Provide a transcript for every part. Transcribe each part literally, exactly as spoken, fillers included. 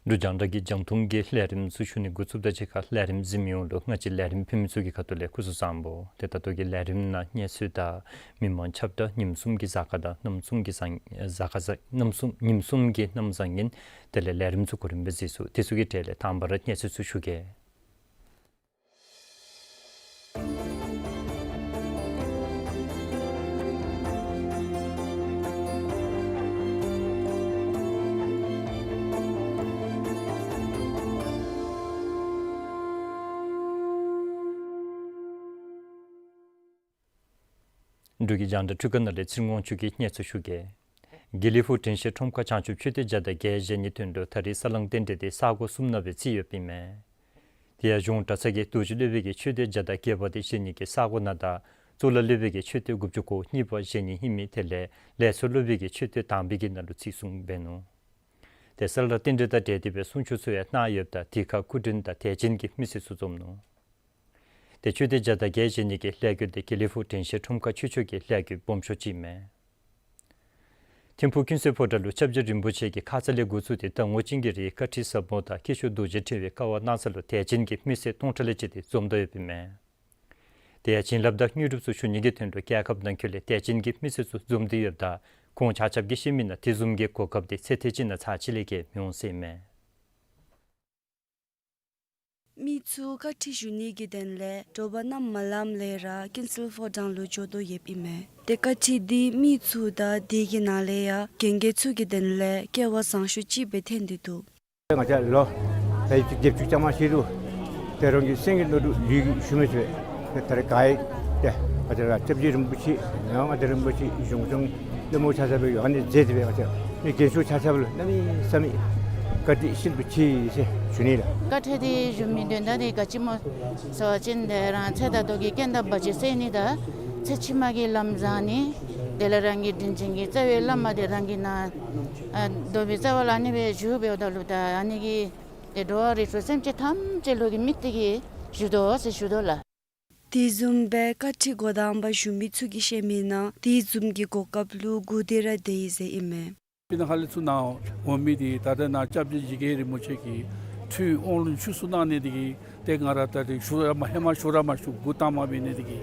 འབྲུག་རྒྱང་བསྒྲགས་ཀྱི་རྒྱང་མཐོང་གི་ལས་རིམ་ཚུ་ཞུ་ནི་འགོ་བཙུགསཔ་དང་གཅིག་ཁར་ལས་རིམ་གཟིགས་མི་ཡོངས་ལུ་ང་བཅས་ལས་རིམ་ཕུལ་མི་ཚུ་གི་ཁ་ཐུག་ལས་སྐུ་གཟུགས་བཟང་པོ། ཏེ་ད་ལྟོ་གི་ལས་རིམ་ནང་གནས་ཚུལ་དང་མི་མང་ཁྱབ་བརྡ་ཉིནམ་གསུམ་གྱི་གཟའ་སྐར་དང་གནམ་གསུམ་གྱི་གཟའ་གཟའ་སྐར་གནམ་གསུམ་ཉིནམ་གསུམ་གྱི་གནམ་བཟང་ངན་དེ་ལས་ལས་རིམ་ཚུ་གོ་རིམ་སྦེ་གཟིགས་ཚུགས། དེ་ཚུ་གི་གྲས་ལས་དང་པ་ར་གནས་ཚུལ་ཚུ་ཞུ་གེ། འབྲུག་གི་རྒྱང་བསྒྲགས་འཕྲུལ་ཁང་ནང་ལས་ཚེ་རིང་དབང་ཕྱུག་གིས་གནས་ཚུལ་ཞུ་གེ། དགེ་ལེགས་ཕུག་དྲན་ཤེས་ཁྲོམ་ཁར་བྱང་ཆུབ་མཆོད་རྟེན་བརྒྱ་དང་བརྒྱད་བཞེངས་ནིའི་དོན་ལུ་ད་རེས་ས་བསླང་རྟེན་འབྲེལ་འདི་ས་གོ་གསུམ་ནང་སྦེ་བརྩིས་ཡོདཔ་ཨིན་མས། དེ་ཡང་གཞུང་གྲྭ་ཚང་གིས་རྡོ་རྗེ་སློབ་དཔོན་གྱི་མཆོད་རྟེན་བརྒྱ་དང་བརྒྱད་པ་འདི་བཞེངས་ནི་གི་ས་གོ་ནང་དང་གཙུག་ལག་སློབ་དཔོན་གྱི་མཆོད་རྟེན་དགུ་བཅུ་གོ་གཉིས་པ་བཞེངས་ནི་ཨིན་མི་དེ་ལས་ལས་ཚོགས་སློབ་དཔོན་གྱི་མཆོད་རྟེན་དང་པའི་གི་ནང་ལུ་བརྩི་སྲུང་འབད་ནུག། ཏེ་ས་བསླང་རྟེན་འབྲེལ་དང་འབྲེལ་ཏེ་སྦེ་གསུང་ཆོག་ཚུ་ཡང་གནང་ཡོདཔ་ད་དེ་ཁར་སྐུ་མགྲོན་དང་དད་ཅན་གྱི་མི་སེར་ཚུ་འཛོམས་ནུག། ཏེ་མཆོད་རྟེན་བརྒྱ་དང་བརྒྱད་བཞེངས་ནི་གི་ལས་འགུལ་འདི་དགེ་ལེགས་ཕུག་དྲན་ཤེས་ཁྲོམ་ཁར་ཆོས་ཕྱོགས་ཀྱི་ལས་འགུལ་སྦོམ་ཤོས་ཅིག་ཨིན་མས། ཐིམ་ཕུག་ཀུན་གསལ་ཕོ་བྲང་ལུ་སྐྱབས་རྗེ་རིན་པོ་ཆེ་གིས་ཁ་ཙ་ལས་འགོ་བཙུགས་ཏེ་ཟླ་ངོ་གཅིག་གི་རིང་བཀའ་ཁྲིད་ཟབ་མོ་དང་སྐྱེས་མཆོག་རྡོ་རྗེ་ཕྲེང་བའི་དཀའ་བ་གནང་ས་ལུ་དད་ཅན་གྱི་མི་སེར་སྟོང་ཕྲག་ལས་བཅད་དེ་འཛོམས་ད་ཡོདཔ་ཨིན་མས། དེ་ཡང་བྱིན་རླབས་དང་དངོས་གྲུབ་ཚུ་ཞུ་ནི་གི་དོན་ལུ་རྒྱལ་ཁབ་ནང་འཁོད་ལས་དད་ཅན་གྱི་མི་སེར་ཚུ་འཛོམས་ཏེ་ཡོདཔ་ད་ཁོང་ཆ་ཁྱབ་ཀྱིས་བཤད་མི་ནང་དེ་བཟུམ་གྱི་གོ་སྐབས་འདི་ཚེ་ཐེངས་གཅིག་ནང་ཚར་གཅིག་ལས་བརྒལ་མི་འོང་ཟེར་ཨིན་མས། མི་ཚུ་བཀའ་ཁྲིད་ཞུ་ནི་གི་དོན་ལས་དྲོ་པ་གནམ་མ་ལངམ་ལས་ར་ཀུན་གསལ་ཕོ་བྲང་ལུ་འགྱོ་དོ་ཡོདཔ་ཨིན་མས། ཏེ་བཀའ་ཁྲིད་འདི་མི་ཚུ་དང་དེ་གི་ནང་ལས་ཡང་རྒན་རྒས་ཚུ་གི་དོན་ལས་སྐལ་བ་བཟང་ཤོས་ཅིག་སྦེ་ཐོན་ཏེ་འདུག། ང་བཅས་ལོ་ད་ཡིག་བརྒྱད་ཅུ་རྐྱངམ་ཅིག་རུང་དེ་རང་གི་སེམས་ཀྱི་ནང་ལུ་ལུས་ཀྱིས་ཞུ་མི་ཚུགས་པས། ད་རེས་ག་ཡི་ཏེ་ང་བཅས་ར་སྐྱབས་རྗེ་རིན་པོ་ཆེ་མི་དབང་མངའ་བདག་རིན་པོ་ཆེ་གཞུང་སྐྱོང་སློབ་མ་ཆ་ཁྱབ་ཡོད་ཨ་ནི་མཛད་དེ་སྦེ་ང་བཅས་མི་རྒན་ཤོས་ཆ་ཁྱབ་ལུ་གནམ་མེད་ས་མེད་བཀའ་དྲིན་ཤིན་ཏུ་ཆེ་ཟེར་ཞུ་ནི་ལགས། བཀའ་ཁྲིད་འདི་ཞུ་མི་དོན་དག་འདི་ག་ཅི་སྨོ་ཟེར་བ་ཅིན་ཏེ་རང་ཚེ་ད་ལྟོ་གི་རྐྱེན་དང་བར་ཆད་སེལ་ནི་དང་ཚེ་ཕྱི་མ་གི་ལམ་བཟང་ནི་དེ་ལས་རང་གི་དྲིན་ཅན་གྱི་རྩ་བའི་བླ་མ་འདི་རང་གི་ནང་ཨ་འདོད་པའི་རྩ་བ་ལུ་ཨ་ནི་སྦེ་བཞུགས་འབདཝ་ད་ལུ་ད་ཨ་ནི་གི་ཏེ་འགྲོ་བ་རིགས་དྲུག་སེམས་ཅན་ཐམས་ཅད་ལུ་གི་དམིགས་ཏེ་གིས་བཞུགས་དོ་ཟེར་ཞུ་དོ་ལགས། དེ་བཟུམ་སྦེ་བཀའ་ཁྲིད་འགོ་དང་པ་ཞུ་མི་ཚུ་གིས་བཤད་མི་ནང་དེ་བཟུམ་གྱི་གོ་སྐབས་ལུ་སྒུག་སྡོད་ར་སྡོད་ཡི་ཟེར་ཨིན་མས། སྤུ་ན་ཁ་ལས་ཚུར་ནཱ་འོང་མི་འདི་ད་ལྟོ་ནཱ་སྐྱབས་རྗེ་འཇིགས་མེད་རིན་པོ་ཆེ་གིས་ཁྲུས་དབང་ལུང་ཆོས་གསུང་གནང་ནི་འདི་གིས་ཏེ་ང་ར་ད་རིས་ཞུ་ར་མ་ཧེ་མ་ཞུ་ར་མ་ཞུ་འགོ་དང་པ་འབད་ནི་འདི་གིས་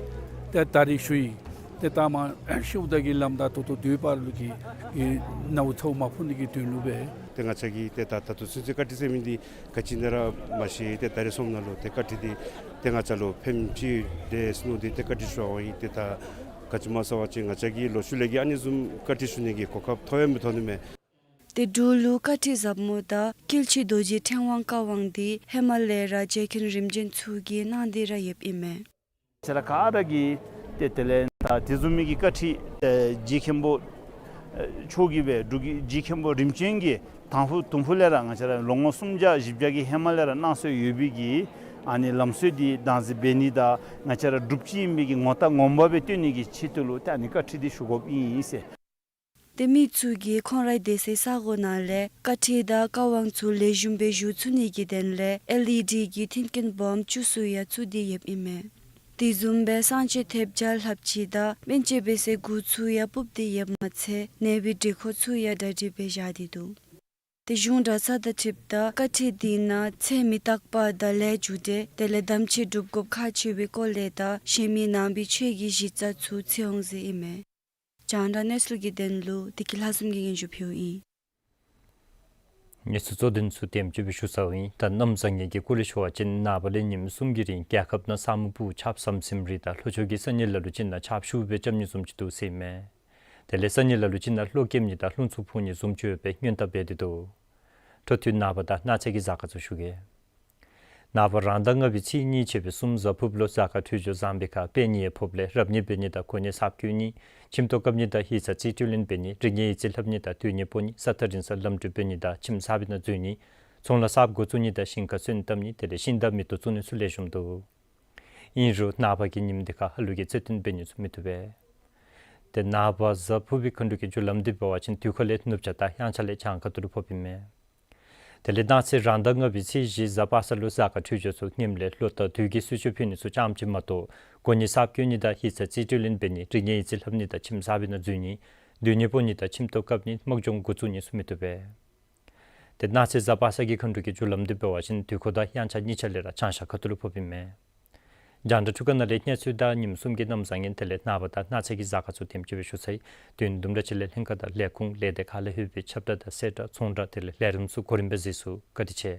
ཏེ་ད་རིས་ཞུ་ཡི། ཏེ་ད་མ་ཤིཝ་ད་གི་ལམ་དང་ད་ལྟོ་དུས་བར་ལུ་གི་ཨེ་ནཝ་ཚཝ་མ་ཕོག་ནི་གི་དོན་ལུ་སྦེ། ཏེ་ང་བཅས་ཀྱིས་ཏེ་ད་ད་ལྟོ་ཚུན་ཚོད་བཀའ་ཁྲིད་ཟེར་མི་འདི་ག་ཅི་ཨིན་ན་ར་མ་ཤེས། ཏེ་ད་རེས་སོངམ་ད་ལུ་ཏེ་བཀའ་ཁྲིད་འདི་ཏེ་ང་བཅས་ལུ་ཕནམ་ཅིག་འདུག་ཟེར་མནོ་སྟེ་ཏེ་བཀའ་ཁྲིད་ཞུ་བར་འོང་ཡི། ཏེ་ད་ག་ཅི་སྨོ་ཟེར་བ་ཅིན་ང་བཅས་ཀྱིས་ལོག་ཤུལ་ལས་ཀྱི་ཨ་ནི་བཟུམ་བཀའ་ཁྲིད་ཞུ་ནི་གི་གོ་སྐབས་ཐོབ་ཡང་མི་ཐོབ་ནི་མས། ཏེ་འབྲུག་ལུ་བཀའ་ཁྲིད་ཟབ་མོ་དང་དཀྱིལ་ཆོག་རྡོ་རྗེ་ཕྲེང་བ་བཀའ་དབང་འདི་ཧེ་མ་ལས་ར་རྗེ་མཁན་རིམ་བྱོན་ཚུ་གིས་གནང་སྟེ་ར་ཡོདཔ་ཨིན་མས། ང་བཅས་ར་ག་ར་གིས་ཏེ་དེ་ལས་ད་དེ་བཟུམ་མའི་གི་བཀའ་ཁྲིད་ཨེ་རྗེ་མཁན་པོ་ཨེ་མཆོག་གིས་སྦེ་འབྲུག་གི་རྗེ་མཁན་པོ་རིམ་བྱོན་གྱི་དང་ཕུ་དུམ་ཕུ་ལས་ར་ང་བཅས་ར་ལོ་ངོ་སུམ་བརྒྱ་བཞི་བརྒྱ་གི་ཧེ་མ་ལས་ར་གནང་སྲོལ་ཡོད་པའི་གི་ཨ་ནི་ལམ་སྲོལ་འདི་བདག་འཛིན་འབད་ནི་དང་ང་བཅས་ར་འབྲུགཔ་ཅིག་ཨིན་པའི་གི་ངོ་རྟགས་ངོ་མ་སྦེ་སྟོན་ནི་གི་ཆེད་དུ་ལུ་ཏེ་ཨ་ནི་བཀའ་ཁྲིད་འདི་ཞུ་དགོཔ་ཨིན་ཟེར། ཏེ་མི་ཚུ་གིས་ཁོང་རའི་སྡོད་སའི་ས་གོ་ནང་ལས་དཀའ་ཁྲིམས་དང་བཀའ་དབང་ཚུ་ལེགས་ཤོམ་སྦེ་ཞུ་ཚུགས་ནི་གི་དོན་ལས་ཨེལ་ཨི་ཌི་གི་མཐུན་རྐྱེན་སྦོམ་བཅུ་ཙམ་ཡང་བཙུགས་ཏེ་ཡོདཔ་ཨིན་མས། དེ་བཟུམ་སྦེ་གསང་སྤྱོད་ཐེབས་རྒྱ་ལྷབ་ཅིག་དང་སྨན་བཅོས་འབད་སའི་གུར་ཚུ་ཡང་སྤུབས་ཏེ་ཡོདཔ་མ་ཚད་ནད་པའི་སྒྲིག་ཁང་ཚུ་ཡང་གྲ་སྒྲིག་སྦེ་བཞག་སྟེ་འདུག། ཏེ་གཞུང་གྲྭ་ཚང་དང་འཁྲིལཝ་ད་དཀའ་ཁྲིམས་དེ་ནང་ཚེ་མི་རྟག་པ་དང་ལས་རྒྱུ་འབྲས་དེ་ལས་དམ་ཆོས་སྒྲུབ་དགོཔ་ཁག་ཆེ་བའི་སྐོར་ལས་དང་གཞན་མི་ནང་པའི་ཆོས་ཀྱི་གཞི་རྩ་ཚུ་ཚུད་འོང་ཟེར་ཨིན་མས། རྒྱང་བསྒྲགས་གནས་ཚུལ་གྱི་དོན་ལུ་བདེ་སྐྱིད་ལྷ་འཛོམས་ཀྱིས་སྙན་ཞུ་ཕུལཝ་ཨིན། གནས་ཚུལ་གཙོ་དོན་ཚུ་དེམ་ཅིག་སྦེ་ཞུ་ཚརཝ་ཨིན། ད་གནམ་བཟང་ངན་གྱི་སྐོར་ལས་ཞུ་བ་ཅིན་ནངས་པ་ལས་ཉིནམ་གསུམ་གྱི་རིང་རྒྱལ་ཁབ་ནང་ས་སྨུག་སྦུབ་ཆརཔ་ཟམ་ཟིམ་རེ་དང་ལྷོ་ཕྱོགས་ཀྱི་ས་གནས་ལ་ལུ་ཅིག་ནང་ཆརཔ་ཤུགས་སྦེ་རྐྱབ་ནི་བཟུམ་ཅིག་འདུག་ཟེར་ཨིན་མས། དེ་ལས་ས་གནས་ལ་ལུ་ཅིག་ནང་གློག་རྐྱབ་ནི་དང་རླུང་འཚུབ་འཕུ་ནི་བཟུམ་ཅིག་ཡོད་པའི་སྔོན་བརྡ་འབད་དེ་འདུག། འཕྲོ་མཐུད་ནངས་པ་དང་གནངས་ཚེ་གི་གཟའ་སྐར་ཚུ་ཞུ་གེ། ནངས་པ་རང་ཟླ་ལྔ་པའི་ཚེས་གཉིས་ཆད་པའི་གསུམ་གཟའ་ཕུར་བུ་ལུ་གཟའ་སྐར་འཕྲོད་སྦྱོར་བཟང་པའི་ཁར་དཔེ་ཉེས་ཕོགཔ་ལས་རབ་གནས་འབད་ནི་དང་གོ་གནས་གསརཔ་བསྐོ་ནི་ཁྱིམ་ཐོག་བཀབ་ནི་དང་ཡིག་ཚང་རྩིས་སྤྲོད་ལེན་འབད་ནི་རིག་གནས་ཡིག་རྩིས་ལྷབ་ནི་དང་སྡོད་གནས་སྤོ་ནི་ས་ཐག་རིང་སར་ལམ་གྲུ་འབད་ནི་དང་ཁྱིམ་གསར་པའི་ནང་འཛུལ་ནི་ཚོང་ལཱ་གསརཔ་འགོ་བཙུགས་ནི་དང་ཞིང་ཁ་སོན་བཏབ་ནི་དེ་ལས་ཤིང་རྟ་མེ་ཏོག་བཙུགས་ནི་ཚུ་ལེགས་ཤོམ་འདུག། ཨིན་རུང་ནངས་པ་གི་ཉིནམ་འདི་ཁར་ཧ་ལུགས་ཀྱི་རྩོད་ལྡན་འབད་ནི་ཚུ་མི་བཏུབ་པས། ཏེ་ནངས་པ་གཟའ་ཕུར་བུའི་མཁའ་འགྲོ་གི་རྒྱུ་ལམ་འདི་འབད་བ་ཅིན་དུས་འཁོར་ལས་ནུབ་བྱང་དང་དབྱངས་འཆར་ལས་བྱང་ཁ་ཐུག་ལུ་ཕོགཔ་ཨིན་མས། དེ་ལས་གནངས་ཚེ་རང་ཟླ་ལྔ་པའི་ཚེས་བཞི་གཟའ་པ་སངས་ལུ་གཟའ་སྐར་འཕྲོད་སྦྱོར་ཚུ་ངནམ་ལས་གློ་དང་དུས་ཀྱི་གསོལ་མཆོད་ཕུལ་ནི་ཚུ་རྐྱངམ་ཅིག་མ་གཏོགས་གོ་གནས་གསརཔ་བསྐོ་ནི་དང་ཡིག་ཚང་རྩིས་སྤྲོད་ལེན་འབད་ནི་རིག་གནས་ཡིག་རྩིས་ལྷབ་ནི་དང་ཁྱིམ་གསར་པའི་ནང་འཛུལ་ནི་སྡོད་གནས་སྤོ་ནི་དང་ཁྱིམ་ཐོག་བཀབ་ནི་དམག་སྦྱོང་འགོ་བཙུགས་ནི་ཚུ་མི་བཏུབ་པས། ཏེ་གནངས་ཚེ་གཟའ་པ་སངས་ཀྱི་མཁའ་འགྲོ་གི་རྒྱུ་ལམ་འདི་འབད་བ་ཅིན་དུས་འཁོར་དང་དབྱངས་འཆར་གཉིས་ཆ་ལས་ར་བྱང་ཤར་ཁ་ཐུག་ལུ་ཕོགཔ་ཨིན་མས། རྒྱང་བསྒྲགས་འཕྲུལ་ཁང་ནང་ལས་གནས་ཚུལ་དང་ཉིནམ་གསུམ་གྱི་གནམ་བཟང་ངན་དེ་ལས་ནངས་པ་དང་གནངས་ཚེ་གི་གཟའ་སྐར་ཚུ་དེམ་ཅིག་སྦེ་ཞུ་ཚར་ཡི། དུས་ཡུན་དུམ་གྲ་ཅིག་ལས་ལྷན་ཁག་དང་ལས་ཁུངས་ལས་སྡེ་ཁག་ལས་ལྷོད་པའི་ཁྱབ་བརྡ་དང་གསལ་བསྒྲགས་ཚོང་བསྒྲགས་དེ་ལས་ལས་རིམ་ཚུ་གོ་རིམ་སྦེ་གཟིགས་ཚུགས། བཀའ་དྲིན་ཆེ།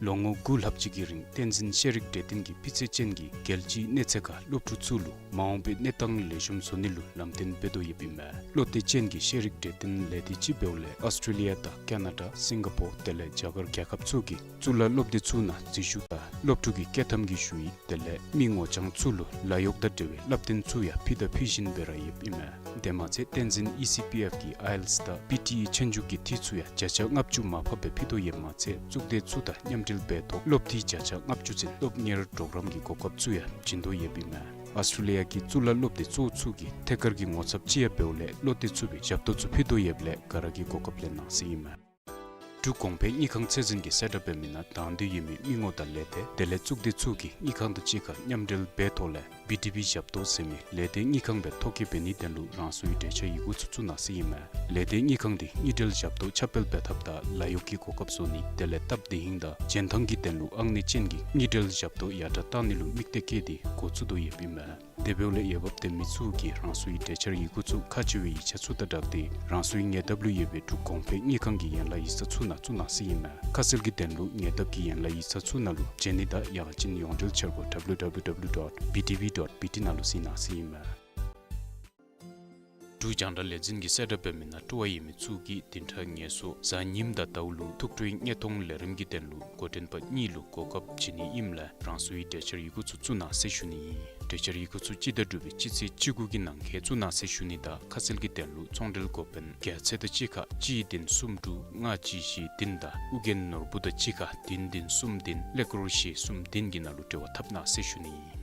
ལོ་ངོ་དགུ་ལྷག་ཅིག་གི་རིང་བསྟན་འཛིན་ཤེས་རིག་གྲོས་སྟོན་གྱིས་སྤུས་ཚད་ཅན་གྱི་རྒྱལ་སྤྱིའི་གནས་ཚད་ཁར་སློབ་ཕྲུག་ཚུ་ལུ་མ་འོངས་པའི་གནས་སྟངས་ལེགས་ཤོམ་བཟོ་ནི་ལུ་ལམ་སྟོན་འབད་དོ་ཡོདཔ་ཨིན་མས། བློ་གཏད་ཅན་གྱི་ཤེས་རིག་གྲོས་སྟོན་ལས་སྡེ་ཅིག་འབདཝ་ལས་ཨོསི་ཊྲེ་ལི་ཡ་དང་ཀ་ན་ཌ་སིང་ག་པོར་དེ་ལས་རྒྱ་གར་རྒྱལ་ཁབ་ཚུ་གི་གཙུག་ལག་སློབ་སྡེ་ཚུ་ནང་འཛུལ་ཞུགས་དང་སློབ་ཕྲུག་གི་སྐྱོད་ཐམ་གྱི་ཞུ་ཡིག་དེ་ལས་མི་ངོ་རྐྱང་ཚུ་ལུ་ལཱ་གཡོག་དང་འབྲེལ་བའི་བསླབ་སྟོན་ཚུ་ཡང་ཕུལ་དང་ཕུལ་བཞིན་སྦེ་ར་ཡོདཔ་ཨིན་མས། དེ་མ་ཚད་བསྟན་འཛིན་ཨི་སི་པི་ཨེཕ་གི་ཨའི་ཨེལ་ཊི་ཨེས་དང་པི་ཊི་ཨི་ཆོས་རྒྱུགས་ཀྱི་འཐུས་ཚུ་ཡང་བརྒྱ་ཆ་ལྔ་བཅུ་མར་ཕབ་སྦེ་ཕུལ་དོ་ཡོདཔ་མ་ཚད་གཙུག་སྡེ་ཚུ་དང་མཉམ་འབྲེལ་འབད་ཐོག་སློབ་འཐུས་བརྒྱ་ཆ་ལྔ་བཅུ་ཚུན་སློབ་གཉེར་གྲོགས་རམ་གྱི་གོ་སྐབས་ཚུ་ཡང་བྱིན་དོ་ཡོདཔ་ཨིན་མས། ཨོསི་ཊྲེ་ལི་ཡ་གི་གཙུག་ལག་སློབ་སྡེ་གཙོ་བོ་ཚུ་གི་ཐད་ཀར་གྱི་ངོ་ཚབ་ཅིག་ཡང་འབདཝ་ལས་བློ་གཏད་ཚུགས་པའི་ཞབས་ཏོག་ཚུ་ཕུལ་དོ་ཡོདཔ་ལས་ག་ར་གིས་གོ་སྐབས་ལེན་གནང་ཟེར་ཨིན་མས། འབྲུག་གོང་འཕེལ་དངུལ་ཁང་ཚད་འཛིན་གྱིས་གསལ་བསྒྲགས་འབད་མི་ནང་དང་འདོད་ཡོད་མི་མི་ངོམ་དང་ལས་སྡེ་དེ་ལས་གཙུག་སྡེ་ཚུ་གིས་དངུལ་ཁང་དང་གཅིག་ཁར་མཉམ་འབྲེལ་འབད་ཐོག་ལས་བི་ཌི་བི་ཞབས་ཏོག་ཟེར་མི་ལས་སྡེ་དངུལ་ཁང་སྦེ་ཐོ་བཀོད་འབད་ནིའི་དོན་ལུ་རང་སོའི་གྲོས་འཆར་ཡི་གུ་ཚུ་བཙུགས་གནང་ཟེར་ཨིན་མས། ལས་སྡེ་དངུལ་ཁང་འདི་དངུལ་འབྲེལ་ཞབས་ཏོག་ཁྱབ་སྤེལ་འབད་ཐབས་དང་ལཱ་གཡོག་གི་གོ་སྐབས་བཟོ་ནི་དེ་ལས་སྟབས་བདེ་ཧིང་དང་འཇོན་ཐང་གི་དོན་ལུ་ཨང་གནས་ཅན་གྱི་དངུལ་འབྲེལ་ཞབས་ཏོག་ཡར་དྲག་གཏང་ནི་ལུ་དམིགས་གཏད་བསྐྱེད་དེ་འགོ་བཙུགས་དོ་ཡོདཔ་ཨིན་མས། དེ་འབདཝ་ལས་འོས་འབབ་ལྡན་མི་ཚུ་གིས་རང་སོའི་གྲོས་འཆར་ཡི་གུ་ཚུ་ཁག་ཆེ་བའི་ཡིག་ཆ་ཚུ་དང་སྦྲགས་ཏེ་རང་སོའི་ཉེ་འདབས་ལུ་ཡོད་པའི་འབྲུག་གོང་འཕེལ་དངུལ་ཁང་གི་ཡན་ལག་ཡིག་ཚང་ཚུ་ནང་བཙུགས་གནང་ཟེར་ཨིན་མས། ཁ་གསལ་གྱི་དོན་ལུ་ཉེ་འདབས་ཀྱི་ཡན་ལག་ཡིག་ཚང་ཚུ་ནང་ལུ་བྱོན་ནི་དང་ཡང་ཅིན་ཡོངས་འབྲེལ་འཆར་སྒོ་W W W dot B T V dot B T ནང་ལུ་གཟིགས་གནང་ཟེར་ཨིན་མས། འབྲུག་རྒྱང་བསྒྲགས་ལས་འཛིན་གྱིས་གསལ་བསྒྲགས་འབད་མི་ནང་སྤྲོ་བ་ཡོད་མི་ཚུ་གིས་བདུན་ཕྲག་ངལ་གསོ་གཟའ་ཉིམ་དང་ཟླཝ་ལུ་ཐུགས་སྤྲོའི་བརྙན་མཐོང་ལས་རིམ་གྱི་དོན་ལུ་འགོ་འདྲེན་པ་གཉིས་ལུ་གོ་སྐབས་བྱིན་ནི་ཨིནམ་ལས་རང་སོའི་གྲོས་འཆར་ཡི་གུ་ཚུ་བཙུགས་གནང་ཟེར་ཞུ་ནི་ཨིན། གྲོས་འཆར་ཡི་གུ་ཚུ་སྤྱི་ཟླ་དྲུག་པའི་སྤྱི་ཚེས་བཅུ་དགུ་གི་ནང་འཁོད་བཙུགས་གནང་ཟེར་ཞུ་ནི་དང་ཁ་གསལ་གྱི་དོན་ལུ་ཚོང་འབྲེལ་འགོ་དཔོན་རྒྱལ་མཚན་དང་གཅིག་ཁར་གཅིག་བདུན་གསུམ་དྲུག་ལྔ་གཅིག་བཞི་བདུན་དང་ཨོ་རྒྱན་ནོར་བུ་དང་གཅིག་ཁར་བདུན་བདུན་གསུམ་བདུན་ཀླད་ཀོར་བཞི་གསུམ་བདུན་གྱི་ནང་ལུ་འབྲེལ་བ་འཐབ་གནང་ཟེར་ཞུ་ནི་ཨིན།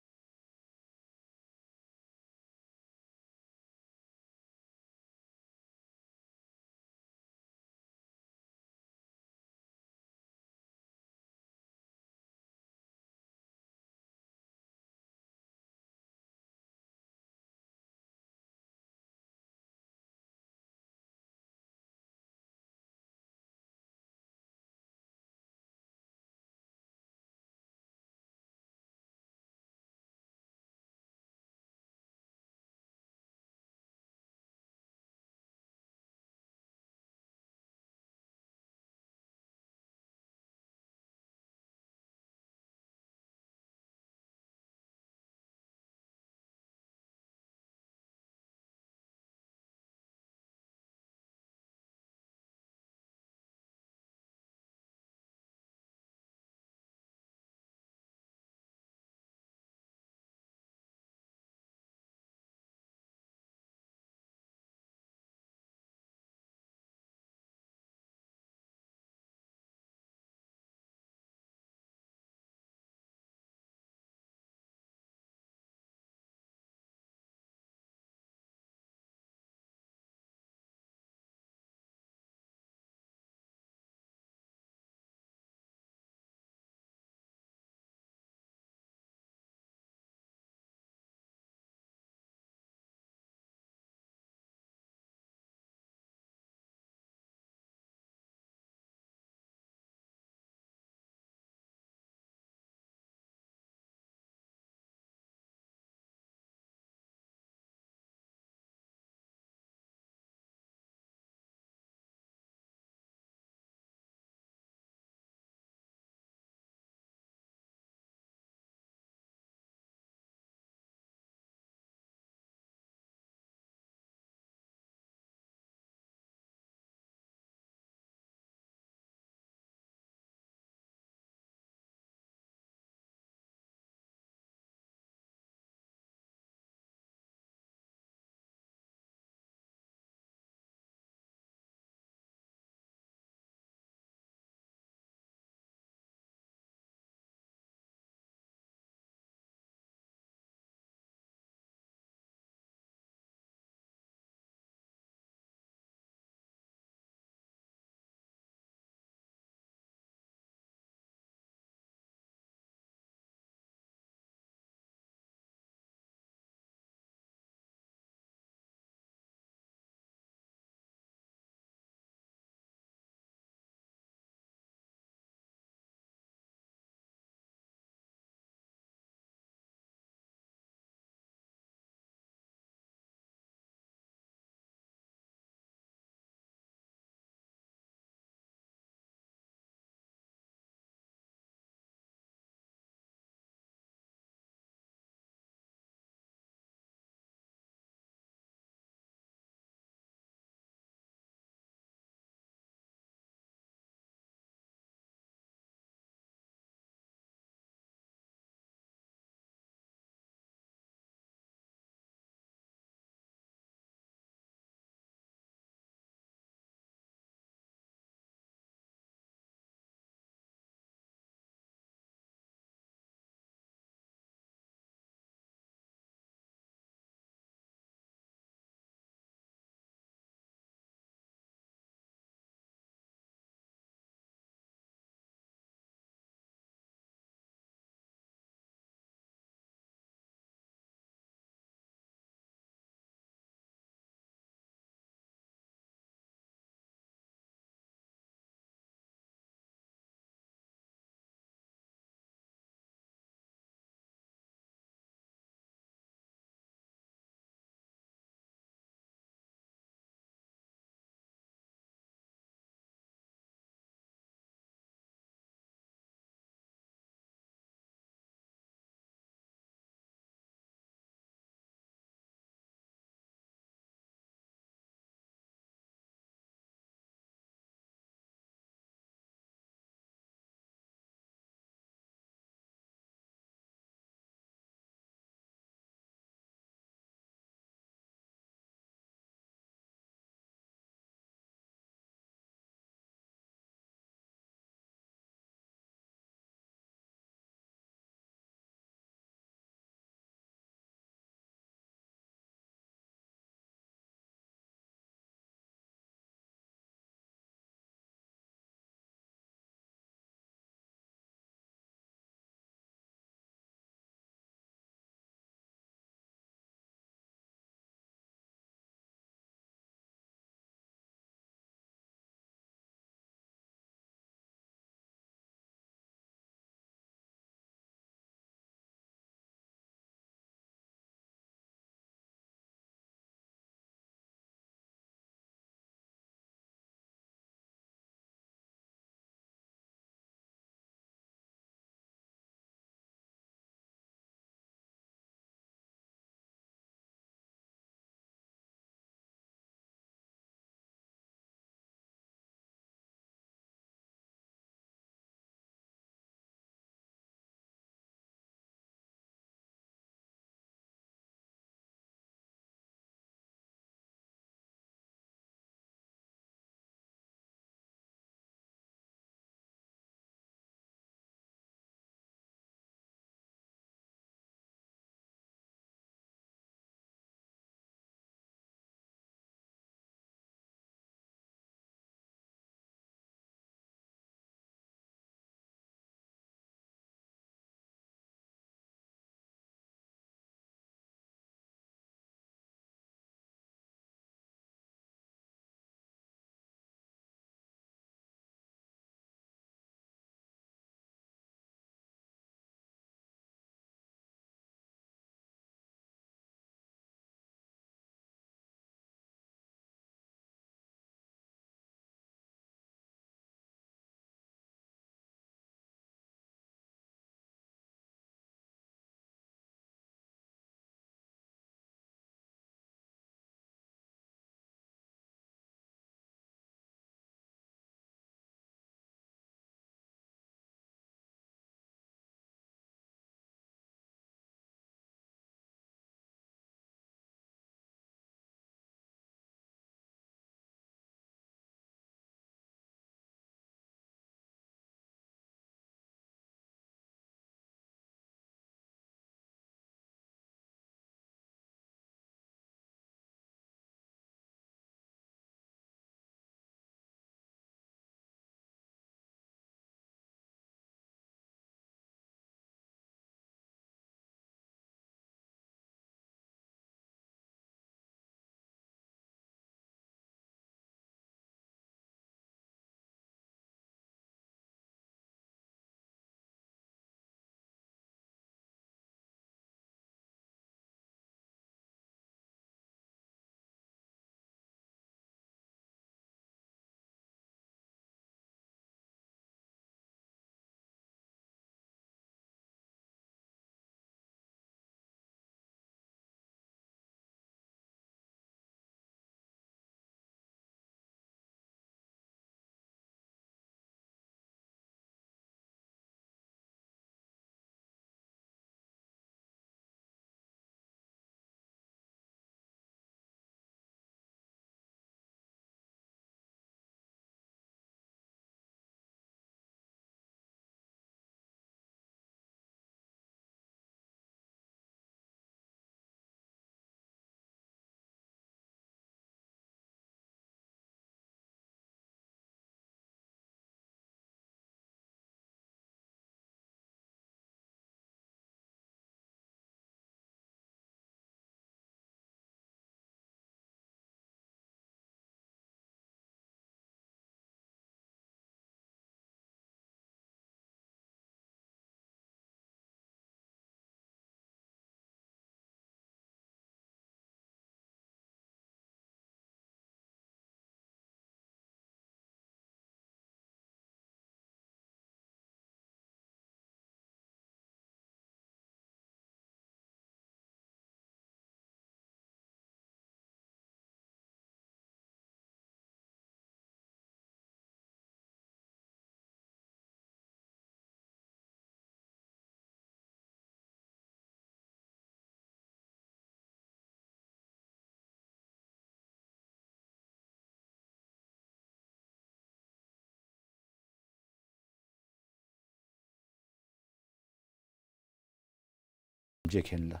མཁན་ལགས།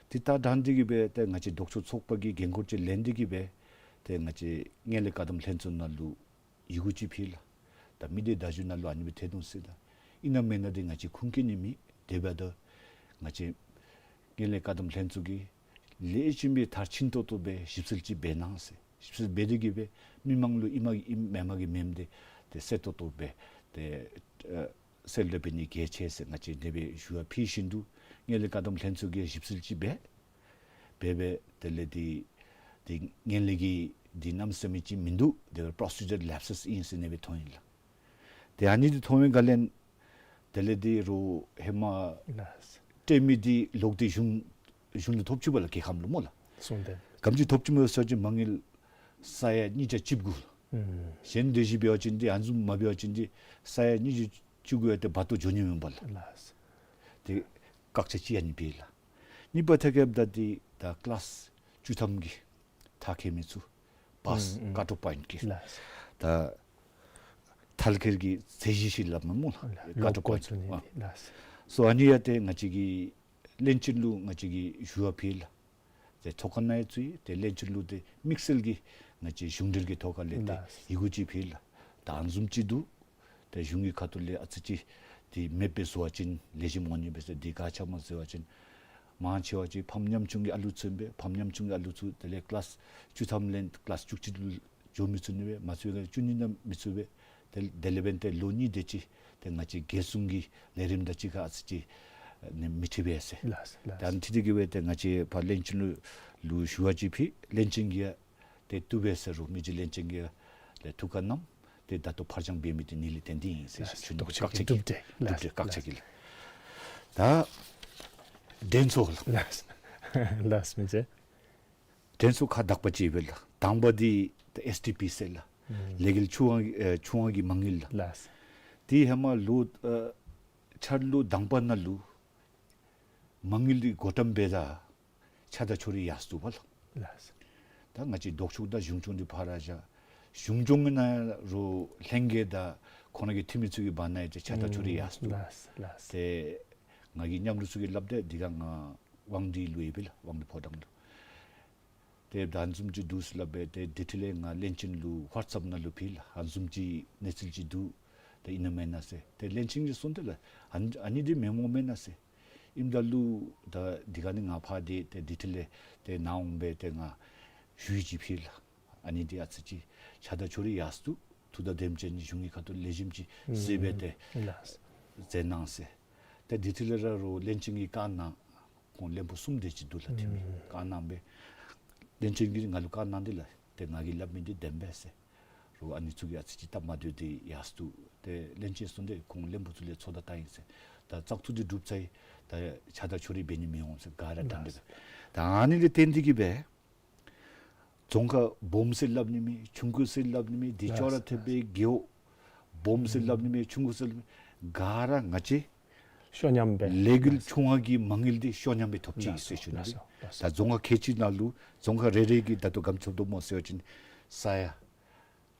ཏེ་ད་དྲང་སྟེ་གི་སྦེ་ཏེ་ང་བཅས་ལྡོག་ཕྱོགས་ཚོགས་པ་གི་འགན་ཁུར་ཅིག་ལེན་ཏེ་གི་སྦེ་ཏེ་ང་བཅས་ངན་ལྷད་བཀག་སྡོམ་ལྷན་ཚོགས་ནང་ལུ་ཡི་གུ་ཅིག་ཕུལ་ལགས། ད་མི་སྡེ་བརྡ་བརྒྱུད་ནང་ལུ་ཨ་ནི་སྦེ་ཐོན་ནུག་ཟེར། ད་ཨིན་ན་མེན་ན་འདི་ང་བཅས་ཁུངས་བཀལ་ནི་མེད། དེ་འབདཝ་ད་ང་བཅས་ངན་ལྷད་བཀག་སྡོམ་ལྷན་ཚོགས་ཀྱིས་ལེགས་ཤོམ་སྦེ་མཐར་ཕྱིན་ཏོག་ཏོ་སྦེ་ཞིབ་འཚོལ་ཅིག་འབད་གནང་ཟེར། ཞིབ་འཚོལ་འབད་དེ་གི་སྦེ་མི་མང་ལུ་ཨིནམ་གི་ཨིནམ་མེནམ་གི་མེནམ་འདི་ཏེ་གསལ་ཏོག་ཏོ་སྦེ་ཏེ་ཨ་གསལ་སྟོན་འབད་ནི་གལ་ཆེ་ཟེར་ང་བཅས་དེ་སྦེ་ཞུ་བ་ཕུལ་བཞིན་དུ་ངན་ལྷད་བཀག་སྡོམ་ལྷན་ཚོགས་ཀྱིས་ཞིབ་འཚོལ་ཅིག་འབད་འབད་འབད་དེ་ལས་འདི་འདི་ངན་ལྷད་ཀྱི་འདི་གནམ་མེད་ས་མེད་ཅིག་མིན་འདུག། དེ་བ་procedure lapses ཨིན་ཟེར་ཨ་ནི་སྦེ་ཐོན་ཡི་ལགས། ཏེ་ཨ་ནི་འདི་ཐོན་པའི་སྒང་ལས་དེ་ལས་འདི་རུང་ཧེ་མ་ལགས། སྤྲོད་མི་འདི་ལོག་སྟེ་གཞུང་གཞུང་ལུ་ཐོབ་ཅི་པ་ལགས། རྒྱལ་ཁམས་ལུ་སྨོ་ལགས། གསུངས་ཏེ། ག་དེམ་ཅིག་ཐོབ་ཅི་སྨོ་ཟེར་བ་ཅིན་མ་དངུལ་ས་ཡ་གཉིས་བརྒྱ་བཅུ་དགུ། ཨུམ། གཞན་དེ་བཞིན་འབད་བ་ཅིན་འདི་ཨ་ནི་བཟུམ་མ་འབད་བ་ཅིན་འདི་ས་ཡ་གཉིས་བརྒྱ་བཅུ་དགུ་ཡང་ཏེ་འབག་སྟེ་འགྱོ་ནི་མེན་པ་ལགས། ལགས། ཏེ་བཀག་ཆ་ཅིག་ཨ་ནི་འབད་ལགས། གཉིས་པ་ཐད་ཁར་འབདཝ་ད་འདི་ད་ཀི་ལཱསི་བཅུ་ཐམ་གྱི་མཐར་འཁྱོལ་མི་ཚུ་པཱསི་ཨུམ་ཨུམ་ཀཊ་ཨོཕ་པོའིནཊ་ཀྱི་ལགས། ད་མཐར་འཁྱོལ་གྱི་ཚད་གཞི་ཅིག་སླབ་མས་སྨོ་ལགས། ལགས། ཀཊ་ཨོཕ་ལོག་པོའིནཊ་ཀྱི་ཚུ་ནི་ཨ་ལགས། སོ་ཨ་ནི་ཡང་ཏེ་ང་བཅས་ཀྱིས་བློན་ཆེན་ལུ་ང་བཅས་ཀྱིས་ཞུ་བ་ཕུལ་ལགས། ཏེ་ཚོགས་ཁང་ནང་ཡང་བཙུགས་ཡི། ཏེ་བློན་ཆེན་ལུ་ཏེ་དམིགས་བསལ་གྱི་ང་བཅས་གཞུང་འབྲེལ་གྱི་ཐོག་ཁ་ལས་ཏེ་ལགས། ཡི་གུ་ཅིག་ཕུལ་ལགས། ད་ཨ་ནི་བཟུམ་ཅིག་འདུག། ཏེ་གཞུང་གི་ཁ་ཐུག་ལས་ཨ་ཙི་ཅིག་འདི་མེདཔ་སྦེ་བཟོ་བ་ཅིན་ལེགས་ཤོམ་འོང་ནི་མས་ཟེར། འདི་ག་ཅི་སྨོ་ཟེར་བ་ཅིན་མང་ཆེ་བ་ཅིག་ཕམ་ཉམ་ཆུང་གི་ཨ་ལུ་ཚུ་ཨིན་པས། ཕམ་ཉམ་ཆུང་གི་ཨ་ལུ་ཚུ་དེ་ལས་ཀི་ལཱསི་བཅུ་ཐམ་ལས་ཀི་ལཱསི་བཅུ་གཅིག་ལུ་འགྱོ་མི་ཚུགས་ནི་སྦེ་མ་ཚུགས་པ་ཅིན་བཅུ་གཉིས་ནང་མི་ཚུགས་པས། དེ་དེ་ལས་འབདན་ཏེ་ལོ་གཉིས་དེ་ཅིག་ཏེ་ང་བཅས་རྒྱལ་སྲུང་གི་ལས་རིམ་དང་གཅིག་ཁར་ཨ་ཙི་ཅིག་ནི་མི་འཁྲིལ་བས་ཟེར། ལགས་ལགས། ད་ཨ་ནི་འཁྲིལ་ཏེ་གི་སྦེ་ཏེ་ང་བཅས་ཕར་བློན་ཆེན་ལུ་ལུ་ཞུ་བ་ཅིག་ཕུལ། བློན་ཆེན་གྱིས་ཡང་ཏེ་བཏུབ་པས་ཟེར་རུང་མི་རྗེ་བློན་ཆེན་གྱིས་ཡང་ལས་ཐུགས་ཁར་བསྣམས་ཏེ་ད་ལྟོ་ཕར་འགྱངས་འབད་མི་འདི་ཨ་ནི་ལས་བརྟེན་ཏེ་ཨིན་ཟེར་ལགས། ཞུ་ནི། ལྡོག་ཕྱོགས་ཀྱི་བཀག་ཆ་གི་གྲུབ་འབྲས། ལགས་གྲུབ་འབྲས་ལགས། བཀག་ཆ་གི་ལགས། ད་འགྲན་ཚོགས་ལགས། ལགས་ལགས་མི་རྗེ། འགྲན་ཚོགས་ཁག་དག་པ་ཅིག་ཡོད་པས་ལགས། དང་པ་འདི་ཨེསི་ཌི་པི་ཟེར་ལགས། ཨུམ། ལས་འགུལ་ཆུང་བ་ཨེ་ཆུང་བ་གི་མ་དངུལ་ལགས། ལགས། དེ་ཧེ་མ་ལོ་ཨེ་འཆར་ལོ་དང་པ་ནང་ལུ་མ་དངུལ་འདི་བགོ་བཀྲམ་འབད་ད་ཆ་དང་ཕྱོགས་རིས་ཡར་སོང་བ་ལགས། ལགས། ད་ང་བཅས་ལྡོག་ཕྱོགས་དང་གཞུང་སྐྱོང་འདི་ཕར་ར་བཞག། གཞུང་སྐྱོང་གི་ནང་རུང་ལྷན་རྒྱས་དང་ཁོང་ར་གི་འཐུས་མི་ཚུ་གི་བར་ན་ཡང་ཏེ་ཆ་དང་ཕྱོགས་རིས་ཡར་སོང་། ལགས་ལགས། ཏེ་ང་གི་མཉམ་རོགས་ཚུ་གིས་སླབ་དེས། འདི་ག་ང་དབང་འདུས་ལུ་ཡོད་པས་ལགས། དབང་འདུས་ཕོ་བྲང་ལུ། ཏེ་ད་ཨ་ནི་བཟུམ་ཅིག་འདུག་ཟེར་སླབ་སྦེ་ཏེ་དེ་འཕྲོ་ལས་ང་བློན་ཆེན་ལུ་ཝཊ་སེཔ་ནང་ལུ་ཕུལ་ལགས། ཨ་ནི་བཟུམ་ཅིག་གནས་ཚུལ་ཅིག་འདུག། ད་ཨིན་ན་མེན་ན་ཟེར། ཏེ་བློན་ཆེན་གྱིས་གསུངས་ཏེ་ལགས། ཨ་ནི་ཨ་ནི་འདི་མེནམ་འོང་མེན་ན་ཟེར། ཨིནམ་ད་ལུ་ད་འདི་ག་ནི་ང་ཕར་ཏེ་ཏེ་དེ་འཕྲོ་ལས་ཏེ་ནཱ་འོང་སྦེ་ཏེ་ང་ཞུ་ཡིག་ཅིག་ཕུལ་ལགས། ཨ་ནི་འདི་ཨ་ཙི་ཅིག་ཆ་དང་ཕྱོགས་རིས་ཡར་སོང་འདུག། ཐུགས་དང་ལྡནམ་ཅིག་ཨ་ནི་གཞུང་གི་ཁ་ཐུག་ལེགས་ཤོམ་ཅིག་གཟིགས་སྦེ་ཏེ་ལགས། མཛད་གནང་ཟེར། ཏེ་དེ་འཕྲོ་ལས་ར་རུང་བློན་ཆེན་གྱིས་བཀའ་གནང་། ཁོང་བློན་པོ་གསུམ་དེ་ཅིག་འདུག་ལགས། འཐུས་མི་ཨུམ་བཀའ་གནང་སྦེ་བློན་ཆེན་གྱིས་ང་ལུ་བཀའ་གནང་སྟེ་ལགས། ཏེ་ང་གིས་སླབ་མི་འདི་བདེན་པས་ཟེར། རུང་ཨ་ནི་ཚུ་གིས་ཨ་ཙི་ཅིག་སྟབས་མ་བདེཝ་འདི་ཡར་སོང་འདུག། ཏེ་བློན་ཆེན་གསུངས་ཏེ་ཁོང་བློན་པོ་ཚུ་ལས་ཚོགས་བརྡ་བཏང་ཡི་ཟེར། ད་བཙག་འཐུ་འདི་གྲུབ་ཚར་ཡི། ད་ཆ་དང་ཕྱོགས་རིས་འབད་ནི་མི་འོང་ཟེར་ག་ར་དྲང་སྟེ། ད་ཨ་ནི་ལས་བརྟེན་ཏེ་གི་སྦེ་རྫོང་ཁག་སྦོམ་ཟེར་སླབ་ནི་མེད། ཆུང་ཀུ་ཟེར་སླབ་ནི་མེད། དེ་ལགས་ཅོག་ར་འཐདཔ་སྦེ་རྒེད་འོག་སྦོམ་ཟེར་སླབ་ནི་མེད། ཆུང་ཀུ་ཟེར་སླབ་ནི་མེད། ག་ར་ང་བཅས་ཤོ་ཉམས་སྦེ་ལས་འགུལ་ཆུང་བ་གི་མ་དངུལ་འདི་ཤོ་ཉམས་སྦེ་ཐོབ་ཅི་ཟེར་ཞུ་ནི། ལགས་སོ། ལགས་སོ། ད་རྫོང་ཁག་ཁལ་གཅིག་ནང་ལུ་རྫོང་ཁག་རེ་རེ་གིས་ད་ལྟོ་ག་དེམ་ཅིག་ཐོབ་དོ་སྨོ་ཟེར་བ་ཅིན་ས་ཡ་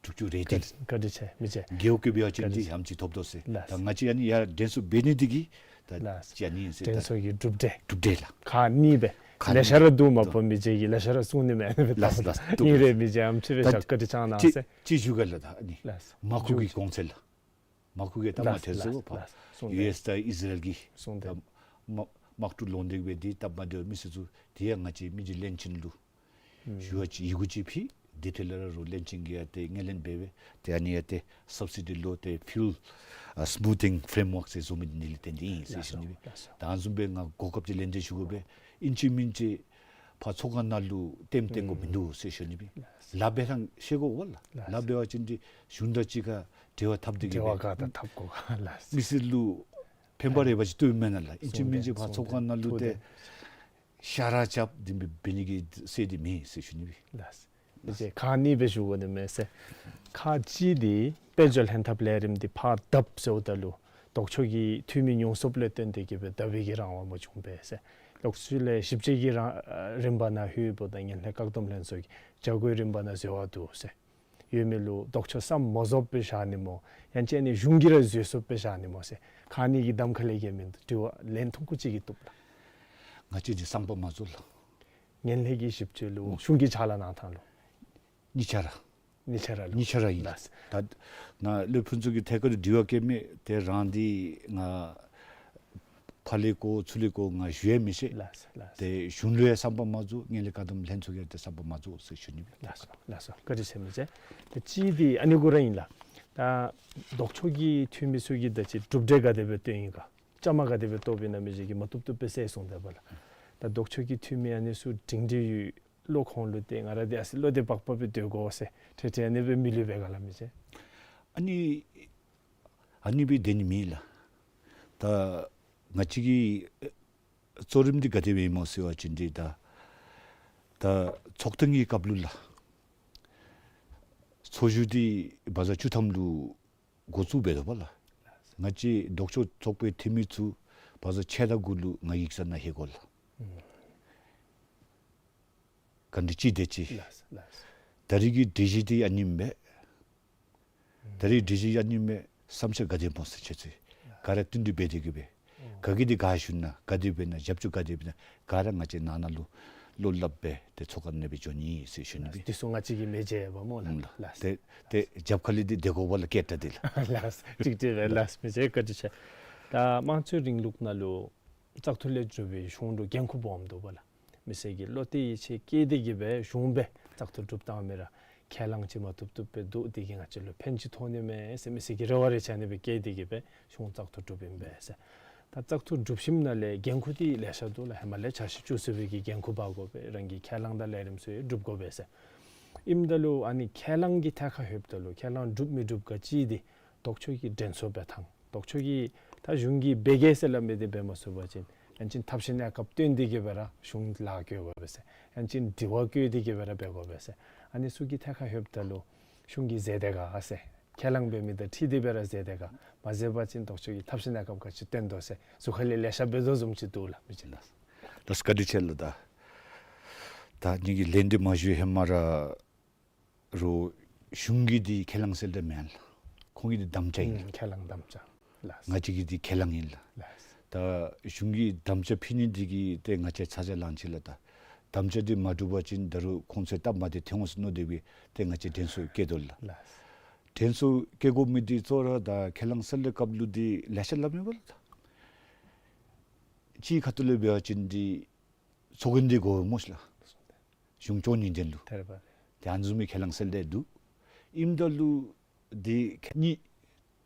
དྲུག་ཅུ་རེ་བདུན། བཀའ་དྲིན་ཆེ་མི་རྗེ། རྒེད་འོག་གི་འབད་བ་ཅིན་འདི་ཧ་ལམ་ཅིག་ཐོབ་དོ་ཟེར། ལགས། ད་ང་བཅས་ཨ་ནི་ཡར་འགྲན་ཚོགས་འབད་ནི་འདི་གིས་ད་ལགས། ཅིག་ཨ་ནི་ཨིན་ཟེར། འགྲན་ཚོགས་ཀྱི་གྲུབ་འབྲས། གྲུབ་འབྲས་ལགས། ཁག་གཉིས་སྦེ། ཁག་ལེ་ཤ་ར་འདུག་མ་པ་མི་རྗེ་གིས་ལེ་ཤ་ར་གསུང་ནི་མེན་ན་སྦེ། ལགས་ལགས། འདུག་ཨིན་རེ་མི་རྗེ་ཨམ་ཅིག་སྦེ་ད་བཞག། བཀའ་དྲིན་ཆེ་གནང་ཟེར། ཅིག་ཅིག་ཞུ་གེ་ལགས། ད་ཨ་ནི་ལགས། མར་ཁུ་གི་གོང་ཚད་ལགས། མར་ཁུ་གིས་སྟབས་མ་ལགས་བདེ་ཟེར་ལགས་བ། ལགས། གསུངས་ཏེ། ཡུ་ཨེསི་དང་ཨིས་ར་ཨེལ་གྱིས་གསུངས་ཏེ། ད་དམག་དམག་འཁྲུག་ལོག་སྟེ་གི་སྦེ་འདི་སྟབས་མ་བདེཝ་མི་སེར་ཚུ་འདི་ཡང་ང་བཅས་མི་རྗེ་བློན་ཆེན་ལུ་ཞུ་བ་ཅིག་ཡི་གུ་ཅིག་ཕུལ། དེ་འཕྲོ་ལས་ར་རུང་བློན་ཆེན་གྱིས་ཡང་ཏེ་ངོས་ལེན་འབད་སྦེ་ཏེ་ཨ་ནི་ཡང་ཏེ་སབ་སི་ཌི་ལོ་ཏེ་ཕིའུལ་ཨ་སི་མུ་ཐིང་ཕེ་རེམ་ཝརཀ་ཟེར་བཟོ་མི་འདི་ལས་བརྟེན་ཏེ་ཨིན་ཟེར་ཞུ་ནི་སྦེ། ལགས་སོ། ད་ཨ་ནི་བཟུམ་སྦེ་ང་གོ་སྐབས་ཅིག་ལེན་ཏེ་ཞུ་དགོ་པས། ཨིན་ཅི་མིན་ཅི་ཕར་ཚོགས་ཁང་ནང་ལུ་ལྟདམོ་སྟོན་དགོཔ་མིན་འདུག་ཟེར་ཞུ་ནི་སྦེ། ལགས། ལཱ་འབད་ཐངས་ཤེས་དགོ་པས་ལགས། ལགས། ལཱ་འབད་བ་ཅིན་འདི་གཞུང་དང་གཅིག་ཁར་འབྲེལ་བ་འཐབ་སྟེ་གི་འབྲེལ་བ་སྦེ་ག་དང་འཐབ་དགོ་ག་ལགས། མི་སེར་ལུ་ཕན་པ་རེ་བ་ཅིག་ཐོབ་མེན་ན་ལགས། ཨིན་ཅི་མིན་ཅི་ཕར་ཚོགས་ཁང་ནང་ལུ་ཏེ་ཤ་ར་རྐྱབ་སྟེ་འབད་ནི་གི་སྲོལ་འདི་མེད་ཟེར་ཞུ་ནི་སྦེ། ལགས། ཏེ་ཁག་གཉིས་སྦེ་ཞུ་དགོ་ནི་མས་ཟེར། ཁག་གཅིག་འདི་དཔལ་འབྱོར་ལྷན་ཐབས་ལས་རིམ་འདི་ཕར་བརྡབ་ཟེརཝ་ད་ལུ་ལྡོག་ཕྱོགས་ཀྱི་འཐུས་མི་ཉུང་སུ་ལས་བརྟེན་ཏེ་གི་སྦེ་བརྡབ་པའི་གི་རང་དབང་མ་བྱུང་པས་ཟེར། ལོགས་སུ་ལས་ཞིབ་དཔྱད་ཀྱི་རང་རིམ་པ་ནང་ལྷོད་པ་དང་ངན་ལྷད་བཀག་སྡོམ་ལྷན་ཚོགས་ཀྱི་བྱ་སྒོའི་རིམ་པ་ནང་འཛོལ་བ་འདུག་ཟེར། ཡོད་མི་ལུ་ལྡོག་ཕྱོགས་བསམ་མ་བཟོཝ་སྦེ་བཞག་ནི་སྨོ། ཡང་ཅིན་ཨ་ནི་གཞུང་གིས་ར་བཟོ་བཟོཝ་སྦེ་བཞག་ནི་སྨོ་ཟེར། ཁག་གཉིས་ཀྱི་གདམ་ཁ་ལས་བརྒལ་མིན་འདུག། དྲི་བ་ལན་ཐུང་ཀུ་ཅིག་གིས་བཏུབ་ལགས། ང་བཅས་ཀྱི་བསམ་པ་མ་རྫོགས་ལགས། ངན་ལྷད་ཀྱི་ཞིབ་དཔྱོད་ལུ་ཨུམ་གཞུང་གི་ཕྱག་ལཱ་གནང་ཐངས་ལུ། གཉིས་ཆ་ར། གཉིས་ཆ་ར་ལུ། གཉིས་ཆ་ར་ཨིན། ལགས། ད་ནཱ་ལུ་ཕུན་ཚོགས་ཀྱི་ཐད་ཁར་དྲི་བ་བཀོད་མི་དེ་རང་འདི་ང་ཕར་ལས་གོ་ཚུར་ལས་གོ་ང་ཞུ་ཡང་མི་ཤེས། ལགས་ལགས། དེ་གཞུང་ལུ་ཡང་བསམ་པ་མ་རྫོགས། ངན་ལྷད་བཀག་སྡོམ་ལྷན་ཚོགས་ཀྱི་དེ་བསམ་པ་མ་རྫོགས་ཟེར་ཞུ་ནི་ཨིན། ལགས་སོ་ལགས་སོ། བཀའ་དྲིན་ཆེ་མི་རྗེ། དེ་གཅིག་འདི་ཨ་ནི་གུ་ར་ཨིན་ལགས། ད་ལྡོག་ཕྱོགས་ཀྱི་འཐུས་མི་ཚུ་གིས་ད་ཅི་གྲུབ་འབྲས་ག་དེ་སྦེ་བཏོན་ཡི་ག། བཅའ་མར་ག་དེ་སྦེ་གཏོགསཔ་ཨིན་ན་མི་རྗེ་གིས་མ་བཏུབ་བཏུབ་སྦེ་གསལ་སོང་དེ་སྦེ་ལགས། ད་ལྡོག་ཕྱོགས་ཀྱི་འཐུས་མི་ཨ་ནི་ཚུ་སྒྲིང་སྒྲི་ཡོད། བློ་ཁོང་ལུ་ཏེ་ང་ར་འདི་ཨ་ཙི་བློ་བདེ་བག་ཕེབས་སྦེ་སྡོད་དགོ་ཟེར་ཁྲེ་ཁྲེ་ཨ་ནི་སྦེ་མི་ལུས་པས་ག་ལགས་མི་རྗེ། ཨ་ནི་ཨ་ནི་སྦེ་སྡོད་ནི་མེད་ལགས། ད་ང་བཅས་ཀྱི་གཙོ་རིམ་འདི་ག་དེ་སྦེ་ཨིན་མོ་ཟེར་བ་ཅིན་འདི་ད་ད་ཚོགས་ཐེངས་ཀྱི་སྐབས་ལུ་ལགས། ཚོགས་བཞུགས་འདི་བ་ཟ་བཅུ་ཐམ་ལུ་འགོ་བཙུགས་འབད་དོ་བ་ལགས། ང་བཅས་ལྡོག་ཕྱོགས་ཚོགས་པའི་འཐུས་མི་ཚུ་བ་ཟ་ཕྱེད་དང་དགུ་ལུ་ང་ཡིག་ཚང་ནང་ལྷོད་དགོ་ལགས། ཨུམ། ག་འདི་ཅིག་དེ་ཅིག། ལགས་ལགས། ད་རིས་ཀྱི་སྒྲིག་གཞི་འདི་ཨ་ནི་ཨིན་པས། ཨུམ། ད་རིས་སྒྲིག་གཞི་ཨ་ནི་ཨིན་པས། བསམ་འཆར་ག་དེ་སྨོ་ཟེར་ཁྱེད་ཚུ་ག་ར་བསྟུན་གྲོས་འབད་དེ་གི་སྦེ། ཨོ། ག་གིས་འདི་ག་ཞུ་ན་ག་དེ་སྦེ་ན་རྒྱབ་སྐྱོར་ག་དེ་སྦེ་ན་ག་ར་ང་བཅས་ནང་ན་ལུ་བློ་སླབ་སྦེ་ཏེ་ཚོགས་ཁང་ནང་སྦེ་འགྱོ་ནི་ཟེར་ཞུ་ནི་སྦེ། འདི་ཚུ་ང་བཅས་ཀྱིས་མི་འཇལ་བས་སྨོ་ལགས། ཨུམ་ལགས། ལགས། ཏེ་ཏེ་རྒྱབ་ཁ་ལས་འདི་དེ་གོ་བ་ལགས་སྐད་གྲགས་འདི་ལགས། ལགས། ཅིག་ཅིག་རེ་ལགས་མི་རྗེ་བཀའ་དྲིན་ཆེ། ད་དམངས་གཙོའི་རིང་ལུགས་ནང་ལུ་བཙག་འཐུ་ལས་གྲུབ་པའི་གཞུང་ལུ་འགན་ཁུར་སྦོམ་འདུག་པ་ལགས། མི་སེར་གྱིས་བློ་གཏད་ཡིད་ཆེས་བསྐྱེད་དེ་གི་སྦེ་གཞུང་སྦེ་བཙག་འཐུ་གྲུབ་བཏང་མི་ར་ཁས་བླངས་ཅིག་མ་བཏུབ་བཏུབ་སྦེ་འདུག། དེ་གིས་ང་བཅས་ལུ་ཕན་ཅིག་ཐོགས་ནི་མས་ཟེར་མི་སེར་གྱིས་རེ་བ་རེ་ཆ་ནི་སྦེ་བསྐྱེད་དེ་གི་སྦེ་གཞུང་བཙག་འཐུ་གྲུབ་ཨིན་པས་ཟེར། ད་བཙག་འཐུ་གྲུབ་ཞིནམ་ལས་འགན་ཁུར་འདི་ལེ་ཤ་འདུག་ལགས། ཧེ་མ་ལས་འཆར་གཞི་བཅུ་གསུམ་པའི་གི་འགན་ཁུར་འབག་དགོ་པས། རང་གི་ཁས་བླངས་དང་ལས་རིམ་ཚུ་ཡང་སྒྲུབ་དགོ་པས་ཟེར། ཨིནམ་ད་ལུ་ཨ་ནི་ཁས་བླངས་ཀྱི་ཐད་ཁར་ལྷོདཔ་ད་ལུ་ཁས་བླངས་གྲུབ་མི་གྲུབ་ག་ཅི་འདི་ལྡོག་ཕྱོགས་ཀྱིས་དྲན་གསོ་འབད་ཐངས། ལྡོག་ཕྱོགས་ཀྱིས་ད་གཞུང་གིས་འབད་གེ་ཟེར་སླབ་མི་འདི་འབད་མ་ཚུགས་པ་ཅིན་ཡང་ཅིན་ཐབས་ཤེས་གནས་སྐབས་བཏོན་ཏེ་གི་སྦེ་ར་གཞུང་ལཱ་བཀོད་དགོ་པས་ཟེར། ཡང་ཅིན་དྲི་བ་བཀོད་དེ་གི་སྦེ་ར་འབད་དགོ་པས་ཟེར། ཨ་ནི་ཚུ་གི་ཐད་ཁར་ལྷོདཔ་ད་ལུ་གཞུང་གིས་མཛད་དེ་ག་ཟེར། ཁས་བླངས་འབད་མི་དང་འཁྲིལ་ཏེ་སྦེ་ར་མཛད་དེ་ག། མ་མཛད་པ་ཅིན་ལྡོག་ཕྱོགས་ཀྱིས་ཐབས་ཤེས་གནས་སྐབས་ག་ཅི་བཏོན་དོ་ཟེར་ཟུར་ཁ་ལས་ལེ་ཤ་འབད་དོ་བཟུམ་ཅིག་འདུག་ལགས་མི་རྗེ་ལགས། ལགས་བཀའ་དྲིན་ཆེ་ལགས། ད་ད་ངེ་གི་ལན་འདི་མ་ཞུ་ཧེ་མ་ར་རུང་གཞུང་གི་འདི་ཁས་བླངས་གསལ་བསྒྲགས་མེན་ལགས། ཁོང་གི་འདི་དམ་བཅའ་ཨིན། ཨུམ་ཁས་བླངས་དམ་བཅའ། ལགས། ང་བཅས་ཀྱི་འདི་ཁས་བླངས་ཨིན་ལགས། ལགས། ད་གཞུང་གིས་དམ་བཅའ་ཕུལ་ནི་འདི་གིས་ཏེ་ང་བཅས་ཚ་གྱང་ལང་ཅི་ལགས། ད་དམ་བཅའ་འདི་མ་གྲུབ་པ་ཅིན་ད་རུང་ཁོང་ཚུ་སྟབས་མ་བདེ་ཐོན་འོང་ཟེར་མནོ་སྟེ་སྦེ་ཏེ་ང་བཅས་དྲན་གསོ་བཀལ་དོ་ལགས། ལགས། དྲན་གསོ་བཀལ་དགོ་མི་འདི་གཙོ་བོ་ར་ད་ཁས་བླངས་གསལ་བསྒྲགས་སྐབས་ལུ་འདི་ལེ་ཤ་སླབ་མི་འབད་ལགས། ད་སྤྱིར་ཁ་ཐུག་ལས་འབད་བ་ཅིན་འདི་ཚོགས་རྒྱན་འདི་དགོ་སྨོ་ལགས། གཞུང་སྐྱོང་ནི་འདི་ལུ། ཐེར་པ། ཏེ་ཨ་ནི་བཟུམ་མའི་ཁས་བླངས་གསལ་བསྒྲགས་འདུག། ཨིནམ་ད་ལུ་འདི་ཁ་གཉིས་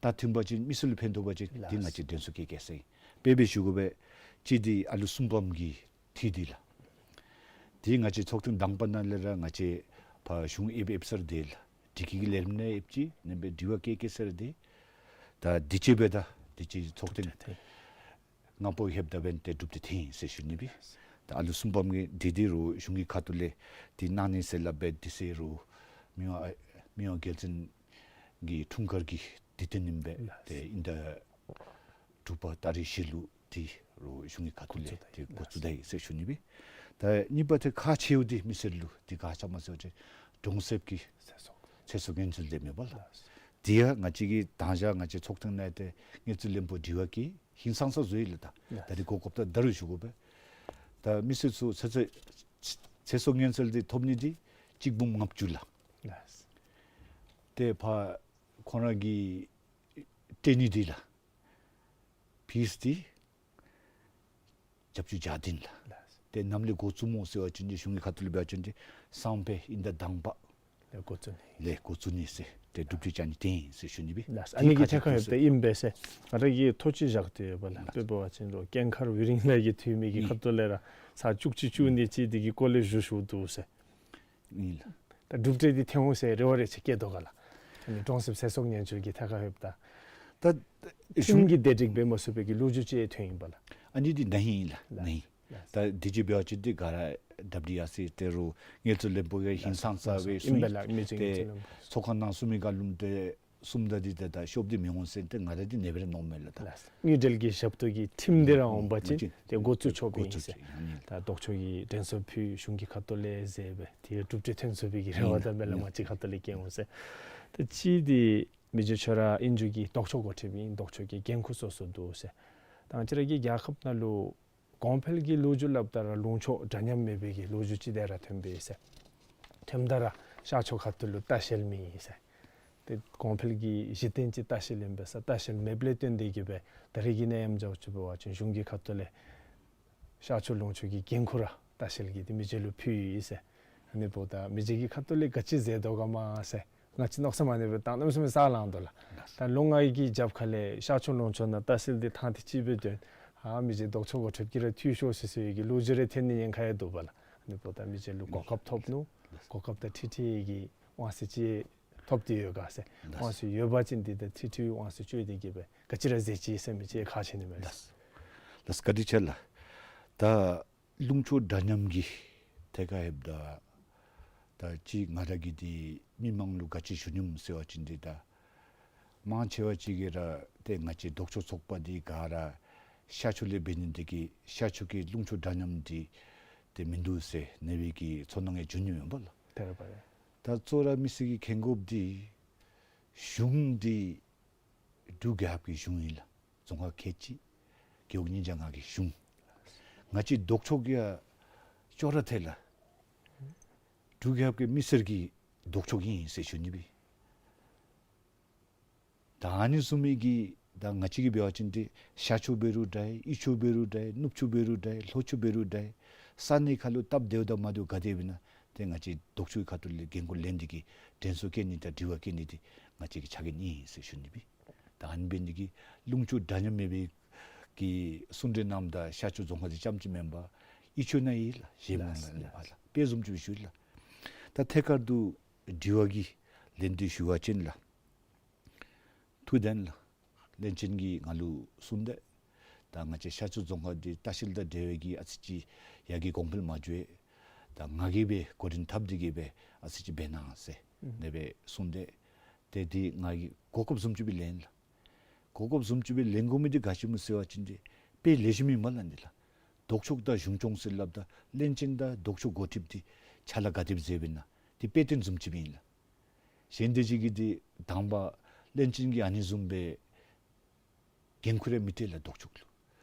ད་མཐུན་པ་ཅིན་མི་སེར་ལུ་ཕན་ཐོགས་པ་ཅིན་འདི་ང་བཅས་དྲན་གསོ་བཀལ་གེ་ཟེར་ཨིན། དཔེ་སྦེ་ཞུ་དགོ་པས། གཅིག་འདི་ཨ་ལུ་གསུམ་པམ་གི་འཐུས་འདི་ལགས། འདི་ང་བཅས་ཚོགས་ཐེངས་དང་པ་ནང་ལས་ར་ང་བཅས་ཕར་གཞུང་ཨེབ་ཨེབ་ས་ར་སྡོད་ལགས། སྒྲིག་ཁྲིམས་ཀྱི་ལས་རིམ་ནང་ཨེབ་ཅི་ནང་སྦེ་དྲི་བ་བཀོད་བཀོད་ས་ར་སྡོད། ད་དུས་ཅི་འབད་ད་དུས་ཅི་ཚོགས་ཐེངས་ལྔ་པོ་ལྷོདཔ་ད་འབདན་ཏེ་གྲུབ་སྟེ་ཐོན་ཡི་ཟེར་ཞུ་ནི་སྦེ། ད་ཨ་ལུ་གསུམ་པམ་གི་འདི་འདི་རུང་གཞུང་གི་ཁ་ཐུག་ལས་འདི་གནང་ནི་ཟེར་སླབ་སྦེ་འདི་ཟེར་རུང་མི་དབང་མི་དབང་རྒྱལ་བཙུན་གྱི་འཁྲུངས་སྐར་གྱི་དུས་སྟོན་ཨིན་པས། ཏེ་དབྱིན་ཟླ་དྲུག་པ་ཏ་རིག་བཞི་ལུ་འདི་རུང་གཞུང་གི་ཁ་ཐུག་ལས་འདི་འགོ་བཙུགས་ད་ཡི་ཟེར་ཞུ་ནི་སྦེ། ད་གཉིས་པ་ཏེ་ཁག་ཆེཝ་འདི་མི་སེར་ལུ་འདི་ག་ཅི་སྨོ་ཟེར་བ་ཅིན་གྲོང་གསེབ་ཀྱི་ཚེ་སྲོག་ཚེ་སྲོག་ཉེན་སྲུང་འདི་མེན་པ་ལགས། འདི་ཡང་ང་བཅས་ཀྱིས་ད་ཅི་ང་བཅས་ཚོགས་ཐེངས་ནང་ཏེ་དངུལ་རྩིས་བློན་པོ་དྲི་བ་བཀོད་ཧིང་སངས་ས་བཟོ་ཡི་ལགས། ད་ད་རིས་གོ་སྐབས་ད་ད་རུང་ཞུ་དགོ་པས། ད་མི་སེར་ཚུ་ཚེ་སྲོག་ཚེ་སྲོག་ཉེན་སྲུང་འདི་ཐོབ་ནི་འདི་གཅིག་འབུམ་ལྔ་བཅུ་ལགས། ལགས། ཏེ་ཕར་ཁོང་ར་གི་སྤྲོད་ནི་འདི་ལགས། ཕིས་འདི་རྒྱབ་ཆུ་བརྒྱ་བདུན་ལགས། ལགས། ཏེ་ནམ་ལས་འགོ་བཙུགས་སྨོ་ཟེར་བ་ཅིན་འདི་གཞུང་གི་ཁ་ཐུག་ལས་འབད་བ་ཅིན་འདི་སང་ཕོད་དབྱིན་ཟླ་དང་པ་ལས་འགོ་བཙུགས་ནི་ལས་འགོ་བཙུགས་ནི་ཟེར་ཏེ་གྲུབ་སྟེ་བཅར་ནི་ཏེ་ཨིན་ཟེར་ཞུ་ནི་སྦེ། ལགས། ཨ་ནི་གི་ཐད་ཁར་ལྷོདཔ་ད་ཨིན་པས་ཟེར་ང་ར་གིས་ཐོ་ཅིག་བཞག་སྟེ་ཡོད་པ་ལགས། ལགས། དཔེ་འབད་བ་ཅིན་རོགས་སྐྱེངས་མཁར་དབུ་རིང་ལས་ཀྱི་འཐུས་མི་གི་ཨིན། ཁ་ཐུག་ལས་ར་ས་བཅུ་གཅིག་བཅུ་གཉིས་ཅིག་འདི་གི་སྐོར་ལས་ཞུ་ཞུཝ་འདུག་ཟེར། ཨིན་ལགས། ད་གྲུབ་འབྲས་འདི་ཐོན་འོང་ཟེར་རེ་བ་རེ་ཆ་བསྐྱེད་དོ་ག་ལགས། ཨ་ནི་གྲོང་གསེབ་ཚེ་སྲོག་ཉེན་སྲུང་གི་ཐད་ཁར་ལྷོདཔ་ད། ད་ཁྲིམས་ཀྱི་བདེ་སྒྲིག་འབད་མ་ཚུགས་པའི་གི་ལོ་རྒྱུས་ཅིག་ཐོན་ཡི་པ་ལགས། ཨ་ནི་འདི་ནཱ་ཨིན་ལགས། ནཱ་ཨིན། ལགས། ད་དུས་ཅི་འབད་བ་ཅིན་འདི་ག་ར་ཌབ་ཌི་ཨར་སི་ཏེ་རུང་དངུལ་རྩིས་བློན་པོ་གིས་ཧིང་སངས་ས་སྦེ་ཨིན་པས་ལགས། མི་ཅིག་ཏེ་དངུལ་རྩིས་བློན་པོ་ཚོགས་ཁང་ནང་གསུང་མི་ག་ལུ་ཏེ་གསུངམ་ད་འདི་ད་ད་ཤོབ་འདི་མི་འོང་ཟེར་ཏེ་ང་ར་འདི་ནེ་བར་ནོ་མེན་ལགས། ད་ལགས། དངུལ་འབྲེལ་གྱི་ཞབས་ཏོག་གི་ཁྲིམས་འདི་ར་འོང་པ་ཅིན་ཏེ་འགོ་བཙུགས་ཆོགཔ་ཨིན་ཟེར། ད་ལྡོག་ཕྱོགས་ཀྱིས་དྲན་གསོ་ཕུལ་གཞུང་གི་ཁ་ཐུག་ལས་ཟེར་སྦེ་ཏེ་གྲུབ་འབྲས་ཐོན་ཚུགས་པའི་གི་རེ་བ་དང་སྨོན་ལམ་ཅིག་ཁ་ཐུག་ལས་བསྐྱེད་འོང་ཟེར། ད་གཅིག་འདི་མི་རྗེ་ཁྱོད་ར་ཨིན་རུང་གི་ལྡོག་ཕྱོགས་འགོ་ཁྲིདཔ་ཨིན། ལྡོག་ཕྱོགས་ཀྱི་འགན་ཁུར་སོ་སོ་འདུག་ཟེར། ད་ང་བཅས་ར་གི་རྒྱལ་ཁབ་ནང་ལུ་ གོང་འཕེལ་གྱི་ལོ་རྒྱུས་སླབ་ད་ར་ལུང་ཕྱོགས་འདྲ་མཉམ་མེད་པའི་གི་ལོ་རྒྱུས་ཅིག་དེ་ར་ཐོན་པས་ཟེར། ཐོནམ་ད་ར་ཤར་ཕྱོགས་ཁ་ཐུག་ལུ་ལྟ་བཤལ་མི་ཨིན་ཟེར། ཏེ་གོང་འཕེལ་གྱི་གཞི་རྟེན་ཅིག་ལྟ་བཤལ་ཨིན་པས་ཟེར། ལྟ་བཤལ་མེདཔ་ལས་བརྟེན་ཏེ་གིས་སྦེ་ད་རེས་ཀྱི་ནད་ཡམས་འདི་ཚུ་འབད་བ་ཅིན་གཞུང་གི་ཁ་ཐུག་ལས་ཤར་ཕྱོགས་ལུང་ཕྱོགས་ཀྱི་འགན་ཁུར་ར་ལྟ་བཤལ་གྱི་ཏེ་མི་སེར་ལུ་ཕུལ་ཡི་ཟེར། ཨ་ནི་འབདཝ་ད་མི་སེར་གྱི་ཁ་ཐུག་ལས་ག་ཅི་མཛད་དོ་ག་མ་ཟེར། ང་བཅས་མནོ་བསམ་ཨ་ནི་སྦེ་བཏང་གནམ་མེད་ས་མེད་ས་ལངས་དོ་ལགས། ད་ལོ་ལྔ་གི་རྒྱབ་ཁ་ལས་ཤར་ཕྱོགས་ལུང་ཕྱོགས་ནང་ལྟ་བཤལ་འདི་ཐེངས་དེ་ཅིག་སྦེ་ཐོན། ཨ་མི་སེར་ལྡོག་ཕྱོགས་འགོ་ཁྲིདཔ་ཀྱིས་ར་འཐུས་ཤོར་སི་སི་ཡི་གི་ལོ་རྒྱུས་རེ་ཐོན་ནི་ཉེན་ཁ་ཡང་འདུག་པ་ལགས། ཨ་ནི་འབདཝ་ད་མི་སེར་ལུ་གོ་སྐབས་ཐོབ་ནུག། གོ་སྐབས་དང་འཁྲིལ་འཁྲིལ་གྱི་དབང་ཚད་ཅིག་ཐོབ་སྟེ་ཡོད་ག་ཟེར། དབང་ཚད་ཡོད་པ་ཅིན་འདི་དང་འཁྲིལ་འཁྲིལ་དབང་ཚད་སྤྱོད་དེ་གིས་སྦེ་ག་ཅི་ར་མཛད་ཅི་ཟེར་མི་ཅིག་ཁག་ཆེ་ནི་མས། ལགས་ལགས། བཀའ་དྲིན་ཆེ་ལགས། ད་ལུང་ཕྱོགས་འདྲ་མཉམ་གྱི་ཐད་ཁར་ལྷོདཔ་ད་ད་ཅི་ང་ར་གིས་འདི་མི་མང་ལུ་ག་ཅི་ཞུ་ནི་སྨོ་ཟེར་བ་ཅིན་འདི་ད་མང་ཆེ་བ་ཅིག་གིས་ར་ཏེ་ང་བཅས་ལྡོག་ཕྱོགས་ཚོགས་པ་འདི་ག་ར་ཤར་ཕྱོགས་ལས་འབད་ནི་འདི་གིས་ཤར་ཕྱོགས་ཀྱི་ལུང་ཕྱོགས་འདྲ་མཉམ་འདི་ཏེ་མིན་འདུག་ཟེར་ཨ་ནི་སྦེ་གི་ཚོར་སྣང་ཡང་བྱུང་ནི་ཨིན་པས་ལགས། དེ་རེད་པ་རེད། ད་གཙོ་བོ་ར་མི་སེར་གྱིས་མཁྱེན་དགོཔ་འདི་གཞུང་འདི་འབྲུག་རྒྱལ་ཁབ་ཀྱི་གཞུང་ཨིན་ལགས། རྫོང་ཁག་ཁལ་གཅིག་རྒེད་འོག་ཉིས་བརྒྱ་ལྔ་གི་གཞུང་། ང་བཅས་ལྡོག་ཕྱོགས་ཀྱིས་ཡང་ཅོག་ར་འཐད་ལགས། འབྲུག་རྒྱལ་ཁབ་ཀྱི་མི་སེར་གྱི་ལྡོག་ཕྱོགས་ཨིན་ཟེར་ཞུ་ནི་སྦེ། ད་ཨ་ནི་བཟུམ་མའི་གི་ད་ང་བཅས་ཀྱིས་འབད་བ་ཅིན་ཏེ་ཤར་ཕྱོགས་འབད་རུང་འདྲ་ཡི་དབུས་ཕྱོགས་འབད་རུང་འདྲ་ཡི་ནུབ་ཕྱོགས་འབད་རུང་འདྲ་ཡི་ལྷོ་ཕྱོགས་འབད་རུང་འདྲ་ཡི་ས་གནས་ཁར་ལུ་སྟབས་བདེཝ་དང་མ་བདེཝ་ག་དེ་སྦེ་ཨིན་ན་ཏེ་ང་བཅས་ལྡོག་ཕྱོགས་ཁ་ཐུག་ལས་འགན་ཁུར་ལེན་ཏེ་གིས་དྲན་གསོ་བཀལ་ནི་དང་དྲི་བ་བཀལ་ནི་འདི་ང་བཅས་ཀྱི་ཕྱག་འགན་ཨིན་ཟེར་ཞུ་ནི་སྦེ། ད་ཨ་ནི་འབད་ནི་འདི་གིས་ལུང་ཕྱོགས་འདྲ་མཉམ་མེད་པའི་གི་གསུང་གྲོས་གནངམ་ད་ཤར་ཕྱོགས་རྫོང་ཁག་འདི་རྐྱངམ་ཅིག་མེན་པར་དབུས་ཕྱོགས་ནང་ཡོད་ལགས། གཞན་མི་མང་ལགས་ལགས་ལགས། ཕར་ལགས་དཔེ་བཟུམ་ཅིག་སྦེ་ཞུ་ལགས། ད་ཐད་ཀར་དུ་དྲི་བ་གི་ལན་འདི་ཞུ་བ་ཅིན་ལགས། ཐུགས་བདེན་ལགས། བློན་ཆེན་གྱིས་ང་ལུ་གསུངས་ཏེ་ད་ང་བཅས་ཤར་ཕྱོགས་རྫོང་ཁག་འདི་ལྟ་བཤལ་དང་འབྲེལ་བའི་གི་ཨ་ཙི་ཅིག་ཡར་རྒྱས་གོང་འཕེལ་མ་འགྱོ་བས། ད་ང་གིས་སྦེ་འགོ་འདྲེན་འཐབ་སྟེ་གིས་སྦེ་ཨ་ཙི་ཅིག་འབད་གནང་ཟེར་ཨུམ་ཨ་ནི་སྦེ་གསུངས་ཏེ་ཏེ་འདི་ང་གིས་གོ་སྐབས་བཟུམ་ཅིག་སྦེ་ལེན་ལགས། གོ་སྐབས་བཟུམ་ཅིག་སྦེ་ལེན་དགོ་མི་འདི་ག་ཅི་སྨོ་ཟེར་བ་ཅིན་ཏེ་དཔེ་ལེགས་ཤོམ་ཨིན་མས་ལགས་འདི་ལགས། ལྡོག་ཕྱོགས་དང་གཞུང་སྐྱོང་ཟེར་སླབ་ད་བློན་ཆེན་དང་ལྡོག་ཕྱོགས་འགོ་ཁྲིདཔ་འདི་ཕྱག་ལཱ་ག་དེ་སྦེ་མཛདཔ་ཨིན་ན་འདི་དཔེ་སྟོན་བཟུམ་ཅིག་སྦེ་ཨིན་ལགས། གཞན་དེ་ཅིག་གིས་འདི་དང་པ་བློན་ཆེན་གྱིས་ཨ་ནི་བཟུམ་སྦེ་འགན་ཁུར་རེ་མི་སྤྲོད་ལགས་ལྡོག་ཕྱོགས་ལུ།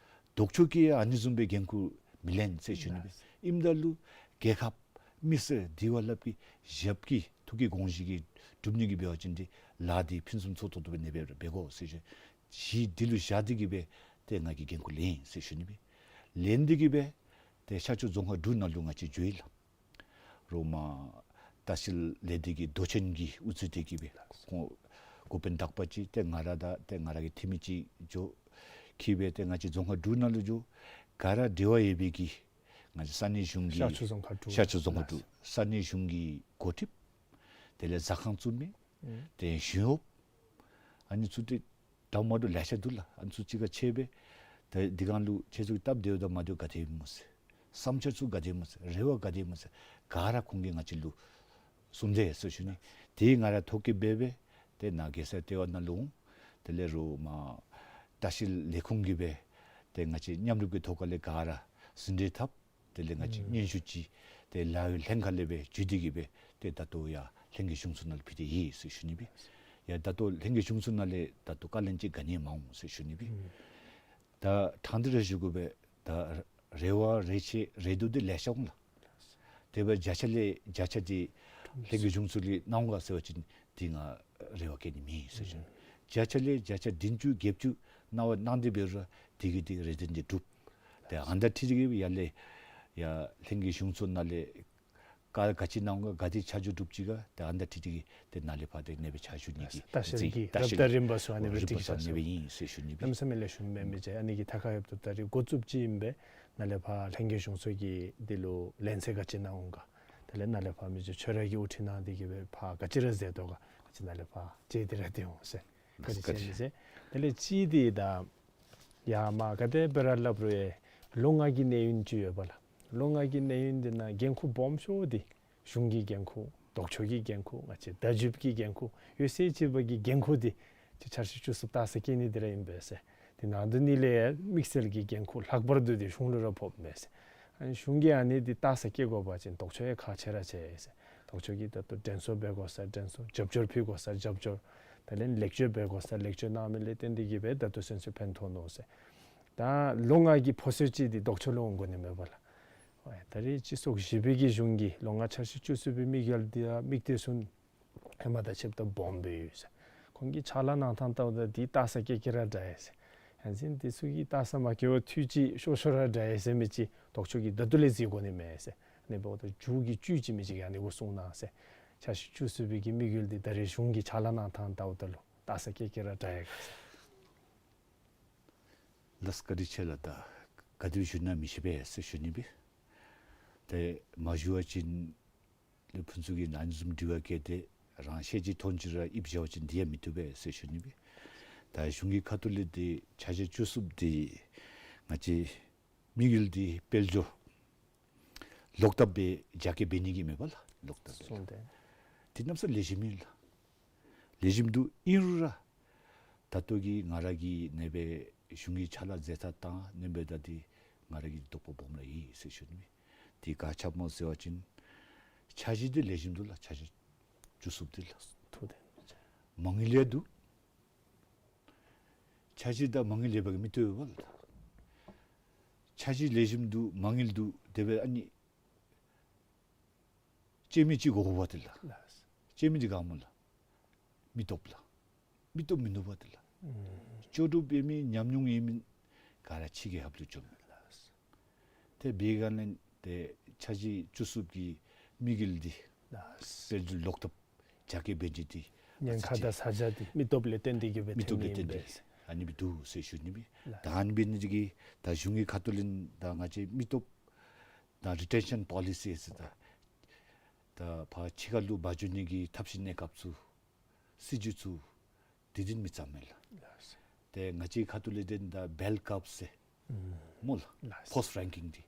ལྡོག་ཕྱོགས་ཀྱིས་ཨ་ནི་བཟུམ་སྦེ་འགན་ཁུར་མི་ལེན་ཟེར་ཞུ་ནི་སྦེ། ཨིནམ་ད་ལུ་རྒྱལ་ཁབ་མི་སེར་འདི་བ་ལྷགཔ་གི་ཞབས་ཀྱི་ཐུགས་ཀྱི་དགོངས་བཞེད་ཀྱི་སྒྲུབ་ནི་གི་འབད་བ་ཅིན་འདི་ལཱ་འདི་ཕུན་སུམ་ཚོགས་ཏོག་ཏོ་སྦེ་ཨ་ནི་སྦེ་འབད་དགོ་ཟེར་ཞུ། གཞི་འདི་ལུ་བཞག་སྟེ་གིས་སྦེ་ཏེ་ང་གིས་འགན་ཁུར་ལེན་ཟེར་ཞུ་ནི་སྦེ། ལེན་ཏེ་གིས་སྦེ་ཏེ་ཤར་ཕྱོགས་རྫོང་ཁག་དྲུག་ནང་ལུ་ང་བཅས་འགྱོ་ཡི་ལགས། རོགས་མར་ལྟ་བཤལ་ལས་སྡེ་གི་མདོ་ཆེན་གྱིས་དབུ་གཙོས་ཏེ་གིས་སྦེ་ཁོང་འགོ་དཔོན་དག་པ་ཅིག་ཏེ་ང་ར་དང་ཏེ་ང་ར་གི་འཐུས་མི་ཅིག་འགྱོ། འཁྱིད་སྦེ་ཏེ་ང་བཅས་རྫོང་ཁག་དྲུག་ནང་ལུ་འགྱོ། ག་ར་འབྲེལ་བ་ཡོད་པའི་གི་ང་བཅས་ས་གནས་གཞུང་གི་ཤར་ཕྱོགས་རྫོང་ཁག་དྲུག་ཤར་ཕྱོགས་རྫོང་ཁག་དྲུག་ས་གནས་གཞུང་གི་འགོ་ཁྲིདཔ་དེ་ལས་ཟ་ཁང་བཙུགས་མི་ཨུམ་ཏེ་ཞུ་འོབ་ཨ་ནི་ཚུ་ཏེ་འདྲཝ་མ་འདྲཝ་ལེ་ཤ་འདུག་ལགས། ཨ་ནི་ཚུ་གཅིག་ཁར་ཕྱད་སྦེ་ད་འདི་སྒང་ལུ་ཁྱེད་ཚུ་གི་སྟབས་བདེཝ་དང་མ་བདེཝ་ག་དེ་སྨོ་ཟེར། བསམ་འཆར་ཚུ་ག་དེ་སྨོ་ཟེར། རེ་བ་ག་དེ་སྨོ་ཟེར། ག་ར་ཁོང་གིས་ང་བཅས་ལུ་གསུངས་ཏེ་ཟེར་ཞུ་ནི། དེ་ང་ར་ཐོ་བཀོད་འབད་སྦེ་ཏེ་ནཱ་རྒྱལ་ས་ལྟེ་བ་ནང་ལུ་འོང་། དེ་ལས་རོགས་མར་ལྟ་བཤལ་ལས་ཁུངས་ཀྱིས་སྦེ་ཏེ་ང་བཅས་མཉམ་རུབ་ཀྱི་ཐོག་ཁ་ལས་ག་ར་ཟིན་བྲིས་བཏབ། དེ་ལས་ང་བཅས་ཨུམ་སྙན་ཞུ་ཅིག་ཏེ་ལཱ་གཡོག་ལྷན་ཁག་ལས་སྦེ་བརྒྱུད་དེ་གིས་སྦེ་ཏེ་ད་ལྟོ་ཡར་ལྷན་རྒྱས་གཞུང་ཚོགས་ནང་ལུ་ཕུལ་ཏེ་ཡོད་ཟེར་ཞུ་ནི་སྦེ། ཡར་ད་ལྟོ་ལྷན་རྒྱས་གཞུང་ཚོགས་ནང་ལས་ད་ལྟོ་བཀའ་ལན་ཅིག་ག་ནི་ཡང་མ་འོང་ཟེར་ཞུ་ནི་སྦེ། ཨུམ་ད་དྲང་སྟེ་ར་ཞུ་དགོ་པས། ད་རེ་བ་རེ་ཆེ་རེ་སྡུག་འདི་ལེ་ཤ་འོང་ལགས། དེ་སྦེ་བརྒྱ་ཆ་ལས་བརྒྱ་ཆ་འདི་ལྷན་རྒྱས་གཞུང་ཚོགས་ལས་གནང་འོང་ག་ཟེར་བ་ཅིན་འདི་ང་རེ་བ་བསྐྱེད་ནི་མེད་ཟེར་ཞུ། ཨུམ་བརྒྱ་ཆ་ལས་བརྒྱ་ཆ་བདུན་ཅུ་བརྒྱད་ཅུ་གནང་བ་གནང་སྟེ་འབད་རུང་ར་དེ་གིས་དེ་རེ་འདུན་འདི་འགྲུབ། ཏེ་ཨ་ནི་དང་འཁྲིལ་ཏེ་གིས་ཡར་ལས་ཡར་ལྷན་རྒྱས་གཞུང་ཚོགས་ནང་ལས་བཀའ་ག་ཅི་གནང་འོང་ག་ག་དེ་ཆ་འཇོག་གྲུབ་ཅི་ག་ཏེ་ཨ་ནི་དང་འཁྲིལ་ཏེ་གིས་ཏེ་ནཱ་ལས་ཕར་ཏེ་ཨ་ནི་སྦེ་ཕྱག་ཞུ་ནི་གི་ལྟ་བཤལ་གྱི་ལྟ་བཤལ་རབ་དང་རིམ་པ་ཚུ་ཨ་ནི་སྦེ་རིམ་པ་སྒྲིག་ཚུ་ཨ་ནི་སྦེ་ཨིན་ཟེར་ཞུ་ནི་སྦེ། གནམ་མེད་ས་མེད་ལེགས་ཤོམ་མེན་མི་ཅིག་ཨ་ནི་གི་ཐད་ཁར་ཡོདཔ་ད་ད་རིས་འགོ་བཙུགསཔ་ཅིག་ཨིན་པས། ནཱ་ལས་ཕར་ལྷན་རྒྱས་གཞུང་ཚོགས་ཀྱིས་འདི་ལུ་ལན་གསལ་ག་ཅི་གནང་འོང་ག། དེ་ལས་ནཱ་ལས་ཕར་མི་རྗེ་ཆོས་ར་གིས་དབུ་ཁྲིད་གནང་སྟེ་གིས་སྦེ་ཕར་ག་ཅི་ར་མཛད་དོ་ག་ག་ཅི་ནཱ་ལས་ཕར་མཇལ་ཏེ་ར་སྡོད་འོང་ཟེར། བཀའ་དྲིན་ཆེ་ཟེར། དེ་ལས་གཅིག་འདི་ད་ཡར་མར་ག་དེ་སྦེ་ར་སླབ་རུང་ཡང་ལོ་ལྔ་གི་གནས་ཡུན་ཅིག་ཡོད་པས་ལགས། ལོ་ལྔ་གི་གནས་ཡུན་འདི་ནང་འགན་ཁུར་སྦོམ་ཤོས་འདི་གཞུང་གི་འགན་ཁུར་ལྡོག་ཕྱོགས་ཀྱི་འགན་ཁུར་ང་བཅས་བརྡ་བརྒྱུདཔ་གི་འགན་ཁུར་ཡོད་ཚད་ཅིག་འབད་གི་འགན་ཁུར་འདི་ཅིག་འཆར་གཞི་བཅུ་གསུམ་བརྟག་ས་བཀལ་ནི་འདི་ར་ཨིན་པས་ཟེར། དེ་ནང་དོན་ནི་ལས་དམིགས་བསལ་གྱི་འགན་ཁུར་ལྷག་པར་དུ་འདི་གཞུང་ལུ་ར་ཕོགཔ་མས་ཟེར། ཨ་ནི་གཞུང་གིས་ཨ་ནི་འདི་བརྟག་ས་བཀལ་དགོ་པ་ཅིན་ལྡོག་ཕྱོགས་ཡང་ཁག་ཆེ་ར་ཆེ་ཟེར། ལྡོག་ཕྱོགས་ཀྱིས་ད་ལྟོ་དྲན་གསོ་འབད་དགོ་ས་དྲན་གསོ་རྒྱབ་སྐྱོར་ཕུལ་དགོ་ས་རྒྱབ་སྐྱོར་དེ་ལས་ལེགས་བཅོས་འབད་དགོ་ས་ལེགས་བཅོས་གནང་མི་ལས་བརྟེན་ཏེ་གིས་སྦེ་ད་ལྟོ་ཚུན་ཚོད་ཕན་ཐོགས་ནུག་ཟེར། ད་ལོ་ལྔ་གི་ཕོ་གསོལ་ཅིག་འདི་ལྡོག་ཕྱོགས་ལུ་འོང་དགོ་ནི་མས་པ་ལགས། ད་རེས་སྤྱི་ཚོགས་བཞི་པའི་གི་གཞུང་གིས་ལོ་ལྔ་འཆར་གཞི་བཅུ་གསུམ་པའི་དམིགས་ཡུལ་འདི་ཡང་དམིགས་གཏད་ཚུན་ཧེ་མ་དང་ཕྱདཔ་ད་སྦོམ་སྦེ་ཡོད་ཟེར། ཁོང་གི་ཕྱག་ལཱ་གནང་ཐངས་བལྟཝ་ད་འདི་ལྟ་ས་ཀེ་ཀེ་ར་འདྲ་ཡི་ཟེར། ཡང་ཅིན་འདི་ཚུ་གི་ལྟ་ས་མ་ཀེ་བ་འཐུས་ཅིག་ཤོར་ཤོར་ར་འདྲ་ཡི་ཟེར་མི་ཅིག་ལྡོག་ཕྱོགས་ཀྱིས་ད་ལྟོ་ལས་གཟིགས་དགོ་ནི་མས་ཟེར། ཨ་ནི་འབདཝ་ད་མཇུག་གི་བཅུད་ཅིག་མི་ཅིག་གིས་ཨ་ནི་གུ་གསུངས་གནང་ཟེར། འཆར་གཞི་བཅུ་གསུམ་པའི་གི་དམིགས་ཡུལ་འདི་ད་རེས་གཞུང་གི་ཕྱག་ལཱ་གནང་ཐངས་བལྟཝ་ད་ལུ་ལྟ་ས་ཀེ་ཀེ་ར་འདྲ་ཡི་ག་ཟེར། ལགས་བཀའ་དྲིན་ཆེ་ལགས། ད་ག་དེ་སྦེ་ཞུ་ན་མི་ཤེས་པས་ཟེར་ཞུ་ནི་སྦེ། ཏེ་མ་ཞུ་བ་ཅིན་ལས་ཕུན་ཚོགས་ཀྱིས་ཨ་ནི་བཟུམ་དྲི་བ་བཀོད་དེ་རང་ཤེས་ཅིག་ཐོན་ཅི་ར་ཨིབ་བཞག་པ་ཅིན་འདི་ཡང་མི་བཏུབ་པས་ཟེར་ཞུ་ནི་སྦེ། ད་གཞུང་གི་ཁ་ཐུག་ལས་འདི་འཆར་གཞི་བཅུ་གསུམ་འདི་ང་བཅས་དམིགས་ཡུལ་འདི་དཔལ་འབྱོར་ལོག་བཏབ་སྦེ་རྒྱ་སྐྱེད་འབད་ནི་གི་མེན་པ་ལགས། ལོག་བཏབ་སྦེ་གསུངས་ཏེ། འདི་གནམ་ས་ལེགས་ཤོམ་ཨིན་ལགས། ལེགས་ཤོམ་འདུག། ཨིན་རུང་ར་ད་ལྟོ་གི་ང་ར་གིས་ཨ་ནེ་སྦེ་གཞུང་གི་ཕྱག་ལཱ་མཛད་ཐངས་དང་ཨ་ནེ་སྦེ་ད་འདི་ང་ར་གིས་དོགས་པ་སྦོམ་ར་ཡོད་ཟེར་ཞུ་ནི་མས། འདི་ག་ཅི་སྨོ་ཟེར་བ་ཅིན་འཆར་གཞི་འདི་ལེགས་ཤོམ་འདུག་ལགས། འཆར་གཞི་བཅུ་གསུམ་འདི་ལགས། ཐུགས་རྗེ་ཆེ། མ་དངུལ་ཡང་འདུག། འཆར་གཞི་དང་མ་དངུལ་ཡོད་པ་གིས་མི་བཏུབ་པས་ལགས། འཆར་གཞི་ལེགས་ཤོམ་འདུག། མ་དངུལ་འདུག། དེ་སྦེ་ཨ་ནི་སྤྱོད་མི་ཅིག་དགོ་དགོཔ་འདི་ལགས། ལགས། སྤྱོད་མི་འདི་ག་སྨོ་ལགས། མི་སྟོབས་ལགས། མི་སྟོབས་མིན་ནུག་པ་འདི་ལགས། ཨུམ། ལྕོགས་གྲུབ་ཡོད་མི་ཉམས་མྱོང་ཡོད་མི་ག་ར་ཕྱི་རྒྱལ་ཁབ་ལུ་བྱོན་མི་ལགས། དེ་འབད་ག་ནི་ཏེ་འཆར་གཞི་བཅུ་གསུམ་གྱི་དམིགས་ཡུལ་འདི་ལགས། དཔལ་འབྱོར་ལོག་བཏབ་རྒྱ་སྐྱེད་འབད་ནི་འདི་ཉེན་ཁ་དང་ས་ཆ་འདི་མི་སྟོབས་ལས་བརྟེན་ཏེ་གི་སྦེ་མི་སྟོབས་ལས་ཐོན་ནི་བརྟེན་ཏེ་ཨིན་པས། ཨ་ནི་སྦེ་འདུག་ཟེར་ཞུ་ནི་མས། ལགས། ད་ཨ་ནི་འབད་ནི་འདི་གིས་ད་གཞུང་གི་ཁ་ཐུག་ལས་ད་ང་བཅས་མི་སྟོབས་ད་རི་ཊེན་ཤཱན་པོ་ལི་སི་ཟེར་ད་ད་ཕར་ཕྱི་ཁ་ལུ་འབག་འགྱོ་ནི་གི་ཐབས་ཤེས་གནས་སྐབས་ཚུ་སྲིད་བྱུས་ཚུ་འདི་འདི་མི་བརྩམ་མས་ལགས། ལགས། ཏེ་ང་བཅས་ཁ་ཐུག་ལས་འདི་ད་བེལ་ཀརབ་ཟེར་ཨུམ། སྨོ་ལགས། ལགས། ཕོརསི་རེང་ཀིང་འདི་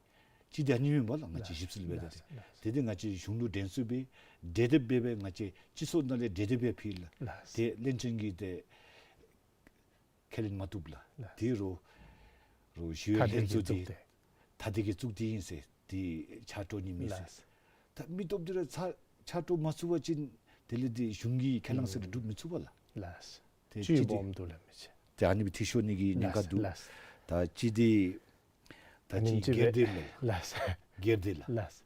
ཅིག་འདི་ཨ་ནི་མེན་པ་ལགས། ང་བཅས་ལགས། ཞིབ་འཚོལ་འབད་ད་ལགས། ལགས། དེ་འདི་ང་བཅས་གཞུང་ལུ་འགྲན་བསྡུར་འབད་འདྲེན་འདེབས་འབད་འབད་ང་བཅས་སྤྱི་ཚོགས་ནང་ལས་འགྲན་འདེབས་འབད་ཕུལ་ལགས། ལགས། ཏེ་བློན་ཆེན་གྱིས་ཏེ་ཁས་ལེན་མ་བཏུབ་ལགས། ལགས། དེ་རུང་རུང་ཞི་གཡོག་ལྷན་ཚོགས་འདི་ཐ་དད་ཀྱི་བཙུགས་ཏེ་ཨིན་ཟེར་འདི་ཆ་སྤྲོད་ནི་མེད་ཟེར། ལགས། ད་མི་སྟོབས་འདི་ར་ཆ་ཆ་སྤྲོད་མ་ཚུགས་པ་ཅིན་དེ་ལས་འདི་གཞུང་གི་ཁས་བླངས་ཟེར་སྒྲུབ་མི་ཚུགས་པས་ལགས། ལགས། ཏེ་བཅུད་ཅིག་འདི་སྦོམ་འདུག་ལགས་མི་ཆེ། ཏེ་ཨ་ནི་སྦེ་འཐུས་ཤོར་ནི་གི་ཉེན་ཁ་ལགས། འདུག། ལགས། ད་ཅི་འདི་ད་ཨ་ནི་ཅིག་ཅིག་སྦེ་སྒེར་སྡེ་ལགས། ལགས། སྒེར་སྡེ་ལགས། ལགས།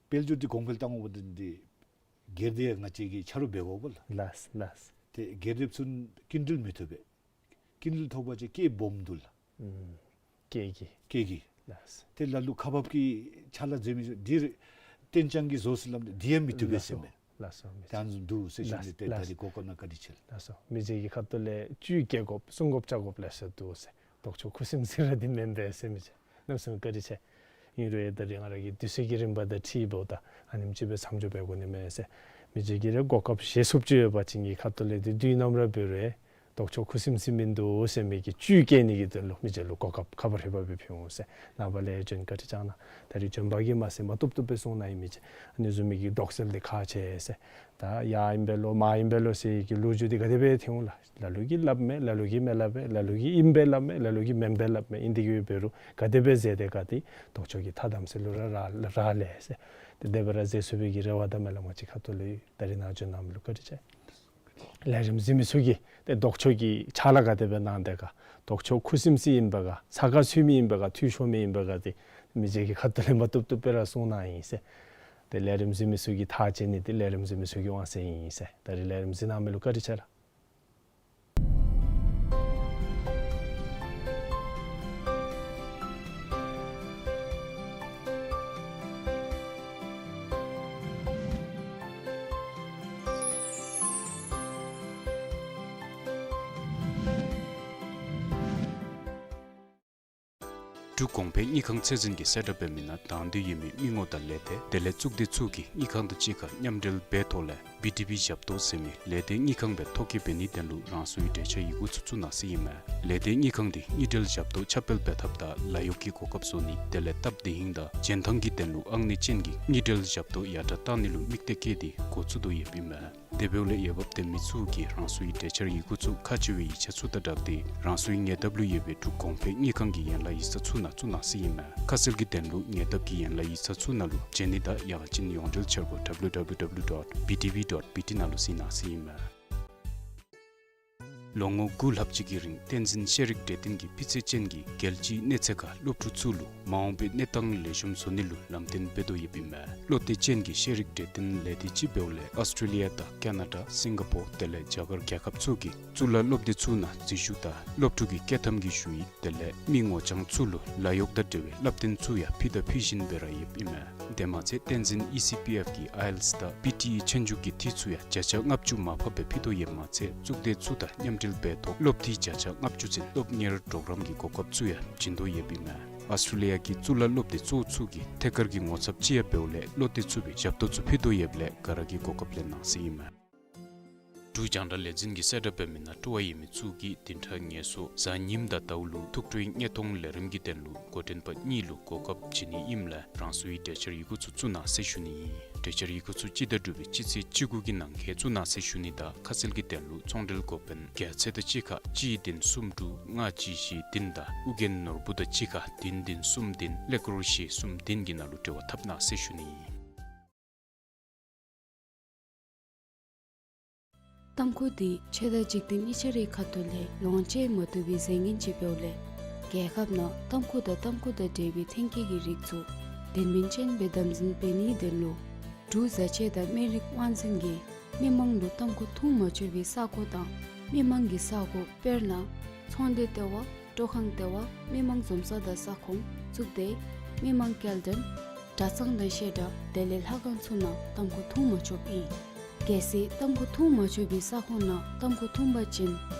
དཔལ་འབྱོར་འདི་གོང་འཕེལ་གཏང་དགོཔ་འདི་སྒེར་སྡེ་ང་བཅས་ཀྱིས་ཆ་རོགས་འབད་དགོ་པས་ལགས། ལགས། ལགས། ཏེ་སྒེར་སྡེ་ཚུ་སྐྱིན་འགྲུལ་མི་ཐོབ་པས། སྐྱིན་འགྲུལ་ཐོབ་པ་ཅིན་སྐྱེད་སྦོམ་འདུག་ལགས། ཨུམ། སྐྱེད་ཀྱི། སྐྱེད་ཀྱི། ལགས། ཏེ་ལ་ལུ་ཁག་འབག་གི་ཕྱག་ལཱ་མཛད་མི་འདི་རྟེན་ཅན་གྱིས་བཟོ་ཟེར་སླབ་འདི་ཡང་མི་བཏུབ་པས་ཟེར་མས། ལགས་སོ། ལགས་སོ། མི་ཆེ། ད་ཨ་ནི་བཟུམ་འདུག་ཟེར་ཞུ་ནི། ལགས། ཏེ་ད་ལགས། རིས་གོ་སྐབས་གནང་བཀའ་དྲིན་ཆེ་ལགས། ལགས་སོ། མི་རྗེ་གི་ཁ་ཐུག་ལས་བཅུད་བཀལ་དགོཔ་སྲུང་དགོཔ་བཅའ་དགོཔ་ལེ་ཤ་འདུག་ཟེར། ལྡོག་ཕྱོགས་ཁུ་སིམ་སི་ར་འདི་མེན་པས་ཟེར་མི་ཆེ། གནམ་མེད་ས་མེད་བཀའ་དྲིན་ཆེ། ཨིན་རུང་ཡང་ད་རིས་ང་ར་གི་དུས་ཚོད་ཀྱི་རིམ་པ་དང་འཁྲིལཝ་ད་ཨ་ནེམ་ཅིག་སྦེ་མཚམས་འཇོག་འབད་དགོ་ནི་མས་ཟེར། མི་རྗེ་གིས་རེ་གོ་སྐབས་བཞེས་ཚུགསཔ་ཅིག་ཡོད་པ་ཅིན་གྱི་ཁ་ཐུག་ལས་འདི་དུས་ནམ་ར་འབད་རུང་ལྡོག་ཕྱོགས་ཁུ་སིམ་སི་མིན་འདུག་ཟེར་མི་གི་བཅུད་བཀལ་ནི་གི་དོན་ལུ་མི་རྗེ་ལུ་གོ་སྐབས་ཁ་པར་ཧེ་བ་སྦེ་ཕུལ་འོང་ཟེར། ནངས་པ་ལས་བྱོན་བཀའ་དྲིན་བསྐྱང་གནང་། ད་རིས་བྱོན་པ་གིས་མ་ཚད་མ་བཏུབ་བཏུབ་སྦེ་གསུངས་གནང་ཡི། མི་རྗེ་ཨ་ནི་བཟུམ་མའི་གི་དོགས་སེལ་འདི་ཁག་ཆེ་ཟེར། ད་ཡ་ཨིན་པས་ལོ་མ་ཨིན་པས་ལོ་ཟེར་གྱི་ལོ་རྒྱུས་འདི་ག་དེ་སྦེ་ཐོན་འོང་ལགས། ལ་ལུ་གིས་སླབ་མས། ལ་ལུ་གིས་མི་སླབ་པས། ལ་ལུ་གིས་ཨིན་པས་སླབ་མས། ལ་ལུ་གིས་མེན་པས་སླབ་མས། ཨིན་ཏེ་གི་འབད་རུང་ག་དེ་སྦེ་མཛད་དེ་ག་ཏེ་ལྡོག་ཕྱོགས་ཀྱི་ཐ་དམ་ཚིག་ལུ་ར་རག་རག་ལས་ཟེར། ཏེ་དེ་སྦེ་ར་མཛད་ཚུགས་པའི་གི་རེ་བ་དང་སྨོན་ལམ་ཅིག་ཁ་ཐུག་ལས་ད་རིས་ནཱ་བྱོན་གནང་མི་ལུ་བཀའ་དྲིན་ཆེ། ལས་རིམ་གཟིགས་མི་ཚུ་གིས་ཏེ་ལྡོག་ཕྱོགས་ཀྱི་ཕྱག་ལཱ་ག་དེ་སྦེ་གནང་དེ་ག་ལྡོག་ཕྱོགས་ཁུ་སིམ་སི་ཨིན་པས་ག་ཚ་ཁ་ཚུད་མི་ཨིན་པས་ག་འཐུས་ཤོར་མི་ཨིན་པས་ག་ཏེ་མི་རྗེ་གི་ཁ་ཐུག་ལས་མ་བཏུབ་བཏུབ་སྦེ་ར་གསུངས་གནང་ཡི་ཟེར། ཏེ་ལས་རིམ་གཟིགས་མི་ཚུ་གིས་ཐག་བཅད་ནི་འདི་ལས་རིམ་གཟིགས་མི་ཚུ་གི་དབང་ཚད་ཨིན་ཟེར། ད་རིས་ལས་རིམ་གཟིགས་གནང་མི་ལུ་བཀའ་དྲིན་ཆེ་ལགས། འབྲུག་གོང་འཕེལ་དངུལ་ཁང་ཚད་འཛིན་གྱིས་གསལ་བསྒྲགས་འབད་མི་ནང་དང་འདོད་ཡོད་མི་མི་ངོམ་དང་ལས་སྡེ་དེ་ལས་གཙུག་སྡེ་ཚུ་གིས་དངུལ་ཁང་དང་གཅིག་ཁར་མཉམ་འབྲེལ་འབད་ཐོག་ལས་བི་ཌི་བི་ཞབས་ཏོག་ཟེར་མི་ལས་སྡེ་དངུལ་ཁང་སྦེ་ཐོ་བཀོད་འབད་ནིའི་དོན་ལུ་རང་སོའི་གྲོས་འཆར་ཡི་གུ་ཚུ་བཙུགས་གནང་ཟེར་ཨིན་མས། ལས་སྡེ་དངུལ་ཁང་འདི་དངུལ་འབྲེལ་ཞབས་ཏོག་ཁྱབ་སྤེལ་འབད་ཐབས་དང་ལཱ་གཡོག་གི་གོ་སྐབས་བཟོ་ནི་དེ་ལས་སྟབས་བདེ་ཧིང་དང་འཇོན་ཐང་གི་དོན་ལུ་ཨང་གནས་ཅན་གྱི་དངུལ་འབྲེལ་ཞབས་ཏོག་ཡར་དྲག་གཏང་ནི་ལུ་དམིགས་གཏད་བསྐྱེད་དེ་འགོ་བཙུགས་དོ་ཡོདཔ་ཨིན་མས། དེ་འབདཝ་ལས་འོས་འབབ་ལྡན་མི་ཚུ་གིས་རང་སོའི་གྲོས་འཆར་ཡི་གུ་ཚུ་ཁག་ཆེ་བའི་ཡིག་ཆ་ཚུ་དང་སྦྲགས་ཏེ་རང་སོའི་ཉེ་འདབས་ལུ་ཡོད་པའི་འབྲུག་གོང་འཕེལ་དངུལ་ཁང་གི་ཡན་ལག་ཡིག་ཚང་ཚུ་ནང་བཙུགས་གནང་ཟེར་ཨིན་མས། ཁ་གསལ་གྱི་དོན་ལུ་ཉེ་འདབས་ཀྱི་ཡན་ལག་ཡིག་ཚང་ཚུ་ནང་ལུ་བྱོན་ནི་དང་ཡང་ཅིན་ཡོངས་འབྲེལ་འཆར་སྒོ་W W W dot B D V dot B T ནང་ལུ་གཟིགས་གནང་ཟེར་ཨིན་མས། ལོ་ངོ་དགུ་ལྷག་ཅིག་གི་རིང་བསྟན་འཛིན་ཤེས་རིག་གྲོས་སྟོན་གྱིས་སྤུས་ཚད་ཅན་གྱི་རྒྱལ་སྤྱིའི་གནས་ཚད་ཁར་སློབ་ཕྲུག་ཚུ་ལུ་མ་འོངས་པའི་གནས་སྟངས་ལེགས་ཤོམ་བཟོ་ནི་ལུ་ལམ་སྟོན་འབད་དོ་ཡོདཔ་ཨིན་མས། བློ་གཏད་ཅན་གྱི་ཤེས་རིག་གྲོས་སྟོན་ལས་སྡེ་ཅིག་འབདཝ་ལས་ཨོསི་ཊྲེ་ལི་ཡ་དང་ཀེ་ན་ཌ་སིང་ག་པོར་དེ་ལས་རྒྱ་གར་རྒྱལ་ཁབ་ཚུ་གི་གཙུག་ལག་སློབ་སྡེ་ཚུ་ནང་འཛུལ་ཞུགས་དང་སློབ་ཕྲུག་གི་བསྐྱོད་ཐམ་གྱི་ཞུ་ཡིག་དེ་ལས་མི་ངོ་རྐྱང་ཚུ་ལུ་ལཱ་གཡོག་དང་འབྲེལ་བའི་བསླབ་སྟོན་ཚུ་ཡང་ཕུལ་དང་ཕུལ་བཞིན་སྦེ་ར་ཡོདཔ་ཨིན་མས། དེ་མ་ཚད་བསྟན་འཛིན་ཨི་སི་པི་ཨེཕ་གི་ཨའི་ཨེལ་ཊིས་དང་པི་ཊི་ཨི་ཆོས་རྒྱུགས་ཀྱི་འཐུས་ཚུ་ཡང་བརྒྱ་ཆ་ལྔ་བཅུ་མར་ཕབ་སྦེ་ཕུལ་དོ་ཡོདཔ་མ་ཚད་གཙུག་སྡེ་ཚུ་དང་མཉམ་འབྲེལ་འབད་ཐོག་སློབ་འཐུས་བརྒྱ་ཆ་ལྔ་བཅུ་ཚུན་སློབ་གཉེར་གྲོགས་རམ་གྱི་གོ་སྐབས་ཚུ་ཡང་བྱིན་དོ་ཡོདཔ་ཨིན་མས། ཨོསི་ཊྲེ་ལི་ཡ་གི་གཙུག་ལག་སློབ་སྡེ་གཙོ་བོ་ཚུ་གི་ཐད་ཀར་གྱི་ངོ་ཚབ་ཅིག་ཡང་འབདཝ་ལས་བློ་གཏད་ཚུགས་པའི་ཞབས་ཏོག་ཚུ་ཕུལ་དོ་ཡོདཔ་ལས་ག་ར་གིས་གོ་སྐབས་ལེན་གནང་ཟེར་ཨིན་མས། འབྲུག་རྒྱང་བསྒྲགས་ལས་འཛིན་གྱིས་གསལ་བསྒྲགས་འབད་མི་ནང་སྤྲོ་བ་ཡོད་མི་ཚུ་གིས་བདུན་ཕྲག་ངལ་གསོ་གཟའ་ཉིམ་དང་ཟླཝ་ལུ་ཐུགས་སྤྲོའི་དངོས་མཐོང་ལས་རིམ་གྱི་དོན་ལུ་འགོ་འདྲེན་པ་གཉིས་ལུ་གོ་སྐབས་བྱིན་ནི་ཨིནམ་ལས་རང་སོའི་གྲོས་འཆར་ཡི་གུ་ཚུ་བཙུགས་གནང་ཟེར་ཞུ་ནི་ཨིན། གྲོས་འཆར་ཡི་གུ་ཚུ་སྤྱི་ཟླ་དྲུག་པའི་སྤྱི་ཚེས་བཅུ་དགུ་གི་ནང་འཁོད་བཙུགས་གནང་ཟེར་ཞུ་ནི་དང་ཁ་གསལ་གྱི་དོན་ལུ་ཚོང་འབྲེལ་འགོ་དཔོན་རྒྱལ་མཚན་དང་གཅིག་ཁར་གཅིག་བདུན་གསུམ་དྲུག་ལྔ་གཅིག་བཞི་བདུན་དང་ཨོ་རྒྱན་ནོར་བུ་དང་གཅིག་ཁར་བདུན་བདུན་གསུམ་བདུན་ཀླད་ཀོར་བཞི་གསུམ་བདུན་གྱི་ནང་ལུ་འབྲེལ་བ་འཐབ་གནང་ཟེར་ཞུ་ནི་ཨིན། ཏམ་ཁུ་འདི་ཆོས་དང་འཇིག་རྟེན་གཉིས་ཆ་རའི་ཁ་ཐུག་ལས་ལོངས་སྤྱོད་མ་བཏུབ་པའི་རྫས་ངན་ཅིག་འབདཝ་ལས་རྒྱལ་ཁབ་ནང་ཏམ་ཁུ་དང་ཏམ་ཁུ་དང་འབྲེལ་བའི་ཐོན་སྐྱེད་ཀྱི་རིགས་ཚུ་དོན་སྨིན་ཅན་སྦེ་དམ་འཛིན་འབད་ནིའི་དོན་ལུ་འབྲུག་བཟའ་ཆས་དང་སྨན་རིགས་དབང་འཛིན་གྱིས་མི་མང་ལུ་ཏམ་ཁུ་འཐུང་མ་ཆོག་པའི་ས་ཁོངས་དང་མི་མང་གི་ས་ཁོངས་དཔེར་ན་ཚོང་སྡེ་ལྟེ་བ། སྤྲོ་ཁང་ལྟེ་བ། མི་མང་འཛོམས་ས་དང་ས་ཁོངས། གཙུག་སྡེ། མི་མང་སྐྱེལ་འདྲེན། གྲྭ་ཚང་དང་བཤད་གྲྭ་དེ་ལས་ལྷ་ཁང་ཚུ་ནང་ཏམ་ཁུ་འཐུང་མ་ཆོགཔ་ཨིན། གལ་སྲིད་ཏམ་ཁུ་འཐུང་མ་ཆོག་པའི་ས་ཁོངས་ནང་ཏམ་ཁུ་འཐུང་པ་ཅིན་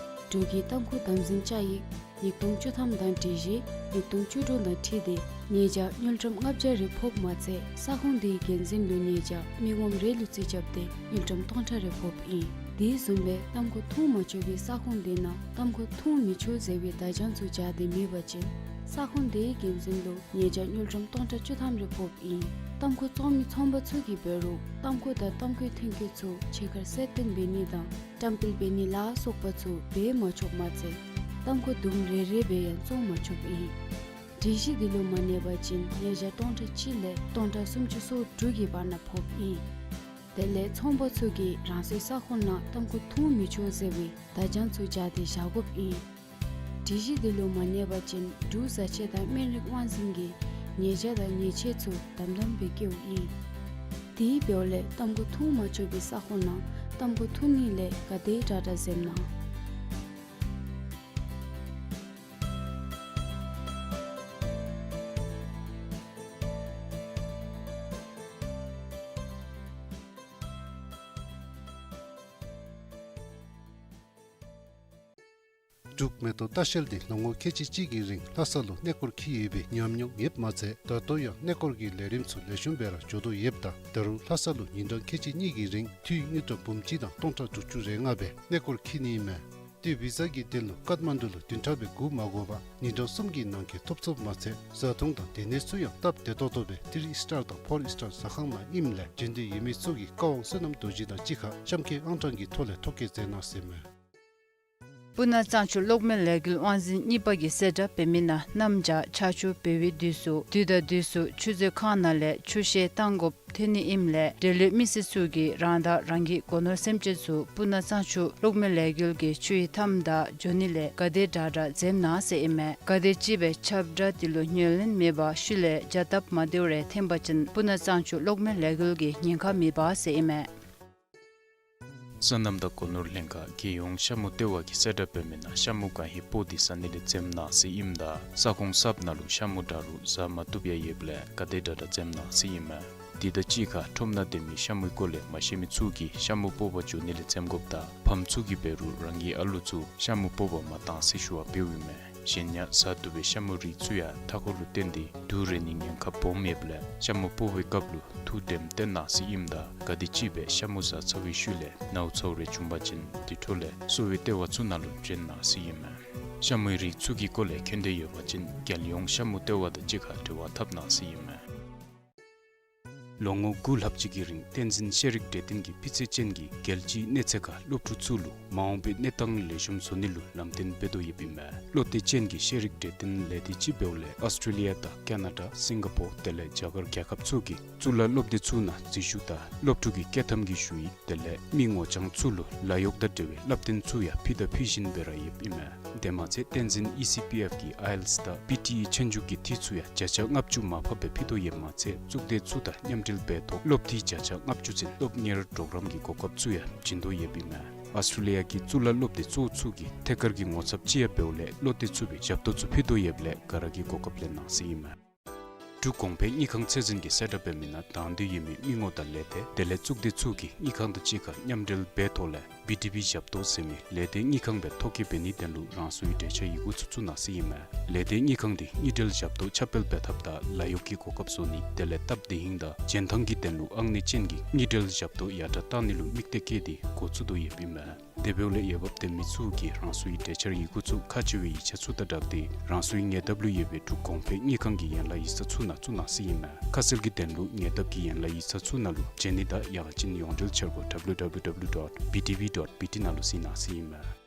འབྲུག་གི་ཏམ་ཁུ་དམ་འཛིན་བཅའ་ཡིག་ཉིས་སྟོང་བཅུ་ཐམ་དང་སྒྲིག་གཞི་ཉིས་སྟོང་བཅུ་དྲུག་དང་འཁྲིལ་ཏེ་ཉེས་བྱ་དངུལ་ཀྲམ་ལྔ་བརྒྱ་རེ་ཕོགཔ་མ་ཚད་ས་ཁོངས་དེའི་འགན་འཛིན་ལུ་ཉེས་བྱ་མི་ངོམ་རེ་ལུ་རྩིས་རྐྱབ་སྟེ་དངུལ་ཀྲམ་སྟོང་ཕྲག་རེ་ཕོགཔ་ཨིན། དེ་བཟུམ་སྦེ་ཏམ་ཁུ་འཐུང་མ་ཆོག་པའི་ས་ཁོངས་དེ་ནང་ཏམ་ཁུ་འཐུང་མི་ཆོག་ཟེར་བའི་བརྡ་བྱང་ཚུ་སྦྱར་ཏེ་མེད་པ་ཅིན་ས་ཁོངས་དེའི་འགན་འཛིན་ལུ་ཉེས་བྱ་དངུལ་ཀྲམ་སྟོང་ཕྲག་བཅུ་ཐམ་རེ་ཕོགཔ་ཨིན། ཏམ་ཁུ་བཙོང་མི་ཚོང་པ་ཚུ་གིས་འབད་རུང་ཏམ་ཁུ་དང་ཏམ་ཁུའི་ཐོན་སྐྱེད་ཚུ་ཕྱི་ཁར་གསལ་སྟོན་འབད་ནི་དང་བཀྲམ་སྤེལ་འབད་ནི་ལ་སོགས་པ་ཚུ་འབད་མ་ཆོགཔ་མ་ཚད་ཏམ་ཁུ་དུམ་རེ་རེ་སྦེ་ཡང་བཙོང་མ་ཆོགཔ་ཨིན། སྒྲིག་གཞི་དེ་ལུ་མ་གནས་པ་ཅིན་ཉེས་བྱ་སྟོང་ཕྲག་གཅིག་ལས་སྟོང་ཕྲག་སུམ་ཅུ་སོ་དྲུག་གི་བར་ན་ཕོགཔ་ཨིན། དེ་ལས་ཚོང་པ་ཚུ་གིས་རང་སོའི་ས་ཁོངས་ནང་ཏམ་ཁུ་འཐུང་མི་ཆོག་ཟེར་བའི་བརྡ་བྱང་ཚུ་སྦྱར་ཏེ་བཞག་དགོཔ་ཨིན། སྒྲིག་གཞི་དེ་ལུ་མ་གནས་པ་ཅིན་འབྲུག་བཟའ་ཆས་དང་སྨན་རིགས་དབང་འཛིན་གྱིས་ཉེས་བྱ་དང་ཉེས་ཆད་ཚུ་དམ་དམ་སྦེ་བཀལཝ་ཨིན། དེ་འབདཝ་ལས་ཏམ་ཁུ་འཐུང་མ་ཆོག་པའི་ས་ཁོངས་ནང་ཏམ་ཁུ་འཐུང་ནི་ལས་ག་དེ་དྲག་དྲག་འཛེམ་གནང་། འབྲུག་མེ་ཏོག་ལྟ་བཤལ་འདི་ལོ་ངོ་ཁལ་གཅིག་གཅིག་གི་རིང་ལྷ་ས་ལུ་གནས་སྐོར་འཁྱིད་ཡོད་པའི་ཉམས་མྱོང་ཡོདཔ་མ་ཚད་ད་ལྟོ་ཡང་གནས་སྐོར་གྱི་ལས་རིམ་ཚུ་ལེགས་ཤོམ་སྦེ་ར་འགྱོ་དོ་ཡོདཔ་ད་ད་རུང་ལྷ་ས་ལུ་ཉིན་གྲངས་ཁལ་གཅིག་གཉིས་ཀྱི་རིང་འཐུས་དངུལ་ཀྲམ་འབུམ་གཅིག་དང་སྟོང་ཕྲག་དྲུག་ཅུ་རེ་ལྔ་སྦེ་གནས་སྐོར་འཁྱིད་ནི་ཨིན་མས། ཏེ་བི་ཟ་གི་དོན་ལུ་ཀཏ་མན་ཌུ་ལུ་བདུན་ཕྲག་སྦེ་སྒུག་མ་དགོ་པར་ཉིན་གྲངས་གསུམ་གྱི་ནང་འཁོད་ཐོབ་ཚུགསཔ་མ་ཚད་བཟའ་འཐུང་དང་སྡོད་གནས་ཚུ་ཡང་སྟབས་བདེ་ཏོག་ཏོ་སྦེ་ཐི་རི་སི་ཊར་དང་ཕོར་སི་ཊར་ཟ་ཁང་ནང་ཨིནམ་ལས་འབྱོན་འདོད་ཡོད་མི་ཚུ་གིས་བཀའ་དབང་བསོད་ནམས་རྡོ་རྗེ་དང་གཅིག་ཁར་གཤམ་འཁོད་ཨང་གྲངས་ཀྱི་ཐོག་ལས་ཐོ་བཀོད་མཛད་གནང་ཟེར་མས། སྤུ་ན་གཙང་ཆུ་གློག་མེ་ལས་འགུལ་དབང་འཛིན་གཉིས་པ་གིས་གསལ་བསྒྲགས་འབད་མི་ནང་གནམ་བྱཱར་ཆར་ཆུ་འབབ་པའི་དུས་སུ་དུས་དང་དུས་སུ་ཆུ་མཛོད་ཁང་ནང་ལས་ཆུ་བཤལ་བཏང་དགོཔ་ཐོན་ནི་ཨིནམ་ལས་འབྲེལ་ཡོད་མི་སེར་ཚུ་གིས་རང་དང་རང་གི་སྒོ་ནོར་སེམས་ཅན་ཚུ་སྤུ་ན་གཙང་ཆུ་གློག་མེ་ལས་འགུལ་གྱི་ཆུ་ཡི་མཐའམ་དང་འགྱོ་ནི་ལས་ག་དེ་དྲག་དྲག་འཛེམ་གནང་ཟེར་ཨིན་མས། ག་དེ་ཅིག་སྦེ་ཁྱབ་བསྒྲགས་དེ་ལུ་ཉན་ལེན་མེད་པར་ཤུལ་ལས་བྱ་སྟབས་མ་བདེཝ་རེ་འཐོན་པ་ཅིན་སྤུ་ན་གཙང་ཆུ་གློག་མེ་ལས་འགུལ་གྱིས་ཉེན་ཁ་མེད་པ་ཟེར་ཨིན་མས། སོ་ནམ་དང་སྒོ་ནོར་ལྷན་ཁག་རྒྱལ་ཡོངས་ཤ་མུ་ལྟེ་བ་གིས་གསལ་བསྒྲགས་འབད་མི་ནང་ཤ་མུ་གང་ཧེ་སྤོ་སྟེ་ཟ་ནི་ལས་འཛེམ་གནང་ཟེར་ཨིནམ་ད་ས་ཁོངས་གསརཔ་ནང་ལུ་ཤ་མུ་འདྲ་རུང་ཟ་མ་བཏུབ་ཡང་ཡོདཔ་ལས་ག་དེ་དྲག་དྲག་འཛེམ་གནང་ཟེར་ཨིན་མས། དེ་དང་གཅིག་ཁར་ཁྲོམ་ནང་སྡོད་མི་ཤ་མུའི་སྐོར་ལས་མ་ཤེས་མི་ཚུ་གིས་ཤ་མུ་སྤོ་བར་འགྱོ་ནི་ལས་འཛེམ་དགོཔ་དང་ཕམ་ཚུ་གིས་འབད་རུང་རང་གི་ཨ་ལུ་ཚུ་ཤ་མུ་སྤོ་བར་མ་གཏང་ཟེར་ཞུ་བ་འབདཝ་ཨིན་མས། གཞན་ཡང་ཟ་བཏུབ་པའི་ཤ་མུའི་རིགས་ཚུ་ཡང་མཐའ་འཁོར་ལུ་བརྟེན་ཏེ་དུག་རེག་ནིའི་ཉེན་ཁ་སྦོམ་ཡོདཔ་ལས་ཤ་མུ་སྤོ་བའི་སྐབས་ལུ་ཐུགས་དྲནམ་བཏོན་གནང་ཟེར་ཨིནམ་ད་ག་དེ་ཅིག་སྦེ་ཤ་མུ་ཟ་ཚར་བའི་ཤུལ་ལས་ནཝ་ཚཝ་རེ་བྱུང་པ་ཅིན་དེ་འཕྲོ་ལས་གསོ་བའི་ལྟེ་བ་ཚུ་ནང་ལུ་བྱོན་གནང་ཟེར་ཨིན་མས། ཤ་མུའི་རིགས་ཚུ་གི་སྐོར་ལས་མཁྱེན་འདོད་ཡོད་པ་ཅིན་རྒྱལ་ཡོངས་ཤ་མུ་ལྟེ་བ་དང་གཅིག་ཁར་འབྲེལ་བ་འཐབ་གནང་ཟེར་ཨིན་མས། ལོ་ངོ་དགུ་ལྷག་ཅིག་གི་རིང་བསྟན་འཛིན་ཤེས་རིག་གྲོས་སྟོན་གྱིས་སྤུས་ཚད་ཅན་གྱི་རྒྱལ་སྤྱིའི་གནས་ཚད་ཁར་སློབ་ཕྲུག་ཚུ་ལུ་མ་འོངས་པའི་གནས་སྟངས་ལེགས་ཤོམ་བཟོ་ནི་ལུ་ལམ་སྟོན་འབད་དོ་ཡོདཔ་ཨིན་མས། བློ་གཏད་ཅན་གྱི་ཤེས་རིག་གྲོས་སྟོན་ལས་སྡེ་ཅིག་འབདཝ་ལས་ཨཱོས་ཊྲེ་ལི་ཡ་དང་ཀ་ན་ཌ་སིང་ག་པོར་དེ་ལས་རྒྱ་གར་རྒྱལ་ཁབ་ཚུ་གི་གཙུག་ལག་སློབ་སྡེ་ཚུ་ནང་འཛུལ་ཞུགས་དང་སློབ་ཕྲུག་གི་བསྐྱོད་ཐམ་གྱི་ཞུ་ཡིག་དེ་ལས་མི་ངོ་རྐྱང་ཚུ་ལུ་ལཱ་གཡོག་དང་འབྲེལ་བའི་བསླབ་སྟོན་ཚུ་ཡང་ཕུལ་དང་ཕུལ་བཞིན་པའི་ར་ཡོདཔ་ཨིན་མས། དེ་མ་ཚད་བསྟན་འཛིན་ཨི་སི་པི་ཨེཕ་གིས་ཨའི་ཨེལ་ཊི་ཨེས་དང་པི་ཊི་ཨི་ཆོས་རྒྱུགས་ཀྱི་འཐུས་ཚུ་ཡང་བརྒྱ་ཆ་ལྔ་བཅུ་མར་ཕབ་སྦེ་ཕུལ་དོ་ཡོདཔ་མ་ཚད་གཙུག་སྡེ་ཚུ་དང་མཉམ་འབྲེལ་འབད་ཐོག་སློབ་འཐུས་བརྒྱ་ཆ་ལྔ་བཅུ་ཚུན་སློབ་གཉེར་གྲོགས་རམ་གྱི་གོ་སྐབས་ཚུ་ཡང་བྱིན་དོ་ཡོདཔ་ཨིན་མས། ཨཱོས་ཊྲེ་ལི་ཡ་གི་གཙུག་ལག་སློབ་སྡེ་གཙོ་བོ་ཚུ་གིས་ཐད་ཀར་གྱི་ངོ་ཚབ་ཅིག་ཡང་འབདཝ་ལས་བློ་གཏད་ཚུགས་པའི་ཞབས་ཏོག་ཚུ་ཕུལ་དོ་ཡོདཔ་ལས་ག་ར་གིས་གོ་སྐབས་ལེན་གནང་ཟེར་ཨིན་མས། འབྲུག་གོང་འཕེལ་དངུལ་ཁང་ཚད་འཛིན་གྱིས་གསལ་བསྒྲགས་འབད་མི་ནང་དང་འདོད་ཡོད་མི་མི་ངོམ་དང་ལས་སྡེ་དེ་ལས་གཙུག་སྡེ་ཚུ་གིས་དངུལ་ཁང་དང་གཅིག་ཁར་མཉམ་འབྲེལ་འབད་ཐོག་ལས་བི་ཌི་བི་ཞབས་ཏོག་ཟེར་མི་ལས་སྡེ་དངུལ་ཁང་སྦེ་ཐོ་བཀོད་འབད་ནིའི་དོན་ལུ་རང་སོའི་གྲོས་འཆར་ཡི་གུ་ཚུ་བཙུགས་གནང་ཟེར་ཨིན་མས། ལས་སྡེ་དངུལ་ཁང་འདི་དངུལ་འབྲེལ་ཞབས་ཏོག་ཁྱབ་སྤེལ་འབད་ཐབས་དང་ལཱ་གཡོག་གི་གོ་སྐབས་བཟོ་ནི་དེ་ལས་སྟབས་བདེ་ཧིང་དང་འཇོན་ཐང་གི་དོན་ལུ་ཨང་གནས་ཅན་གྱི་དངུལ་འབྲེལ་ཞབས་ཏོག་ཡར་དྲག་གཏང་ནི་ལུ་དམིགས་གཏད་བསྐྱེད་དེ་འགོ་བཙུགས་དོ་ཡོདཔ་ཨིན་མས། དེ་འབདཝ་ལས་འོས་འབབ་ལྡན་མི་ཚུ་གིས་རང་སོའི་གྲོས་འཆར་ཡི་གུ་ཚུ་ཁག་ཆེ་བའི་ཡིག་ཆ་ཚུ་དང་སྦྲགས་ཏེ་རང་སོའི་ཉེ་འདབས་ལུ་ཡོད་པའི་འབྲུག་གོང་འཕེལ་དངུལ་ཁང་གི་ཡན་ལག་ཡིག་ཚང་ཚུ་ནང་བཙུགས་གནང་ཟེར་ཨིན་མས། ཁ་གསལ་གྱི་དོན་ལུ་ཉེ་འདབས་ཀྱི་ཡན་ལག་ཡིག་ཚང་ཚུ་ནང་ལུ་བྱོན་ནི་དང་ཡང་ཅིན་ཡོངས་འབྲེལ་འཆར་སྒོ་W W W dot B D V dot B T ནང་ལུ་གཟིགས་གནང་ཟེར་ཨིན་མས།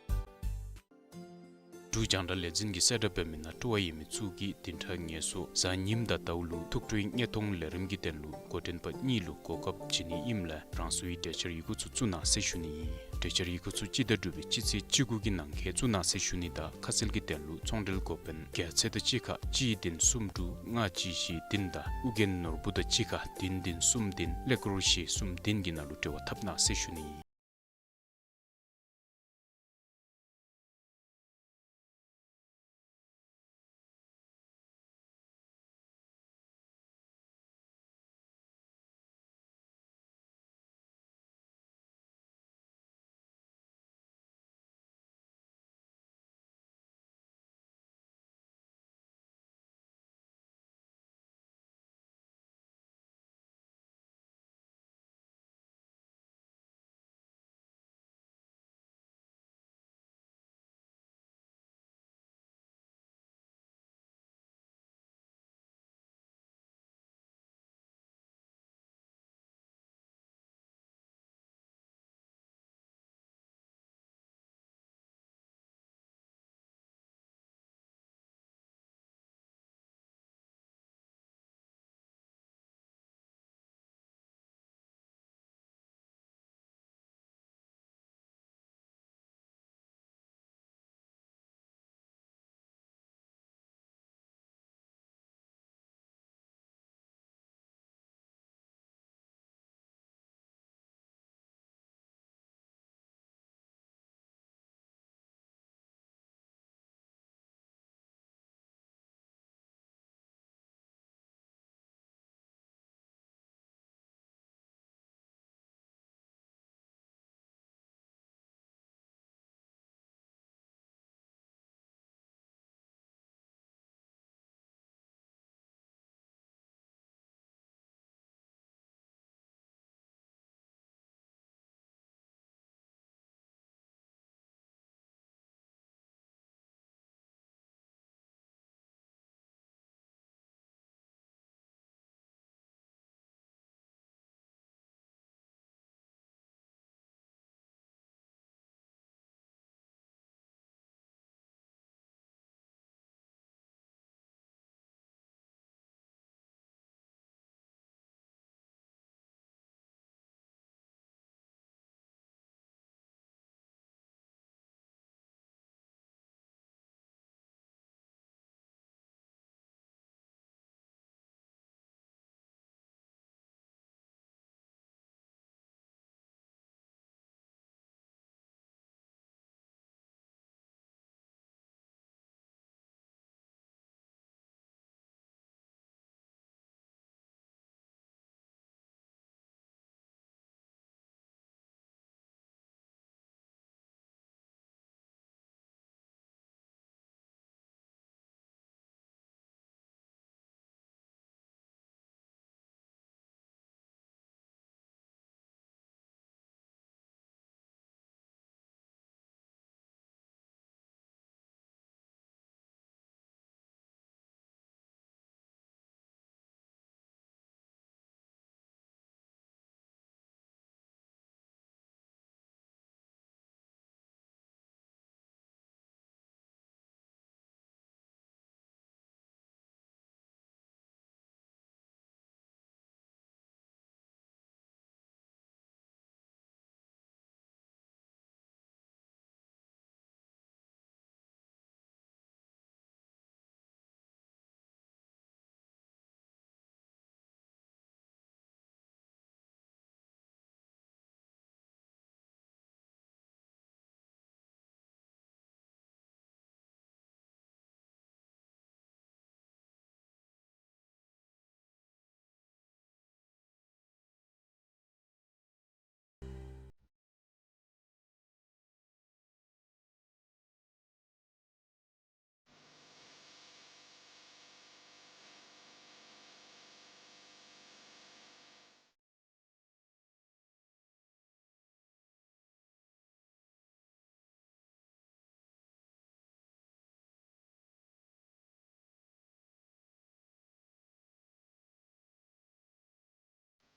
འབྲུག་རྒྱང་བསྒྲགས་ལས་འཛིན་གྱིས་གསལ་བསྒྲགས་འབད་མི་ནང་སྤྲོ་བ་ཡོད་མི་ཚུ་གིས་བདུན་ཕྲག་ངལ་གསོ་གཟའ་ཉིམ་དང་ཟླཝ་ལུ་ཐུགས་སྤྲོའི་དངོས་མཐོང་ལས་རིམ་གྱི་དོན་ལུ་འགོ་འདྲེན་པ་གཉིས་ལུ་གོ་སྐབས་བྱིན་ནི་ཨིནམ་ལས་རང་སོའི་གྲོས་འཆར་ཡི་གུ་ཚུ་བཙུགས་གནང་ཟེར་ཞུ་ནི་ཨིན། གྲོས་འཆར་ཡི་གུ་ཚུ་སྤྱི་ཟླ་དྲུག་པའི་སྤྱི་ཚེས་བཅུ་དགུ་གི་ནང་འཁོད་བཙུགས་གནང་ཟེར་ཞུ་ནི་དང་ཁ་གསལ་གྱི་དོན་ལུ་ཚོང་འབྲེལ་འགོ་དཔོན་རྒྱལ་མཚན་དང་གཅིག་ཁར་གཅིག་བདུན་གསུམ་དྲུག་ལྔ་གཅིག་བཞི་བདུན་དང་ཨོ་རྒྱན་ནོར་བུ་དང་གཅིག་ཁར་བདུན་བདུན་གསུམ་བདུན་ཀླད་ཀོར་བཞི་གསུམ་བདུན་གྱི་ནང་ལུ་འབྲེལ་བ་འཐབ་གནང་ཟེར་ཞུ་ནི་ཨིན།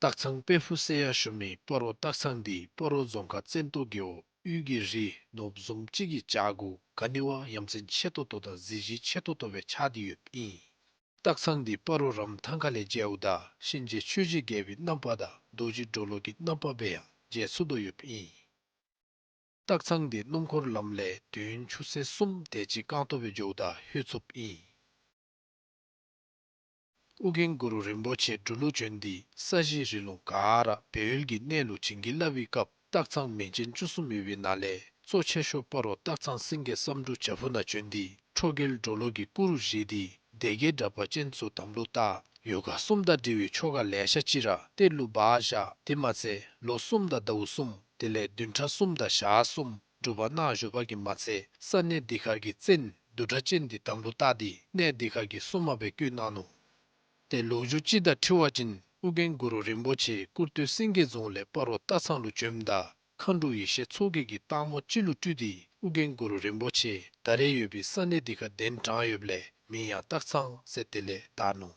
སྟག་ཚང་དཔལ་ཕུག་ཟེར་ཡང་ཞུ་མི་སྤ་རོ་སྟག་ཚང་འདི་སྤ་རོ་རྫོང་ཁག་བཙན་ཏོ་རྒེད་འོག་དབུས་ཀྱི་རི་ནོར་བུ་བཟུམ་ཅིག་གི་བྱག་གུ་ག་ནི་བ་ཡ་མཚན་ཆེ་ཏོག་ཏོ་དང་གཟི་བརྗིད་ཆེ་ཏོག་ཏོ་སྦེ་ཆགས་ཏེ་ཡོདཔ་ཨིན། སྟག་ཚང་འདི་སྤ་རོ་རམ་ཐང་ཁ་ལས་མཇལཝ་ད་གཤིན་རྗེ་ཆོས་ཀྱི་རྒྱལ་པོའི་རྣམ་པ་དང་རྡོ་རྗེ་གྲོ་ལོད་ཀྱི་རྣམ་པ་སྦེ་ཡང་མཇལ་ཚུགས་དོ་ཡོདཔ་ཨིན། སྟག་ཚང་འདི་སྣུམ་འཁོར་ལམ་ལས་དུས་ཡུན་ཆུ་ཚོད་གསུམ་དེ་ཅིག་རྐང་སྟོང་སྦེ་འགྱོཝ་ད་ལྷོད་ཚུགསཔ་ཨིན། ཨོ་རྒྱན་གུ་རུ་རིན་པོ་ཆེ་འབྲུག་ལུ་བྱོན་ཏེ་ས་གཞི་རི་ལུང་ག་ར་སྦས་ཡུལ་གྱི་གནས་ལུ་བྱིན་གྱིས་བརླབས་པའི་སྐབས་སྟག་ཚང་མིང་ཅན་བཅུ་གསུམ་ཡོད་པའི་ནང་ལས་གཙོ་ཆེ་ཤོས་སྤ་རོ་སྟག་ཚང་སེང་གེ་བསམ་འགྲུབ་བྱག་ཕུག་ནང་བྱོན་ཏེ་ཁྲོ་རྒྱལ་གྲོ་ལོད་ཀྱི་སྐུ་རུ་བཞེངས་ཏེ་སྡེ་བརྒྱད་དྲེགས་པ་ཅན་ཚུ་དམ་ལུ་བཏགས། ཡོ་ག་གསུམ་དང་འབྲེལ་བའི་ཆོ་ག་ལེ་ཤ་ཅིག་ར་གཏེར་ལུ་སྦ་བཞག། དེ་མ་ཚད་ལོ་གསུམ་དང་ཟླཝ་གསུམ་དེ་ལས་བདུན་ཕྲག་གསུམ་དང་ཞག་གསུམ་སྒྲུབ་པ་གནང་བཞུགས་པ་གིས་མ་ཚད་ས་གནས་འདི་ཁར་གྱི་བཙན་བདུད་དྲེགས་ཅན་འདི་དམ་ལུ་བཏགས་ཏེ་གནས་འདི་ཁར་གྱི་སྲུང་མ་སྦེ་བསྐོས་གནང་ནུག། ཏེ་ལོ་རྒྱུས་ཅིག་དང་འཁྲིལ་བ་ཅིན་ཨོ་རྒྱན་གུ་རུ་རིན་པོ་ཆེ་སྐུར་སྟོད་སེང་གེ་རྫོང་ལས་སྤ་རོ་སྟག་ཚང་ལུ་བྱོནམ་ད་མཁའ་འགྲོ་ཡེ་ཤེས་མཚོ་རྒྱལ་གྱིས་སྟག་མོ་ཅིག་ལུ་སྤྲུལ་ཏེ་ཨོ་རྒྱན་གུ་རུ་རིན་པོ་ཆེ་ད་རེས་ཡོད་པའི་ས་གནས་འདི་ཁར་གདན་དྲངས་ཡོདཔ་ལས་མིང་ཡང་སྟག་ཚང་ཟེར་དེ་ལས་བཏགས་ནུག།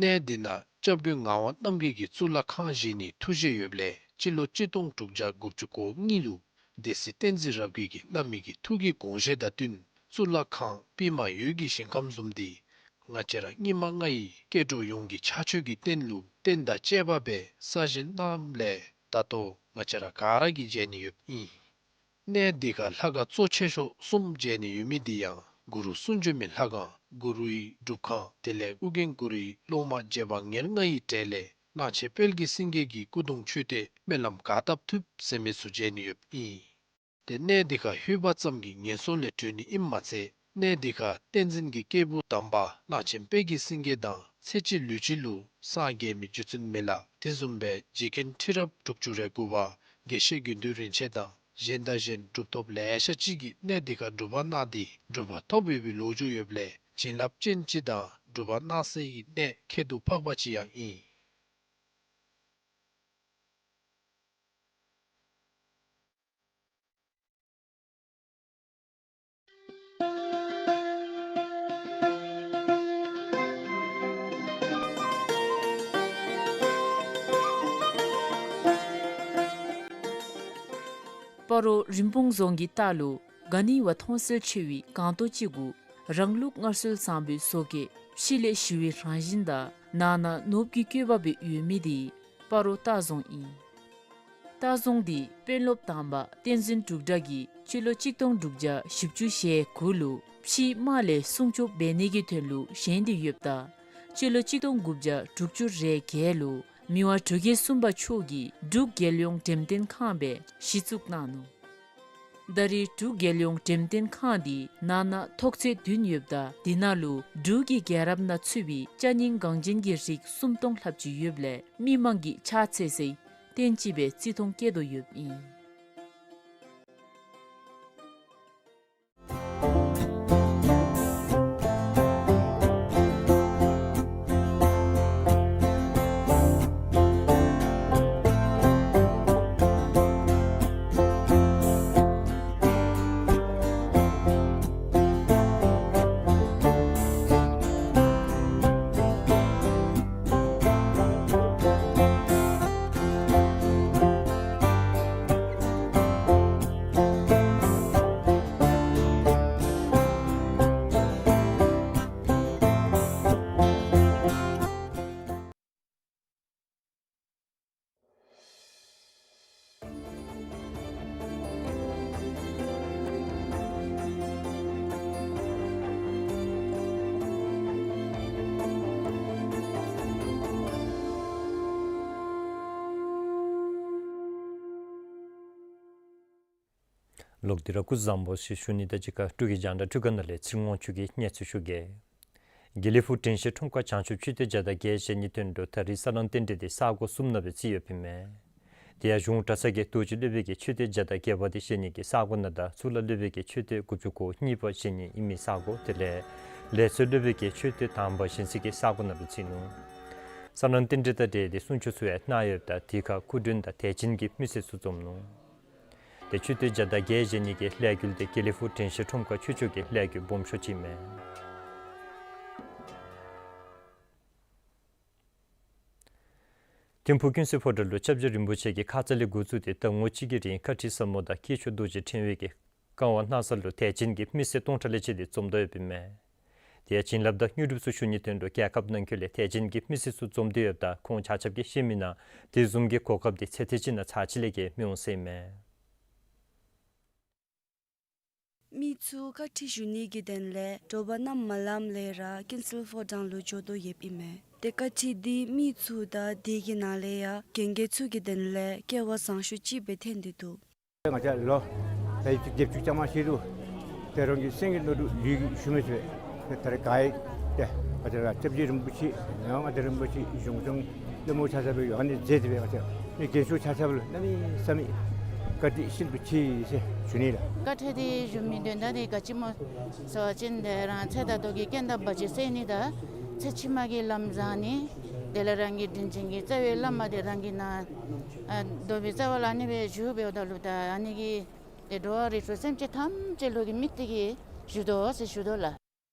གནས་འདི་ནང་སྐྱབས་མགོན་ངག་དབང་རྣམ་རྒྱལ་གྱིས་གཙུག་ལག་ཁང་བཞེངས་ནིའི་ཐུགས་བཞེད་ཡོདཔ་ལས་སྤྱི་ལོ་གཅིག་སྟོང་དྲུག་བརྒྱ་དགུ་བཅུ་གོ་གཉིས་ལུ་སྡེ་སྲིད་བསྟན་འཛིན་རབ་རྒྱས་ཀྱིས་བླ་མའི་གི་ཐུགས་ཀྱི་དགོངས་བཞེད་དང་བསྟུན་གཙུག་ལག་ཁང་པདྨ་འོད་ཀྱི་ཞིང་ཁམས་བཟུམ་འདི་ང་བཅས་ར་སྙིགས་མ་ལྔ་ཡི་སྐྱེ་འགྲོ་ཡོངས་ཀྱི་ཕྱག་མཆོད་ཀྱི་རྟེན་ལུ་རྟེན་དང་བཅས་པ་སྦེ་གསར་བཞེངས་གནངམ་ལས་ད་ལྟོ་ང་བཅས་ར་ག་ར་གིས་མཇལ་ནི་ཡོདཔ་ཨིན། གནས་འདི་ཁར་ལྷ་ཁང་གཙོ་ཆེ་ཤོས་གསུམ་མཇལ་ནི་ཡོད་མི་འདི་ཡང་གུ་རུ་གསུང་བྱོན་མའི་ལྷ་ཁང་གུ་རུའི་སྒྲུབ་ཁང་དེ་ལས་ཨོ་རྒྱན་གུ་རུའི་སློབ་མ་རྗེ་འབངས་ཉེར་ལྔ་ཡི་གྲས་ལས་གླང་ཆེན་དཔལ་གྱི་སེང་གེ་གི་སྐུ་གདུང་མཆོད་རྟེན་སྨོན་ལམ་ག་བཏབ་ཐུབ་ཟེར་མི་ཚུ་མཇལ་ནི་ཡོདཔ་ཨིན། ཏེ་གནས་འདི་ཁར་ལྷོད་པ་ཙམ་གྱིས་ངན་སོང་ལས་གྲོལ་ནི་ཨིནམ་མ་ཚད་གནས་འདི་ཁར་བསྟན་འཛིན་གྱི་སྐྱེས་བུ་དམ་པ་གླང་ཆེན་དཔལ་གྱི་སེང་གེ་དང་ཚེ་གཅིག་ལུས་གཅིག་ལུ་སངས་རྒྱས་མི་རྗེ་བཙུན་མི་ལ་དེ་བཟུམ་སྦེ་རྗེ་མཁན་ཁྲི་རབས་དྲུག་ཅུ་རེ་དགུ་པ་དགེ་བཤེས་དགེ་འདུན་རིན་ཆེན་དང་གཞན་དང་གཞན་གྲུབ་ཐོབ་ལེ་ཤ་ཅིག་གིས་གནས་འདི་ཁར་སྒྲུབ་པ་གནང་སྟེ་གྲུབ་པ་ཐོབ་ཡོད་པའི་ལོ་རྒྱུས་ཡོདཔ་ལས་བྱིན་རླབས་ཅན་ཅིག་དང་སྒྲུབ་པ་གནང་སའི་གནས་ཁྱད་དུ་འཕགས་པ་ཅིག་ཡང་ཨིན། སྤ་རོ་རིན་སྤུངས་རྫོང་གི་ལྟག་ལུ་ག་ནི་བ་མཐོང་གསལ་ཆེ་བའི་སྒང་ཏོག་ཅིག་གུ་རང་ལུགས་སྔར་སྲོལ་བཟང་པོའི་བཟོ་བཀོད་ཕྱི་ལས་ཞི་བའི་རང་བཞིན་དང་ནང་ན་ནོར་བུ་གི་བཀོད་པ་སྦེ་ཡོད་མི་འདི་སྤ་རོ་སྟག་རྫོང་ཨིན། སྟག་རྫོང་འདི་དཔོན་སློབ་དམ་པ་བསྟན་འཛིན་འབྲུག་གྲགས་ཀྱིས་སྤྱི་ལོ་གཅིག་སྟོང་དྲུག་བརྒྱ་བཞི་བཅུ་ཞེ་དགུ་ལུ་ཕྱིའི་དམག་ལས་སྲུང་སྐྱོབ་འབད་ནི་གི་དོན་ལུ་བཞེངས་ཏེ་ཡོདཔ་ད་སྤྱི་ལོ་གཅིག་སྟོང་དགུ་བརྒྱ་དྲུག་ཅུ་རེ་བརྒྱད་ལུ་མི་དབང་འབྲུག་རྒྱལ་གསུམ་པ་མཆོག་གིས་འབྲུག་རྒྱལ་ཡོངས་འགྲེམས་སྟོན་ཁང་སྦེ་གཞི་བཙུགས་གནང་ནུག། ད་རེས་འབྲུག་རྒྱལ་ཡོངས་འགྲེམས་སྟོན་ཁང་འདི་ནང་ན་ཐོག་ཚད་བདུན་ཡོདཔ་ད་དེ་ནང་ལུ་འབྲུག་གི་རྒྱལ་རབས་ནང་ཚུད་པའི་ཅ་རྙིང་འགངས་ཅན་གྱི་རིགས་སུམ་སྟོང་ལྷགཔ་ཅིག་ཡོདཔ་ལས་མི་མང་གིས་ཕྱག་འཚལ་སའི་རྟེན་ཅིག་སྦེ་བརྩི་མཐོང་བསྐྱེད་དོ་ཡོདཔ་ཨིན། ལོག་སྟེ་ར་སྐུ་གཟུགས་བཟང་པོ་ཟེར་ཞུ་ནི་དང་གཅིག་ཁར་འབྲུག་གི་རྒྱང་བསྒྲགས་ཁྲི་ཁ་ནང་ལས་ཚེ་རིང་དབང་ཕྱུག་གིས་སྙན་ཞུ་ཞུ་གེ། དགེ་ལེགས་ཕུག་དྲན་ཤེས་ཁྲོམ་ཁར་བྱང་ཆུབ་མཆོད་རྟེན་བརྒྱ་དང་བརྒྱད་བཞེངས་ནིའི་དོན་ལུ་ད་རེས་ས་བསླང་རྟེན་འབྲེལ་འདི་ས་གོ་གསུམ་ནང་སྦེ་བརྩིས་ཡོདཔ་ཨིན་མས། དེ་ཡང་གཞུང་གྲྭ་ཚང་གི་རྡོ་རྗེ་སློབ་དཔོན་གྱི་མཆོད་རྟེན་བརྒྱ་དང་བརྒྱད་པ་འདི་བཞེངས་ནི་གི་ས་གོ་ནང་དང་གཙུག་ལག་སློབ་དཔོན་གྱི་མཆོད་རྟེན་དགུ་བཅུ་གོ་གཉིས་པ་བཞེངས་ནི་ཨིན་མི་ས་གོ་དེ་ལས་ལས་ཚོགས་སློབ་དཔོན་གྱི་མཆོད་རྟེན་དང་པ་བཞེངས་ས་གི་ས་གོ་ནང་སྦེ་བརྩིས་ནུག། ས་བསླང་རྟེན་འབྲེལ་དང་འབྲེལ་ཏེ་གསུང་ཆོག་ཚུ་ཡང་གནང་ཡོདཔ་ད་དེ་ཁར་སྐུ་མགྲོན་དང་དད་ཅན་གྱི་མི་སེར་ཚུ་འཛོམས་ནུག། ཏེ་མཆོད་རྟེན་བརྒྱ་དང་བརྒྱད་བཞེངས་ནི་གི་ལས་འགུལ་འདི་དགེ་ལེགས་ཕུག་དྲན་ཤེས་ཁྲོམ་ཁར་ཆོས་ཕྱོགས་ཀྱི་ལས་འགུལ་སྦོམ་ཤོས་ཅིག་ཨིན་མས། ཐིམ་ཕུག་ཀུན་གསལ་ཕོ་བྲང་ལུ་སྐྱབས་རྗེ་རིན་པོ་ཆེ་གིས་ཁ་ཙ་ལས་འགོ་བཙུགས་ཏེ་ཟླ་ངོ་གཅིག་གི་རིང་བཀའ་ཁྲིད་ཟབ་མོ་དང་དཀྱིལ་ཆོག་རྡོ་རྗེ་ཕྲེང་བའི་གི་བཀའ་དབང་གནང་ས་ལུ་དད་ཅན་གྱི་མི་སེར་སྟོང་ཕྲག་ལས་བཅད་དེ་འཛོམས་དོ་ཡོདཔ་ཨིན་མས། དེ་ཡང་བྱིན་རླབས་དང་དངོས་གྲུབ་ཚུ་ཞུ་ནིའི་དོན་ལུ་རྒྱལ་ཁབ་ནང་འཁོད་ལས་དད་ཅན་གྱི་མི་སེར་ཚུ་འཛོམས་ཏེ་ཡོདཔ་ད་ཁོང་ཆ་ཁྱབ་ཀྱིས་བཤད་མི་ནང་དེ་བཟུམ་གྱི་གོ་སྐབས་དེ་ཚེ་ཐེངས་གཅིག་ནང་ཚར་གཅིག་ལས་བརྒལ་མི་འོང་ཟེར་ཨིན་མས། མི་ཚུ་བཀའ་ཁྲིད་ཞུ་ནི་གི་དོན་ལས་དྲོ་པ་གནམ་མ་ལངམ་ལས་ར་ཀུན་གསལ་ཕོ་བྲང་ལུ་འགྱོ་དོ་ཡོདཔ་ཨིན་མས། ཏེ་བཀའ་ཁྲིད་འདི་མི་ཚུ་དང་དེ་གི་ནང་ལས་ཡང་རྒན་རྒས་ཚུ་གི་དོན་ལས་སྐལ་བ་བཟང་ཤོས་ཅིག་སྦེ་ཐོན་ཏེ་འདུག། ང་བཅས་ལོ་ད་ཡིག་བརྒྱད་ཅུ་གྱ་མ་ཤེས་རུང་ཏེ་རང་གི་སེམས་ཀྱི་ནང་དུ་ལུས་ཀྱི་ཞུ་མི་ཚུ་ཏེ་ད་རེས་ག་ཡི་ཏེ་ང་བཅས་ར་སྐྱབས་རྗེ་རིན་པོ་ཆེ་ཡང་མངའ་བདག་རིན་པོ་ཆེ་གཞུང་སྐྱོང་སློབ་མ་ཆ་ཁྱབ་ཡང་ཨ་ནི་མཛད་དེ་སྦེ་ང་བཅས་མི་རྒན་ཤོས་ཆ་ཁྱབ་ལུ་གནམ་མེད་ས་མེད་བཀའ་དྲིན་ཤིན་ཏུ་ཆེ་ཟེར་ཞུ་ནི་ལགས། བཀའ་ཁྲིད་འདི་ཞུ་མི་དོན་དག་འདི་ག་ཅི་སྨོ་ཟེར་བ་ཅིན་ཏེ་རང་ཚེ་ད་ལྟོ་གི་རྐྱེན་དང་བར་ཆད་སེལ་ནི་དང་ཚེ་ཕྱི་མ་གི་ལམ་བཟང་ནི་དེ་ལས་རང་གི་དྲིན་ཅན་གྱི་རྩ་བའི་བླ་མ་དེ་རང་གི་ནང་ཨ་རྡོ་སྦིས་རྩ་བ་ལུ་ཨ་ནི་སྦེ་བཞུགས་འབདཝ་ད་ལུ་ད་ཨ་ནི་གིས་ཏེ་འགྲོ་བ་རིགས་དྲུག་སེམས་ཅན་ཐམས་ཅད་ལུ་གི་དམིགས་ཏེ་གིས་བཞུགས་དོ་ཟེར་ཞུ་དོ་ལགས།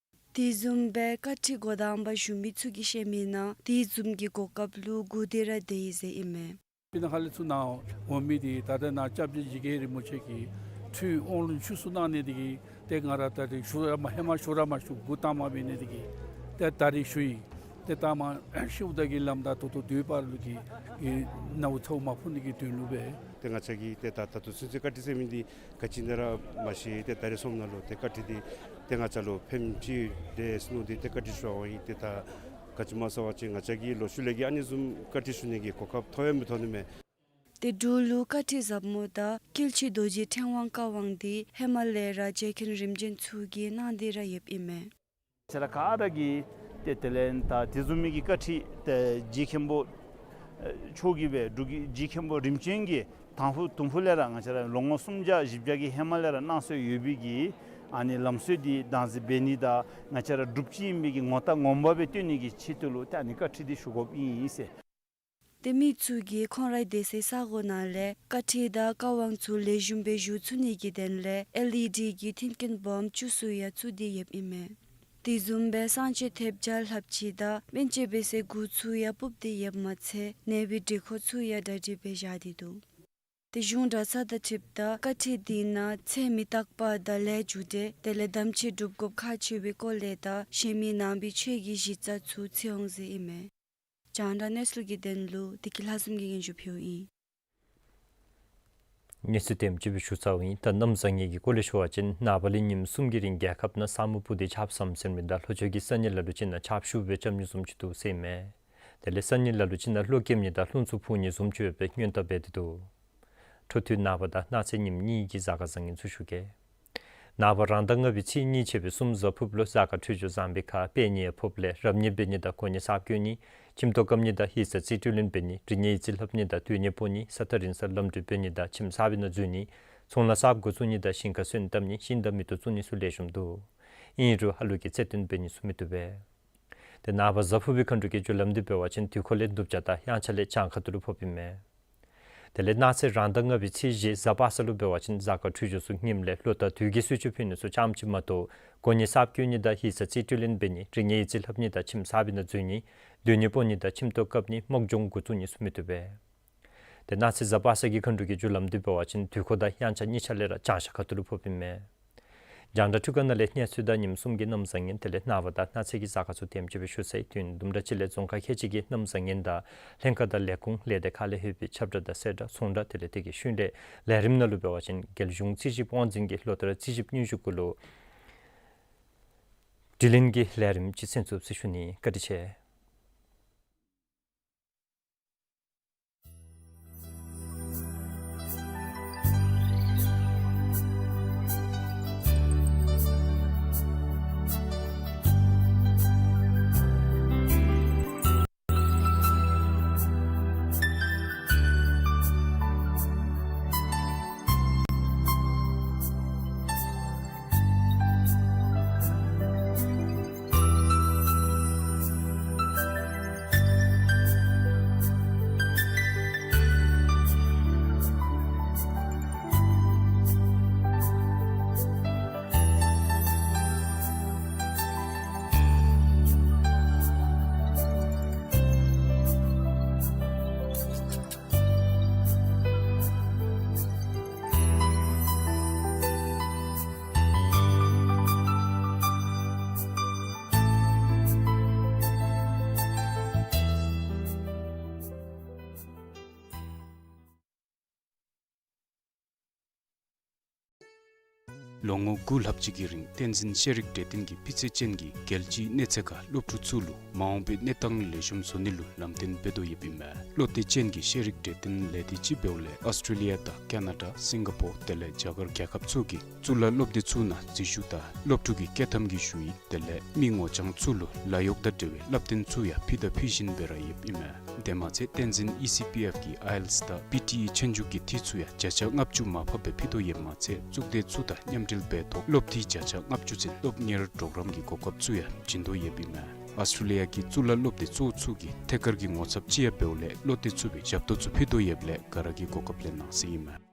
དེ་བཟུམ་སྦེ་བཀའ་ཁྲིད་འགོ་དང་པ་ཞུ་མི་ཚུ་གིས་བཤད་མི་ནང་དེ་བཟུམ་གྱི་གོ་སྐབས་ལུ་སྒུག་སྡོད་ར་སྡོད་ཡི་ཟེར་ཨིན་མས། སྤུ་ན་ཁ་ལས་ཚུར་ནཱ་འོང་མི་འདི་ད་ལྟོ་ནཱ་སྐྱབས་རྗེ་ཡིད་བཞིན་རིན་པོ་ཆེ་གིས་ཁྲུས་དབང་ལུང་ཆོས་སྲུང་གནང་ནི་འདི་གིས་ཏེ་ང་ར་ད་རིས་ཞུ་ར་མ་ཧེ་མ་ཞུ་ར་མ་ཞུ་འགོ་དང་པ་འབད་ནི་འདི་གིས་ཏེ་ད་རིས་ཞུ་ཡི། ཏེ་ད་མ་ཤིཝ་ད་གི་ལམ་དང་ད་ལྟོ་དུས་བར་ལུ་གི་གི་ནཝ་ཚཝ་མ་ཕོག་ནི་གི་དོན་ལུ་སྦེ། ཏེ་ང་བཅས་ཀྱིས་ཏེ་ད་ད་ལྟོ་ཚུན་ཚོད་བཀའ་ཁྲིད་ཟེར་མི་འདི་ག་ཅི་ཨིན་ན་ར་མ་ཤེས། ཏེ་ད་རིས་སོངམ་ད་ལུ་ཏེ་བཀའ་ཁྲིད་འདི་ཏེ་ང་བཅས་ལུ་ཕན་ཅིག་འདི་ཟེར་མནོ་སྟེ་ཏེ་བཀའ་ཁྲིད་ཞུ་བ་ཨིན། ཏེ་ད་ག་ཅི་སྨོ་ཟེར་བ་ཅིན་ང་བཅས་ཀྱིས་ལོག་ཤུལ་ལས་ཀྱི་ཨ་ནི་བཟུམ་བཀའ་ཁྲིད་ཞུ་ནི་གི་གོ་སྐབས་ཐོབ་ཡང་མི་ཐོབ་ནི་མས། ཏེ་འབྲུག་ལུ་བཀའ་ཁྲིད་ཟབ་མོ་དང་དཀྱིལ་ཆོག་རྡོ་རྗེ་ཕྲེང་བའི་བཀའ་དབང་འདི་ཧེ་མ་ལས་ར་རྗེ་མཁན་རིམ་བྱོན་ཚུ་གིས་གནང་སྟེ་ར་ཡོདཔ་ཨིན་མས། ཁྱེད་ར་ག་ར་གིས་ཏེ་དེ་ལས་ད་དེ་བཟུམ་མའི་གི་བཀའ་ཁྲིད་ཏེ་རྗེ་མཁན་པོ་ཨེ་མཆོག་གིས་སྦེ་འབྲུག་གི་རྗེ་མཁན་པོ་རིམ་བྱོན་གྱིས་དང་ཕུ་དུམ་ཕུ་ལས་ར་ང་བཅས་ར་ལོ་ངོ་སུམ་བརྒྱ་བཞི་བརྒྱ་གི་ཧེ་མ་ལས་ར་གནང་སྲོལ་ཡོད་པའི་གི་ཨ་ནི་ལམ་སྲོལ་འདི་བདག་འཛིན་འབད་ནི་དང་ང་བཅས་ར་སྒྲུབ་ཅི་ཨིན་པའི་གི་ངོ་རྟགས་ངོ་མ་སྦེ་སྟོན་ནི་གི་ཆེད་དུ་ལུ་ཏེ་ཨ་ནི་བཀའ་ཁྲིད་འདི་ཞུ་དགོཔ་ཨིན་ཟེར། ཏེ་མི་ཚུ་གིས་ཁོང་རའི་སྡོད་སའི་ས་གོ་ནང་ལས་བཀའ་ཁྲིད་དང་བཀའ་དབང་ཚུ་ལེགས་ཤོམ་སྦེ་ཞུ་ཚུགས་ནི་གི་དོན་ལས་ཨེལ་ཨི་ཌི་གི་མཐུན་རྐྱེན་སྦོམ་བཅུ་ཙམ་ཡང་བཙུགས་ཏེ་ཡོདཔ་ཨིན་མས། དེ་བཟུམ་སྦེ་གསང་སྤྱོད་ཐེབས་རྒྱ་ལྷབ་ཅིག་དང་སྨན་བཅོས་འབད་སའི་གུར་ཚུ་ཡང་སྤུབས་ཏེ་ཡོདཔ་མ་ཚད་ནད་པའི་སྒྲིག་ཁང་ཚུ་ཡང་གྲ་སྒྲིག་འབད་བཞག་སྟེ་འདུག། ཏེ་གཞུང་གྲྭ་ཚང་དང་འཁྲིལཝ་ད་བཀའ་ཁྲིད་འདི་ནང་ཚེ་མི་རྟག་པ་དང་ལས་རྒྱུ་འབྲས་དེ་ལས་དམ་ཆོས་སྒྲུབ་དགོཔ་ཁག་ཆེ་བའི་སྐོར་ལས་དང་གཞན་མི་ནང་པའི་ཆོས་ཀྱི་གཞི་རྩ་ཚུ་འཚོལ་འོང་ཟེར་ཨིན་མས། རྒྱང་བསྒྲགས་གནས་ཚུལ་གྱི་དོན་ལུ་བདེ་སྐྱིད་ལྷ་འཛོམས་ཀྱིས་སྙན་ཞུ་ཕུལཝ་ཨིན། གནས་ཚུལ་དེམ་ཅིག་སྦེ་ཞུ་ཚརཝ་ཨིན། ད་གནམ་བཟང་ངན་གྱི་སྐོར་ལས་ཞུ་བ་ཅིན་ནངས་པ་ལས་ཉིནམ་གསུམ་གྱི་རིང་རྒྱལ་ཁབ་ནང་ས་སྨུག་སྤུབས་ཏེ་ཆརཔ་ཟམ་ཟིམ་རི་དང་ལྷོ་ཕྱོགས་ཀྱི་ས་གནས་ལ་ལུ་ཅིག་ནང་ཆརཔ་ཤུགས་སྦེ་རྐྱབ་ནི་བཟུམ་ཅིག་འདུག་ཟེར་ཨིན་མས། དེ་ལས་ས་གནས་ལ་ལུ་ཅིག་ནང་གློག་རྐྱབ་ནི་དང་རླུང་འཚུབ་འཕུ་ནི་བཟུམ་ཅིག་ཡོད་པའི་སྔོན་བརྡ་འབད་དེ་འདུག། འཕྲོ་མཐུད་ནངས་པ་དང་གནངས་ཚེ་ཉིནམ་གཉིས་ཀྱི་གཟའ་སྐར་བཟང་ངན་ཚུ་ཞུ་གེ། ནངས་པ་རང་ཟླ་ལྔ་པའི་ཚེས་གཉིས་ཆད་པའི་གསུམ་གཟའ་ཕུརབུ་ལུ་གཟའ་སྐར་འཕྲོད་སྦྱོར་བཟང་པའི་ཁར་དཔལ་གཉེན་ཕོགཔ་ལས་རབ་གནས་འབད་ནི་དང་གོ་གནས་གསརཔ་བསྐོ་ནི། ཁྱིམ་ཐོག་བཀབ་ནི་དང་ཡིག་ཚང་རྩིས་སྤྲོད་ལེན་འབད་ནི། རིག་གནས་ཡིག་རྩིས་ལྷབ་ནི་དང་སྡོད་གནས་སྤོ་ནི། ས་ཐག་རིང་སར་ལམ་འགྲུལ་འབད་ནི་དང་ཁྱིམ་གསར་པའི་ནང་འཛུལ་ནི། ཚོང་ལཱ་གསརཔ་འགོ་བཙུགས་ནི་དང་ཞིང་ཁར་སོན་བཏབ་ནི། ཤིང་དང་མེ་ཏོག་བཙུགས་ནི་ཚུ་ལེགས་ཤོམ་འདུག། ཨིན་རུང་ཧ་ལུགས་ཀྱི་རྩེད་འགྲན་འབད་ནི་ཚུ་མི་བཏུབ་པས། ཏེ་ནངས་པ་གཟའ་ཕུརབུའི་མཁའ་འགྲོ་གི་རྒྱུ་ལམ་འདི་འབད་བ་ཅིན་དུས་འཁོར་ལས་གདུལ་བྱ་དང་དབྱངས་འཆར་ལས་བྱང་ཁ་ཐུག་ལུ་ཕོགཔ་ཨིན་མས། དེ་ལས་གནངས་ཚེ་རང་ཟླ་ལྔ་པའི་ཚེས་བཞི་གཟའ་པ་སངས་ལུ་འབད་བ་ཅིན་གཟའ་སྐར་འཕྲོད་སྦྱོར་ཚུ་ངནམ་ལས་ལོ་ཟླ་དུས་ཀྱི་གསོལ་མཆོད་ཕུལ་ནི་ཚུ་རྐྱངམ་ཅིག་མ་གཏོགས་གོ་གནས་གསརཔ་བསྐོ་ནི་དང་ཡིག་ཚང་རྩིས་སྤྲོད་ལེན་འབད་ནི། རིག་གནས་ཡིག་རྩིས་ལྷབ་ནི་དང་ཁྱིམ་གསར་པའི་ནང་འཛུལ་ནི། སྡོད་གནས་སྤོ་ནི་དང་ཁྱིམ་ཐོག་བཀབ་ནི། རྨོག་སྦྱོང་འགོ་བཙུགས་ནི་ཚུ་མི་བཏུབ་པས། ཏེ་གནངས་ཚེ་གཟའ་པ་སངས་ཀྱི་མཁའ་འགྲོ་གི་རྒྱུ་ལམ་འདི་འབད་བ་ཅིན་དུས་འཁོར་དང་དབྱངས་འཆར་གཉིས་ཆ་ལས་ར་བྱང་ཤར་ཁ་ཐུག་ལུ་ཕོགཔ་ཨིན་མས། རྒྱང་བསྒྲགས་འཕྲུལ་ཁང་ནང་ལས་གནས་ཚུལ་དང་ཉིནམ་གསུམ་གྱི་གནམ་བཟང་ངན་དེ་ལས་ནངས་པ་དང་གནངས་ཚེ་གི་གཟའ་སྐར་ཚུ་དེམ་ཅིག་སྦེ་ཞུ་ཚར་ཡི། དུས་ཡུན་དུམ་གྲ་ཅིག་ལས་རྫོང་ཁག་ཁལ་གཅིག་གི་གནམ་བཟང་ངན་དང་ལྷན་ཁག་དང་ལས་ཁུངས་ལས་སྡེ་ཁག་ལས་ལྷོད་པའི་ཁྱབ་བསྒྲགས་དང་གསལ་བསྒྲགས་ཚོང་བསྒྲགས་དེ་ལས་དེ་གི་ཤུལ་ལས་ལས་རིམ་ནང་ལུ་འབད་བ་ཅིན་རྒྱལ་གཞུང་རྩིས་ཞིབ་དབང་འཛིན་གྱི་ལོ་ལྟར་རྩིས་ཞིབ་སྙན་ཞུ་གུ་ལུ་དྲི་ལན་གྱི་ལས་རིམ་ཅིག་གསན་ཚུགས་ཟེར་ཞུ་ནི། བཀའ་དྲིན་ཆེ། ལོ་ངོ་དགུ་ལྷག་ཅིག་གི་རིང་བསྟན་འཛིན་ཤེས་རིག་གྲོས་སྟོན་གྱིས་སྤུས་ཚད་ཅན་གྱི་རྒྱལ་སྤྱིའི་གནས་ཚད་ཁར་སློབ་ཕྲུག་ཚུ་ལུ་མ་འོངས་པའི་གནས་སྟངས་ལེགས་ཤོམ་བཟོ་ནི་ལུ་ལམ་སྟོན་འབད་དོ་ཡོདཔ་ཨིན་མས། བློ་གཏད་ཅན་གྱི་ཤེས་རིག་གྲོས་སྟོན་ལས་སྡེ་ཅིག་འབདཝ་ལས་ཨཱོས་ཊྲེ་ལི་ཡ་དང་ཀེ་ན་ཌ་སིང་ག་པོར་དེ་ལས་རྒྱ་གར་རྒྱལ་ཁབ་ཚུ་གི་གཙུག་ལག་སློབ་སྡེ་ཚུ་ནང་འཛུལ་ཞུགས་དང་སློབ་ཕྲུག་གི་བསྐྱོད་ཐམ་གྱི་ཞུ་ཡིག་དེ་ལས་མི་ངོ་རྐྱང་ཚུ་ལུ་ལཱ་གཡོག་དང་འབྲེལ་བའི་བསླབ་སྟོན་ཚུ་ཡང་ཕུལ་དང་ཕུལ་བཞིན་པའི་ར་ཡོདཔ་ཨིན་མས། དེ་མ་ཚད་བསྟན་འཛིན་ཨི་སི་པི་ཨེཕ་གིས་ཨའི་ཨེལ་ཊི་ཨེས་དང་པི་ཊི་ཨི་ཆོས་རྒྱུགས་ཀྱི་འཐུས་ཚུ་ཡང་བརྒྱ་ཆ་ལྔ་བཅུ་མར་ཕབ་སྦེ་ཕུལ་དོ་ཡོདཔ་མ་ཚད་གཙུག་སྡེ་ཚུ་དང་མཉམ་འབྲེལ་འབད་ཐོག་སློབ་འཐུས་བརྒྱ་ཆ་ལྔ་བཅུ་ཚུན་སློབ་གཉེར་གྲོགས་རམ་གྱི་གོ་སྐབས་ཚུ་ཡང་བྱིན་དོ་ཡོདཔ་ཨིན་མས། ཨཱོས་ཊྲེ་ལི་ཡ་གི་གཙུག་ལག་སློབ་སྡེ་གཙོ་བོ་ཚུ་གི་ཐད་ཀར་གྱི་ངོ་ཚབ་ཅིག་ཡང་འབདཝ་ལས་བློ་གཏད་ཚུགས་པའི་ཞབས་ཏོག་ཚུ་ཕུལ་དོ་ཡོདཔ་ལས་ག་ར་གིས་གོ་སྐབས་ལེན་གནང་ཟེར་ཨིན་མས།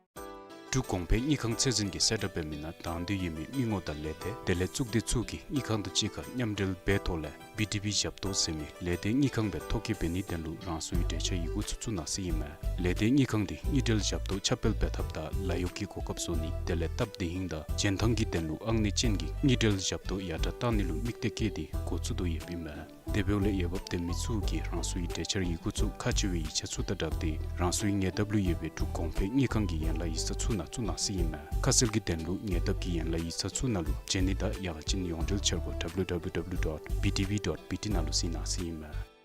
འབྲུག་གོང་འཕེལ་དངུལ་ཁང་ཚད་འཛིན་གྱིས་གསལ་བསྒྲགས་འབད་མི་ནང་དང་འདོད་ཡོད་མི་མི་ངོམ་དང་ལས་སྡེ་དེ་ལས་གཙུག་སྡེ་ཚུ་གིས་དངུལ་ཁང་དང་གཅིག་ཁར་མཉམ་འབྲེལ་འབད་ཐོག་ལས་བི་ཌི་བི་ཞབས་ཏོག་ཟེར་མི་ལས་སྡེ་དངུལ་ཁང་སྦེ་ཐོ་བཀོད་འབད་ནིའི་དོན་ལུ་རང་སོའི་གྲོས་འཆར་ཡི་གུ་ཚུ་བཙུགས་གནང་ཟེར་ཨིན་མས། ལས་སྡེ་དངུལ་ཁང་འདི་དངུལ་འབྲེལ་ཞབས་ཏོག་ཁྱབ་སྤེལ་འབད་ཐབས་དང་ལཱ་གཡོག་གི་གོ་སྐབས་བཟོ་ནི་དེ་ལས་སྟབས་བདེ་ཧིང་དང་འཇོན་ཐང་གི་དོན་ལུ་ཨང་གནས་ཅན་གྱི་དངུལ་འབྲེལ་ཞབས་ཏོག་ཡར་དྲག་གཏང་ནི་ལུ་དམིགས་གཏད་བསྐྱེད་དེ་འགོ་བཙུགས་དོ་ཡོདཔ་ཨིན་མས། དེ་འབདཝ་ལས་འོས་འབབ་ལྡན་མི་ཚུ་གིས་རང་སོའི་གྲོས་འཆར་ཡི་གུ་ཚུ་ཁག་ཆེ་བའི་ཡིག་ཆ་ཚུ་དང་སྦྲགས་ཏེ་རང་སོའི་ཉེ་འདབས་ལུ་ཡོད་པའི་འབྲུག་གོང་འཕེལ་དངུལ་ཁང་གི་ཡན་ལག་ཡིག་ཚང་ཚུ་ནང་བཙུགས་གནང་ཟེར་ཨིན་མས། ཁ་གསལ་གྱི་དོན་ལུ་ཉེ་འདབས་ཀྱི་ཡན་ལག་ཡིག་ཚང་ཚུ་ནང་ལུ་བྱོན་ནི་དང་ཡང་ཅིན་ཡོངས་འབྲེལ་འཆར་སྒོ་W W W dot B D V dot B T ནང་ལུ་གཟིགས་གནང་ཟེར་ཨིན་མས།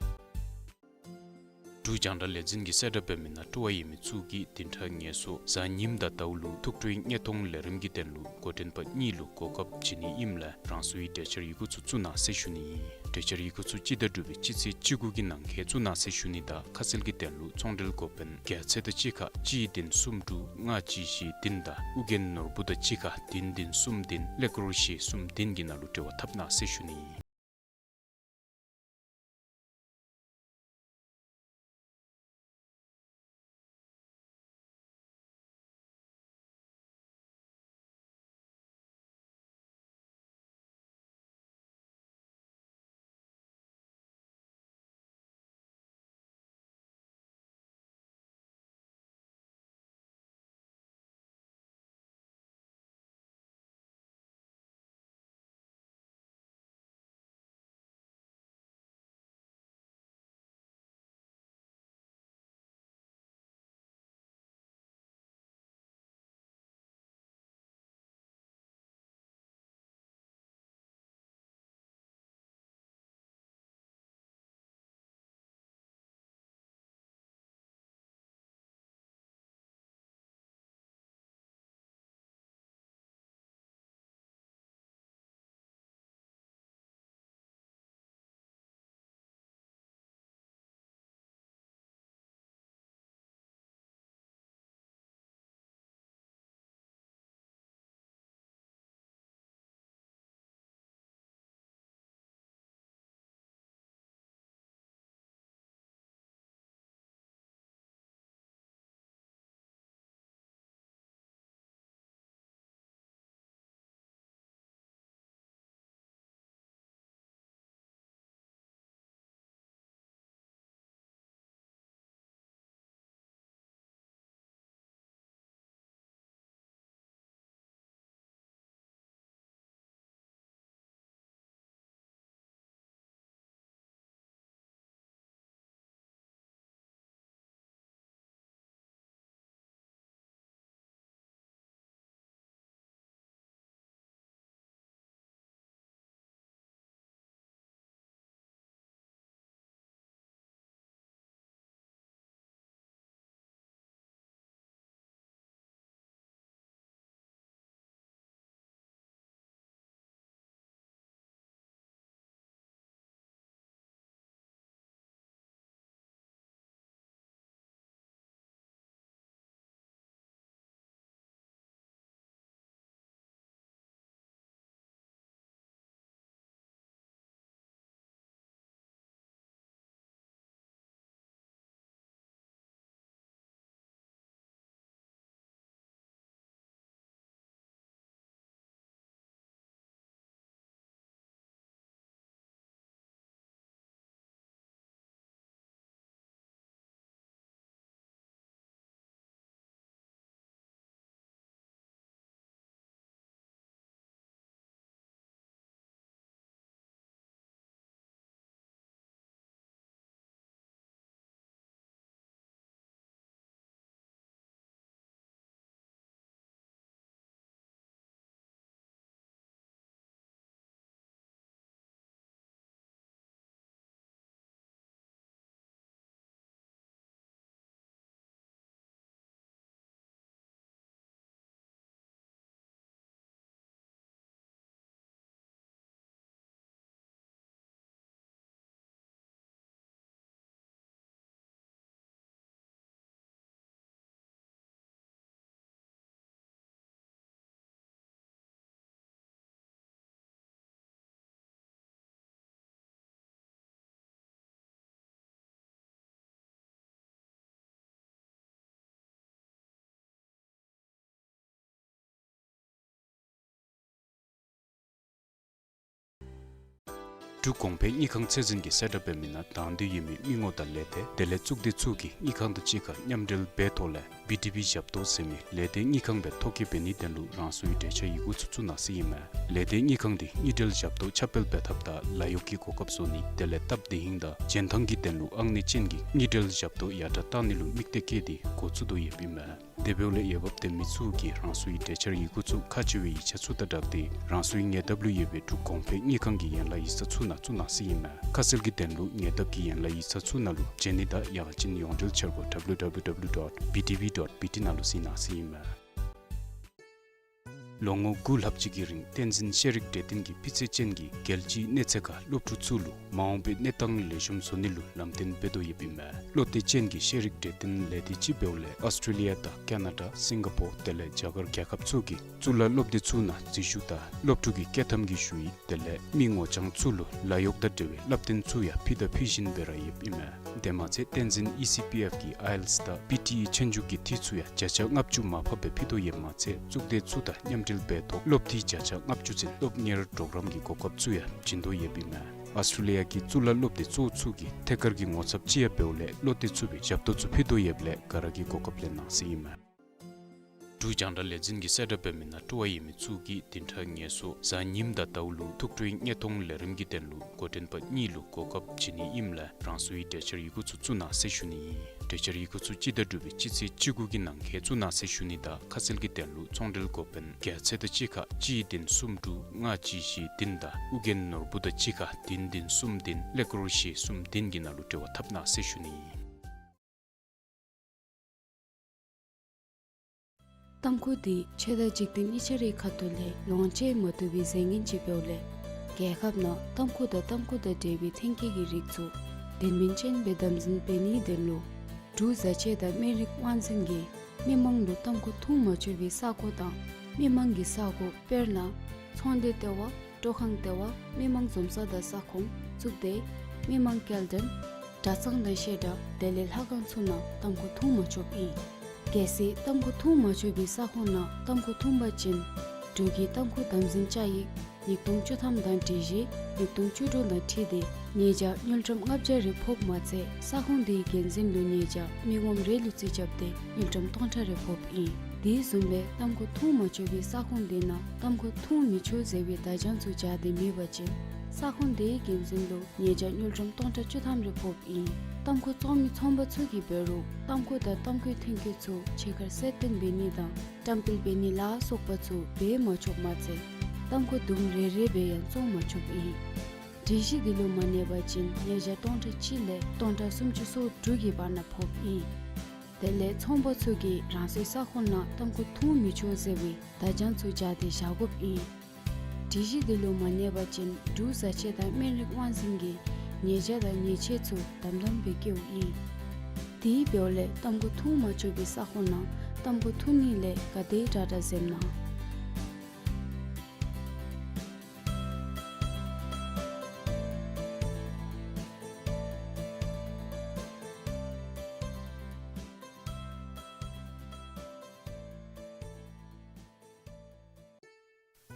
འབྲུག་རྒྱང་བསྒྲགས་ལས་འཛིན་གྱིས་གསལ་བསྒྲགས་འབད་མི་ནང་སྤྲོ་བ་ཡོད་མི་ཚུ་གིས་བདུན་ཕྲག་ངལ་གསོ་གཟའ་ཉིམ་དང་ཟླཝ་ལུ་ཐུགས་སྤྲོའི་དངོས་མཐོང་ལས་རིམ་གྱི་དོན་ལུ་འགོ་འདྲེན་པ་གཉིས་ལུ་གོ་སྐབས་བྱིན་ནི་ཨིནམ་ལས་རང་སོའི་གྲོས་འཆར་ཡི་གུ་ཚུ་བཙུགས་གནང་ཟེར་ཞུ་ནི་ཨིན། གྲོས་འཆར་ཡི་གུ་ཚུ་སྤྱི་ཟླ་དྲུག་པའི་སྤྱི་ཚེས་བཅུ་དགུ་གི་ནང་འཁོད་བཙུགས་གནང་ཟེར་ཞུ་ནི་དང་ཁ་གསལ་གྱི་དོན་ལུ་ཚོང་འབྲེལ་འགོ་དཔོན་རྒྱལ་མཚན་དང་གཅིག་ཁར་གཅིག་བདུན་གསུམ་དྲུག་ལྔ་གཅིག་བཞི་བདུན་དང་ཨོ་རྒྱན་ནོར་བུ་དང་གཅིག་ཁར་བདུན་བདུན་གསུམ་བདུན་ཀླད་ཀོར་བཞི་གསུམ་བདུན་གྱི་ནང་ལུ་འབྲེལ་བ་འཐབ་གནང་ཟེར་ཞུ་ནི་ཨིན། འབྲུག་གོང་འཕེལ་དངུལ་ཁང་ཚད་འཛིན་གྱིས་གསལ་བསྒྲགས་འབད་མི་ནང་དང་འདོད་ཡོད་མི་མི་ངོམ་དང་ལས་སྡེ་དེ་ལས་གཙུག་སྡེ་ཚུ་གིས་དངུལ་ཁང་དང་གཅིག་ཁར་མཉམ་འབྲེལ་འབད་ཐོག་ལས་བི་ཌི་བི་ཞབས་ཏོག་ཟེར་མི་ལས་སྡེ་དངུལ་ཁང་སྦེ་ཐོ་བཀོད་འབད་ནིའི་དོན་ལུ་རང་སོའི་གྲོས་འཆར་ཡི་གུ་ཚུ་བཙུགས་གནང་ཟེར་ཨིན་མས། ལས་སྡེ་དངུལ་ཁང་འདི་དངུལ་འབྲེལ་ཞབས་ཏོག་ཁྱབ་སྤེལ་འབད་ཐབས་དང་ལཱ་གཡོག་གི་གོ་སྐབས་བཟོ་ནི་དེ་ལས་སྟབས་བདེ་ཧིང་དང་འཇོན་ཐང་གི་དོན་ལུ་ཨང་གནས་ཅན་གྱི་དངུལ་འབྲེལ་ཞབས་ཏོག་ཡར་དྲག་གཏང་ནི་ལུ་དམིགས་གཏད་བསྐྱེད་དེ་འགོ་བཙུགས་དོ་ཡོདཔ་ཨིན་མས། དེ་འབདཝ་ལས་འོས་འབབ་ལྡན་མི་ཚུ་གིས་རང་སོའི་གྲོས་འཆར་ཡི་གུ་ཚུ་ཁག་ཆེ་བའི་ཡིག་ཆ་ཚུ་དང་སྦྲགས་ཏེ་རང་སོའི་ཉེ་འདབས་ལུ་ཡོད་པའི་འབྲུག་གོང་འཕེལ་དངུལ་ཁང་གི་ཡན་ལག་ཡིག་ཚང་ཚུ་ནང་བཙུགས་ནི་ཨིན་མས། ཁ་གསལ་གྱི་དོན་ལུ་ཉེ་འདབས་ཀྱི་ཡན་ལག་ཡིག་ཚང་ཚུ་ནང་ལུ་བྱོན་ནི་དང་ཡང་ཅིན་ཡོངས་འབྲེལ་འཆར་སྒོ་W W W dot B D B dot B T ནང་ལུ་གཟིགས་གནང་ཟེར་ཨིན་མས། ལོ་ངོ་དགུ་ལྷག་ཅིག་གི་རིང་བསྟན་འཛིན་ཤེས་རིག་གྲོས་སྟོན་གྱིས་སྤུས་ཚད་ཅན་གྱི་རྒྱལ་སྤྱིའི་གནས་ཚད་ཁར་སློབ་ཕྲུག་ཚུ་ལུ་མ་འོངས་པའི་གནས་སྟངས་ལེགས་ཤོམ་བཟོ་ནི་ལུ་ལམ་སྟོན་འབད་དོ་ཡོདཔ་ཨིན་མས། བློ་གཏད་ཅན་གྱི་ཤེས་རིག་གྲོས་སྟོན་ལས་སྡེ་ཅིག་འབདཝ་ལས་ཨོསི་ཊྲེ་ལི་ཡ་དང་ཀ་ན་ཌ་སིང་ག་པོར་དེ་ལས་རྒྱ་གར་རྒྱལ་ཁབ་ཚུ་གི་གཙུག་ལག་སློབ་སྡེ་ཚུ་ནང་འཛུལ་ཞུགས་དང་སློབ་ཕྲུག་གི་བསྐྱོད་ཐམ་གྱི་ཞུ་ཡིག་དེ་ལས་མི་ངོ་རྐྱང་ཚུ་ལུ་ལཱ་གཡོག་དང་འབྲེལ་བའི་བསླབ་སྟོན་ཚུ་ཡང་ཕུལ་དང་ཕུལ་བཞིན་སྦེ་ར་ཡོདཔ་ཨིན་མས། དེ་མ་ཚད་བསྟན་འཛིན་ཨི་སི་པི་ཨེཕ་གི་ཨའི་ཨེལ་ཊི་ཨེསི་དང་པི་ཊི་ཨི་ཆོས་རྒྱུགས་ཀྱི་འཐུས་ཚུ་ཡང་བརྒྱ་ཆ་ལྔ་བཅུ་མར་ཕབ་སྦེ་ཕུལ་དོ་ཡོདཔ་མ་ཚད་གཙུག་སྡེ་ཚུ་དང་མཉམ་འབྲེལ་འབད་ཐོག་སློབ་འཐུས་བརྒྱ་ཆ་ལྔ་བཅུ་ཚུན་སློབ་གཉེར་གྲོགས་རམ་གྱི་གོ་སྐབས་ཚུ་ཡང་བྱིན་དོ་ཡོདཔ་ཨིན་མས། ཨོསི་ཊྲེ་ལི་ཡ་གི་གཙུག་ལག་སློབ་སྡེ་གཙོ་བོ་ཚུ་གི་ཐད་ཀར་གྱི་ངོ་ཚབ་ཅིག་ཡང་འབདཝ་ལས་བློ་གཏད་ཚུགས་པའི་ཞབས་ཏོག་ཚུ་ཕུལ་དོ་ཡོདཔ་ལས་ག་ར་གིས་གོ་སྐབས་ལེན་གནང་ཟེར་ཨིན་མས། འབྲུག་རྒྱང་བསྒྲགས་ལས་འཛིན་གྱིས་གསལ་བསྒྲགས་འབད་མི་ནང་སྤྲོ་བ་ཡོད་མི་ཚུ་གིས་བདུན་ཕྲག་ངལ་གསོ་གཟའ་ཉིམ་དང་ཟླཝ་ལུ་ཐུགས་སྤྲོའི་དངོས་མཐོང་ལས་རིམ་གྱི་དོན་ལུ་འགོ་འདྲེན་པ་གཉིས་ལུ་གོ་སྐབས་བྱིན་ནི་ཨིནམ་ལས་རང་སོའི་གྲོས་འཆར་ཡི་གུ་ཚུ་བཙུགས་གནང་ཟེར་ཞུ་ནི་ཨིན། གྲོས་འཆར་ཡི་གུ་ཚུ་སྤྱི་ཟླ་དྲུག་པའི་སྤྱི་ཚེས་བཅུ་དགུ་གི་ནང་འཁོད་བཙུགས་གནང་ཟེར་ཞུ་ནི་དང་ཁ་གསལ་གྱི་དོན་ལུ་ཚོང་འབྲེལ་འགོ་དཔོན་རྒྱལ་མཚན་དང་གཅིག་ཁར་གཅིག་བདུན་གསུམ་དྲུག་ལྔ་གཅིག་བཞི་བདུན་དང་ཨོ་རྒྱན་ནོར་བུ་དང་གཅིག་ཁར་བདུན་བདུན་གསུམ་བདུན་ཀླད་ཀོར་བཞི་གསུམ་བདུན་གྱི་ནང་ལུ་འབྲེལ་བ་འཐབ་གནང་ཟེར་ཞུ་ནི་ཨིན། ཏམ་ཁུ་འདི་ཆོས་དང་འཇིག་རྟེན་གཉིས་ཆ་རའི་ཁ་ཐུག་ལས་ལོངས་སྤྱོད་མ་བཏུབ་པའི་རྫས་ངན་ཅིག་འབདཝ་ལས་རྒྱལ་ཁབ་ནང་ཏམ་ཁུ་དང་ཏམ་ཁུ་དང་འབྲེལ་བའི་ཐོན་སྐྱེད་ཀྱི་རིགས་ཚུ་དོན་སྨིན་ཅན་སྦེ་དམ་འཛིན་འབད་ནིའི་དོན་ལུ་འབྲུག་བཟའ་ཆས་དང་སྨན་རིགས་དབང་འཛིན་གྱིས་མི་མང་ལུ་ཏམ་ཁུ་འཐུང་མ་ཆོག་པའི་ས་གོ་དང་མི་མང་གི་ས་གོ་དཔེར་ན་ཚོང་སྡེ་ལྟེ་བ། སྤྲོ་ཁང་ལྟེ་བ། མི་མང་འཛོམས་ས་དང་ས་ཁོངས། གཙུག་སྡེ། མི་མང་སྐྱེལ་འདྲེན། གྲྭ་ཚང་དང་བཤད་གྲྭ། དེ་ལས་ལྷ་ཁང་ཚུ་ནང་ཏམ་ཁུ་འཐུང་མ་ཆོགཔ་ཨིན། གལ་སྲིད་ཏམ་ཁུ་འཐུང་མ་ཆོག་པའི་ས་ཁོངས་ནང་ཏམ་ཁུ་འཐུང་པ་ཅིན་འབྲུག་གི་ཏམ་ཁུ་དམ་འཛིན་བཅའ་ཡིག་ཉིས་སྟོང་བཅུ་ཐམ་དང་སྒྲིག་གཞི་ཉིས་སྟོང་བཅུ་དྲུག་དང་འཁྲིལ་ཏེ་ཉེས་བྱ་དངུལ་ཀྲམ་ལྔ་བརྒྱ་རེ་ཕོགཔ་མ་ཚད་ས་ཁོངས་དེའི་འགན་འཛིན་ལུ་ཉེས་བྱ་མི་ངོམ་རེ་ལུ་རྩིས་རྐྱབ་སྟེ་དངུལ་ཀྲམ་སྟོང་ཕྲག་རེ་ཕོགཔ་ཨིན། དེ་བཟུམ་སྦེ་ཏམ་ཁུ་འཐུང་མ་ཆོག་པའི་ས་ཁོངས་དེ་ནང་ཏམ་ཁུ་འཐུང་མི་ཆོག་ཟེར་བའི་བརྡ་བྱང་ཚུ་སྦྱར་ཏེ་མེད་པ་ཅིན་ས་ཁོངས་དེའི་འགན་འཛིན་ལུ་ཉེས་བྱ་དངུལ་ཀྲམ་སྟོང་ཕྲག་བཅུ་ཐམ་རེ་ཕོགཔ་ཨིན། ཏམ་ཁུ་བཙོང་མི་ཚོང་པ་ཚུ་གིས་འབད་རུང་ཏམ་ཁུ་དང་ཏམ་ཁུའི་ཐོན་སྐྱེད་ཚུ་ཕྱི་ཁར་གསལ་སྟོན་འབད་ནི་དང་བཀྲམ་སྤེལ་འབད་ནི་ལ་སོགས་པ་ཚུ་འབད་མ་ཆོགཔ་མ་ཚད་ཏམ་ཁུ་དུམ་རེ་རེ་སྦེ་ཡང་བཙོང་མ་ཆོགཔ་ཨིན། སྒྲིག་གཞི་དེ་ལུ་མ་གནས་པ་ཅིན་ཉེས་བྱ་སྟོང་ཕྲག་གཅིག་ལས་སྟོང་ཕྲག་སུམ་ཅུ་སོ་དྲུག་གི་བར་ན་ཕོགཔ་ཨིན། དེ་ལས་ཚོང་པ་ཚུ་གིས་རང་སོའི་ས་ཁོངས་ནང་ཏམ་ཁུ་འཐུང་མི་ཆོག་ཟེར་བའི་བརྡ་བྱང་ཚུ་སྦྱར་ཏེ་བཞག་དགོཔ་ཨིན། སྒྲིག་གཞི་དེ་ལུ་མ་གནས་པ་ཅིན་འབྲུག་བཟའ་ཆས་དང་སྨན་རིགས་དབང་འཛིན་གྱིས་ཉེས་བྱ་དང་ཉེས་ཆད་ཚུ་དམ་དམ་སྦེ་བཀལཝ་ཨིན། དེ་འབདཝ་ལས་ཏམ་ཁུ་འཐུང་མ་ཆོག་པའི་ས་ཁོངས་ནང་ཏམ་ཁུ་འཐུང་ནི་ལས་ག་དེ་དྲག་དྲག་འཛེམ་གནང་།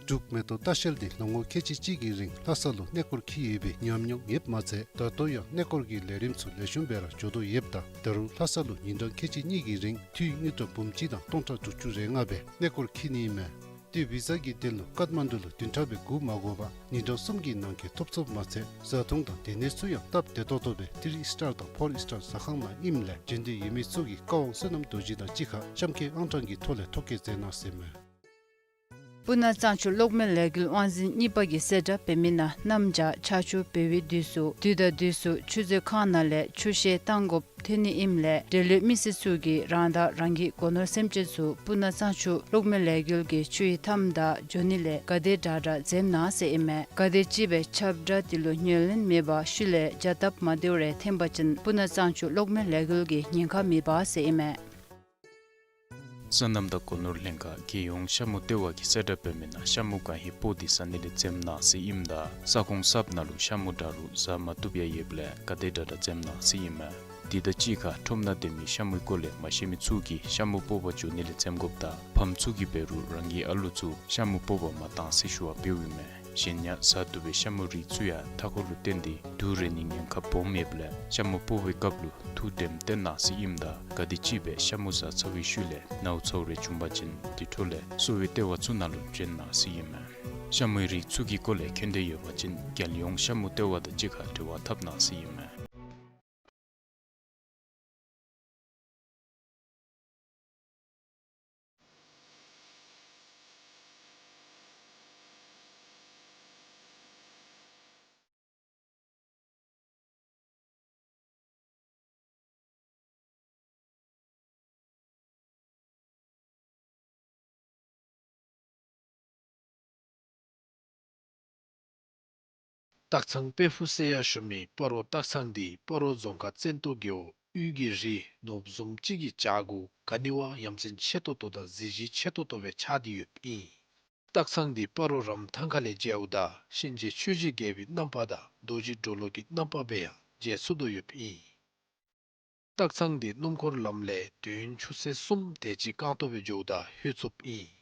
འབྲུག་མེ་ཏོག་ལྟ་བཤལ་འདི་ལོ་ངོ་ཁལ་གཅིག་གཅིག་གི་རིང་ལྷ་ས་ལུ་གནས་སྐོར་འཁྱིད་ཡོད་པའི་ཉམས་མྱོང་ཡོདཔ་མ་ཚད་ད་ལྟོ་ཡང་གནས་སྐོར་གྱི་ལས་རིམ་ཚུ་ལེགས་ཤོམ་སྦེ་ར་འགྱོ་དོ་ཡོདཔ་ད་ད་རུང་ལྷ་ས་ལུ་ཉིན་གྲངས་ཁལ་གཅིག་གཉིས་ཀྱི་རིང་འཐུས་དངུལ་ཀྲམ་འབུམ་གཅིག་དང་སྟོང་ཕྲག་དྲུག་ཅུ་རེ་ལྔ་སྦེ་གནས་སྐོར་འཁྱིད་ནི་ཨིན་མས། ཏེ་བི་ཟ་གི་དོན་ལུ་ཀཏ་མན་ཌུ་ལུ་བདུན་ཕྲག་སྦེ་སྒུག་མ་དགོ་པར་ཉིན་གྲངས་གསུམ་གྱི་ནང་འཁོད་ཐོབ་ཚུགསཔ་མ་ཚད་བཟའ་འཐུང་དང་སྡོད་གནས་ཚུ་ཡང་སྟབས་བདེ་ཏོག་ཏོ་སྦེ་ཐི་རི་སི་ཊར་དང་ཕོར་སི་ཊར་ཟ་ཁང་ནང་ཨིནམ་ལས་འབྱོན་འདོད་ཡོད་མི་ཚུ་གིས་བཀའ་དབང་བསོད་ནམས་རྡོ་རྗེ་དང་གཅིག་ཁར་གཤམ་འཁོད་ཨང་གྲངས་ཀྱི་ཐོག་ལས་ཐོ་བཀོད་མཛད་གནང་ཟེར་མས། སྤུ་ན་གཙང་ཆུ་གློག་མེ་ལས་འགུལ་དབང་འཛིན་གཉིས་པ་གིས་གསལ་བསྒྲགས་འབད་མི་ནང་གནམ་བྱཱར་ཆར་ཆུ་འབབ་པའི་དུས་སུ་དུས་དང་དུས་སུ་ཆུ་མཛོད་ཁང་ནང་ལས་ཆུ་བཤལ་བཏང་དགོཔ་ཐོན་ནི་ཨིནམ་ལས་འབྲེལ་ཡོད་མི་སེར་ཚུ་གིས་རང་དང་རང་གི་སྒོ་ནོར་སེམས་ཅན་ཚུ་སྤུ་ན་གཙང་ཆུ་གློག་མེ་ལས་འགུལ་གྱི་ཆུའི་མཐའམ་དང་འགྱོ་ནི་ལས་ག་དེ་དྲག་དྲག་འཛེམ་གནང་ཟེར་ཨིན་མས། ག་དེ་ཅིག་སྦེ་ཁྱབ་བསྒྲགས་དེ་ལུ་ཉན་ལེན་མེད་པར་ཤུལ་ལས་བྱ་སྟབས་མ་བདེཝ་རེ་ཐོན་པ་ཅིན་སྤུ་ན་གཙང་ཆུ་གློག་མེ་ལས་འགུལ་གྱི་ཉེན་ཁ་མེད་པ་ཟེར་ཨིན་མས། སོ་ནམ་དང་སྒོ་ནོར་ལྷན་ཁག་རྒྱལ་ཡོངས་ཤ་མུ་ལྟེ་བ་གིས་གསལ་བསྒྲགས་འབད་མི་ནང་ཤ་མུ་གང་ཧེ་སྤོ་སྟེ་ཟ་ནི་ལས་འཛེམ་གནང་ཟེར་ཨིནམ་ད་ས་ཁོངས་གསརཔ་ནང་ལུ་ཤ་མུ་འདྲ་རུང་ཟ་མ་བཏུབ་ཡང་ཡོདཔ་ལས་ག་དེ་དྲག་དྲག་འཛེམ་གནང་ཟེར་ཨིན་མས། དེ་དང་གཅིག་ཁར་ཁྲོམ་ནང་སྡོད་མི་ཤ་མུའི་སྐོར་ལས་མ་ཤེས་མི་ཚུ་གིས་ཤ་མུ་སྤོ་བར་འགྱོ་ནི་ལས་འཛེམ་དགོཔ་དང་ཕམ་ཚུ་གིས་འབད་རུང་རང་གི་ཨ་ལུ་ཚུ་ཤ་མུ་སྤོ་བར་མ་གཏང་ཟེར་ཞུ་བ་འབདཝ་ཨིན་མས། གཞན་ཡང་བཟའ་བཏུབ་པའི་ཤ་མུ་རིགས་ཚུ་ཡང་མཐའ་འཁོར་ལུ་བརྟེན་ཏེ་དུག་རེག་ནིའི་ཉེན་ཁ་སྦོམ་ཡོདཔ་ལས་ཤ་མུ་སྤོ་བའི་སྐབས་ལུ་ཐུགས་དྲནམ་བཏོན་གནང་ཟེར་ཨིནམ་ད་ག་དེམ་ཅིག་སྦེ་ཤ་མུ་བཟའ་ཚར་བའི་ཤུལ་ལས་ནཝ་ཚཝ་རེ་བྱུང་པ་ཅིན་དེ་འཕྲོ་ལས་གསོ་བའི་ལྟེ་བ་ཚུ་ནང་ལུ་བྱོན་གནང་ཟེར་ཨིན་མས། ཤ་མུའི་རིགས་ཚུ་གི་སྐོར་ལས་མཁྱེན་འདོད་ཡོད་པ་ཅིན་རྒྱལ་ཡོངས་ཤ་མུ་ལྟེ་བ་དང་གཅིག་ཁར་འབྲེལ་བ་འཐབ་གནང་ཟེར་ཨིན་མས། སྟག་ཚང་དཔལ་ཕུག་ཟེར་ཡང་ཞུ་མི་སྤ་རོ་སྟག་ཚང་འདི་སྤ་རོ་རྫོང་ཁག་བཙན་ཏོ་རྒེད་འོག་དབུས་ཀྱི་རི་ནོར་བུ་བཟུམ་ཅིག་གི་བྱག་གུ་ག་ནི་བ་ཡ་མཚན་ཆེ་ཏོག་ཏོ་དང་གཟི་བརྗིད་ཆེ་ཏོག་ཏོ་སྦེ་ཆགས་ཏེ་ཡོདཔ་ཨིན། སྟག་ཚང་འདི་སྤ་རོ་རམ་ཐང་ཁ་ལས་མཇལཝ་ད་གཤིན་རྗེ་ཆོས་ཀྱི་རྒྱལ་པོའི་རྣམ་པ་དང་རྡོ་རྗེ་གྲོ་ལོད་ཀྱི་རྣམ་པ་སྦེ་ཡང་མཇལ་ཚུགས་དོ་ཡོདཔ་ཨིན། སྟག་ཚང་འདི་སྣུམ་འཁོར་ལམ་ལས་དུས་ཡུན་ཆུ་ཚོད་གསུམ་དེ་ཅིག་རྐང་ཐང་སྦེ་འགྱོཝ་ད་ལྷོད་ཚུགསཔ་ཨིན།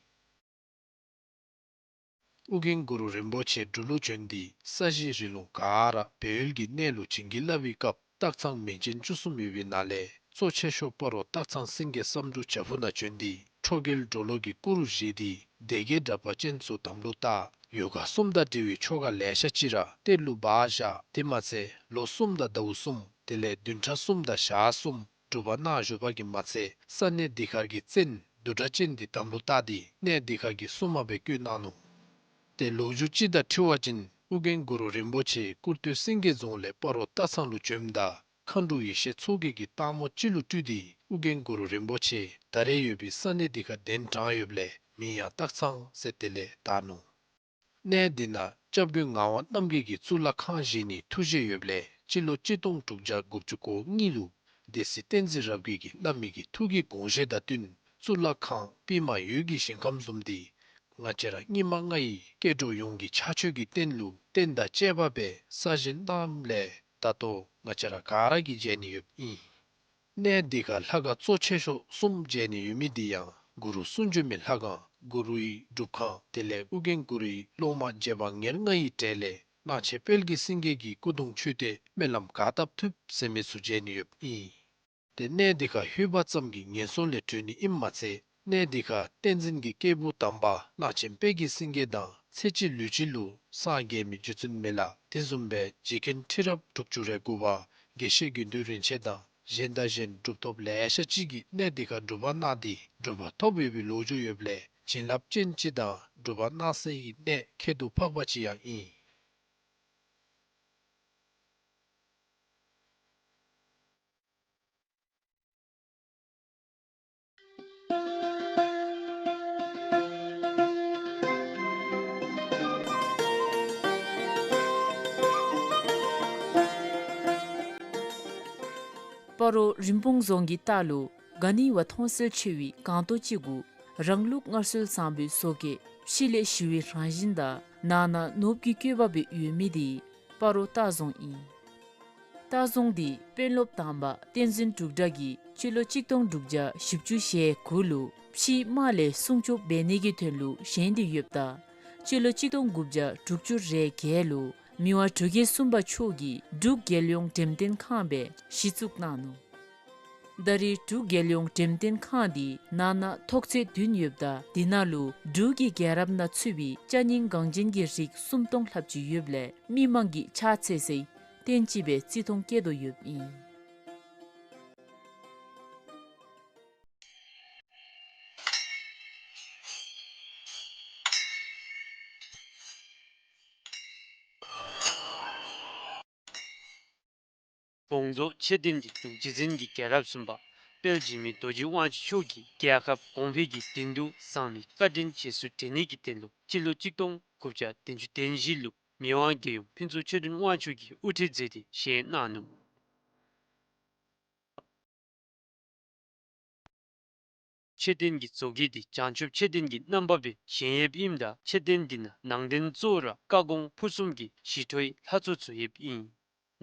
ཨོ་རྒྱན་གུ་རུ་རིན་པོ་ཆེ་འབྲུག་ལུ་བྱོན་ཏེ་ས་གཞི་རི་ལུང་ག་ར་སྦས་ཡུལ་གྱི་གནས་ལུ་བྱིན་གྱིས་བརླབས་པའི་སྐབས་སྟག་ཚང་མིང་ཅན་བཅུ་གསུམ་ཡོད་པའི་ནང་ལས་གཙོ་ཆེ་ཤོས་སྤ་རོ་སྟག་ཚང་སེང་གེ་བསམ་འགྲུབ་བྱག་ཕུག་ནང་བྱོན་ཏེ་ཁྲོ་རྒྱལ་གྲོ་ལོད་ཀྱི་སྐུ་རུ་བཞེངས་ཏེ་སྡེ་བརྒྱད་དྲེགས་པ་ཅན་ཚུ་དམ་ལུ་བཏགས། ཡོ་ག་གསུམ་དང་འབྲེལ་བའི་ཆོ་ག་ལེ་ཤ་ཅིག་ར་གཏེར་ལུ་སྦ་བཞག། དེ་མ་ཚད་ལོ་གསུམ་དང་ཟླཝ་གསུམ་དེ་ལས་བདུན་ཕྲག་གསུམ་དང་ཞག་གསུམ་སྒྲུབ་པ་གནང་བཞུགས་པ་གིས་མ་ཚད་ས་གནས་འདི་ཁར་གྱི་བཙན་བདུད་དྲེགས་ཅན་འདི་དམ་ལུ་བཏགས་ཏེ་གནས་འདི་ཁར་གྱི་སྲུང་མ་སྦེ་བསྐོས་གནང་ནུག། ཏེ་ལོ་རྒྱུས་ཅིག་དང་འཁྲིལ་བ་ཅིན་ཨོ་རྒྱན་གུ་རུ་རིན་པོ་ཆེ་ཀུར་སྟོད་སེང་གེ་རྫོང་ལས་སྤ་རོ་སྟག་ཚང་ལུ་བྱོནམ་ད་མཁའ་འགྲོ་ཡེ་ཤེས་མཚོ་རྒྱལ་གྱིས་སྟག་མོ་ཅིག་ལུ་སྤྲུལ་ཏེ་ཨོ་རྒྱན་གུ་རུ་རིན་པོ་ཆེ་ད་རེས་ཡོད་པའི་ས་གནས་འདི་ཁར་གདན་དྲངས་ཡོདཔ་ལས་མིང་ཡང་སྟག་ཚང་ཟེར་དེ་ལས་བཏགས་ནུག། གནས་འདི་ནང་སྐྱབས་མགོན་ངག་དབང་རྣམ་རྒྱལ་གྱིས་གཙུག་ལག་ཁང་བཞེངས་ནིའི་ཐུགས་བཞེད་ཡོདཔ་ལས་སྤྱི་ལོ་གཅིག་སྟོང་དྲུག་བརྒྱ་དགུ་བཅུ་གོ་གཉིས་ལུ་སྡེ་སྲིད་བསྟན་འཛིན་རབ་རྒྱས་ཀྱིས་བླ་མའི་གི་ཐུགས་ཀྱི་དགོངས་བཞེད་དང་བསྟུན་གཙུག་ལག་ཁང་པདྨ་འོད་ཀྱི་ཞིང་ཁམས་བཟུམ་འདི་ང་བཅས་ར་སྙིགས་མ་ལྔ་ཡི་སྐྱེ་འགྲོ་ཡོངས་ཀྱི་ཕྱག་མཆོད་ཀྱི་རྟེན་ལུ་རྟེན་དང་བཅས་པ་སྦེ་གསར་བཞེངས་གནངམ་ལས་ད་ལྟོ་ང་བཅས་ར་ག་ར་གིས་མཇལ་ནི་ཡོདཔ་ཨིན། གནས་འདི་ཁར་ལྷ་ཁང་གཙོ་ཆེ་ཤོས་གསུམ་མཇལ་ནི་ཡོད་མི་འདི་ཡང་གུ་རུ་གསུང་བྱོན་མའི་ལྷ་ཁང་གུ་རུའི་སྒྲུབ་ཁང་དེ་ལས་ཨོ་རྒྱན་གུ་རུའི་སློབ་མ་རྗེ་འབངས་ཉེར་ལྔ་ཡི་གྲས་ལས་གླང་ཆེན་དཔལ་གྱི་སེང་གེ་གི་སྐུ་གདུང་མཆོད་རྟེན་སྨོན་ལམ་ག་བཏབ་ཐུབ་ཟེར་མི་ཚུ་མཇལ་ནི་ཡོདཔ་ཨིན། ཏེ་གནས་འདི་ཁར་ལྷོད་པ་ཙམ་གྱིས་ངན་སོང་ལས་གྲོལ་ནི་ཨིནམ་མ་ཚད་གནས་འདི་ཁར་བསྟན་འཛིན་གྱི་སྐྱེས་བུ་དམ་པ་གླང་ཆེན་དཔལ་གྱི་སེང་གེ་དང་ཚེ་གཅིག་ལུས་གཅིག་ལུ་སངས་རྒྱས་མི་རྗེ་བཙུན་མི་ལ་དེ་བཟུམ་སྦེ་རྗེ་མཁན་ཁྲི་རབས་དྲུག་ཅུ་རེ་དགུ་པ་དགེ་བཤེས་དགེ་འདུན་རིན་ཆེན་དང་གཞན་དང་གཞན་གྲུབ་ཐོབ་ལེ་ཤ་ཅིག་གིས་གནས་འདི་ཁར་སྒྲུབ་པ་གནང་སྟེ་གྲུབ་པ་ཐོབ་ཡོད་པའི་ལོ་རྒྱུས་ཡོདཔ་ལས་བྱིན་རླབས་ཅན་ཅིག་དང་སྒྲུབ་པ་གནང་སའི་གནས་ཁྱད་དུ་འཕགས་པ་ཅིག་ཡང་ཨིན། སྤ་རོ་རིན་སྤུངས་རྫོང་གི་ལྟག་ལུ་ག་ནི་བ་མཐོང་གསལ་ཆེ་བའི་སྒང་ཏོག་ཅིག་གུ་རང་ལུགས་སྔར་སྲོལ་བཟང་པོའི་བཟོ་བཀོད་ཕྱི་ལས་ཞི་བའི་རང་བཞིན་དང་ནང་ན་ནོར་བུ་གི་བཀོད་པ་སྦེ་ཡོད་མི་འདི་སྤ་རོ་སྟག་རྫོང་ཨིན། སྟག་རྫོང་འདི་དཔོན་སློབ་དམ་པ་བསྟན་འཛིན་འབྲུག་གྲགས་ཀྱིས་སྤྱི་ལོ་གཅིག་སྟོང་དྲུག་བརྒྱ་བཞི་བཅུ་ཞེ་དགུ་ལུ་ཕྱིའི་དམག་ལས་སྲུང་སྐྱོབ་འབད་ནི་གི་དོན་ལུ་བཞེངས་ཏེ་ཡོདཔ་ད་སྤྱི་ལོ་གཅིག་སྟོང་དགུ་བརྒྱ་དྲུག་ཅུ་རེ་བརྒྱད་ལུ་མི་དབང་འབྲུག་རྒྱལ་གསུམ་པ་མཆོག་གིས་འབྲུག་རྒྱལ་ཡོངས་འགྲེམས་སྟོན་ཁང་སྦེ་གཞི་བཙུགས་གནང་ནུག། ད་རེས་འབྲུག་རྒྱལ་ཡོངས་འགྲེམས་སྟོན་ཁང་འདི་ནང་ན་ཐོག་ཚད་བདུན་ཡོདཔ་ད་འདི་ནང་ལུ་འབྲུག་གི་རྒྱལ་རབས་ནང་ཚུད་པའི་ཅ་རྙིང་འགངས་ཅན་གྱི་རིགས་སུམ་སྟོང་ལྷགཔ་ཅིག་ཡོདཔ་ལས་མི་མང་གིས་ཕྱག་འཚལ་སའི་རྟེན་ཅིག་སྦེ་བརྩི་མཐོང་བསྐྱེད་དོ་ཡོདཔ་ཨིན། བོང་རྫོང་ཆོས་སྡིངས་ཀྱི་འབྲུག་རྗེ་བཙུན་གྱི་རྒྱལ་རབས་གསུམ་པ་དཔལ་འཇིགས་མེད་རྡོ་རྗེ་དབང་ཕྱུག་མཆོག་གིས་རྒྱལ་ཁབ་གོང་འཕེལ་གྱི་དོན་དུ་བཟང་ལས་བཀའ་དྲིན་རྗེས་སུ་དྲན་ནི་གི་དོན་ལུ་སྤྱི་ལོ་གཅིག་སྟོང་དགུ་བརྒྱ་བདུན་ཅུ་དོན་བཞི་ལུ་མི་དབང་རྒྱལ་ཡུམ་ཕུན་ཚོགས་ཆོས་སྒྲོན་དབང་ཕྱུག་གིས་དབུ་ཁྲིད་མཛད་དེ་བཞེངས་གནང་ནུག། མཆོད་རྟེན་གྱི་བཟོ་བཀོད་འདི་བྱང་ཆུབ་མཆོད་རྟེན་གྱི་རྣམ་པ་སྦེ་བཞེངས་ཡོདཔ་ཨིནམ་ད་མཆོད་རྟེན་འདི་ནང་ནང་རྟེན་གཙོ་བོ་ར་བཀའ་དགོངས་ཕུར་གསུམ་གྱི་ཞི་ཁྲོའི་ལྷ་ཚོགས་ཚུ་ཡོདཔ་ཨིན།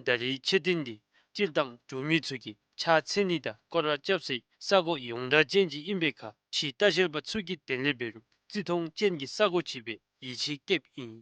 ད་རེས་མཆོད་རྟེན་འདི་སྤྱིར་བཏང་འབྲུག་མི་ཚུ་གིས་ཕྱག་འཚལ་ནི་དང་སྐོར་ར་རྐྱབ་སའི་ས་གོ་ཡོངས་གྲགས་ཅན་ཅིག་ཨིན་པའི་ཁར་ཕྱིའི་ལྟ་བཤལ་པ་ཚུ་གི་དོན་ལས་འབད་རུང་བརྩི་མཐོང་ཅན་གྱི་ས་གོ་ཅིག་སྦེ་ཡིད་ཆེས་བསྐྱེདཔ་ཨིན།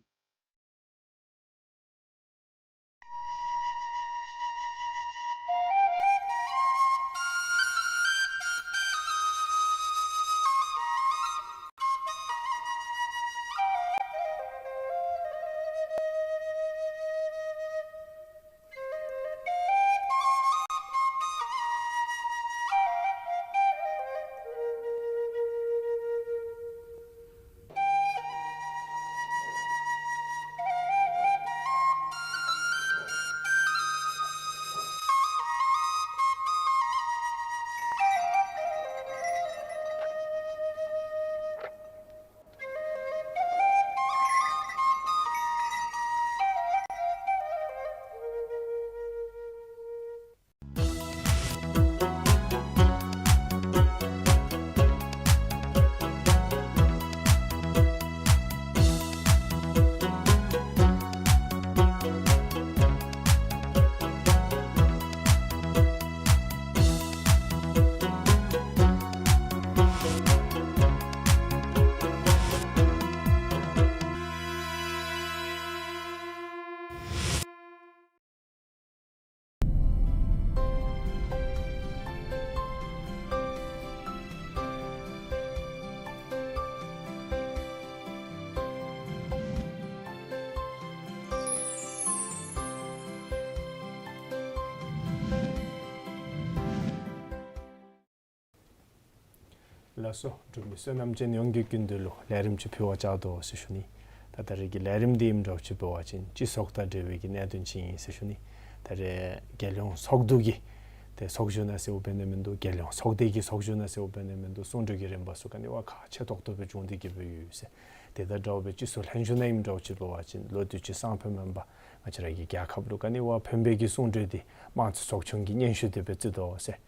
ལགས་སོ། འབྲུག་མི་བསོད་ནམས་ཅན་ཡོངས་ཀྱི་སྐུ་མདུན་ལུ་ལས་རིམ་ཅིག་ཕུལ་བར་བཅར་དོ་ཟེར་ཞུ་ནི། ད་ད་རེས་ཀྱི་ལས་རིམ་འདི་ཨིནམ་འདྲཝ་ཅིག་འབད་བ་ཅིན་སྤྱི་ཚོགས་དང་འབྲེལ་བའི་གི་གནད་དོན་ཅིག་ཨིན་ཟེར་ཞུ་ནི། ད་རེས་རྒྱལ་ཡོངས་ཚོགས་འདུ་གི་ཏེ་ཚོགས་བཞུགས་ནང་ཟེརཝ་འབད་ནི་མིན་འདུག། རྒྱལ་ཡོངས་ཚོགས་སྡེ་གི་ཚོགས་བཞུགས་ནང་ཟེརཝ་འབད་ནི་མིན་འདུག། གསུང་གྲོས་ཀྱི་རིམ་པ་ཚུ་ག་ནི་བ་ཁག་ཆེ་ཏོག་ཏོ་སྦེ་བྱུང་སྟེ་གི་སྦེ་ཡོད་ཟེར། དེ་དང་འདྲཝ་སྦེ་སྤྱི་ཚོགས་ལྷན་བཞུགས་ནང་ཨིནམ་འདྲཝ་ཅིག་འབད་བ་ཅིན་ལོ་དུས་ཅི་སང་ཕོད་མེན་པར་ང་བཅས་ར་གི་རྒྱལ་ཁབ་ལུ་ག་ནི་བ་ཕན་པའི་གི་གསུང་གྲོས་འདི་དམངས་གཙོའི་ཚོགས་ཆུང་གི་སྙན་ཞུ་དེ་སྦེ་བརྩི་དོ་ཟེར།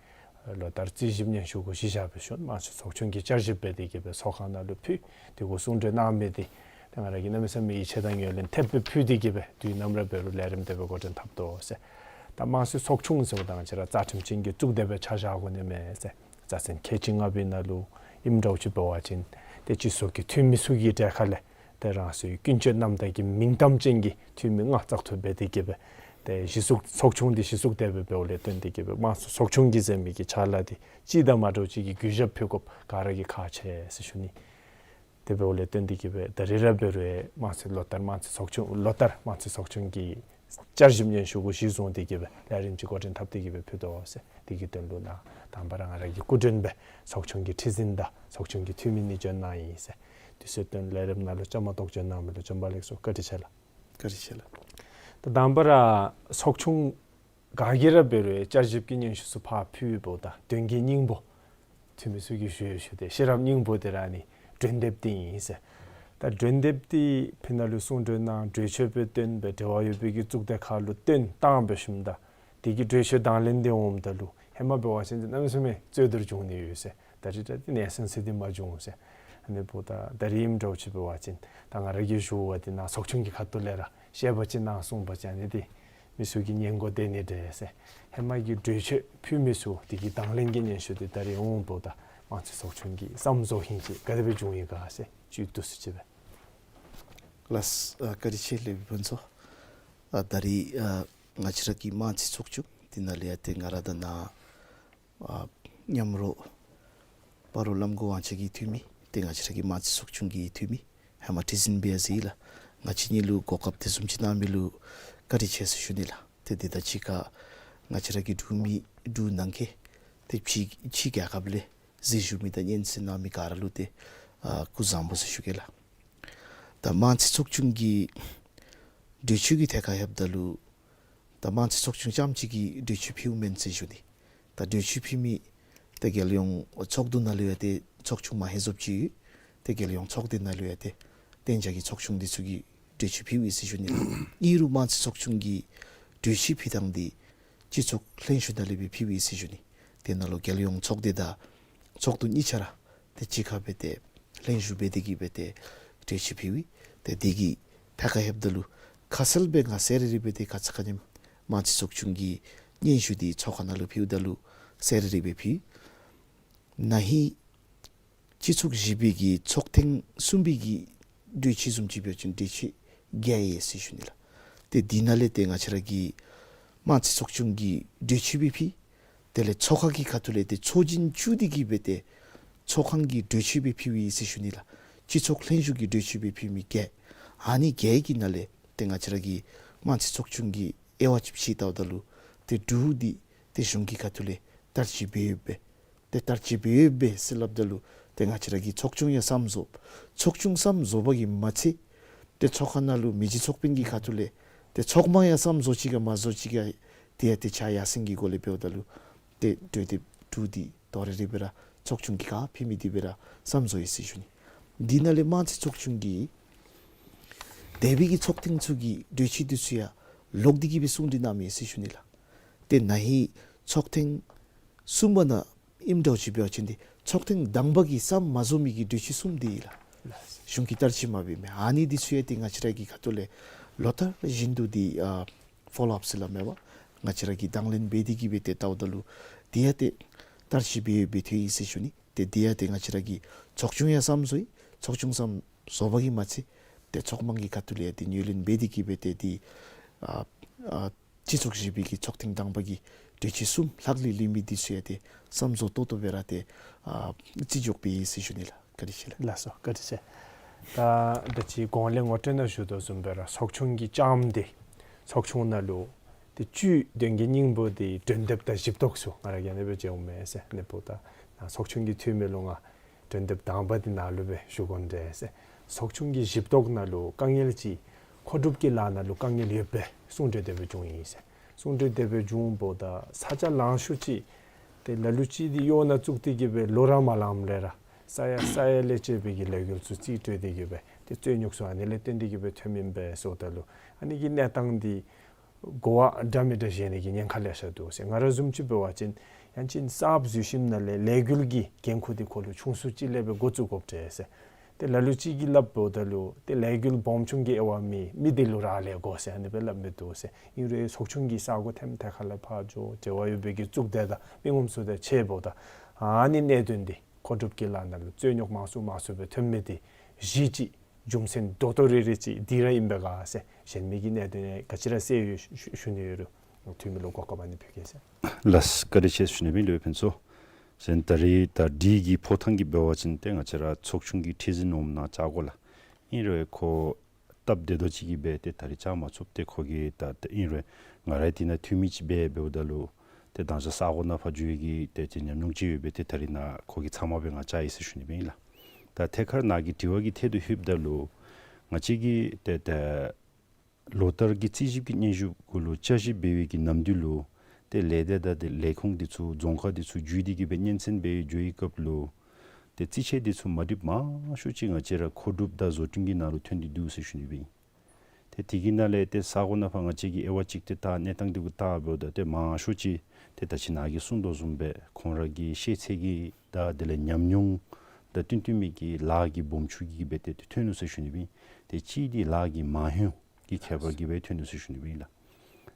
ལོ་ལྟར་རྩིས་ཞིབ་སྙན་ཞུ་གུ་གཞི་བཞག་སྦེ་ཞུ་ནི། དམངས་གཙོའི་ཚོགས་ཆུང་གིས་བསྐྱར་ཞིབ་འབད་དེ་གི་སྦེ་ཚོགས་ཁང་ནང་ལུ་ཕུལ། དེ་གུ་གསུང་གྲོས་གནང་མི་འདི་ཏེ་ང་ར་གིས་གནམ་མེད་ས་མེད་ཡིད་ཆེས་དང་ངོས་ལེན་ཐེབས་སྦེ་ཕུལ་ཏེ་གི་སྦེ་དུས་ནམ་ར་འབད་རུང་ལས་རིམ་དེ་སྦེ་འགོ་འདྲེན་འཐབ་དོ་ཟེར། ད་དམངས་གཙོའི་ཚོགས་ཆུང་ཟེརཝ་ད་ང་བཅས་ར་རྩ་ཁྲིམས་ཅན་གྱི་གཙུག་སྡེ་སྦེ་ཆ་བཞག་དགོ་ནི་མས་ཟེར། རྩ་ཚན་ཁལ་གཅིག་ལྔ་པའི་ནང་ལུ་ཨིནམ་འདྲཝ་ཅིག་འབད་བ་ཅིན་ཏེ་སྤྱི་ཚོགས་ཀྱི་འཐུས་མི་ཚུ་གི་གྲལ་ཁ་ལས་ཏེ་རང་སོའི་ཀུན་སྤྱོད་རྣམ་དག་གི་མིང་གཏམ་ཅན་གྱི་འཐུས་མི་ལྔ་བཙག་འཐུ་འབད་དེ་གི་སྦེ་ཏེ་གཞི་བཙུགས་ཚོགས་ཆུང་འདི་གཞི་བཙུགས་དེ་སྦེ་འབདཝ་ལས་བརྟེན་ཏེ་གི་སྦེ་དམངས་གཙོའི་ཚོགས་ཆུང་གི་ཟེར་མི་གི་ཕྱག་ལཱ་འདི་ཅིག་དང་མ་འདྲཝ་ཅིག་གི་གུས་ཞབས་ཕུལ་དགོཔ་ག་ར་གིས་ཁག་ཆེ་ཟེར་ཞུ་ནི། དེ་འབདཝ་ལས་བརྟེན་ཏེ་གི་སྦེ་ད་རེས་ར་འབད་རུང་དམངས་གཙོའི་ལོ་ལྟར་དམངས་གཙོའི་ཚོགས་ཆུང་ལོ་ལྟར་དམངས་གཙོའི་ཚོགས་ཆུང་གི་བསྐྱར་ཞིབ་སྙན་ཞུ་གུ་གཞི་བཟུང་སྟེ་གི་སྦེ་ལས་རིམ་ཅིག་འགོ་འདྲེན་འཐབ་སྟེ་གི་སྦེ་ཕུལ་དོ་ཟེར། དེ་གི་དོན་ལུ་ནཱ་དང་པ་ར་ང་ར་གི་སྐུ་མགྲོན་སྦེ་ཚོགས་ཆུང་གི་ཁྲི་འཛིན་དང་ཚོགས་ཆུང་གི་འཐུས་མི་གཉིས་བྱོན་གནང་ཡི་ཟེར། དུས་ཚོད་བཏོན་ལས་རིམ་ནང་ལུ་བཅའ་མར་གཏོགས་བྱོན་གནང་མི་ལུ་བྱོན་པ་ལེགས་སོ། བཀའ་དྲིན་ཆེ་ལགས། བཀའ་དྲིན་ཆེ་ལགས། ད་དང་པ་ར་ཚོགས་ཆུང་ག་གིས་ར་འབད་རུང་བསྐྱར་ཞིབ་ཀྱི་སྙན་ཞུ་ཚུ་ཕར་ཕུལཝ་ད་དོན་གྱི་སྙིང་པོ་འཐུས་མི་ཚུ་གིས་ཞུ་ཡི་ཞུ་སྟེ་ཤེས་རབ་སྙིང་པོ་དེ་ར་ནི་གྲོས་འདེབས་འདི་ཨིན་ཟེར། ད་གྲོས་འདེབས་འདི་ཕི་ནང་ལུ་གསུང་གྲོས་གནང་གྲོས་ཆོད་སྦེ་བཏོན་སྦེ་འབྲེལ་བ་ཡོད་པའི་གི་གཙུག་སྡེ་ཁག་ལུ་བཏོན་བཏང་སྦེ་ཞིནམ་ད་དེ་གི་གྲོས་ཆོད་དང་ལེན་འདི་འོངམ་ད་ལུ་ཧེ་མ་འབད་བ་ཅིན་འདི་གནམ་མེད་ས་མེད་རྩོད་བསྡུར་བྱུང་ནི་ཡོད་ཟེར། ད་རེས་ད་འདི་ནེ་སེམས་སི་འདི་མ་བྱུང་ཟེར། ཨ་ནི་འབདཝ་ད་ད་རེས་ཨིནམ་འདྲཝ་ཅིག་འབད་བ་ཅིན་ད་ང་ར་གིས་ཞུ་བ་འདི་ནཱ་ཚོགས་ཆུང་གི་ཁ་ཐུག་ལས་ར་བཤད་པ་ཅིན་ནཱ་གསུངས་པ་ཅིན་ཨ་ནི་འདི་མི་ཚུ་གི་སྙན་གོ་བདེ་ནི་འདྲས་ཟེར། ཧེ་མ་གི་གྲོས་ཆོད་ཕུལ་མི་ཚུ་དེ་གི་དང་ལེན་གྱི་སྙན་ཞུ་འདི་ད་རེས་འོངམ་ད་དམངས་གཙོའི་ཚོགས་ཆུང་གི་བསམ་བཟོ་ཧིང་གི་ག་དེ་སྦེ་བྱུང་ཡི་ག་ཟེར་ཅིག་བསྡུ་ས་ཅིག་སྦེ། ལགས། ཨ་བཀའ་དྲིན་ཆེ་ལེགས་པའི་ཕུན་ཚོགས། ཨ་ད་རེས་ཨ་ང་བཅས་ར་གི་དམངས་གཙོའི་ཚོགས་ཆུང་འདི་ནང་ལས་ཡང་ཏེ་ང་ར་དང་ནཱ་ཨ་མཉམ་རོགས་སྤ་རོ་བླམ་མགོ་དབང་ཆེན་གྱི་འཐུས་མི་ཏེ་ང་བཅས་ར་གི་དམངས་གཙོའི་ཚོགས་ཆུང་གི་འཐུས་མི་ཧེ་མ་ཁྲི་འཛིན་སྦེ་ཡང་ཟེར་ཡི་ལགས། ང་བཅས་གཉིས་ལུ་གོ་སྐབས་དེ་བཟུམ་ཅིག་གནང་མི་ལུ་བཀའ་དྲིན་ཆེ་ཟེར་ཞུ་ནི་ལགས། ཏེ་དེ་དང་གཅིག་ཁར་ང་བཅས་ར་གི་འབྲུག་མི་འབྲུག་ནང་འཁོད་ཏེ་ཕྱི་ཕྱི་རྒྱལ་ཁབ་ལས་གཟིགས་བཞུགས་མི་དང་སྙན་གསན་གནང་མི་ག་ར་ལུ་ཏེ་ཨ་སྐུ་གཟུགས་བཟང་པོ་ཟེར་ཞུ་གེ་ལགས། ད་དམངས་གཙོའི་ཚོགས་ཆུང་གི་གྲོས་ཆོད་ཀྱི་ཐད་ཁར་ལྷོདཔ་ད་ལུ་ད་དམངས་གཙོའི་ཚོགས་ཆུང་རྐྱངམ་གཅིག་གིས་གྲོས་ཆོད་ཕུལཝ་མེན་ཟེར་ཞུ་ནི། ད་གྲོས་ཆོད་ཕུལ་མི་ད་རྒྱལ་ཡོངས་ཚོགས་འདུ་ནང་ལུ་ཡང་ཏེ་ཚོགས་ཆུང་མ་ཧེ་བཟུམ་ཅིག་ཡོད། ཏེ་རྒྱལ་ཡོངས་ཚོགས་སྡེ་ནང་ལུ་ཡང་ཏེ་གཏན་འཇགས་ཀྱི་ཚོགས་ཆུང་འདི་ཚུ་གིས་གྲོས་ཆོད་ཕུལཝ་ཨིན་ཟེར་ཞུ་ནི་ལགས། ཨིན་རུང་དམངས་གཙོའི་ཚོགས་ཆུང་གི་གྲོས་ཆོད་ཕུལ་ཐངས་འདི་སྤྱི་ཚོགས་ལྷན་བཞུགས་ནང་ལས་སྦེ་ཕུལཝ་ཨིན་ཟེར་ཞུ་ནི། དེ་ནང་ལུ་རྒྱལ་ཡོངས་ཚོགས་སྡེ་དང་ཚོགས་འདུ་གཉིས་ཆ་ར་ཏེ་གཅིག་ཁར་སྦེ་ཏེ་ལྷན་བཞུགས་འབད་དེ་གི་སྦེ་ཏེ་གྲོས་ཆོད་ཕུལཝ་ཨིན། ཏེ་དེ་གི་ཐད་ཁར་ལྷོདཔ་ད་ལུ་ཁ་གསལ་སྦེ་ང་གསལ་རི་རི་སྦེ་ཏེ་ཁ་ཙ་ཁ་ཉིནམ་དམངས་གཙོའི་ཚོགས་ཆུང་གི་སྙན་ཞུ་འདི་ཚོགས་ཁང་ནང་ལུ་ཕུལཝ་ད་ལུ་གསལ་རི་རི་སྦེ་ཕུལ། ན་ཧིང་སྤྱི་ཚོགས་བཞི་པའི་གི་ཚོགས་ཐེངས་གསུམ་པའི་གི་གྲོས་ཆོད་བཟུམ་ཅིག་འབད་བ་ཅིན་གྲོས་ཆོད་བརྒྱད་ཡོད་ཟེར་ཞུ་ནི་ལགས། ཏེ་འདི་ནང་ལས་ཏེ་ང་བཅས་ར་གི་དམངས་གཙོའི་ཚོགས་ཆུང་གིས་གྲོས་ཆོད་སྦེ་ཕུལ། དེ་ལས་ཚོགས་ཁང་གི་ཁ་ཐུག་ལས་ཏེ་ཚོགས་རྒྱན་བཙུགས་ཏེ་གི་སྦེ་ཏེ་ཚོགས་ཁང་གིས་གྲོས་ཆོད་སྦེ་ཕུལཝ་ཨིན་ཟེར་ཞུ་ནི་ལགས། སྤྱི་ཚོགས་ལྷན་བཞུགས་ཀྱིས་གྲོས་ཆོད་སྦེ་ཕུལ་མི་བརྒྱད། ཨ་ནི་བརྒྱད་ཀྱི་ནང་ལས་ཏེ་ང་བཅས་ར་གི་དམངས་གཙོའི་ཚོགས་ཆུང་གིས་དབྱེ་བ་ཅིག་ཕྱེ་བལྟཝ་ད་ལུ་ཏེ་དྲུག་འདི་ཏེ་གཞུང་གི་ཁ་ཐུག་ལས་བསྟར་སྤྱི་འབད་ཡོདཔ་སྦེ། ཏེ་བསྟར་སྤྱི་འབད་ཡོདཔ་སྦེ་ཟེར་སླབ་ད་ལུ་ཏེ་ང་བཅས་ར་གི་ཚོགས་ཆུང་ཡང་བསམ་བཟོ། ཚོགས་ཆུང་བསམ་བཟོ་བ་གིས་མ་ཚད་ཏེ་ཚོགས་ཁང་ནང་ལུ་མི་རྗེ་ཚོགས་དཔོན་གྱི་ཁ་ཐུག་ལས་ཏེ་ཚོགས་དམངས་ཡང་བསམ་བཟོ་ཅི་ག་མ་བཟོ་ཅི་ག་དེ་ཡང་ཏེ་ཕྱག་ཡར་སེང་གི་སྒོ་ལས་འབདཝ་ད་ལུ་ཏེ་གྲོས་འདེབས་དྲུག་འདི་དོ་རེ་རེ་སྦེ་ར་ཚོགས་ཆུང་གིས་ག་ཕུལ་མི་འདི་སྦེ་ར་བསམ་བཟོ་ཡི་ཟེར་ཞུ་ནི། འདི་ནང་ལས་དམངས་གཙོའི་ཚོགས་ཆུང་གིས་འདས་པའི་གི་ཚོགས་ཐེངས་ཚུ་གི་གྲོས་ཆོད་འདི་ཚུ་ཡང་ལོག་སྟེ་གི་སྦེ་གསུང་གྲོས་གནང་མི་ཨིན་ཟེར་ཞུ་ནི་ལགས། ཏེ་ན་ཧིང་ཚོགས་ཐེངས་གསུམ་པ་ནང་ཨིནམ་འདྲཝ་ཅིག་འབད་བ་ཅིན་ཏེ་ཚོགས་ཐེངས་དང་པ་གི་བསམ་མ་བཟོ་མི་གི་གྲོས་ཆོད་གསུམ་འདི་ལགས། གཞུང་གིས་བསྟར་སྤྱི་མ་འབད་མི་ཨ་ནི་འདི་ཚུ་ཡང་ཏེ་ང་བཅས་ར་གི་ཁ་ཐུག་ལས་ལོ་ལྟར་བཞིན་དུ་འདི་ཨ་ཕོ་ལོ་ཨཔ་ཟེར་སླབ་མས་པ། ང་བཅས་ར་གིས་དང་ལེན་འབད་དེ་གི་སྦེ་ཏེ་བལྟཝ་ད་ལུ་དེ་ཡང་ཏེ་བསྟར་སྤྱི་འབད་འབད་ཐོན་ཡི་ཟེར་ཞུ་ནི། ཏེ་དེ་ཡང་ཏེ་ང་བཅས་ར་གི་ཚོགས་ཆུང་ཡང་བསམ་བཟོ་ཡི། ཚོགས་ཆུང་བསམ་བཟོ་བ་གིས་མ་ཚད་ཏེ་ཚོགས་དམངས་ཀྱི་ཁ་ཐུག་ལས་ཡང་ཏེ་ངོས་ལེན་འབད་དེ་གི་སྦེ་ཏེ་འདི་ཨ་ཨ་སྤྱི་ཚོགས་བཞི་པའི་གི་ཚོགས་ཐེངས་དང་པ་གི་གྲོས་ཆོད་གསུམ་ལྷག་ལུས་ལུས་མི་འདི་ཚུ་ཡང་ཏེ་བསམ་བཟོ་ཏོག་ཏོ་སྦེ་ར་ཏེ་ཨ་བརྩི་འཇོག་འབད་ཡི་ཟེར་ཞུ་ནི་ལགས། བཀའ་དྲིན་ཆེ་ལགས། ལགས་སོ། བཀའ་དྲིན་ཆེ། ད་ད་ཅི་གོང་ལས་ངོ་སྤྲོད་ནང་ཞུ་དོ་བཟུམ་སྦེ་ར་ཚོགས་ཆུང་གི་ལྕམ་འདི་ཚོགས་ཆུང་ནང་ལུ་ཏེ་བཅུད་དོན་གྱི་སྙིང་པོ་འདི་གྲོས་འདེབས་དང་གཞི་གཏོགས་ཚུ་ང་ར་གིས་ཨ་ནི་སྦེ་མཇལཝ་མས་ཟེར། ཨ་ནི་འབདཝ་ད་ཚོགས་ཆུང་གི་འཐུས་མི་ལུ་ང་ དོན་དེབ་དང་པ་འདི་ནང་ལུ་སྦེ་ཞུ་དགོ་ནི་འདྲས་ཟེར། ཚོགས་ཆུང་གི་ཞིབ་རྟོག་ནང་ལུ་དཀའ་ངལ་ཅིག་མཁོ་སྒྲུབ་ཀྱི་ལཱ་ནང་ལུ་དཀའ་ངལ་ཡོདཔ་སྦེ་གསུང་གྲོས་དེ་སྦེ་བྱུང་ཡི་ཟེར། གསུང་གྲོས་དེ་སྦེ་བྱུང་འབདཝ་ད་ས་ཆ་ལང་ཤོས་ཅིག་ཏེ་ལ་ལུ་ཅིག་འདི་གཡོག་ནང་བཙུགས་ཏེ་གི་སྦེ་ལོ་ར་མ་ལངམ་ལས་ར་ས་ཡ་ས་ཡ་ལས་བཅད་པའི་གི་ལས་འགུལ་ཚུ་རྩིས་སྤྲོད་དེ་གི་སྦེ་ཏེ་རྩོད་རྙོགས་ཚུ་ཨ་ནི་ལས་བརྟེན་ཏེ་གི་སྦེ་ཐོནམ་ཨིན་པས་ཟེརཝ་ད་ལུ་ཨ་ནི་གི་གནས་སྟངས་འདི་གོ་བ་འདྲ་མི་འདྲ་བཞེས་ནི་གི་ཉེན་ཁ་ལེ་ཤ་འདུག་ཟེར། ང་ར་བཟུམ་ཅིག་འབད་བ་ཅིན་ཡང་ཅིན་གསརཔ་འཛུལ་ཞིནམ་ལས་ལས་འགུལ་གྱི་འགན་ཁུར་འདི་ཁོ་ལུ་ཆུང་སུ་ཅིག་ལས་སྦེ་འགོ་བཙུགས་དགོཔ་འདྲས་ཟེར། ཏེ་ལ་ལུ་ཅིག་གིས་སླབ་འབདཝ་ད་ལུ་ཏེ་ལས་འགུལ་སྦོམ་ཆུང་གི་དབྱེ་བ་མེད། མི་འདི་ལུ་རག་ལས་དགོ་ཟེར་ཨ་ནི་སྦེ་སླབ་མི་འདུག་ཟེར། ཨིན་རུང་ཚོགས་ཆུང་གི་ས་གོ་ཐེམ་ཐད་ཁར་ལས་ཕར་འགྱོ་འབྲེལ་བ་ཡོད་པའི་གི་གཙུག་སྡེ་དང་མི་ངོམ་ཚུ་དང་ཕྱད་འབདཝ་ད་ཨ་ནི་གནད་དོན་འདི་མཁོ་སྒྲུབ་ཀྱི་ལཱ་ནང་ལུ་རྩོད་རྙོགས་མང་སུ་མང་སུ་སྦེ་ཐོན་མི་འདི་གཞི་ཅིག་རྒྱུ་མཚན་རྡོག་རྡོག་རེ་རེ་ཅིག་འདི་ར་ཨིན་པས་ག་ཟེར། གཞན་མི་གི་གནད་དོན་ག་ཅི་ར་གསལ་ཡོད་ཞུ་ཞུ་ནི་ཡོད་རུང་འཐུས་མི་ལུ་གོ་སྐབས་ཨ་ནི་ཕུལ་གེ་ཟེར། ལགས་བཀའ་དྲིན་ཆེ་ཞུ་ནི་སྦེ་ལུ་ཕུན་ཚོགས། གཞན་ད་རེས་ད་འདི་གི་ཕོ་ཐང་གི་འབད་བ་ཅིན་ཏེ་ང་བཅས་ར་ཚོགས་ཆུང་གི་ཁྲི་འཛིན་འོགམ་ནང་བཅར་དགོ་ལགས། ཨིན་རུང་ཁོ་སྟབས་བདེ་ཏོག་ཅིག་གིས་སྦེ་ཏེ་ད་རེས་བཅར་མ་ཚུགས། ཏེ་ཁོ་གིས་ད་ད་ཨིན་རུང་ང་རའི་འདི་ནང་འཐུས་མི་ཅིག་སྦེ་འབདཝ་ད་ལུ་ཏེ་དང་ས་ས་གོ་ནང་ཕར་འགྱོ་ནི་གི་ཏེ་ཏེ་ཉམས་མྱོང་ཅིག་ཡོད་པས། ཏེ་ད་རེས་ནཱ་ཁོ་གིས་ཚབ་མ་སྦེ་ང་བཅར་ཡི་ཟེར་ཞུ་ནི་སྦེ་ཨིན་ལགས། ད་ཐད་ཀར་ནཱ་གི་དྲི་བ་གི་ཐད་དུ་ལྷོདཔ་ད་ལུ་ང་བཅས་ཀྱིས་ཏེ་ད་ལོ་ལྟར་གྱི་རྩིས་ཞིབ་ཀྱི་སྙན་ཞུ་གུ་ལུ་བསྐྱར་ཞིབ་འབད་བའི་གི་ནམ་དུས་ལུ་ཏེ་ལས་སྡེ་དང་ཏེ་ལས་ཁུངས་འདི་ཚུ་རྫོང་ཁག་འདི་ཚུ་བརྒྱུད་དེ་གི་སྦེ་སྙན་གསན་འབད་འགྱོ་བའི་སྐབས་ལུ་ཏེ་རྩིས་ཆད་འདི་ཚུ་མ་འགྲིགཔ་མང་ཤོས་ཅིག་ང་བཅས་ར་མཁོ་སྒྲུབ་དང་བཟོ་སྐྲུན་གྱི་ནང་ལུ་ཐོན་ཏེ་འདུག་ཟེར་ཞུ་ནི་སྦེ་ཨིན། ཏེ་དེ་གི་ནང་ལས་ཏེ་ས་གོ་ནང་ཕར་ང་བཅས་ཀྱིས་དབྱེ་བ་ཅིག་ཏེ་བལྟ་གནས་སྟངས་འདི་གུ་བལྟ་འབདཝ་ད་ཏེ་མང་ཤོས་ཅིག་ཏེ་ད་ཅི་ནཱ་གིས་གསུངས་དོ་བཟུམ་སྦེ་ཁོང་ར་གི་ཤེས་ཚད་ཀྱི་དང་དེ་ལས་ཉམས་མྱོང་དང་བསྟུན་བསྟུན་མི་གི་ལཱ་གི་སྦོམ་ཆུང་གིས་སྦེ་ཏེ་ཐོན་ནུག་ཟེར་ཞུ་ནི་སྦེ་ཨིན། ཏེ་གཅིག་འདི་ལཱ་གི་མ་ཧེའུ་གི་ཁྱད་པར་གྱིས་སྦེ་ཐོན་ནུག་ཟེར་ཞུ་ནི་སྦེ་ཨིན་ལགས།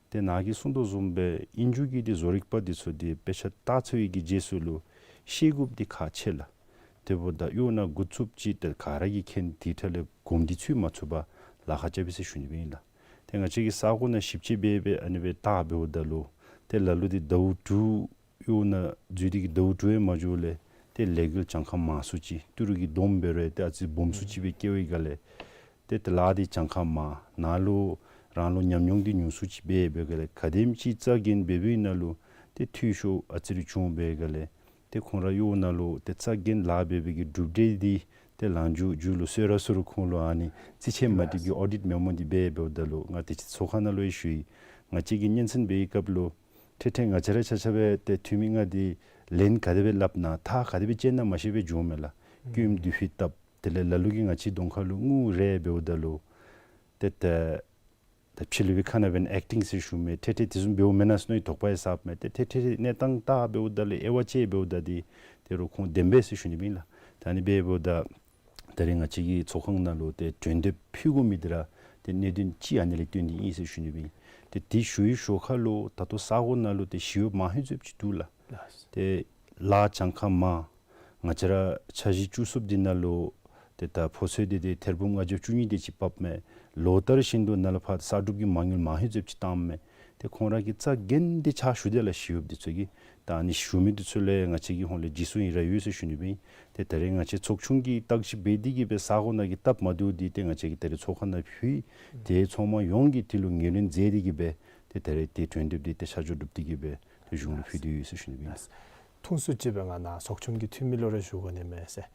ཏེ་ནཱ་གིས་གསུངས་དོ་བཟུམ་སྦེ་ཨིན་རུང་གི་འདི་བཟོ་རིག་པ་འདི་ཚུ་འདི་དཔེ་ཆ་བལྟ་ཚར་བའི་གི་རྗེས་སུ་ལུ་ཤེས་དགོཔ་འདི་ཁག་ཆེ་ལགས། དེ་འབདཝ་ད་གཡོག་ནང་འགོ་བཙུགསཔ་ཅིག་ཏེ་ག་ར་གིས་མཁྱེན། དེ་འཕྲལ་ལས་གོམས་འདྲིས་ཚུད་མ་ཚུགས་པར་ལཱ་ཁག་རྐྱབ་ཨིན་ཟེར་ཞུ་ནི་སྦེ་ཨིན་ལགས། ཏེ་ང་བཅས་ཀྱིས་ས་གོ་ནང་ཞིབ་དཔྱད་འབད་འབད་ཨ་ནི་སྦེ་བལྟ་འབདཝ་ད་ལུ་ཏེ་ལ་ལུ་འདི་ཟླཝ་དྲུག་གཡོག་ནང་འཛུལ་ཏེ་གི་ཟླཝ་དྲུག་ཡང་མ་འགྱོཝ་ལས་ཏེ་ལས་འགུལ་གྱངས་ཁ་མང་སུ་ཅིག་ཏི་རུ་གི་བསྡོམས་འབད་རུང་ཏེ་ཨ་ཙི་སྦོམ་སུ་ཅིག་སྦེ་བཀལ་བའི་སྒང་ལས་ཏེ་ཏེ་ལཱ་འདི་གྱངས་ཁ་མང་ནཱ་ལུ་རང་ལུ་ཉམས་མྱོང་འདི་ཉུང་སུ་ཅིག་སྦེ་འབད་བའི་སྒང་ལས་ག་དེམ་ཅིག་རྩ་འགེངས་འབད་བའི་ནང་ལུ་ཏེ་འཐུས་ཤོར་ཨ་ཙི་རེ་བྱུང་བའི་སྒང་ལས་ཏེ་ཁོང་ར་གཡོག་ནང་ལུ་ཏེ་རྩ་འགེངས་ལཱ་འབད་བའི་གི་གྲུབ་འབྲས་འདི་ཏེ་ལངས་རྒྱུ་རྒྱུ་ལུ་གསོལ་རས་གསོལ་རུང་ཁོང་ལུ་ཨ་ནི་རྩིས་ཆད་མ་འགྲིག་གི་ཨོ་ཌིཊ་མེ་མོ་འདི་འབད་འབདཝ་ད་ལུ་ང་དེ་ཅིག་ཚོགས་ཁང་ནང་ལུ་ཡང་ཞུ་ཡི། ང་བཅས་ཀྱིས་སྙན་གསན་འབད་བའི་སྐབས་ལུ་ཏེ་ཏེ་ང་བཅས་ར་ཆ་ཁྱབ་སྦེ་ཏེ་འཐུས་མི་ལྔ་འདི་ལན་ག་དེ་སྦེ་སླབ་ན་ཐག་ག་དེ་སྦེ་བཅད་ན་མ་ཤེས་པར་བྱུངམ་མས་ལགས། ཨུམ་སྐྱོན་འདི་ཕུད་བཏབ། དེ་ལས་ལ་ལུ་གིས་ང་བཅས་གདོང་ཁ་ལུ་ངུ་རེ་འབདཝ་ད་ལུ་ཏེ་ཏེ་ད་ཕྱི་ལུ་སྦེ་ཁ་ནང་འབདན་ཨེཀ་ཊིང་ཟེར་ཞུཝ་མས། ཏེ་ཏེ་དེ་བཟུམ་འབདཝ་མེན་ན་ཟེར་མནོ་བའི་དོགས་པ་ཡང་ཟཝ་མས། ཏེ་ཏེ་ཏེ་གནས་སྟངས་བལྟ་འབདཝ་ད་ལུ་དབྱེ་བ་དཔྱད་འབདཝ་ད་འདི་ཏེ་རོགས་ཁོང་བདེན་པས་ཟེར་ཞུ་ནི་སྦེ་ཨིན་ལགས། ད་ཨ་ནི་འབདཝ་ད་ད་རེས་ང་བཅས་ཀྱི་ཚོགས་ཁང་ནང་ལུ་ཏེ་གྲོས་འདེབས་ཕུལ་དགོ་མི་འདི་ར་ཏེ་གནད་དོན་ཅིག་ཨ་ནི་ལས་བརྟེན་ཏེ་ཨིན་ཟེར་ཞུ་ནི་སྦེ་ཨིན། ཏེ་དེ་ཞུ་བའི་ཞོར་ཁ་ལུ་ད་ལྟོ་ས་གོ་ནང་ལུ་ཏེ་ཞི་གཡོགཔ་མང་ཧེང་ཚུདཔ་ཅིག་འདུག་ལགས། ལགས། ཏེ་ལཱ་གྱངས་ཁ་མང་། ང་བཅས་ར་འཆར་གཞི་བཅུ་གསུམ་འདི་ནང་ལུ་ཏེ་ད་ཕོ་ཚོད་འདི་ཏེ་ཐེར་འབུམ་ལྔ་བརྒྱ་བཅུ་གཉིས་དེ་ཅིག་འབགཔ་མས། ལོ་ལྟར་བཞིན་དུ་ནཱ་ལས་ཕར་གསར་སྒྲུབ་ཀྱི་མ་དངུལ་མང་ཧེང་ཚུདཔ་ཅིག་བཏངམ་མས། ཏེ་ཁོང་ར་གིས་རྩ་འགེངས་ཏེ་ཕྱག་ཞུ་དེས་ལགས་ཞི་གཡོགཔ་འདི་ཚུ་གིས། ད་ཨ་ནི་ཞུ་མི་འདི་ཚུ་ལས་ང་བཅས་ཀྱིས་ཁོང་ལས་རྗེས་སུ་ཡི་རང་ཡོད་ཟེར་ཞུ་ནི་སྦེ་ཨིན། ཏེ་ད་རེས་ང་བཅས་ཚོགས་ཆུང་གིས་བརྟག་ཞིབ་འབད་དེ་གི་སྦེ་ས་གོ་ནང་གི་སྟབས་མ་བདེཝ་འདི་ཏེ་ང་བཅས་ཀྱིས་ད་རེས་ཚོགས་ཁང་ནང་ཕུལ། ཏེ་ཚོགས་མི་ཡོངས་ཀྱིས་དེ་ལུ་ངོས་ལེན་མཛད་དེ་གི་སྦེ་ཏེ་ད་རེས་ཏེ་གྲོས་འདེབས་འདི་ཏེ་ཆ་འཇོག་གྲུབ་སྟེ་གི་སྦེ་ཏེ་གཞུང་ལུ་ཕུལ་ཏེ་ཡོད་ཟེར་ཞུ་ནི་སྦེ་ཨིན། ཐུང་སུ་ཅིག་སྦེ་ང་ནཱ་ཚོགས་ཆུང་གི་འཐུས་མི་ལུ་ར་ཞུ་དགོ་ནི་མས་ཟེར།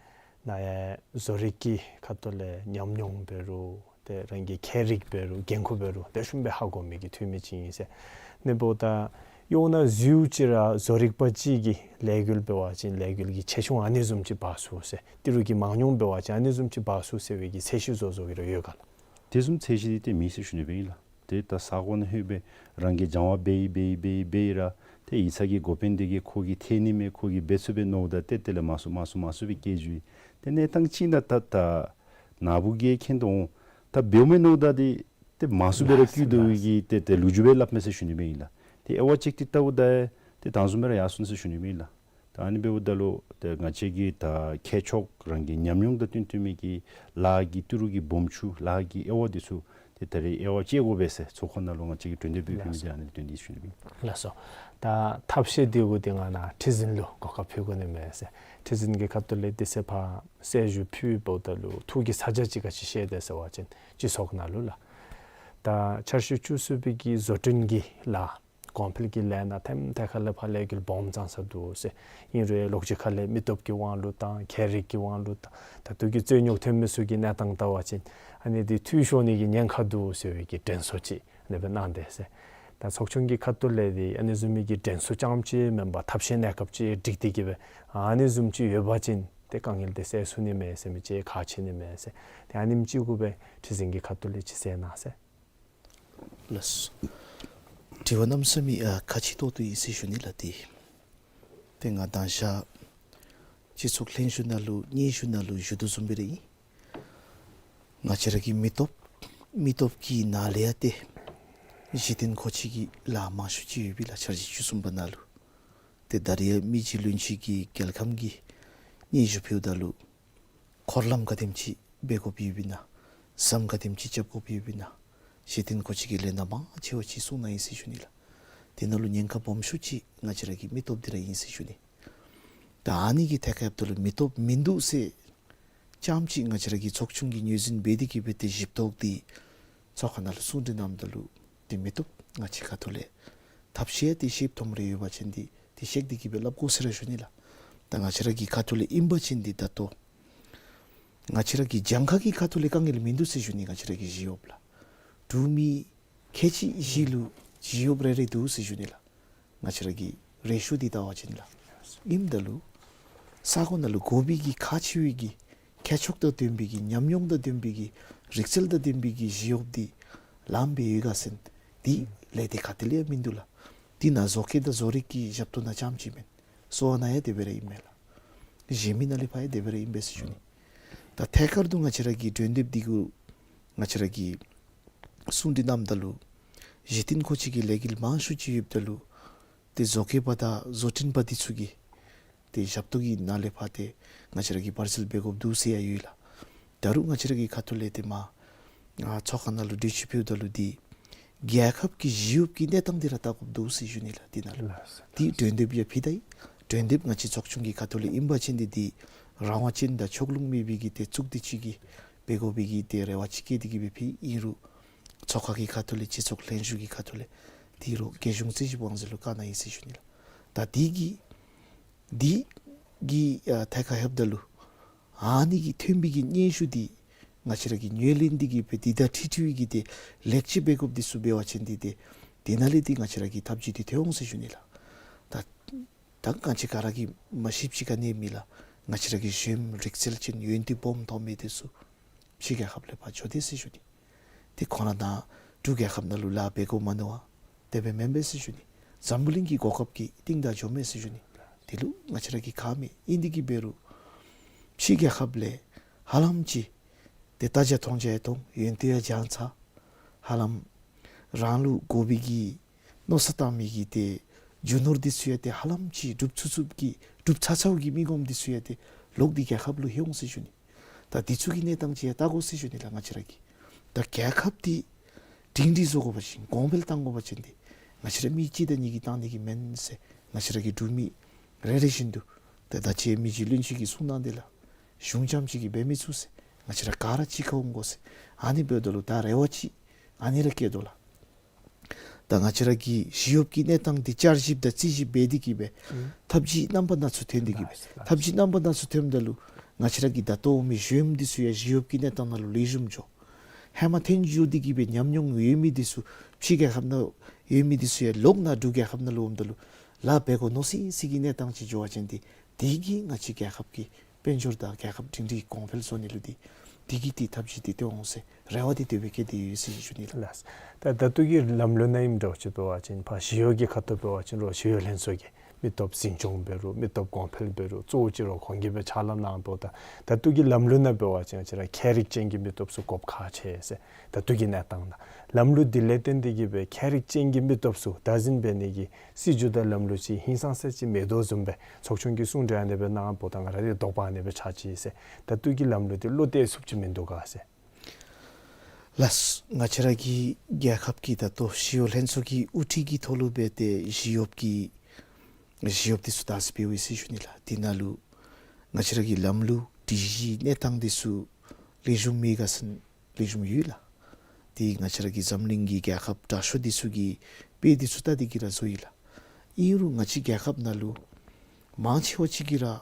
ནཱ་ཡང་བཟོ་རིག་གི་ཁ་ཐུག་ལས་ཉམས་མྱོང་འབད་རུང་ཏེ་རང་གི་མཁས་རིག་འབད་རུང་འགན་ཁུར་འབད་རུང་ལེགས་ཤོམ་སྦེ་ཧ་གོ་མི་གི་འཐུས་མི་ཅིག་ཨིན་ཟེར། ཨ་ནི་འབདཝ་ད་གཡོག་ནང་འཛུལཝ་ཅིག་ར་བཟོ་རིག་པ་ཅིག་གིས་ལས་འགུལ་འབད་བ་ཅིན་ལས་འགུལ་གྱི་ཆེ་ཆུང་ཨ་ནི་བཟུམ་ཅིག་འབག་ཚུགས་ཟེར། ཏི་རུ་གི་མང་ཉུང་འབད་བ་ཅིན་ཨ་ནི་བཟུམ་ཅིག་འབག་ཚུགས་ཟེར་བའི་གི་ཚད་གཞི་བཟོ་བཟོཝ་གི་ར་ཡོད་ག་ལགས། དེ་བཟུམ་ཚད་གཞི་འདི་ཏེ་མེད་ཟེར་ཞུ་ནི་སྦེ་ཨིན་ལགས། ཏེ་ད་ས་གོ་ནང་ལྷོད་སྦེ་རང་གིས་སྦྱང་བ་འབད་འབད་འབད་ར་ཏེ་ཡིག་ཚང་གི་འགོ་དཔོན་འདི་གིས་ཁོ་གིས་འཐད་ནི་མས་ཁོ་གིས་འབད་ཚུགས་པས་མནོཝ་ད་ཏེ་དེ་ལས་མང་སུ་མང་སུ་མང་སུ་སྦེ་བཀལ་འགྱོ་ཡི། ཏེ་གནས་སྟངས་ཅིག་ནང་ད་ད་ནཱ་བུ་གིས་མཁྱེན་དོ་འོང་། ད་འབདཝ་མས་མནོཝ་ད་འདི་ཏེ་མང་སུ་སྦེ་ར་བཀོལ་དོ་བའི་གི་ཏེ་ཏེ་ལོ་རྒྱུས་སྦེ་སླབ་མས་ཟེར་ཞུ་ནི་སྦེ་ཨིན་ལགས། ཏེ་དབྱེ་བ་ཅིག་ཏེ་བལྟཝ་ད་ཏེ་དང་བཟུམ་སྦེ་ར་ཡར་སོང་ཟེར་ཞུ་ནི་སྦེ་ཨིན་ལགས། ད་ཨ་ནི་འབདཝ་ད་ལུ་ཏེ་ང་བཅས་ཀྱི་ད་མཁས་མཆོག་རང་གི་ཉམས་མྱོང་དང་བསྟུན་བསྟུན་མི་གི་ལཱ་གི་ཏི་རུ་གི་སྦོམ་ཆུང་ལཱ་གི་དབྱེ་བ་འདི་ཚུ་ཏེ་ད་རེས་དབྱེ་བ་དཔྱད་དགོ་པས་ཟེར་ཚོགས་ཁང་ནང་ལུ་ང་བཅས་ཀྱིས་གྲོས་འདེབས་འབད་ཕུལ་མི་འདི་ཨ་ནི་དོན་འདི་ཞུ་ནི་སྦེ་ཨིན། ལགས་སོ། ད་ཐབས་ཤེས་འདི་གུ་ཏེ་ང་ནཱ་ཁྲི་འཛིན་ལུ་གོ་སྐབས་ཕུལ་དགོ་ནི་མས་ཟེར། ཁྲི་འཛིན་གྱི་ཁ་ཐུག་ལས་དེ་ཚེ་ཕར་གསལ་ཞུ་ཕུལ་འབདཝ་ད་ལུ་ཐུགས་ཀྱི་ཚ་གྱང་ཅིག་ག་ཅི་བཤད་དེས་ཟེར་བ་ཅིན་སྤྱི་ཚོགས་ནང་ལུ་ལགས། ད་འཆར་གཞི་བཅུ་གསུམ་པའི་གི་བཟོ་སྐྲུན་གྱི་ལཱ་ གོང་འཕེལ་གྱི་ལས་སྣ་ཐེམ་ཐད་ཁ་ལས་ཕར་ལས་འགུལ་སྦོམ་བཏང་ས་འདུག་ཟེར། ཨིན་རུང་ལོགས་ཅིག་ཁ་ལས་མི་སྟོབས་ཀྱི་དབང་ལུ་དང་ཁེ་རིག་གི་དབང་ལུ་དང་ད་ལྟོ་གི་རྩོད་རྙོགས་ཐོན་མི་ཚུ་གི་གནས་སྟངས་བལྟ་བ་ཅིན་ཨ་ནི་འདི་འཐུས་ཤོར་ནི་གི་ཉེན་ཁ་འདུག་ཟེར་བའི་གི་དྲན་གསོ་ཅིག་ཨ་ནི་སྦེ་གནང་དེས་ཟེར། ད་ཚོགས་ཆུང་གི་ཁ་ཐུག་ལས་འདི་ཨ་ནི་བཟུམ་མའི་གི་དྲན་གསོ་རྐྱངམ་ཅིག་མེན་པར་ཐབས་ཤེས་གནས་སྐབས་ཅིག་སྒྲིག་སྟེ་གི་སྦེ་ཨ་ནི་བཟུམ་ཅིག་ཡོད་པ་ཅིན་ཏེ་དཀའ་ངལ་འདི་སེལ་ཚུགས་ནི་མས་ཟེར་མི་ཅིག་ཁག་ཆེ་ནི་མས་ཟེར། ཏེ་ཨ་ནེམ་ཅིག་གུ་སྦེ་ཁྲི་འཛིན་གྱི་ཁ་ཐུག་ལས་ཅིག་གསལ་གནང་ཟེར། ལགས། དྲི་བ་གནམ་མེད་ས་མེད་ཨ་ཁག་ཆེ་ཏོག་ཏོ་ཨིན་ཟེར་ཞུ་ནི་ལགས། ཏེ་ཏེ་ང་མདང་ཞག་སྤྱི་ཚོགས་ལྷན་བཞུགས་ནང་ལུ་སྙན་ཞུ་ནང་ལུ་ཞུ་དོ་བཟུམ་སྦེ་ར་ཨིན། ང་བཅས་ར་གི་མི་སྟོབས་མི་སྟོབས་ཀྱི་ནང་ལས་ཡང་ཏེ་གཞི་རྟེན་མཁོ་ཆས་ཀྱི་ལཱ་མང་ཤོས་ཅིག་ཡོད་པས་ལགས། འཆར་གཞི་བཅུ་གསུམ་པ་ནང་ལུ། ཏེ་ད་རིས་ཡང་མི་རྗེ་བློན་ཆེན་གྱིས་རྒྱལ་ཁམས་ཀྱི་སྙན་ཞུ་ཕུལཝ་ད་ལུ་འཁོར་ལམ་ག་དེམ་ཅིག་འབད་དགོཔ་ཡོདཔ་ཨིན་ན། ཟམ་ག་དེམ་ཅིག་རྐྱབ་དགོཔ་ཡོདཔ་ཨིན་ན། གཞི་རྟེན་མཁོ་ཆས་ཀྱི་ལས་སྣ་མང་ཆེ་བ་ཅིག་གསུངས་གནང་ཡི་ཟེར་ཞུ་ནི་ལགས། དེ་ནང་ལུ་ཉེན་ཁ་སྦོམ་ཤོས་ཅིག་ང་བཅས་ར་གི་མི་སྟོབས་འདི་ར་ཨིན་ཟེར་ཞུ་ནི། ད་ཨ་ནི་གི་ཐད་ཁར་ཡོདཔ་ད་ལུ་མི་སྟོབས་མིན་འདུག་ཟེར་རྐྱངམ་ཅིག་ང་བཅས་ར་གི་ཚོགས་ཆུང་གིས་ངོས་འཛིན་འབད་དེ་གི་སྦེ་ཏེ་ཞིབ་ཏོག་ཏེ་ཚོགས་ཁང་ནང་ལུ་གསུང་གྲོས་གནངམ་ད་ལུ་ཏེ་མི་སྟོབས་ང་བཅས་ཁ་ཐུག་ལས་ཐབས་ཤེས་ཏེ་ཤེསཔ་མཐོངམ་རེ་ཡོད་པ་ཅིན་ཏེ་ཏེ་བཤད་དེ་གི་སྦེ་སླབ་དགོ་ཟེར་ར་ཞུ་ནི་ལགས། ད་ང་བཅས་ར་གི་ཁ་ཐུག་ལས་ཨིན་པ་ཅིན་ཏེ་ད་ལྟོ་ང་བཅས་ར་གི་གྱངས་ཁ་གི་ཁ་ཐུག་ལས་དཀའ་ངལ་མིན་འདུག་ཟེར་ཞུ་ནི། ང་བཅས་ར་གི་ཞི་གཡོགཔ་ལགས། འབྲུག་མི་ཁལ་གཅིག་བཞི་ལུ་ཞི་གཡོགཔ་རེ་རེ་འདུག་ཟེར་ཞུ་ནི་ལགས། ང་བཅས་ར་གི་རེ་ཤོ་འདི་བལྟ་བ་ཅིན་ལགས། ཨིནམ་ད་ལུ་ས་གོ་ནང་ལུ་དགོ་པའི་གི་ཁག་ཆེ་བའི་གི་ཁྱད་ཆོས་དང་ལྡན་པའི་གི་ཉམས་མྱོང་དང་ལྡན་པའི་གི་རིག་རྩལ་དང་ལྡན་པའི་གི་ཞི་གཡོགཔ་འདི་ལངམ་སྦེ་ཡོད་ག་ཟེར་ན་འདི་ལས་སྡེ་ག་ཏེ་ལས་ཡང་མིན་འདུག་ལགས། འདི་ནང་བཟོ་བཀོད་དང་བཟོ་རིག་གི་ཞབས་ཏོག་ནང་རྐྱངམ་ཅིག་མེན། གསོ་བ་ནང་ཡང་དེ་སྦེ་ར་ཨིན་མས་ལགས། གཞན་མི་ནང་ལས་ཕར་ཡང་དེ་སྦེ་ར་ཨིན་པས་ཟེར་ཞུ་ནི། ད་ཐད་ཀར་དུ་ང་བཅས་ར་གི་གྲོས་འདེབས་འདི་གུ་ང་བཅས་ར་གིས་གསུང་གྲོས་གནངམ་ད་ལུ་གཞི་རྟེན་མཁོ་ཆས་ཀྱི་ལས་འགུལ་མང་ཤོས་ཅིག་ཡོདཔ་ད་ལུ་ཏེ་བཟོ་བཀོད་པ་དང་བཟོ་སྐྲུན་པ་འདི་ཚུ་གི་ཏེ་ཞབས་ཏོག་གི་ནང་ལས་ཕར་ཏེ་ང་བཅས་ར་གིས་བར་འཛུལ་འབད་དགོཔ་འདུག་ཟེར་ཡང་ཡོད་ལགས། ད་རུང་ང་བཅས་ར་གི་ཁ་ཐུག་ལས་ཏེ་མར་ཨ་ཚོགས་ཁང་ནང་ལུ་གྲོས་ཆོད་ཕུལཝ་ད་ལུ་འདི་རྒྱལ་ཁབ་ཀྱི་ཞི་གཡོགཔ་གི་གནས་སྟངས་འདི་ར་བལྟ་དགོཔ་འདུག་ཟེར་ཞུ་ནི་ལགས། འདི་ནང་ལུ་ལགས་སོ། འདི་གྲོས་འདེབས་ཡང་ཕུལ་ད་ཡི། གྲོས་འདེབས་ང་བཅས་ཚོགས་ཆུང་གི་ཁ་ཐུག་ལས་ཨིན་པ་ཅིན་འདི་འདི་རང་དབང་ཅན་དང་ཕྱོགས་ལྷུང་མེད་པའི་གི་ཏེ་གཙུག་སྡེ་ཅིག་གིས་འབད་དགོ་པའི་གི་ཏེ་རེ་བ་ཅིག་བསྐྱེད་དེ་གི་སྦེ་ཕུལ་ཡི། ཨིན་རུང་ཚོགས་ཁང་གི་ཁ་ཐུག་ལས་སྤྱི་ཚོགས་ལྷན་བཞུགས་ཀྱི་ཁ་ཐུག་ལས་འདི་རུང་རྒྱལ་གཞུང་རྩིས་ཞིབ་དབང་འཛིན་ལུ་བཀའ་གནང་ཡི་ཟེར་ཞུ་ནི་ལགས། ད་འདི་གི་འདི་གི་ཨ་ཐད་ཁར་ལྷོདཔ་ད་ལུ་ཨ་ནི་གི་ཐོན་པའི་གི་སྙན་ཞུ་འདི་ང་བཅས་ར་གིས་ངོས་ལེན་འདི་གི་སྦེ་འདི་དང་འཁྲིལ་འཁྲིལ་བའི་གི་ཏེ་ལེགས་བཅོས་འབད་དགོཔ་འདི་ཚུ་འབད་བ་ཅིན་འདི་ཏེ་དེ་ནང་ལས་འདི་ང་བཅས་ར་གིས་ཐབས་བྱུས་འདི་ཐོན་འོང་ཟེར་ཞུ་ནི་ལགས། ད་ད་ང་བཅས་ག་ར་གིས་མ་ཤེསཔ་ཅིག་ག་ནི་ཡང་མེད་ལགས། ང་བཅས་ར་གི་གཞོནམ་རིག་རྩལ་ཅན་ཡོན་ཏན་སྦོམ་ཐོབ་མི་འདི་ཚུ་ཕྱི་རྒྱལ་ཁབ་ལས་ཕར་འགྱོ་དེས་ཟེར་ཞུ་ནི། ཏེ་ཁོང་ར་ནཱ་འབྲུག་རྒྱལ་ཁབ་ནང་ལུ་ལཱ་འབད་དགོ་མ་མནོ་བར་དེ་སྦེ་མེན་པས་ཟེར་ཞུ་ནི། འཛམ་བུ་གླིང་གི་གོ་སྐབས་ཀྱི་གཏིང་དང་འགྱོཝ་མས་ཟེར་ཞུ་ནི། དེ་ལུ་ང་བཅས་ར་གིས་ཁག་མེད། ཨིན་དེ་གི་འབད་རུང་ཕྱི་རྒྱལ་ཁབ་ལས་ཧ་ལམ་ཅིག་ཏེ་ལྟ་རྒྱ་མཐོང་རྒྱ་ཡང་མཐོང་ཡོན་ཏན་ཡང་སྦྱང་ཚར། ཧ་ལམ་རང་ལུ་དགོ་པའི་གི་མནོ་བསམ་བཏང་མི་གི་ཏེ་རྒྱུ་ནོར་འདི་ཚུ་ཡང་ཏེ་ཧ་ལམ་ཅིག་འགྲུབ་ཚུགས་ཚུགསཔ་གི་འགྲུབ་ཚར་ཚརཝ་གི་མི་ངོམ་འདི་ཚུ་ཡང་ཏེ་ལོག་སྟེ་རྒྱལ་ཁབ་ལུ་ལྷོད་འོང་ཟེར་ཞུ་ནི། ད་འདི་ཚུ་གི་གནས་སྟངས་ཅིག་ཡང་བལྟ་དགོ་ཟེར་ཞུ་ནི་ལགས། ང་བཅས་ར་གིས་ད་རྒྱལ་ཁབ་འདི་སྒྲིང་སྒྲིང་བཟོ་དགོ་པ་ཅིན་གོང་འཕེལ་གཏང་དགོ་པ་ཅིན་འདི་ང་བཅས་ར་མི་གཅིག་དང་གཉིས་ཀྱིས་གཏང་ནི་གི་མེན་ཟེར། ང་བཅས་ར་གི་འབྲུག་མི་རེ་རེ་བཞིན་དུ་ད་ད་ཅི་མི་རྗེ་བློན་ཆེན་གྱིས་གསུང་གནང་དེ་ལགས། གཞུང་རྐྱངམ་ཅིག་གིས་འབད་མི་ཚུགས་ཟེར། ང་བཅས་ར་ག་ར་གཅིག་ཁར་འོང་དགོ་ཟེར། ཨ་ནི་འབདཝ་ད་ལུ་ད་རེ་བ་ཅིག་ཨ་ནི་ར་བསྐྱེད་དོ་ལགས། ད་ང་བཅས་ར་གི་ཞི་གཡོགཔ་གི་གནས་སྟངས་འདི་བསྐྱར་ཞིབ་དང་རྩིས་ཞིབ་འབད་དེ་གི་སྦེ་ཨུམ་ཐབས་ཇུས་རྣམ་པ་སྣ་ཚོགས་ཐོན་ཏེ་གི་སྦེ། ལགས་སོ། ཐབས་ཇུས་རྣམ་པ་སྣ་ཚོགས་ཐོནམ་ད་ལུ་ང་བཅས་ར་གི་ད་ལྟོ་འོང་མི་གཞོནམ་འདི་ཚུ་ཡང་ཞི་གཡོགཔ་གི་གནས་སྟངས་ནང་ལུ་ལེགས་ཤོམ་འགྱོ། ཧེ་མ་ཐོན་འགྱོ་སྟེ་གི་སྦེ་ཉམས་མྱོང་ཡོད་མི་འདི་ཚུ་ཕྱི་རྒྱལ་ཁབ་ནང་ཡོད་མི་འདི་ཚུ་ཡང་ལོག་ནཱ་འབྲུག་རྒྱལ་ཁབ་ནང་ལུ་འོངམ་ད་ལུ་ལཱ་འབད་དགོ་མནོ་སི་སི་གི་གནས་སྟངས་ཅིག་འགྱོ་བ་ཅིན་འདི་འདི་གིས་ང་བཅས་རྒྱལ་ཁབ་ཀྱི་དཔལ་འབྱོར་དང་རྒྱལ་ཁབ་སྒྲིང་སྒྲིང་གོང་འཕེལ་བཟོ་ནི་ལུ་འདི་འདི་གིས་འདི་ཐབས་ཇུས་འདི་སྟོན་འོང་ཟེར་རེ་བ་འདི་དེ་སྦེ་བསྐྱེད་དེ་ཡོད་ཟེར་ཞུ་ནི་ལགས། ལགས། ད་ད་ལྟོ་གི་ལམ་ལུགས་ནང་ཨིནམ་འདྲཝ་ཅིག་འབད་བ་ཅིན་ཕར་ཞི་གཡོག་གི་ཁ་ཐུག་འབད་བ་ཅིན་རོགས་ཞི་གཡོག་ལྷན་ཚོགས་ཀྱིས་མི་སྟོབས་འཛིན་སྐྱོང་འབད་རུང་མི་སྟོབས་གོང་འཕེལ་འབད་རུང་གཙོ་བོ་ཅིག་རོགས་ཁོང་གིས་སྦེ་ཕྱག་ལཱ་གནང་འབདཝ་ད་ད་ལྟོ་གི་ལམ་ལུགས་ནང་འབད་བ་ཅིན་ང་བཅས་ར་ཁྱད་རིག་ཅན་གྱི་མི་སྟོབས་ཚུ་དགོཔ་ཁག་ཆེ་ཟེར། ད་ལྟོ་གི་གནས་སྟངས་ནང་ལམ་ལུགས་འདི་ལས་བརྟེན་ཏེ་གི་སྦེ་ཁྱད་རིག་ཅན་གྱི་མི་སྟོབས་ཚུ་བདག་འཛིན་འབད་ནི་གི་སྲིད་བྱུས་དང་ལམ་ལུགས་ཅིག་ཧིང་སངས་ས་ཅིག་མེད་དོ་བཟུམ་སྦེ་ཚོགས་ཆུང་གིས་གསུང་གྲོས་ཨ་ནི་སྦེ་གནང་འབདཝ་ད་ང་ར་འདི་དོགས་པ་ཨ་ནི་སྦེ་ཆགས་ཅི་ཟེར། ད་ལྟོ་གི་ལམ་ལུགས་འདི་བློ་གཏད་ཚུགསཔ་ཅིག་མིན་འདུག་ག་ཟེར། ལགས། ང་བཅས་ར་གི་རྒྱལ་ཁབ་ཀྱི་ད་ལྟོ་ཞི་གཡོག་ལྷན་ཚོགས་ཀྱི་དབུ་ཁྲིད་ཀྱི་ཐོག་ལུ་འབད་དེ་ཞི་གཡོགཔ་གི་ཞི་གཡོགཔ་འདི་ཚུ་བདག་འཛིན་འབདཝ་ཨིན་ཟེར་ཞུ་ནི་ལགས། འདི་ནང་ལུ་ང་བཅས་ར་གི་ལམ་ལུགས་སྒྲིག་གཞི་གནས་སྟངས་འདི་ཚུ་ལེགས་ཤོམ་མེད་ག་ཟེར་ན་ལེགས་ཤོམ་ཡོད་ལགས། ཏེ་ང་བཅས་ར་གི་འཛམ་གླིང་གི་རྒྱལ་ཁབ་དྲག་ཤོས་འདི་ཚུ་གིས་དཔེ་འདི་ཚུ་བལྟ་སྟེ་གི་ར་བཟོ་ཡི་ལགས། ཨིན་རུང་ང་བཅས་རྒྱལ་ཁབ་ནང་ལུ་མང་ཆེ་བ་ཅིག་གིས་ར་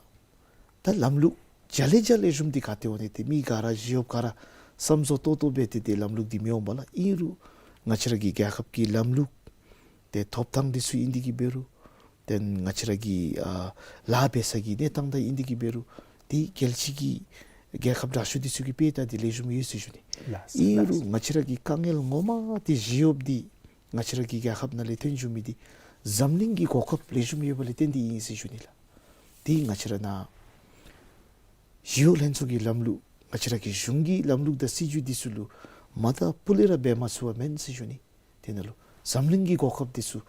ད་ལམ་ལུགས་རྒྱ་ལས་རྒྱ་ལེགས་ཤོམ་འདི་ག་ཏེ་འོང་ནི། ཏེ་མི་ག་ར་ཞི་གཡོགཔ་ག་ར་བསམ་བཟོ་ཏོག་ཏོ་འབད་དེ་ཏེ་ལམ་ལུགས་འདི་མི་འོང་པས་ལགས། ཨིན་རུང་ང་བཅས་ར་གི་རྒྱལ་ཁབ་ཀྱི་ལམ་ལུགས་ཏེ་ཐོབ་ཐང་འདི་ཚུ་ཨིན་ཏེ་གི་འབད་རུང་ཏེ་ང་བཅས་ར་གི་ཨ་ལཱ་འབད་ས་གི་གནས་སྟངས་དང་ཨིན་ཏེ་གི་འབད་རུང་ཏེ་རྒྱལ་སྤྱི་གི་རྒྱལ་ཁབ་དྲག་ཤོས་འདི་ཚུ་གིས་དཔེ་བལྟ་སྟེ་ལེགས་ཤོམ་ཡོད་ཟེར་ཞུ་ནི། ལགས་སོ། ཨིན་རུང་ང་བཅས་ར་གི་དཀའ་ངལ་ངོ་མ་འདི་ཞི་གཡོགཔ་འདི་ང་བཅས་ར་གི་རྒྱལ་ཁབ་ནང་ལས་ཐོན་བྱུང་མི་འདི་འཛམ་གླིང་གི་གོ་སྐབས་ལེགས་ཤོམ་ཡོདཔ་ལས་བརྟེན་ཏེ་ཨིན་ཟེར་ཞུ་ནི་ལགས། ཏེ་ང་བཅས་ར་ནཱ་ཞི་གཡོག་ལྷན་ཚོགས་ཀྱི་ལམ་ལུགས་ང་བཅས་ར་གི་གཞུང་གི་ལམ་ལུགས་དང་སྲིད་བྱུས་འདི་ཚུ་ལུ་མ་བལྟ་སྤུ་ལས་ར་འབད་མ་ཚུགས་པ་མེན་ཟེར་ཞུ་ནི། དེ་ནང་ལུ་འཛམ་གླིང་གི་གོ་སྐབས་འདི་ཚུ་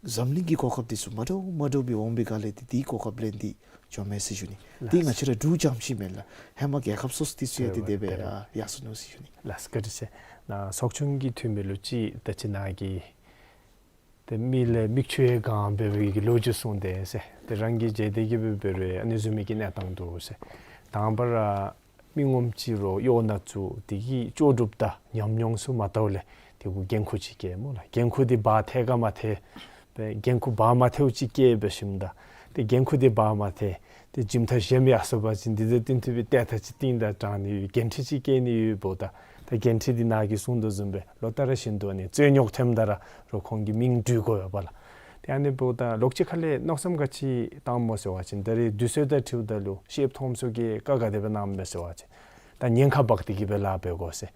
འཛམ་གླིང་གི་གོ་སྐབས་འདི་ཚུ་མ་འདྲཝ་མ་འདྲཝ་སྦེ་འོང་པའི་སྒང་ལས་ཏེ་དེའི་གོ་སྐབས་ལེན་ཏེ་བྱོནམ་མས་ཟེར་ཞུ་ནི། ཏེ་ང་བཅས་ར་འབྲུག་རྐྱངམ་ཅིག་མེན་ལགས། ཧེ་མ་རྒྱལ་ཁབ་སོ་སོ་འདི་ཚུ་ཡང་ཏེ་དེ་སྦེ་ཨ་ཡར་སོ་ནུག་ཟེར་ཞུ་ནི། ལགས་སོ། བཀའ་དྲིན་ཆེ། ནཱ་ཚོགས་ཆུང་གི་འཐུས་མི་ལུ་ཅིག་ད་ཅི་ནཱ་གི་ཏེ་མི་ལས་མིག་ཆུ་ཡང་གང་འབད་བའི་གི་ལོ་རྒྱུས་གསུངས་ཏེ་ཟེར། ཏེ་རང་གིས་མཇལ་ཏེ་གི་འབད་རུང་ཨ་ནི་བཟུམ་མའི་གི་གནས་སྟངས་འདུག་ཟེར། དང་པ་ར་མི་ངོམ་ཅིག་རོགས་གཡོག་ནང་བཙུགས་ཏེ་གི་ལྕོགས་གྲུབ་དང་ཉམས་མྱོང་ཚུ་མ་བལྟཝ་ལས་ཏེ་གུ་འགན་ཁུར་ཅིག་བཀལཝ་མས་ལགས། འགན་ཁུར་འདི་འབག་ཐེག་ག་མ་ཐེག་སྦེ་འགན་ཁུར་འབག་མ་ཐེགཔ་ཅིག་བཀལ་འབད་ཞིནམ་ད་ཏེ་འགན་ཁུར་འདི་འབག་མ་ཐེག་ཏེ་གཞན་ཕུད་ཞནམ་ཡར་སོང་པ་ཅིན་འདི་དང་བསྟུན་ཏེ་སྦེ་ཏེ་ད་ཅི་རྟིང་བདའ་དྲང་ནི་ཡོད། འགན་འཁྲི་ཅིག་བཀལ་ནི་ཡོདཔ་ད་ད་འགན་འཁྲི་འདི་ནཱ་གིས་གསུངས་དོ་བཟུམ་སྦེ་ལོ་ལྟར་བཞིན་དུ་ཨ་ནི་རྩོད་རྙོགས་ཐོནམ་ད་ར་རོགས་ཁོང་གི་མིང་འབྲུ་དགོ་པས་ལགས། ཏེ་ཨ་ནི་འབདཝ་ད་ལོག་ཅིག་ཁ་ལས་མནོ་བསམ་ག་ཅི་བཏངམ་སྨོ་ཟེར་བ་ཅིན་ད་རེས་དུས་ཚོད་དང་འཁྲིལཝ་ད་ལུ་ཤེསཔ་མཐོངམ་ཚུ་གིས་བཀའ་ག་དེ་སྦེ་གནངམ་མས་ཟེར་བ་ཅིན་ད་ཉེན་ཁ་འབག་སྟེ་གི་སྦེ་ལཱ་འབད་དགོ་ཟེར།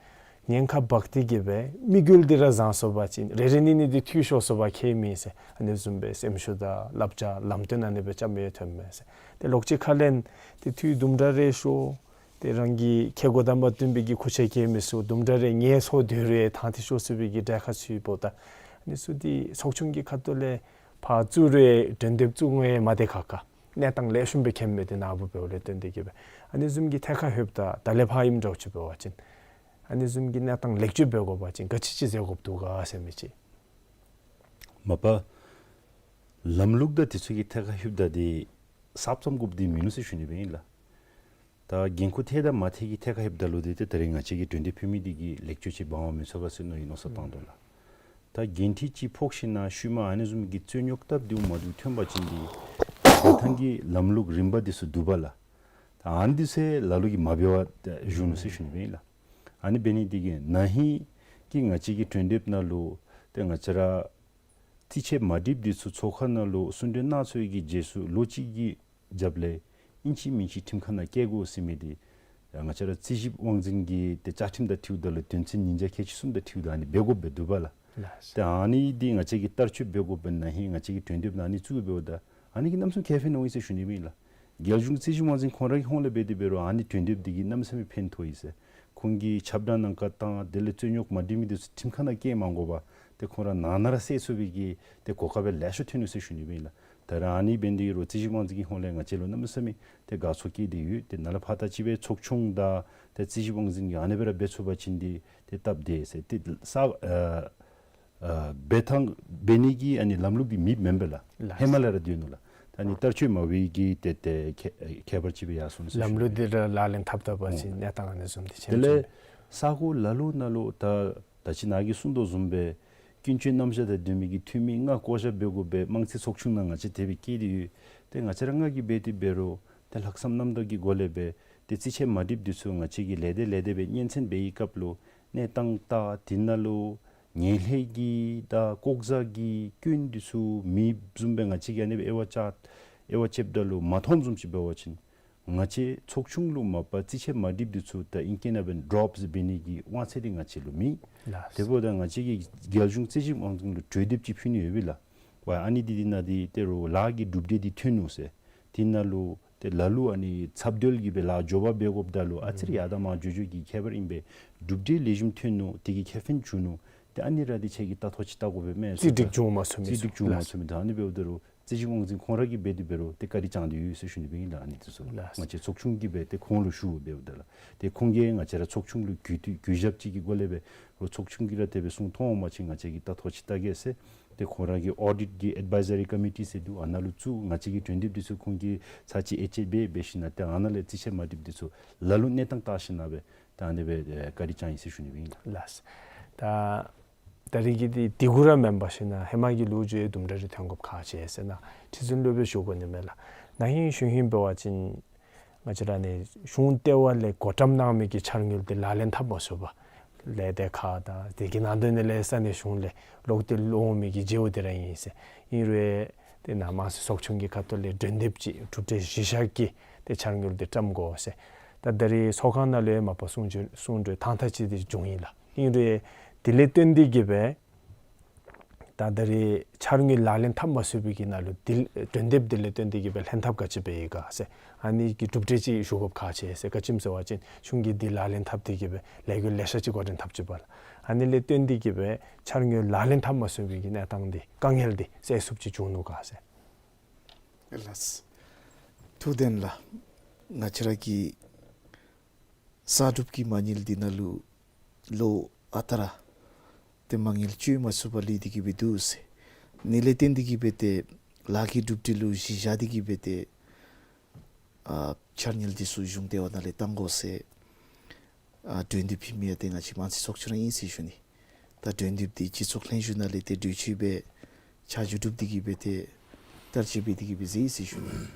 ཉེན་ཁ་འབག་སྟེ་གི་སྦེ་དམིགས་ཡུལ་འདི་ར་བཟང་སོང་པ་ཅིན་རེ་རེ་གཉིས་གཉིས་འདི་འཐུས་ཤོར་སོང་པ་ཁྱད་མེད་ཟེར། ཨ་ནི་བཟུམ་སྦེ་སེམས་ཤུགས་དང་བསླབ་བྱ་ལམ་སྟོན་ཨ་ནི་སྦེ་རྐྱབ་མི་ཐོནམ་མས་ཟེར། ཏེ་ལོག་ཅིག་ཁ་ལས་ཏེ་འཐུས་དུམ་གྲ་རེ་ཤོར་ཏེ་རང་གི་ཁེ་གོ་དང་མ་བསྟུན་པའི་གི་ཁུར་ཆ་བཀལ་མི་ཚུ་དུམ་གྲ་རེ་ངལ་འཚོ་སྡོད་རུང་ཐང་ཐིག་ཤོར་སོང་པའི་གི་གྲལ་ཁར་ཚུད་པ་ད་ཨ་ནི་ཚུ་འདི་ཚོགས་ཆུང་གི་ཁ་ཐུག་ལས་ཕར་བཙུགས་རུང་དོན་དེ་བཙུགས་འོང་མ་དེ་ཁ་ཁ་གནས་སྟངས་ལེགས་ཤོམ་སྦེ་མཁྱེན་མི་འདི་ནཱ་བུ་འབདཝ་ལས་བརྟེན་ཏེ་གི་སྦེ་ཨ་ནི་བཟུམ་གྱི་ཐད་ཁར་ལྷོདཔ་ད་ད་ལས་ཕར་ཨིནམ་འདྲཝ་ཅིག་འབད་བ་ཅིན་ཨ་ནི་བཟུམ་གྱི་གནས་སྟངས་ལེགས་བཅོས་འབད་དགོ་པ་ཅིན་ག་ཅི་ཅིག་མཛད་དགོཔ་འདུག་ག་ཟེར་མི་ཅིག། མ་པ་ལམ་ལུགས་དང་དེ་ཚུ་གི་ཐད་ཁར་ལྷོདཔ་ད་འདི་གསརཔ་བརྩམ་དགོཔ་འདི་མིན་ནུག་ཟེར་ཞུ་ནི་སྦེ་ཨིན་ལགས། ད་འགན་ཁུར་ཐེག་དང་མ་ཐེག་གི་ཐད་ཁར་ལྷོདཔ་ད་ལུ་འདི་ཏེ་ད་རེས་ང་བཅས་ཀྱིས་གྲོས་འདེབས་ཕུལ་མི་འདི་གིས་ལེགས་བཅོས་ཅིག་འབག་འོང་མི་ཚུགས་ག་ཟེར་མནོ་བའི་མནོ་བསམ་བཏང་དོ་ལགས། ད་འགན་འཁྲི་ཅིག་ཕོག་ཞིན་ན་ཤུལ་མ་ཨ་ནི་བཟུམ་གྱི་རྩོད་རྙོགས་སྟབས་བདེཝ་མ་བདེཝ་ཐོན་པ་ཅིན་འདི་འབད་ཐངས་ཀྱི་ལམ་ལུགས་རིམ་པ་འདི་ཚུ་འདུག་པས་ལགས། ད་ཨ་ནི་འདི་ཚུ་ལ་ལུ་གིས་མ་འབད་བར་བཞུགས་ནུག་ཟེར་ཞུ་ནི་སྦེ་ཨིན་ལགས། ཨ་ནི་འབད་ནི་འདི་གིས་ན་ཧིང་གི་ང་བཅས་ཀྱི་གྲོས་འདེབས་ནང་ལུ་ཏེ་ང་བཅས་ར་རྩིས་ཆད་མ་འགྲིགཔ་འདི་ཚུ་ཚོགས་ཁང་ནང་ལུ་གསུང་གྲོས་གནང་ཚར་བའི་གི་རྗེས་སུ་ལོ་གཅིག་གི་རྒྱབ་ལས་ཨིན་ཅི་མིན་ཅི་ཁྲིམས་ཁང་ནང་བསྐྱལ་དགོ་ཟེར་མི་འདི་ང་བཅས་ར་རྩིས་ཞིབ་དབང་འཛིན་གྱི་ཏེ་བཅའ་ཁྲིམས་དང་འཁྲིལཝ་ད་ལུ་དོན་ཚན་ཉིས་བརྒྱ་ཁལ་གཅིག་གསུམ་དང་འཁྲིལཝ་ད་ཨ་ནི་འབད་དགོཔ་སྦེ་འདུག་པས་ལགས། ལགས། ཏེ་ཨ་ནི་འདི་ང་བཅས་ཀྱིས་བསྟར་སྤྱོད་འབད་དགོཔ་སྦེ་ན་ཧིང་ང་བཅས་ཀྱི་གྲོས་འདེབས་ནང་ཨ་ནི་བཙུགས་འབདཝ་ད་ཨ་ནི་གིས་གནམ་མེད་ས་མེད་ཁེ་ཕན་འོང་ཡི་ཟེར་ཞུ་ནི་སྦེ་ཨིན་ལགས། རྒྱལ་གཞུང་རྩིས་ཞིབ་དབང་འཛིན་ཁོང་ར་གི་ཧོངས་ལས་འབད་དེ་འབད་རུང་ཨ་ནི་གྲོས་འདེབས་འདི་གིས་གནམ་མེད་ས་མེད་ཕན་ཐོགས་ཡི་ཟེར། ཁོང་གིས་ཁྱབ་བསྒྲགས་གནང་ཁར་བཏང་དེ་ལས་རྩོད་རྙོགས་མ་འགྲིག་མི་འདི་ཚུ་ཁྲིམས་ཁང་ནང་བསྐྱལ་མ་དགོ་པར་ཏེ་ཁོང་ར་ནང་ན་ར་སེལ་ཚུགས་པའི་གི་ཏེ་གོ་སྐབས་སྦེ་ལེགས་ཤོམ་ཐོན་ནུག་ཟེར་ཞུ་ནི་སྦེ་ཨིན་ལགས། ད་རེས་ཨ་ནི་འབད་ནི་འདི་གིས་རོགས་རྩིས་ཞིབ་དབང་འཛིན་གྱི་ཧོངས་ལས་ང་བཅས་ལུ་གནམ་མེད་ས་མེད་ཏེ་དགའ་ཚོར་སྐྱེས་ཏེ་ཡོད། ཏེ་ནཱ་ལས་ཕར་ད་ཅི་སྦེ་ཚོགས་ཆུང་དང་ཏེ་རྩིས་ཞིབ་དབང་འཛིན་གྱིས་ཨ་ནི་སྦེ་ར་འབད་ཚུགས་པ་ཅིན་འདི་ཏེ་སྟབས་བདེ་ཟེར་ཏེ་ས་ཨ་ཨ་འབད་ཐངས་འབད་ནི་གི་ཨ་ནི་ལམ་ལུགས་འདི་མེདཔ་མེན་པས་ལགས། ལགས། ཧེ་མ་ལས་ར་སྡོད་ནུག་ལགས། ད་ཨ་ནི་བསྟར་སྤྱོད་མ་འབད་བའི་གི་ཏེ་ཏེ་ཁྱད་ཁྱད་པར་ཅིག་སྦེ་ཡར་སོང་ཟེར་ཞུ་ནི། ལམ་ལུགས་འདི་ར་ལག་ལེན་འཐབ་འཐབ་པ་ཅིན་ཨོ་གནས་སྟངས་ཨ་ནི་བཟུམ་འདི་དེ་ལས་ས་གོ་ལ་ལུ་ནང་ལུ་ད་ད་ཅི་ནཱ་གིས་གསུངས་དོ་བཟུམ་སྦེ་ཀུན་སྤྱོད་རྣམ་གཞག་དང་ལྡན་མི་གི་འཐུས་མི་ལྔ་བསྐོ་བཞག་འབད་དགོ་པའི་དམངས་རྩིས་ཚོགས་ཆུང་ནང་ང་བཅས་དེ་སྦེ་བསྐྱལ་ཏེ་ཡོད། ཏེ་ང་བཅས་ར་ལྔ་གིས་འབད་དེ་འབད་རུང་ཏེ་ལྷག་བསམ་རྣམ་དག་གི་སྒོ་ལས་སྦེ་ཏེ་རྩིས་ཆད་མ་འགྲིགཔ་འདི་ཚུ་ང་བཅས་ཀྱིས་ལས་སྡེ་ལས་སྡེ་སྦེ་སྙན་གསན་འབད་བའི་སྐབས་ལུ་གནས་སྟངས་ད་དེ་ནང་ལུ་ངན་ལྷད་ཀྱི་དང་ལྐོག་ཟ་གི་སྐྱོན་འདི་ཚུ་མེདཔ་བཟུམ་སྦེ་ང་བཅས་ཀྱིས་ཨ་ནི་སྦེ་དབྱེ་བ་བཅད་དབྱེ་བ་ཕྱེཝ་ད་ལུ་མ་མཐོངམ་བཟུམ་ཅིག་འབད་བ་ཅིན་ང་བཅས་ཚོགས་ཆུང་ལུ་མ་པ་རྩིས་ཆད་མ་འགྲིགཔ་འདི་ཚུ་ད་ཨིང་སྐད་ནང་འབད་ན་ཌོབ་ཟེར་འབད་ནི་གི་དབང་ཚད་འདི་ང་བཅས་ལུ་མེད། ལགས། དེ་འབདཝ་ད་ང་བཅས་ཀྱིས་རྒྱལ་གཞུང་རྩིས་ཞིབ་དབང་འཛིན་ལུ་གྲོས་འདེབས་ཅིག་ཕུལ་ནི་ཡོད་པས་ལགས། ཝའི་ཨ་ནི་འདི་འདི་ནང་འདི་ཏེ་རོགས་ལཱ་གི་གྲུབ་འབྲས་འདི་ཐོན་ནུག་ཟེར། དེ་ནང་ལུ་ཏེ་ལ་ལུ་ཨ་ནི་ཚབ་འདོད་ཀྱི་སྦེ་ལཱ་མགྱོགས་པ་འབད་དགོཔ་ད་ལུ་ཨ་ཙི་རེ་ཡར་དང་མར་འགྱོ་འགྱོ་གི་ཁྱད་པར་ཨིན་པས། གྲུབ་འབྲས་ལེགས་ཤོམ་ཐོན་ནུག། དེ་གིས་ཁེ་ཕན་བྱུང་ནུག། ཏེ་ཨ་ནི་ར་འདི་ཁྱེད་ཀྱིས་ལྟ་ཐོག་ཅིག་བལྟ་དགོ་པས་མས། རྩིས་སྒྲིག་བྱུང་མ་ཚུགས་མི། རྩིས་སྒྲིག་བྱུང་མ་ཚུགས་མི། ད་ཨ་ནི་འབདཝ་ད་རོགས་རྩིས་ཞིབ་དབང་འཛིན་ཁོང་ར་གིས་འབད་དེ་འབད་རུང་ཏེ་བཀའ་དྲིན་བསྐྱང་སྟེ་ཡོད་ཟེར་ཞུ་ནི་སྦེ་ཨིན་ལགས། ཨ་ནི་འདི་ཚུ་ལགས། ང་བཅས་ཚོགས་ཆུང་གིས་འབད་དེ་ཁོང་ལུ་ཞུ་འབདཝ་ད་ལགས། ཏེ་ཁོང་གིས་ང་བཅས་ར་ཚོགས་ཆུང་ལུ་གུས་བཏུད་གུས་ཞབས་ཅིག་གི་སྒོ་ལས་འབད་རོགས་ཚོགས་ཆུང་གིས་ར་དེ་སྦེ་གསུང་མཐོང་འོང་པ་ཅིན་ང་བཅས་ཀྱིས་ལྟ་ཐོག་ཅིག་བལྟ་གེ་ཟེར། ཏེ་ཁོང་ར་གི་ཨོ་ཌིཊ་ཀྱི་ཨེཌ་ཝའི་ཛ་རི་ཀོ་མི་ཊི་ཟེར་འདུག། ཨ་ནཱ་ལུ་བཙུགས། ང་བཅས་ཀྱི་གྲོས་འདེབས་འདི་ཚུ་ཁོང་གིས་ཚར་གཅིག་དབྱེ་དཔྱད་འབད་འབད་ཞིན་ན་ཏེ་ཨ་ནཱ་ལས་རྩིས་ཆད་མ་འགྲིགཔ་འདི་ཚུ་ལ་ལུ་གནས་སྟངས་བལྟ་ཞིན་ན་འབད་ ད་ཨ་ནི་སྦེ་ཨེ་བཀའ་དྲིན་བསྐྱངས་ཡི་ཟེར་ཞུ་ནི་སྦེ་ཨིན་ལགས། ལགས། ད་ད་རིས་ཀྱི་འདི་འདི་གུ་ར་མེན་པར་ཞིན་ན་ཧེ་མ་གི་ལོ་རྒྱུས་དུམ་གྲ་རེ་ཐོན་དགོཔ་ཁག་ཆེ་ཟེར་ན་ཁྲི་འཛིན་ལུ་སྦེ་ཞུ་དགོ་ནི་མས་ལགས། ན་ཧིང་གཞེས་ཧིང་འབད་བ་ཅིན་ང་བཅས་ར་ཨ་ནི་གཞུང་ལྟེ་བ་ལས་བགོ་བཀྲམ་གནང་མི་གི་འཆར་དངུལ་འདི་ལག་ལེན་འཐབ་མ་ཚུགས་པར་ལས་སྡེ་ཁག་དང་དེ་གི་ནང་དོན་ནང་ལས་ས་གནས་གཞུང་ལས་ལོག་སྟེ་ལོག་འོང་མི་གི་བརྗེ་བོ་འདི་ར་ཨིན་ཟེར། ཨིན་རུང་ཏེ་ནཱ་དམངས་སྲིད་ཚོགས་ཆུང་གི་ཁ་ཐུག་ལས་གྲོས་འདེབས་ཅིག་གྲུབ་འབྲས་གཞི་བཞག་གི་ཏེ་འཆར་དངུལ་འདི་བཀྲམ་དགོ་ཟེར། ད་ད་རིས་ཚོགས་ཁང་ནང་ལུ་ཡང་མ་པ་གསུང་བརྗོད་གསུང་གྲོས་ཐང་ཐང་ཅིག་འདི་བྱུང་ཡི་ལགས། ཨིན་རུང་དེ་ལས་བརྟེན་ཏེ་གིས་སྦེ་ད་ད་རིས་འཆར་དངུལ་ལག་ལེན་འཐབ་མ་ཚུགས་པའི་གི་ནང་ལུ་འདི་གྲོས་འདེབས་འདི་ལས་བརྟེན་ཏེ་གིས་སྦེ་ལྷན་ཐབས་ག་ཅི་འབད་ཡི་ག་ཟེར། ཨ་ནི་གི་གྲུབ་འབྲས་ཅིག་ཞུ་དགོཔ་ཁག་ཆེ་ཟེར། ག་ཅི་སྨོ་ཟེར་བ་ཅིན་གཞུང་གིས་འདི་ལག་ལེན་འཐབ་སྟེ་གིས་སྦེ་ལས་འགུལ་ལེ་ཤ་ཅིག་འགོ་འདྲེན་འཐབ་ཅི་པ་ལགས། ཨ་ནི་ལས་བརྟེན་ཏེ་གིས་སྦེ་འཆར་དངུལ་ལག་ལེན་འཐབ་མ་ཚུགས་པའི་གི་གནས་སྟངས་འདི་དཀའ་ངལ་འདི་སེལ་ཚུགསཔ་ཅིག་བྱུང་ནུག་ག་ཟེར། ལགས། ཐུགས་བདེན་ལགས། ང་བཅས་ར་གི་གསར་སྒྲུབ་ཀྱི་མ་དངུལ་འདི་ནང་ལུ་ལོ་ཨ་རྟག་ར་ཏེ་མ་དངུལ་བཅོལ་མ་ཚུགས་པར་ལུས་ཏེ་གིས་སྦེ་འདུག་ཟེར། ཨ་ནི་ལས་བརྟེན་ཏེ་གིས་སྦེ་ཏེ་ལཱ་གི་གྲུབ་འབྲས་ལུ་གཞི་བཞག་སྟེ་གིས་སྦེ་ཏེ་ཨ་འཆར་དངུལ་འདི་ཚུ་གཞུང་ལྟེ་བ་ནང་ལས་བཏང་དགོ་ཟེར་ཨ་གྲོས་འདེབས་ཕུལ་མི་ཡང་ཏེ་ང་བཅས་དམངས་སྲིད་ཚོགས་ཆུང་ར་ཨིན་ཟེར་ཞུ་ནི། ད་གྲོས་འདེབས་འདི་སྤྱི་ཚོགས་ལྷན་བཞུགས་ནང་ལས་ཏེ་གྲོས་ཆོད་སྦེ་ཆ་འཇོག་གྲུབ་སྟེ་གིས་སྦེ་ཏེ་བསྟར་སྤྱོད་འབད་དེ་གིས་སྦེ་མཛད་ཡི་ཟེར་ཞུ་ནི།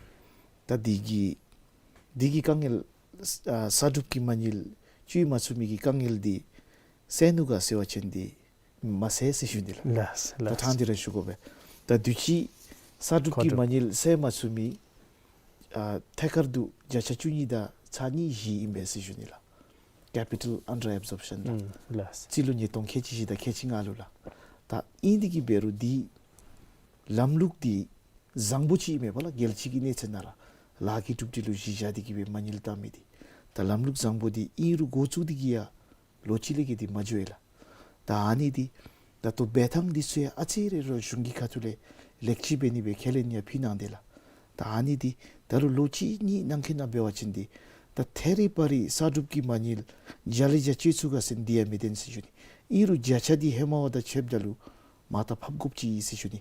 ད་འདི་གི་འདི་གི་དཀའ་ངལ་ཨ་གསར་སྒྲུབ་ཀྱི་མ་དངུལ་བཅོལ་མ་ཚུགས་མི་གི་དཀའ་ངལ་འདི་སེལ་ནུག་ག་ཟེར་བ་ཅིན་འདི་མ་སེལ་ཟེར་ཞུ་ནི་ལགས། ལགས་ད་ལགས། ཐང་འདི་ར་ཞུ་དགོ་པས། ད་དུས་ཅི་གསར་སྒྲུབ་ཀྱི་མ་དངུལ་སེལ་མ་ཚུགས་མི་ཨ་ཐད་ཀར་དུ་བརྒྱ་ཆ་བཅུ་གཉིས་དང་ཚག་གཉིས་བཞི་ཨིན་པས་ཟེར་ཞུ་ནི་ལགས། Capital under absorption ལགས། ཨུམ་ལགས། རྩིས་ལུ་ཉིས་སྟོང་ཁལ་གཅིག་བཞི་དང་ཁལ་གཅིག་ལྔ་ལུ་ལགས། ད་ཨིན་དེ་གིས་འབད་རུང་འདི་ལམ་ལུགས་འདི་བཟང་པོ་ཅིག་ཨིན་མས་པ་ལགས། རྒྱལ་སྤྱི་གི་གནས་ཚད་ནང་ར་ལཱ་གི་གྲུབ་འབྲས་ལུ་གཞི་བཞག་སྟེ་གིས་སྦེ་མ་དངུལ་བཏང་མི་འདི་ད་ལམ་ལུགས་བཟང་པོ་འདི་ཨིན་རུང་འགོ་བཙུགས་ཏེ་གིས་ཡང་ལོ་གཅིག་ལས་བརྒལ་ཏེ་མ་འགྱོ་ཡི་ལགས། ད་ཨ་ནི་འདི་ད་ལྟོ་འབད་ཐངས་འདི་ཚུ་ཡང་ཨ་ཙི་རེ་ར་གཞུང་གི་ཁ་ཐུག་ལས་ལེགས་བཅོས་འབད་ནི་སྦེ་ཁས་ལེན་ཡང་ཕུལ་གནང་དེས་ལགས། ད་ཨ་ནི་འདི་ད་རུང་ལོ་གཅིག་གཉིས་ནང་འཁོད་ནང་འབད་བ་ཅིན་འདི་ད་ཐད་རི་བ་རི་གསར་སྒྲུབ་ཀྱི་མ་དངུལ་བརྒྱ་ལས་བརྒྱ་བཅོལ་ཚུགས་ག་ཟེར་འདི་ཡང་མི་བདེན་ཟེར་ཞུ་ནི། ཨིན་རུང་བརྒྱ་ཆ་འདི་ཧེ་མ་བ་དང་ཕྱདཔ་ད་ལུ་མར་ད་ཕབ་དགོཔ་ཅིག་ཨིན་ཟེར་ཞུ་ནི།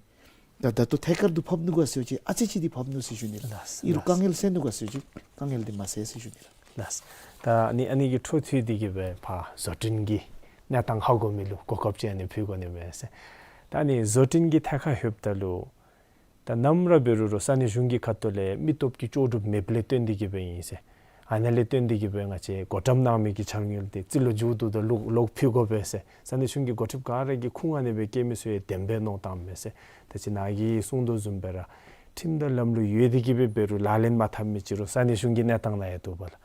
ད་ད་ལྟོ་ཐད་ཀར་དུ་ཕབ་ནུག་ག་ཟེར་བ་ཅིན་ཨ་ཙི་ཅིག་འདི་ཕབ་ནུག་ཟེར་ཞུ་ནི་ལགས། ལགས། ཨིན་རུང་ལགས། དཀའ་ངལ་སེལ་ནུག་ག་ཟེར་བ་ཅིན་དཀའ་ངལ་འདི་མ་སེལ་ཟེར་ཞུ་ནི་ལགས། ལགས། ད་ཨ་ནི་ཨ་ནི་གི་འཕྲོ་མཐུད་དེ་གིས་སྦེ་ཕར་བཟོ་སྐྲུན་གྱི་གནས་སྟངས་ཧ་གོ་མི་ལུ་གོ་སྐབས་ཅིག་ཨ་ནི་ཕུལ་དགོ་ནི་མས་ཟེར། ད་ཨ་ནི་བཟོ་སྐྲུན་གྱི་ཐད་ཁར་ལྷོདཔ་ད་ལུ་ད་ནམ་ར་འབད་རུང་རུང་ས་གནས་གཞུང་གི་ཁ་ཐུག་ལས་མི་སྟོབས་ཀྱི་ལྕོགས་གྲུབ་མེདཔ་ལས་བརྟེན་ཏེ་གིས་སྦེ་ཨིན་ཟེར། ཨ་ནི་ལས་བརྟེན་ཏེ་གིས་སྦེ་ང་བཅས་བགོ་བཀྲམ་གནང་མི་གི་འཆར་དངུལ་འདི་རྩིས་ལོ་མཇུག་བསྡུ་ད་ལོག་ལོག་ཕུལ་དགོ་པས་ཟེར། ས་གནས་གཞུང་གི་འགོ་ཁྲིདཔ་ག་ར་གིས་ཁུངས་ཨ་ནི་སྦེ་བཀལ་མི་ཚུ་ཡང་བདེན་པས་མནོ་བཏངམ་མས་ཟེར། ད་ཅི་ནཱ་གིས་གསུང་དོ་བཟུམ་སྦེ་ར་ཁྲིམས་དང་ལམ་ལུགས་ཡོད་དེ་གིས་སྦེ་འབད་རུང་ལག་ལེན་མ་འཐབ་མི་ཅིག་རུང་ས་གནས་གཞུང་གི་གནས་སྟངས་ནང་ཡང་འདུག་པ་ལགས།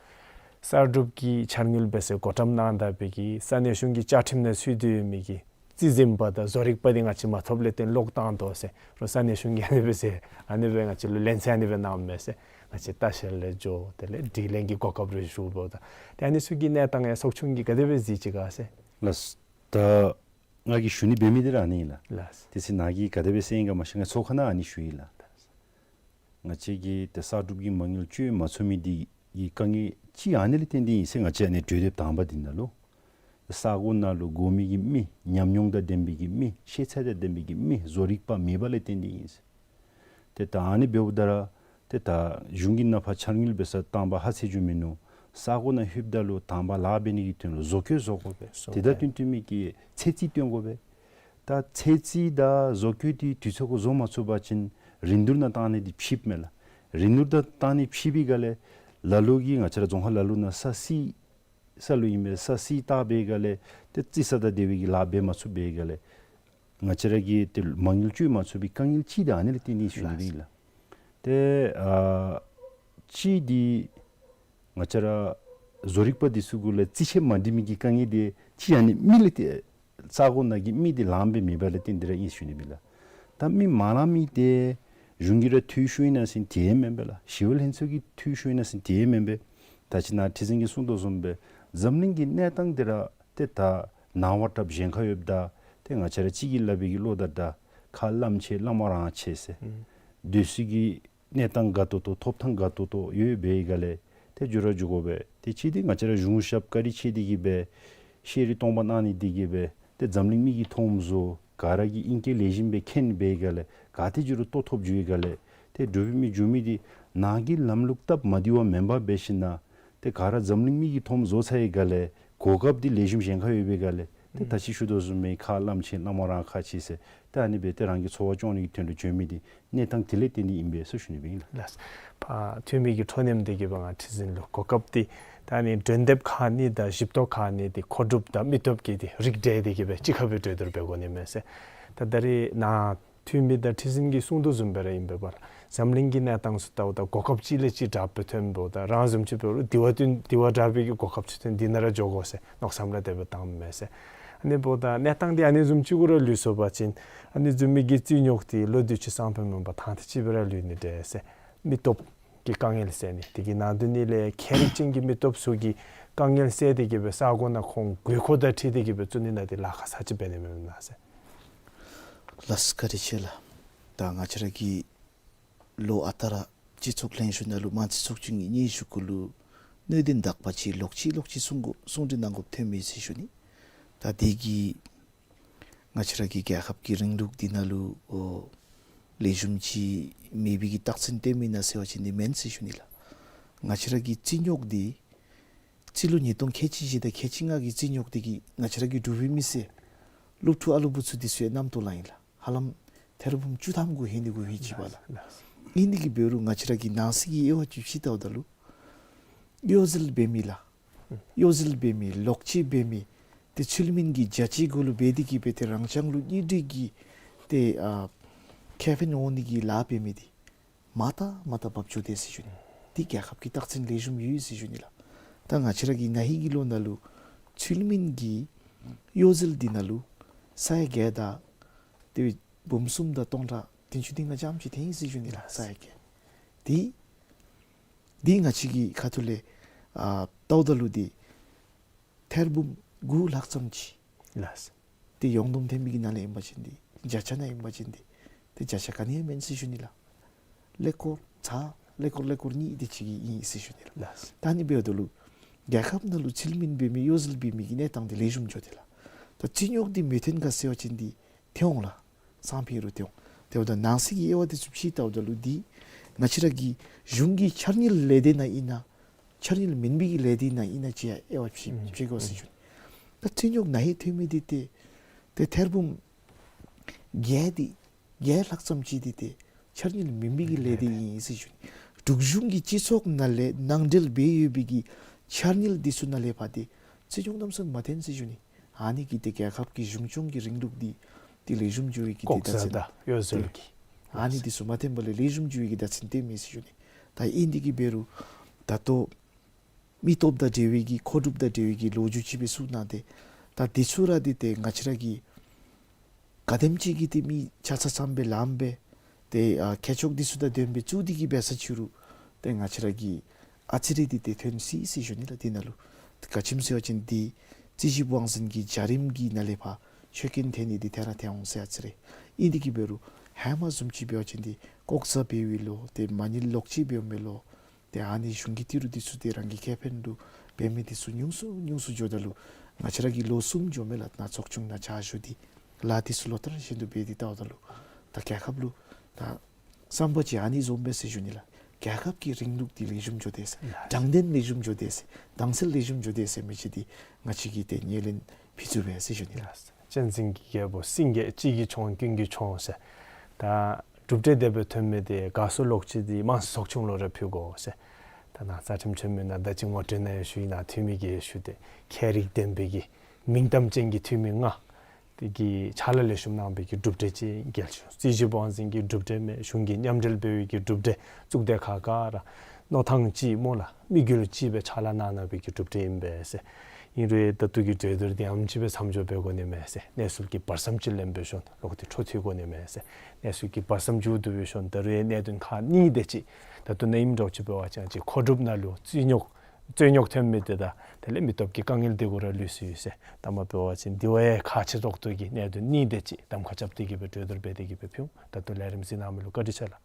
གསར་སྒྲུབ་ཀྱི་འཆར་དངུལ་འབད་ཟེར་བགོ་བཀྲམ་གནང་ད་པའི་གི་ས་གནས་གཞུང་གི་བཅའ་ཁྲིམས་ནང་ཚུད་དེ་ཡོད་མི་གི་རྩིས་འཛིན་པ་དང་བཟོ་རིག་པ་འདི་ང་བཅས་མ་ཐོབ་ལས་བརྟེན་ལོག་བཏང་དོ་ཟེར་རུང་ས་གནས་གཞུང་གིས་ཨ་ནི་སྦེ་ཟེར་ཨ་ནི་སྦེ་ང་བཅས་ལུ་ལན་གསལ་ཨ་ནི་སྦེ་གནངམ་མས་ཟེར། ང་བཅས་ལྟ་བཤལ་ལས་འགྱོ་དེ་ལས་དྲི་ལན་གྱི་གོ་སྐབས་རེ་ཞུ་བ་ད་ཏེ་ཨ་ནི་ཚུ་གི་གནས་སྟངས་ཡང་ཚོགས་ཆུང་གིས་ག་དེ་སྦེ་གཟིགས་ཅི་ག་ཟེར། ལགས། ད་ང་གིས་ཞུ་ནི་འབད་མི་འདི་ར་ཨ་ནི་ཨིན་ལགས། ལགས། དེ་ཚེ་ནཱ་གིས་ག་དེ་སྦེ་གསན་ཡི་ག་མ་ཤེས། ང་ཚོགས་ཁང་ནང་ཨ་ནི་ཞུ་ཡི་ལགས། ང་བཅས་ཀྱིས་ཏེ་གསར་སྒྲུབ་ཀྱི་མ་དངུལ་བཅོལ་མ་ཚུགས་མི་འདི་གི་དཀའ་ངལ་ཅིག་ཨ་ནི་ལས་བརྟེན་ཏེ་ཨིན་ཟེར་ང་བཅས་ཨ་ནི་གྲོས་འདེབས་དང་པ་འདི་ནང་ལུ་ས་གོ་ནང་ལུ་དགོ་མི་གི་མི་ཉམས་མྱོང་དང་ལྡན་པའི་གི་མི་ཤེས་ཚད་དང་ལྡན་པའི་གི་མི་བཟོ་རིག་པ་མེད་པ་ལས་བརྟེན་ཏེ་ཨིན་ཟེར། ཏེ་ད་ཨ་ནི་འབདཝ་ད་ར་ཏེ་ད་གཞུང་གི་ནང་ཕར་འཆར་དངུལ་འབད་ས་དང་པ་ལྷག་ཚེ་འགྱོ་མི་ནུག། ས་གོ་ནང་ལྷོདཔ་ད་ལུ་དང་པ་ལཱ་འབད་ནི་གི་དོན་ལུ་བཟོ་བཀོད་བཟོ་དགོ་པས། བཟོ་དེ་དང་བཀོད་བསྟུན་བསྟུན་མི་གི་ཚད་རྩིས་སྟོན་དགོ་པས། ད་ཚད་རྩིས་དང་བཟོ་བཀོད་འདི་དུས་ཚོད་ཁར་བཟོ་མ་ཚུགས་པ་ཅིན་རིན་བསྡུར་ནང་བཏང་ནི་འདི་ཕྱིསཔ་མས་ལགས། རིན་བསྡུར་ནང་བཏང་ནི་ཕྱིས་པའི་སྒང་ལས་ལ་ལུ་གིས་ང་བཅས་ར་རྫོང་ཁག་ལ་ལུ་ནང་ས་བསིལ་ས་ལུ་ཨིན་པས། ས་བསིལ་བཏང་པའི་སྒང་ལས་ཏེ་རྩི་ས་དང་དེ་བའི་གི་ལཱ་འབད་མ་ཚུགས་པའི་སྒང་ལས་ང་བཅས་ར་གིས་ཏེ་མ་དངུལ་བཅོལ་མ་ཚུགས་པའི་དཀའ་ངལ་ཅིག་འདི་ཨ་ནི་ལས་བརྟེན་ཏེ་ཞུ་ནི་ཨིན་ལགས། ཏེ་ཨ་གཅིག་འདི་ང་བཅས་ར་བཟོ་རིག་པ་འདི་ཚུ་གུ་ལས་རྩིས་ཆད་མ་འགྲིག་མི་གི་དཀའ་ངལ་འདི་གཅིག་ཨ་ནི་མི་ལས་ཏེ་ས་གོ་ནང་གི་མི་འདི་ལངམ་སྦེ་མེད་པ་ལས་བརྟེན་ཏེ་ར་ཨིན་ཞུ་ནི་ཨིན་ལགས། ད་མི་མ་ལངམ་མི་འདི་གཞུང་གིས་ར་འཐུས་ཤོར་ཨིན་ན་ཟེར་དེ་ཡང་མེན་པས་ལགས། ཞི་གཡོག་ལྷན་ཚོགས་ཀྱིས་འཐུས་ཤོར་ཨིན་ན་ཟེར་དེ་ཡང་མེན་པས། ད་ཅི་ནཱ་ཁྲི་འཛིན་གྱིས་གསུང་དོ་བཟུམ་སྦེ་འཛམ་གླིང་གི་གནས་སྟངས་འདི་ར་ཏེ་ད་ནང་པ་དྲགཔ་གཞན་ཁར་ཡོདཔ་ད་ཏེ་ང་བཅས་ར་གཅིག་གིས་སླབ་པའི་གི་བློ་དང་འདྲ། ཁ་བླམ་ཆེ་བླ་མ་རང་ཆེ་ཟེར། ཨུམ་སྡོད་ས་གི་གནས་སྟངས་དགའ་ཏོག་ཏོ་ཐོབ་ཐང་དགའ་ཏོག་ཏོ་ཡོད་པའི་སྒང་ལས་ཏེ་འགྱོ་ར་འགྱོ་དགོ་པས། ཏེ་གཅིག་འདི་ང་བཅས་ར་གཞུང་ཞབས་བཀའ་དྲིན་ཆེ་འདི་གིས་སྦེ་ཤེས་རིག་སྟོང་པ་གནང་ནི་འདི་གིས་སྦེ་ཏེ་འཛམ་གླིང་མི་གིས་མཐོངམ་བཟོ་ག་ར་གིས་ཨིང་སྐད་ལེགས་ཤོམ་སྦེ་མཁྱེན་པའི་སྒང་ལས་ག་ཏེ་འགྱོ་རུང་ལྟོ་ཐོབ་འགྱོ་བའི་སྒང་ལས་ཏེ་འབྲུག་པའི་མི་འགྱོ་མི་འདི་ནང་གི་ལམ་ལུགས་སྟབས་མ་བདེཝ་མེན་པར་འབད་ཞིན་ན་ ཏེ་ག་ར་འཛམ་གླིང་མི་གིས་མཐོངམ་བཟོ་ཚར་བའི་སྒང་ལས་གོ་སྐབས་འདི་ལེགས་ཤོམ་གཞན་ཁར་ཡོད་པའི་སྒང་ལས་ཏེ་ད་ཅི་ཞུ་དོ་བཟུམ་སྦེ་ཁ་བླངས་ཅིག་བླངས་མ་རང་ཁ་ཅིག་ཟེར་ཏེ་ཨ་ནི་སྦེ་ཏེ་རང་གི་འཚོ་བ་སྐྱོང་ནི་གི་དོན་ལུ་བྱོན་མི་འདི་གནས་སྟངས་དེ་ལས་བརྟེན་ཏེ་ཨིན་པས་ཟེར་ཞུ་ནི་སྦེ་ཨིན་ལགས། ལགས། ཕར་འཐུས་མི་གི་འཕྲོ་མཐུད་དེ་གི་སྦེ་ང་ཁྲི་འཛིན་ལུ་གོ་སྐབས་འདི་ད་ཨ་ནི་འགྲན་འདེབས་ཁ་ནི་དང་ཞིབ་ཏོག་ཁ་ནི་འདི་མཁོ་སྒྲུབ་དང་མི་སྟོབས་ཀྱི་འདི་རིགས་འདྲེས་ཏེ་གི་སྦེ་གཅིག་ཁར་སྦེ་གྲོས་བསྡུར་འབད་དགོ་ནི་མས་ཟེར། ད་ད་རེས་ནཱ་འཐུས་མི་དང་ཁྲི་འཛིན་གྱིས་གསུང་དོ་བཟུམ་སྦེ་ར་ཨིན་པས་པ་ལགས། འཛམ་གླིང་གི་གནས་སྟངས་ཚུ་བལྟཝ་ད་གོ་སྐབས་གཅིག་ལས་གཅིག་དྲག་སྦེ་ཐོན་འབདཝ་ད་རང་བཟུམ་ཅིག་འབད་རུང་དེ་བ་བསྟུན་དེ་བ་དྲག་པའི་གི་གོ་སྐབས་ཅིག་ཐོན་དེ་ནང་ར་འགྱོ་དགོ་ཟེར་མནོ་བསམ་ར་དེ་སྦེ་བཏངམ་མས་ཟེར། ཨ་ནི་འབདཝ་ད་གནས་སྟངས་འདི་ཨ་ནི་བཟུམ་ཅིག་གུ་ར་ལུས་སོང་པ་ཅིན་ཨ་ནི་བཟུམ་མའི་གི་རྩིས་རྙོག་འདི་ལོ་དུས་ཅི་སང་ཕོད་མེན་པར་ཐང་ཐིག་ཅིག་སྦེ་ར་ལུས་ནི་འདྲས་ཟེར། མི་སྟོབས་ཀྱི་དཀའ་ངལ་སེལ་ནི་དེ་གི་ནང་དོན་ནི་ལས་ཁྱད་རིག་ཅན་གྱི་མི་སྟོབས་ཚུ་གི་དཀའ་ངལ་སེལ་ཏེ་གི་སྦེ་ས་གོ་ནང་ཁོང་དགོས་མཁོ་དང་འཁྲིལ་ཏེ་གི་སྦེ་བཙུགས་ནི་ནང་འདི་ལཱ་ཁག་ས་ཅིག་འབད་ནི་མེན་ན་ཟེར། ལགས་བཀའ་དྲིན་ཆེ་ལགས། ད་ང་བཅས་ར་གི་ལོ་ཨ་རྟག་ར་སྤྱི་ཚོགས་ལྷན་བཞུགས་ནང་ལུ་དམངས་རྩིས་ཚོགས་ཆུང་གི་སྙན་ཞུ་གུ་ལུ་གནད་དོན་དག་པ་ཅིག་ལོག་ཅི་ལོག་ཅི་གསུང་དགོ་གསུང་དྲི་གནང་དགོཔ་ཐོན་མི་ཟེར་ཞུ་ནི། ད་དེ་གིས་ང་བཅས་ར་གི་རྒྱལ་ཁབ་ཀྱི་རིང་ལུགས་འདི་ནང་ལུ་ཨོ་ལེགས་ཤོམ་ཅིག་མེད་པའི་གི་རྟགས་མཚན་སྟོན་མི་ཨིན་ན་ཟེར་བ་ཅིན་འདི་མེན་ཟེར་ཞུ་ནི་ལགས། ང་བཅས་ར་གི་རྩིས་རྙོག་འདི་རྩིས་ལོ་ཉིས་སྟོང་ཁལ་གཅིག་བཞི་དང་ཁལ་གཅིག་ལྔ་གི་རྩིས་རྙོག་འདི་གིས་ང་བཅས་ར་གི་འབྲུག་པའི་མི་སེར་སློབ་ཕྲུག་ཨ་ལུ་བུ་ཚུ་འདི་ཚུ་ཡང་རྣམ་རྟོག་ལང་ཡི་ལགས། ཧ་ལམ་ཐེར་འབུམ་བཅུ་ཐམ་གུ་ལྷོད་ནི་གུ་ལྷོད་ཅི་པ་ལགས། ཨིན་ནི་གི་འབད་རུང་ང་བཅས་ར་གི་ནང་གསེས་ཀྱི་དབྱེ་བ་ཅིག་ཕྱེ་བལྟཝ་ད་ལུ་གཡོ་ཟོལ་འབད་མི་ལགས། གཡོ་ཟོལ་འབད་མི་ལོག་ཅི་འབད་མི་ཏེ་ཚུལ་མིན་གྱི་བྱ་སྤྱོད་གུ་ལུ་འབད་དེ་གི་སྦེ་ཏེ་རང་རྐྱང་ལུ་གཉེན་སྒྲིག་གི་ཏེ་ཨ་ཁེ་ཕན་འོང་ནི་གི་ལཱ་འབད་མི་འདི་མ་ད་མ་ད་འབབ་འགྱོ་དེས་ཟེར་ཞུ་ནི། འདི་རྒྱལ་ཁབ་ཀྱི་རྟགས་མཚན་ལེགས་ཤོམ་ཡོད་ཟེར་ཞུ་ནི་ལགས། ད་ང་བཅས་ར་གི་ན་ཧིང་གི་ལོ་ནང་ལུ་ཚུལ་མིན་གྱི་གཡོ་ཟོལ་འདི་ནང་ལུ་ས་ཡ་བརྒྱད་དང་ཏེ་འབུམ་གསུམ་དང་སྟོང་ཕྲག་བདུན་ཅུ་དོན་ལྔ་ཙམ་ཅིག་ཐོན་ཡི་ཟེར་ཞུ་ནི་ལགས། ས་ཡ་བརྒྱད། འདི་འདི་ང་བཅས་ཀྱི་ཁ་ཐུག་ལས་ཨ་བལྟཝ་ད་ལུ་འདི་ཐེར་འབུམ་དགུ་ལྷག་ཙམ་ཅིག་ལགས། ཏེ་ཡོངས་བསྡོམས་ཐོན་མི་གི་ནང་ལས་ཨིན་པ་ཅིན་འདི་བརྒྱ་ཆ་ནང་ཨིན་པ་ཅིན་འདི་ཏེ་བརྒྱ་ཆ་ག་ནི་ཡང་མེན་ཟེར་ཞུ་ནི་ལགས། ཀླད་ཀོར་ཚར་ཀླད་ཀོར་ཀླད་ཀོར་གཉིས་དེ་ཅིག་གི་ཨིན་ཟེར་ཞུ་ནི་ལགས། ལགས། ད་ཨ་ནི་འབདཝ་ད་ལུ་རྒྱལ་ཁབ་ནང་ལུ་ཚུལ་མིན་འབད་མི་གཡོ་ཟོལ་འབད་མི་གི་གནས་སྟངས་འདི་ལེགས་ཤོམ་འགྱོ་དེས་ལགས། ད་རྩིས་རྙོག་འདི་མི་ཐོན་ག་ཟེར་བ་ཅིན་འདི་ཐོན་འོང་ལགས། སང་ཕོད་རུང་ཐོན་འོང་། དེ་འབདཝ་ད་ནང་གསེས་ཀྱི་དབྱེ་བ་འདི་ཚུ་ཕྱེ་བལྟཝ་ད་ལུ་འདི་ང་བཅས་ར་གི་གཞུང་གི་འཆར་དངུལ་ལས་སྡེ་ནང་ཨིན་ན་འཆར་དངུལ་མེན་པའི་གི་ལས་སྡེ་ནང་ཨིན་ན་ཅིག་ཡང་དབྱེ་བ་ཕྱེ་ཕྱེ་དགོ་ཟེར་ཞུ་ནི། ད་རྩིས་རྙོག་ན་ཧིང་ཐོན་མི་འདི་ཏེ་ཏེ་ཐེར་འབུམ་བརྒྱད་འདི་བརྒྱད་ལྷག་ཙམ་ཅིག་འདི་ཏེ་འཆར་དངུལ་མེན་པའི་གི་ལས་སྡེ་ཨིན་ཟེར་ཞུ་ནི། འབྲུག་གཞུང་གིས་སྤྱི་ཚོགས་ནང་ལས་ནང་འབྲེལ་འབད་ཡོད་པའི་གི་འཆར་དངུལ་འདི་ཚུ་ནང་ལས་ཕར་ཏེ་རྩིས་རྙོག་གནམ་མེད་ས་མེད་མ་ཐོན་ཟེར་ཞུ་ནི། ཨ་ནི་གིས་ཏེ་རྒྱལ་ཁབ་ཀྱི་གཞུང་སྐྱོང་གི་རིང་ལུགས་འདི་ཏེ་ལེགས་ཤོམ་འགྱོ་བའི་གི་ཏེ་ལྐོག་ཟ་དང་གཡོ་ཟོལ་གྱི་ཨ་ནི་འདི་ཚུ་མ་ཐོན་པ་ལས་ལེགས་ཤོམ་འགྱོ་བའི་གི་བརྡ་མཚོན་སྟོན་མི་ཟེར་ཞུ་ནི། ད་ཨིན་དེ་གི་འབད་རུང་ད་ལྟོ་མི་སྟོབས་དང་འབྲེལ་བའི་གི་མཁོ་སྒྲུབ་དང་འབྲེལ་བའི་གི་ལོ་རྒྱུས་ཅིག་སྦེ་གསུངས་གནང་སྟེ་ད་འདི་ཚུ་ར་འདི་ཏེ་ང་བཅས་ར་གི་ག་དེམ་ཅིག་གིས་ཏེ་མི་ཆ་ཚང་ཚངམ་སྦེ་ལངམ་སྦེ་ཏེ་ཨ་མཁས་མཆོག་འདི་ཚུ་དང་ལྡན་སྦེ་བཙུགས་ཏེ་གི་འབད་ས་ཅིག་རུང་ཏེ་ང་བཅས་ར་གི་ཨ་ཙི་རེ་འདི་ཏེ་ཐོན་སྲིད་ཟེར་ཞུ་ནི་ལགས། འདི་ནང་ལུ་ག་ཅི་སྨོ་ཟེར་བ་ཅིན་འདི་རྩིས་ཞིབ་དབང་འཛིན་གྱི་བྱ་རིམ་གྱི་ནང་ལས་ཕར་ཆོད་སྐྱོན་ཐོན་ནི་འདི་ཐད་ར་ཐོན་འོང་ཟེར་ཨ་ཙི་རེ། ཨིན་དེ་གི་འབད་རུང་ཧེ་མ་བཟུམ་ཅིག་འབད་བ་ཅིན་འདི་ལྐོག་ཟ་འབད་བའི་ལོ་ཏེ་མ་དངུལ་ལོག་སྤྱོད་འབདཝ་མའི་ལོ་ཏེ་ཨ་ནི་གཞུང་གི་ཏི་རུ་འདི་ཚུ་ཏེ་རང་གི་ཁེ་ཕན་ལུ་འབད་མི་འདི་ཚུ་ཉུང་སུ་ཉུང་སུ་འགྱོཝ་ད་ལུ་ང་བཅས་ར་གིས་ལོ་གསུམ་འགྱོ་མས་ལགས། ནཱ་ཚོགས་ཆུང་ནང་ཕྱག་ཞུ་སྟེ་ལཱ་འདི་ཚུ་ལོ་ལྟར་བཞིན་དུ་འབད་དེ་བལྟཝ་ད་ལུ་ད་རྒྱལ་ཁབ་ལུ་ད་བསམ་པ་ཅིག་ཨ་ནི་བཟུམ་སྦེ་ཟེར་ཞུ་ནི་ལགས། རྒྱལ་ཁབ་ཀྱི་རིང་ལུགས་འདི་ལེགས་ཤོམ་འགྱོ་དེས་ཟེར། ལགས། དྲང་བདེན་ལེགས་ཤོམ་འགྱོ་དེས་ཟེར། དྭངས་གསལ་ལེགས་ཤོམ་འགྱོ་དེས་ཟེར་མི་ཅིག་འདི་ང་བཅས་ཀྱིས་ཏེ་ངོས་ལེན་ཕུལ་ཚུགས་པས་ཟེར་ཞུ་ནི་ལགས། གཅན་གཟན་གྱི་རྒྱལ་པོ་སེང་གེ་གཅིག་གིས་མཆོང་ཀུན་གྱིས་མཆོང་ཟེར། ད་གྲུབ་འབྲས་དེ་སྦེ་ཐོན་མི་འདི་དགའ་ཚོར་ལོག་སྤྱོད་འདི་དམངས་ཚོགས་ཆུང་ལུ་ར་ཕུལ་དགོ་ཟེར། ད་ནཱ་རྩ་ཁྲིམས་ཆེན་མོའི་ནང་ད་ཅི་ངོ་སྤྲོད་ནང་ཡང་ཞུ་ཡི་ནང་འཐུས་མི་གིས་ཞུ་སྟེ་ཁྱད་རིག་ལྡན་པའི་གི་མིང་གཏམ་ཅན་གྱི་འཐུས་མི་ལྔ་དེ་གིས་ཕྱག་ལཱ་ལེགས་ཤོམ་གནང་བའི་གི་གྲུབ་འབྲས་ཅིག་རྒྱལ་ཆུང་རྩིས་ཞིབ་དབང་འཛིན་གྱི་གྲུབ་འབྲས་མེན། གཞུང་གིས་མཉམ་འབྲེལ་འབད་བའི་གི་གྲུབ་འབྲས། གཙུག་སྡེ་ཁག་ག་ར་མནོ་ཐངས་གཅིག་སྨོ་ལགས། དམིགས་ཡུལ་གཅིག་སྦེ་ཕྱག་ལཱ་གནང་གནང་བའི་གི་གྲུབ་འབྲས་ཨིན་པས་ཟེར། ཨིན་རུང་ད་ལྟོ་གི་གྲོས་བསྡུར་འདི་ཨ་ནེམ་ཅིག་སྦེ་མཚམས་འཇོག་འབད་དགོ་ནི་མས་ཟེར། གནས་ཚུལ་གྱི་བར་མཚམས་ཅིག་ལེན་འབད་ཞིནམ་ལོག་སྟེ་འཕྲོ་མཐུད་དགོ་ནི་མས་ཟེར། གནས་ཚུལ་གྱི་བར་མཚམས་མཇུག་བསྡུ་འབད་ཞིནམ་ད་རུང་གནད་དོན་ཁག་གཉིས་དེ་ཅིག་ད་ལྟོ་ནཱ་ཨིནམ་འདྲཝ་ཅིག་འབད་བ་ཅིན་ཅིག་མཁོ་སྒྲུབ་ནང་ལུ་རྩིས་རྙོག་རྩིས་རྙོག་ཐོན་མི་དེ་དང་དེ་ལས་མི་སྟོབས་ཀྱི་དཀའ་ངལ་དེ་གུ་ར་ལུས་སོ་ཡི་ཟེར། ད་མ་འབད་བ་ཅིན་དེ་བ་ཡང་ཁག་ཆེ་ཏོག་ཏོ་གི་གནད་དོན་གཉིས་དེ་ཅིག་གདམ་ཁ་རྐྱབ་སྟེ་གི་སྦེ་གྲོས་བསྡུར་འབད་དེ་གི་སྦེ་ཕུལ་འོང་། ད་ལྟོ་ལས་རིམ་གཟིགས་གནང་མི་ལུ་བཀའ་དྲིན་ཆེ་ལགས།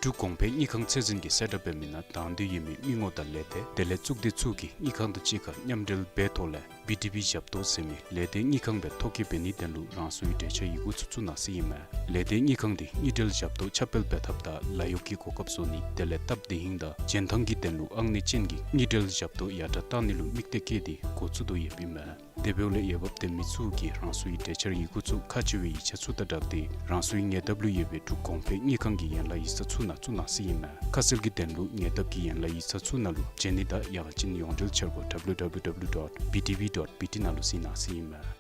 འབྲུག་གོང་འཕེལ་དངུལ་ཁང་ཚད་འཛིན་གྱིས་གསལ་བསྒྲགས་འབད་མི་ནང་དང་འདོད་ཡོད་མི་མི་ངོམ་དང་ལས་སྡེ་དེ་ལས་གཙུག་སྡེ་ཚུ་གིས་དངུལ་ཁང་དང་གཅིག་ཁར་མཉམ་འབྲེལ་འབད་ཐོག་ལས་བི་ཌི་བི་ཞབས་ཏོག་ཟེར་མི་ལས་སྡེ་དངུལ་ཁང་སྦེ་ཐོ་བཀོད་འབད་ནིའི་དོན་ལུ་རང་སོའི་གྲོས་འཆར་ཡི་གུ་ཚུ་བཙུགས་གནང་ཟེར་ཨིན་མས། ལས་སྡེ་དངུལ་ཁང་འདི་དངུལ་འབྲེལ་ཞབས་ཏོག་ཁྱབ་སྤེལ་འབད་ཐབས་དང་ལཱ་གཡོག་གི་གོ་སྐབས་བཟོ་ནི་དེ་ལས་སྟབས་བདེ་ཧིང་དང་འཇོན་ཐང་གི་དོན་ལུ་ཨང་གནས་ཅན་གྱི་དངུལ་འབྲེལ་ཞབས་ཏོག་ཡར་དྲག་བཏང་ནི་ལུ་དམིགས་གཏད་བསྐྱེད་དེ་འགོ་བཙུགས་དོ་ཡོདཔ་ཨིན་མས། དེ་འབདཝ་ལས་འོས་འབབ་ལྡན་མི་ཚུ་གིས་རང་སོའི་གྲོས་འཆར་ཡི་གུ་ཚུ་ཁག་ཆེ་བའི་ཡིག་ཆ་ཚུ་དང་སྦྲགས་ཏེ་རང་སོའི་ཉེ་འདབས་ལུ་ཡོད་པའི་འབྲུག་གོང་འཕེལ་དངུལ་ཁང་གི་ཡན་ལག་ཡིག་ཚང་ཚུ་ནང་བཙུགས་གནང་ཟེར་ཨིན་མས། ཁ་གསལ་གྱི་དོན་ལུ་ཉེ་འདབས་ཀྱི་ཡན་ལག་ཡིག་ཚང་ཚུ་ནང་ལུ་བྱོན་ནི་དང་ཡང་ཅིན་ཡོངས་འབྲེལ་འཆར་སྒོ་W W W dot B T V dot B T ནང་ལུ་གཟིགས་གནང་ཟེར་ཨིན་མས།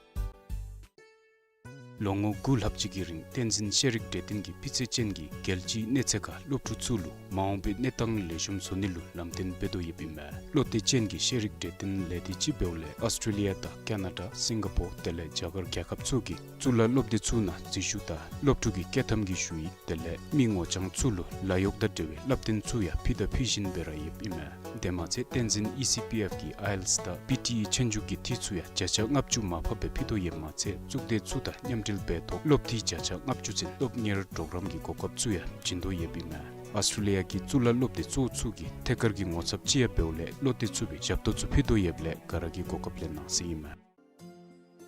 ལོ་ངོ་དགུ་ལྷག་ཅིག་གི་རིང་བསྟན་འཛིན་ཤེས་རིག་གྲོས་སྟོན་གྱིས་སྤུས་ཚད་ཅན་གྱི་རྒྱལ་སྤྱིའི་གནས་ཚད་ཁར་སློབ་ཕྲུག་ཚུ་ལུ་མ་འོངས་པའི་གནས་སྟངས་ལེགས་ཤོམ་བཟོ་ནི་ལུ་ལམ་སྟོན་འབད་དོ་ཡོདཔ་ཨིན་མས། བློ་གཏད་ཅན་གྱི་ཤེས་རིག་གྲོས་སྟོན་ལས་སྡེ་ཅིག་འབདཝ་ལས་ཨོསི་ཊྲེ་ལི་ཡ་དང་ཀ་ན་ཌ་སིང་ག་པོར་དེ་ལས་རྒྱ་གར་རྒྱལ་ཁབ་ཚུ་གི་གཙུག་ལག་སློབ་སྡེ་ཚུ་ནང་འཛུལ་ཞུགས་དང་སློབ་ཕྲུག་གི་བསྐྱོད་ཐམ་གྱི་ཞུ་ཡིག་དེ་ལས་མི་ངོ་རྐྱང་ཚུ་ལུ་ལཱ་གཡོག་དང་འབྲེལ་བའི་བསླབ་སྟོན་ཚུ་ཡང་ཕུལ་དང་ཕུལ་བཞིན་སྦེ་ར་ཡོདཔ་ཨིན་མས། དེ་མ་ཚད་བསྟན་འཛིན་ཨི་སི་པི་ཨེཕ་གི་ཨའི་ཨེལ་ཊི་ཨེས་དང་པི་ཊི་ཨི་ཆོས་རྒྱུགས་ཀྱི་འཐུས་ཚུ་ཡང་བརྒྱ་ཆ་ལྔ་བཅུ་མར་ཕབ་སྦེ་ཕུལ་དོ་ཡོདཔ་མ་ཚད་གཙུག་སྡེ་ཚུ་དང་མཉམ་འབྲེལ་འབད་ཐོག་སློབ་འཐུས་བརྒྱ་ཆ་ལྔ་བཅུ་ཚུན་སློབ་གཉེར་གྲོགས་རམ་གྱི་གོ་སྐབས་ཚུ་ཡང་བྱིན་དོ་ཡོདཔ་ཨིན་མས། ཨོསི་ཊྲེ་ལི་ཡ་གི་གཙུག་ལག་སློབ་སྡེ་གཙོ་བོ་ཚུ་གི་ཐད་ཀར་གྱི་ངོ་ཚབ་ཅིག་ཡང་འབདཝ་ལས་བློ་གཏད་ཚུགས་པའི་ཞབས་ཏོག་ཚུ་ཕུལ་དོ་ཡོདཔ་ལས་ག་ར་གིས་གོ་སྐབས་ལེན་གནང་ཟེར་ཨིན་མས།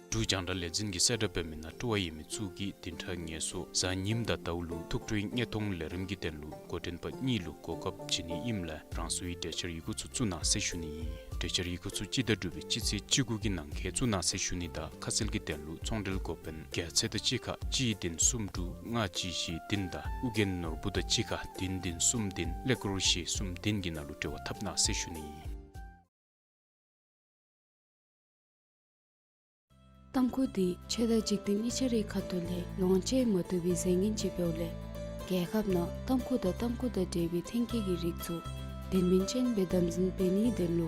འབྲུག་རྒྱང་བསྒྲགས་ལས་འཛིན་གྱིས་གསལ་བསྒྲགས་འབད་མི་ནང་སྤྲོ་བ་ཡོད་མི་ཚུ་གིས་བདུན་ཕྲག་ངལ་གསོ་གཟའ་ཉིམ་དང་ཟླཝ་ལུ་ཐུགས་སྤྲོའི་བརྙན་ཐུང་ལས་རིམ་གྱི་དོན་ལུ་འགོ་འདྲེན་པ་གཉིས་ལུ་གོ་སྐབས་བྱིན་ནི་ཨིནམ་ལས་རང་སོའི་གྲོས་འཆར་ཡི་གུ་ཚུ་བཙུགས་གནང་ཟེར་ཞུ་ནི་ཨིན། གྲོས་འཆར་ཡི་གུ་ཚུ་སྤྱི་ཟླ་དྲུག་པའི་སྤྱི་ཚེས་བཅུ་དགུ་གི་ནང་འཁོད་བཙུགས་གནང་ཟེར་ཞུ་ནི་དང་ཁ་གསལ་གྱི་དོན་ལུ་ཚོང་འབྲེལ་འགོ་དཔོན་རྒྱལ་མཚན་དང་གཅིག་ཁར་གཅིག་བདུན་གསུམ་དྲུག་ལྔ་གཅིག་བཞི་བདུན་དང་ཨོ་རྒྱན་ནོར་བུ་དང་གཅིག་ཁར་བདུན་བདུན་གསུམ་བདུན་ཀླད་ཀོར་བཞི་གསུམ་བདུན་གྱི་ནང་ལུ་འབྲེལ་བ་འཐབ་གནང་ཟེར་ཞུ་ནི་ཨིན། ཏམ་ཁུ་འདི་ཆོས་དང་འཇིག་རྟེན་གཉིས་ཆ་རའི་ཁ་ཐུག་ལས་ལོངས་སྤྱོད་མ་བཏུབ་པའི་རྫས་ངན་ཅིག་འབདཝ་ལས་རྒྱལ་ཁབ་ནང་ཏམ་ཁུ་དང་ཏམ་ཁུ་དང་འབྲེལ་བའི་ཐོན་སྐྱེད་ཀྱི་རིགས་ཚུ་དོན་སྨིན་ཅན་སྦེ་དམ་འཛིན་འབད་ནིའི་དོན་ལུ་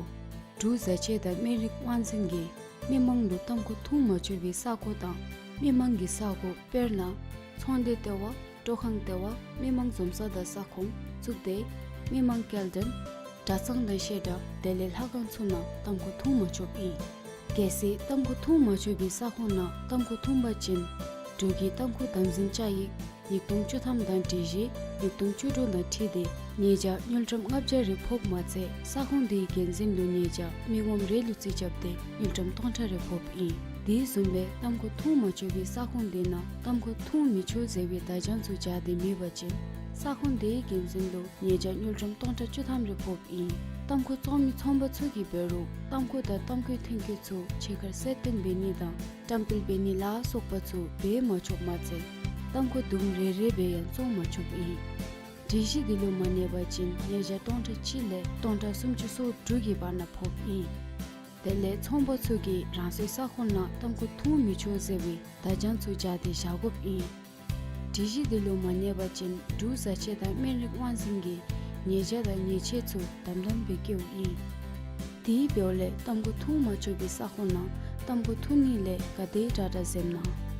འབྲུག་བཟའ་ཆས་དང་སྨན་རིགས་དབང་འཛིན་གྱིས་མི་མང་ལུ་ཏམ་ཁུ་འཐུང་མ་ཆོག་པའི་ས་གོ་དང་མི་མང་གི་ས་གོ་དཔེར་ན་ཚོང་སྡེ་ལྟེ་བ། སྤྲོ་ཁང་ལྟེ་བ། མི་མང་འཛོམས་ས་དང་ས་ཁོངས། གཙུག་སྡེ། མི་མང་སྐྱེལ་འདྲེན། གྲྭ་ཚང་དང་བཤད་གྲྭ། དེ་ལས་ལྷ་ཁང་ཚུ་ནང་ཏམ་ཁུ་འཐུང་མ་ཆོགཔ་ཨིན། གལ་སྲིད་ཏམ་ཁུ་འཐུང་མ་ཆོག་པའི་ས་ཁོངས་ནང་ཏམ་ཁུ་འཐུང་པ་ཅིན་འབྲུག་གི་ཏམ་ཁུ་དམ་འཛིན་བཅའ་ཡིག་ཉིས་སྟོང་བཅུ་ཐམ་དང་སྒྲིག་གཞི་ཉིས་སྟོང་བཅུ་དྲུག་དང་འཁྲིལ་ཏེ་ཉེས་བྱ་དངུལ་ཀྲམ་ལྔ་བརྒྱ་རེ་ཕོགཔ་མ་ཚད་ས་ཁོངས་དེའི་འགན་འཛིན་ལུ་ཉེས་བྱ་མི་ངོམ་རེ་ལུ་རྩིས་རྐྱབ་སྟེ་དངུལ་ཀྲམ་སྟོང་ཕྲག་རེ་ཕོགཔ་ཨིན། དེ་བཟུམ་སྦེ་ཏམ་ཁུ་འཐུང་མ་ཆོག་པའི་ས་ཁོངས་དེ་ནང་ཏམ་ཁུ་འཐུང་མི་ཆོག་ཟེར་བའི་བརྡ་བྱང་ཚུ་སྦྱར་ཏེ་མེད་པ་ཅིན་ས་ཁོངས་དེའི་འགན་འཛིན་ལུ་ཉེས་བྱ་དངུལ་ཀྲམ་སྟོང་ཕྲག་བཅུ་ཐམ་རེ་ཕོགཔ་ཨིན། ཏམ་ཁུ་བཙོང་མི་ཚོང་པ་ཚུ་གིས་འབད་རུང་ཏམ་ཁུ་དང་ཏམ་ཁུའི་ཐོན་སྐྱེད་ཚུ་ཕྱི་ཁར་གསལ་སྟོན་འབད་ནི་དང་བཀྲམ་སྤེལ་འབད་ནི་ལ་སོགས་པ་ཚུ་འབད་མ་ཆོགཔ་མ་ཚད་ཏམ་ཁུ་དུམ་རེ་རེ་སྦེ་ཡང་བཙོང་མ་ཆོགཔ་ཨིན། སྒྲིག་གཞི་དེ་ལུ་མ་གནས་པ་ཅིན་ཉེས་བྱ་སྟོང་ཕྲག་གཅིག་ལས་སྟོང་ཕྲག་སུམ་ཅུ་སོ་དྲུག་གི་བར་ན་ཕོགཔ་ཨིན། དེ་ལས་ཚོང་པ་ཚུ་གིས་རང་སོའི་ས་ཁོངས་ནང་ཏམ་ཁུ་འཐུང་མི་ཆོག་ཟེར་བའི་བརྡ་བྱང་ཚུ་སྦྱར་ཏེ་བཞག་དགོཔ་ཨིན། སྒྲིག་གཞི་དེ་ལུ་མ་གནས་པ་ཅིན་འབྲུག་བཟའ་ཆས་དང་སྨན་རིགས་དབང་འཛིན་གྱིས་ཉེས་བྱ་དང་ཉེས་ཆད་ཚུ་དམ་དམ་སྦེ་བཀལཝ་ཨིན། དེ་འབདཝ་ལས་ཏམ་ཁུ་འཐུང་མ་ཆོག་པའི་ས་ཁོངས་ནང་ཏམ་ཁུ་འཐུང་ནི་ལས་ག་དེ་དྲག་དྲག་འཛེམ་གནང་།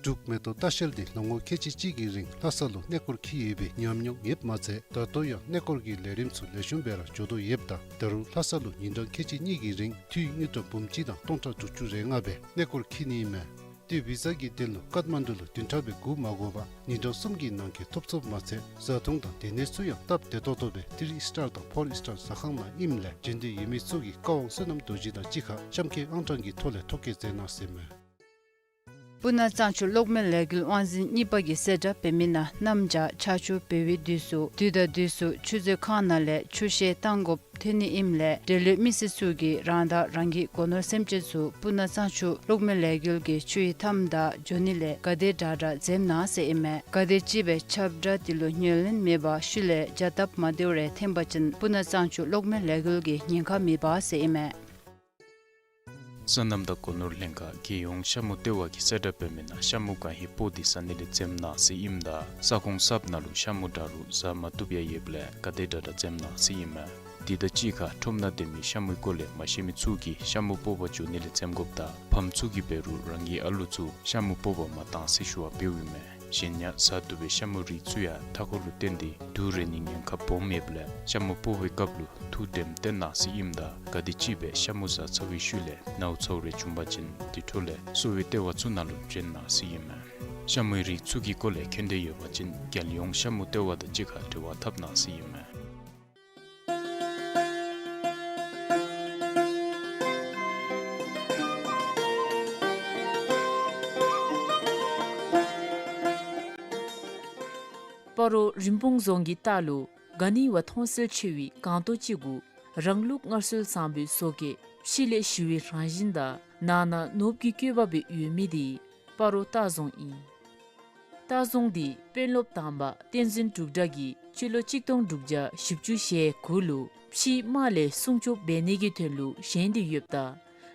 འབྲུག་མེ་ཏོག་ལྟ་བཤལ་འདི་ལོ་ངོ་ཁལ་གཅིག་གཅིག་གི་རིང་ལྷ་ས་ལུ་གནས་སྐོར་འཁྱིད་ཡོད་པའི་ཉམས་མྱོང་ཡོདཔ་མ་ཚད་ད་ལྟོ་ཡང་གནས་སྐོར་གྱི་ལས་རིམ་ཚུ་ལེགས་ཤོམ་སྦེ་ར་འགྱོ་དོ་ཡོདཔ་ད་ད་རུང་ལྷ་ས་ལུ་ཉིན་གྲངས་ཁལ་གཅིག་གཉིས་ཀྱི་རིང་འཐུས་དངུལ་ཀྲམ་འབུམ་གཅིག་དང་སྟོང་ཕྲག་དྲུག་ཅུ་རེ་ལྔ་སྦེ་གནས་སྐོར་འཁྱིད་ནི་ཨིན་མས། ཏེ་བི་ཛ་གི་དོན་ལུ་ཀཏ་མན་ཌུ་ལུ་བདུན་ཕྲག་སྦེ་སྒུག་མ་དགོ་པར་ཉིན་གྲངས་གསུམ་གྱི་ནང་འཁོད་ཐོབ་ཚུགསཔ་མ་ཚད་བཟའ་འཐུང་དང་སྡོད་གནས་ཚུ་ཡང་སྟབས་བདེ་ཏོག་ཏོ་སྦེ་ཐི་རི་སི་ཊར་དང་ཕོར་སི་ཊར་ཟ་ཁང་ནང་ཨིནམ་ལས་འབྱོན་འདོད་ཡོད་མི་ཚུ་གིས་བཀའ་དབང་བསོད་ནམས་རྡོ་རྗེ་དང་གཅིག་ཁར་གཤམ་འཁོད་ཨང་གྲངས་ཀྱི་ཐོག་ལས་ཐོ་བཀོད་མཛད་གནང་ཟེར་མས། སྤུ་ན་གཙང་ཆུ་གློག་མེ་ལས་འགུལ་དབང་འཛིན་གཉིས་པ་གིས་གསལ་བསྒྲགས་འབད་མི་ནང་གནམ་བྱཱར་ཆར་ཆུ་འབེལ་བའི་དུས་སུ་དུས་དང་དུས་སུ་ཆུ་མཛོད་ཁང་ནང་ལས་ཆུ་བཤལ་བཏང་དགོཔ་ཐོན་ནི་ཨིནམ་ལས་འབྲེལ་ཡོད་མི་སེར་ཚུ་གིས་རང་དང་རང་གི་སྒོ་ནོར་སེམས་ཅན་ཚུ་སྤུ་ན་གཙང་ཆུ་གློག་མེ་ལས་འགུལ་གྱི་ཆུའི་མཐའམ་དང་འགྱོ་ནི་ལས་ག་དེ་དྲག་དྲག་འཛེམ་གནང་ཟེར་ཨིན་མས། ག་དེ་ཅིག་སྦེ་ཁྱབ་བསྒྲགས་དེ་ལུ་ཉན་ལེན་མེད་པར་ཤུལ་ལས་བྱ་སྟབས་མ་བདེཝ་རེ་ཐོན་པ་ཅིན་སྤུ་ན་གཙང་ཆུ་གློག་མེ་ལས་འགུལ་གྱི་ཉེན་ཁ་མེདཔ་ཟེར་ཨིན་མས། སོ་ནམ་དང་སྒོ་ནོར་ལྷན་ཁག་རྒྱལ་ཡོངས་ཤ་མུ་ལྟེ་བ་གིས་གསལ་བསྒྲགས་འབད་མི་ནང་ཤ་མུ་གང་ཧེ་སྤོ་སྟེ་ཟ་ནི་ལས་འཛེམ་གནང་ཟེར་ཨིནམ་ད་ས་ཁོངས་གསརཔ་ནང་ལུ་ཤ་མུ་འདྲ་རུང་ཟ་མ་བཏུབ་ཡང་ཡོདཔ་ལས་ག་དེ་དྲག་དྲག་འཛེམ་གནང་ཟེར་ཨིན་མས། དེ་དང་གཅིག་ཁར་ཁྲོམ་ནང་སྡོད་མི་ཤ་མུའི་སྐོར་ལས་མ་ཤེས་མི་ཚུ་གིས་ཤ་མུ་སྤོ་བར་འགྱོ་ནི་ལས་འཛེམ་དགོཔ་དང་ཕམ་ཚུ་གིས་འབད་རུང་རང་གི་ཨ་ལུ་ཚུ་ཤ་མུ་སྤོ་བར་མ་གཏང་ཟེར་ཞུ་བ་འབདཝ་ཨིན་མས། གཞན་ཡང་གཟའ་བདུག་པའི་ཤ་མུ་རིགས་ཚུ་ཡང་མཐའ་འཁོར་ལུ་བརྟེན་ཏེ་དུག་རེག་ནིའི་ཉེན་ཁ་སྦོམ་ཡོདཔ་ལས་ཤ་མུ་སྤོ་བའི་སྐབས་ལུ་ཐུགས་དྲནམ་བཏོན་གནང་ཟེར་ཨིནམ་ད་ག་དེམ་ཅིག་སྦེ་ཤ་མུ་བཟའ་ཚར་བའི་ཤུལ་ལས་ནཝ་ཚཝ་རེ་བྱུང་པ་ཅིན་དེ་འཕྲོ་ལས་གསོ་བའི་ལྟེ་བ་ཚུ་ནང་ལུ་བྱོན་གནང་ཟེར་ཨིན་མས། ཤ་མུའི་རིགས་ཚུ་གི་སྐོར་ལས་མཁྱེན་འདོད་ཡོད་པ་ཅིན་རྒྱལ་ཡོངས་ཤ་མུ་ལྟེ་བ་དང་གཅིག་ཁར་འབྲེལ་བ་འཐབ་གནང་ཟེར་ཨིན་མས། སྤ་རོ་རིན་སྤུངས་རྫོང་གི་ལྟག་ལུ་ག་ནི་བ་མཐོང་གསལ་ཆེ་བའི་སྒང་ཏོག་ཅིག་གུ་རང་ལུགས་སྔར་སྲོལ་བཟང་པོའི་བཟོ་བཀོད་ཕྱི་ལས་ཞི་བའི་རང་བཞིན་དང་ནང་ན་ནོར་བུ་གི་བཀོད་པ་སྦེ་ཡོད་མི་དེ་སྤ་རོ་ལྟ་རྫོང་ཨིན། ལྟ་རྫོང་འདི་དཔོན་སློབ་དང་པ་བསྟན་འཛིན་འབྲུག་གྲགས་ཀྱིས་སྤྱི་ལོ་གཅིག་སྟོང་དྲུག་བརྒྱ་བཞི་བཅུ་ཞེ་དགུ་ལུ་ཕྱིའི་དམག་ལས་སྲུང་སྐྱོབ་འབད་ནི་གི་དོན་ལུ་བཞེངས་ཏེ་ཡོདཔ་ད་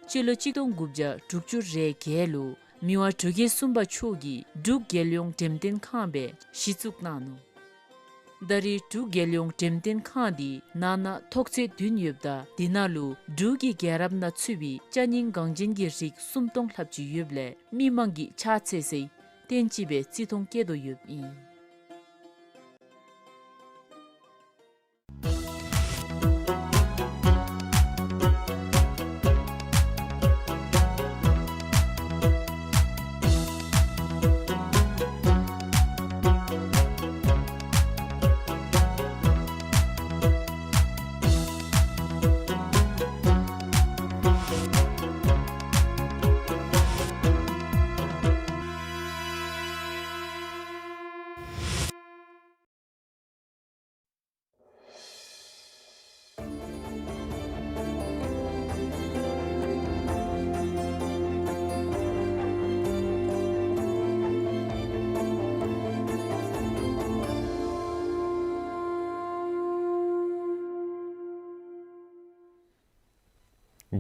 སྤྱི་ལོ་གཅིག་སྟོང་དགུ་བརྒྱ་དྲུག་ཅུ་རེ་བརྒྱད་ལུ་མི་དབང་འབྲུག་རྒྱལ་གསུམ་པ་མཆོག་གིས་འབྲུག་རྒྱལ་ཡོངས་འགྲེམས་སྟོན་ཁང་སྦེ་གཞི་བཙུགས་གནང་ནུག། ད་རེས་འབྲུག་རྒྱལ་ཡོངས་འགྲེམས་སྟོན་ཁང་འདི་ནང་ན་ཐོག་ཚད་བདུན་ཡོདཔ་ད་དེ་ནང་ལུ་འབྲུག་གི་རྒྱལ་རབས་ནང་ཚུད་པའི་ཅ་རྙིང་འགངས་ཅན་གྱི་རིགས་སུམ་སྟོང་ལྷགཔ་ཅིག་ཡོདཔ་ལས་མི་མང་གིས་ཕྱག་འཚལ་སའི་རྟེན་ཅིག་སྦེ་བརྩི་མཐོང་བསྐྱེད་དོ་ཡོདཔ་ཨིན།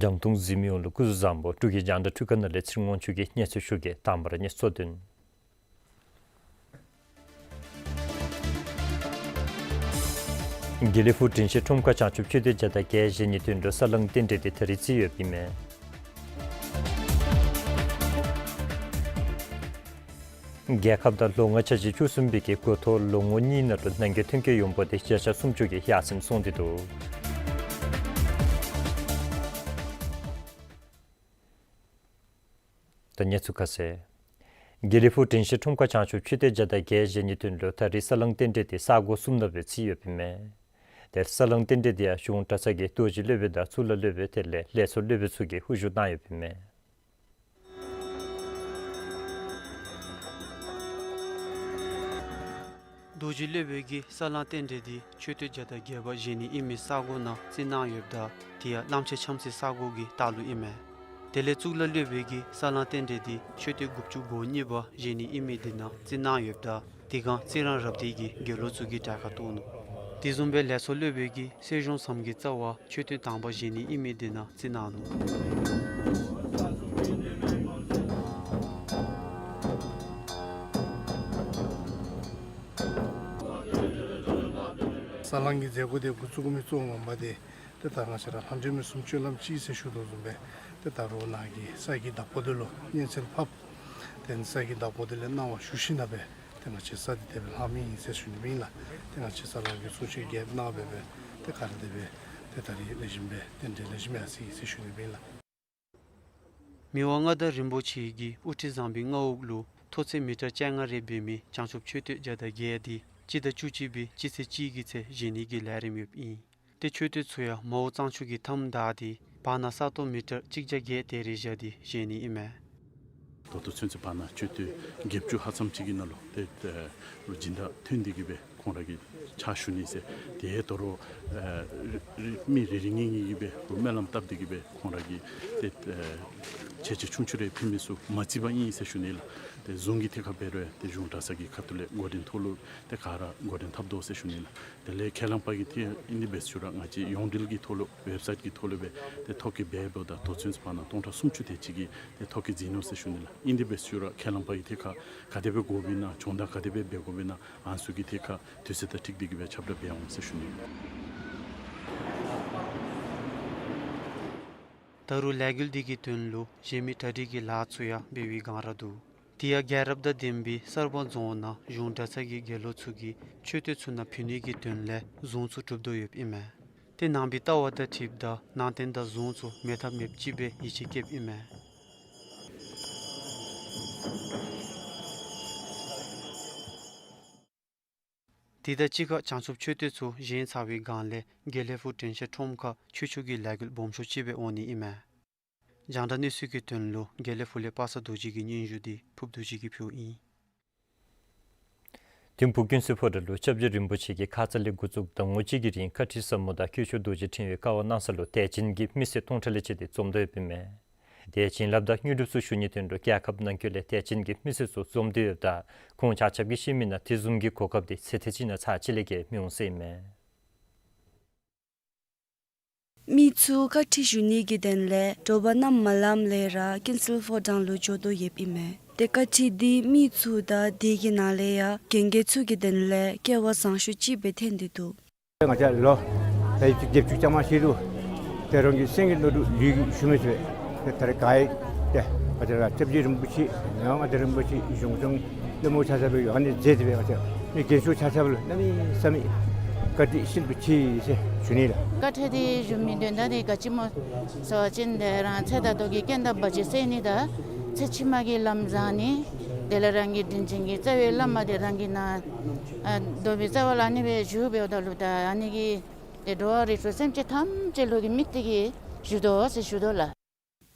རྒྱང་མཐོང་གཟིགས་མི་ཡོངས་ལུ་སྐུ་གཟུགས་བཟང་པོ། འབྲུག་གི་རྒྱང་བསྒྲགས་འཕྲུལ་ཁང་ནང་ལས་ཚེ་རིང་དབང་ཕྱུག་གིས་གནས་ཚུལ་ཞུ་གེ། དང་པ་ར་གནས་ཚུལ་དོན། དགེ་ལེགས་ཕུག་དྲིན་ཅན་ཁྲོམ་ཁ་བྱང་ཆུབ་མཆོད་རྟེན་བརྒྱ་དང་བརྒྱད་བཞེངས་ནིའི་དོན་ལུ་ས་བསླང་རྟེན་འབྲེལ་འདི་ད་རིས་བརྩིས་ཡོདཔ་ཨིན་མས། རྒྱལ་ཁབ་ནང་ལོ་ལྔ་འཆར་གཞི་བཅུ་གསུམ་པའི་གི་འགོ་ཐོག་ལོ་ངོ་གཉིས་ནང་ལུ་ནང་འགལ་ཐོན་སྐྱེད་ཡོང་འབབ་འདི་བརྒྱ་ཆ་སུམ་ཅུ་གིས་ཡར་སེང་སོང་སྟེ་འདུག། ད་གནས་ཚུལ་ཁ་གསལ། དགེ་ལེགས་ཕུག་དྲིན་ཅན་ཁྲོམ་ཁ་བྱང་ཆུབ་མཆོད་རྟེན་བརྒྱ་དང་བརྒྱད་བཞེངས་ནིའི་དོན་ལུ་ད་རིས་ས་བསླང་རྟེན་འབྲེལ་འདི་ས་གོ་གསུམ་ནང་སྦེ་བརྩིས་ཡོདཔ་ཨིན་མས། དེ་ས་བསླང་རྟེན་འབྲེལ་འདི་ཡང་གཞུང་གྲྭ་ཚང་གི་རྡོ་རྗེ་སློབ་དཔོན་དང་གཙུག་ལག་སློབ་དཔོན་དེ་ལས་ལས་ཚོགས་སློབ་དཔོན་ཚུ་གིས་དབུ་བཞུགས་གནང་ཡོདཔ་ཨིན་མས། རྡོ་རྗེ་སློབ་དཔོན་གྱིས་ས་བསླང་རྟེན་འབྲེལ་འདི་མཆོད་རྟེན་བརྒྱ་དང་བརྒྱད་པ་བཞེངས་ནི་ཨིན་མི་ས་གོ་ནང་བརྩི་གནང་ཡོདཔ་ད་དེ་ཡང་གླང་ཆེན་འཆམ་སའི་ས་གོ་གི་ལྟག་ལུ་ཨིན་མས། དེ་ལས་གཙུག་ལག་སློབ་དཔོན་གྱིས་ས་བསླང་རྟེན་འབྲེལ་འདི་མཆོད་རྟེན་དགུ་བཅུ་གོ་གཉིས་པ་བཞེངས་ནི་ཨིན་མི་འདི་ནང་བརྩི་གནང་ཡོདཔ་ད་དེ་སྒང་རྩི་རང་རབ་སྡེ་གི་དགེ་སློང་ཚུ་གིས་གྲལ་ཁར་གཏོགས་ནུག། དེ་བཟུམ་སྦེ་ལས་ཚོགས་སློབ་དཔོན་གྱིས་གསེར་གཞོང་ཟམ་གྱི་རྩ་བར་མཆོད་རྟེན་དང་པ་བཞེངས་ནི་ཨིན་མི་འདི་ནང་བརྩི་གནང་ནུག། ས་བསླང་གི་མཛད་སྒོ་འདི་འགོ་བཙུགས་མི་གཙོ་བོ་ངོ་མ་འདི་ཏེ་ད་ང་བཅས་ར་ལྷ་འབྲེལ་མི་གསུམ་སྤྱོད་ལམ་གཅིག་ཟེར་ཞུ་དོ་བཟུམ་སྦེ་ཏེ་ད་རོགས་ནཱ་གི་ས་ཡི་བདག་པོ་འདི་ལུ་སྙན་གསན་ཕབ། ཏེ་ས་ཡི་བདག་པོ་འདི་ལས་གནང་བ་ཞུ་ཞིནམ་ལས་ཏེ་ང་བཅས་ས་འདི་དེ་སྦེ་ལྷག་མི་ཨིན་ཟེར་ཞུ་ནི་ཨིན་ལགས། ཏེ་ང་བཅས་ས་བསླང་གི་གསུང་ཆོག་རྒྱས་གནང་སྦེ་སྦེ་ཏེ་ག་ར་དེ་སྦེ་ཏེ་ད་རིས་ལེགས་ཤོམ་སྦེ་རྟེན་འབྲེལ་ལེགས་ཤོམ་ཡར་སོང་ཡི་ཟེར་ཞུ་ནི་ཨིན་ལགས། མི་དབང་མངའ་བདག་རིན་པོ་ཆེ་གིས་དབུ་ཁྲིད་བཟང་པོའི་མངའ་འོག་ལུ་མཐོ་ཚད་མི་ཊར་བཅོ་ལྔ་རེ་འབད་མི་བྱང་ཆུབ་མཆོད་རྟེན་བརྒྱ་དང་བརྒྱད་འདི་སྤྱི་ཟླ་བཅུ་གཅིག་པའི་སྤྱི་ཚེས་གཅིག་གི་ཚེ་བཞེངས་ནི་གི་ལས་རིམ་ཡོདཔ་ཨིན། ཏེ་མཆོད་རྟེན་ཚུ་ཡང་མའོ་གཙང་ཆུ་གི་མཐའམ་བདའ་སྟེ་བར་ན་ས་སྟོང་མི་ཊར་གཅིག་བརྒྱ་བརྒྱད་དེ་རེ་བཞག་སྟེ་བཞེངས་ནི་ཨིན་མས། ད་ལྟོ་ཚུན་ཚོད་བར་ན་མཆོད་རྟེན་བརྒྱད་ཅུ་ལྷག་ཙམ་ཅིག་གི་ནང་ལུ་ཏེ་ཏེ་སྦྱིན་བདག་ཐོན་ཏེ་གི་སྦེ་ཁོང་ར་གིས་ཕྱག་ཞུ་ནི་ཟེར། ཏེ་ད་རུང་ཨ་རི་རི་མི་རེ་རེ་གཉིས་གཉིས་ཀྱིས་སྦེ་རུང་སྨོན་ལམ་བཏབ་སྟེ་གི་སྦེ་ཁོང་ར་གིས་ཏེ་ཨ་ཆེ་ཆེ་ཆུང་ཆུང་རེ་ཕུལ་མི་ཚུ་མ་བརྩིས་པར་ཨིན་ཟེར་ཞུ་ནི་ལགས། ཏེ་གཞུང་གི་ཐད་ཁར་འབད་རུང་ཏེ་གཞུང་གྲྭ་ཚང་གི་ཁ་ཐུག་ལས་འགོ་འདྲེན་ཐོག་ལུ་ཏེ་ག་ར་འགོ་འདྲེན་འཐབ་དོ་ཟེར་ཞུ་ནི་ལགས། དེ་ལས་ཁས་བླངས་པ་གི་ཐད་ཨིན་ཏེ་འབད་ཞུ་རུང་ང་བཅས་ཡོངས་འབྲེལ་གྱི་ཐོག་ལུ་ཝེབ་སའིཊ་གི་ཐོག་ལུ་སྦེ་ཏེ་ཐོ་བཀོད་འབད་འབདཝ་ད་ད་ལྟོ་ཚུན་ཚོད་བར་ན་སྟོང་ཕྲག་སུམ་ཅུ་དེ་ཅིག་གིས་ཏེ་ཐོ་བཀོད་མཛད་ནུག་ཟེར་ཞུ་ནི་ལགས། ཨིན་ཏེ་འབད་ཞུ་རུང་ཁས་བླངས་པ་གི་ཐད་ཁར་ག་དེ་སྦེ་དགོཔ་ཨིན་ན་སྦྱོང་བརྡར་ག་དེ་སྦེ་འབད་དགོཔ་ཨིན་ན་ཨ་ནི་ཚུ་གི་ཐད་ཁར་དུས་ཚོད་དང་འཁྲིལ་ཏེ་གི་སྦེ་ཁྱབ་བསྒྲགས་འབད་འོང་ཟེར་ཞུ་ནི་ལགས། ད་རུང་ལས་འགུལ་འདི་གི་དོན་ལུ་གཞན་མི་གྲ་སྒྲིག་གི་ལཱ་ཚུ་ཡང་འབད་བའི་བསྒང་ར་འདུག། དེ་ཡང་རྒྱལ་རབས་དང་ལྡན་པའི་གསར་སྤང་རྫོང་ནང་གཞུང་གྲྭ་ཚང་གི་དགེ་སློང་ཚུ་གིས་མཆོད་རྟེན་ཚུ་ནང་ཕུལ་ནི་གི་དོན་ལས་གཟུངས་ཚུ་སྒྲུབ་དོ་ཡོདཔ་ཨིན་མས། ཏེ་ནང་པའི་ལྟ་བ་དང་འཁྲིལཝ་ད་ནང་རྟེན་དང་གཟུངས་ཚུ་མེད་ཐབས་མེདཔ་ཅིག་སྦེ་ཡིད་ཆེས་བསྐྱེདཔ་ཨིན་མས། དེ་དང་གཅིག་ཁར་བྱང་ཆུབ་མཆོད་རྟེན་ཚུ་བཞེངས་ཚར་བའི་སྒང་ལས་དགེ་ལེགས་ཕུག་དྲན་ཤེས་ཁྲོམ་ཁར་ཆོས་ཕྱོགས་ཀྱི་ལས་འགུལ་སྦོམ་ཤོས་ཅིག་སྦེ་འོང་ནི་ཨིན་མས། རྒྱང་བསྒྲགས་གནས་ཚུལ་གྱི་དོན་ལུ་དགེ་ལེགས་ཕུག་ལས་པ་སངས་རྡོ་རྗེ་གི་སྙན་ཞུ་འདི་ཕུབ་རྡོ་རྗེ་གིས་ཕུལཝ་ཨིན། ཐིམ་ཕུག་ཀུན་གསལ་ཕོ་བྲང་ལུ་སྐྱབས་རྗེ་རིན་པོ་ཆེ་གིས་ཁ་ཙ་ལས་འགོ་བཙུགས་ཟླ་ངོ་གཅིག་གི་རིང་བཀའ་ཁྲིད་ཟབ་མོ་དང་ཁྱད་ཆོས་རྡོ་རྗེ་ཕྲེང་བའི་བཀའ་དབང་གནང་ས་ལུ་དད་ཅན་གྱི་མི་སེར་སྟོང་ཕྲག་ལས་བཅད་དེ་འཛོམས་དོ་ཡོདཔ་ཨིན་མས། དེ་བྱིན་རླབས་དང་དངོས་གྲུབ་ཚུ་ཞུ་ནིའི་དོན་ལུ་རྒྱལ་ཁབ་ནང་འཁོད་ལས་དད་ཅན་གྱི་མི་སེར་ཚུ་འཛོམས་དོ་ཡོདཔ་ད་ཁོང་ཆ་ཁྱབ་ཀྱིས་བཤད་མི་ནང་དེ་བཟུམ་གྱི་གོ་སྐབས་དེ་ཚེ་འདི་གཅིག་ནང་ཚར་གཅིག་ལས་བརྒལ་མི་འོང་ཟེར་ཨིན་མས། མི་ཚུ་བཀའ་ཁྲིད་ཞུ་ནི་གི་དོན་ལས་དྲོ་པ་གནམ་མ་ལངམ་ལས་ར་ཀུན་གསལ་ཕོ་བྲང་ལུ་འགྱོ་དོ་ཡོདཔ་ཨིན་མས། ཏེ་བཀའ་ཁྲིད་འདི་མི་ཚུ་དང་དེ་གི་ནང་ལས་ཡང་རྒན་རྒས་ཚུ་གི་དོན་ལས་སྐལ་བ་བཟང་ཤོས་ཅིག་སྦེ་ཐོན་ཏེ་འདུག། ང་བཅས་ལོ་ད་ཡི་བརྒྱད་ཅུ་གྱ་མ་ཤེས་ལུ་ཏེ་རང་གི་སེམས་ཀྱི་ནང་དུ་ལུས་ཀྱིས་ཞུ་མི་ཚུགས་པས། ཏེ་ད་རེས་ག་ར་ཏེ་ང་བཅས་ར་སྐྱབས་རྗེ་རིན་པོ་ཆེ་མི་དབང་མངའ་བདག་རིན་པོ་ཆེ་གཞུང་སྐྱོང་བློན་པོ་ཆ་ཁྱབ་ཡོད་ཨ་ནི་མཛད་དེ་སྦེ་ང་བཅས་མི་རྒན་ཤོས་ཆ་ཁྱབ་ལུ་གནམ་མེད་ས་མེད་བཀའ་དྲིན་ཤིན་ཏུ་ཆེ་ཟེར་ཞུ་ནི་ལགས། བཀའ་ཁྲིད་འདི་ཞུ་མི་དོན་དག་འདི་ག་ཅི་སྨོ་ཟེར་བ་ཅིན་ཏེ་རང་ཚེ་ད་ལྟོ་གི་རྐྱེན་དང་བར་ཆད་སེལ་ནི་དང་ཚེ་ཕྱི་མ་གི་ལམ་བཟང་ནི། དེ་ལས་རང་གི་དྲིན་ཅན་གྱི་རྩ་བའི་བླ་མ་དེ་རང་གི་ནང་ཨ་འདོན་པའི་རྩ་བ་ལ་ཨ་ནི་སྦེ་བཞུགས་འབདཝ་ད་ལུ་ད་ཨ་ནི་གི་ཏེ་འགྲོ་བ་རིགས་དྲུག་སེམས་ཅན་ཐམས་ཅད་ལུ་གི་དམིགས་ཏེ་གིས་བཞུགས་དོ་ཟེར་ཞུ་དོ་ལགས།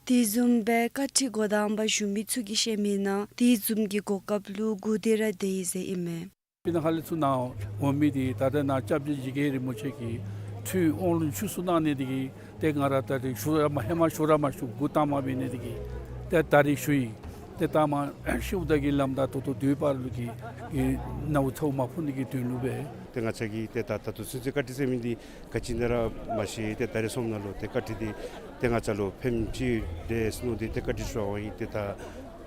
དེ་བཟུམ་སྦེ་བཀའ་ཁྲིད་འགོ་དང་པ་ཞུ་མི་ཚུ་གིས་བཤད་མི་ནང་དེ་བཟུམ་གྱི་གོ་སྐབས་ལུ་སྒུག་སྟེ་ར་སྡོད་ཡི་ཟེར་ཨིན་མས། སྤུ་ན་ཁ་ལས་ཚུར་ནཱ་འོང་མི་འདི་ད་ལྟོ་ནཱ་སྐྱབས་རྗེ་ཡི་གེ་རིན་པོ་ཆེ་གིས་ཁྲུས་དབང་ལུང་ཆོས་གསུང་གནང་ནི་འདི་གིས་ཏེ་ང་ར་ད་རེས་ཞུ་ར་མ་ཧེ་མ་ཞུ་ར་མ་ཞུ་འགོ་དང་པ་འབད་ནི་འདི་གིས་ཏེ་ད་རེས་ཞུ་ཡི། ཏེ་ད་མ་ཤིཝ་ད་གི་ལམ་ད་ད་ལྟོ་དུས་བར་ལུ་གི་ནཝ་ཚཝ་མ་ཕོག་ནི་གི་དོན་ལུ་སྦེ། ཏེ་ང་བཅས་ཀྱིས་ཏེ་ད་ད་ལྟོ་ཚུན་ཚོད་བཀའ་ཁྲིད་ཟེར་མི་འདི་ག་ཅི་ཨིན་ན་ར་མ་ཤེས། ཏེ་ད་རེས་སོངམ་ད་ལུ་ཏེ་བཀའ་ཁྲིད་འདི་ཏེ་ང་བཅས་ལུ་ཕནམ་ཅིག་འདུག་ཟེར་མནོ་སྟེ་ཏེ་བཀའ་ཁྲིད་ཞུ་བར་འོང་ཡི། ཏེ་ད་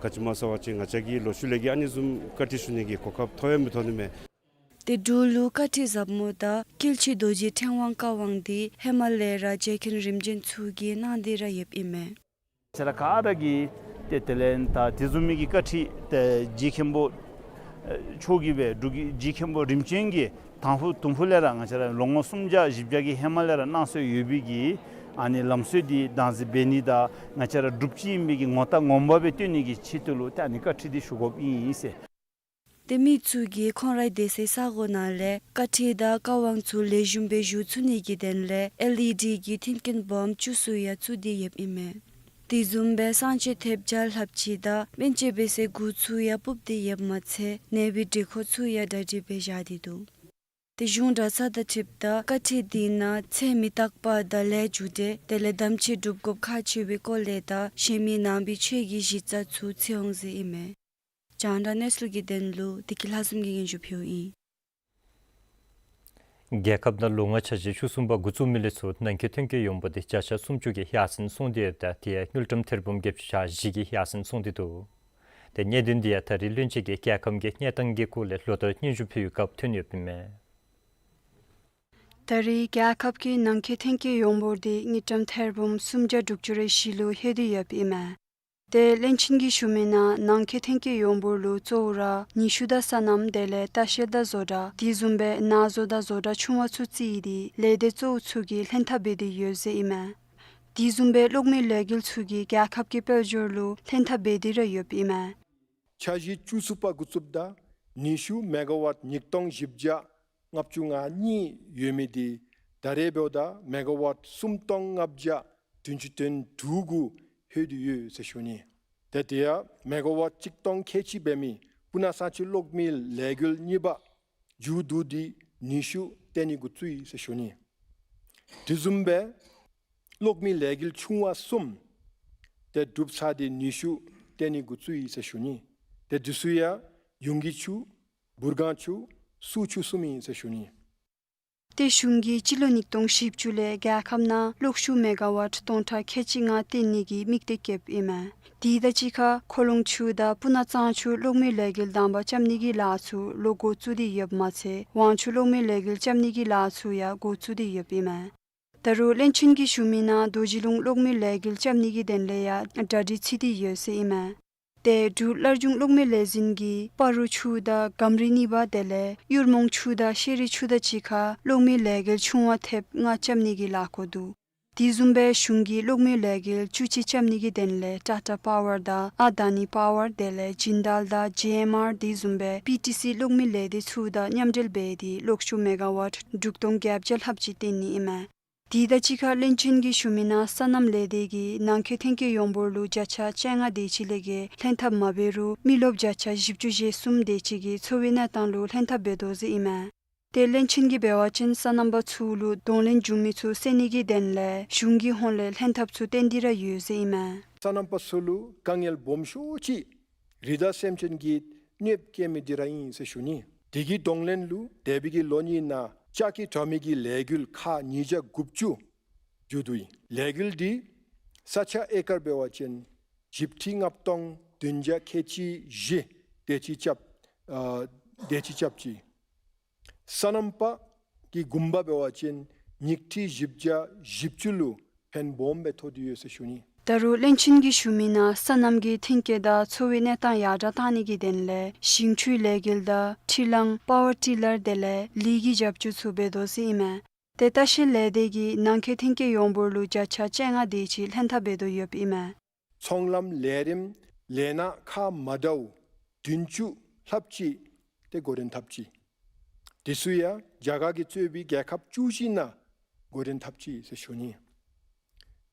ག་ཅི་སྨོ་ཟེར་བ་ཅིན་ང་བཅས་ཀྱི་ལོ་རྒྱུས་ལས་ཀྱི་ཨ་ནི་བཟུམ་བཀའ་ཁྲིད་ཞུ་ནི་གི་གོ་སྐབས་ཐོབ་ཡང་མི་ཐོབ་ནི་མས། ཏེ་འབྲུག་ལུ་བཀའ་ཁྲིད་ཟབ་མོ་དང་དཀྱིལ་ཆོག་རྡོ་རྗེ་ཕྲེང་བའི་བཀའ་དབང་འདི་ཧེ་མ་ལས་ར་རྗེ་མཁན་རིམ་བྱོན་ཚུ་གིས་གནང་སྟེ་ར་ཡོདཔ་ཨིན་མས། ང་བཅས་ར་ག་ར་གིས་ཏེ་དེ་ལས་ད་དེ་བཟུམ་མའི་གི་བཀའ་ཁྲིད་ཏེ་རྗེ་མཁན་པོ་ཨེ་མཆོག་གིས་སྦེ་འབྲུག་གི་རྗེ་མཁན་པོ་རིམ་བྱོན་གྱིས་དང་ཕུ་དུམ་ཕུ་ལས་ར་ང་བཅས་ར་ལོ་ངོ་སུམ་བརྒྱ་བཞི་བརྒྱ་གི་ཧེ་མ་ལས་ར་གནང་སྲོལ་ཡོད་པའི་གི་ཨ་ནི་ལམ་སྲོལ་འདི་བདག་འཛིན་འབད་ནི་དང་ང་བཅས་ར་སྒྲུབ་ཅི་ཨིན་པའི་གི་ངོ་རྟགས་ངོ་མ་སྦེ་སྟོན་ནི་གི་ཆེད་དུ་ལུ་ཏེ་ཨ་ནི་བཀའ་ཁྲིད་འདི་ཞུ་དགོཔ་ཨིན་ཟེར། ཏེ་མི་ཚུ་གིས་ཁོང་རའི་སྡོད་སའི་ས་གོ་ནང་ལས་བཀའ་ཁྲིད་དང་བཀའ་དབང་ཚུ་ལེགས་ཤོམ་སྦེ་ཞུ་ཚུགས་ནི་གི་དོན་ལས་ཨེལ་ཨི་ཌི་གི་མཐུན་རྐྱེན་སྦོམ་བཅུ་ཙམ་ཡང་བཙུགས་ཏེ་ཡོདཔ་ཨིན་མས། དེ་བཟུམ་སྦེ་གསང་སྤྱོད་ཐེབས་རྒྱ་ལྷབ་ཅིག་དང་སྨན་བཅོས་འབད་སའི་གུར་ཚུ་ཡང་སྤུབས་ཏེ་ཡོདཔ་མ་ཚད་ནད་པའི་སྒྲིག་ཁང་ཚུ་ཡང་གྲ་སྒྲིག་འབད་བཞག་སྟེ་འདུག། ཏེ་གཞུང་གྲྭ་ཚང་དང་འཁྲིལཝ་ད་བཀའ་ཁྲིད་འདི་ནང་ཚེ་མི་རྟག་པ་དང་ལས་རྒྱུ་འབྲས་དེ་ལས་དམ་ཆོས་སྒྲུབ་དགོཔ་ཁག་ཆེ་བའི་སྐོར་ལས་དང་གཞན་མི་ནང་པའི་ཆོས་ཀྱི་གཞི་རྩ་ཚུ་ཚུད་འོང་ཟེར་ཨིན་མས། རྒྱང་བསྒྲགས་གནས་ཚུལ་གྱི་དོན་ལུ་བདེ་སྐྱིད་ལྷ་འཛོམས་ཀྱིས་སྙན་ཞུ་ཕུལཝ་ཨིན། རྒྱལ་ཁབ་ནང་ལོ་ལྔའི་འཆར་གཞི་བཅུ་གསུམ་པ་འགོ་བཙུགས་མི་ལས་ཚུར་ནང་འཁོད་ཐོན་སྐྱེད་ཡོངས་འབོར་འདི་བརྒྱ་ཆ་སུམ་ཅུ་གིས་ཡར་སེང་སོང་སྟེ་ཡོདཔ་ད་དེ་ཡང་དངུལ་ཀྲམ་ཐེར་འབུམ་བརྒྱད་ཅུ་གྱ་བཞི་གིས་ཡར་སེང་སོང་སྟེ་འདུག། ཏེ་གནད་དོན་འདི་ཡང་ད་རེས་བློན་ཆེན་གྱིས་རྒྱལ་ཁབ་ཀྱི་གནས་སྟངས་ཀྱི་སྐོར་ལས་ལོ་ལྟར་སྙན་ཞུ་ཕུལ་བའི་སྐབས་ཐོན་ཡོདཔ་ཨིན་མས། ད་རེས་རྒྱལ་ཁབ་ཀྱི་ནང་འཁོད་ཐོན་སྐྱེད་ཡོངས་འབོར་འདི་དངུལ་ཀྲམ་ཐེར་འབུམ་སུམ་བརྒྱ་དྲུག་ཅུ་རེ་བཞི་ལུ་ལྷོད་དེ་ཡོདཔ་ཨིན་མས། ཏེ་བློན་ཆེན་གྱིས་ཞུ་མི་ནང་ནང་འཁོད་ཐོན་སྐྱེད་ཡོངས་འབོར་ལུ་གཙོ་བོ་ར་ནུས་ཤུགས་དང་སོ་ནམ་དེ་ལས་ལྟ་བཤལ་དང་བཟོ་གྲྭ་དེ་བཟུམ་སྦེ་ནང་བཟོ་དང་བཟོ་གྲྭ་ཆུང་བ་ཚུ་བརྩིས་ཏེ་ལས་སྡེ་གཙོ་བོ་ཚུ་གིས་ལྷན་ཐབས་འབད་དེ་ཡོད་ཟེར་ཨིན་མས། དེ་བཟུམ་སྦེ་གློག་མེ་ལས་འགུལ་ཚུ་གིས་རྒྱལ་ཁབ་ཀྱི་དཔལ་འབྱོར་ལུ་ལྷན་ཐབས་འབད་དེ་ར་ཡོདཔ་ཨིན་མས། འཆར་གཞི་བཅུ་གསུམ་པ་འགོ་བཙུགསཔ་ད་ནུས་ཤུགས་མེ་ག་ཝཊ་ཉིས་སྟོང་བཞི་བརྒྱ་ལྔ་བཅུ་ང་གཉིས་ཡོད་མི་འདི་ད་རེས་འབདཝ་ད་མེ་ག་ཝཊ་སུམ་སྟོང་ལྔ་བརྒྱ་བདུན་ཅུ་དོན་དྲུག་གུ་ལྷོད་དེ་ཡོད་ཟེར་ཞུ་ནི། ཏེ་དེ་ཡང་མེ་ག་ཝཊ་གཅིག་སྟོང་ཁལ་གཅིག་འབད་མི་སྤུ་ན་གཙང་ཆུ་གློག་མེ་ལས་འགུལ་གཉིས་པ་མཇུག་བསྡུ་སྟེ་ནུས་ཤུགས་བཏོན་ནི་འགོ་བཙུགས་ཡི་ཟེར་ཞུ་ནི། དེ་བཟུམ་སྦེ་གློག་མེ་ལས་འགུལ་ཆུང་བ་གསུམ་ཏེ་གྲུབ་ཚར་ཏེ་ནུས་ཤུགས་བཏོན་ནི་འགོ་བཙུགས་ཡི་ཟེར་ཞུ་ནི། ཏེ་དེ་ཚུ་ཡང་ཡུང་གི་ཆུ་འབུར་སྒང་ཆུ་སུ་ཆུ་གསུམ་ཨིན་ཟེར་ཞུ་ནི། ཏེ་གཞུང་གིས་སྤྱི་ལོ་ཉིས་སྟོང་བཞི་བཅུ་ལས་རྒྱལ་ཁབ་ནང་གློག་ཤུགས་མེ་ག་ཝཊ་སྟོང་ཕྲག་ཁལ་གཅིག་ལྔ་བཏོན་ནི་གི་དམིགས་གཏད་བསྐྱེདཔ་ཨིན་མས། དེ་དང་གཅིག་ཁར་ཁོ་ལོང་ཆུ་དང་སྤུ་ན་གཙང་ཆུ་གློག་མེ་ལས་འགུལ་དང་པ་རྐྱབ་ནི་གི་ལཱ་ཚུ་ལོག་འགོ་བཙུགས་ཏེ་ཡོདཔ་མ་ཚད་ཝང་ཆུ་གློག་མེ་ལས་འགུལ་རྐྱབ་ནི་གི་ལཱ་ཚུ་ཡང་འགོ་བཙུགས་ཏེ་ཡོདཔ་ཨིན་མས། ད་རུང་བློན་ཆེན་གྱིས་ཞུ་མི་ནང་རྡོ་རྗེ་ལུང་གློག་མེ་ལས་འགུལ་རྐྱབ་ནི་གི་དོན་ལས་ཡང་གྲ་སྒྲིག་ཚུད་དེ་ཡོད་ཟེར་ཨིན་མས། ཏེ་འབྲུག་སླར་འབྱུང་གློག་མེ་ལས་འཛིན་གྱིས་སྤ་རོ་ཆུ་དང་སྒམ་རི་གཉིས་པ་དེ་ལས་གཡུར་མོང་ཆུ་དང་ཤེ་རི་ཆུ་དང་གཅིག་ཁར་གློག་མེ་ལས་འགུལ་ཆུང་བ་ཐེབས་ལྔ་རྐྱབ་ནི་གི་ལས་འགུལ་འདུག། དེ་བཟུམ་སྦེ་གཞུང་གིས་གློག་མེ་ལས་འགུལ་བཅུ་གཅིག་རྐྱབ་ནི་གི་དོན་ལས་ཊ་ཊ་པ་ཝར་དང་ཨ་དཱ་ནི་པ་ཝར་དེ་ལས་ཇིན་དཱལ་དང་ཇེ་ཨེམ་ཨར་དེ་བཟུམ་སྦེ་པི་ཊི་སི་གློག་མེ་ལས་སྡེ་ཚུ་དང་མཉམ་འབྲེལ་འབད་དེ་གློག་ཤུགས་མེ་ག་ཝཊ་དྲུག་སྟོང་བརྒྱད་བརྒྱ་ལྷགཔ་ཅིག་བཏོན་ནི་ཨིན་མས། དེ་དང་གཅིག་ཁར་བློན་ཆེན་གྱིས་ཞུ་མི་ནང་སོ་ནམ་ལས་སྡེ་གིས་ནང་འཁོད་ཐོན་སྐྱེད་ཡོངས་འབོར་ལུ་བརྒྱ་ཆ་བཅོ་ལྔ་དེ་ཅིག་ལས་བརྒལ་ལྷན་ཐབས་མ་འབད་རུང་མི་རློབས་བརྒྱ་ཆ་བཞི་བཅུ་ཞེ་གསུམ་དེ་ཅིག་གིས་འཚོ་བའི་གནས་སྟངས་ལུ་ལྷན་ཐབས་འབད་དོ་ཟེར་ཨིན་མས། ཏེ་བློན་ཆེན་གྱིས་འབད་བ་ཅིན་སོ་ནམ་པ་ཚུ་ལུ་གདོང་ལེན་འབྱུང་མི་ཚུ་བསལ་ནི་གི་དོན་ལས་གཞུང་གི་ཧོངས་ལས་ལྷན་ཐབས་ཚུ་བཏོན་ཏེ་ར་ཡོད་ཟེར་ཨིན་མས། སོ་ནམ་པ་ཚུ་ལུ་དཀའ་ངལ་སྦོམ་ཤོས་ཅིག་རི་དྭགས་སེམས་ཅན་གྱིས་གནོདཔ་བཀལ་མི་འདི་ར་ཨིན་ཟེར་ཞུ་ནི། དེ་གི་གདོང་ལེན་ལུ་འདས་པའི་གི་ལོ་གཉིས་ནང་ལྕགས་ཀྱི་དྲ་མིག་གི་ལས་འགུལ་ཁག་ཉིས་བརྒྱ་དགུ་བཅུ་འགྱོ་དོ་ཨིན། ལས་འགུལ་འདི་ས་ཆ་ཨེ་ཀར་འབད་བ་ཅིན་བཞི་ཁྲི་ལྔ་སྟོང་བདུན་བརྒྱ་ཁལ་གཅིག་བཞི་དེ་ཅིག་རྐྱབ་ཨ་དེ་ཅིག་རྐྱབ་ཅི། སོ་ནམ་པ་གི་གུང་པ་འབད་བ་ཅིན་ཉིས་ཁྲི་བཞི་བརྒྱ་བཞི་བཅུ་ལུ་ཕན་སྦོམ་སྦེ་ཐོགས་ཏེ་ཡོད་ཟེར་ཞུ་ནི། ད་རུང་བློན་ཆེན་གྱིས་ཞུ་མི་ནང་སོ་ནམ་གྱི་ཐོན་སྐྱེད་དང་འཚོ་བའི་གནས་སྟངས་ཡར་དྲགས་བཏང་ནི་གི་དོན་ལས་ཞིང་ཆུའི་ལས་འགུལ་དང་འཕྲུལ་གླང་པ་ཝར་ཊི་ལར་དེ་ལས་ལུད་ཀྱི་རྒྱབ་སྐྱོར་ཚུ་འབད་དོ་ཟེར་ཨིན་མས། ཏེ་ལྟ་བཤལ་ལས་སྡེ་གིས་ནང་འཁོད་ཐོན་སྐྱེད་ཡོངས་འབོར་ལུ་བརྒྱ་ཆ་བཅོ་ལྔ་དེ་ཅིག་ལྷན་ཐབས་འབད་དོ་ཡོདཔ་ཨིན་མས། ཚོང་ལམ་ལས་རིམ་ལས་སྣ་ཁག་མ་འདྲཝ་བདུན་ཅུ་ལྷགཔ་ཅིག་ཏེ་འགོ་འདྲེན་འཐབ་ཅི། དེ་ཚུ་ཡང་རྒྱ་གར་གྱིས་གཙོས་པའི་རྒྱལ་ཁབ་བཅུ་བཞི་ནང་འགོ་འདྲེན་འཐབ་ཅི་ཟེར་ཞུ་ནི།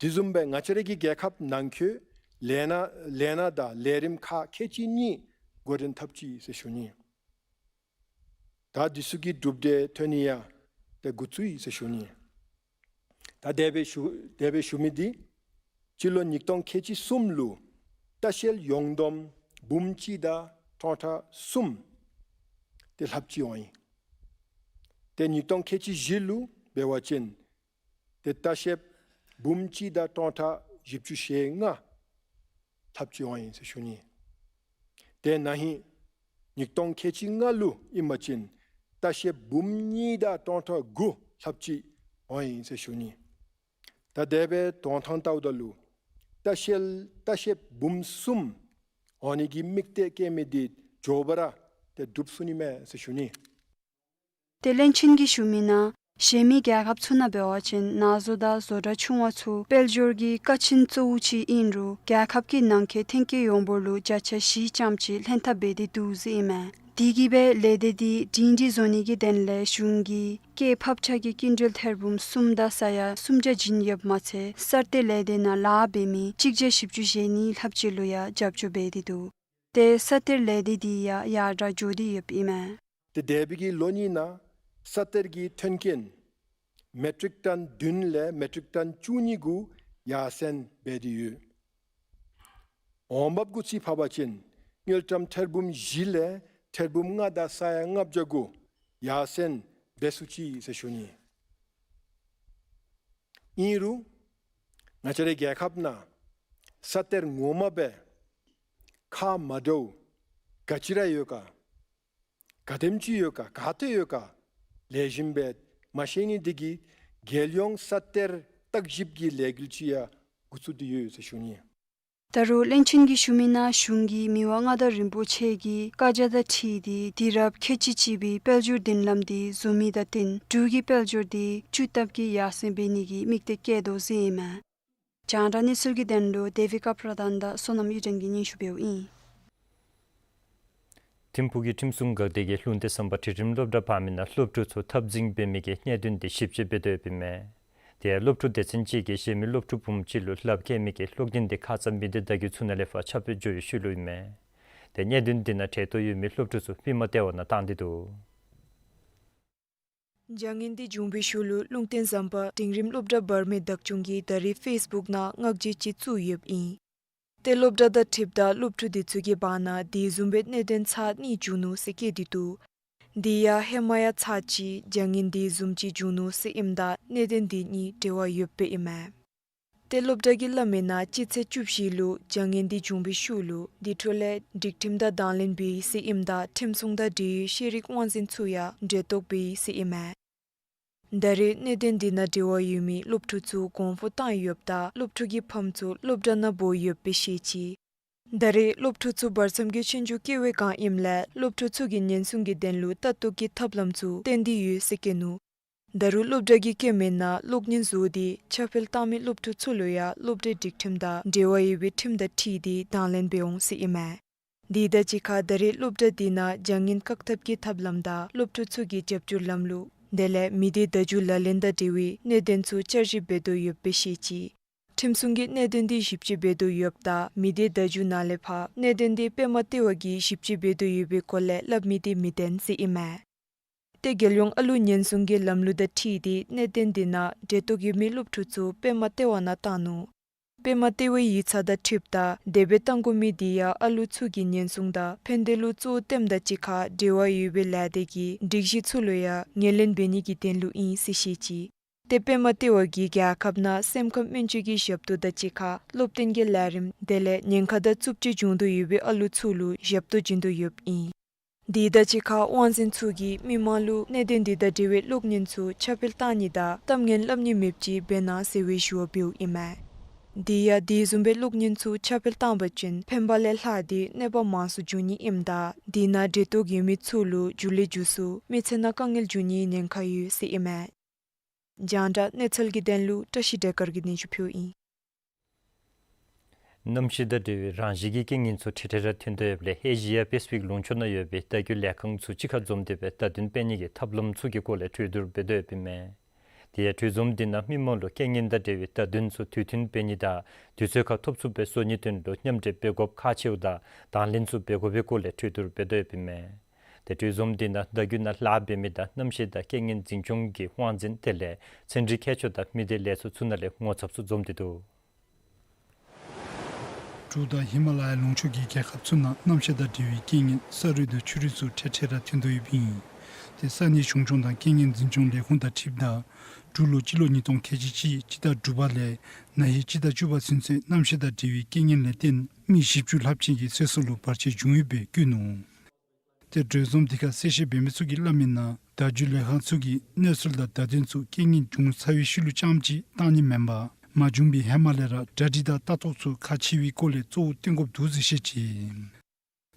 དེ་བཟུམ་སྦེ་ང་བཅས་རའི་གི་རྒྱལ་ཁབ་ནང་འཁོད་ལས་སྣ་ལས་སྣ་དང་ལས་རིམ་ཁག་ཁལ་གཅིག་གཉིས་འགོ་འདྲེན་འཐབ་ཅི་ཟེར་ཞུ་ནི། ད་དེ་ཚུ་གི་གྲུབ་འབྲས་ཐོན་ནི་ཡང་ཏེ་འགོ་བཙུགས་ཡི་ཟེར་ཞུ་ནི། ད་དེ་སྦེ་ཞུ་དེ་སྦེ་ཞུ་མི་འདི་སྤྱི་ལོ་ཉིས་སྟོང་ཁལ་གཅིག་གསུམ་ལུ་ལྟ་བཤལ་ཡོངས་བསྡོམས་འབུམ་གཅིག་དང་སྟོང་ཕྲག་གསུམ་དེ་ལྷགཔ་ཅིག་འོང་ཡི། ཏེ་ཉིས་སྟོང་ཁལ་གཅིག་བཞི་ལུ་འབད་བ་ཅིན་ཏེ་ལྟ་བཤལཔ་འབུམ་གཅིག་དང་སྟོང་ཕྲག་བཞི་བཅུ་ཞེ་ལྔ་ལྷགཔ་ཅིག་འོང་ཡི་ཟེར་ཞུ་ནི། ཏེ་ན་ཧིང་ཉིས་སྟོང་ཁལ་གཅིག་ལྔ་ལུ་ཨིན་པ་ཅིན་ལྟ་བཤལཔ་འབུམ་གཉིས་དང་སྟོང་ཕྲག་དགུ་ལྷགཔ་ཅིག་འོང་ཡི་ཟེར་ཞུ་ནི། ད་དེ་སྦེ་དོན་ཐང་བལྟཝ་ད་ལུ་ལྟ་བཤལ་ལྟ་བཤལཔ་འབུམ་གསུམ་འོང་ནི་གི་དམིགས་གཏད་བསྐྱེད་མི་འདི་མགྱོགས་པ་ར་ཏེ་འགྲུབ་ཚུགས་ནི་མས་ཟེར་ཞུ་ནི། ཏེ་བློན་ཆེན་གྱིས་ཞུ་མི་ནང་གཞན་མི་རྒྱལ་ཁབ་ཚུ་ནང་འབད་བ་ཅིན་ནགས་བཟོ་དང་བཟོ་གྲྭ་ཆུང་བ་ཚུ་དཔལ་འབྱོར་གྱི་ཀ་ཆེན་གཙོ་བོ་ཅིག་ཨིན་རུང་རྒྱལ་ཁབ་ཀྱི་ནང་འཁོད་ཐོན་སྐྱེད་ཡོངས་འབོར་ལུ་བརྒྱ་ཆ་བཞི་ཙམ་ཅིག་ལྷན་ཐབས་འབད་དེ་འདུག་ཟེར་ཨིན་མས། དེ་གིས་སྦེ་ལས་སྡེ་འདི་སྒྲིང་སྒྲི་བཟོ་ནི་གི་དོན་ལས་གཞུང་གིས་སྐྱེད་ཕབ་ཆག་གི་སྐྱིན་འགྲུལ་ཐེར་འབུམ་གསུམ་དང་ས་ཡ་སུམ་བརྒྱ་བྱིན་ཡོདཔ་མ་ཚད་གསར་གཏོད་ལས་སྡེ་ནང་ལཱ་འབད་མི་གཅིག་བརྒྱ་བཞི་བཅུ་ཞེ་གཉིས་ལྷགཔ་ཅིག་ལུ་ཡང་རྒྱབ་སྐྱོར་འབད་དེ་འདུག། ཏེ་གསར་གཏོད་ལས་སྡེ་འདི་ཡང་ཡར་དྲག་འགྱོ་སྟེ་ཡོདཔ་ཨིན་མས། ཏེ་འདས་པའི་གི་ལོ་གཉིས་ནང་གསར་གཏོད་ཀྱི་ཐོན་སྐྱེད་མེ་ཊིག་ཊཱན་བདུན་ལས་མེ་ཊིག་ཊཱན་བཅུ་གཉིས་གུ་ཡར་སེང་འབད་དེ་ཡོད། འོང་འབབ་གུ་ཅིག་ཕབ་པ་ཅིན་དངུལ་ཀྲམ་ཐེར་འབུམ་བཞི་ལས་ཐེར་འབུམ་ལྔ་དང་ས་ཡ་ལྔ་བརྒྱ་གུ་ཡར་སེང་འབད་ཚུགས་ཅི་ཟེར་ཞུ་ནི། ཨིན་རུང་ང་བཅས་རའི་རྒྱལ་ཁབ་ནང་གསར་གཏོད་ངོ་མ་སྦེ་ཁག་མ་འདྲཝ་ག་ཅི་ར་ཡོད་ག་ག་དེམ་ཅིག་ཡོད་ག་ག་ཏེ་ཡོད་ག་ལེགས་ཤོམ་སྦེ་མ་ཤེས་ནི་འདི་གིས་རྒྱལ་ཡོངས་གསར་གཏོད་བརྟག་ཞིབ་ཀྱི་ལས་འགུལ་ཅིག་ཡང་འགོ་བཙུགས་ཏེ་ཡོད་ཟེར་ཞུ་ནི། ད་རུང་བློན་ཆེན་གྱིས་ཞུ་མི་ནང་གཞུང་གིས་མི་དབང་མངའ་བདག་རིན་པོ་ཆེ་གི་བཀའ་རྒྱ་དང་འཁྲིལ་ཏེ་དུས་རབས་ཁལ་གཅིག་གཅིག་པའི་དཔལ་འབྱོར་མདུན་ལམ་འདི་བཟོ་མི་དང་བསྟུན་འབྲུག་གི་དཔལ་འབྱོར་འདི་སྤྱི་ལྟར་གྱི་ཡར་སེང་འབད་ནི་གི་དམིགས་གཏད་བསྐྱེད་དོ་ཟེར་ཨིན་མས། རྒྱང་བསྒྲགས་གནས་ཚུལ་གྱི་དོན་ལུ་དེ་བི་ཀ་པྲ་དཱན་དང་བསོད་ནམས་གཡུ་སྒྲོན་གྱིས་སྙན་ཞུ་འབདཝ་ཨིན། ཐིམ་ཕུག་གི་ཁྲིམས་སྲུང་འགག་སྡེ་གིས་ལུང་བསྟན་ཟམ་པ་འབྲིང་རིམ་སློབ་གྲྭ་བར་མའི་ནང་སློབ་ཕྲུག་ཚུ་འཐབ་འཛིང་འབད་མི་གི་གནད་དོན་འདི་ཞིབ་དཔྱད་འབད་དོ་ཡོདཔ་ཨིན་མས། དེ་ཡང་སློབ་ཕྲུག་སྡེ་ཚན་གཅིག་གིས་གཞན་མི་སློབ་ཕྲུག་བུམོ་གཅིག་ལུ་ལགཔ་བཀལ་མི་གི་གློག་ཀྱི་འདི་ཁ་ཙ་མི་འདི་ཟླ་གི་ཚུ་ནང་ལས་ཕར་ཁྱབ་སྤེལ་འགྱོ་བའི་ཤུལ་ལུ་ཨིན་མས། དེ་གནད་དོན་འདི་ནང་འཕྲད་དོ་ཡོད་མི་སློབ་ཕྲུག་ཚུ་པདྨ་ལྟེ་བ་ནང་བཏང་སྟེ་འདུག། བྱ་ངན་འདི་བྱུང་བའི་ཤུལ་ལུ་ལུང་བསྟན་ཟམ་པ་འབྲིང་རིམ་སློབ་གྲྭ་བར་མའི་བདག་སྐྱོང་གིས་ད་རེས་ཕེསི་བུཀ་ནང་མངགས་བྱེལ་ཅིག་བཙུགས་ཡོདཔ་ཨིན། ཏེ་སློབ་གྲྭ་དང་འཁྲིལཝ་ད་སློབ་ཕྲུག་འདི་ཚུ་གི་བར་ན་དེ་བཟུམ་སྦེ་གནད་དོན་ཚར་གཉིས་བྱུང་ནུག་ཟེར་བཀོད་དེ་འདུག། དེ་ཡང་ཧེ་མ་ཡང་ཚར་གཅིག་བྱ་ངན་དེ་བཟུམ་ཅིག་བྱུང་ནུག་ཟེར་ཨིནམ་ད་གནད་དོན་འདི་གཉིས་འབྲེལ་བ་ཡོདཔ་སྦེ་ཨིན་མས། ཏེ་སློབ་གྲྭ་གིས་སླབ་མི་ནང་སྤྱི་ཚེས་བཅུ་བཞི་ལུ་བྱ་ངན་འདི་བྱུང་བའི་ཤུལ་ལུ་དེ་འཕྲོ་ལས་སྒྲིག་ཁྲིམས་དང་དང་ལེན་འབད་ཡི་ཟེར་ཨིནམ་ད་ཁྲིམས་སྲུང་དང་འབྲེལ་ཡོད་ཤེས་རིག་དབང་འཛིན་ཚུ་ཡང་གྲལ་གཏོགས་འབད་ཡི་ཟེར་ཨིན་མས། ད་རེས་གནད་དོན་འདི་ནང་འབྲེལ་བ་ཡོད་མི་སློབ་ཕྲུག་ཚུ་གོང་འཕོ་བཏང་ཡོདཔ་ད་སློབ་ཕྲུག་གི་ཕམ་ཚུ་སློབ་གྲྭ་ནང་འབོ་ཡོདཔ་སྦེ་བཤད་ཅི། ད་རེས་སློབ་ཕྲུག་ཚུ་བར་མཚམས་ཀྱི་ཆོས་རྒྱུགས་བཀལ་བའི་སྒང་ཨིནམ་ལས་སློབ་ཕྲུག་ཚུ་གི་ཉེན་སྲུང་གི་དོན་ལུ་ལྟ་རྟོག་གི་ཐབས་ལམ་ཚུ་བཏོན་ཏེ་ཡོད་ཟེར་བཀོད་ནུག། ད་རུང་སློབ་གྲྭ་གི་བཀོད་མི་ནང་གློག་བརྙན་བཟོ་སྟེ་ཁྱབ་སྤེལ་བཏང་མི་སློབ་ཕྲུག་ཚུ་ལུ་ཡང་སློབ་གྲྭའི་སྒྲིག་ཁྲིམས་དང་འབྲེལ་བ་ཡོད་པའི་ཁྲིམས་དང་འཁྲིལ་ཏེ་དང་ལེན་འབད་འོང་ཟེར་ཨིན་མས། དེ་དང་གཅིག་ཁར་ད་རེས་སློབ་གྲྭ་དེ་ནང་བྱ་ངན་བཀག་ཐབས་ཀྱི་ཐབས་ལམ་དང་སློབ་ཕྲུག་ཚུ་གི་རྒྱབ་སྐྱོར་ལམ་ལུགས་དེ་ལས་མི་སྡེ་བརྡ་བརྒྱུད་ལག་ལེན་དང་འབྲེལ་བའི་གནད་དོན་ཚུ་བསྐྱར་ཞིབ་འབད་དོ་ཡོདཔ་སྦེ་བཤད་ཅི། ཁྲིམས་སྲུང་གི་གནད་དོན་དེ་ཞིབ་དཔྱད་འབད་དོ་ཡོདཔ་ད་མི་སྡེ་བརྡ་བརྒྱུད་ནང་ལས་ཕར་གནད་དོན་དེ་པདྨ་ལྟེ་བ་གིས་ཞིབ་དཔྱད་འབད་དོ་ཡོད་པའི་སྐོར་ལས་སླབ་མི་དེ་མི་བདེན་ཟེར་ཨིན་མས། ཏེ་རྒྱལ་ཡོངས་ཨ་ལུ་ཉེན་སྲུང་གི་ལམ་ལུགས་དང་འཁྲིལ་ཏེ་གནད་དོན་དེ་ནང་འབྲེལ་གཏོགས་ཡོད་མི་སློབ་ཕྲུག་ཚུ་པདྨ་ལྟེ་བ་ནང་བཏང་ནུག། པདྨ་ལྟེ་བའི་ཡིག་ཚང་དང་འཁྲིལཝ་ད་དེ་སྦེ་བཏང་དགོ་མི་དེ་ཡང་ཨ་ལུ་ཚུ་གི་ཉེན་སྲུང་དང་ཕན་བདེ་ལུ་གཙོ་བོ་བཏོནམ་དང་གཅིག་ཁར་འབྲེལ་བ་ཡོད་པའི་ལས་སྡེ་གི་སྒྲིག་གཞི་ཚུ་ལུ་ཡང་ངོས་ལེན་འབད་ནི་གི་དོན་ལུ་ཨིན་ཟེར་བཤད་ཅི། ཏེ་པདྨ་ལྟེ་བ་གིས་རྒྱལ་ཁབ་ནང་སེམས་ཁམས་སྨན་བཅོས་ཀྱི་ཞབས་ཏོག་དང་གཅིག་ཁར་སློབ་སྟོན་གྱི་ལས་རིམ་དེ་ལས་ཉེན་ཁ་དང་རྩུབ་སྤྱོད་བྱུང་དོ་ཡོད་པའི་ཨ་ལུ་ཚུ་ལུ་ཞབས་ཏོག་བྱིན་དོ་ཡོདཔ་ཨིན། དེ་དང་གཅིག་ཁར་དབང་འཛིན་ཚུ་གིས་མི་མང་ལུ་གནད་དོན་དེ་དང་འབྲེལ་བའི་གློག་བརྙན་ཚུ་ཁྱབ་སྤེལ་བཏང་ནི་དང་གཏམ་ངན་སླབ་ནི་མེདཔ་ཅིག་འབད་གནང་ཟེར་བའི་ཞུ་བ་འབདཝ་ཨིན་མས། དེ་ཡང་དེ་བཟུམ་སྦེ་གློག་བརྙན་ཚུ་ཁྱབ་སྤེལ་བཏང་བ་ཅིན་ཕན་པ་ལས་ལྷག་སྟེ་གནོད་པ་མང་སུ་འབྱུང་ནི་ཨིནམ་ད་དེ་ནང་འབྲེལ་གཏོགས་ཡོད་མི་ཚུ་ལུ་འགྱུར་ལས་འགྱུར་སུ་མི་ཚེ་ནང་དཀའ་ངལ་འབྱུང་ནིའི་ཉེན་ཁ་ཡོད་ཟེར་ཨིན་མས། རྒྱང་བསྒྲགས་གནས་ཚུལ་གྱི་དོན་ལུ་བཀྲ་ཤིས་སྒྲོལ་དཀར་གྱིས་སྙན་ཞུ་ཕུལཝ་ཨིན། གནམ་གཤིས་དང་འབྲེལ་བའི་རང་བཞིན་གྱི་རྐྱེན་ངན་ཚུ་ཁྲིག་ཁྲི་ར་ཐོན་དོ་ཡོདཔ་ལས་ཨེ་ཤི་ཡ་པེ་སི་ཕིག་ལུང་ཕྱོགས་ནང་ཡོད་པའི་བརྡ་བརྒྱུད་ལས་ཁང་ཚུ་གཅིག་ཁར་འཛོམས་ཏེ་སྦེ་བརྡ་དོན་སྤེལ་ནི་གི་ཐབས་ལམ་ཚུ་གི་སྐོར་ལས་གྲོས་བསྡུར་འབད་དོ་ཡོདཔ་ཨིན་མས། དེ་ཡང་གྲོས་འཛོམས་དེ་ནང་མི་མང་ལུ་རྐྱེན་ངན་དང་འབྲེལ་བའི་བརྡ་དོན་ཚུ་དུས་མཐུན་སྤེལ་ནི་དང་དུས་ཚོད་ཁར་ཐོབ་ཚུགསཔ་སྦེ་བཟོ་ནིའི་དོན་ལུ་མཉམ་འབྲེལ་འབད་དགོཔ་ཁག་ཆེཝ་དང་དང་ལེན་ཚུ་འབད་དགོ་པའི་སྐོར་ལས་གྲོས་བསྡུར་འབད་དོ་ཡོདཔ་ཨིན་མས། ཏེ་གྲོས་འཛོམས་དེ་ནང་བརྡ་བརྒྱུད་ནང་ལཱ་འབད་མི་དང་གནམ་གཤིས་དང་རྐྱེན་ངན་འཛིན་སྐྱོང་གི་དབང་འཛིན་དེ་ལས་ཚན་རིག་མཁས་མཆོག་དང་མི་སྡེ་ལས་ཚོགས་ཚུ་ནང་ལས་ངོ་ཚབ་ཚུ་འཛོམས་ཏེ་འདུག། འབྲུག་དང་ཧི་མ་ལ་ཡ་ལུང་ཕྱོགས་ཀྱི་རྒྱལ་ཁབ་ཚུ་ནང་གནམ་གཤིས་དང་འབྲེལ་བའི་རྐྱེན་ངན་ས་རུད་དང་ཆུ་རུད་ཚུ་ཁྲིག་ཁྲི་ར་ཐོན་དོ་ཡོདཔ་ཨིན། ཏེ་ས་གནས་གཞུང་སྐྱོང་དང་རྐྱེན་ངན་འཛིན་སྐྱོང་ལས་ཁུངས་དང་འཁྲིལཝ་ད་འབྲུག་ལུ་སྤྱི་ལོ་ཉིས་སྟོང་ཁལ་གཅིག་གཅིག་སྤྱི་ཟླ་དྲུག་པ་ལས་ན་ཧིང་སྤྱི་ཟླ་བཅུ་པ་ཚུན་ཚོད་གནམ་གཤིས་དང་འབྲེལ་བའི་རྐྱེན་ངན་ལས་བརྟེན་མི་བཞི་བཅུ་ལྷགཔ་ཅིག་གི་ཚེ་སྲོག་ལུ་བར་ཆད་བྱུང་ཡོདཔ་སྦེ་བཀོད་ནུག། ཏེ་གྲོས་འཛོམས་དེ་ཁར་གསལ་བཤད་འབད་མི་ཚུ་གིས་སླབ་མིའི་ནང་བརྡ་བརྒྱུད་ལས་ཁང་ཚུ་གིས་གནས་ཚུལ་དང་བརྡ་དོན་ཚུ་རྐྱེན་ངན་བྱུང་ཚར་བའི་ཤུལ་ལུ་རྐྱངམ་ཅིག་བཏང་ནི་མེན་པར་མ་བྱུང་པའི་ཧེ་མ་ལས་ར་གྲ་སྒྲིག་དང་ལྟ་རྟོག་ཚུ་ཁག་ཆེ་བའི་སྐོར་ལས་གཙོ་བོ་བསྟན་དགོཔ་འདུག་ཟེར་བཤད་ཅི།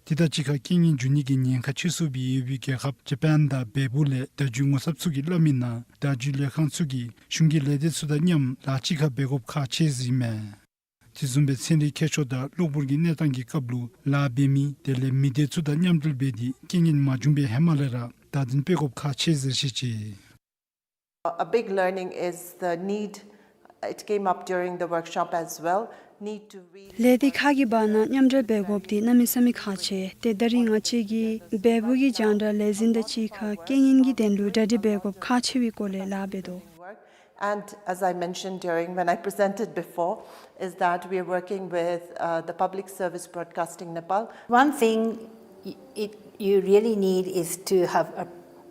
དེ་དང་གཅིག་ཁར་རྐྱེན་ངན་འབྱུང་ནི་གི་ཉེན་ཁ་ཆེ་སུ་སྦེ་ཡོད་པའི་རྒྱལ་ཁབ་ཇ་པཱན་དང་བལ་པོ་ལས་བརྡ་བརྒྱུད་ངོ་ཚབ་ཚུ་གིས་སླབ་མིའི་ནང་བརྡ་བརྒྱུད་ལས་ཁང་ཚུ་གིས་གཞུང་གི་ལས་སྡེ་ཚུ་དང་མཉམ་ལཱ་གཅིག་ཁར་འབད་དགོཔ་ཁག་ཆེ་ཟེར་ཨིན་མས། དེ་བཟུམ་སྦེ་ཚན་རིག་མཁས་མཆོག་དང་གློ་བུར་གྱི་གནས་སྟངས་ཀྱི་སྐབས་ལུ་ལཱ་འབད་མི་དེ་ལས་མི་སྡེ་ཚུ་དང་མཉམ་འབྲེལ་འབད་དེ་རྐྱེན་ངན་མ་བྱུང་པའི་ཧེ་མ་ལས་ར་བརྡ་དོན་སྤེལ་དགོཔ་ཁག་ཆེ་ཟེར་བཤད་ཅི། A big learning is the need, it came up during the workshop as well, need to really ལས་སྡེ་ཁག་གི་བར་ན་མཉམ་འབྲེལ་འབད་དགོཔ་དེ་གནམ་མེད་ས་མེད་ཁག་ཆེ། ཏེ་ད་རིས་ང་བཅས་ཀྱིས་བལ་པོ་གི་རྒྱང་བསྒྲགས་ལས་འཛིན་དང་གཅིག་ཁར་རྐྱེན་ངན་གྱི་དོན་ལུ་གྲ་སྒྲིག་འབད་དགོཔ་ཁག་ཆེ་བའི་སྐོར་ལས་ལཱ་འབད་དོ། And as I mentioned during, when I presented before, is that we are working with, uh, the Public Service Broadcasting Nepal. One thing y-, it, you really need is to have a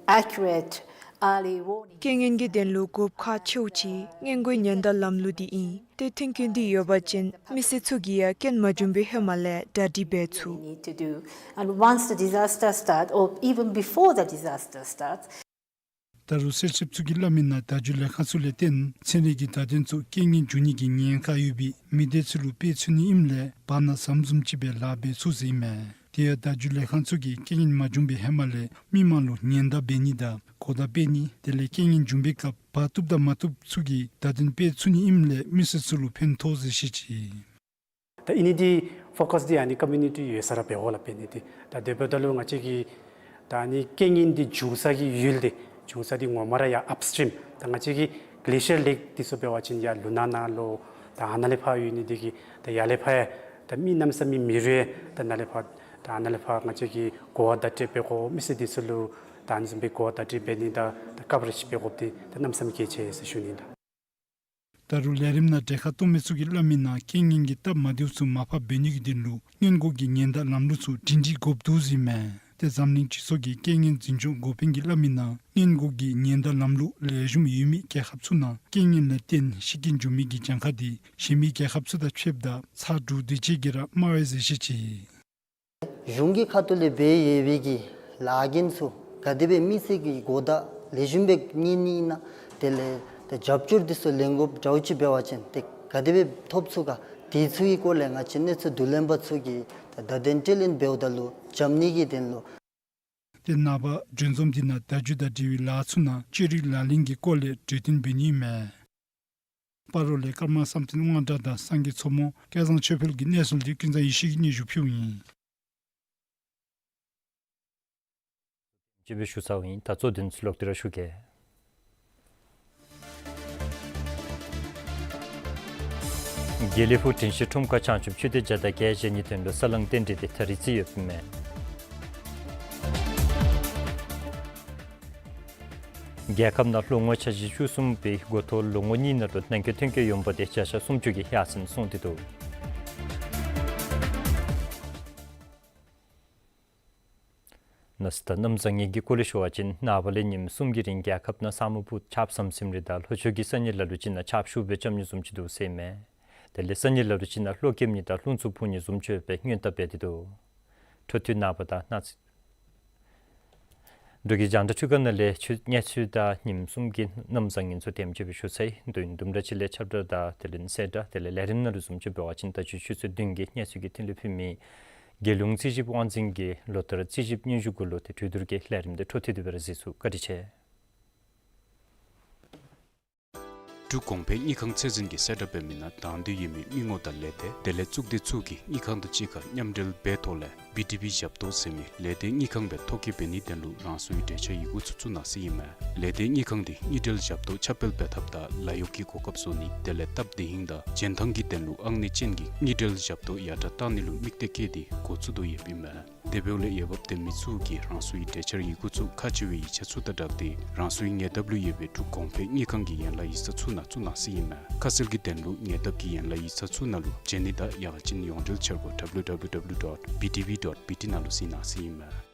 accurate early warning. རྐྱེན་ངན་གྱི་དོན་ལུ་དགོཔ་ཁག་ཆེཝ་ཅིག་སྔོན་འགོག་ཉེན་བརྡ་ལམ་ལུགས་འདི་ཨིན། ཏེ་མཐུན་རྐྱེན་འདི་ཡོད་པ་ཅིན་མི་སེར་ཚུ་གིས་ཡང་རྐྱེན་མ་བྱུང་པའི་ཧེ་མ་ལས་གྲ་སྒྲིག་འབད་ཚུགས། Need to do. And once the disaster starts, or even before the disaster starts, ད་རུང་གསལ་ཞིབ་ཚུ་གིས་སླབ་མིའི་ནང་བརྡ་བརྒྱུད་ལས་ཁང་ཚུ་ལས་བརྟེན་ཚན་རིག་གི་བརྡ་དོན་ཚུ་རྐྱེན་ངན་འབྱུང་ནི་གི་ཉེན་ཁ་ཡོད་པའི་མི་སྡེ་ཚུ་ལུ་སྤེལ་ཚུགས་ནི་ཨིནམ་ལས་བར་ན་ཟམ་བཟུམ་ཅིག་སྦེ་ལཱ་འབད་ཚུགས་ཟེར་ཨིན་མས། དེ་ཡང་བརྡ་བརྒྱུད་ལས་ཁང་ཚུ་གིས་རྐྱེན་ངན་མ་བྱུང་པའི་ཧེ་མ་ལས་མི་མང་ལུ་ཉེན་བརྡ་འབད་ནི་དང་གོ་བརྡ་སྤེལ་ནི་དེ་ལས་རྐྱེན་ངན་འབྱུང་པའི་སྐབས་བར་བཏུབ་དང་མ་བཏུབ་ཚུ་གི་བརྡ་དོན་སྤེལ་ཚུགས་ནི་ཨིནམ་ལས་མི་སེར་ཚུ་ལུ་ཕན་ཐོགས་ཟེར་བཤད་ཅི། ད་ཨ་ནི་འདི་ཕོ་ཀཱས་འདི་ཨ་ནི་ཀོ་མིའུ་ནི་ཊི་ཡོད་ས་ར་འབད་དགོ་ལགས་འབད་ནི་འདི། ད་དེ་འབདཝ་ད་ལུ་ང་བཅས་ཀྱི་ད་ཨ་ནི་རྐྱེན་ངན་འདི་འབྱུང་ས་གི་ཡུལ་འདི་འབྱུང་ས་འདི་ངོ་མ་ར་ཡར་ཨཔ་སི་ཊིམ་ད་ང་བཅས་ཀྱི་གི་ལེ་ཤི་ཡར་ལེག་འདི་ཚུ་འབད་བ་ཅིན་ཡར་ལུང་ནག་ནང་ལུ་ད་ཨ་ནཱ་ལས་ཕར་ཡོད་ནི་འདི་གིས་ད་ཡར་ལས་ཕར་ཡང་ད་མི་གནམ་མེད་ས་མེད་མི་རུང་ཡང་ད་ནཱ་ལས་ཕར་ད་ཨ་ནཱ་ལས་ཕར་ང་བཅས་ཀྱིས་གོ་བ་བརྡ་སྤྲོད་འབད་དགོ། མི་སེར་འདི་ཚུ་ལུ་ད་ཨ་ནི་བཟུམ་སྦེ་གོ་བ་བརྡ་སྤྲོད་འབད་ནི་དང་ད་ཀོ་བརེཇ་འབད་དགོཔ་འདི་ད་གནམ་མེད་ས་མེད་གལ་ཆེ་ཟེར་ཞུ་ནི་ཨིན་ལགས། ད་རུང་ལས་རིམ་ནང་གྲལ་ཁར་གཏོགས་མི་ཚུ་གིས་སླབ་མིའི་ནང་རྐྱེན་ངན་གྱི་སྟབས་མ་བདེཝ་ཚུ་མར་ཕབ་འབད་ནི་གི་དོན་ལུ་སྔོན་འགོག་གི་ཉེན་བརྡ་ལམ་ལུགས་ཚུ་སྒྲིང་སྒྲི་དགོཔ་འདུག་ཟེར་ཨིན་མས། ཏེ་འཛམ་གླིང་སྤྱི་ཚོགས་ཀྱི་རྐྱེན་ངན་འཛིན་སྐྱོང་འགོ་དཔོན་གྱིས་སླབ་མིའི་ནང་སྔོན་འགོག་གི་ཉེན་བརྡ་ལམ་ལུགས་ལེགས་ཤོམ་ཡོད་མི་རྒྱལ་ཁབ་ཚུ་ནང་རྐྱེན་ངན་ལས་བརྟེན་ཤི་རྐྱེན་འབྱུང་མི་གི་གྱངས་ཁ་འདི་གཞན་མི་རྒྱལ་ཁབ་ཚུ་དང་ཕྱདཔ་ད་ཚ་དྲོད་དེ་ཅིག་གིས་ར་དམའ་བས་ཟེར་བཤད་ཅི། གཞུང་གི་ཁ་ཐུག་ལས་འབད་ཡོད་པའི་གི་ལཱ་འགན་ཚུ་ག་དེ་སྦེ་མི་སེར་གྱིས་གོ་བརྡ་ལེགས་ཤོམ་སྦེ་རྙེད་ནི་ཨིན་ན། དེ་ལས་ཏེ་རྒྱབ་སྐྱོར་འདི་ཚུ་ལེན་དགོཔ་འདྲཝ་ཅིག་འབད་བ་ཅིན་ཏེ་ག་དེ་སྦེ་ཐོབ་ཚུགས་ག། དེ་ཚུ་གི་སྐོར་ལས་ང་བཅས་གནས་ཚུལ་བསྡུ་ལེན་པ་ཚུ་གིས་ད་བརྡ་དོན་དྲི་ལན་འབདཝ་ད་ལུ་འཇམ་ནི་གི་དོན་ལུ། ཏེ་ནངས་པ་གྲོས་འཛོམས་འདི་ནང་བརྡ་བརྒྱུད་དང་འབྲེལ་བའི་ལཱ་ཚུ་ནང་ཅི་རིགས་ལག་ལེན་གྱི་སྐོར་ལས་གྲོས་བསྟུན་འབད་ནི་མས། སྤ་རོ་ལས་ཀརྨ་བསམ་གཏན་དབང་གྲགས་དང་སངས་རྒྱས་མཚོ་མོ་སྐལ་བཟང་ཆོས་འཕེལ་གྱིས་གནས་ཚུལ་འདི་ཀུན་བཟང་ཡེ་ཤེས་ཀྱིས་སྙན་ཞུ་ཕུལཝ་ཨིན། ཅིག་སྦེ་ཞུ་ཚརཝ་ཨིན། ད་གཙོ་དོན་ཚུ་ལོག་སྟེ་ར་ཞུ་གེ། དགེ་ལེགས་ཕུག་དྲིན་ཅན་ཁྲོམ་ཁར་བྱང་ཆུབ་ཆོས་སྡེ་བརྒྱ་དང་བརྒྱད་བཞེངས་ནིའི་དོན་ལུ་ས་ལང་རྟེན་འབྲེལ་འདི་ད་རིས་བརྩིས་ཡོདཔ་ཨིན་མས། རྒྱལ་ཁབ་ནང་ལོ་ངོ་འཆར་གཞི་བཅུ་གསུམ་པའི་འགོ་ཐོག་ལོ་ངོ་གཉིས་ནང་ལུ་ནང་འཁོད་ཐོན་སྐྱེད་ཡོང་འབབ་འདི་བརྒྱ་ཆ་སུམ་ཅུ་གི་ཡར་སེང་སོང་སྟེ་འདུག། གནས་ཚུལ་དང་གནམ་བཟང་ངན་གྱི་སྐོར་ལས་ཞུ་བ་ཅིན་ནངས་པ་ལས་ཉིནམ་གསུམ་གྱི་རིང་རྒྱལ་ཁབ་ནང་ས་སྨུག་སྦུབ་ཆརཔ་ཟམ་ཟིམ་རེ་དང་ལྷོ་ཕྱོགས་ཀྱི་ས་གནས་ལ་ལུ་ཅིག་ནང་ཆརཔ་ཤུགས་སྦེ་རྐྱབ་ནི་བཟུམ་ཅིག་འདུག་ཟེར་ཨིན་མས། དེ་ལས་ས་གནས་ལ་ལུ་ཅིག་ནང་གློག་ཁེབས་ནི་དང་རླུང་འཚུབ་འཕུ་ནི་བཟུམ་ཅིག་ཡོད་པའི་སྔོན་བརྡ་འབད་དེ་འདུག། འཕྲོ་མཐུད་ནངས་པ་དང་གནངས་ཚེ་འབྲུག་གི་རྒྱང་བསྒྲགས་ཐོག་ཁ་ནང་ལས་ཆོས་གནས་ཚུལ་དང་ཉིནམ་གསུམ་གྱི་གནམ་བཟང་ངན་ཚུ་དེམ་ཅིག་སྦེ་ཞུ་ཚར་ཡི། དུམ་གྲ་ཅིག་ལས་ཁྱབ་བསྒྲགས་དང་དེ་ལས་གསལ་བསྒྲགས་དེ་ལས་ལས་རིམ་ནང་ལུ་བཟུམ་ཅིག་འབད་བ་ཅིན་ད་ཅི་ཆུ་ཚོད་བདུན་གྱི་གནས་ཚུལ་གྱི་ཐོན་ལས་ཕུལ་མི་རྒྱལ་ཡོངས་རྩིས་ཞིབ་དབང་འཛིན་གྱི་ལོ་བསྟར་རྩིས་ཞིབ་སྙན་ཞུ་གུ་ལུ་ཏེ་གྲོས་བསྡུར་གྱི་ལས་རིམ་འདི་འཕྲོ་མཐུད་དེ་སྦེ་ར་གཟིགས་ཚུགས། བཀའ་དྲིན་ཆེ། འབྲུག་གོང་འཕེལ་དངུལ་ཁང་ཚད་འཛིན་གྱིས་གསལ་བསྒྲགས་འབད་མི་ནང་དང་འདོད་ཡོད་མི་མི་ངོམ་དང་ལས་སྡེ་དེ་ལས་གཙུག་སྡེ་ཚུ་གིས་དངུལ་ཁང་དང་གཅིག་ཁར་མཉམ་འབྲེལ་འབད་ཐོག་ལས་བི་ཌི་བི་ཞབས་ཏོག་ཟེར་མི་ལས་སྡེ་དངུལ་ཁང་སྦེ་ཐོ་བཀོད་འབད་ནིའི་དོན་ལུ་རང་སོའི་གྲོས་འཆར་ཡི་གུ་ཚུ་བཙུགས་གནང་ཟེར་ཨིན་མས། ལས་སྡེ་དངུལ་ཁང་འདི་དངུལ་འབྲེལ་ཞབས་ཏོག་ཁྱབ་སྤེལ་འབད་ཐབས་དང་ལཱ་གཡོག་གི་གོ་སྐབས་བཟོ་ནི་དེ་ལས་སྟབས་བདེ་ཧིང་དང་འཇོན་ཐང་གི་དོན་ལུ་ཨང་གནས་ཅན་གྱི་དངུལ་འབྲེལ་ཞབས་ཏོག་ཡར་དྲག་གཏང་ནི་ལུ་དམིགས་གཏད་བསྐྱེད་དེ་འགོ་བཙུགས་དོ་ཡོདཔ་ཨིན་མས། དེ་འབདཝ་ལས་འོས་འབབ་ལྡན་མི་ཚུ་གིས་རང་སོའི་གྲོས་འཆར་ཡི་གུ་ཚུ་ཁག་ཆེ་བའི་ཡིག་ཆ་ཚུ་དང་སྦྲགས་ཏེ་རང་སོའི་ཉེ་འདབས་ལུ་ཡོད་པའི་འབྲུག་གོང་འཕེལ་དངུལ་ཁང་གི་ཡན་ལག་ཡིག་ཚང་ཚུ་ནང་བཙུགས་གནང་ཟེར་ཨིན་མས། ཁ་གསལ་གྱི་དོན་ལུ་ཉེ་འདབས་ཀྱི་ཡན་ལག་ཡིག་ཚང་ཚུ་ནང་ལུ་བྱོན་ནི་དང་ཡང་ཅིན་ཡོངས་འབྲེལ་འཆར་སྒོ་W W W dot B D V dot B T ནང་ལུ་གཟིགས་གནང་ཟེར་ཨིན་མས།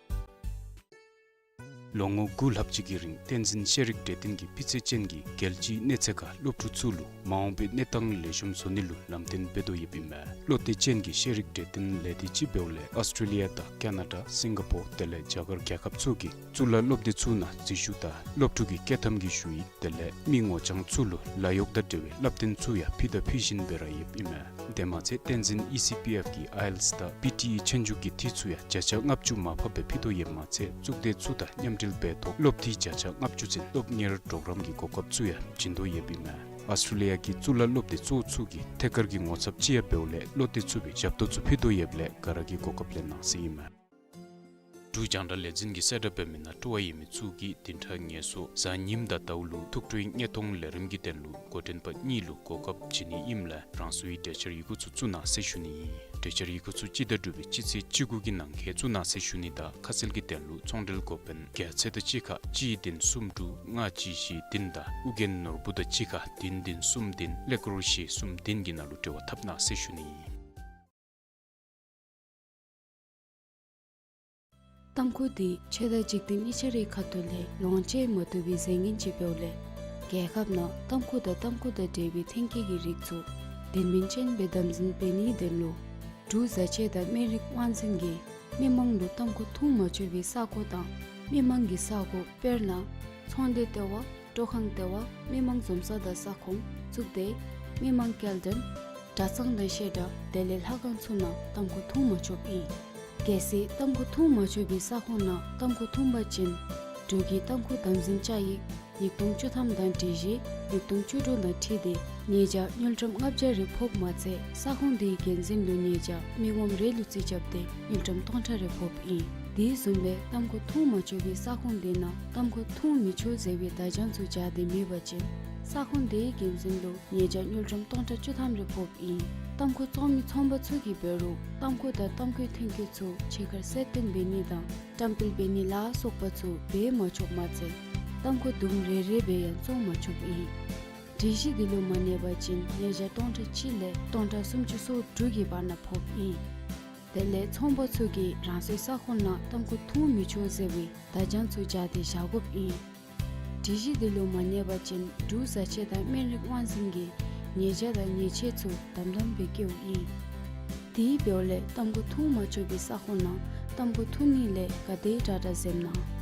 ལོ་ངོ་དགུ་ལྷག་ཅིག་གི་རིང་བསྟན་འཛིན་ཤེས་རིག་གྲོས་སྟོན་གྱིས་སྤུས་ཚད་ཅན་གྱི་རྒྱལ་སྤྱིའི་གནས་ཚད་ཁར་སློབ་ཕྲུག་ཚུ་ལུ་མ་འོངས་པའི་གནས་སྟངས་ལེགས་ཤོམ་བཟོ་ནི་ལུ་ལམ་སྟོན་འབད་དོ་ཡོདཔ་ཨིན་མས། བློ་གཏད་ཅན་གྱི་ཤེས་རིག་གྲོས་སྟོན་ལས་སྡེ་ཅིག་འབདཝ་ལས་ཨཱོས་ཊྲེ་ལི་ཡ་དང་ཀ་ན་ཌ་སིང་ག་པོར་དེ་ལས་རྒྱ་གར་རྒྱལ་ཁབ་ཚུ་གི་གཙུག་ལག་སློབ་སྡེ་ཚུ་ནང་འཛུལ་ཞུགས་དང་སློབ་ཕྲུག་གི་བསྐྱོད་ཐམ་གྱི་ཞུ་ཡིག་དེ་ལས་མི་ངོ་རྐྱང་ཚུ་ལུ་ལཱ་གཡོག་དང་འབྲེལ་བའི་བསླབ་སྟོན་ཚུ་ཡང་ཕུལ་དང་ཕུལ་བཞིན་སྦེ་ར་ཡོདཔ་ཨིན་མས། དེ་མ་ཚད་བསྟན་འཛིན་ཨི་སི་པི་ཨེཕ་གིས་ཨའི་ཨེལ་ཊི་ཨེས་དང་པི་ཊི་ཨི་ཆོས་རྒྱུགས་ཀྱི་འཐུས་ཚུ་ཡང་བརྒྱ་ཆ་ལྔ་བཅུ་མར་ཕབ་སྦེ་ཕུལ་དོ་ཡོདཔ་མ་ཚད་གཙུག་སྡེ་ཚུ་དང་མཉམ་འབྲེལ་འབད་ཐོག་སློབ་འཐུས་བརྒྱ་ཆ་ལྔ་བཅུ་ཚུན་སློབ་གཉེར་གྲོགས་རམ་གྱི་གོ་སྐབས་ཚུ་ཡང་བྱིན་དོ་ཡོདཔ་ཨིན་མས། ཨཱོས་ཊྲེ་ལི་ཡ་གི་གཙུག་ལག་སློབ་སྡེ་གཙོ་བོ་ཚུ་གི་ཐད་ཀར་གྱི་ངོ་ཚབ་ཅིག་ཡང་འབདཝ་ལས་བློ་གཏད་ཚུགས་པའི་ཞབས་ཏོག་ཚུ་ཕུལ་དོ་ཡོདཔ་ལས་ག་ར་གིས་གོ་སྐབས་ལེན་གནང་ཟེར་ཨིན་མས། འབྲུག་རྒྱང་བསྒྲགས་ལས་འཛིན་གྱིས་གསལ་བསྒྲགས་འབད་མི་ནང་སྤྲོ་བ་ཡོད་མི་ཚུ་གིས་བདུན་ཕྲག་ངལ་གསོ་གཟའ་ཉིམ་དང་ཟླཝ་ལུ་ཐུགས་སྤྲོའི་དངོས་མཐོང་ལས་རིམ་གྱི་དོན་ལུ་འགོ་འདྲེན་པ་གཉིས་ལུ་གོ་སྐབས་བྱིན་ནི་ཨིནམ་ལས་རང་སོའི་གྲོས་འཆར་ཡི་གུ་ཚུ་བཙུགས་གནང་ཟེར་ཞུ་ནི་ཨིན། གྲོས་འཆར་ཡི་གུ་ཚུ་སྤྱི་ཟླ་དྲུག་པའི་སྤྱི་ཚེས་བཅུ་དགུ་གི་ནང་འཁོད་བཙུགས་གནང་ཟེར་ཞུ་ནི་དང་ཁ་གསལ་གྱི་དོན་ལུ་ཚོང་འབྲེལ་འགོ་དཔོན་བརྒྱ་ཚེས་དང་གཅིག་ཁར་གཅིག་བདུན་གསུམ་དྲུག་ལྔ་གཅིག་བཞི་བདུན་དང་ཨོ་རྒྱན་ནོར་བུ་དང་གཅིག་ཁར་བདུན་བདུན་གསུམ་བདུན་ཀླད་ཀོར་བཞི་གསུམ་བདུན་གྱི་ནང་ལུ་འབྲེལ་བ་འཐབ་གནང་ཟེར་ཞུ་ནི་ཨིན། ཏམ་ཁུ་འདི་ཆོས་དང་འཇིག་རྟེན་གཉིས་ཆ་རའི་ཁ་ཐུག་ལས་ལོངས་སྤྱོད་མ་བཏུབ་པའི་རྫས་ངན་ཅིག་འབདཝ་ལས་རྒྱལ་ཁབ་ནང་ཏམ་ཁུ་དང་ཏམ་ཁུ་དང་འབྲེལ་བའི་ཐོན་སྐྱེད་ཀྱི་རིགས་ཚུ་དོན་སྨིན་ཅན་སྦེ་དམ་འཛིན་འབད་ནིའི་དོན་ལུ་འབྲུག་བཟའ་ཆས་དང་སྨན་རིགས་དབང་འཛིན་གྱིས་མི་མང་ལུ་ཏམ་ཁུ་འཐུང་མ་ཆོག་པའི་ས་གོ་དང་མི་མང་གི་ས་གོ་དཔེར་ན་ཚོང་སྡེ་ལྟེ་བ། སྤྲོ་ཁང་ལྟེ་བ། མི་མང་འཛོམས་ས་དང་ས་ཁོངས། གཙུག་སྡེ། མི་མང་སྐྱེལ་འདྲེན། གྲྭ་ཚང་དང་བཤད་གྲྭ་དེ་ལས་ལྷ་ཁང་ཚུ་ནང་ཏམ་ཁུ་འཐུང་མ་ཆོགཔ་ཨིན། གལ་སྲིད་ཏམ་ཁུ་འཐུང་མ་ཆོག་པའི་ས་ཁོངས་ནང་ཏམ་ཁུ་འཐུང་པ་ཅིན་འབྲུག་གི་ཏམ་ཁུ་དམ་འཛིན་བཅའ་ཡིག་ཉིས་སྟོང་བཅུ་ཐམ་དང་སྒྲིག་གཞི་ཉིས་སྟོང་བཅུ་དྲུག་དང་འཁྲིལ་ཏེ་ཉེས་བྱ་དངུལ་ཀྲམ་ལྔ་བརྒྱ་རེ་ཕོགཔ་མ་ཚད་ས་ཁོངས་དེའི་འགན་འཛིན་ལུ་ཉེས་བྱ་མི་ངོམ་རེ་ལུ་རྩིས་རྐྱབ་སྟེ་དངུལ་ཀྲམ་སྟོང་ཕྲག་རེ་ཕོགཔ་ཨིན། དེ་བཟུམ་སྦེ་ཏམ་ཁུ་འཐུང་མ་ཆོག་པའི་ས་ཁོངས་དེ་ནང་ཏམ་ཁུ་འཐུང་མི་ཆོག་ཟེར་བའི་བརྡ་བྱང་ཚུ་སྦྱར་ཏེ་མེད་པ་ཅིན་ས་ཁོངས་དེའི་འགན་འཛིན་ལུ་ཉེས་བྱ་དངུལ་ཀྲམ་སྟོང་ཕྲག་བཅུ་ཐམ་རེ་ཕོགཔ་ཨིན། ཏམ་ཁུ་བཙོང་མི་ཚོང་པ་ཚུ་གིས་འབད་རུང་ཏམ་ཁུ་དང་ཏམ་ཁུའི་ཐོན་སྐྱེད་ཚུ་ཕྱི་ཁར་གསལ་སྟོན་འབད་ནི་དང་བཀྲམ་སྤེལ་འབད་ནི་ལ་སོགས་པ་ཚུ་འབད་མ་ཆོགཔ་མ་ཚད་ཏམ་ཁུ་དུམ་རེ་རེ་སྦེ་ཡང་བཙོང་མ་ཆོགཔ་ཨིན། སྒྲིག་གཞི་འདི་ལུ་མ་གནས་པ་ཅིན་ཉེས་བྱ་སྟོང་ཕྲག་གཅིག་ལས་སྟོང་ཕྲག་སུམ་ཅུ་སོ་དྲུག་གི་བར་ན་ཕོགཔ་ཨིན། དེ་ལས་ཚོང་པ་ཚུ་གིས་རང་སོའི་ས་ཁོངས་ནང་ཏམ་ཁུ་འཐུང་མི་ཆོག་ཟེར་བའི་བརྡ་བྱང་ཚུ་སྦྱར་ཏེ་བཞག་དགོཔ་ཨིན། སྒྲིག་གཞི་འདི་ལུ་མ་གནས་པ་ཅིན་འབྲུག་བཟའ་ཆས་དང་སྨན་རིགས་དབང་འཛིན་གྱིས་ཉེས་བྱ་དང་ཉེས་ཆད་ཚུ་དམ་དམ་སྦེ་བཀལཝ་ཨིན། དེ་འབདཝ་ལས་ཏམ་ཁུ་འཐུང་མ་ཆོག་པའི་ས་ཁོངས་ནང་ཏམ་ཁུ་འཐུང་ནི་ལས་ག་དེ་དྲག་དྲག་འཛེམ་གནང་།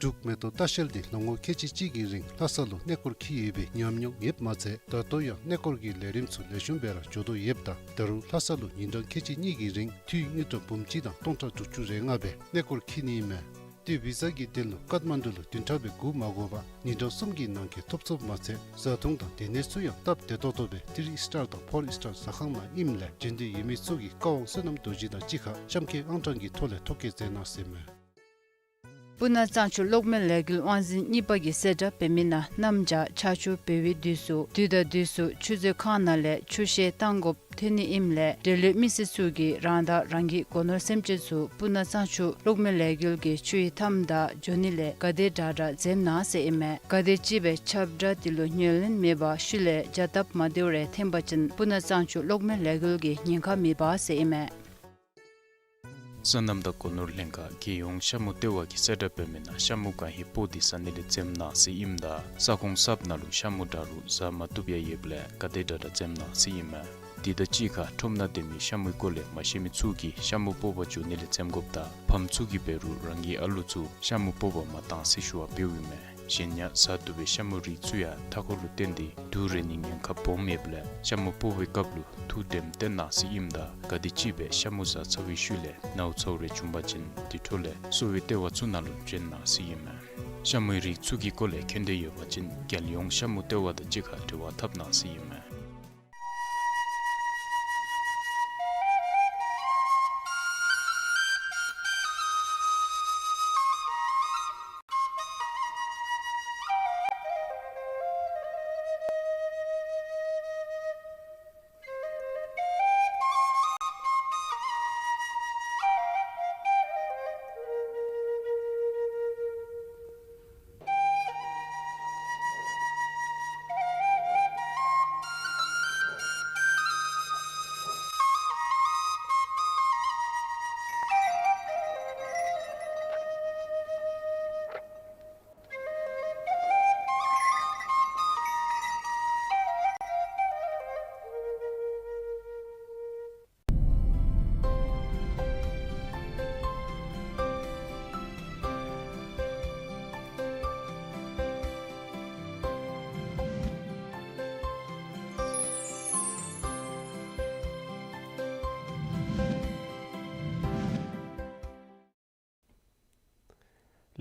འབྲུག་མེ་ཏོག་ལྟ་བཤལ་འདི་ལོ་ངོ་ཁལ་གཅིག་གཅིག་གི་རིང་ལྷ་ས་ལུ་གནས་སྐོར་འཁྱིད་ཡོད་པའི་ཉམས་མྱོང་ཡོདཔ་མ་ཚད་ད་ལྟོ་ཡང་གནས་སྐོར་གྱི་ལས་རིམ་ཚུ་ལེགས་ཤོམ་སྦེ་ར་འགྱོ་དོ་ཡོདཔ་ད་ད་རུང་ལྷ་ས་ལུ་ཉིན་གྲངས་ཁལ་གཅིག་གཉིས་ཀྱི་རིང་འཐུས་དངུལ་ཀྲམ་འབུམ་གཅིག་དང་སྟོང་ཕྲག་དྲུག་ཅུ་རེ་ལྔ་སྦེ་གནས་སྐོར་འཁྱིད་ནི་ཨིན་མས། ཏེ་བི་ཟ་གི་དོན་ལུ་ཀཏ་མན་ཌུ་ལུ་བདུན་ཕྲག་སྦེ་སྒུག་མ་དགོ་པར་ཉིན་གྲངས་གསུམ་གྱི་ནང་འཁོད་ཐོབ་ཚུགསཔ་མ་ཚད་བཟའ་འཐུང་དང་སྡོད་གནས་ཚུ་ཡང་སྟབས་བདེ་ཏོག་ཏོ་སྦེ་ཐི་རི་སི་ཊར་དང་ཕོར་སི་ཊར་ཟ་ཁང་ནང་ཨིནམ་ལས་བྱོན་འདོད་ཡོད་མི་ཚུ་གིས་བཀའ་དབང་བསོད་ནམས་རྡོ་རྗེ་དང་གཅིག་ཁར་གཤམ་འཁོད་ཨང་གྲངས་ཀྱི་ཐོག་ལས་ཐོ་བཀོད་མཛད་གནང་ཟེར་ཨིན་མས། སྤུ་ན་གཙང་ཆུ་གློག་མེ་ལས་འགུལ་དབང་འཛིན་གཉིས་པ་གི་གསལ་བསྒྲགས་འབད་མི་ནང་གནམ་བྱཱར་ཆར་ཆུ་འབབ་པའི་དུས་སུ་དུས་དང་དུས་སུ་ཆུ་མཛོད་ཁང་ནང་ལས་ཆུ་བཤལ་བཏང་དགོཔ་ཐོན་ནི་ཨིནམ་ལས་འབྲེལ་ཡོད་མི་སེར་ཚུ་གིས་རང་དང་རང་གི་སྒོ་ནོར་སེམས་ཅན་ཚུ་སྤུ་ན་གཙང་ཆུ་གློག་མེ་ལས་འགུལ་གྱི་ཆུའི་མཐའམ་དང་འགྱོ་ནི་ལས་ག་དེ་དྲག་དྲག་འཛེམ་གནང་ཟེར་ཨིན་མས། ག་དེ་ཅིག་སྦེ་ཁྱབ་བསྒྲགས་དེ་ལུ་ཉན་ལེན་མེད་པར་ཤུལ་ལས་བྱ་སྟབས་མ་བདེཝ་རེ་འཐོན་པ་ཅིན་སྤུ་ན་གཙང་ཆུ་གློག་མེ་ལས་འགུལ་གྱི་ཉེན་ཁ་མེདཔ་ཟེར་ཨིན་མས། སོ་ནམ་དང་སྒོ་ནོར་ལྷན་ཁག་རྒྱལ་ཡོངས་ཤ་མུ་ལྟེ་བ་གི་གསལ་བསྒྲགས་འབད་མི་ནང་ཤ་མུ་གང་ཧེ་སྤོ་སྟེ་ཟ་ནི་ལས་འཛེམ་གནང་ཟེར་ཨིནམ་ད་ས་ཁོངས་གསརཔ་ནང་ལུ་ཤ་མུ་དྲག་རུང་ཟ་མ་བཏུབ་ཡང་ཡོདཔ་ལས་ག་དེ་དྲག་དྲག་འཛེམ་གནང་ཟེར་ཨིན་མས། དེ་དང་གཅིག་ཁར་ཁྲོམ་ནང་སྡོད་མི་ཤ་མུའི་སྐོར་ལས་མ་ཤེས་མི་ཚུ་གིས་ཤ་མུ་སྤོ་བར་འགྱོ་ནི་ལས་འཛེམ་དགོཔ་དང་ཕམ་ཚུ་གིས་འབད་རུང་རང་གི་ཨ་ལོ་ཚུ་ཤ་མུ་སྤོ་བར་མ་གཏང་ཟེར་ཞུ་བ་འབདཝ་ཨིན་མས། གཞན་ཡང་ཟ་བཏུབ་པའི་ཤ་མུའི་རིགས་ཚུ་ཡང་མཐའ་འཁོར་ལུ་བརྟེན་ཏེ་དུག་རེག་ནིའི་ཉེན་ཁ་སྦོམ་ཡོདཔ་ལས་ཤ་མུ་སྤོ་བའི་སྐབས་ལུ་ཐུགས་དྲནམ་བཏོན་གནང་ཟེར་ཨིནམ་ད་ག་དེ་ཅིག་སྦེ་ཤ་མུ་ཟ་ཚར་བའི་ཤུལ་ལས་ནཝ་ཚཝ་རེ་བྱུང་པ་ཅིན་དེ་འཕྲོ་ལས་གསོ་བའི་ལྟེ་བ་ཚུ་ནང་ལུ་བྱོན་གནང་ཟེར་ཨིན་མས། ཤ་མུའི་རིགས་ཚུ་གི་སྐོར་ལས་མཁྱེན་འདོད་ཡོད་པ་ཅིན་རྒྱལ་ཡོངས་ཤ་མུ་ལྟེ་བ་དང་གཅིག་ཁར་འབྲེལ་བ་འཐབ་གནང་ཟེར་ཨིན་མས།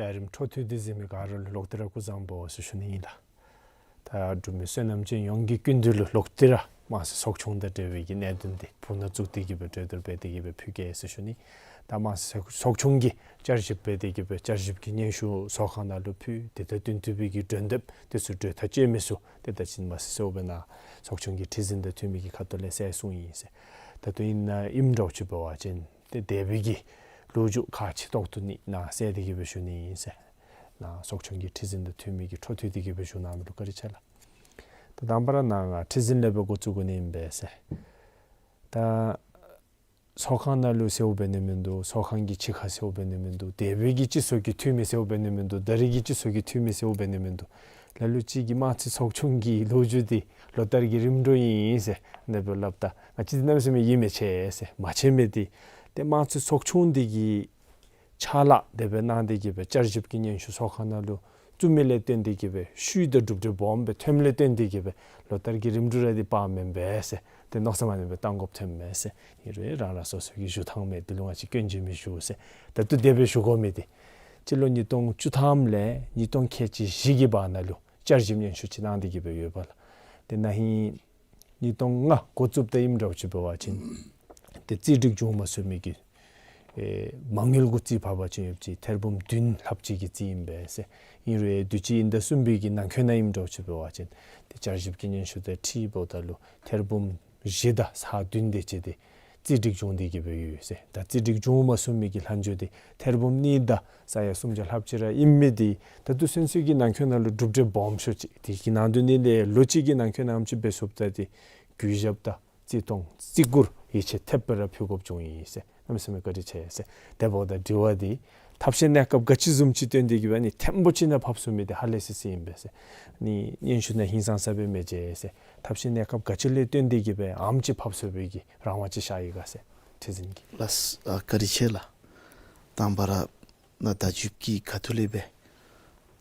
ལས་རིམ་འཕྲོ་མཐུད་དེ་གཟིགས་མི་ག་ར་ལུ་ལོག་སྟེ་ར་སྐུ་གཟུགས་བཟང་པོ་ཟེར་ཞུ་ནི་ཨིན་ལགས། ད་འབྲུག་མི་བསོད་ནམས་ཅན་ཡོངས་ཀྱི་སྐུ་མདུན་ལུ་ལོག་སྟེ་ར་དམངས་སྲིད་ཚོགས་ཆུང་དང་འབྲེལ་བའི་གི་གནད་དོན་འདི་ཕུ་ནུ་བཙུགས་ཏེ་གི་སྦེ་གྲོས་བསྡུར་འབད་དེ་གི་སྦེ་ཕུལ་གེ་ཟེར་ཞུ་ནི། ད་དམངས་སྲིད་ཚོགས་ཆུང་གིས་བསྐྱར་ཞིབ་འབད་དེ་གི་སྦེ་བསྐྱར་ཞིབ་ཀྱི་སྙན་ཞུ་ཚོགས་ཁང་ནང་ལུ་ཕུལ། དེ་དང་བསྟུན་ཏེ་སྦེ་གི་གྲོས་འདེབས་དེ་ཚུ་གྲོས་ཐག་བཅད་མི་ཚུ་ཏེ་ད་ཅི་མ་ཚད་གསལཝ་སྦེ་ནཱ་ཚོགས་ཆུང་གི་ཁྲི་འཛིན་དང་འཐུས་མི་གི་ཁ་ཐུག་ལས་གསལ་གསུངས་ཡི་ཟེར། ད་ལྟོ་ཨིན་ན་ཨིནམ་འདྲཝ་ཅིག་འབད་བ་ཅིན་ཏེ་དེ་སྦེ་གི་ལོ་རྒྱུས་ཁག་ཆེ་ཏོག་ཏོ་ནི་ནཱ་གསལ་ཏེ་གི་སྦེ་ཞུ་ནི་ཨིན་ཟེར། ནཱ་ཚོགས་ཆུང་གི་ཁྲི་འཛིན་དང་འཐུས་མི་གིས་འཕྲོ་མཐུད་དེ་གི་སྦེ་ཞུ་གནང་མི་ལུ་བཀའ་དྲིན་ཆེ་ལགས། ད་དང་པ་ར་ནཱ་ང་ཁྲི་འཛིན་ལས་སྦེ་འགོ་བཙུགས་དགོ་ནི་ཨིན་པས་ཟེར། ད་ཚོགས་ཁང་ནང་ལུ་ཟེརཝ་འབད་ནི་མིན་འདུག། ཚོགས་ཁང་གི་ཕྱི་ཁར་ཟེརཝ་འབད་ནི་མིན་འདུག། དེ་སྦེ་གི་སྤྱི་ཚོགས་ཀྱི་འཐུས་མི་ཟེརཝ་འབད་ནི་མིན་འདུག། ད་རེས་ཀྱི་སྤྱི་ཚོགས་ཀྱི་འཐུས་མི་ཟེརཝ་འབད་ནི་མིན་འདུག། ལ་ལུ་ཅིག་གིས་དམངས་གཙོའི་ཚོགས་ཆུང་གི་ལོ་རྒྱུས་འདི་ལོ་ལྟར་གྱི་རིམ་གྲོ་ཨིན་ཟེར་ཨ་ནི་སྦེ་སླབ་ད་ང་བཅས་འདི་གནམ་མེད་ས་མེད་ཡིད་མི་ཆེས་ཟེར། མ་ཆེན་མི་འདི་ཏེ་དམངས་གཙོའི་ཚོགས་ཆུང་འདི་གིས་ཕྱག་ལཱ་དེ་སྦེ་གནང་སྟེ་གི་སྦེ་བསྐྱར་ཞིབ་ཀྱི་སྙན་ཞུ་ཚོགས་ཁང་ནང་ལུ་བཙུགས་མི་ལས་བརྟེན་ཏེ་གི་སྦེ་ཤུལ་ད་གྲུབ་འབྲས་སྦོམ་སྦེ་ཐོནམ་ལས་བརྟེན་ཏེ་གི་སྦེ་ལོ་ལྟར་གྱི་རིམ་གྲོ་ར་འདི་དཔག་མེན་པས་ཟེར། ཏེ་མནོ་བསམ་ཨ་ནི་སྦེ་བཏང་དགོཔ་ཐོནམ་མས་ཟེར། ཨིན་རུང་རང་རང་སོ་སོ་གི་ཞུ་ཐངས་མས། འདི་ལུ་ང་བཅས་སྐྱོན་བརྗོད་མི་ཞུ་ཟེར། ད་ལྟོ་དེ་སྦེ་ཞུ་དགོ་མི་འདི་སྤྱི་ལོ་ཉིས་སྟོང་བཅུ་ཐམ་ལས་ཉིས་སྟོང་ཁལ་གཅིག་བཞི་གི་བར་ན་ལུ་བསྐྱར་ཞིབ་སྙན་ཞུ་ཅིག་གནང་སྟེ་གི་སྦེ་ཡོདཔ་ལགས། ཏེ་ན་ཧིང་ཉིས་སྟོང་ལྔ་འགོ་བཙུགསཔ་ད་ཨིནམ་འདྲཝ་ཅིག་འབད་བ་ཅིན་ཏེ་རྩིས་སྒྲིག་བྱུང་མ་ཚུགས་མི་གི་ཨེ་མ་དངུལ་གུ་རྩིས་ཕབ་པ་ཅིན་ཡོདཔ་ཅིག་ཐེར་འབུམ་བདུན་ལྷགཔ་ཅིག་གི་རྩིས་ཨིན་པས་ཟེར། ཨིན་རུང་ཨེ་དུས་ཅི་ཨིན་ཟླ་གསུམ་པའི་གི་ནང་འཁོད་ནང་ཨིནམ་འདྲཝ་ཅིག་འབད་བ་ཅིན་ཏེ་བསྐྱར་ཞིབ་ཀྱི་སྙན་ཞུ་དེ་ཁྲིད་འབདཝ་ད་ལུ་ཐེར་འབུམ་བཞི་དང་ཚག་བདུན་དེ་ཅིག་དེ་རྩིས་སྒྲིག་བྱུང་སྟེ་གི་སྦེ་ཡོད་ཟེར། ད་རྩིས་སྒྲིག་བྱུང་མ་ཚུགས་མི་གི་ལྷག་མཇུག་དེ་ཐེར་འབུམ་གཉིས་དང་ས་ཡ་སུམ་བརྒྱ་ལྷགཔ་ཅིག་ར་ཨིན་མི་དེ་ད་ལྟོ་ཚུན་ཚོད་ཀྱི་ནང་འཁོད་ནང་ལུ་གྲུབ་འབྲས་སྦོམ་ཤོས་ཅིག་དེ་གི་ནང་དོན་ནི་ལས་ལོ་གཅིག་གི་ནང་འཁོད་ནང་ཅིག་འབད་ཚུགསཔ་ད་དེ་གུས་ཞབས་དང་བརྩི་མཐོང་བརྩི་བཀུར་ཡིད་ཆེས་ཐེབས་སྦེ་ར་ཕུལ་དགོཔ་བྱུང་ཡི་ཟེར། གནམ་མེད་ས་མེད་བཀའ་དྲིན་ཆེ་ཟེར། དེ་འབདཝ་ད་དྲི་བ་འདི་ཐབས་ཤེས་གནས་སྐབས་ག་ཅི་བཟུམ་ཅིག་བཏོན་ཏེ་གི་སྦེ་ཨ་ནི་ཐེངས་པོ་ཅིག་ནང་ཕབ་ཚུགས་མི་འདི་ཧ་ལས་སི་སི་ཨིན་པས་ཟེར། ཨ་ནི་སྙན་ཞུ་ནང་ཧིང་སངས་ས་སྦེ་མི་མཇལ་ཟེར། ཐབས་ཤེས་གནས་སྐབས་ག་ཅི་ལས་བཏོན་ཏེ་གི་སྦེ་ཨེམ་ཅིག་ཕབ་ཚུགས་པའི་གི་རང་དབང་ཅིག་ཤར་ཡི་ག་ཟེར། ཁྲི་འཛིན་གྱིས། ལགས་སོ། ཨ་བཀའ་དྲིན་ཆེ་ལགས། དང་པ་ར་ནཱ་བརྡ་བརྒྱུདཔ་གི་ཁ་ཐུག་ལས་སྦེ་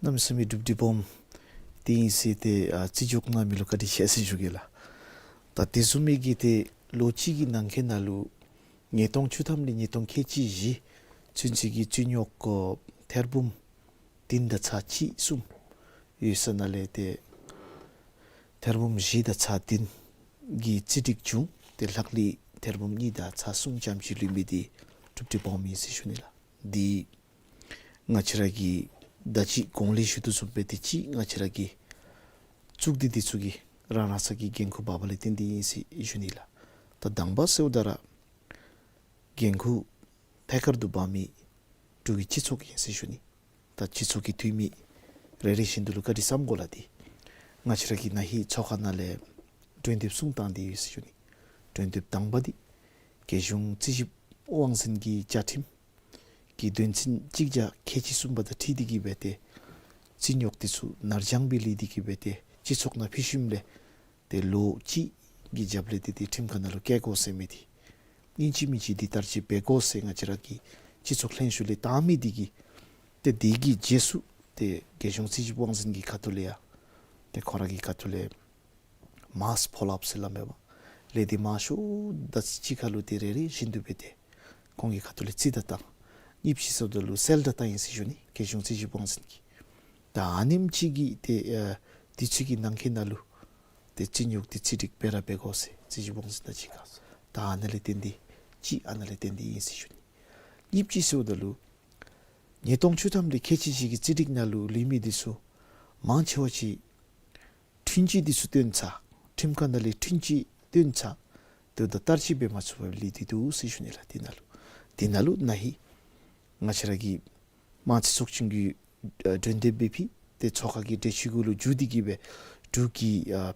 གནམ་མེད་ས་མེད་གྲུབ་འབྲས་སྦོམ་འདི་ཨིན་ཟེར་ཏེ་ཨ་བརྩི་འཇོག་གནང་མི་ལུ་བཀའ་དྲིན་ཆེ་ཟེར་ཞུ་གེ་ལགས། ད་དེ་བཟུམ་མའི་གི་ཏེ་ལོ་གཅིག་གི་ནང་འཁོད་ནང་ལུ་ཉིས་སྟོང་བཅུ་ཐམ་ལས་ཉིས་སྟོང་ཁལ་གཅིག་བཞི་ཚུན་ཚོད་ཀྱི་རྩིས་རྙོག་ཐེར་འབུམ་བདུན་དང་ཚག་གཅིག་གསུམ་ཡོད་ས་ནང་ལས་ཏེ་ཐེར་འབུམ་བཞི་དང་ཚག་བདུན་གྱི་རྩིས་སྒྲིག་བྱུང་སྟེ་ལྷག་ལུས་ཐེར་འབུམ་གཉིས་དང་ཚག་གསུམ་ཙམ་ཅིག་ལུས་མི་འདི་གྲུབ་འབྲས་སྦོམ་ཨིན་ཟེར་ཞུ་ནི་ལགས། འདི་ང་བཅས་ར་གིས་ད་ཅི་གོང་ལས་ཞུ་དོ་བཟུམ་སྦེ་ཏེ་ཅིག་ང་བཅས་ར་གི་གཙུག་སྡེ་འདི་ཚུ་གིས་རང་རང་སོའི་འགན་ཁུར་འབག་པ་ལས་བརྟེན་ཏེ་ཨིན་ཟེར་ཞུ་ནི་ལགས། ད་དང་པ་ཟེརཝ་ད་ར་འགན་ཁུར་ཐད་ཀར་དུ་འབག་མི་འབྲུག་གི་སྤྱི་ཚོགས་ཨིན་ཟེར་ཞུ་ནི། ད་སྤྱི་ཚོགས་ཀྱི་འཐུས་མི་རེ་རེ་བཞིན་དུ་ལུ་བཀའ་དྲིན་བསམ་དགོ་ལགས། ཏེ་ང་བཅས་ར་གི་ན་ཧིང་ཚོགས་ཁང་ནང་ལས་གྲོས་འདེབས་གསུམ་བཏང་སྟེ་ཡོད་ཟེར་ཞུ་ནི། གྲོས་འདེབས་དང་པ་འདི་རྒྱལ་གཞུང་རྩིས་ཞིབ་དབང་འཛིན་གྱི་བཅའ་ཁྲིམས་ཀྱི་དོན་ཚན་གཅིག་བརྒྱ་ཁལ་གཅིག་གསུམ་པ་དང་འཁྲིལ་ཏེ་གི་སྦེ་ཏེ་རྩིས་རྙོག་འདི་ཚུ་ནར་འགྱངས་སྦེ་ལས་ཏེ་གི་སྦེ་ཏེ་སྤྱི་ཚོགས་ནང་ཕུལ་ཞིནམ་ལས་ཏེ་ལོ་གཅིག་གི་རྒྱབ་ལས་ཏེ་ཏེ་ཁྲིམས་ཁང་ནང་ལུ་བསྐྱལ་དགོ་ཟེར་མི་འདི་ཨིན་ཅི་མིན་ཅི་འདི་བསྟར་སྤྱོད་འབད་དགོ་ཟེར་ང་བཅས་ར་གི་སྤྱི་ཚོགས་ལྷན་ཞུགས་ལས་བཏང་མི་འདི་གིས་ཏེ་འདི་གི་རྗེས་སུ་ཏེ་རྒྱལ་གཞུང་རྩིས་ཞིབ་དབང་འཛིན་གྱི་ཁ་ཐུག་ལས་ཡང་ཏེ་ཁོང་ར་གི་ཁ་ཐུག་ལས་མར་ཕོ་ལོ་ཨཔ་ཟེར་སླབ་མས་པ། ལས་འདི་མང་ཤོས་དང་གཅིག་ཁར་ལུ་ཏེ་རེ་རེ་བཞིན་དུ་སྦེ་ཏེ་ཁོང་གི་ཁ་ཐུག་ལས་རྩིས་བདའ་བཏང་། གཉིས་པ་ཅིག་ཟེརཝ་ད་ལུ་གསལ་བསྒྲགས་བཏང་ཡི་ཟེར་ཞུ་ནི། རྒྱལ་གཞུང་རྩིས་ཞིབ་དབང་འཛིན་གྱིས། ད་ཨ་ནེམ་ཅིག་གིས་ཏེ་ཨ་དུས་ཚོད་ཀྱི་ནང་འཁོད་ནང་ལུ་ཏེ་རྩིས་རྙོག་འདི་རྩིས་སྒྲིག་འབད་ར་འབད་དགོ་ཟེར་རྩིས་ཞིབ་དབང་འཛིན་དང་གཅིག་ཁར། ད་ཨ་ནཱ་ལས་བརྟེན་ཏེ་ཅིག་ཨ་ནཱ་ལས་བརྟེན་ཏེ་ཨིན་ཟེར་ཞུ་ནི། གཉིས་པ་ཅིག་ཟེརཝ་ད་ལུ་ཉིས་སྟོང་བཅུ་ཐམ་ལས་ཁལ་གཅིག་བཞི་གི་རྩིས་སྒྲིག་ནང་ལུ་ལུས་མི་འདི་ཚུ་མང་ཆེ་བ་ཅིག་འཁྲུན་ཆོད་འདི་ཚུ་བཏོན་ཚར། ཁྲིམས་ཁང་ནང་ལས་འཁྲུན་ཆོད་བཏོན་ཚར། དེ་ད་བསྟར་སྤྱོད་འབད་མ་ཚུགས་པར་ལུས་ཏེ་འདུག་ཟེར་ཞུ་ནི་ལགས། དེ་ནང་ལུ་དེ་ནང་ལུ་ན་ཧིང་ང་བཅས་ར་གི་དམངས་རྩིས་ཚོགས་ཆུང་གིས་ཨ་གྲོས་འདེབས་འབད་ཕུལ་ཏེ་ཚོགས་ཁང་གི་གྲོས་ཆོད་གུ་ལུ་འཇུག་སྟེ་གི་སྦེ་འབྲུག་གི་ཨ་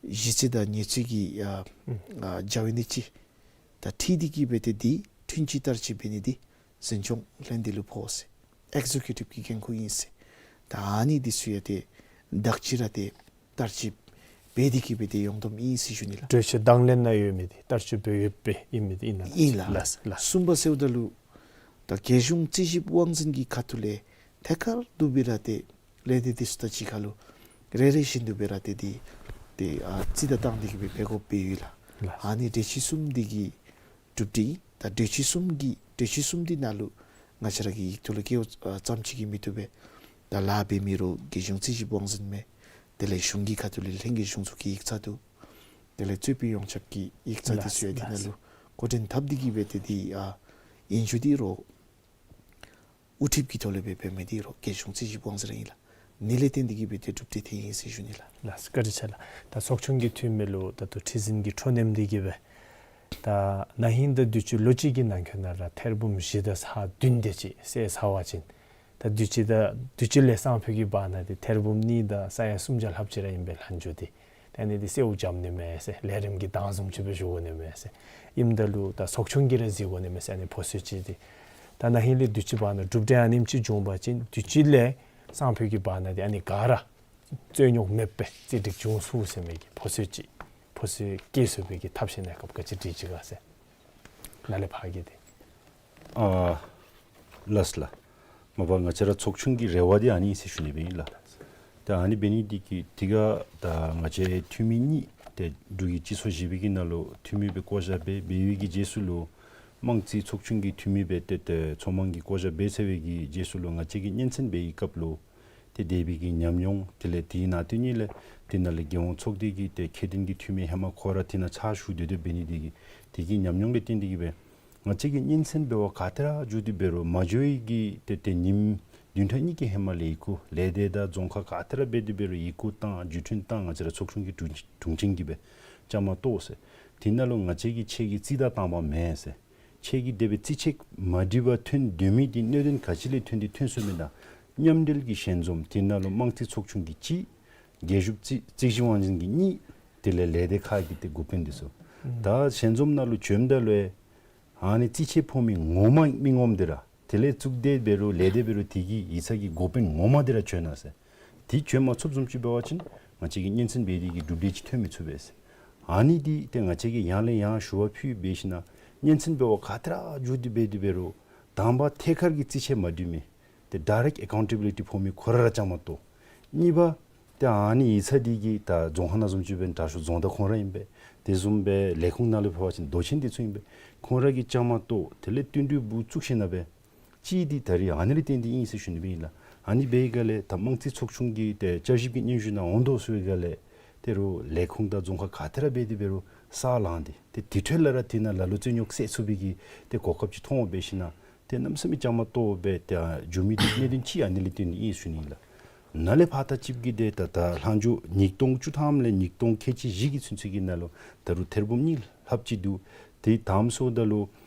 གཞི་རྩའི་དང་ཉེས་རྩིས་ཀྱི་ཨ་ཨ་བྱ་བའི་གནས་སྤྱི་དང་འཁྲིལ་ཏེ་གི་སྦེ་ཏེ་འདི་འཁྲུན་ཆོད་བསྟར་སྤྱོད་འབད་ནི་འདི་འཛིན་སྐྱོང་ལྷན་སྡེ་ལུ་ཕོག་ཟེར། ཨེག་ཛི་ཀིའུ་ཊིབ་ཀྱི་འགན་ཁུར་ཨིན་ཟེར། ད་ཨ་ནི་འདི་ཚུ་ཡང་ཏེ་དག་ཅི་ར་ཏེ་བསྟར་སྤྱོད་འབད་དེ་གི་སྦེ་ཏེ་ཡོངས་བསྡོམས་ཨིན་ཟེར་ཞུ་ནི་ལགས། གྲོས་ཆོད་དང་ལེན་ནང་ཡོད་མི་འདི་བསྟར་སྤྱོད་འབད་ཡོདཔ་ཨིན་མི་འདི་ཨིན་ན། ཨིན་ལགས། ལགས་ལགས། གསུམ་པ་ཟེརཝ་ད་ལུ་ད་རྒྱལ་གཞུང་རྩིས་ཞིབ་དབང་འཛིན་གྱི་ཁ་ཐུག་ལས་ཐད་ཀར་དུ་སྦེ་ར་ཏེ་ལས་སྡེ་འདི་ཚུ་དང་གཅིག་ཁར་ལུ་རེ་རེ་བཞིན་དུ་སྦེ་ར་ཏེ་འདི་ཏེ་ཨ་རྩིས་བདའ་བཏང་སྟེ་གི་སྦེ་འབད་དགོཔ་སྦེ་ཡོད་ལགས། ལགས། ཨ་ནི་གྲོས་ཆོད་གསུམ་འདི་གི་གྲུབ་འབྲས་ཨིན། ད་གྲོས་ཆོད་གསུམ་གྱི་གྲོས་ཆོད་གསུམ་འདི་ནང་ལུ་ང་བཅས་ར་གི་ཡིག་ཐོག་ལུ་བཀོད་ཨ་ཙམ་ཅིག་གིས་མི་བཏུབ་པས། ད་ལཱ་འབད་མི་རུང་རྒྱལ་གཞུང་རྩིས་ཞིབ་དབང་འཛིན་མས། དེ་ལས་གཞུང་གི་ཁ་ཐུག་ལས་ལྷན་རྒྱས་གཞུང་ཚོགས་ཀྱི་ཡིག་ཚང་འདུག། དེ་ལས་རྩོད་དཔོན་ཡོངས་ཁྱབ་ཀྱི་ཡིག་ཚང་འདི་ཚུ་ཡང་འདི་ནང་ལུ་འགོ་འདྲེན་འཐབ་སྟེ་གི་སྦེ་ཏེ་འདི་ཨ་ཨིན་ཞུ་འདི་རུང་དབུ་ཁྲིདཔ་ཀྱི་ཐོག་ལས་སྦེ་འབད་མི་འདི་རུང་རྒྱལ་གཞུང་རྩིས་ཞིབ་དབང་འཛིན་ར་ཨིན་ལགས། ཨ་ནི་ལས་བརྟེན་ཏེ་གི་སྦེ་ཏེ་གྲུབ་འབྲས་ཐོན་ཡི་ཟེར་ཞུ་ནི་ལགས། ལགས་བཀའ་དྲིན་ཆེ་ལགས། ད་ཚོགས་ཆུང་གི་འཐུས་མི་ལུ་ད་ལྟོ་ཁྲི་འཛིན་གྱི་འཕྲོ་མཉམ་འདི་གིས་སྦེ་ད་ན་ཧིང་དང་དུས་ཅི་ལོ་གཅིག་གི་ནང་འཁོད་ནང་ར་ཐེར་འབུམ་བཞི་དང་ཚག་བདུན་དེ་ཅིག་བསལ་ཚར་བ་ཅིན་ད་དུས་ཅི་དང་དུས་ཅི་ལས་སང་ཕོད་ཀྱི་བར་ན་འདི་ཐེར་འབུམ་གཉིས་དང་ས་ཡ་སུམ་བརྒྱ་ལྷགཔ་ཅིག་ར་ཨིན་པས་ལྷག་འགྱོ་སྟེ། ད་ཨ་ནི་འདི་གསོཝ་འཇམ་ནི་མས་ཟེར། ལས་རིམ་གྱི་བདག་འཛོམས་ཅིག་སྦེ་ཞུ་དགོ་ནི་མས་ཟེར། ཨིནམ་ད་ལུ་ད་ཚོགས་ཆུང་གིས་ར་གཟིགས་དགོ་ནི་མས་ཟེར། ཨ་ནི་ཕོ་ཚོད་ཅིག་འདི་ད་ན་ཧིང་ལས་དུས་ཅི་བར་ན་གྲུབ་འབྲས་ཨ་ནེམ་ཅིག་བྱུང་པ་ཅིན་དུས་ཅི་ལས་སང་ཕོད་ཀྱི་བར་ན་འདི་ཨ་ནི་ག་ར་རྩོད་རྙོག་མེདཔ་སྦེ་རྩིས་སྒྲིག་བྱུང་ཚུགས་ཟེར་མི་གི་ཕོ་ཚོད་ཅིག་ཕོ་ཚོད་སྐྱེད་ཚུགས་པའི་གི་ཐབས་ཤེས་གནས་སྐབས་ག་ཅི་སྒྲིག་ཅི་ག་ཟེར་ནཱ་ལས་ཕར་གི་འདི། ཨ་ལགས་ལགས། མ་པ་ང་བཅས་ར་ཚོགས་ཆུང་གི་རེ་བ་འདི་ཨ་ནི་ཨིན་ཟེར་ཞུ་ནི་སྦེ་ཨིན་ལགས། ད་ཨ་ནི་འབད་ནི་འདི་གིས་དེ་ག་ད་ང་བཅས་འཐུས་མི་གཉིས་ཏེ་འབྲུག་གི་སྤྱི་ཚོགས་བཞི་པའི་གི་ནང་ལུ་འཐུས་མི་སྦེ་བསྐོ་བཞག་འབད་འབད་བའི་གི་རྗེས་སུ་ལུ་དམངས་རྩིས་ཚོགས་ཆུང་གི་འཐུས་མི་སྦེ་ཏེ་ཏེ་ཚོགས་དམངས་ཀྱིས་བསྐོ་བཞག་འབད་ཚར་བའི་གི་རྗེས་སུ་ལུ་ང་བཅས་ཀྱིས་སྙན་གསན་འབད་བའི་སྐབས་ལུ་ཏེ་དེ་སྦེ་གི་ཉམས་མྱོང་དེ་ལས་དེའི་ནང་དོན་གཉིས་ལས་དེ་ནང་ལས་རྒྱལ་ཡོངས་ཚོགས་སྡེ་གི་ཏེ་ཁྱད་ལྡན་གྱི་འཐུས་མི་ཧེ་མ་ཁོ་ར་དེ་ནང་ཕྱག་ཞུ་སྡོད་སྡོདཔ་འབད་ནི་དེ་གིས་དེ་གི་ཉམས་མྱོང་ལས་བརྟེན་ཏེ་གི་སྦེ་ང་བཅས་ཀྱིས་སྙན་གསན་འབད་བར་ག་ཏེ་ར་འགྱོ་སྟེ་འབད་རུང་མ་འགྱོ་བའི་གི་ཏེ་ཏེ་ཉིནམ་བདུན་ཕྲག་གཉིས་ཀྱི་ཧེ་མ་ལས་ཡི་གུ་ལས་སྡེ་དང་རྫོང་ཁག་ག་ཏེ་ར་འབད་དེ་འབད་རུང་ཡི་གུ་བཏང་བརྒྱུད་འཕྲིན་བཏང་ང་བཅས་ར་ཚོགས་ཆུང་གི་དྲུང་དྲུང་འཛིན་གྱིས་སྦེ་བཅའ་མར་གཏོགས་ཟེར། དེ་ནང་ལུ་ང་བཅས་ཀྱིས་ཁྱེད་ཀྱི་རྩིས་བདའ་བཏང་བ་མེན་ཟེར། ཁྱེད་ཀྱིས་དེ་སྦེ་རྩིས་ཆད་མ་འགྲིག་པར་ཐོན་སྡོད་མི་འདི་གནད་དོན་ག་ཅི་ལས་ཐོན་ཏེ་ཐོན་སོང་མེན་ན་མཉམ་འབྲེལ་གྱི་ཞལ་འཛོམས་དེ་ནང་ལུ་དམངས་རྩིས་ཚོགས་ཆུང་གིས་གཅིག། རྒྱལ་གཞུང་རྩིས་རྩིས་ཞིབ་དབང་འཛིན་གྱིས་གཉིས། དེ་ལས་ལས་སྡེ་ཁག་གི་ཏེ་འགོ་དཔོན་འདི་ཚུ། ད་ཞལ་འཛོམས་ནང་ལུ་བྱོནམ་ད་ལུ་ཨ་ནི་རྩིས་ཆད་ཕོག་མི་ངོ་མ་མི་ངོམ་འདི་ར་དེ་ལས་གཙུག་སྡེ་འབད་རུང་ལས་སྡེ་འབད་རུང་དེ་གི་ཡིག་ཚང་གི་འགོ་དཔོན་ངོ་མ་འདི་ར་བྱོན་གནང་ཟེར། དེ་བྱོན་མ་ཚུགསཔ་བཟུམ་ཅིག་འབད་བ་ཅིན་ང་བཅས་ཀྱིས་སྙན་གསན་འབད་དེ་གི་གྲུབ་འབྲས་ཅིག་ཐོན་མི་ཚུགས་པས་ཟེར། ཨ་ནི་འདི་ཏེ་ང་བཅས་ཀྱིས་ཡང་ལས་ཡང་ཞུ་བ་ཕུལ་འབད་ཞིནམ་ལས་སྙན་གསན་འབད་བར་ག་ཏེ་ར་འགྱོ་སྟེ་འབད་དེ་འབད་རུང་དང་པ་ཐད་ཀར་གྱི་རྩིས་ཆད་མ་འགྲིག་མི་ ཏེ་ཌའི་རེཀཊ་ཨེ་ཀའུན་ཊེ་བི་ལི་ཊི་ཕོག་མི་ཁོ་ར་ར་བཅའ་མར་གཏོགས། གཉིས་པ་ཏེ་ཨ་ནི་ཡིག་ཚང་འདི་གི་ད་རྫོང་ཁག་ནང་བཟུམ་ཅིག་འབད་ན་དྲག་ཤོས་རྫོང་བདག་ཁོང་ར་ཨིན་པས། དེ་བཟུམ་སྦེ་ལས་ཁུངས་ནང་ལུ་འབད་བ་ཅིན་མདོ་ཆེན་འདི་ཚུ་ཨིན་པས། ཁོང་ར་གིས་བཅའ་མར་གཏོགས། དེ་ལས་བསྟུན་གྲོས་འབུ་བཙུགས་ཞིནམ་ལས་ཅིག་འདི་ད་རིས་ཨ་ནི་ལས་བརྟེན་ཏེ་ཨིན་ཟེར་ཞུ་ནི་སྦེ་ཨིན་ལགས། ཨ་ནི་འབད་བའི་སྒང་ལས་ད་དམངས་རྩིས་ཚོགས་ཆུང་གི་ཏེ་བསྐྱར་ཞིབ་ཀྱི་སྙན་ཞུ་ནང་འོང་དོ་ཟེར་བའི་སྒང་ལས་ད་རུང་ལས་ཁུངས་དང་རྫོང་ཁག་ག་ཏེ་ར་འབད་དེ་འབད་རུང་ས་ལངས་ཏེ་ཏེ་དེ་འཕྲོ་ལས་ར་དེ་ནང་ལ་ལུ་རྩོད་རྙོག་སེལ་ཚུགས་པའི་གི་ཏེ་གོ་སྐབས་ཅིག་མཐོང་འོང་འབད་ཞིནམ་ལས་ཏེ་གནམ་མེད་ས་མེད་བཅའ་མར་གཏོགས་སྦེ་ཏེ་འགྱོ་མི་འདི་གནད་དོན་ཅིག་ཨ་ནི་ལས་བརྟེན་ཏེ་ཨིན་ཟེར་ཞུ་ནི་ཨིན་ལགས། ནཱ་ལས་ཕར་ད་ཅིག་གི་ཏེ་ད་ད་ལྷག་འཕྲོ་ཉིས་སྟོང་བཅུ་ཐམ་ལས་ཉིས་སྟོང་ཁལ་གཅིག་བཞི་གི་ཚུན་ཚོད་ཀྱི་ནང་ལུ་ད་རུང་ཐེར་འབུམ་གཉིས་ལྷགཔ་ཅིག་འདུག། ཏེ་དེ་སོངམ་ད་ལུ་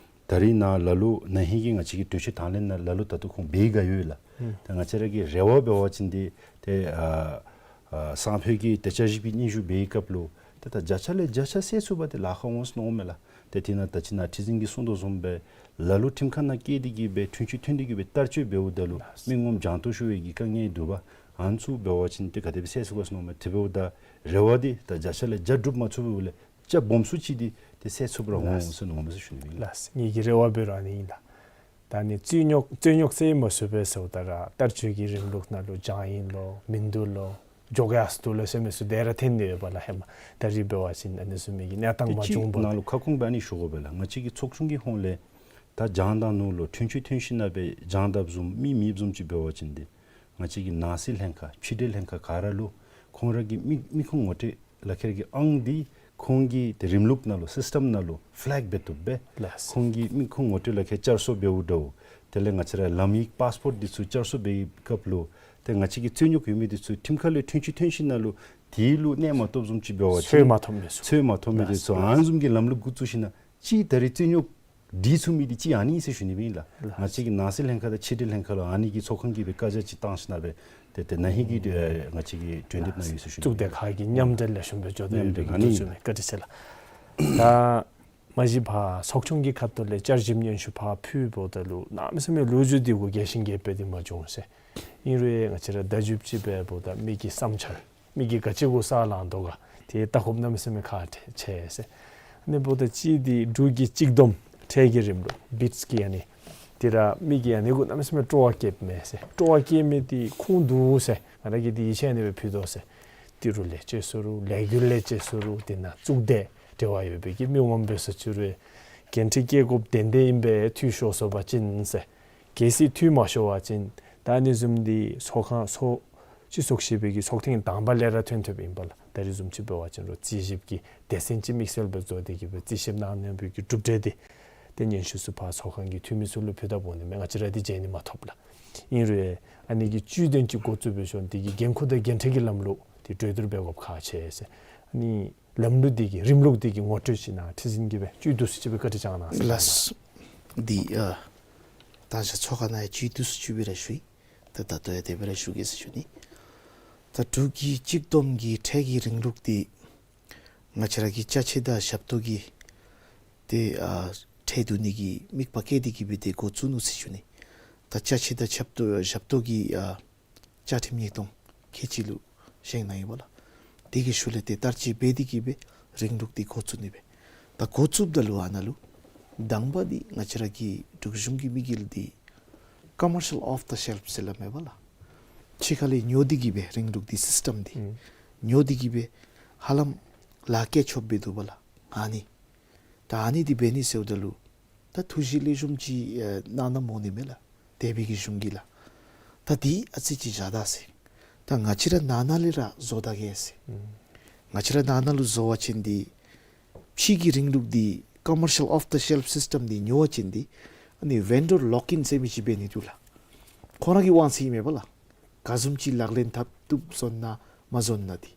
ད་རིས་ནཱ་ལ་ལུ་ན་ཧིང་གི་ང་བཅས་ཀྱི་གྲོས་ཆོད་དང་ལེན་ནང་ལ་ལུ་ད་ལྟོ་ཁོང་འབད་བསྒང་ཡོད་ལགས། ཨུམ། ད་ང་བཅས་ར་གི་རེ་བ་འབད་བ་ཅིན་འདི་ཏེ་ཨ་ཨ་སང་ཕོད་ཀྱི་ཏེ་བསྐྱར་ཞིབ་ཀྱི་སྙན་ཞུ་འབད་བའི་སྐབས་ལུ་ཏེ་ད་བརྒྱ་ཆ་ལས་བརྒྱ་ཆ་སེལ་ཚུགས་པ་དེ་ལཱ་ཁག་འོང་ཟེར་མནོཝ་མས་ལགས། ཏེ་དེ་ནང་ད་ཅི་ནཱ་ཁྲི་འཛིན་གྱིས་གསུང་དོ་བཟུམ་སྦེ་ལ་ལུ་ཁྲིམས་ཁང་ནང་བསྐྱལ་ཏེ་གི་སྦེ་འཁྲུན་ཆོད་ཐོན་ཏེ་གི་སྦེ་བསྟར་སྤྱོད་འབདཝ་ད་ལུ་མི་ངོམ་སྦྱང་ཏོ་ཤོར་བའི་གི་དཀའ་ངལ་འདུག་པ། ཨ་ནི་ཚུ་འབད་བ་ཅིན་ཏེ་ག་དེ་སྦེ་སེལ་ཚུགས་ག་ཟེར་མནོཝ་མས། དེ་འབདཝ་ད་རེ་བ་འདི་ད་བརྒྱ་ཆ་ལས་བརྒྱ་སྒྲུབ་མ་ཚུགས་པའི་ལས་བརྒྱ་སྦོམ་སུ་ཅིག་འདི་ཏེ་སེལ་ཚུགསཔ་ར་འོང་ཟེར་མནོཝ་མས་ཟེར་ཞུ་ནི་ཨིན་ལགས། ལགས། ངེ་གི་རེ་བ་འབད་རུང་ཨ་ནི་ཨིན་ལགས། ད་ནི་རྩོད་རྙོག་རྩོད་རྙོག་སེལ་མ་ཚུགས་པས་ཟེརཝ་ད་ར་བསྟར་སྤྱོད་ཀྱི་རིམ་ལུགས་ནང་ལུ་སྦྱང་ཡི་ལོ་མིན་འདུག་ལོ་འགྱོ་ག་ཡར་སོང་འདུག་ལོ་ཟེར་མི་ཚུ་དེ་ར་འཐོན་ནི་ཡོདཔ་ལགས། ཧེ་མ་ད་རིས་འབད་བ་ཅིན་ཨ་ནི་བཟུམ་མའི་གི་གནས་སྟངས་མ་བྱུང་པ། ཏེ་ཅིག་ནཱ་ལུ་ཁ་སྐོང་སྦེ་ཨ་ནི་ཞུ་དགོ་པས་ལགས། ང་བཅས་ཀྱི་ཚོགས་ཆུང་གི་ཧོངས་ལས་ད་བྱང་བདག་ནོར་ལུ་འཁྲུན་ཆོད་ཐོན་ཞིནམ་ལས་སྦེ་བྱང་བདགཔ་བཟུམ་མི་མེདཔ་བཟུམ་ཅིག་འབད་བ་ཅིན་འདི་ང་བཅས་ཀྱི་ནང་སྲིད་ལྷན་ཁག་ཕྱི་འབྲེལ་ལྷན་ཁག་ག་ར་ལུ་ཁོང་ར་གི་མི་མི་ཁུངས་ངོ་སྤྲོད་ལག་ཁྱེར་གྱི་ཨང་འདི་ཁོང་གི་ཏེ་རིམ་ལུགས་ནང་ལུ་སིསི་ཊམ་ནང་ལུ་ཕི་ལེག་འབད་བཏུབ་པས། ལགས། ཁོང་གི་མི་ཁུངས་ངོ་སྤྲོད་ལག་ཁྱེར་བསྐྱར་གསོ་འབདཝ་འདྲཝ། དེ་ལས་ང་བཅས་ར་ལམ་ཡིག་པཱསི་པོརཊ་འདི་ཚུ་བསྐྱར་གསོ་འབད་བའི་སྐབས་ལུ་ཏེ་ང་བཅས་ཀྱི་རྩོད་རྙོག་ཡོད་མི་འདི་ཚུ་ཁྲིམས་ཁང་ལས་འཁྲུན་ཆོད་ཐོན་ཞིནམ་ལས་དེ་ལུ་གནས་མ་ཐོབ་བཟུམ་ཅིག་འབད་བ་ཅིན་ཚོད་མ་ཐོབ་མི་ཚུ། ཚོད་མ་ཐོབ་མི་འདི་ཚུ། ལགས། ཨ་ནི་བཟུམ་གྱི་ལམ་ལུགས་འགོ་བཙུགས་ཞིནམ་ལས་ཅིག་ད་རིས་རྩོད་རྙོག་འདི་ཚུ་མི་འདི་ཅིག་ཨ་ནི་ཨིན་ཟེར་ཞུ་ནི་སྦེ་ཨིན་ལགས། ལགས། ང་བཅས་ཀྱི་ནང་སྲིད་ལྷན་ཁག་དང་ཕྱི་འབྲེལ་ལྷན་ཁག་ལུ་ཨ་ནི་གི་ཚོགས་ཁང་གིས་སྦེ་བཀའ་རྒྱ་ཅིག་བཏང་ཞིནམ་ལས་སྦེ་ཏེ་ཏེ་ན་ཧིང་གི་ཨེ་ང་བཅས་ཀྱི་གྲོས་འདེབས་ནང་ཡོད་ཟེར་ཞུ་ནི། གཙུག་སྡེ་ཁག་གི་མཉམ་འབྲེལ་ལེགས་ཤོམ་སྦེ་འགྱོ་དོ་ཡོད་པའི་གི་མཉམ་འབྲེལ་ཨ་ནི་ཨིན་ལགས། བཀའ་དྲིན་ཆེ་ལགས། ད་མ་གཞི་ཕར་ཚོགས་ཆུང་གི་ཁ་ཐུག་ལས་བསྐྱར་ཞིབ་སྙན་ཞུ་ཕར་ཕུལཝ་ད་ལུ་གནམ་མེད་ས་མེད་ལོ་རྒྱུས་འདི་གུ་རྒྱས་ཤིང་རྒྱས་སྦེ་འདི་མ་བྱུང་ཟེར། ཨིན་རུང་ང་བཅས་ར་བརྡ་བརྒྱུདཔ་ཅིག་འབདཝ་ད་མི་གི་བསམ་འཆར་མི་གིས་ག་ཅི་གུ་ས་ལངས་དོ་ག་དེ་བལྟ་དགོཔ་གནམ་མེད་ས་མེད་ཁག་ཆེ་ཟེར། ཨ་ནི་འབདཝ་ད་ཅིག་འདི་འབྲུག་གི་གཅིག་བསྡོམས་ཁྲལ་གྱི་རིམ་ལུགས་བིཊསི་གི་ཨ་ནི་དེ་ར་མི་གིས་ཨ་ནི་གུ་གནམ་མེད་ས་མེད་སྤྲོ་བ་བསྐྱེདཔ་མས་ཟེར། སྤྲོ་བ་བསྐྱེད་མི་འདི་ཁུངས་འདུག་ཟེར། ང་ར་གིས་འདི་ཡིད་ཆེས་ཨ་ནི་སྦེ་ཕུལ་དོ་ཟེར། ཏི་རུ་ལས་ཅིག་ཟེར་རུང་ལས་འགུལ་ལས་ཅིག་ཟེར་རུང་དེ་ནང་གཙུག་སྡེ་འབྲེལ་བ་ཡོད་པའི་གི་མི་ངོམ་སྦེ་ཟེར་ཅི་རུང་འགན་འཁྲི་བཀལ་དགོཔ་ཏན་ཏན་ཨིན་པས། འཐུས་ཤོར་སོང་པ་ཅིན་ཟེར། གལ་སྲིད་འཐུས་མ་ཤོར་བ་ཅིན་ད་ཨ་ནི་བཟུམ་འདི་ཚོགས་ཁང་ཚོགས་སྤྱི་ཚོགས་ཞིབ་པའི་གི་ཚོགས་ཐེངས་དང་པ་ལས་ར་ཐོན་ཐོནམ་ཨིན་པས་ལགས། ད་རིས་བཟུམ་ཅིག་འབད་བ་ཅིན་རུང་རྩིས་ཞིབ་ཀྱི་སྡེ་ཚན་ཅིག་དམིགས་བསལ་སྦེ་བཟོ་སྟེ་གི་སྦེ་རྩིས་ཞིབ་གནང་ནི་འབད་བའི་གི་གྲུབ་འབྲས་འདི་ཏེ་སྙན་ཞུ་ཚུ་ཕར་ཚོགས་ཁང་གི་འཐུས་མི་ཚུ་ལུ་ཕུལ་ད་འོང་ནི་མས། ང་བཅས་ར་འདི་མཇལ་ནི་མ་ཐོབ་ལགས། ཨིན་རུང་ཨ་ནི་གི་བཅུད་དོན་ཅིག་འགོ་བཙུགས་འབད་ཞིནམ་དེ་གི་འགན་ཁུར་དང་འགན་འཁྲི་གི་ལམ་ལུགས་འདི་གྲོས་བསྡུར་འབད་དགོཔ་ཁག་ཆེ་ཟེར། ཨ་ནི་ལམ་ལུགས་འདི་གི་རིམ་ལུགས་འདི་གི་ངོ་སྤྲོད་ཅིག་ནཱ་ཁྲི་འཛིན་གྱིས་སྦེ་བཅུད་བསྡུ་སུ་ཅིག་སྦེ་བཀའ་དྲིན་བསྐྱང་གནང་ཟེར། ལགས། འདི་ཨ་ད་ཅི་ཚོགས་ཁང་ནང་ཡང་བཅུད་བསྡུ་སུ་ཅིག་སྦེ་ར་ཞུ་ཡི། ད་ད་ལྟོ་ཡང་དེ་སྦེ་ར་ཞུ་གེ་ཟེར་ཞུ་ནི། ད་འབྲུག་གི་གཅིག་བསྡོམས་ཀྱི་ཁྲལ་གྱི་རིང་ལུགས་འདི་ང་བཅས་ར་གི་ཅ་ཆས་དང་ཞབས་ཏོག་གི་ཏེ་ཨ་ཁྲལ་བསྡུ་ནི་གི་དམིགས་པ་བསྐྱེད་དེ་གི་སྦེ་ཏེ་འགོ་བཙུགས་ནུག་ཟེར་ཞུ་ནི། ད་ཅ་ཆས་དང་ཞབས་ཏོག་ཞབས་ཏོག་གི་ཨ་བཅའ་ཁྲིམས་ཉིས་སྟོང་ཁལ་གཅིག་ལུ་བཞེངས་གནང་ཡི་པ་ལགས། དེ་གི་ཤུལ་ལས་ཏེ་བསྟར་སྤྱོད་འབད་དེ་གི་སྦེ་རིང་ལུགས་འདི་འགོ་བཙུགས་ནི་སྦེ། ད་འགོ་བཙུགསཔ་ད་ལུ་ཨ་ནཱ་ལུ་དང་པ་འདི་ང་བཅས་ར་གི་འབྲུག་གཞུང་གི་དམིགས་ཡུལ་འདི་commercial off the shelf ཟེར་སླབ་མས་པ་ལགས། ཕྱི་ཁ་ལས་ཉོ་སྟེ་གི་སྦེ་རིང་ལུགས་འདི་སིསི་ཊམ་འདི་ཨུམ་ཉོ་སྟེ་གི་སྦེ་ཧ་ལམ་ལཱ་བཀལ་ཆོགཔ་སྦེ་འདུག་པ་ལགས། ཨ་ནི་ད་ཨ་ནི་འདི་འབད་ནི་ཟེརཝ་ད་ལུ་ད་ཐུགས་བཞེད་ལེགས་ཤོམ་ཅིག་ཨེ་གནང་གནངམ་འོང་ནི་མས་ལགས། འདས་པའི་གི་གཞུང་གིས་ལགས། ད་འདི་ཨ་ཙི་ཅིག་བཞག་ད་ཟེར། ད་ང་བཅས་ར་ནང་ན་ལས་ར་བཟོ་ད་གེ་ཟེར། ཨུམ་ང་བཅས་ར་ནང་ན་ལུ་བཟོ་བ་ཅིན་འདི་ཕྱི་གི་རིང་ལུགས་འདི་commercial off the shelf system འདི་ཉོ་བ་ཅིན་འདི་ཨ་ནི་vendor lock in ཟེར་མི་ཅིག་འབད་ནི་འདུག་ལགས། ཁོང་ར་གི་དབང་ཚད་ཨིན་མས་པ་ལགས། ག་བཟུམ་ཅིག་ལག་ལེན་འཐབ་བཏུབ་བཟོ་ན་མ་བཟོ་ན་འདི།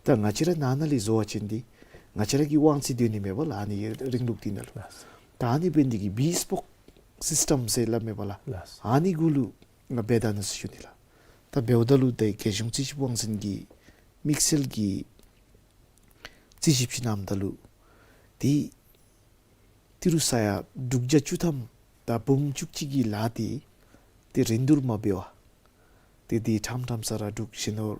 ད་ང་བཅས་ར་ནང་ན་ལས་བཟོ་བ་ཅིན་འདི་ང་བཅས་ར་གི་དབང་ཚད་སྡོད་ནི་མས་པ་ལགས། ཨ་ནི་རིང་ལུགས་འདི་ནང་ལུ། ལགས། ད་ཨ་ནི་འབད་ནི་འདི་གིས་bespoke system ཟེར་སླབ་མས་པ་ལགས། ལགས། ཨ་ནི་གུ་ལུ་ང་འབད་ད་ནུག་ཟེར་ཞུ་ནི་ལགས། ད་འབདཝ་ད་ལུ་ཏེ་རྒྱལ་གཞུང་རྩིས་ཞིབ་དབང་འཛིན་གྱིས་དམིགས་བསལ་གྱི་རྩིས་ཞིབ་ཅིག་གནངམ་ད་ལུ་འདི་ཏི་རུ་ས་ཡ་དྲུག་བརྒྱ་བཅུ་ཐམ་དང་འབུམ་བཅུ་གཅིག་གི་ལཱ་འདི་ཏེ་རིན་བསྡུར་མ་འབད་བར་ཏེ་འདི་ཕྲངམ་ཕྲངམ་ས་ར་འབྲུག་གཞིས་ནོར་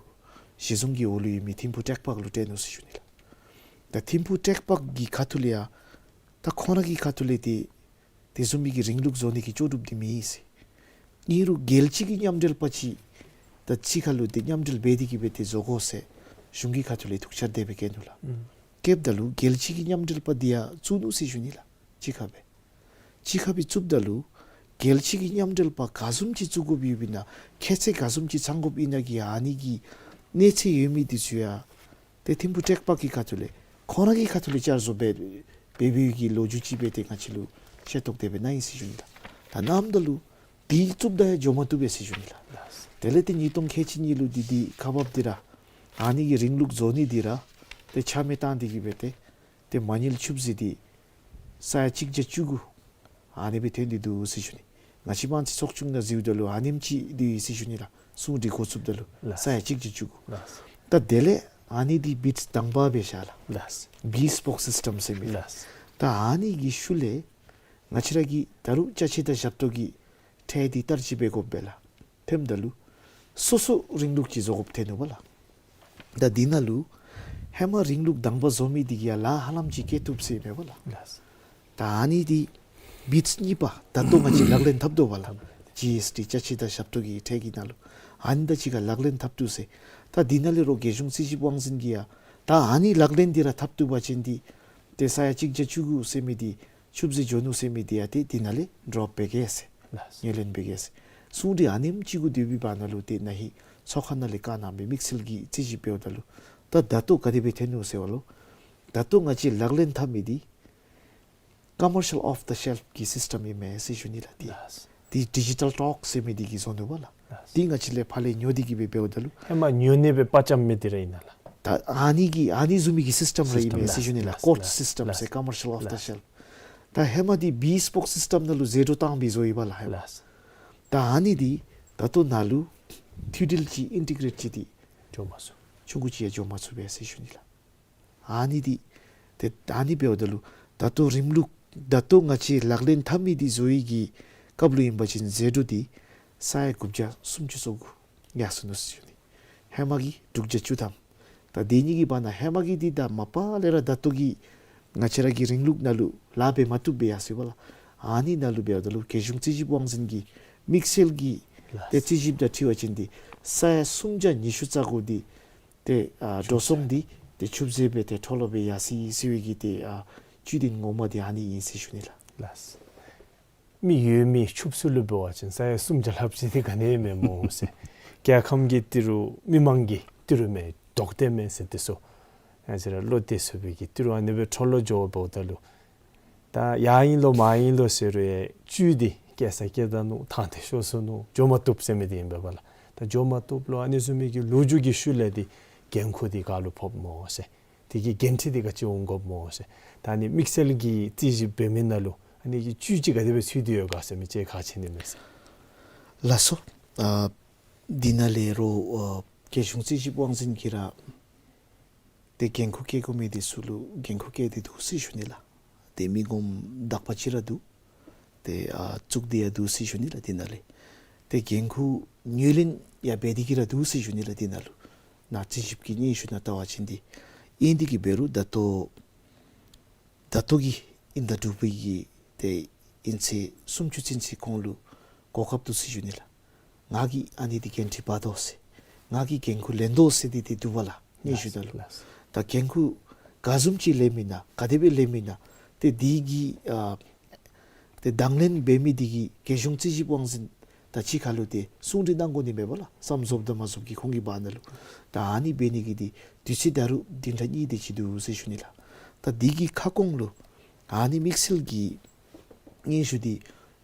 གཞི་བཟུང་གི་འོག་ལུ་ཡོད་མི་ཐིམ་ཕུག་ཊེག་པཱརཀ་ལུ་སྤྲོད་ནུག་ཟེར་ཞུ་ནི་ལགས། ད་ཐིམ་ཕུག་ཊེག་པཱརཀ་གི་ཁ་ཐུག་ལས་ཡང་ད་ཁོང་ར་གི་ཁ་ཐུག་ལས་ཏེ་དེ་བཟུམ་མའི་གི་རིང་ལུགས་བཟོ་ནི་གི་ལྕོགས་གྲུབ་འདི་མེད་ཟེར། ཨིན་རུང་རྒྱལ་སྤྱི་གི་མཉམ་འབྲེལ་པ་ཅིག་ད་གཅིག་ཁར་ལུ་ཏེ་མཉམ་འབྲེལ་འབད་དེ་གི་སྦེ་ཏེ་བཟོ་དགོ་ཟེར་གཞུང་གི་ཁ་ཐུག་ལས་ཐུགས་འཆར་དེ་སྦེ་བསྐྱལ་ནུག་ལགས། ཨུམ། བསྐྱལཝ་ད་ལུ་རྒྱལ་སྤྱི་གི་མཉམ་འབྲེལ་པ་འདི་ཡང་བཙུགས་ནུག་ཟེར་ཞུ་ནི་ལགས། གཅིག་ཁར་སྦེ་གཅིག་ཁར་སྦེ་བཙུགསཔ་ད་ལུ་རྒྱལ་སྤྱི་གི་མཉམ་འབྲེལ་པ་ག་བཟུམ་ཅིག་བཙུགས་དགོཔ་ཡོདཔ་ཨིན་ན་ཁྱད་ཚད་ག་བཟུམ་ཅིག་ཚང་དགོཔ་ཨིན་ན་གི་ཨ་ནི་གི་གནས་ཚད་ཡོད་མི་འདི་ཚུ་ཡང་ཏེ་ཐིམ་ཕུ་ཊེཀ་པཱརཀ་གི་ཁ་ཐུག་ལས་ཁོང་ར་གི་ཁ་ཐུག་ལས་བསྐྱར་བཟོ་འབད་འབད་བའི་གི་ལོ་རྒྱུས་ཅིག་སྦེ་ཏེ་ང་བཅས་ལུ་ཤེས་རྟོགས་དེ་སྦེ་གནང་ཡི་ཟེར་ཞུ་ནི་ལགས། ད་ནམ་ད་ལུ་འདི་བཙུགསཔ་ད་ཡང་འགྱོ་མ་བཏུབ་པས་ཟེར་ཞུ་ནི་ལགས། དེ་ལས་ཏེ་ཉིས་སྟོང་ཁལ་གཅིག་གཉིས་ལུ་འདི་འདི་ཁག་འབགཔ་འདི་ར་ཨ་ནི་གི་རིང་ལུགས་བཟོ་ནི་འདི་ར་ཏེ་ཆ་མེད་བཏང་སྟེ་གི་སྦེ་ཏེ་ཏེ་མ་དངུལ་ཆུད་ཟོས་འདི་ས་ཡ་གཅིག་བརྒྱ་བཅུ་དགུ་ཨ་ནི་སྦེ་ཐོན་ཏེ་འདུག་ཟེར་ཞུ་ནི། ང་བཅས་དམངས་རྩིས་ཚོགས་ཆུང་ནང་གཟིགསཔ་ད་ལུ་ཨ་ནེམ་ཅིག་འདི་ཡོད་ཟེར་ཞུ་ནི་ལགས། སྲུང་སྒྲིག་འགོ་བཙུགསཔ་ད་ལུ་ལགས། ས་ཡ་གཅིག་བརྒྱ་བཅུ་དགུ། ལགས། ད་དེ་ལས་ཨ་ནི་འདི་བིཊསི་དང་པ་སྦེ་བཞག་ལགས། ལགས། བི་སི་པོག་སིསི་ཊམ་ཟེར་མི། ལགས། ད་ཨ་ནི་གི་ཤུལ་ལས་ང་བཅས་ར་གི་ད་རུང་ཅ་ཆས་དང་ཞབས་ཏོག་གི་ཁྲལ་འདི་བསྟར་སྤྱོད་འབད་དགོཔ་སྦེ་ལགས། ཐོནམ་ད་ལུ་སོ་སོ་རིང་ལུགས་ཅིག་བཟོ་དགོཔ་ཐོན་ནུག་པ་ལགས། ད་འདི་ནང་ལུ་ཧེ་མ་རིང་ལུགས་དང་པ་བཟོ་མི་འདི་གིས་ཡང་ལཱ་ཧ་ལམ་ཅིག་བཀལ་བཏུབ་ཟེར་མས་པ་ལགས། ལགས། ད་ཨ་ནི་འདི་བིཊསི་གཉིས་པ་ད་ལྟོ་ང་བཅས་ལག་ལེན་འཐབ་དོ་པ་ལགས། ཇི་ཨེསི་ཊི་ཅ་ཆས་དང་ཞབས་ཏོག་གི་ཁྲལ་གྱི་ནང་ལུ་ཨ་ནི་དང་གཅིག་ཁར་ལག་ལེན་འཐབ་བཏུབ་ཟེར། ད་འདི་ནང་ལས་རོགས་རྒྱལ་གཞུང་རྩིས་ཞིབ་དབང་འཛིན་གྱིས་ཡང་ད་ཨ་ནི་ལག་ལེན་འདི་ར་འཐབ་བཏུབ་པ་ཅིན་འདི་ཏེ་ས་ཡ་གཅིག་བརྒྱ་བཅུ་དགུ་ཟེར་མི་འདི་ཆུད་ཟོས་འགྱོ་ནུག་ཟེར་མི་འདི་ཡང་ཏེ་འདི་ནང་ལས་ཌོརོཔ་འབད་གེ་ཟེར། ལགས། ངོས་ལེན་འབད་གེ་ཟེར། སྲུང་སྒྲིག་ཨ་ནེམ་ཅིག་གུ་སྡོད་པའི་བར་ན་ལུ་ཏེ་ན་ཧིང་ཚོགས་ཁང་ནང་ལས་བཀའ་གནང་སྦེ་དམིགས་བསལ་གྱི་རྩིས་ཞིབ་འབདཝ་ད་ལུ་ད་ད་ལྟོ་ག་དེ་སྦེ་ཐོན་ནུག་ཟེར་བ་ལུ་ད་ལྟོ་ང་བཅས་ལག་ལེན་འཐབ་མི་འདི་ཀོ་མར་ཤལ་ཨོཕ་ད་ཤེལཕ་གི་སིསི་ཊམ་ཨིན་མས་ཟེར་ཞུ་ནི་ལགས། འདི་ལགས། འདི་ཌི་ཇི་ཊལ་ཊོཀ་ཟེར་མི་འདི་གིས་བཟོ་ནུག་པ་ལགས། ལགས། འདི་ང་བཅས་ལས་ཕར་ལས་ཉོ་སྟེ་གི་སྦེ་འབདཝ་ད་ལུ་ཧེ་མ་ཉོ་ནི་སྦེ་དཔའ་བཅམ་མི་འདི་ར་ཨིན་ན་ལགས། ད་ཨ་ནི་གི་ཨ་ནི་བཟུམ་མའི་གི་སིསི་ཊམ་ར་ཨིན་མས་ཟེར་ཞུ་ནི་ལགས། ལགས། ཀོརཊ་ལགས། སིསི་ཊམ་ཟེར། ལགས། ཀོ་མར་ཤལ་ཨོཕ་ད་ལགས། ཤེལཕ། ད་ཧེ་མ་འདི་བི་སི་པོག་སིསི་ཊམ་ནང་ལུ་ཟད་འགྲོ་བཏང་སྦེ་བཟོ་ཡི་པ་ལགས་ཧེ་མ། ལགས། ད་ཨ་ནི་འདི་ད་ལྟོ་ནཱ་ལུ་འཐུས་སྒྲིལ་ཅིག་ཨིན་ཊི་གྲེཊ་ཅིག་འདི་འགྱོ་མ་ཚུགས། ཆུང་ཀུ་ཅིག་ཡང་འགྱོ་མ་ཚུགས་པས་ཟེར་ཞུ་ནི་ལགས། ཨ་ནི་འདི་ཏེ་ཨ་ནི་འབདཝ་ད་ལུ་ད་ལྟོ་རིང་ལུགས་ད་ལྟོ་ང་བཅས་ལག་ལེན་འཐབ་མི་འདི་བཟོ་ཡི་གི་སྐབས་ལུ་ཨིན་པ་ཅིན་ཟད་འགྲོ་འདི་ས་ཡ་དགུ་བརྒྱ་སུམ་ཅུ་སོ་དགུ་ཡར་སོ་ནུག་ཟེར་ཞུ་ནི། ཧེ་མ་གི་དྲུག་བརྒྱ་བཅུ་ཐམ། ད་འདི་གཉིས་ཀྱི་བར་ན་ཧེ་མ་གི་འདི་དང་མ་པ་ལས་ར་ད་ལྟོ་གི་ང་བཅས་ར་གི་རིང་ལུགས་ནང་ལུ་ལཱ་འབད་མ་བཏུབ་སྦེ་ཡར་སོ་ཡི་པ་ལགས། ཨ་ནི་ནང་ལུ་འབདཝ་ད་ལུ་རྒྱལ་གཞུང་རྩིས་ཞིབ་དབང་འཛིན་གྱི་དམིགས་བསལ་གྱི་ལགས། ཏེ་རྩིས་ཞིབ་དང་འཁྲིལ་བ་ཅིན་འདི་ས་ཡ་སུམ་བརྒྱ་ཉི་ཤུ་རྩ་དགུ་འདི་ཏེ་ཨ་འགྲོ་སོང་འདི་ཏེ་ཆུད་ཟོས་སྦེ་ཏེ་འཕྲོ་བརླག་སྦེ་ཡར་སོ་ཡི་ཟེར་བའི་གི་ཏེ་ཨ་བཅུད་དོན་ངོ་མ་འདི་ཨ་ནི་ཨིན་ཟེར་ཞུ་ནི་ལགས། ལགས། མི་ཡོད་མི་ཆུད་ཟོས་ལུ་འབད་བ་ཅིན་ས་ཡ་སུམ་བརྒྱ་ལྷགཔ་ཅིག་འདི་ག་ནི་མེད་སྨོ་ཟེར། རྒྱལ་ཁམས་ཀྱི་ཏི་རུ་མི་མང་གི་ཏི་རུ་མེན་རྡོག་ཏེ་མེན་ཟེར་དེ་ཚུ་ང་བཅས་ར་བློ་གཏད་ཚུགས་པའི་གི་ཏི་རུ་ཨ་ནི་སྦེ་འཕྲོ་བརླག་འགྱོ་འབདཝ་ད་ལུ་ད་ཡར་ཨིན་ལོ་མར་ཨིན་ལོ་ཟེར་རུང་ཡང་བཅུད་འདི་བཀལ་ས་བཀལ་ད་ནུག། ཐང་ཏེ་ཤོར་སོ་ནུག། འགྱོ་མ་བཏུབ་ཟེར་མི་འདི་ཨིན་པས་པ་ལགས། ད་འགྱོ་མ་བཏུབ་ལོ་ཨ་ནི་བཟུམ་མའི་གི་ལོ་རྒྱུས་ཀྱི་ཤུལ་ལས་འདི་འགན་ཁུར་འདི་ག་ལུ་ཕོགཔ་སྨོ་ཟེར། དེ་གི་འགན་འཁྲི་འདི་ག་ཅི་འོང་དགོཔ་སྨོ་ཟེར། ད་ཨ་ནི་དམིགས་བསལ་གྱི་རྩིས་ཞིབ་འབད་མི་ནང་ལུ་ཨ་ནི་གི་བཅུད་ཅིག་ག་དེ་སྦེ་ཚུད་དེ་ཡོད་ག་ཟེར་མི་ཅིག་ཁག་ཆེ་ནི་མས་ཟེར། ལགས་སོ། ཨ་འདི་ནང་ལས་རོགས་ཨ་རྒྱལ་གཞུང་རྩིས་ཞིབ་དབང་འཛིན་གྱིས་ར་ཏེ་འགན་ཁུར་བཀལ་དགོ་མི་འདི་ཚུ་ལུ་འགན་ཁུར་བཀལ་ཏེ་འདུག་ཟེར་ཞུ་ནི་ལགས། ཏེ་མི་ངོམ་དག་པ་ཅིག་ར་འདུག། ཏེ་ཨ་བཙུགས་ཏེ་ཡང་འདུག་ཟེར་ཞུ་ནི་ལགས། འདི་ནང་ལས་ཏེ་འགན་ཁུར་ངོས་ལེན་ཡང་འབད་དེ་གི་ར་འདུག་ཟེར་ཞུ་ནི་ལགས། འདི་ནང་ལུ་ནཱ་རྩིས་ཞིབ་ཀྱི་སྙན་ཞུ་ནང་བལྟ་བ་ཅིན་འདི་ཨིན་དེ་གི་འབད་རུང་ད་ལྟོ་ད་ལྟོ་གི་དབྱིན་ཟླ་དྲུག་པའི་གི་ཏེ་དབྱིན་ཚེས་སུམ་ཅུ་ཚུན་ཚོད་ཁོང་ལུ་གོ་སྐབས་འདུག་ཟེར་ཞུ་ནི་ལགས། ང་གིས་ཨ་ནི་འདི་འགན་འཁྲི་འབག་དོ་ཟེར། ང་གིས་འགན་ཁུར་ལེན་དོ་ཟེར་འདི་ཏེ་འདུག་པ་ལགས། སྙན་ཞུ་ནང་ལུ། ལགས། ད་འགན་ཁུར་ག་བཟུམ་ཅིག་ལེན་མི་ཨིན་ན་ག་དེ་སྦེ་ལེན་མི་ཨིན་ན་ཏེ་འདི་གི་ཨ་ཏེ་དང་ལེན་འབད་མི་འདི་གིས་རྒྱལ་གཞུང་རྩིས་ཞིབ་དབང་འཛིན་དང་གཅིག་ཁར་ལུ་ཏེ་གསུང་གྲོས་གནང་དགོ་ནི་མས་པ་ལགས། བསམ་བཟོཝ་དང་མ་བཟོཝ་གི་ཁོང་གི་བར་ན་ལུ། ད་ཨ་ནི་འབད་ནི་གི་འདི་དུས་ཚོད་ད་རུང་བདུན་ཕྲག་གཉིས་དེ་ཅིག་འདུག་ཟེར་ཞུ་ནི་ལགས། ད་འདི་གི་ཁ་སྐོང་ལུ་ཨ་ནི་དམིགས་བསལ་གྱི་སྙན་ཞུ་འདི་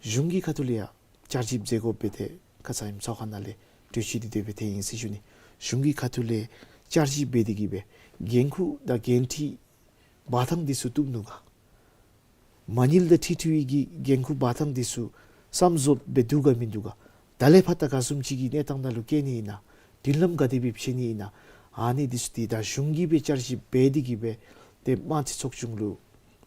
གཞུང་གི་ཁ་ཐུག་ལས་ཡང་བསྐྱར་ཞིབ་མཛད་དགོ་པས། ཏེ་ཁ་ཙ་ཨིནམ་ཚོགས་ཁང་ནང་ལས་གྲོས་ཆོད་འདི་དེ་སྦེ་ཐོན་ཡི་ཟེར་ཞུ་ནི། གཞུང་གི་ཁ་ཐུག་ལས་བསྐྱར་ཞིབ་འབད་དེ་གི་སྦེ་འགན་ཁུར་དང་འགན་འཁྲི་འབག་ཐངས་འདི་ཚུ་བཏུབ་ནུག་ག། མ་དངུལ་དང་འཁྲིལ་འཁྲིལ་བའི་གི་འགན་ཁུར་འབག་ཐངས་འདི་ཚུ་བསམ་བཟོཝ་སྦེ་འདུག་ག་མིན་འདུག་ག། ད་ལས་ཕར་ད་ག་བཟུམ་ཅིག་གི་གནས་སྟངས་ནང་ལུ་བསྐྱལ་ནི་ཨིན་ན། མདུན་ལམ་ག་དེ་སྦེ་ཕྱེ་ནི་ཨིན་ན། ཨ་ནི་འདི་ཚུ་འདི་ད་གཞུང་གིས་སྦེ་བསྐྱར་ཞིབ་འབད་དེ་གི་སྦེ་ཏེ་དམངས་རྩིས་ཚོགས་ཆུང་ལུ་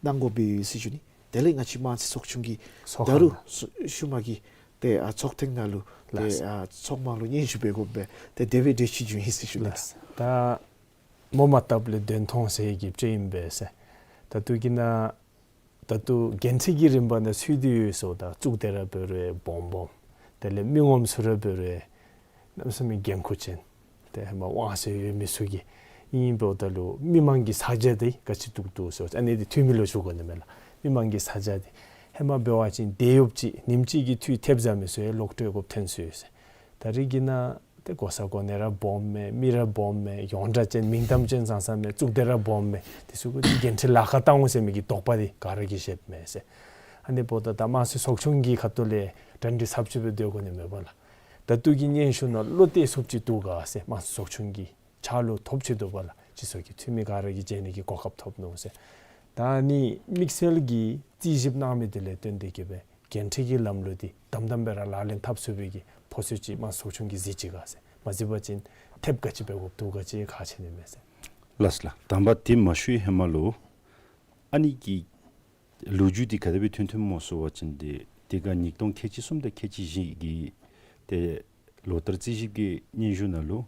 གནང་དགོ་པས་ཟེར་ཞུ་ནི། དེ་ལས་ང་བཅས་དམངས་རྩིས་ཚོགས་ཆུང་གིས་ཚོགས་ད་རུང་ཁང་ནང་ཤུལ་མ་གི་ཏེ་ཨ་ཚོགས་ཐེངས་ནང་ལུ་ཏེ་ལགས། ཨ་ཚོགས་དམངས་ལུ་སྙན་ཞུ་འབད་དགོ་པས། ཏེ་དེ་སྦེ་གྲོས་ཆོད་བྱུང་ཡི་ཟེར་ཞུ་ནི། ལགས། ད་མོ་མ་བཏབ་ལས་གདོན་མཐོང་ཟེར་གྱི་བཅས་ཨིན་པས་ཟེར། ད་ལྟོ་གི་ནང་ད་ལྟོ་འགན་འཁྲི་གི་རིམ་པ་ནང་ཚུད་དེ་ཡོད་ཟེརཝ་ད་བཙུགས་ཏེ་ར་འབད་རུང་སྦོམ་སྦོམ། དེ་ལས་མི་ངོམ་ཚུ་ར་འབད་རུང་གནམ་མེད་ས་མེད་འགན་ཁུར་ཅན། ཏེ་ཧེ་མ་དབང་ཚད་ཡོད་མི་ཚུ་གིས་ཨིན་འབདཝ་ད་ལུ་མི་མང་གི་ས་ཆ་འདི་ག་ཅི་འདུག་འདུག་ཟེར་ཨ་ནི་འདི་འཐུས་མི་ལུ་ཞུ་དགོ་ནི་མས་ལགས། མི་མང་གི་ས་ཆ་འདི་ཧེ་མ་འབད་བ་ཅིན་དེད་གཡོགཔ་ཅིག་ཉིནམ་གཅིག་གི་འཐུས་ཐེབས་ཟ་མི་ཚུ་ཡང་ལོག་སྤྲོད་དགོཔ་ཐོན་སོ་ཡི་ཟེར། ད་རིས་ཀྱི་ནང་ཏེ་གོ་ས་གོ་གནས་ར་སྦོམ་མས། མི་ར་སྦོམ་མས། ཡོངས་གྲགས་ཅན་མིང་གཏམ་ཅན་ཙང་ཙང་མས། གཙུག་སྡེ་ར་སྦོམ་མས། དེ་ཚུ་གུ་འགན་འཁྲི་ལཱ་ཁག་བཏང་འོང་ཟེར་མི་གི་དོགས་པ་འདི་ག་ར་གིས་བཞེསཔ་མས་ཟེར། ཨ་ནི་འབདཝ་ད་ད་དམངས་གཙོའི་ཚོགས་ཆུང་གི་ཁ་ཐུག་ལས་གྲ་སྒྲིག་ཚབས་ཆེ་སྦེ་སྡོད་དགོ་ནི་མས་པ་ལགས། ད་ལྟོ་གི་སྙན་ཞུ་ནང་བློ་གཏད་ཚུགསཔ་ཅིག་འདུག་ག་ཟེར། དམངས་གཙོའི་ཚོགས་ཆུང་གི་ཕྱག་ལུ་ཐོབ་ཅི་འདུག་པ་ལགས། སྤྱི་ཚོགས་ཀྱི་འཐུས་མི་ག་ར་གིས་མཇལ་ནི་གི་གོ་སྐབས་ཐོབ་ནུག་ཟེར། ད་ཨ་ནི་དམིགས་བསལ་གྱི་རྩིས་ཞིབ་གནང་མི་འདི་ལས་བརྟེན་ཏེ་གིས་སྦེ་འགན་འཁྲི་གི་ལམ་ལུགས་འདི་དམ་དམ་སྦེ་ར་ལག་ལེན་འཐབ་ཚུགས་པའི་གི་ཕོག་ཚོད་ཅིག་དམངས་གཙོའི་ཚོགས་ཆུང་གིས་གཟིགས་ཅི་ག་ཟེར། མ་གཟིགས་པ་ཅིན་ཐེབས་ག་ཅི་འབད་དགོཔ་འདུག་ག་ཅིག་ཁག་ཆེ་ནི་མས་ཟེར། ལགས་ལགས། དང་པ་དེ་མ་ཞུ་བའི་ཧེ་མ་ལུ་ཨ་ནི་གི་ལོ་རྒྱུས་འདི་ག་དེ་སྦེ་ཐོན་ཐོནམ་སྨོ་ཟེར་བ་ཅིན་ཏེ་དེ་སྒང་ཉིས་སྟོང་ཁལ་གཅིག་གསུམ་དང་ཁལ་གཅིག་བཞི་གི་ཏེ་ལོ་བསྟར་རྩིས་ཞིབ་ཀྱི་སྙན་ཞུ་ནང་ལུ་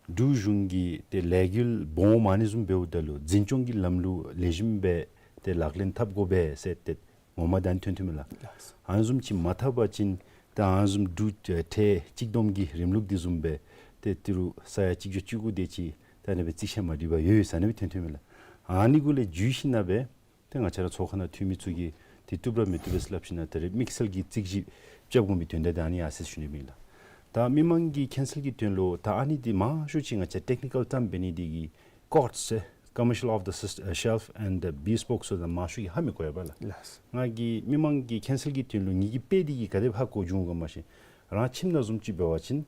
འབྲུག་གཞུང་གིས་ཏེ་ལས་འགུལ་སྦོམ་མ་ནི་བཟུམ་འབདཝ་ད་ལུ་འཛིན་སྐྱོང་གི་ལམ་ལུགས་ལེགས་ཤོམ་སྦེ་ཏེ་ལག་ལེན་འཐབ་དགོ་པས་ཟེར་ཏེ་ངོ་མ་ད་ཨ་ནི་ཐོན་ཐོནམ་མས་ལགས། ཨ་ནི་བཟུམ་ཅིག་མ་འཐབ་པ་ཅིན་ད་ཨ་ནི་བཟུམ་འབྲུག་ཨེ་ཁྲལ་གཅིག་བསྡོམས་ཀྱི་རིམ་ལུགས་འདི་བཟུམ་སྦེ་ཏེ་ཏི་རུ་ས་ཡ་གཅིག་བརྒྱ་བཅུ་དགུ་དེ་ཅིག་ད་ཨ་ནི་སྦེ་རྩིས་ཆད་མ་འགྲིག་པར་ཡོད་ཡོད་ཟེར་ཨ་ནི་སྦེ་ཐོན་ཐོནམ་མས་ལགས། ཨ་ནི་གུ་ལས་བརྒྱུད་ཞིནམ་ལས་ཏེ་ང་བཅས་ར་ཚོགས་ཁང་ནང་འཐུས་མི་ཚུ་གིས་ཏེ་བཏུབ་ར་མི་བཏུབ་པས་ཟེར་སླབ་ཞིནམ་ད་རེས་དམིགས་བསལ་གྱི་རྩིས་ཞིབ་རྐྱབ་དགོ་མི་དོན་དག་འདི་ཨ་ནི་ཡར་སོ་ཡི་ཟེར་ཞུ་ནི་ཨིན་ལགས། ད་མི་མང་གིས་ཁེན་སེལ་གྱི་དོན་ལུ་ད་ཨ་ནི་འདི་མང་ཤོས་ཅིག་ང་བཅས་ཊེཀ་ནི་ཀཱལ་ཊརམ་འབད་ནི་འདི་གིས་ཀོཊ་ཟེར་commercial off the sys- uh, shelf and the bespoke ཟེར་ད་མང་ཤོས་ཀྱིས་ཧ་མི་གོ་བས་པ་ལགས། ལགས། ང་གིས་མི་མང་གིས་ཁེན་སེལ་གྱི་དོན་ལུ་ངེ་གི་དཔེ་འདི་གིས་ག་དེ་ཧ་གོ་བྱུང་ག་མ་ཤེས། རང་ཁྱིམ་ནང་བཟུམ་ཅིག་འབད་བ་ཅིན་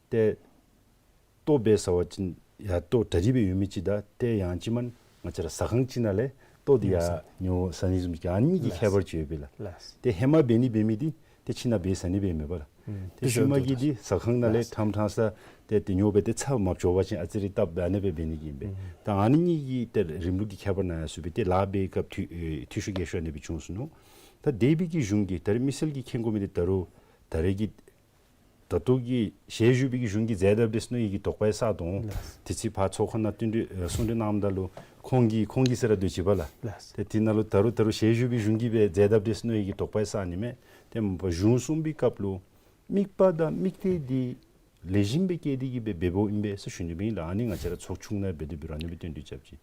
ཏེ་ལྟོ་འབད་ཟ་བ་ཅིན་ཡར་ལྟོ་གྲ་སྒྲིག་སྦེ་ཡོད་མི་ཅིག་དང་ཏེ་ཡང་ཅིན་མེན་ང་བཅས་ར་ཟ་ཁང་ཅིག་ནང་ལས་ལྟོ་འདི་ཡར་ཉོ་ཟ་ནི་བཟུམ་ཅིག་ཨ་ནི་གི་ལགས། ཁྱད་པར་ཅིག་ཡོད་པས་ལགས། ལགས། ཏེ་ཧེ་མ་འབད་ནི་འབད་མི་འདི་ཏེ་ཁྱིམ་ནང་འབད་ཟ་ནི་འབད་མེན་པ་ལགས། ཨུམ། ཏེ་ཏེ་ཤུལ་མ་གི་འདི་ཟ་ཁང་ནང་ལས་ལགས། ཕྲང་ཕྲང་ས་ཏེ་ཏེ་ཉོ་སྦེ་ཏེ་ཚར་མ་འགྱོ་བ་ཅིན་ཨ་ཙི་རེ་སྟབས་ཨ་ནི་སྦེ་འབད་ནི་གི་ཨིན་པས། ཨུམ། ད་ཨ་ནི་གཉིས་ཀྱི་ཏེ་རིམ་ལུགས་ཀྱི་ཁྱད་པར་ནང་ཡར་སོ་སྦེ་ཏེ་ལཱ་འབད་བའི་སྐབས་འཐུས་ཨེ་འཐུས་ཤོར་རྒས་ཤོར་ཨ་ནི་སྦེ་བྱུང་སོ་ནུག། ད་འདས་པའི་གི་གཞུང་གིས་ད་རེས་དམིགས་བསལ་གྱིས་མཁྱེན་དགོ་མི་འདི་ད་རུང་ད་རེས་ཀྱི་ད་ལྟོ་གི་ཞལ་བཞུགས་པའི་གི་གཞུང་གིས་མཛད་དཔ་འདྲས་མནོ་ནི་གི་དོགས་པ་ཡང་སལ་དོ་འོང་། ལགས། དེ་ཚེ་ཕར་ཚོགས་ཁང་ནང་བསྟུན་གྲོས་ཨེ་གསུང་གྲོས་གནངམ་ད་ལུ་ཁོང་གིས་ཁོང་གིས་ཟེར་ར་སྡོད་ཅི་པ་ལགས། ལགས། ཏེ་དེ་ནང་ལུ་ད་རུང་ད་རུང་ཞལ་བཞུགས་པའི་གཞུང་གིས་སྦེ་མཛད་དཔ་འདྲས་མནོ་ནི་གི་དོགས་པ་ཡང་སལ་ནི་མས། ཏེ་མ་པ་གཞུང་གསུང་པའི་སྐབས་ལུ་དམིགས་པ་དང་དམིགས་གཏད་འདི་ལེགས་ཤོམ་སྦེ་བསྐྱེད་དེ་གིས་སྦེ་འབདཝ་ཨིན་པས་ཟེར་ཞུ་ནི་སྦེ་ཨིན་ལགས། ཨ་ནི་ང་བཅས་ར་ཚོགས་ཆུང་ནང་འབད་དེ་འབད་རུང་ཨ་ནི་སྦེ་སྟོན་དེ་རྐྱབ་ཅི།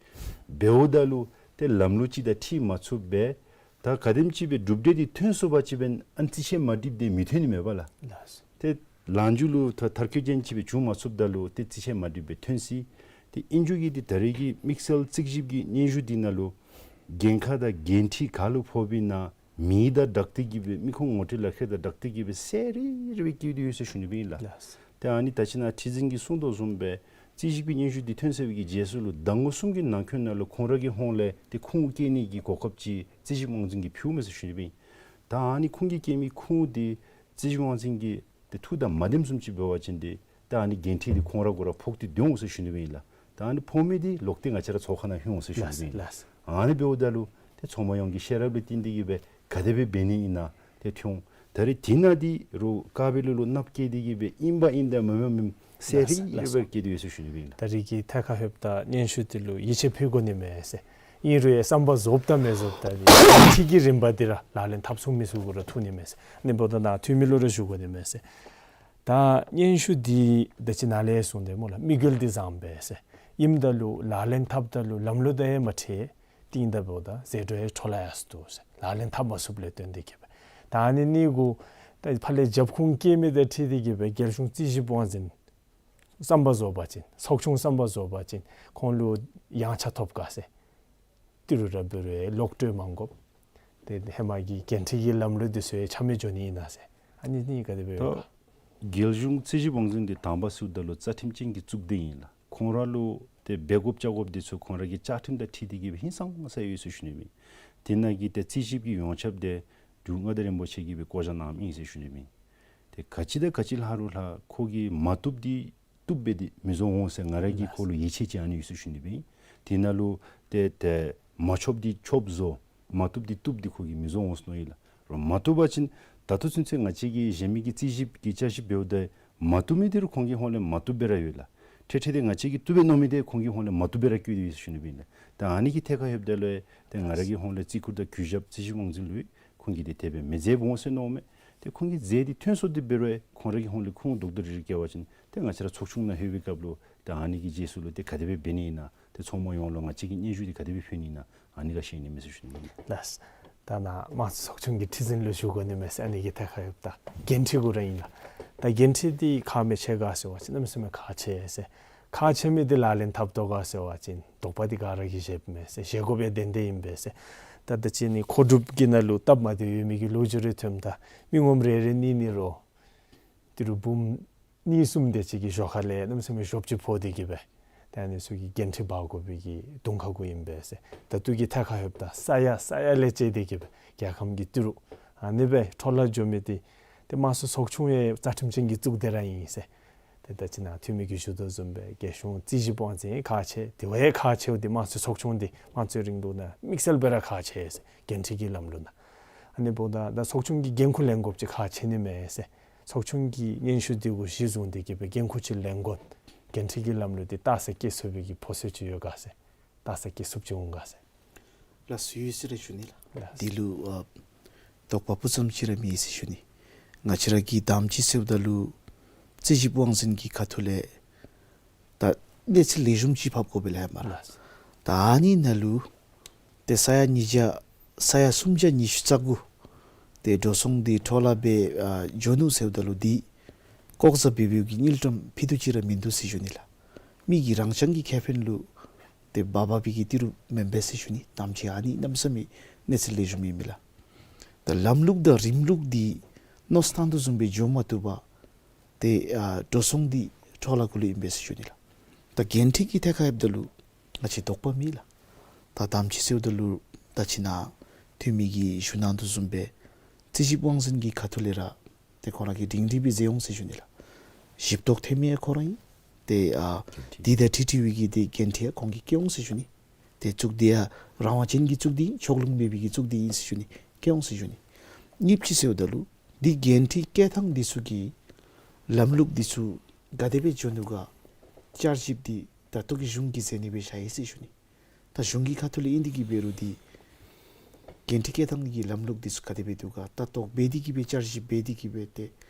འབདཝ་ད་ལུ་ཏེ་ལམ་ལུགས་ཅིག་དང་འཁྲིལ་མ་ཚུགས་པས། ད་ག་དེམ་ཅིག་སྦེ་གྲུབ་འབྲས་འདི་ཐོན་སོང་པ་ཅིན་ཨ་ནི་རྩིས་ཆད་མ་འགྲིགཔ་འདི་མི་ཐོན་ནི་མས་པ་ལགས། ལགས། ཏེ་ལམ་རྒྱུས་ལུ་ཐ་མཐར་འཁྱོལ་ཅན་ཅིག་སྦེ་བྱུང་མ་ཚུགསཔ་ད་ལུ་ཏེ་རྩིས་ཆད་མ་འགྲིགཔ་སྦེ་ཐོན་སྲིད། ཏེ་ཨིན་རྒྱུ་གིས་ཏེ་ད་རེས་ཀྱི་དམིགས་བསལ་རྩིས་ཞིབ་ཀྱི་སྙན་ཞུ་འདི་ནང་ལུ་འགན་ཁག་དང་འགན་འཁྲི་ག་ལུ་ཕོགཔ་ཨིན་ན་མིང་དང་སྦྲགས་ཏེ་གིས་སྦེ་མི་ཁུངས་ངོ་སྤྲོད་ལག་ཁྱེར་དང་སྦྲགས་ཏེ་གིས་སྦེ་གསལ་རི་རི་སྦེ་བཀོད་དེ་ཡོད་ཟེར་ཞུ་ནི་སྦེ་ཨིན་ལགས། ལགས། ཏེ་ཨ་ནི་ད་ཅི་ནཱ་ཁྲི་འཛིན་གྱིས་གསུང་དོ་བཟུམ་སྦེ་རྩིས་ཞིབ་ཀྱི་སྙན་ཞུ་འདི་ཐོན་ཚར་བའི་གི་རྗེས་སུ་ལུ་ཟླ་ངོ་གསུམ་གྱི་ནང་འཁོད་ནང་ལུ་ཁོང་ར་གི་ཧོངས་ལས་ཏེ་ཁུངས་བཀལ་ནི་གི་གོ་སྐབས་ཅིག་རྩིས་ཞིབ་དབང་འཛིན་གྱིས་ཕུལཝ་མས་ཟེར་ཞུ་ནི་སྦེ་ཨིན། ད་ཨ་ནི་ཁུངས་ཀྱིས་བཀལ་མི་ཁུངས་འདི་རྩིས་ཞིབ་དབང་འཛིན་གྱི་ཏེ་ཐུགས་དང་མ་ལྡནམ་བཟུམ་ཅིག་འབད་བ་ཅིན་ཏེ་ད་ཨ་ནི་འགན་འཁྲི་འདི་ཁོང་ར་གུ་ར་ཕོག་སྟེ་སྡོད་འོང་ཟེར་ཞུ་ནི་སྦེ་ཨིན་ལགས། ད་ཨ་ནི་ཕོག་མི་འདི་ལོག་སྟེ་ང་བཅས་ར་ཚོགས་ཁང་ནང་ལྷོད་འོང་ཟེར་ཞུ་ནི་སྦེ་ཨིན། ལགས། ཨ་ནི་འབདཝ་ད་ལུ་ཏེ་ཚོགས་མི་ཡོངས་ཀྱི་ཤེས་རབ་ལུ་བརྟེན་ཏེ་གིས་སྦེ་ག་དེ་སྦེ་འབད་ནི་ཨིན་ན་ཏེ་ཐོན། ད་རེས་དེ་ནང་འདི་རུང་ཀ་བེ་ལུ་ལུ་ནབ་བཀལ་ཏེ་གིས་སྦེ་ཨིན་པ་ཨིན་དང་མེན་པ་མེན་གསལ་རི་རི་སྦེ་བཀོད་དེ་ཡོད་ཟེར་ཞུ་ནི་སྦེ་ཨིན། ད་རེས་ཀྱི་ཐད་ཁར་ལྷོདཔ་ད་སྙན་ཞུ་འདི་ལུ་ཡིད་ཆེས་ཕུལ་དགོ་ནི་མས་ཟེར། ཨིན་རུང་ཡང་བསམ་པ་རྫོགསཔ་དང་མི་རྫོགསཔ་དང་འདི་ཁྲིད་ཀྱི་རིམ་པ་འདི་ར་ལག་ལེན་འཐབ་ཚུགས་མི་ཚུ་གུ་ར་ཐུག་ནི་མས་ཟེར། ཨ་ནི་འབདཝ་ད་ནཱ་འཐུས་མི་ལུ་ར་ཞུ་དགོ་ནི་མས་ཟེར། ད་སྙན་ཞུ་འདི་ད་ཅི་ནཱ་ལས་གསུངས་དེ་སྨོ་ལགས། དམིགས་ཡུལ་འདི་བཟང་པས་ཟེར། ཨིནམ་ད་ལུ་ལག་ལེན་འཐབ་ད་ལུ་ལམ་ལུགས་དང་ཡང་མ་འཁྲིལ། ཏེ་ཨིནམ་ད་འབདཝ་ད་ཟད་འགྲོ་ཡང་འཕྲོ་བརླག་ཡར་སོ་དོ་ཟེར། ལག་ལེན་འཐབ་མ་ཚུགསཔ་ལས་བརྟེན་ཏེ་གིས་སྦེ། ད་ཨ་ནི་གཉིས་གུ་ད་ཕར་ལས་རྒྱབ་ཁུངས་བཀལ་མི་དང་འཁྲིལ་ཏེ་གིས་སྦེ་རྒྱལ་གཞུང་རྩིས་ཞིབ་དབང་འཛིན་བསམ་པ་རྫོགས་པ་ཅིན་ཚོགས་ཆུང་བསམ་པ་རྫོགས་པ་ཅིན་ཁོང་ལུ་ཡངས་ཆག་ཐོབ་ག་ཟེར། ཏི་རུ་ར་འབད་རུང་ལོག་སྤྲོད་མ་དགོཔ། ཏེ་ཧེ་མ་གི་འགན་འཁྲི་གི་ལམ་ལུགས་འདི་ཚུ་ཡང་ཆ་མེད་འགྱོ་ནི་ཨིན་ན་ཟེར། ཨ་ནི་གཉིས་ག་དེ་སྦེ་ད་ཡོད་ག། རྒྱལ་གཞུང་རྩིས་ཞིབ་དབང་འཛིན་འདི་དང་པ་ཟེརཝ་ད་ལུ་རྩ་ཁྲིམས་ཅན་གྱི་གཙུག་སྡེ་ཨིན་ལགས། ཁོང་ར་ལུ་ཏེ་འབད་དགོཔ་བཅའ་དགོཔ་འདི་ཚུ་ཁོང་ར་གི་བཅའ་ཁྲིམས་དང་འཁྲིལ་ཏེ་གིས་སྦེ་ཧིང་སངས་ས་ཡོད་ཟེར་ཞུ་ནི་སྦེ་ཨིན། དེ་ནང་གི་ཏེ་རྩིས་ཞིབ་ཀྱི་ཡོངས་ཁྱབ་འདི་འབྲུག་མངའ་བདག་རིན་པོ་ཆེ་གིས་སྦེ་བསྐོ་བཞག་གནངམ་ཨིན་ཟེར་ཞུ་ནི་སྦེ་ཨིན། ཏེ་ག་ཅི་དང་ག་ཅི་ལྷག་རུང་ལྷག་ཁོ་གིས་མ་བཏུབ་འདི་བཏུབ་སྦེ་འདི་མི་བཟོ་འོང་ཟེར་ང་ར་གིས་ཁོ་ལུ་ཡིད་ཆེས་ཅིག་ཨ་ནི་ཡོད་ཟེར་ཞུ་ནི་སྦེ་ཨིན། དེ་ནང་ལུ་ཏེ་ཏེ་མ་ཆོགཔ་འདི་ཆོགཔ་བཟོ། མ་བཏུབ་འདི་བཏུབ་འདི་ཁོ་གིས་མི་བཟོ་འོང་ཟེར་མནོ་ཡི་ལགས། རོགས་མ་བཏུབ་པ་ཅིན་ད་ལྟོ་ཚུན་ཚོད་ང་བཅས་ཀྱིས་གཞན་མི་གི་རྩིས་ཞིབ་ཀྱི་བསྐྱར་ཞིབ་འབདཝ་ད་མ་བཏུབ་མི་འདི་རུང་ཁོང་གི་ཧོངས་ལས་མ་བཏུབ་སྦེ་ར་ཡོད་ལགས། འཕྲལ་འཕྲལ་འདི་ང་བཅས་ཀྱིས་བཏུབ་པས་མནོ་མི་འདི་ཁོང་གི་ཧོངས་ལས་མ་བཏུབ་སྦེ་ར་བཀོད་དེ་ཡོད་ཟེར་ཞུ་ནི་སྦེ་ཨིན་ལགས། ད་ཨ་ནི་གི་ཐད་ཁར་ལྷོདཔ་ད་ལུ་ཏེ་ང་ར་གི་ཧོངས་ལས་རྩིས་ཁུར་དང་གུས་ཞབས་རྩིས་ཞིབ་དབང་འཛིན་ལུ་ཁོང་གིས་འདི་དེ་སྦེ་མི་མཛདཔ་འོང་ཟེར་མནོཝ་མས། ཏེ་ཁོང་གི་རྫས་འདི་ཐོན་སོང་སྟེ་འབད་རུང་ཁོང་ར་གི་ཧོངས་ལས་ཁུངས་དོག་དོ་རིལ་རི་བཀལ་བ་ཅིན་ཏེ་ང་བཅས་ར་ཚོགས་ཆུང་ནང་ལྷོད་པའི་སྐབས་ལུ་ཏེ་ཨ་ནི་གི་རྗེས་སུ་ལུ་ཏེ་ག་དེ་སྦེ་འབད་ནི་ཨིན་ན། ཏེ་ཚོགས་མི་ཡོངས་ལུ་ང་བཅས་ཀྱིས་སྙན་ཞུ་འདི་ག་དེ་སྦེ་ཕུལ་ནི་ཨིན་ན། ཨ་ནི་ག་ཤེས་ནི་མས་ཟེར་ཞུ་ནི་ཨིན། ལགས། ད་ནཱ་དམངས་གཙོའི་ཚོགས་ཆུང་གི་ཁྲི་འཛིན་ལུ་ཞུ་དགོ་ནི་མས་ཟེར། ཨ་ནི་གི་ཐད་ཁར་ཡོདཔ་ད་འགན་འཁྲི་གུ་ར་ཨིན་ལགས། ད་འགན་འཁྲི་འདི་ཁག་མི་ཆེ་ག་ཟེར་བ་ཅིན་གནམ་མེད་ས་མེད་ཁག་ཆེ་ཟེར། ཁག་ཆེ་མི་འདི་ལག་ལེན་འཐབ་དོ་ག་ཟེར་བ་ཅིན་དོགས་པ་འདི་ག་ར་གིས་བཞེསཔ་མས་ཟེར། བཞེས་དགོཔ་ཡང་དེ་འདི་ཨིན་པས་ཟེར། ད་ད་ཅི་ནི་མཁོ་སྒྲུབ་ཀྱི་ནང་ལུ་སྟབས་མ་བདེཝ་ཡོད་མི་གི་ལོ་རྒྱུས་རེ་ཐོནམ་ད་མི་ངོམ་རེ་རེ་གཉིས་གཉིས་རོགས་ཏི་རུ་འབུམ་གཉིས་གསུམ་དེ་ཅིག་གི་ཞོར་ཁ་ལས་གནམ་མེད་ས་མེད་ཞོབ་ཅིག་ཕོག་སྟེ་གི་སྦེ་ཏེ་ཨ་ནི་ཚུ་གི་འགན་འཁྲི་འབག་དགོ་པའི་གི་དུང་ཁ་གུ་ཨིན་པས་ཟེར། ད་ལྟོ་གི་ཐད་ཁར་ཡོདཔ་ད་ས་ཡ་ས་ཡ་ལས་བཅད་དེ་གི་སྦེ་རྒྱལ་ཁམས་ཀྱི་ཏི་རུ་ཨ་ནི་སྦེ་འཕྲོ་བརླག་འགྱོ་མི་འདི་ཏེ་དམངས་གཙོའི་ཚོགས་ཆུང་ཡང་རྩ་ཁྲིམས་ཅན་གྱི་གཙུག་སྡེ་ར་ཨིན་ཟེར། ཏེ་ད་ཅི་ནཱ་འཐུས་མི་གིས་ཞུ་དོ་བཟུམ་སྦེ་རྒྱལ་གཞུང་རྩིས་ཞིབ་དབང་འཛིན་ཁག་ཆེ། དེ་བ་ཡང་ཁག་ཆེཝ་འདི་དམངས་གཙོའི་ཚོགས་ཆུང་འདི་དམངས་གཙོའི་རིང་ལུགས་ནང་དམིགས་བསལ་སྦེ་ར་ཁག་ཆེ་ཟེར། འགན་འཁྲི་གི་ལམ་ལུགས་ནང་། ཨ་ནི་འབདཝ་ད་ད་ཚོགས་ཆུང་གིས་འགན་ཁུར་ལེན་དགོཔ་ཅིག་ཁག་ཆེ་ནི་མས་ཟེར། ཚོགས་ཆུང་གི་སྙན་ཞུ་འདི་གུ་གཞི་བཟུང་སྟེ་གི་སྦེ་འགན་ཁུར་ཅིག་ལེན་དགོ། འགན་འཁྲི་གི་ལམ་ལུགས་འདི་ལྟ་ས་སྐྱེ་ཚུགས་པའི་གི་ཕོ་སོ་ཅིག་ཡོད་ག་ཟེར། ལྟ་ས་སྐྱེ་ཚུགསཔ་ཅིག་འོང་ག་ཟེར། ལགས་སོ། ཡོད་ཟེར་ར་ཞུ་ནི་ལགས། ལགས། འདི་ལུ་ཨ་དོགས་པ་སྤུ་ཙམ་ཅིག་ར་མེད་ཟེར་ཞུ་ནི། ང་བཅས་ར་གིས་དང་པ་ཅིག་ཟེརཝ་ད་ལུ་རྩིས་ཞིབ་དབང་འཛིན་གྱི་ཁ་ཐུག་ལས་ད་གནས་ཚུལ་ལེགས་ཤོམ་ཅིག་ཕབ་དགོ་པས་ལགས་སྨ་རེ། ལགས། ད་ཨ་ནི་ནང་ལུ་ཏེ་ས་ཡ་ཉིས་བརྒྱ་ས་ཡ་སུམ་བརྒྱ་ཉི་ཤུ་རྩ་དགུ་ཏེ་འགྲོ་སོང་འདི་འཕྲོ་བརླག་སྦེ་ཨ་འགྱོ་ནུག་ཟེརཝ་ད་ལུ་འདི་ལྐོག་ཟ་འབད་བའི་གི་དངུལ་ཀྲམ་ཕྱེད་དུ་ཅིག་ར་མིན་འདུག་ཟེར་ཞུ་ནི་ལགས། མི་གི་རང་རྐྱང་གི་ཁེ་ཕན་ལུ་ཏེ་འབག་འབག་པའི་གི་ཏི་རུ་མེན་པས་ཟེར་ཞུ་ནི། དང་པ་ཅིག་ཨ་ནི་གནམ་མེད་ས་མེད་གནས་ཚུལ་ལེགས་ཤོམ་མེན་མས་ལགས། ད་ལམ་ལུགས་དང་རིམ་ལུགས་འདི་མནོ་བསམ་བཏང་དོ་བཟུམ་སྦེ་འགྱོ་མ་བཏུབ་པར་ཏེ་ཨ་འགྲོ་སོང་འདི་འཕྲོ་བརླག་གུ་ལུ་ཨིན་པས་ཟེར་ཞུ་ནི་ལགས། ད་འགན་འཁྲི་གི་ཐད་ཁར་ཡོདཔ་ད་ལུ་ང་བཅས་དོགས་པ་མེད་ལགས། ད་དང་པ་ཅིག་ཟེརཝ་ད་ལུ་ད་ཅི་ནཱ་འཐུས་མི་གིས་ཞུ་གནང་དོ་བཟུམ་སྦེ་རྩིས་ཞིབ་དབང་འཛིན་གྱི་ཁ་ཐུག་ལས་ར་ཏེ་ཁོང་ར་གིས་སྒྲིང་སྒྲི་སྦེ་མཛད་འོང་ཟེར་ཞུ་ནི་ལགས། ཞིབ་རྟོག་འཐུས་མི་ཡང་ཁོ་ར་ཨིན། ཏེ་ཨ་འདི་དང་འཁྲིལ་འཁྲིལ་བའི་གི་ཏེ་འགན་འཁྲི་ཡང་ཁོང་གིས་བཀལ་འོང་ཟེར་ཞུ་ནི། ཏེ་གཙུག་སྡེ་ཡང་རང་དབང་ཅན་གྱི་གཙུག་སྡེ་ཨིན། ཕྱོགས་ལྷུང་མེད་པའི་གི་གཙུག་སྡེ་ཨིན་ཟེར་ཞུ་ནི། བཀལ་འོང་ཟེར་ཞུ་ནི། གཉིས་པ་ཅིག་ཟེརཝ་ད་ལུ་འདི་འགན་འཁྲི་བཀལ་ཐངས་འདི་ཚུ་གི་ལམ་ལུགས་འདི་ཚུ་ག་དེ་སྦེ་འགྱོ་ནུག་ག། བསྐྱར་ཞིབ་འདི་ད་ལྟོ་གི་གཞུང་གིས་མཛད་ནི་སྦེ་བཞག་ཡི་ཟེར་ཞུ་ནི། ད་གཞུང་གི་ཁ་ཐུག་ལས་ཨིན་ཏེ་གི་འབད་རུང་འདི་འགན་འཁྲི་བཀལ་ཐངས་ཀྱི་ལམ་ལུགས་འདི་ཚུ་ག་དེ་སྦེ་འདུག་ག། ལྟ་རྟོག་འབད་དེ་གི་སྦེ་བསྐྱར་ཞིབ་འབད་དེ་གི་སྦེ་ཏེ་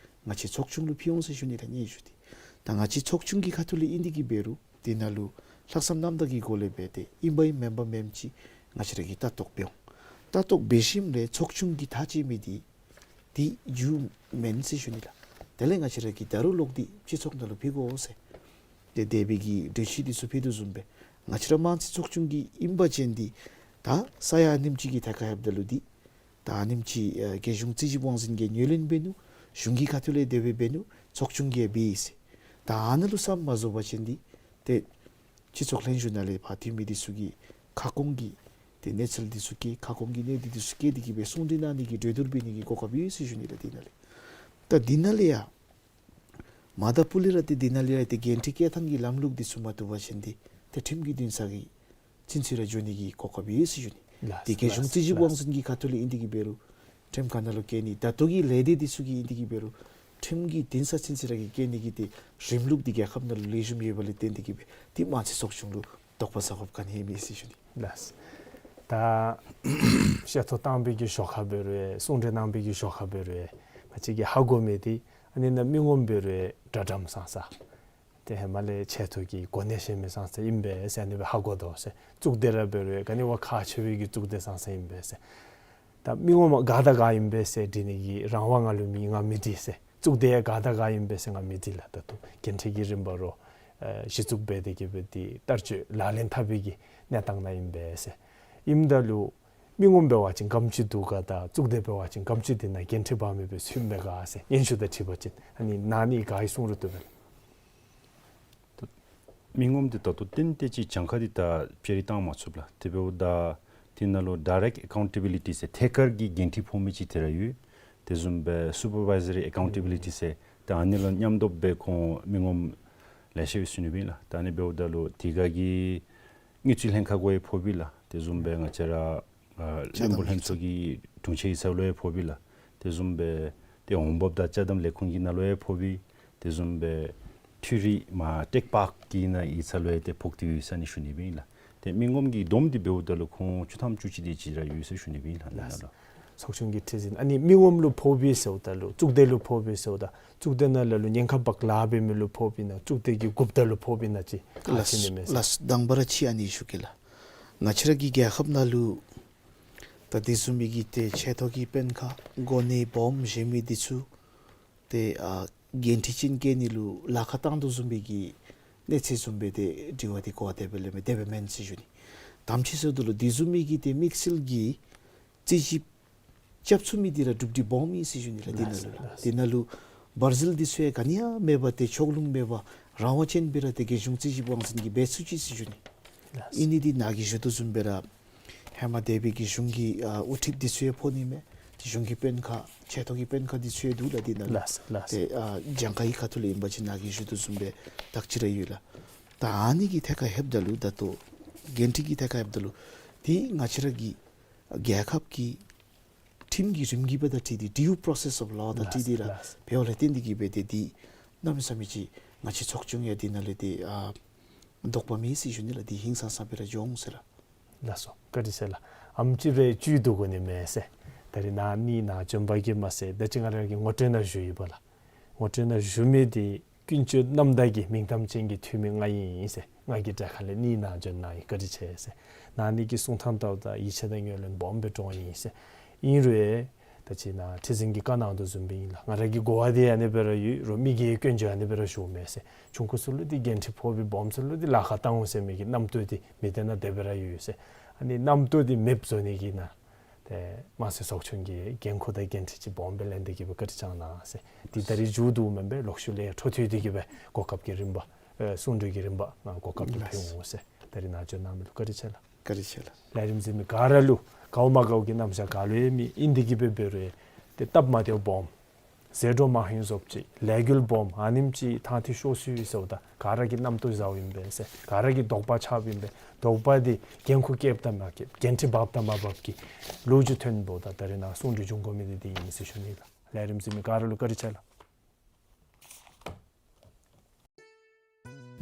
ང་བཅས་ཚོགས་ཆུང་ལུ་ཕུལ་འོང་ཟེར་ཞུ་ནི་ལགས། སྙན་ཞུ་འདི་ད་ང་བཅས་ཚོགས་ཆུང་གི་ཁ་ཐུག་ལས་ཨིན་ཏེ་གི་འབད་རུང་འདི་ནང་ལུ་ལྷག་བསམ་རྣམ་དག་གི་སྒོ་ལས་འབད་དེ་ཨིན་པ་ཨིན་མེན་པ་མེནམ་ཅིག་ང་བཅས་ར་གིས་ལྟ་རྟོག་འབད་འོང་། ལྟ་རྟོག་འབད་ཞིནམ་ལས་ཚོགས་ཆུང་གིས་ཐག་བཅད་མི་འདི་འདི་རྒྱུ་མེན་ཟེར་ཞུ་ནི་ལགས། དེ་ལས་ང་བཅས་ར་གིས་ད་རུང་ལོག་སྟེ་སྤྱི་ཚོགས་ནང་ལུ་ཕུལ་དགོ་ཟེར། ཏེ་དེ་སྦེ་གི་འགྲེལ་བཤད་འདི་ཚུ་ཕུལ་དོ་བཟུམ་སྦེ་ང་བཅས་ར་དམངས་གཙོའི་ཚོགས་ཆུང་གི་ཨིན་པ་ཅིན་འདི་ད་ས་ཡ་ཨ་ནེམ་ཅིག་གི་ཐད་ཁར་ཡོདཔ་ད་ལུ་འདི་ད་ཨ་ནེམ་ཅིག་ཨ་རྒྱལ་གཞུང་རྩིས་ཞིབ་དབང་འཛིན་གྱིས་ངོས་ལེན་འབད་ནུག། གཞུང་གི་ཁ་ཐུག་ལས་དེ་སྦེ་འབད་ནུག། ཚོགས་ཆུང་གིས་འབད་ཡི་ཟེར། ད་ཨ་ནཱ་ལུ་ས་མ་བཟོ་བ་ཅིན་འདི་ཏེ་སྤྱི་ཚོགས་ལྷན་བཞུགས་ནང་ལས་ཕར་འཐུས་མི་འདི་ཚུ་གི་ཁ་སྐོང་གི་ཏེ་གནས་ཚུལ་འདི་ཚུ་བཀལ་ཁ་སྐོང་གི་གནད་དོན་འདི་ཚུ་བཀལ་ཏེ་གི་སྦེ་གསུང་གྲོས་གནང་ནི་གི་གྲོས་བསྡུར་འབད་ནི་གི་གོ་སྐབས་ཡོད་ཟེར་ཞུ་ནི་ལགས། འདི་ནང་ལས་ད་འདི་ནང་ལས་ཡང་མ་ད་པུ་ལས་ར་ཏེ་འདི་ནང་ལས་ཡང་ཏེ་འགན་འཁྲི་བཀལ་ཐངས་ཀྱི་ལམ་ལུགས་འདི་ཚུ་མ་བཏུབ་པ་ཅིན་འདི་ཏེ་ཁྲིམས་ཀྱི་འདུན་ས་གི་ཚུན་ཚོད་ར་འགྱོ་ནི་གི་གོ་སྐབས་ཡོད་ཟེར་ཞུ་ནི། ལགས། འདི་རྒྱལ་གཞུང་ལགས། རྩིས་ཞིབ་དབང་འཛིན་གྱི་ཁ་ཐུག་ལས་ཨིན་ཏེ་གི་འབད་རུང་ཁྲིམས་ཁང་ནང་ལུ་བཀལ་ནི་ད་ལྟོ་གི་ལས་སྡེ་འདི་ཚུ་གི་ཨིན་ཏེ་གི་འབད་རུང་ཁྲིམས་ཀྱི་འདུན་ས་ཚུན་ཚོད་ར་གི་བཀལ་ནི་གི་ཏེ་རིམ་ལུགས་འདི་རྒྱལ་ཁབ་ནང་ལུ་ལེགས་ཤོམ་ཡོད་པ་ལས་བརྟེན་ཏེ་གི་སྦེ་ཏེ་དམངས་གཙོའི་ཚོགས་ཆུང་ལུ་དོགས་པ་ཟ་དགོཔ་ག་ནི་ཡང་མེད་ཟེར་ཞུ་ནི། ལགས། ད་བཤད་ཐོ་བཏང་པའི་གི་ཞོར་ཁར་འབད་རུང་གསུང་གྲོས་གནང་པའི་གི་ཞོར་ཁར་འབད་རུང་ང་བཅས་ཀྱིས་ཧ་གོ་མི་འདི་ཨ་ནི་ནང་མི་ངོམ་འབད་རུང་གྲྭ་འགྲམ་ཟང་ཟ། ཏེ་ཧེ་མ་ལས་ཆེ་མཐོ་གི་གོ་གནས་བཞེས་མི་ཟང་ཟ་ཨིན་པས་ཟེར་ཨ་ནི་སྦེ་ཧ་གོ་དོ་ཟེར། གཙུག་སྡེ་ར་འབད་རུང་ག་ནི་བ་ཁག་ཆེ་བའི་གི་གཙུག་སྡེ་ཟང་ཟ་ཨིན་པས་ཟེར། ད་མི་ངོམ་ག་དང་ག་ཨིན་པས་ཟེར་འདྲི་ནི་གི་རང་དབང་ང་ལུ་མེད། ང་མི་འདྲི་ཟེར། གཙུག་སྡེ་ག་དང་ག་ཨིན་པས་ཟེར་ང་མི་འདྲི་ལགས། ད་ལྟོ་འགན་འཁྲི་གི་རིམ་པ་རོགས་ཨེ་གཞི་བཙུགས་འབད་དེ་གི་སྦེ་འདི་བསྟར་སྤྱོད་ལག་ལེན་འཐབ་པའི་གི་གནས་སྟངས་ནང་ཨིན་པས་ཟེར། ཨིནམ་ད་ལུ་མི་ངོམ་འབད་བ་ཅིན་ག་དེམ་ཅིག་འདུག་ག་དང་གཙུག་སྡེ་འབད་བ་ཅིན་ག་དེམ་ཅིག་འདི་ནང་འགན་འཁྲི་འབག་མི་འབད་ཚུགས་མས་ག་ཟེར་སྙན་ཞུ་དང་འཁྲིལ་བ་ཅིན་ཨ་ནི་ནཱ་ནི་ག་ཡི་གསུང་རུང་བཏུབ་པས། མི་ངོམ་འདི་ད་ལྟོ་ཏན་ཏན་ཅིག་གྱངས་ཁ་འདི་ད་བཅའ་རིས་བཏང་མ་ཚུགས་ལགས། དེ་འབདཝ་ད་འདི་ནང་ལུ་ཌའི་རེཀཊ་ཨེ་ཀའུན་ཊེ་བི་ལི་ཊི་ཟེར་ཐད་ཀར་གྱི་འགན་འཁྲི་ཕོག་མི་ཅིག་དེ་ར་ཡོད། དེ་བཟུམ་སྦེ་སུ་པར་བའི་ཟ་རི་ཨེ་ཀའུན་ཊེ་བི་ལི་ཊི་ཟེར་ད་ཨ་ནི་ལུ་མཉམ་འདོགས་འབད་ཁོང་མི་ངོམ་ལེ་ཤ་ཡོད་ཟེར་ཞུ་ནི་ཨིན་ལགས། ད་ཨ་ནི་འབདཝ་ད་ལུ་དེ་ག་གི་དངུལ་རྩིས་ལྷན་ཁག་གུ་ཡང་ཕོག་པས་ལགས། དེ་བཟུམ་སྦེ་ང་བཅས་ར་ཨ་བློན་པོ་ལྷན་ཚོགས་ཀྱི་དྲུང་ཆེན་ཡིག་ཚང་ལུ་ཡང་ཕོག་པས་ལགས། དེ་བཟུམ་སྦེ་ཏེ་འོང་འབབ་དང་ཅ་དམ་ལས་ཁུངས་ཀྱི་ནང་ལུ་ཡང་ཕོག་པས། དེ་བཟུམ་སྦེ་འཐུས་རིགས་མ་ཊེག་པཱརཀ་གི་ནང་ཡིག་ཚང་ལུ་ཡང་ཏེ་ཕོག་སྟེ་ཡོད་ཟེར་ཨ་ནི་ཞུ་ནི་ཨིན་ལགས། ཏེ་མི་ངོམ་གྱི་བསྡོམས་འདི་འབདཝ་ད་ལུ་ཁོང་བཅུ་ཐམ་བཅུ་གཅིག་དེ་ཅིག་ར་ཡོད་ཟེར་ཞུ་ནི་ཨིན་ལགས། ཨ་ནི་ནང་ལུ་ ཚོགས་ཆུང་གི་ཁྲི་འཛིན་ཨ་ནི་མི་ངོམ་ལུ་ཕོགཔ་ཨིན་ཟེརཝ་ད་ལུ་གཙུག་སྡེ་ལུ་ཕོགཔ་ཨིན་ཟེརཝ་ད་གཙུག་སྡེ་ནང་ལ་ལུ་ཉེན་ཁ་བཀལ་འབད་མི་ལུ་ཕོགཔ་ཨིན་ན་གཙུག་སྡེ་གི་འགོ་བདག་ལུ་ཕོགཔ་ཨིན་ན་ཅིག་ཨ་ལགས་ཅི་ནི་མས་ཟེར། ལགས། དང་པ་ར་ཅིག་ཨ་ནི་ཞུ་གེ་ལགས། ང་བཅས་ར་གི་རྒྱལ་ཁབ་ནང་ལུ་ད་དེ་བཟུམ་མའི་གི་ཏེ་ཆེ་མཐོ་གི་དཔོན་ཁག་གོ་གནས་སྦོམ་བཞེས་མི་འདི་ཚུ་ཏེ་ཨ་འགན་འཁྲི་ཅན་བཀལ་ནི་ལུ་ལཱ་ཁག་བཏང་དོ་བཟུམ་སྦེ་གི་གནས་ཚད་བཟུམ་སྦེ་ཏེ་དྲི་བ་འདི་གོ་བ་དེ་སྦེ་ལས་མེད་དེ་སྦེ་མེན་ཟེར་ཞུ་ནི། དམ་ཅིག་ཟེརཝ་ད་ལུ་དེ་བཟུམ་མའི་གི་ཏེ་དམིགས་བསལ་གྱི་རྩོད་ཞིབ་རྐྱབ་ཚུགས་མི་འདི་ར་གྲུབ་འབྲས་སྦོམ་ཨིན་ཟེར་ཞུ་ནི་ལགས། འདི་ནང་ལུ་ལགས། འདི་ནང་ལུ་བར་ཟིལ་འདི་ཚུ་ཡང་ག་ནི་ཡང་མེད་པར་ཏེ་ཕྱོགས་ལྷུང་མེད་པར་རང་དབང་ཅན་སྦེ་ར་ཏེ་རྒྱལ་གཞུང་རྩོད་ཞིབ་དབང་འཛིན་གྱིས་འབད་ཚུགས་ཅི་ཟེར་ཞུ་ནི། ལགས། ཨིན་ནི་འདི་ནཱ་གིས་ཞུ་དོ་བཟུམ་སྦེ་ར་ཧེ་མ་འདས་པའི་གི་གཞུང་གི་ཨ་དབུ་ཁྲིདཔ་འདི་ཚུ་ཡང་ཕོག་ནི་མས། གཞུང་གི་དཔོན་ཁག་ཆེ་མཐོ་གི་དཔོན་ཁག་འདི་ཚུ་ཡང་འདུག་ལགས་འདི་ནང་ལུ། ལགས་ལགས། ཏེ་ཨ་གྱངས་ཁ་གི་ཁ་ཐུག་ལས་ཨིན་པ་ཅིན་ནཱ་གིས་ཞུ་དོ་བཟུམ་སྦེ་དག་ཅི་ར་ཡོད་ལགས། ད་ཨ་ནི་གི་ཐད་ཁར་ལྷོདཔ་ད་ལུ་ད་ལྟོ་འགན་འཁྲི་གི་ཐད་ཁར་ལྷོདཔ་ད་ལུ་ཏེ་ང་བཅས་ར་གི་རྒྱལ་ཁབ་ཀྱི་ཁྲིམས་ཀྱི་རིམ་གྱིས་འབད་དང་འཁྲིལ་ཏེ་due process of law དང་འཁྲིལ་ཏེ་ར་ལགས་ལགས། འབདཝ་ལས་བརྟེན་འདི་གིས་འབད་དེ་འདི་གནམ་མེད་ས་མེད་ཅིག་ང་བཅས་ཚོགས་ཆུང་ཡང་འདི་ནང་ལས་ཏེ་ཨ་དོགས་པ་མེད་ཟེར་ཞུ་ནི་ལགས། འདི་ཧིང་སངས་ས་སྦེ་ར་འགྱོ་འོང་ཟེར་ལགས། ལགས་སོ། བཀའ་དྲིན་ཆེ་ལགས། ཨམ་ཅིག་སྦེ་བཅུད་བསྡུ་དགོ་ནི་མས་ཟེར། ད་རིས་ནཱ་ནི་ནཱ་བྱོན་པ་གིས་མ་ཚད་ད་ཅི་ང་ར་གིས་ངོ་སྤྲོད་ནང་ཞུ་ཡི་པ་ལགས། ངོ་སྤྲོད་ནང་ཞུ་མི་འདི་ཀུན་སྤྱོད་རྣམ་དག་གི་མིང་གཏམ་ཅན་གྱི་འཐུས་མི་ང་ཨིན་ཟེར། ང་གིས་དྲག་ཁ་ལས་ནི་ནཱ་བྱོན་གནང་ཡི། བཀའ་དྲིན་ཆེ་ཟེར། ནཱ་ནི་གི་གསུང་ཐངས་ལྟཝ་ད་ཡིད་ཆེས་དང་ངོས་ལེན་སྦོམ་སྦེ་འདྲོངས་ཡི་ཟེར། ཨིན་རུང་ད་ཅི་ནཱ་ཁྲི་འཛིན་གྱིས་བཀའ་གནང་དོ་བཟུམ་སྦེ་ཨིན་ལགས། ང་ར་གི་གོ་བ་འདི་ཨ་ནི་སྦེ་ར་ཡོད་རུང་མི་གིས་སྐྱོན་བརྗོད་ཨ་ནི་སྦེ་ར་ཞུཝ་མས་ཟེར། ཆུང་ཀུ་ཚུ་ལུ་འདི་འགན་འཁྲི་ཕོག་སྦེ་སྦོམ་ཚུ་ལུ་འདི་ལཱ་ཁག་བཏང་འོང་ཟེར་མི་གི་རྣམ་རྟོག་འདི་མི་སྡེ་ནང་དེ་སྦེ་ར་ཡོད་ཟེར། ཨ་ནི་རྣམ་རྟོག་འདི་མེདཔ་བཟོ་ནི་གི་ནང་ཏེ་དམངས་སྲིད་ཚོགས་ཆུང་གི་འགན་ཁུར་དང་འགན་འཁྲི་ཅིག་སྦོམ་སྦེ་ལེན་ཏེ་གི་སྦེ་བཀའ་དྲིན་བསྐྱང་གནང་ཟེར། འདི་ད་རིས་མཇུག་བསྡུཝ་མེན་པས། ལོག་ཤུལ་ལས་འཕྲོ་མཐུད་དེ་གི་སྦེ་གོ་སྐབས་ཀྱི་རིམ་པ་ཨེ་གསུང་གྲོས་ཀྱི་རིམ་པ་ནང་གོ་སྐབས་ཅིག་ལགས། ཕུལ་འོང་ཟེར། ད་རིས་ནཱ་བྱོན་གནང་མི་ལུ་བཀའ་དྲིན་ཆེ་ལགས། བཀའ་དྲིན་ཆེ་ལགས། ལས་རིམ་གཟིགས་མི་ག་ར་ལུ་དགའཝ་མ་དགའཝ་གི་རྣམ་གཞག་ག་ལུ་ཡང་མེད། ཨིན་ཏེ་གི་སྦེ་འབད་རུང་ཏེ་སྟབས་མ་བདེཝ་སྦོམ་ཟད་འགྲོ་མང་ཧིང་བཟོཝ་ཅིག་ལས་འགུལ་སྦོམ་ཨ་ནེམ་ཅིག་ཐང་ཐིག་ཤོར་སོ་ཡི་ཟེརཝ་ད་ག་ར་གི་རྣམ་རྟོག་ཟཝ་ཨིན་པས་ཟེར། ག་ར་གི་དོགས་པ་ཆགསཔ་ཨིན་པས། དོགས་པ་འདི་འགན་ཁུར་བཀལཝ་དང་མ་བཀལཝ་འགན་འཁྲི་འབགཔ་དང་མ་འབགཔ་གི་ལོ་རྒྱུས་ཐོན་འབདཝ་ད་ད་རིས་ནཱ་གསུང་གྲོས་འབྱུང་དགོ་མི་འདི་འདི་ཨིན་ཟེར་ཞུ་ནི་ལགས། ལས་རིམ་གཟིགས་མི་ག་ར་ལུ་བཀའ་དྲིན་ཆེ་ལགས།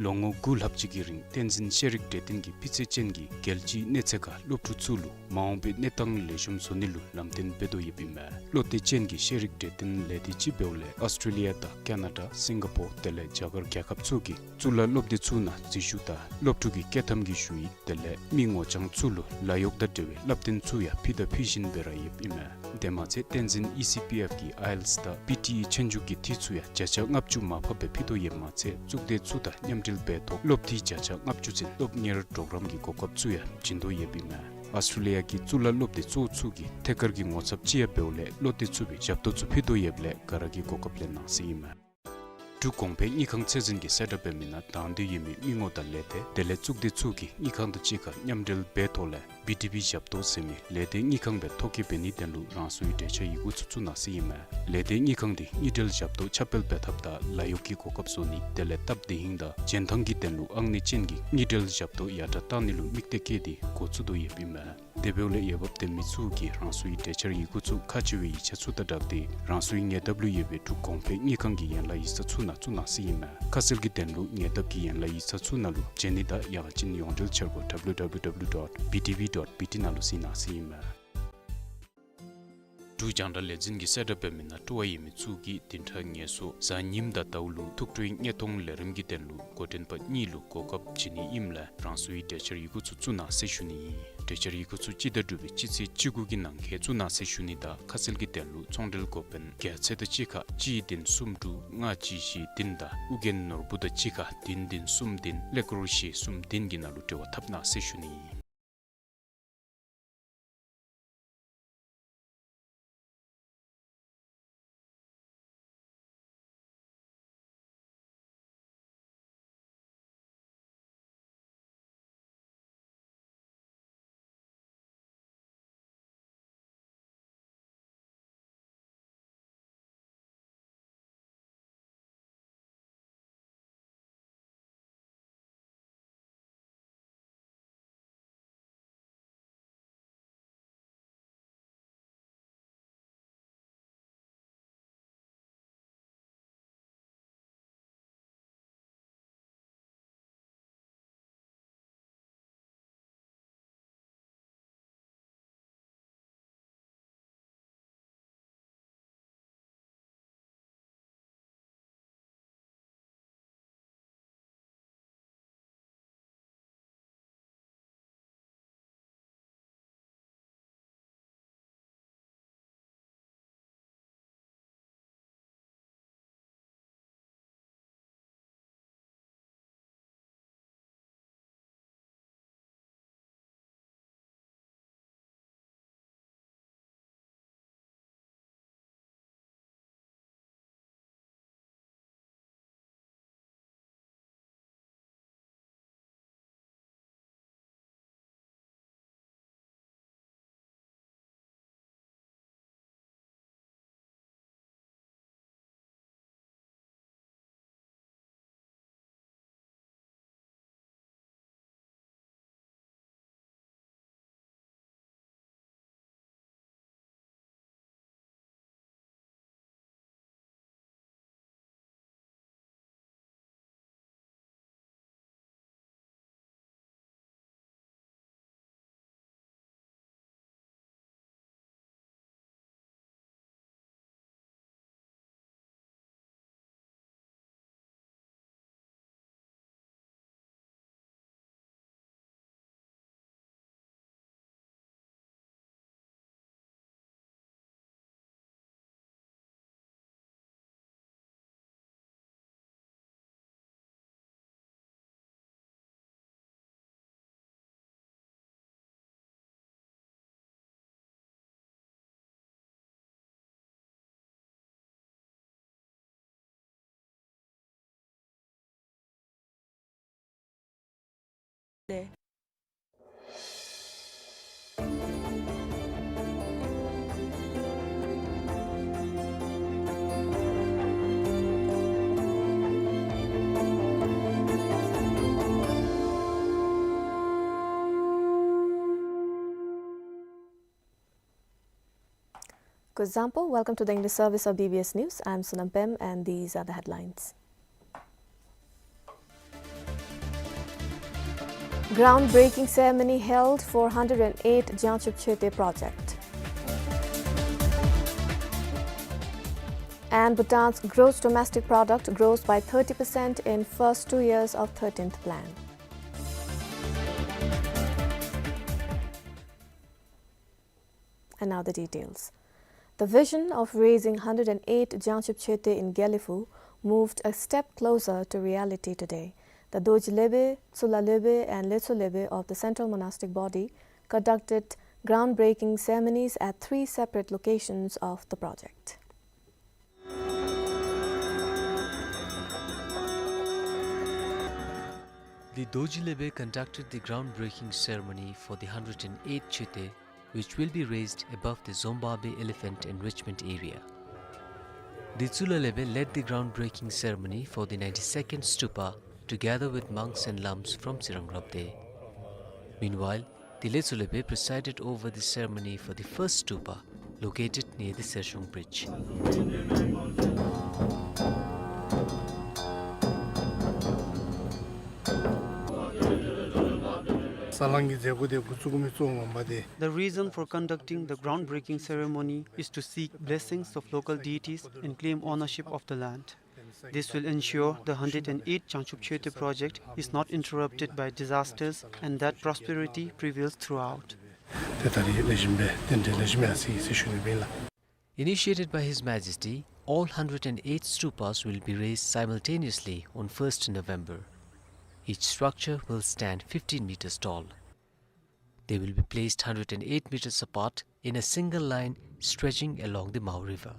ལོ་ངོ་དགུ་ལྷག་ཅིག་གི་རིང་བསྟན་འཛིན་ཤེས་རིག་གྲོས་སྟོན་གྱིས་སྤུས་ཚད་ཅན་གྱི་རྒྱལ་སྤྱིའི་གནས་ཚད་ཁར་སློབ་ཕྲུག་ཚུ་ལུ་མ་འོངས་པའི་གནས་སྟངས་ལེགས་ཤོམ་བཟོ་ནི་ལུ་ལམ་སྟོན་འབད་དོ་ཡོདཔ་ཨིན་མས། བློ་གཏད་ཅན་གྱི་ཤེས་རིག་གྲོས་སྟོན་ལས་སྡེ་ཅིག་འབདཝ་ལས་ཨོསི་ཊྲེ་ལི་ཡ་དང་ཀ་ན་ཌ་སིང་ག་པོར་དེ་ལས་རྒྱ་གར་རྒྱལ་ཁབ་ཚུ་གི་གཙུག་ལག་སློབ་སྡེ་ཚུ་ནང་འཛུལ་ཞུགས་དང་སློབ་ཕྲུག་གི་བསྐྱོད་ཐམ་གྱི་ཞུ་ཡིག་དེ་ལས་མི་ངོ་རྐྱང་ཚུ་ལུ་ལཱ་གཡོག་དང་འབྲེལ་བའི་བསླབ་སྟོན་ཚུ་ཡང་ཕུལ་དང་ཕུལ་བཞིན་སྦེ་ར་ཡོདཔ་ཨིན་མས། དེ་མ་ཚད་བསྟན་འཛིན་ཨི་སི་པི་ཨེཕ་གི་ཨའི་ཨེལ་ཊི་ཨེསི་དང་པི་ཊི་ཨི་ཆོས་རྒྱུགས་ཀྱི་འཐུས་ཚུ་ཡང་བརྒྱ་ཆ་ལྔ་བཅུ་མར་ཕབ་སྦེ་ཕུལ་དོ་ཡོདཔ་མ་ཚད་གཙུག་སྡེ་ཚུ་དང་མཉམ་འབྲེལ་འབད་ཐོག་སློབ་འཐུས་བརྒྱ་ཆ་ལྔ་བཅུ་ཚུན་སློབ་གཉེར་གྲོགས་རམ་གྱི་གོ་སྐབས་ཚུ་ཡང་བྱིན་དོ་ཡོདཔ་ཨིན་མས། ཨོསི་ཊྲེ་ལི་ཡ་གི་གཙུག་ལག་སློབ་སྡེ་གཙོ་བོ་ཚུ་གིས་ཐད་ཀར་གྱི་ངོ་ཚབ་ཅིག་ཡང་འབདཝ་ལས་བློ་གཏད་ཚུགས་པའི་ཞབས་ཏོག་ཚུ་ཕུལ་དོ་ཡོདཔ་ལས་ག་ར་གིས་གོ་སྐབས་ལེན་གནང་ཟེར་ཨིན་མས། འབྲུག་གོང་འཕེལ་དངུལ་ཁང་ཚད་འཛིན་གྱིས་གསལ་བསྒྲགས་འབད་མི་ནང་དང་འདོད་ཡོད་མི་མི་ངོ་དང་ལས་སྡེ་དེ་ལས་གཙུག་སྡེ་ཚུ་གིས་དངུལ་ཁང་དང་གཅིག་ཁར་མཉམ་འབྲེལ་འབད་ཐོག་ལས་བི་ཌི་བི་ཞབས་ཏོག་ཟེར་མི་ལས་སྡེ་དངུལ་ཁང་སྦེ་ཐོ་བཀོད་འབད་ནིའི་དོན་ལུ་རང་སོའི་གྲོས་འཆར་ཡི་གུ་ཚུ་བཙུགས་གནང་ཟེར་ཨིན་མས། ལས་སྡེ་དངུལ་ཁང་འདི་དངུལ་འབྲེལ་ཞབས་ཏོག་ཁྱབ་སྤེལ་འབད་ཐབས་དང་ལཱ་གཡོག་གི་གོ་སྐབས་བཟོ་ནི་དེ་ལས་སྟབས་བདེ་ཧིང་དང་འཇོན་ཐང་གི་དོན་ལུ་ཨང་གནས་ཅན་གྱི་དངུལ་འབྲེལ་ཞབས་ཏོག་ཡར་དྲགས་གཏང་ནི་ལུ་དམིགས་གཏད་བསྐྱེད་དེ་འགོ་བཙུགས་དོ་ཡོདཔ་ཨིན་མས། དེ་འབདཝ་ལས་འོས་འབབ་ལྡན་མི་ཚུ་གིས་རང་སོའི་གྲོས་འཆར་ཡི་གུ་ཚུ་ཁག་ཆེ་བའི་ཡིག་ཆ་ཚུ་དང་སྦྲགས་ཏེ་རང་སོའི་ཉེ་འདབས་ལུ་ཡོད་པའི་འབྲུག་གོང་འཕེལ་དངུལ་ཁང་གི་ཡན་ལག་ཡིག་ཚང་ཚུ་ནང་བཙུགས་གནང་ཟེར་ཨིན་མས། ཁ་གསལ་གྱི་དོན་ལུ་ཉེ་འདབས་ཀྱི་ཡན་ལག་ཡིག་ཚང་ཚུ་ནང་ལུ་བྱོན་ནི་དང་ཡང་ཅིན་ཡོངས་འབྲེལ་འཆར་སྒོ་W W W dot B D V dot B T ནང་ལུ་གཟིགས་གནང་ཟེར་ཨིན་མས། འབྲུག་རྒྱང་བསྒྲགས་ལས་འཛིན་གྱིས་གསལ་བསྒྲགས་འབད་མི་ནང་སྤྲོ་བ་ཡོད་མི་ཚུ་གིས་བདུན་ཕྲག་ངལ་གསོ་གཟའ་ཉིམ་དང་ཟླཝ་ལུ་ཐུགས་སྤྲོའི་དངོས་མཐོང་ལས་རིམ་གྱི་དོན་ལུ་འགོ་འདྲེན་པ་གཉིས་ལུ་གོ་སྐབས་བྱིན་ནི་ཨིནམ་ལས་རང་སོའི་གྲོས་འཆར་ཡི་གུ་ཚུ་བཙུགས་གནང་ཟེར་ཞུ་ནི་ཨིན། གྲོས་འཆར་ཡི་གུ་ཚུ་སྤྱི་ཟླ་དྲུག་པའི་སྤྱི་ཚེས་བཅུ་དགུ་གི་ནང་འཁོད་བཙུགས་གནང་ཟེར་ཞུ་ནི་དང་ཁ་གསལ་གྱི་དོན་ལུ་ཚོང་འབྲེལ་འགོ་དཔོན་རྒྱལ་མཚན་དང་གཅིག་ཁར་གཅིག་བདུན་གསུམ་དྲུག་ལྔ་གཅིག་བཞི་བདུན་དང་ཨོ་རྒྱན་ནོར་བུ་དང་གཅིག་ཁར་བདུན་བདུན་གསུམ་བདུན་ཀླད་ཀོར་བཞི་གསུམ་བདུན་གྱི་ནང་ལུ་འབྲེལ་བ་འཐབ་གནང་ཟེར་ཞུ་ནི་ཨིན། ལས། Good example. Welcome to the English service of B B S News. I'm Sonam Pem, and these are the headlines. Groundbreaking ceremony held for hundred and eight Jangchub Chhete project. And Bhutan's gross domestic product grows by thirty percent in first two years of thirteenth plan. And now the details. The vision of raising hundred and eight Jangchub Chhete in Gelephu moved a step closer to reality today. The Dorji Lebe, Tsula Lebe and Letso Lebe of the Central Monastic Body conducted groundbreaking ceremonies at three separate locations of the project. The Dorji Lebe conducted the groundbreaking ceremony for the hundred and eight Chhete, which will be raised above the Zomba Bay Elephant Enrichment Area. The Tsula Lebe led the groundbreaking ceremony for the ninety-second stupa together with monks and lams from Tsirang Rabdey. Meanwhile, the Letso Lebe presided over the ceremony for the first stupa, located near the Sershong Bridge. ས་གླང་གི་མཛད་སྒོ་དེ་འགོ་བཙུགས་མི་གཙོ་བོ་ངོ་མ་དེ། The reason for conducting the groundbreaking ceremony is to seek blessings of local deities and claim ownership of the land. This will ensure the hundred and eight Jangchub Chhete project is not interrupted by disasters and that prosperity prevails throughout. དེ་ད་རེས་ལེགས་ཤོམ་སྦེ་རྟེན་འབྲེལ་ལེགས་ཤོམ་ཡར་སོ་ཡི་ཟེར་ཞུ་ནི་ཨིན་ལགས། Initiated by His Majesty, all hundred and eight stupas will be raised simultaneously on first November. Each structure will stand fifteen meters tall. They will be placed hundred and eight meters apart in a single line stretching along the Mao River.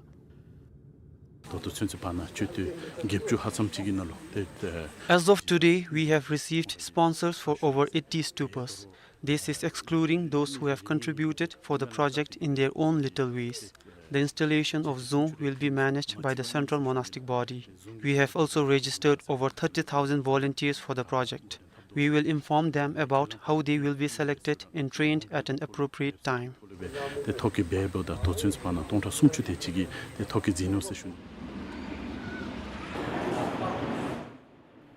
ད་ལྟོ་ཚུན་ཚོད་ཕར་ནང་སྤྱོད་དོ་བརྒྱད་ཅུ་ལྷག་ཙམ་ཅིག་གི་ནང་ལུ་ཏེ། As of today, we have received sponsors for over eighty stupas. This is excluding those who have contributed for the project in their own little ways. The installation of dzong will be managed by the Central Monastic Body. We have also registered over thirty thousand volunteers for the project. We will inform them about how they will be selected and trained at an appropriate time. ཏེ་ཐོ་བཀོད་འབདཝ་ད་ད་ལྟོ་ཚུན་ཚོད་ཕར་ནང་སྟོང་ཕྲག་སུམ་ཅུ་དེ་ཅིག་གིས་ཏེ་ཐོ་བཀོད་མཛད་ནུག་ཟེར་ཞུ་ནི།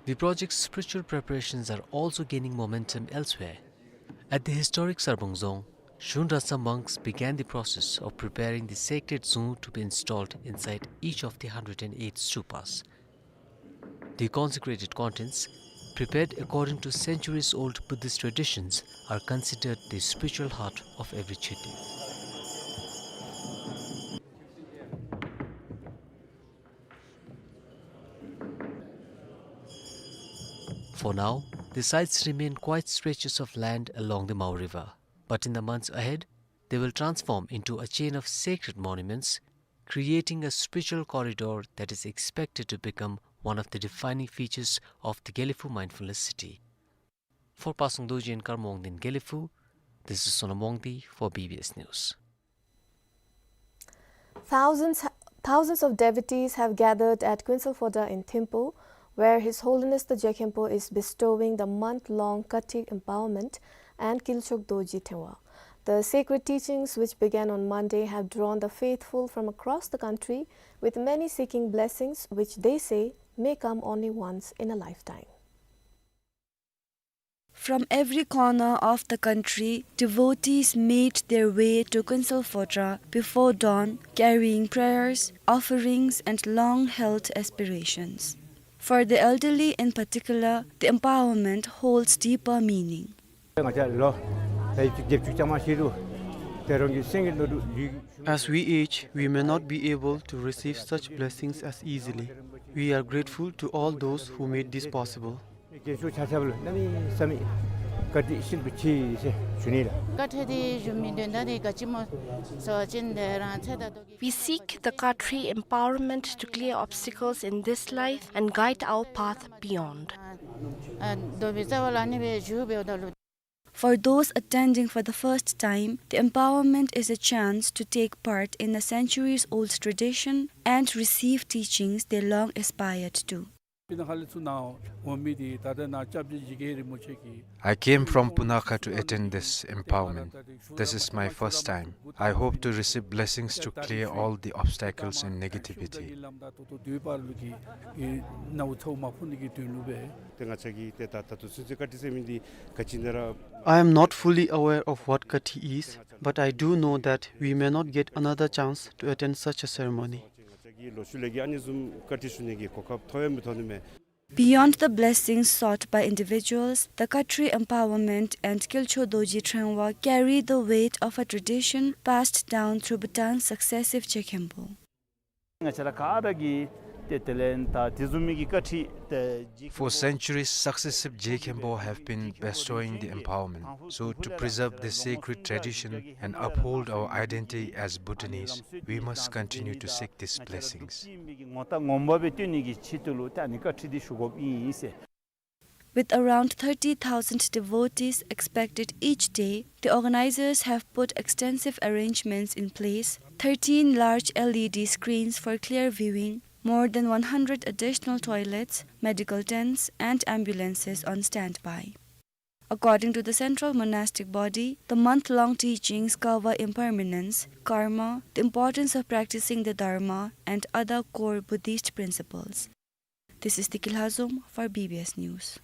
The project's spiritual preparations are also gaining momentum elsewhere. At the historic Sarbong Dzong, Shun Rasa monks began the process of preparing the sacred dzong to be installed inside each of the hundred and eight stupas. The consecrated contents, prepared according to centuries-old Buddhist traditions, are considered the spiritual heart of every Chhete. For now, the sites remain quiet stretches of land along the Mao River, but in the months ahead, they will transform into a chain of sacred monuments, creating a spiritual corridor that is expected to become one of the defining features of the Gelephu Mindfulness City. For Pasang Dorji and Karma Wangdi in Gelephu, this is Sonam Wangdi for B B S News. Thousands, thousands of devotees have gathered at Kuensel Phodrang in Thimphu, where His Holiness the Je Khenpo is bestowing the month-long Khatik empowerment and Kilchog Dorji Thengwar. The sacred teachings, which began on Monday, have drawn the faithful from across the country, with many seeking blessings which they say may come only once in a lifetime. From every corner of the country, devotees made their way to Kuensel Phodrang before dawn, carrying prayers, offerings, and long-held aspirations. For the elderly in particular, the empowerment holds deeper meaning. As we age, we may not be able to receive such blessings as easily. We are grateful to all those who made this possible. རྒན་ཤོས་ཆ་ཁྱབ་ལུ་གནམ་མེད་ས་མེད་ བཀའ་དྲིན་ཤིན་ཏུ་ཆེ་ཟེར་ཞུ་ནི་ལགས། བཀའ་ཁྲིད་འདི་ཞུ་མི་དོན་དག་འདི་ག་ཅི་སྨོ་ཟེར་བ་ཅིན་དེ་རང་ཚེ་ད་ལྟོ་གི We seek the Khatri empowerment to clear obstacles in this life and guide our path beyond. ཨ་ཨ་དོ་བི་ཙ་བ་ལ་ནི་བེ་ཞུ་བེ་འོ་ད་ལུ། For those attending for the first time, the empowerment is a chance to take part in a centuries-old tradition and receive teachings they long aspired to. སྤུ་ན་ཁ་ལས་ཚུར་ནཱ་འོང་མི་འདི་ད་ལྟ་ནཱ་སྐྱབས་རྗེ་ཡི་གེ་རིན་པོ་ཆེ་གིས། I came from Punakha to attend this empowerment. This is my first time. I hope to receive blessings to clear all the obstacles and negativity. I am not fully aware of what Kathi is, but I do know that we may not get another chance to attend such a ceremony. Beyond the blessings sought by individuals, the Khatri empowerment and Kilcho Dorji Trengwa carry the weight of a tradition passed down through Bhutan's successive Je Khenpo. ང་བཅས་ར་ག་ར་གིས་ཏེ་དེ་ལས་ད་དེ་བཟུམ་མའི་གི་བཀའ་ཁྲིད་ཏེ་Je Khenpo For centuries, successive Je Khenpo have been bestowing the empowerment. So, to preserve this sacred tradition and uphold our identity as Bhutanese, we must continue to seek these blessings. ང་བཅས་ར་འབྲུག་ཅིག་ཨིན་པའི་གི་ངོ་རྟགས་ངོ་མ་སྦེ་སྟོན་ནི་གི་ཆེད་དུ་ལུ་ད་ཨ་ནི་བཀའ་ཁྲིད་འདི་ཞུ་དགོཔ་ཨིན་ཟེར། With around thirty thousand devotees expected each day, the organizers have put extensive arrangements in place, thirteen large L E D screens for clear viewing, more than one hundred additional toilets, medical tents, and ambulances on standby. According to the central monastic body, the month-long teachings cover impermanence, karma, the importance of practicing the Dharma, and other core Buddhist principles. This is Tiki Lhazom for B B S News.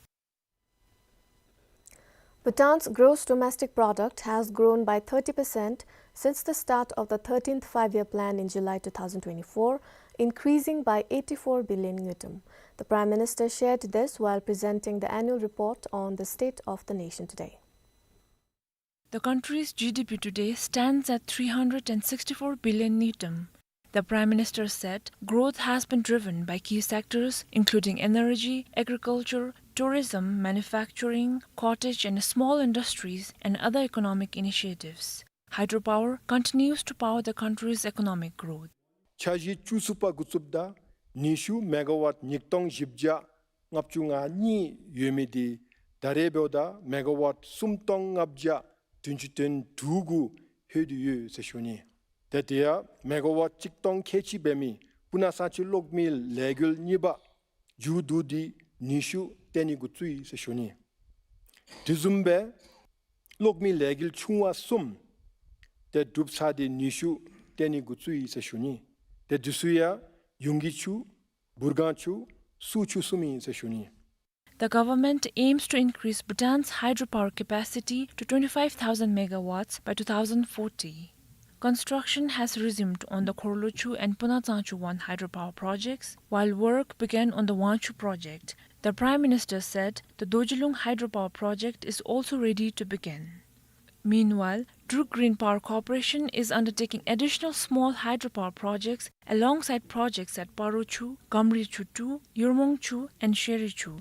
Bhutan's gross domestic product has grown by thirty percent since the start of the thirteenth Five-Year Plan in July two thousand twenty-four, increasing by eighty-four billion ngultrum. The Prime Minister shared this while presenting the annual report on the state of the nation today. The country's G D P today stands at three hundred and sixty-four billion ngultrum. The Prime Minister said growth has been driven by key sectors including energy, agriculture, tourism, manufacturing, cottage and small industries, and other economic initiatives. Hydropower continues to power the country's economic growth. འཆར་གཞི་བཅུ་གསུམ་པ་འགོ་བཙུགསཔ་ད་ནུས་ཤུགས་མེ་ག་ཝཊ་ཉིས་སྟོང་བཞི་བརྒྱ་ལྔ་བཅུ་ང་གཉིས་ཡོད་མི་འདི་ད་རེས་འབདཝ་ད་མེ་ག་ཝཊ་སུམ་སྟོང་ལྔ་བརྒྱ་བདུན་ཅུ་དོན་དྲུག་གུ་ལྷོད་དེ་ཡོད་ཟེར་ཞུ་ནི། ཏེ་དེ་ཡང་མེ་ག་ཝཊ་གཅིག་སྟོང་ཁལ་གཅིག་འབད་མི་སྤུ་ན་གསང་ཆེན་གློག་མེ་ལས་འགུལ་གཉིས་པ་མཇུག་བསྡུ་སྟེ་ནུས་ཤུགས་བཏོན་ནི་འགོ་བཙུགས་ཡི་ཟེར་ཞུ་ནི། དེ་བཟུམ་སྦེ་གློག་མེ་ལས་འགུལ་ཆུང་བ་གསུམ་ཏེ་གྲུབ་ཚར་ཏེ་ནུས་ཤུགས་བཏོན་ནི་འགོ་བཙུགས་ཡི་ཟེར་ཞུ་ནི། ཏེ་དེ་ཚུ་ཡང་ཡུང་གི་ཆུ་བུར་སྒང་ཆུ་སུ་ཆུ་གསུམ་ཨིན་ཟེར་ཞུ་ནི། The government aims to increase Bhutan's hydropower capacity to twenty-five thousand megawatts by two thousand forty. Construction has resumed on the Khorlochu and Punatsanchu one hydropower projects, while work began on the Wanchu project. The Prime Minister said the Dorjilung hydropower project is also ready to begin. Meanwhile, Druk Green Power Corporation is undertaking additional small hydropower projects alongside projects at Parochu, Gamrichu two, Yurmongchu, and Sherichu.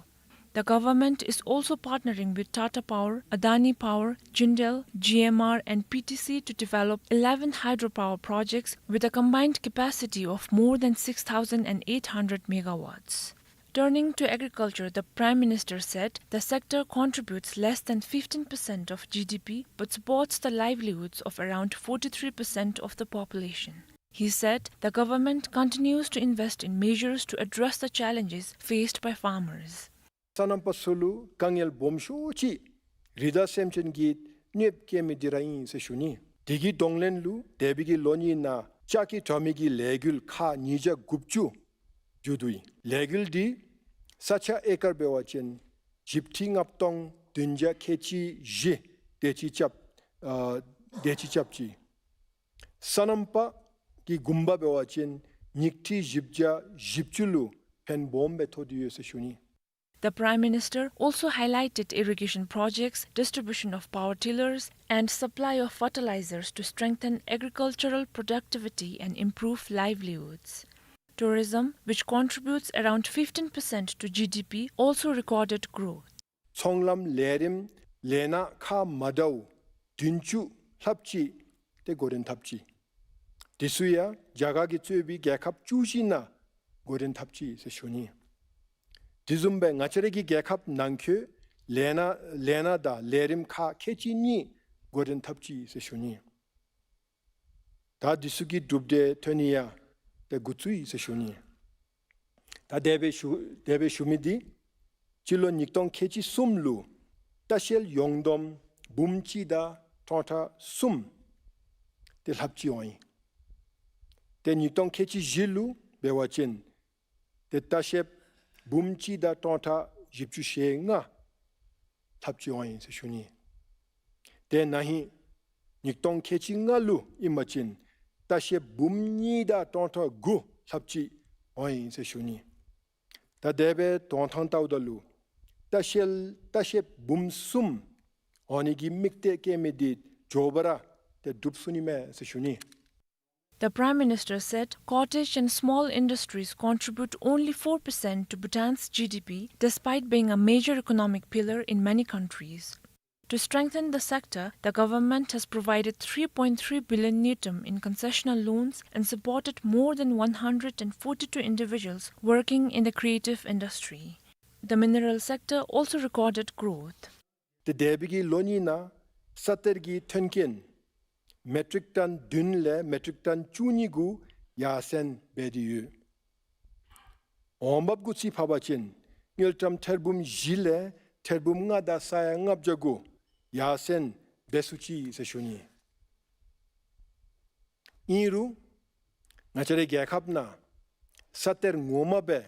The government is also partnering with Tata Power, Adani Power, Jindal, G M R, and P T C to develop eleven hydropower projects with a combined capacity of more than six thousand eight hundred megawatts. Turning to agriculture, the Prime Minister said the sector contributes less than fifteen percent of G D P but supports the livelihoods of around forty-three percent of the population. He said the government continues to invest in measures to address the challenges faced by farmers. སོ་ནམ་པ་ཚུ་ལུ་དཀའ་ངལ་སྦོམ་ཤོས་ཅིག་རི་དྭགས་སེམས་ཅན་གྱིས་གནོདཔ་བཀལ་མི་འདི་ར་ཨིན་ཟེར་ཞུ་ནི། དེ་གི་གདོང་ལེན་ལུ་འདས་པའི་གི་ལོ་གཉིས་ནང་ལྕགས་ཀྱི་དྲ་མིག་གི་ལས་འགུལ་ཁག་ཉིས་བརྒྱ་དགུ་བཅུ་མཇུག་བསྡུ་ཡི། ལས་འགུལ་འདི་ས་ཆ་ཨེ་ཀར་འབད་བ་ཅིན་བཞི་ཁྲི་ལྔ་སྟོང་བདུན་བརྒྱ་ཁལ་གཅིག་བཞི་དེ་ཅིག་རྐྱབ་ཨ་དེ་ཅིག་རྐྱབ་ཅི། སོ་ནམ་པ་གི་གུང་པ་འབད་བ་ཅིན་ཉིས་ཁྲི་བཞི་བརྒྱ་བཞི་བཅུ་ལུ་ཕན་སྦོམ་སྦེ་ཐོགས་ཏེ་ཡོད་ཟེར་ཞུ་ནི། The Prime Minister also highlighted irrigation projects, distribution of power tillers, and supply of fertilizers to strengthen agricultural productivity and improve livelihoods. Tourism, which contributes around fifteen percent to G D P, also recorded growth. ཚོང་ལམ་ལས་རིམ་ ལས་སྣ་ཁག་མ་འདྲཝ་བདུན་ཅུ་ལྷགཔ་ཅིག་ཏེ་འགོ་འདྲེན་འཐབ་ཅི། དེ་ཚུ་ཡང་རྒྱ་གར་གྱིས་གཙོས་པའི་རྒྱལ་ཁབ་བཅུ་བཞི་ནང་འགོ་འདྲེན་འཐབ་ཅི་ཟེར་ཞུ་ནི། དེ་བཟུམ་སྦེ་ང་བཅས་རའི་གི་རྒྱལ་ཁབ་ནང་འཁོད་ལས་སྣ་ལས་སྣ་དང་ལས་རིམ་ཁག་ཁལ་གཅིག་གཉིས་འགོ་འདྲེན་འཐབ་ཅི་ཟེར་ཞུ་ནི། ད་དེ་ཚུ་གི་གྲུབ་འབྲས་ཐོན་ནི་ཡང་ཏེ་འགོ་བཙུགས་ཡི་ཟེར་ཞུ་ནི། ད་དེ་སྦེ་ཞུ་དེ་སྦེ་ཞུ་མི་འདི་སྤྱི་ལོ་ཉིས་སྟོང་ཁལ་གཅིག་གསུམ་ལུ་ལྟ་བཤལ་ཡོངས་བསྡོམས་འབུམ་གཅིག་དང་སྟོང་ཕྲག་གསུམ་ཏེ་ལྷགཔ་ཅིག་འོང་ཡི། ཏེ་ཉིས་སྟོང་ཁལ་གཅིག་བཞི་ལུ་འབད་བ་ཅིན་ཏེ་ལྟ་བཤལཔ་འབུམ་གཅིག་དང་སྟོང་ཕྲག་བཞི་བཅུ་ཞེ་ལྔ་ལྷགཔ་ཅིག་འོང་ཡི་ཟེར་ཞུ་ནི། ཏེ་ན་ཧིང་ཉིས་སྟོང་ཁལ་གཅིག་ལྔ་ལུ་ཨིན་པ་ཅིན་ལྟ་བཤལཔ་འབུམ་གཉིས་དང་སྟོང་ཕྲག་དགུ་ལྷགཔ་ཅིག་འོང་ཡི་ཟེར་ཞུ་ནི། ད་དེ་སྦེ་དོན་ཐང་བལྟཝ་ད་ལུ་ལྟ་བཤལ་ལྟ་བཤལཔ་འབུམ་གསུམ་འོང་ནི་གི་དམིགས་གཏད་བསྐྱེད་མི་འདི་མགྱོགས་པ་ར་ཏེ་འགྲུབ་ཚུགས་ནི་མས་ཟེར་ཞུ་ནི། The Prime Minister said cottage and small industries contribute only four percent to Bhutan's G D P, despite being a major economic pillar in many countries. To strengthen the sector, the government has provided three point three billion ngultrum in concessional loans and supported more than one hundred and forty-two individuals working in the creative industry. The mineral sector also recorded growth. ཏེ་འདས་པའི་གི་ལོ་གཉིས་ནང་ས་གཏེར་གྱི་ཐོན་སྐྱེད་མེ་ཊིག་ཊོན་བདུན་ལས་མེ་ཊིག་ཊོན་བཅུ་གཉིས་གུ་ཡར་སེང་འབད་དེ་ཡོད། འོང་འབབ་གུ་རྩིས་ཕབ་པ་ཅིན་དངུལ་ཀྲམ་ཐེར་འབུམ་བཞི་ལས་ཐེར་འབུམ་ལྔ་དང་ས་ཡ་ལྔ་བརྒྱ་གུ་ཡར་སེང་འབད་ཚུགས་ཅི་ཟེར་ཞུ་ནི། ཨིན་རུང་ང་བཅས་རའི་རྒྱལ་ཁབ་ནང་ས་གཏེར་ངོ་མ་སྦེ་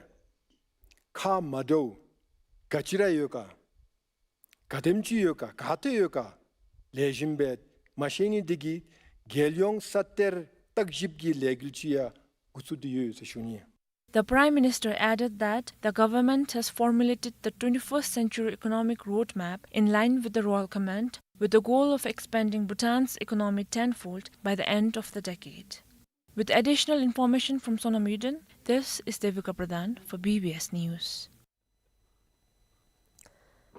ཁག་མ་འདྲཝ་ག་ཅི་ར་ཡོད་ག་ག་དེམ་ཅིག་ཡོད་ག་ག་ཏེ་ཡོད་ག་ལེགས་ཤོམ་སྦེ་མ་ཤེས་ནི་འདི་གིས་རྒྱལ་ཡོངས་ས་གཏེར་བརྟག་ཞིབ་ཀྱི་ལས་འགུལ་ཅིག་ཡང་འགོ་བཙུགས་ཏེ་ཡོད་ཟེར་ཞུ་ནི། The Prime Minister added that the government has formulated the twenty-first century economic roadmap in line with the Royal Command, with the goal of expanding Bhutan's economy tenfold by the end of the decade. With additional information from Sonam Yuden, this is Devika Pradhan for B B S News.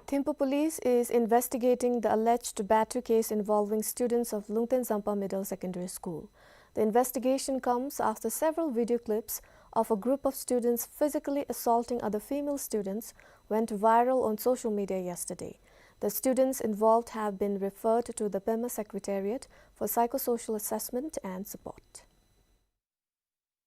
Thimphu Police is investigating the alleged battery case involving students of Lungten Zampa Middle Secondary School. The investigation comes after several video clips of a group of students physically assaulting other female students went viral on social media yesterday. The students involved have been referred to the Pema Secretariat for psychosocial assessment and support.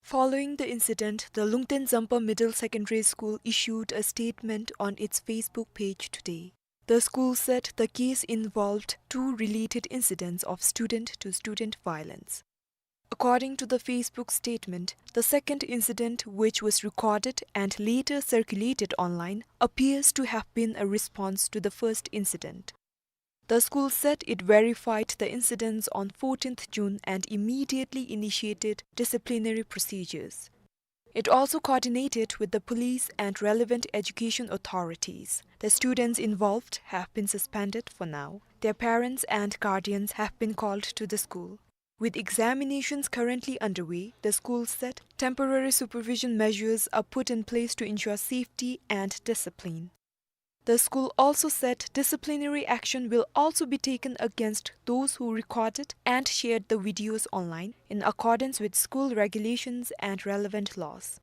Following the incident, the Lungten Zampa Middle Secondary School issued a statement on its Facebook page today. The school said the case involved two related incidents of student-to-student violence. According to the Facebook statement, the second incident, which was recorded and later circulated online, appears to have been a response to the first incident. The school said it verified the incidents on fourteenth June and immediately initiated disciplinary procedures. It also coordinated with the police and relevant education authorities. The students involved have been suspended for now. Their parents and guardians have been called to the school. With examinations currently underway, the school said temporary supervision measures are put in place to ensure safety and discipline. The school also said disciplinary action will also be taken against those who recorded and shared the videos online in accordance with school regulations and relevant laws.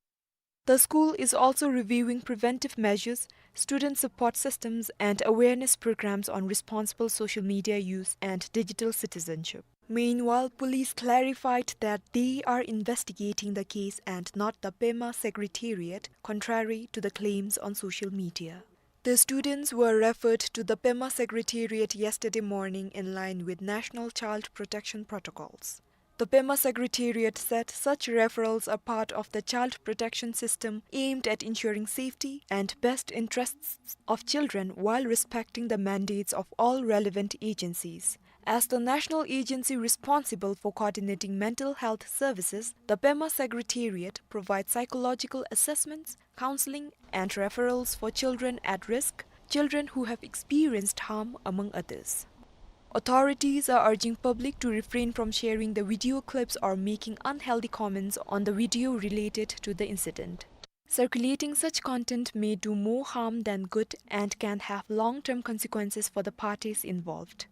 The school is also reviewing preventive measures, student support systems, and awareness programs on responsible social media use and digital citizenship. Meanwhile, police clarified that they are investigating the case and not the Pema Secretariat, contrary to the claims on social media. The students were referred to the Pema Secretariat yesterday morning in line with National Child Protection Protocols. The Pema Secretariat said such referrals are part of the child protection system aimed at ensuring safety and best interests of children while respecting the mandates of all relevant agencies. As the national agency responsible for coordinating mental health services, the Pema Secretariat provides psychological assessments, counseling, and referrals for children at risk, children who have experienced harm, among others. Authorities are urging public to refrain from sharing the video clips or making unhealthy comments on the video related to the incident. Circulating such content may do more harm than good and can have long-term consequences for the parties involved.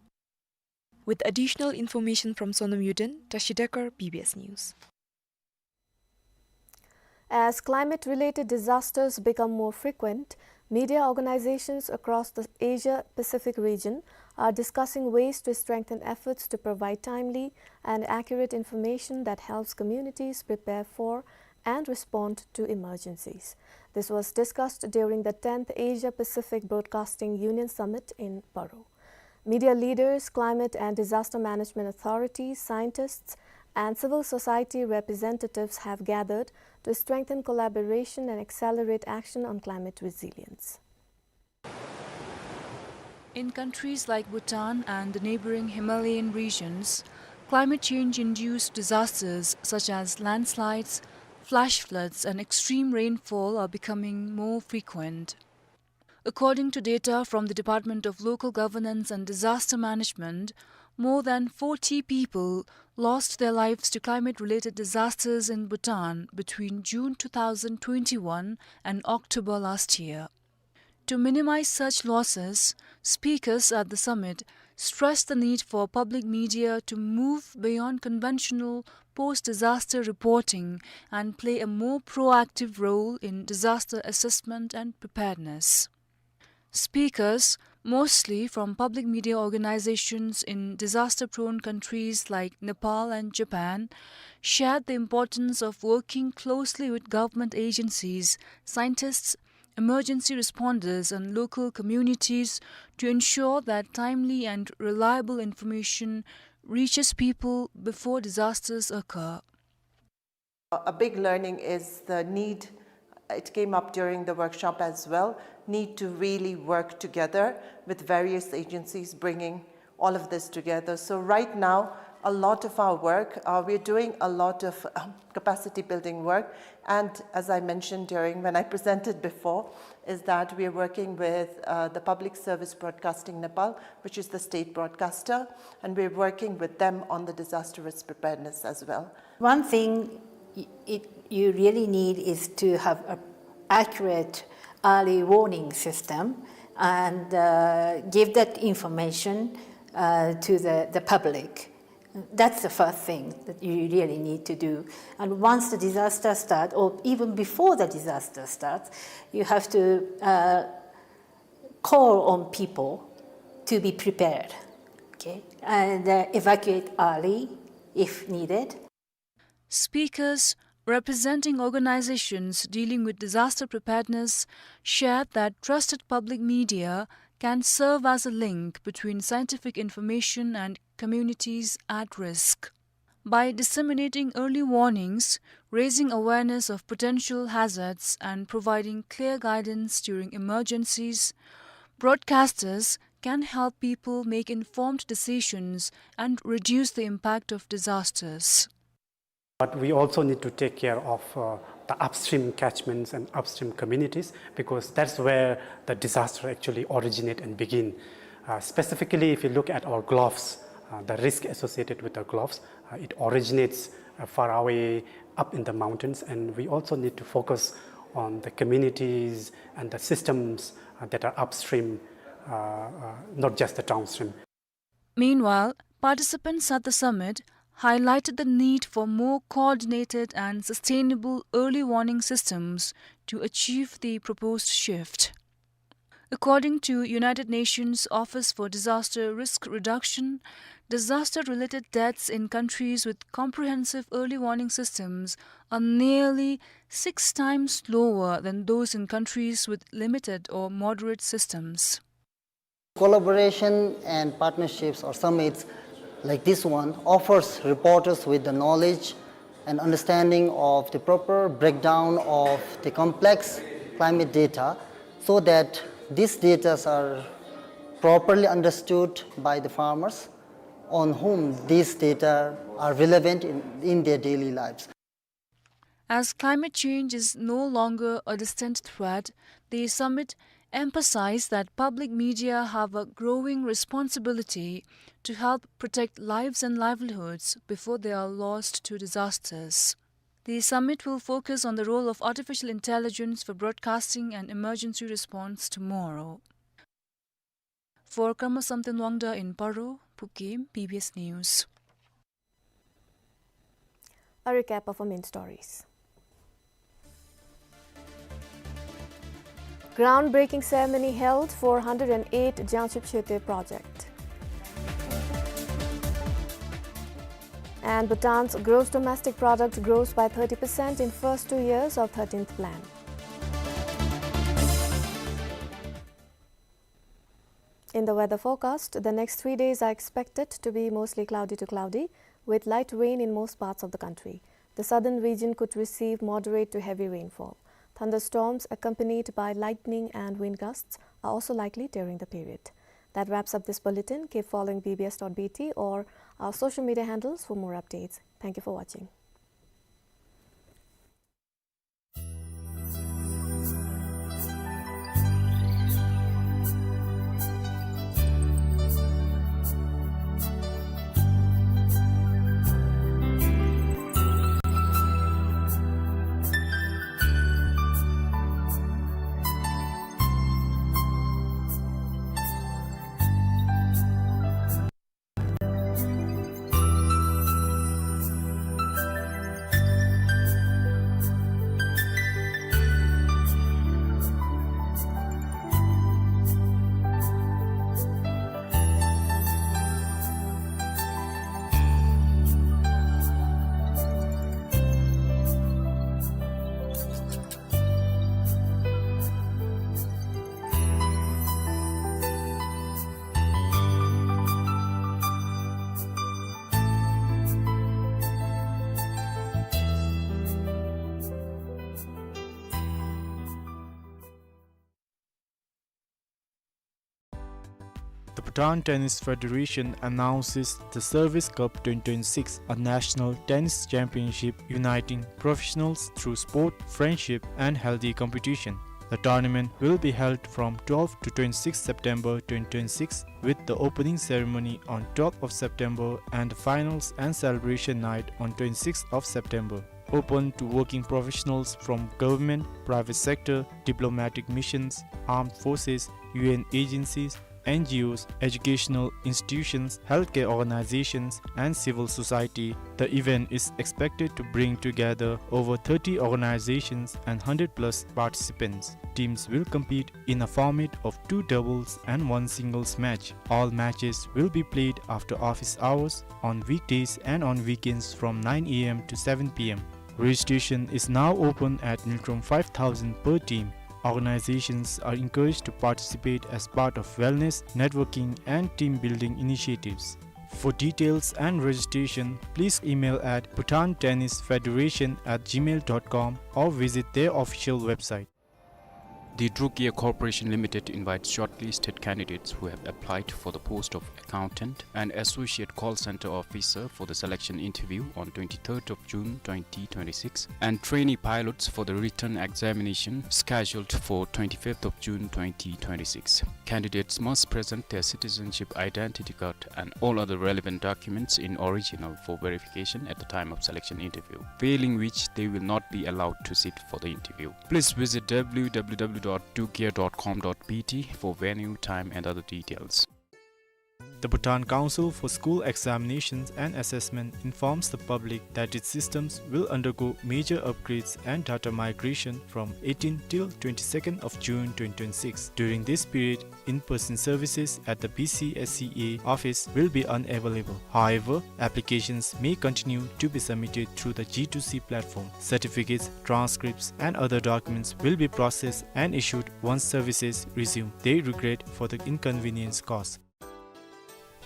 With additional information from Sonam Yuden, Tashi Dekar, B B S News. As climate-related disasters become more frequent, media organizations across the Asia-Pacific region are discussing ways to strengthen efforts to provide timely and accurate information that helps communities prepare for and respond to emergencies. This was discussed during the tenth Asia-Pacific Broadcasting Union Summit in Paro. Media leaders, climate and disaster management authorities, scientists, and civil society representatives have gathered to strengthen collaboration and accelerate action on climate resilience. In countries like Bhutan and the neighboring Himalayan regions, climate change-induced disasters such as landslides, flash floods, and extreme rainfall are becoming more frequent. According to data from the Department of Local Governance and Disaster Management, more than forty people lost their lives to climate-related disasters in Bhutan between June two thousand twenty-one and October last year. To minimize such losses, speakers at the summit stressed the need for public media to move beyond conventional post-disaster reporting and play a more proactive role in disaster assessment and preparedness. Speakers, mostly from public media organizations in disaster-prone countries like Nepal and Japan, shared the importance of working closely with government agencies, scientists, emergency responders, and local communities to ensure that timely and reliable information reaches people before disasters occur. A big learning is the need, it came up during the workshop as well, need to really work together with various agencies, bringing all of this together. So right now, a lot of our work, uh, we're doing a lot of, um, capacity building work. And as I mentioned during, when I presented before, is that we're working with, uh, the Public Service Broadcasting Nepal, which is the state broadcaster, and we're working with them on the disaster risk preparedness as well. One thing y-, it, you really need is to have a accurate early warning system and, uh, give that information, uh, to the, the public. That's the first thing that you really need to do. And once the disaster starts, or even before the disaster starts, you have to, uh, call on people to be prepared, okay, and, uh, evacuate early if needed. Speakers representing organizations dealing with disaster preparedness shared that trusted public media can serve as a link between scientific information and communities at risk. By disseminating early warnings, raising awareness of potential hazards, and providing clear guidance during emergencies, broadcasters can help people make informed decisions and reduce the impact of disasters. But we also need to take care of, uh, the upstream catchments and upstream communities, because that's where the disaster actually originate and begin. Uh, specifically, if you look at our Gulfs, uh, the risk associated with the Gulfs, uh, it originates, uh, far away up in the mountains, and we also need to focus on the communities and the systems, uh, that are upstream, uh, uh, not just the downstream. Meanwhile, participants at the summit highlighted the need for more coordinated and sustainable early warning systems to achieve the proposed shift. According to United Nations Office for Disaster Risk Reduction, disaster-related deaths in countries with comprehensive early warning systems are nearly six times lower than those in countries with limited or moderate systems. Collaboration and partnerships or summits like this one offers reporters with the knowledge and understanding of the proper breakdown of the complex climate data, so that these data are properly understood by the farmers on whom these data are relevant in, in their daily lives. As climate change is no longer a distant threat, the summit emphasized that public media have a growing responsibility to help protect lives and livelihoods before they are lost to disasters. The summit will focus on the role of artificial intelligence for broadcasting and emergency response tomorrow. For Karma Samten Wangda in Paro, Phukim, B B S News. A recap of our main stories. Groundbreaking ceremony held for hundred and eight Jangship Shete project. And Bhutan's gross domestic product grows by thirty percent in first two years of thirteenth plan. In the weather forecast, the next three days are expected to be mostly cloudy to cloudy, with light rain in most parts of the country. The southern region could receive moderate to heavy rainfall. Thunderstorms accompanied by lightning and wind gusts are also likely during the period. That wraps up this bulletin. Keep following B B S dot B T or our social media handles for more updates. Thank you for watching. The Bhutan Tennis Federation announces the Service Cup twenty twenty-six, a national tennis championship uniting professionals through sport, friendship, and healthy competition. The tournament will be held from twelfth to twenty-sixth September twenty twenty-six, with the opening ceremony on twelfth of September and the finals and celebration night on twenty-sixth of September. Open to working professionals from government, private sector, diplomatic missions, armed forces, U N agencies, N G Os, educational institutions, healthcare organizations, and civil society. The event is expected to bring together over thirty organizations and hundred plus participants. Teams will compete in a format of two doubles and one singles match. All matches will be played after office hours on weekdays and on weekends from nine A M to seven P M. Registration is now open at Ngultrum five thousand per team. Organizations are encouraged to participate as part of wellness, networking, and team building initiatives. For details and registration, please email at Bhutan Tennis Federation at gmail dot com or visit their official website. The Drukia Corporation Limited invites shortlisted candidates who have applied for the post of accountant and associate call center officer for the selection interview on twenty-third of June twenty twenty-six and trainee pilots for the written examination scheduled for twenty-fifth of June twenty twenty-six. Candidates must present their citizenship identity card and all other relevant documents in original for verification at the time of selection interview, failing which they will not be allowed to sit for the interview. Please visit W W W dot drukia dot com dot B T for venue, time and other details. The Bhutan Council for School Examinations and Assessment informs the public that its systems will undergo major upgrades and data migration from eighteen till twenty-second of June twenty twenty-six. During this period, in-person services at the B C S C A office will be unavailable. However, applications may continue to be submitted through the G two C platform. Certificates, transcripts, and other documents will be processed and issued once services resume. They regret for the inconvenience caused.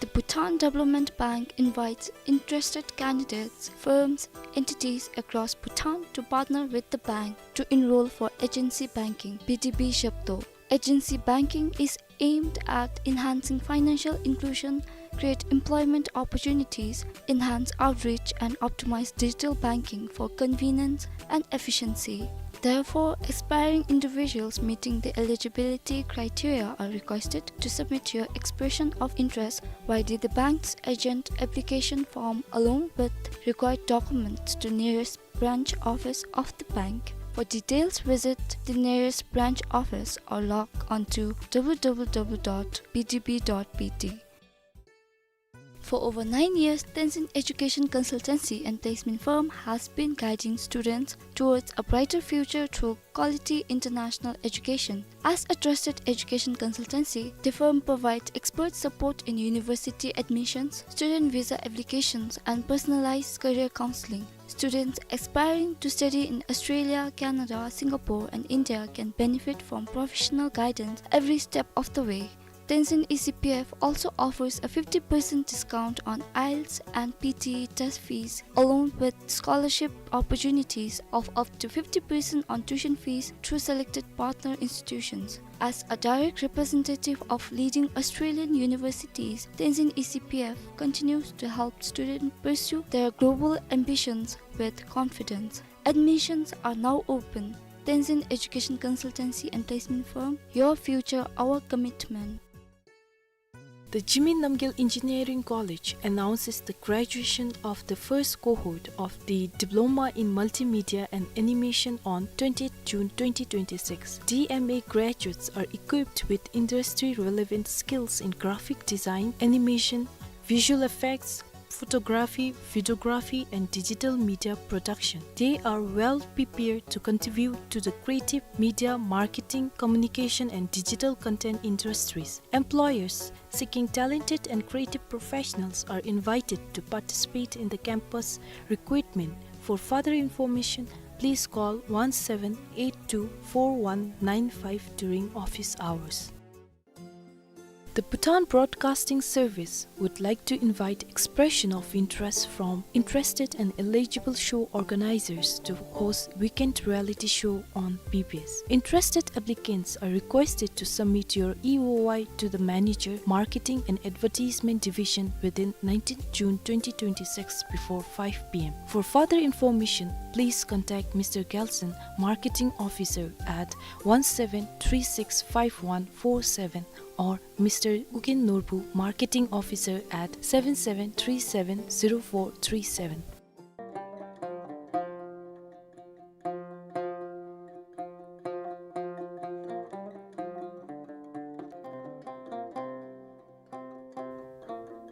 The Bhutan Development Bank invites interested candidates, firms, entities across Bhutan to partner with the bank to enroll for agency banking, B D B Shepto. Agency banking is aimed at enhancing financial inclusion, create employment opportunities, enhance outreach, and optimize digital banking for convenience and efficiency. Therefore, aspiring individuals meeting the eligibility criteria are requested to submit your expression of interest via the bank's agent application form along with required documents to nearest branch office of the bank. For details, visit the nearest branch office or log on to w w w dot b d b dot b t. For over nine years, Tenzin Education Consultancy and Placement Firm has been guiding students towards a brighter future through quality international education. As a trusted education consultancy, the firm provides expert support in university admissions, student visa applications, and personalized career counseling. Students aspiring to study in Australia, Canada, Singapore, and India can benefit from professional guidance every step of the way. Tenzin E C P F also offers a fifty percent discount on IELTS and P T E test fees, along with scholarship opportunities of up to fifty percent on tuition fees through selected partner institutions. As a direct representative of leading Australian universities, Tenzin E C P F continues to help students pursue their global ambitions with confidence. Admissions are now open. Tenzin Education Consultancy and Placement Firm, your future, our commitment. The Jigme Namgyel Engineering College announces the graduation of the first cohort of the Diploma in Multimedia and Animation on twentieth June twenty twenty-six. D M A graduates are equipped with industry-relevant skills in graphic design, animation, visual effects, photography, videography, and digital media production. They are well prepared to contribute to the creative media, marketing, communication, and digital content industries. Employers seeking talented and creative professionals are invited to participate in the campus recruitment. For further information, please call one seven eight two four one nine five during office hours. The Bhutan Broadcasting Service would like to invite expression of interest from interested and eligible show organizers to host weekend reality show on B B S. Interested applicants are requested to submit your E O I to the manager, Marketing and Advertisement Division, within nineteenth June twenty twenty-six before five P M. For further information, please contact Mister Gelson, Marketing Officer, at one seven three six five one four seven or Mister Ugyen Norbu, Marketing Officer, at seven seven three seven zero four three seven.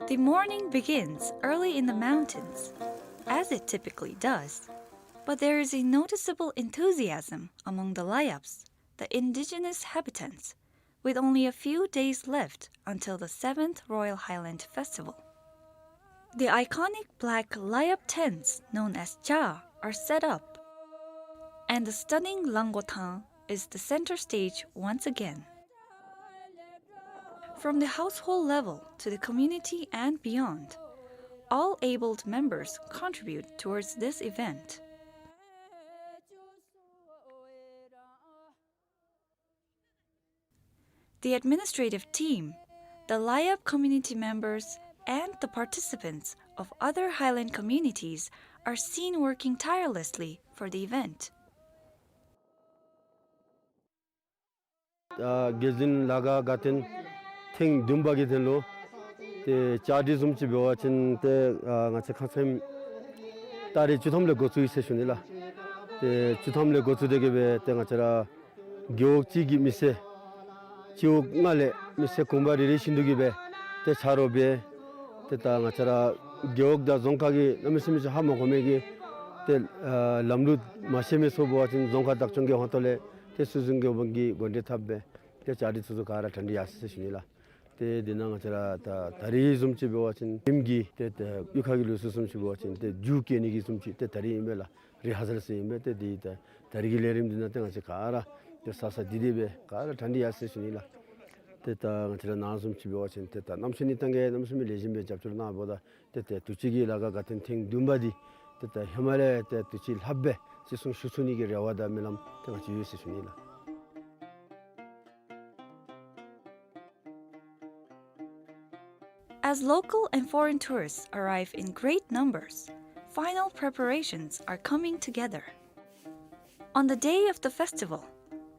The morning begins early in the mountains, as it typically does, but there is a noticeable enthusiasm among the Layaps, the indigenous habitants, with only a few days left until the seventh Royal Highland Festival. The iconic black Layap tents known as Cha are set up, and the stunning Langothang is the center stage once again. From the household level to the community and beyond, all abled members contribute towards this event. The administrative team, the Layap community members, and the participants of other Highland communities are seen working tirelessly for the event. ཨ་རྒྱལ་འཛིན་ལ་དགའ་དགའ་སྟོན་ཐེངས་བདུན་པ་གི་དོན་ལུ་ཏེ་བཅའ་སྒྲིག་བཟུམ་ཅིག་འབད་བ་ཅིན་ཏེ་ཨ་ང་བཅས་ཁ་ཙ་ཏ་རིག་བཅུ་ཐམ་ལས་འགོ་བཙུགས་ཡི་ཟེར་ཞུ་ནི་ལགས། ཏེ་བཅུ་ཐམ་ལས་འགོ་བཙུགས་ཏེ་གི་སྦེ་ཏེ་ང་བཅས་ར་རྒེད་འོག་གཅིག་གི་མི་སེར་སྤྱི་འོག་ལྔ་ལས་མི་སེར་གུང་པ་རེ་རེ་བཞིན་དུ་གི་སྦེ་ཏེ་ཆ་རོགས་འབད། ཏེ་ད་ང་བཅས་ར་རྒེད་འོག་དང་རྫོང་ཁག་གི་གནམ་མེད་ས་མེད་ཅིག་ཧ་མ་གོ་མི་གི་ཏེ་ཨ་ལམ་ལུགས་མ་ཤེས་མི་ཚུ་འབད་བ་ཅིན་རྫོང་ཁག་བདག་སྐྱོང་གི་ཧོངས་ཏོ་ལས་ཏེ་སྲོལ་འཛིན་གྱི་དབང་གིས་འགོ་འདྲེན་འཐབ་སྦེ་ཏེ་བཅའ་སྒྲིག་ཚུ་ཚུ་ག་ར་གྲ་སྒྲིག་ཡར་སོ་ཡི་ཟེར་ཞུ་ནི་ལགས། ཏེ་འདི་ནང་ང་བཅས་ར་ད་ད་རིས་བཟུམ་ཅིག་འབད་བ་ཅིན་རིམ་གྱིས་ཏེ་ད་གཡུས་ཁ་གི་ལུགས་སྲོལ་བཟུམ་ཅིག་འབད་བ་ཅིན་ཏེ་རྒྱུག་བཀལ་ནི་གི་བཟུམ་ཅིག་ཏེ་ད་རིས་ཨིན་པས་ལགས། རི་ཧར་སཱལ་ཟེར་ཨིན་པས། ཏེ་འདི་ད་ད་རིས་ཀྱི་ལས་རིམ་འདི་ནང་ཏེ་ང་བཅས་ག་ར་ཏེ་ས་ས་འདི་འདི་སྦེ་ག་ར་གྲ་སྒྲིག་ཡར་སོ་ཡི་ཟེར་ཞུ་ནི་ལགས། ཏེ་ད་ང་བཅས་ར་ནཱ་བཟུམ་ཅིག་འབད་བ་ཅིན་ཏེ་ད་གནམ་མེད་ས་མེད་ནི་ད་ག་གནམ་མེད་ས་མེད་ལེགས་ཤོམ་སྦེ་རྒྱབ་སྐྱོར་གནང་འབདཝ་ད་ཏེ་ད་དུས་ཅི་གི་ལ་དགའ་དགའ་སྟོན་ཐེངས་བདུན་པ་འདི་ཏེ་ད་ཧེ་མ་ལས་ཏེ་དུས་ཅི་ལྷགཔ་སྦེ་བརྩི་སྲུང་ཞུ་ཚུགས་ནི་གི་རེ་བ་དང་སྨོན་ལམ་ཏེ་ང་བཅས་ཡོད་ཟེར་ཞུ་ནི་ལགས། As local and foreign tourists arrive in great numbers, final preparations are coming together. On the day of the festival,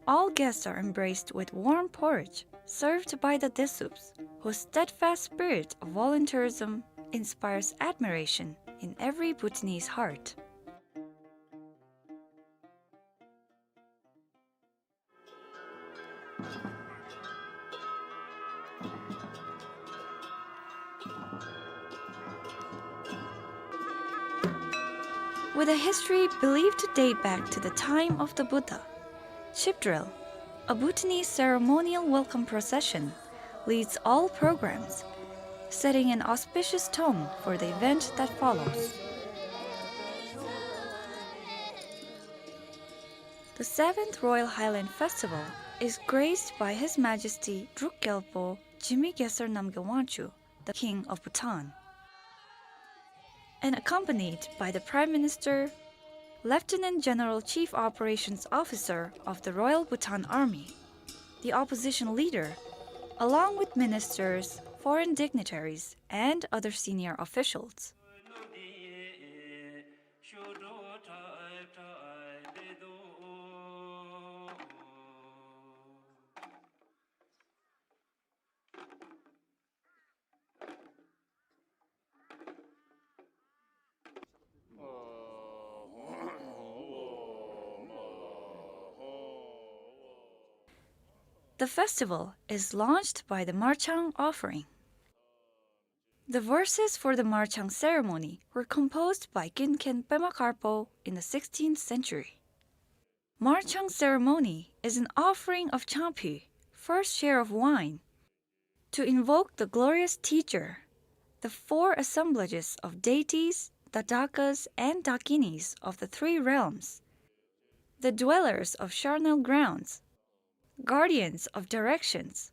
all guests are embraced with warm porridge served by the Desuups, whose steadfast spirit of volunteerism inspires admiration in every Bhutanese heart. With a history believed to date back to the time of the Buddha, Chipdrel, a Bhutanese ceremonial welcome procession, leads all programs, setting an auspicious tone for the event that follows. The seventh Royal Highland Festival is graced by His Majesty Druk Gyalpo Jigme Gyalsar Namgyel Wangchuck, the King of Bhutan, and accompanied by the Prime Minister, Lieutenant General Chief Operations Officer of the Royal Bhutan Army, the opposition leader, along with ministers, foreign dignitaries, and other senior officials. The festival is launched by the Marchang offering. The verses for the Marchang ceremony were composed by Kinken Pema Karpo in the sixteenth century. Marchang ceremony is an offering of Changpyi, first share of wine, to invoke the glorious teacher, the four assemblages of deities, Tadhakas, and Dakinis of the three realms, the dwellers of charnel grounds, guardians of directions,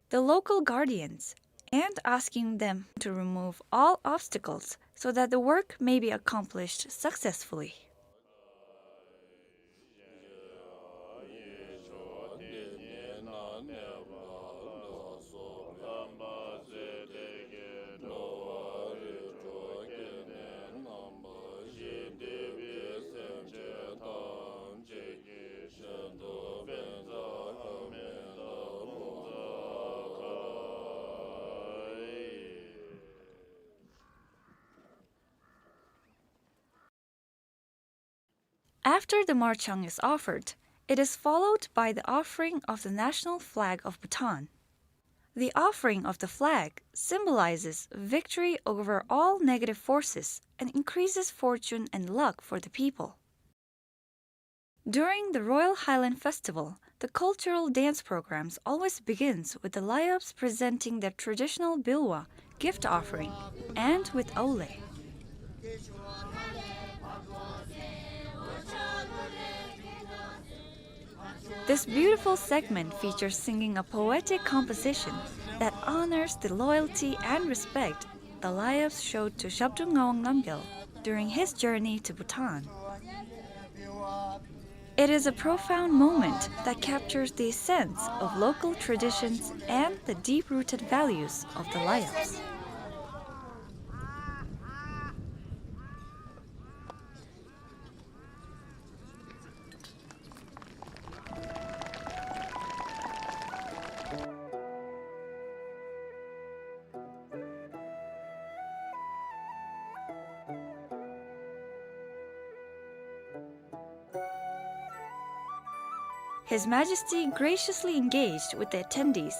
the local guardians, and asking them to remove all obstacles so that the work may be accomplished successfully. After the Marchang is offered, it is followed by the offering of the national flag of Bhutan. The offering of the flag symbolizes victory over all negative forces and increases fortune and luck for the people. During the Royal Highland Festival, the cultural dance programs always begins with the Layabs presenting their traditional Bilwa gift offering and with Aule. This beautiful segment features singing a poetic composition that honors the loyalty and respect the Layabs showed to Zhabdrung Ngawang Namgyel during his journey to Bhutan. It is a profound moment that captures the essence of local traditions and the deep-rooted values of the Layabs. His Majesty graciously engaged with the attendees.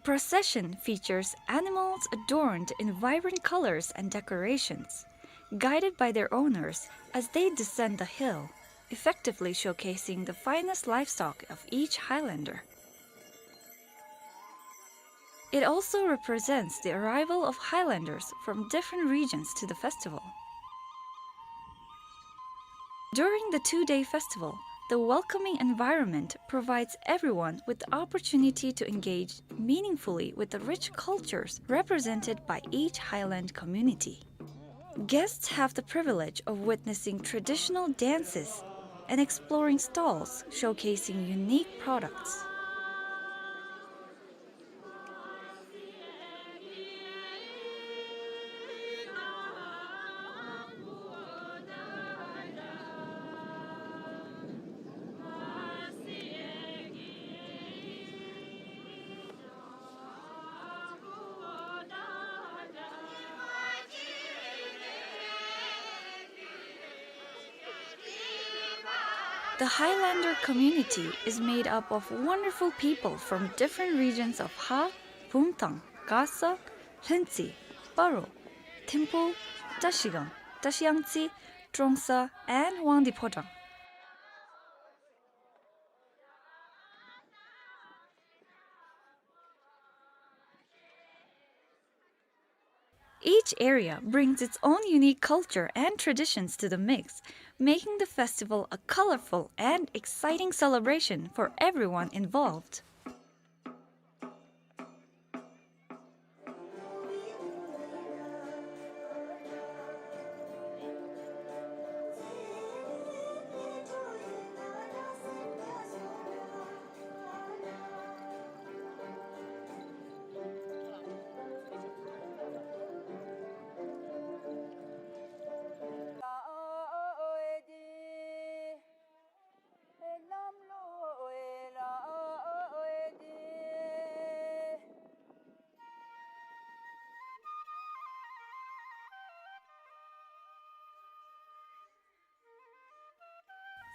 Procession features animals adorned in vibrant colors and decorations, guided by their owners as they descend the hill, effectively showcasing the finest livestock of each Highlander. It also represents the arrival of Highlanders from different regions to the festival. During the two-day festival, the welcoming environment provides everyone with the opportunity to engage meaningfully with the rich cultures represented by each Highland community. Guests have the privilege of witnessing traditional dances and exploring stalls showcasing unique products. The Highlander community is made up of wonderful people from different regions of Ha, Pumthang, Kasa, Lhuentse, Paro, Thimphu, Trashigang, Trashiyangtse, Trongsa, and Wangdue Phodrang. Each area brings its own unique culture and traditions to the mix, making the festival a colorful and exciting celebration for everyone involved.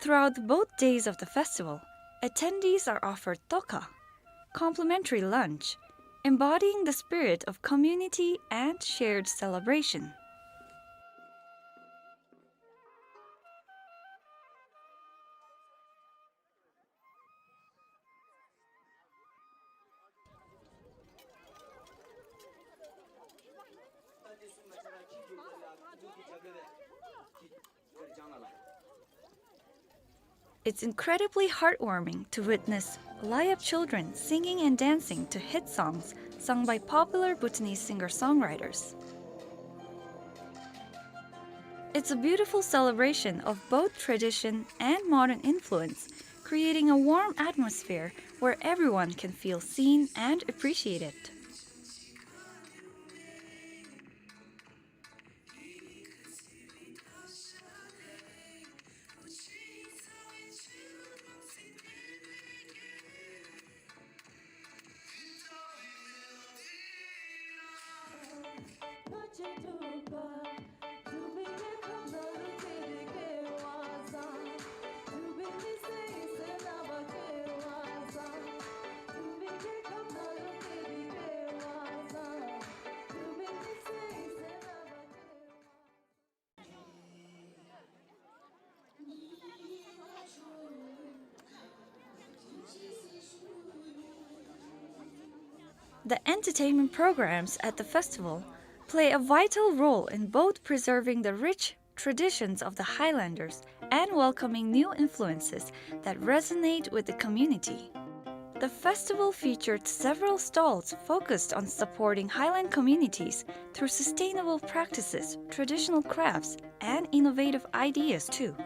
Throughout both days of the festival, attendees are offered toka, complimentary lunch, embodying the spirit of community and shared celebration. It's incredibly heartwarming to witness Layap children singing and dancing to hit songs sung by popular Bhutanese singer-songwriters. It's a beautiful celebration of both tradition and modern influence, creating a warm atmosphere where everyone can feel seen and appreciated. The entertainment programs at the festival play a vital role in both preserving the rich traditions of the Highlanders and welcoming new influences that resonate with the community. The festival featured several stalls focused on supporting Highland communities through sustainable practices, traditional crafts, and innovative ideas too.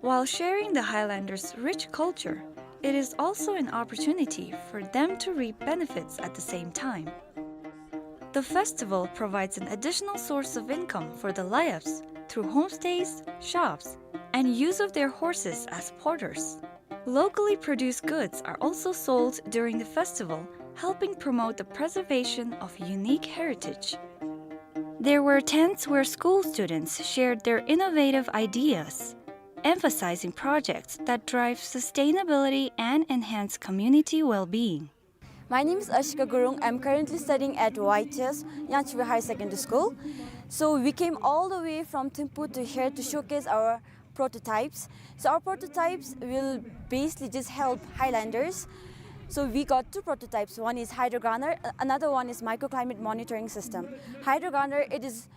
While sharing the Highlanders' rich culture, it is also an opportunity for them to reap benefits at the same time. The festival provides an additional source of income for the Layaps through homestays, shops, and use of their horses as porters. Locally produced goods are also sold during the festival, helping promote the preservation of unique heritage. There were tents where school students shared their innovative ideas, emphasizing projects that drive sustainability and enhance community well-being. My name is Ashika Gurung. I'm currently studying at Y T S, Yangtze River Higher Secondary School. So we came all the way from Thimphu to here to showcase our prototypes. So our prototypes will basically just help highlanders. So we got two prototypes. One is hydrogunner, a-, another one is microclimate monitoring system. Hydrogunner, it is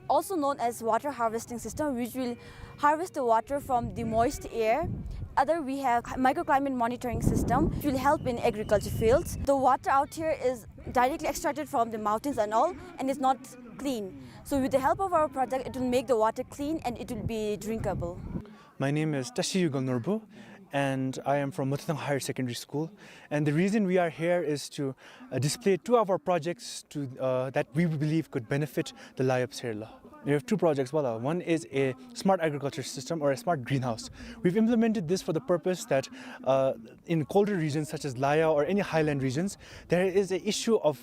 also known as water harvesting system, which will harvest the water from the moist air. Other, we have microclimate monitoring system, which will help in agriculture fields. The water out here is directly extracted from the mountains and all, and it's not clean. So with the help of our project, it will make the water clean and it will be drinkable. My name is Tashi Yugal Norbu, and I am from Mototang Higher Secondary School. And the reason we are here is to, uh, display two of our projects to, uh, that we believe could benefit the Layap Serla. We have two projects, wala. One is a smart agriculture system or a smart greenhouse. We've implemented this for the purpose that, uh, in colder regions such as Laya or any highland regions, there is a issue of,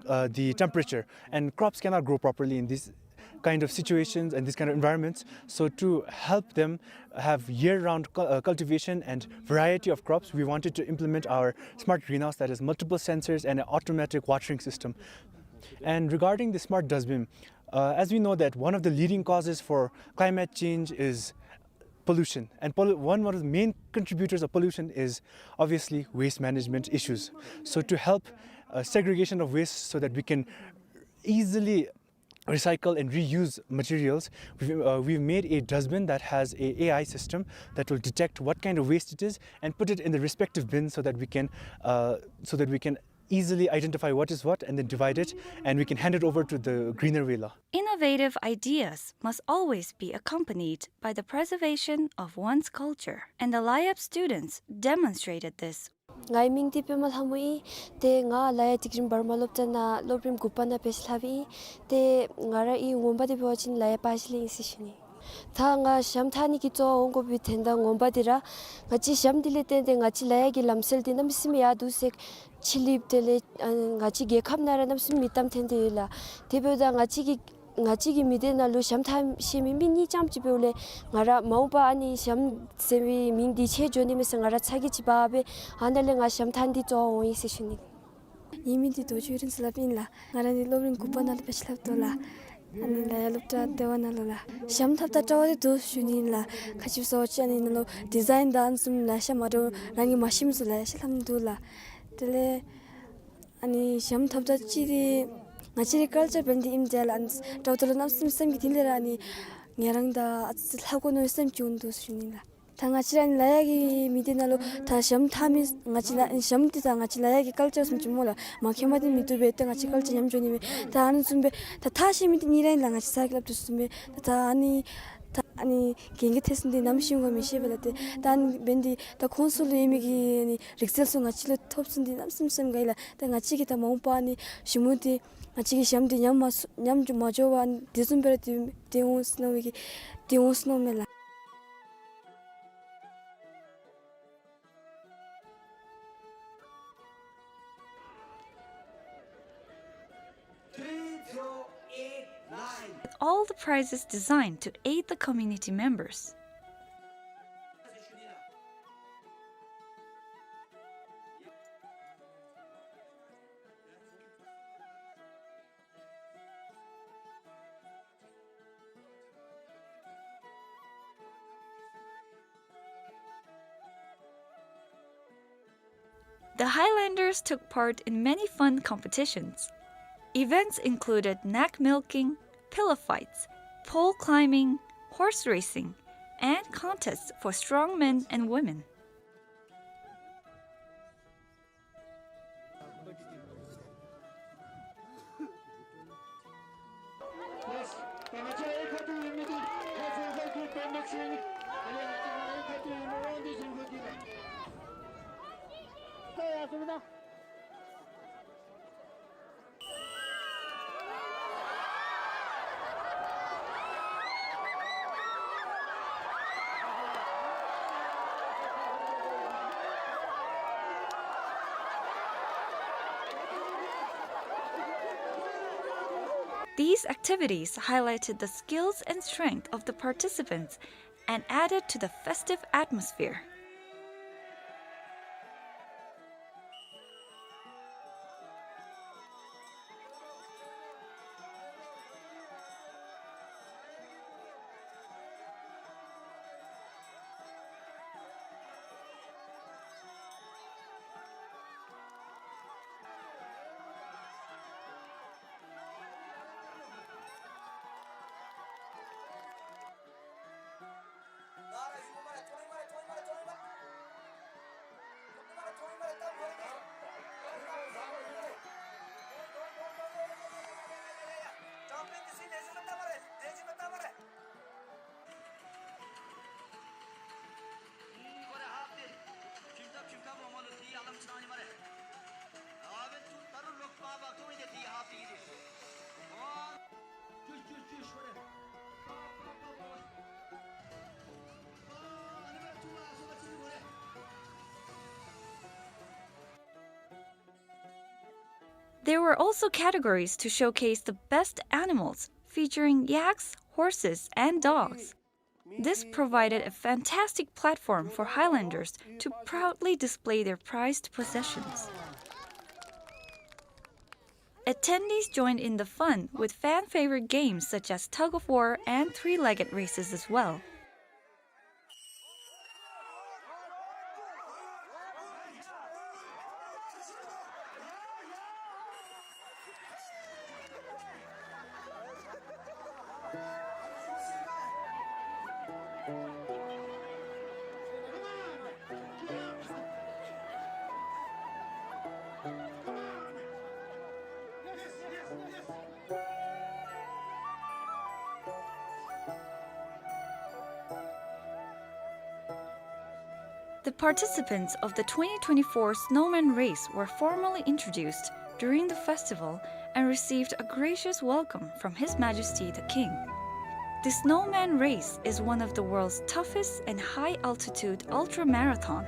uh, the temperature, and crops cannot grow properly in these kind of situations and these kind of environments. So to help them have year-round cu-, uh, cultivation and variety of crops, we wanted to implement our smart greenhouse that has multiple sensors and an automatic watering system. And regarding the smart dustbin, uh, as we know that one of the leading causes for climate change is pollution. And pollu-, one, one of the main contributors of pollution is obviously waste management issues. So to help, uh, segregation of waste so that we can easily recycle and reuse materials, we've, uh, we've made a dustbin that has a AI system that will detect what kind of waste it is and put it in the respective bin so that we can, uh, so that we can easily identify what is what and then divide it, and we can hand it over to the greener wala. Innovative ideas must always be accompanied by the preservation of one's culture, and the Layap students demonstrated this. ངེའི་མིང་འདི་པདྨ་ལྷ་མོ་ཨིན། ཏེ་ང་ལ་ཡ་སྒྲིག་རིམ་བར་མ་སློབ་གྲྭ་ནང་སློབ་རིམ་དགུ་པ་ནང་འབད་ཞིནམ་ལས་ཨིན། ཏེ་ང་རའི་ངོ་མ་འདི་འབད་བ་ཅིན་ལ་ཡ་པ་ཞིག་ལས་ཨིན་ཟེར་ཞུ་ནི། ད་ང་ཞྭམོ་འཐག་ནི་གི་གཙོ་བོ་འོང་དགོ་པའི་དོན་དག་ངོ་མ་འདི་ར་ང་བཅས་ཞྭམོ་འདི་ལས་བརྟེན་ཏེ་ང་བཅས་ལ་ཡ་གི་ལམ་སྲོལ་འདི་གནམ་མེད་ས་མེད་ཡར་འདུག་ཟེར་ཕྱི་གླིངཔ་དེ་ལས་ཨ་ང་བཅས་རྒྱལ་ཁབ་ནང་ར་གནམ་མེད་ས་མེད་མིང་གཏམ་ཐོན་ཏེ་ཡོད་ལགས། དེ་འབདཝ་ད་ང་བཅས་ཀྱི་ང་བཅས་ཀྱི་མི་སྡེ་ནང་ལུ་ཞྭམོ་འཐག་ཤེས་མི་མི་གཉིས་ཙམ་ཅིག་འབདཝ་ལས་ང་ར་མ་འོངས་པ་ཨ་ནི་ཞྭམོ་ཟེར་བའི་མིང་འདི་ཆད་འགྱོ་ནི་མས་ཟེར་ང་ར་ཚ་གྱང་ཅིག་འབག་སྦེ་ཨ་ནཱ་ལས་ང་ཞྭམོ་འཐག་ནི་འདི་གཙོ་བོ་འོང་ཡི་ཟེར་ཞུ་ནི། ངེའི་མིང་འདི་རྡོ་རྗེ་ཡུ་རིན་ཟེར་སླབ་ཨིན་ལགས། ང་ར་ནི་སློབ་རིམ་དགུ་པ་ནང་ལུ་འབད་ཞིནམ་ལས་ལགས། ཨ་ནི་ལ་ཡ་སློབ་གྲྭ་ལྟེ་བ་ནང་ལུ་ལགས། ཞྭམོ་འཐགཔ་ད་སྤྲོ་བ་འདི་འདུག་ཞུ་ནི་ཨིན་ལགས། ག་ཅི་སྨོ་ཟེར་བ་ཅིན་ཨ་ནི་ནང་ལུ་ཌི་ཛའིན་དང་ཨ་ནི་བཟུམ་ལེ་ཤ་མ་འདྲཝ་རང་གིས་མ་ཤེས་མི་ཚུ་ལེ་ཤ་ལྷབ་ནི་འདུག་ལགས། དེ་ལས་ཨ་ནི་ཞྭམོ་འཐགཔ་ད་ཅིག་འདི་ང་བཅས་རའི་ཀལ་ཅར་འབད་ནི་འདི་ཨིནམ་ད་ལགས། ཨ་ནི་འདྲཝ་ད་ལུ་གནམ་མེད་ས་མེད་སེམས་ཀྱི་གཏིང་ལས་ར་ཨ་ནི་ང་ར་ད་ཨ་ཙི་ལྷབ་དགོ་མནོ་བའི་སེམས་ཅིག་འོང་འདུག་ཞུ་ནི་ལགས། ད་ང་བཅས་ར་ཨ་ནི་ལ་ཡ་གི་མི་སྡེ་ནང་ལུ་ད་ཞྭམོ་འཐག་མི་ང་བཅས་ལ་ཞྭམོ་འདི་ད་ང་བཅས་ལ་ཡ་གི་ཀལ་ཅར་བཟུམ་ཅིག་སྨོ་ལགས། མ་མཁྱེན་པ་འདི་མི་བཏུབ་པས། ཏེ་ང་བཅས་ཀལ་ཅར་ཉམས་འགྱོ་ནི་མས། ད་ཨ་ནི་བཟུམ་སྦེ་ད་འཐག་ཤེས་མི་འདི་གཉིས་ར་ཨིན་ལགས། ང་བཅས་ཚ་གྱང་སླབ་དོ་བཟུམ་སྦེ་ད་ད་ཨ་ནི་ད་ཨ་ནི་གན་རྒྱ་ཐེབས་ས་འདི་ནམ་ཤེས་འོང་ག་མི་ཤེས་པས་ལགས། ཏེ་ད་ཨ་ནི་འབད་ནི་འདི་ད་ཁོང་ཚུ་ལུ་ཡོད་མི་གི་ཨ་ནི་རིག་རྩལ་ཚུ་ང་བཅས་ལུ་ཐོབ་ཚུགས་ནི་འདི་གནམ་མེད་ས་མེད་སེམས་དགའ་ཡི་ལགས། ད་ང་བཅས་ཀྱིས་ད་མ་འོངས་པ་ཨ་ནི་ཞི་མོ་འདི་ང་བཅས་ཀྱི་ཞྭམོ་འདི་ཉམས་མ་སོ་ཉམས་མ་འགྱོ་བར་ཨ་ནི་འདི་བཟུམ་སྦེ་ར་འདི་འདི་འོང་ཟེར་མནོ་བའི་གི་འདི་འོང་ཟེར་མནོཝ་མས་ལགས། With all the prizes designed to aid the community members. The Highlanders took part in many fun competitions. Events included nag milking, pillow fights, pole climbing, horse racing, and contests for strong men and women. These activities highlighted the skills and strength of the participants and added to the festive atmosphere. There were also categories to showcase the best animals, featuring yaks, horses, and dogs. This provided a fantastic platform for Highlanders to proudly display their prized possessions. Attendees joined in the fun with fan-favorite games such as tug-of-war and three-legged races as well. The participants of the twenty twenty-four Snowman Race were formally introduced during the festival and received a gracious welcome from His Majesty the King. The Snowman Race is one of the world's toughest and high-altitude ultramarathon,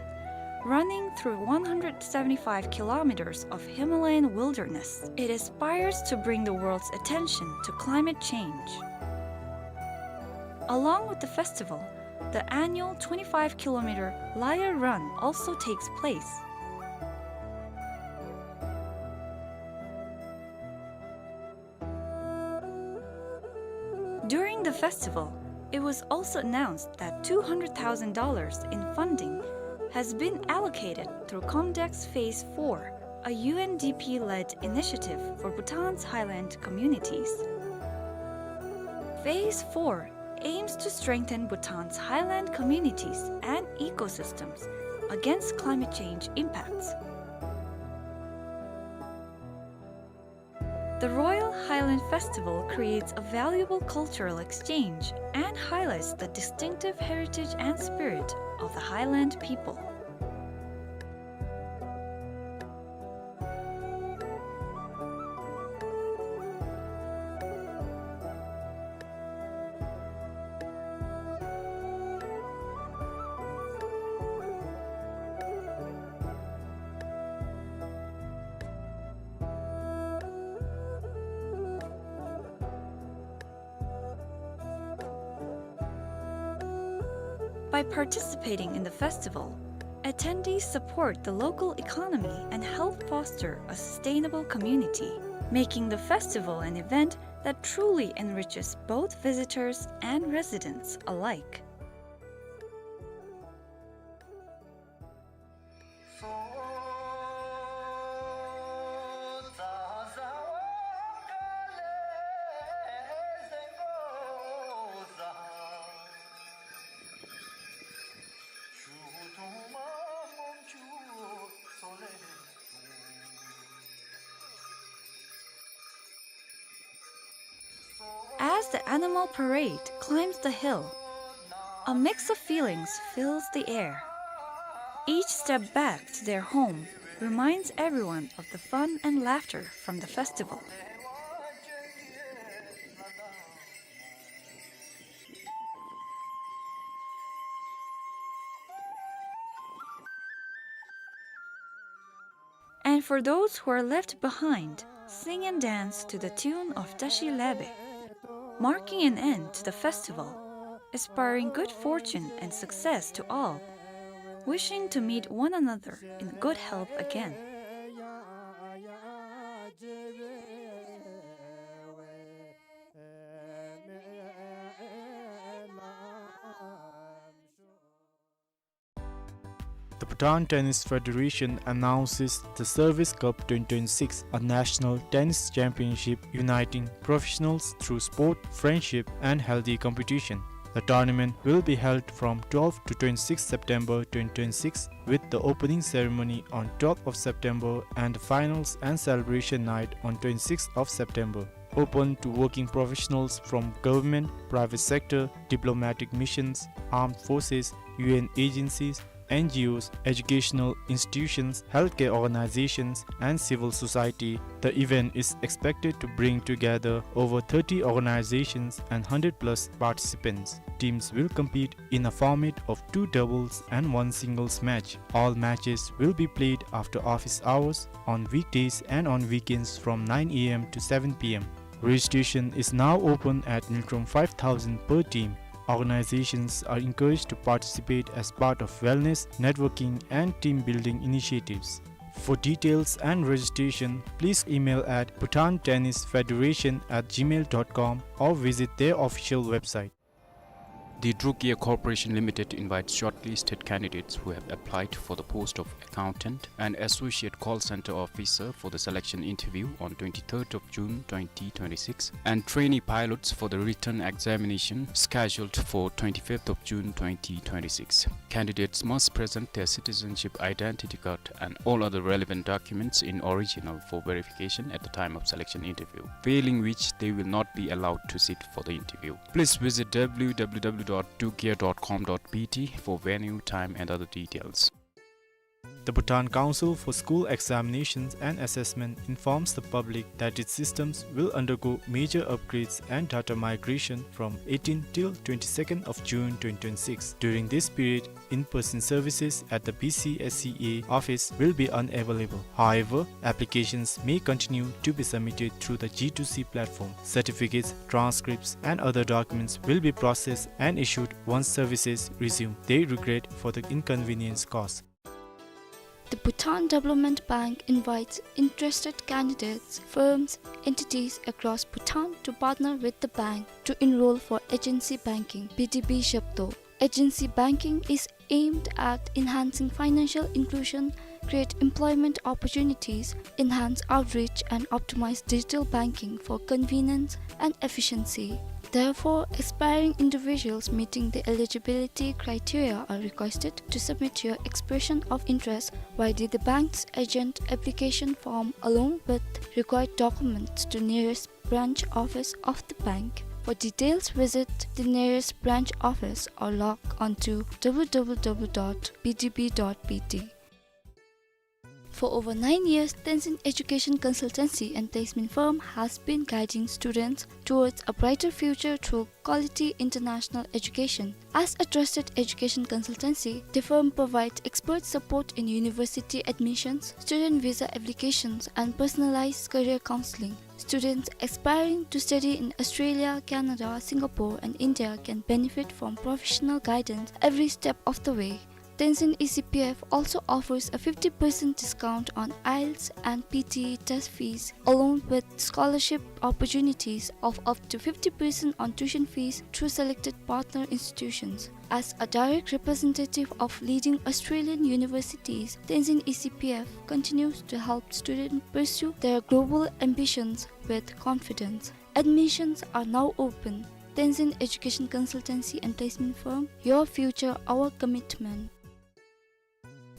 running through one hundred seventy-five kilometers of Himalayan wilderness. It aspires to bring the world's attention to climate change. Along with the festival, the annual twenty-five kilometer Lyre Run also takes place. During the festival, it was also announced that two hundred thousand dollars in funding has been allocated through COMDEX Phase four, a U N D P-led initiative for Bhutan's highland communities. Phase four aims to strengthen Bhutan's highland communities and ecosystems against climate change impacts. The Royal Highland Festival creates a valuable cultural exchange and highlights the distinctive heritage and spirit of the Highland people. By participating in the festival, attendees support the local economy and help foster a sustainable community, making the festival an event that truly enriches both visitors and residents alike. As the animal parade climbs the hill, a mix of feelings fills the air. Each step back to their home reminds everyone of the fun and laughter from the festival. And for those who are left behind, sing and dance to the tune of Tashi Lebe, marking an end to the festival, aspiring good fortune and success to all, wishing to meet one another in good health again. The Bhutan Tennis Federation announces the Service Cup twenty twenty-six, a national tennis championship uniting professionals through sport, friendship, and healthy competition. The tournament will be held from twelfth to twenty-sixth September twenty twenty-six, with the opening ceremony on twelfth of September and the finals and celebration night on twenty-sixth of September. Open to working professionals from government, private sector, diplomatic missions, armed forces, U N agencies, N G Os, educational institutions, healthcare organizations, and civil society. The event is expected to bring together over thirty organizations and hundred plus participants. Teams will compete in a format of two doubles and one singles match. All matches will be played after office hours on weekdays and on weekends from nine A M to seven P M. Registration is now open at Ngultrum five thousand per team. Organizations are encouraged to participate as part of wellness, networking, and team building initiatives. For details and registration, please email at Bhutan Tennis Federation at gmail dot com or visit their official website. The Druk Air Corporation Limited invites shortlisted candidates who have applied for the post of accountant and associate call center officer for the selection interview on twenty-third of June twenty twenty-six and trainee pilots for the written examination scheduled for twenty-fifth of June twenty twenty-six. Candidates must present their citizenship identity card and all other relevant documents in original for verification at the time of selection interview, failing which they will not be allowed to sit for the interview. Please visit W W W dot druk air dot com dot B T for venue, time and other details. The Bhutan Council for School Examinations and Assessment informs the public that its systems will undergo major upgrades and data migration from eighteen till twenty-second of June twenty twenty-six. During this period, in-person services at the B C S E A office will be unavailable. However, applications may continue to be submitted through the G two C platform. Certificates, transcripts, and other documents will be processed and issued once services resume. They regret for the inconvenience caused. The Bhutan Development Bank invites interested candidates, firms, entities across Bhutan to partner with the bank to enroll for agency banking, B D B Zhepto. Agency banking is aimed at enhancing financial inclusion, create employment opportunities, enhance outreach, and optimize digital banking for convenience and efficiency. Therefore, aspiring individuals meeting the eligibility criteria are requested to submit your expression of interest via the bank's agent application form along with required documents to nearest branch office of the bank. For details, visit the nearest branch office or log on to W W W dot B D B dot B T. For over nine years, Tenzin Education Consultancy and Placement Firm has been guiding students towards a brighter future through quality international education. As a trusted education consultancy, the firm provides expert support in university admissions, student visa applications, and personalized career counseling. Students aspiring to study in Australia, Canada, Singapore, and India can benefit from professional guidance every step of the way. Tenzin E C P F also offers a fifty percent discount on IELTS and P T E test fees, along with scholarship opportunities of up to fifty percent on tuition fees through selected partner institutions. As a direct representative of leading Australian universities, Tenzin E C P F continues to help students pursue their global ambitions with confidence. Admissions are now open. Tenzin Education Consultancy and Placement Firm, your future, our commitment.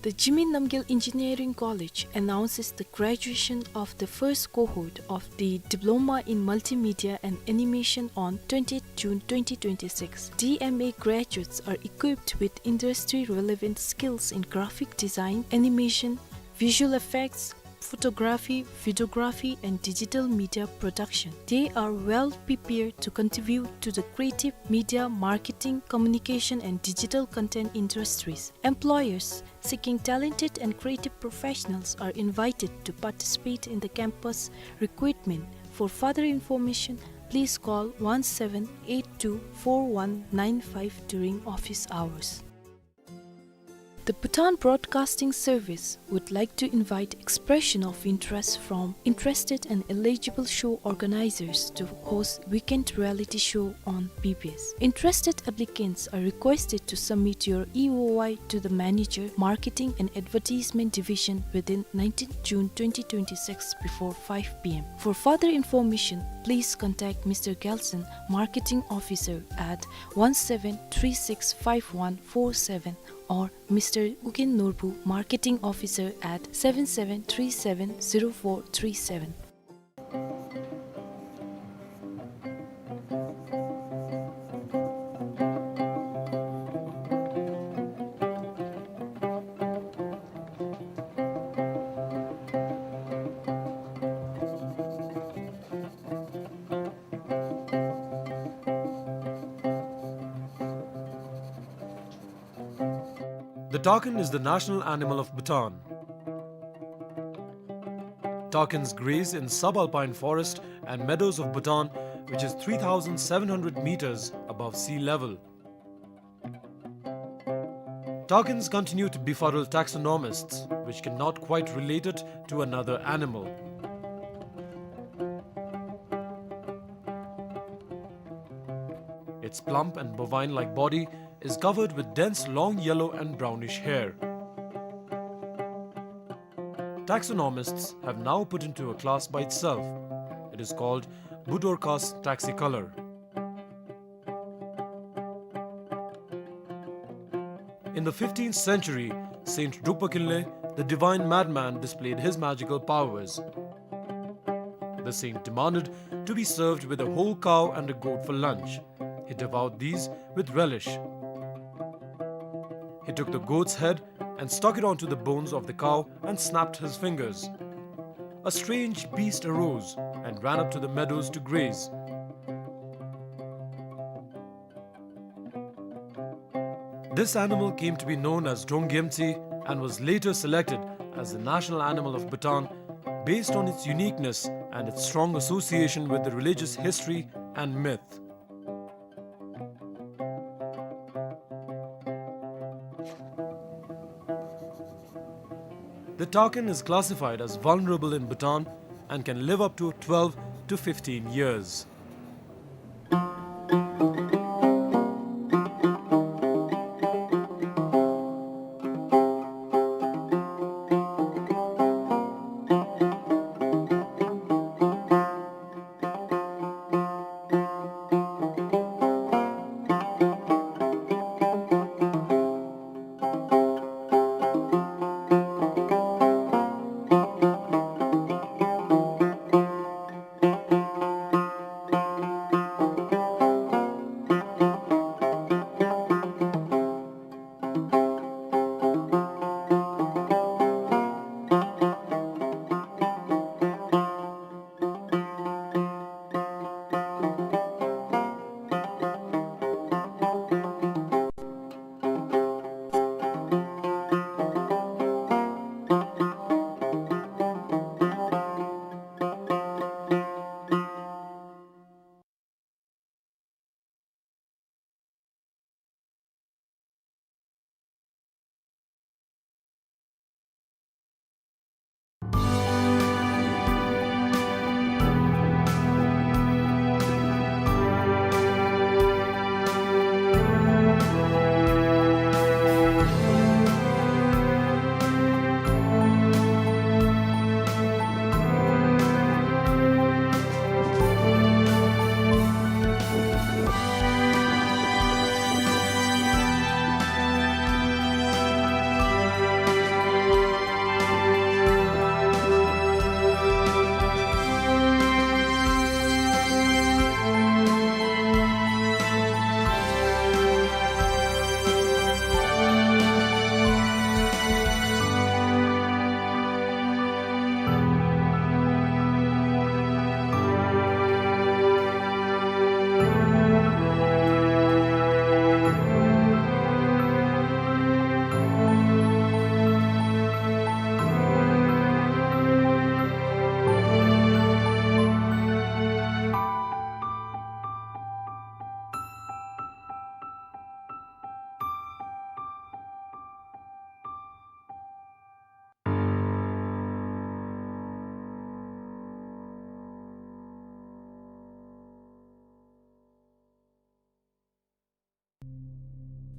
The Jigme Namgyel Engineering College announces the graduation of the first cohort of the Diploma in Multimedia and Animation on twentieth June twenty twenty-six. D M A graduates are equipped with industry-relevant skills in graphic design, animation, visual effects, photography, videography, and digital media production. They are well prepared to contribute to the creative media, marketing, communication, and digital content industries. Employers seeking talented and creative professionals are invited to participate in the campus recruitment. For further information, please call one seven eight two four one nine five during office hours. The Bhutan Broadcasting Service would like to invite expression of interest from interested and eligible show organizers to host weekend reality show on B B S. Interested applicants are requested to submit your E O I to the manager, Marketing and Advertisement Division within nineteenth June twenty twenty-six before five P M. For further information, please contact Mister Gelson, Marketing Officer at one seven three six five one four seven or Mister Ugyen Norbu, Marketing Officer at seven seven three seven zero four three seven. Takin is the national animal of Bhutan. Takins graze in subalpine forest and meadows of Bhutan, which is three thousand seven hundred meters above sea level. Takins continue to befuddle taxonomists, which cannot quite relate it to another animal. Its plump and bovine-like body is covered with dense long yellow and brownish hair. Taxonomists have now put into a class by itself. It is called Budorcas taxicolor. In the fifteenth century, Saint Drukpa Kinley, the divine madman, displayed his magical powers. The saint demanded to be served with a whole cow and a goat for lunch. He devoured these with relish. He took the goat's head and stuck it onto the bones of the cow and snapped his fingers. A strange beast arose and ran up to the meadows to graze. This animal came to be known as Drong Gyemtse and was later selected as the national animal of Bhutan based on its uniqueness and its strong association with the religious history and myth. The takin is classified as vulnerable in Bhutan and can live up to twelve to fifteen years.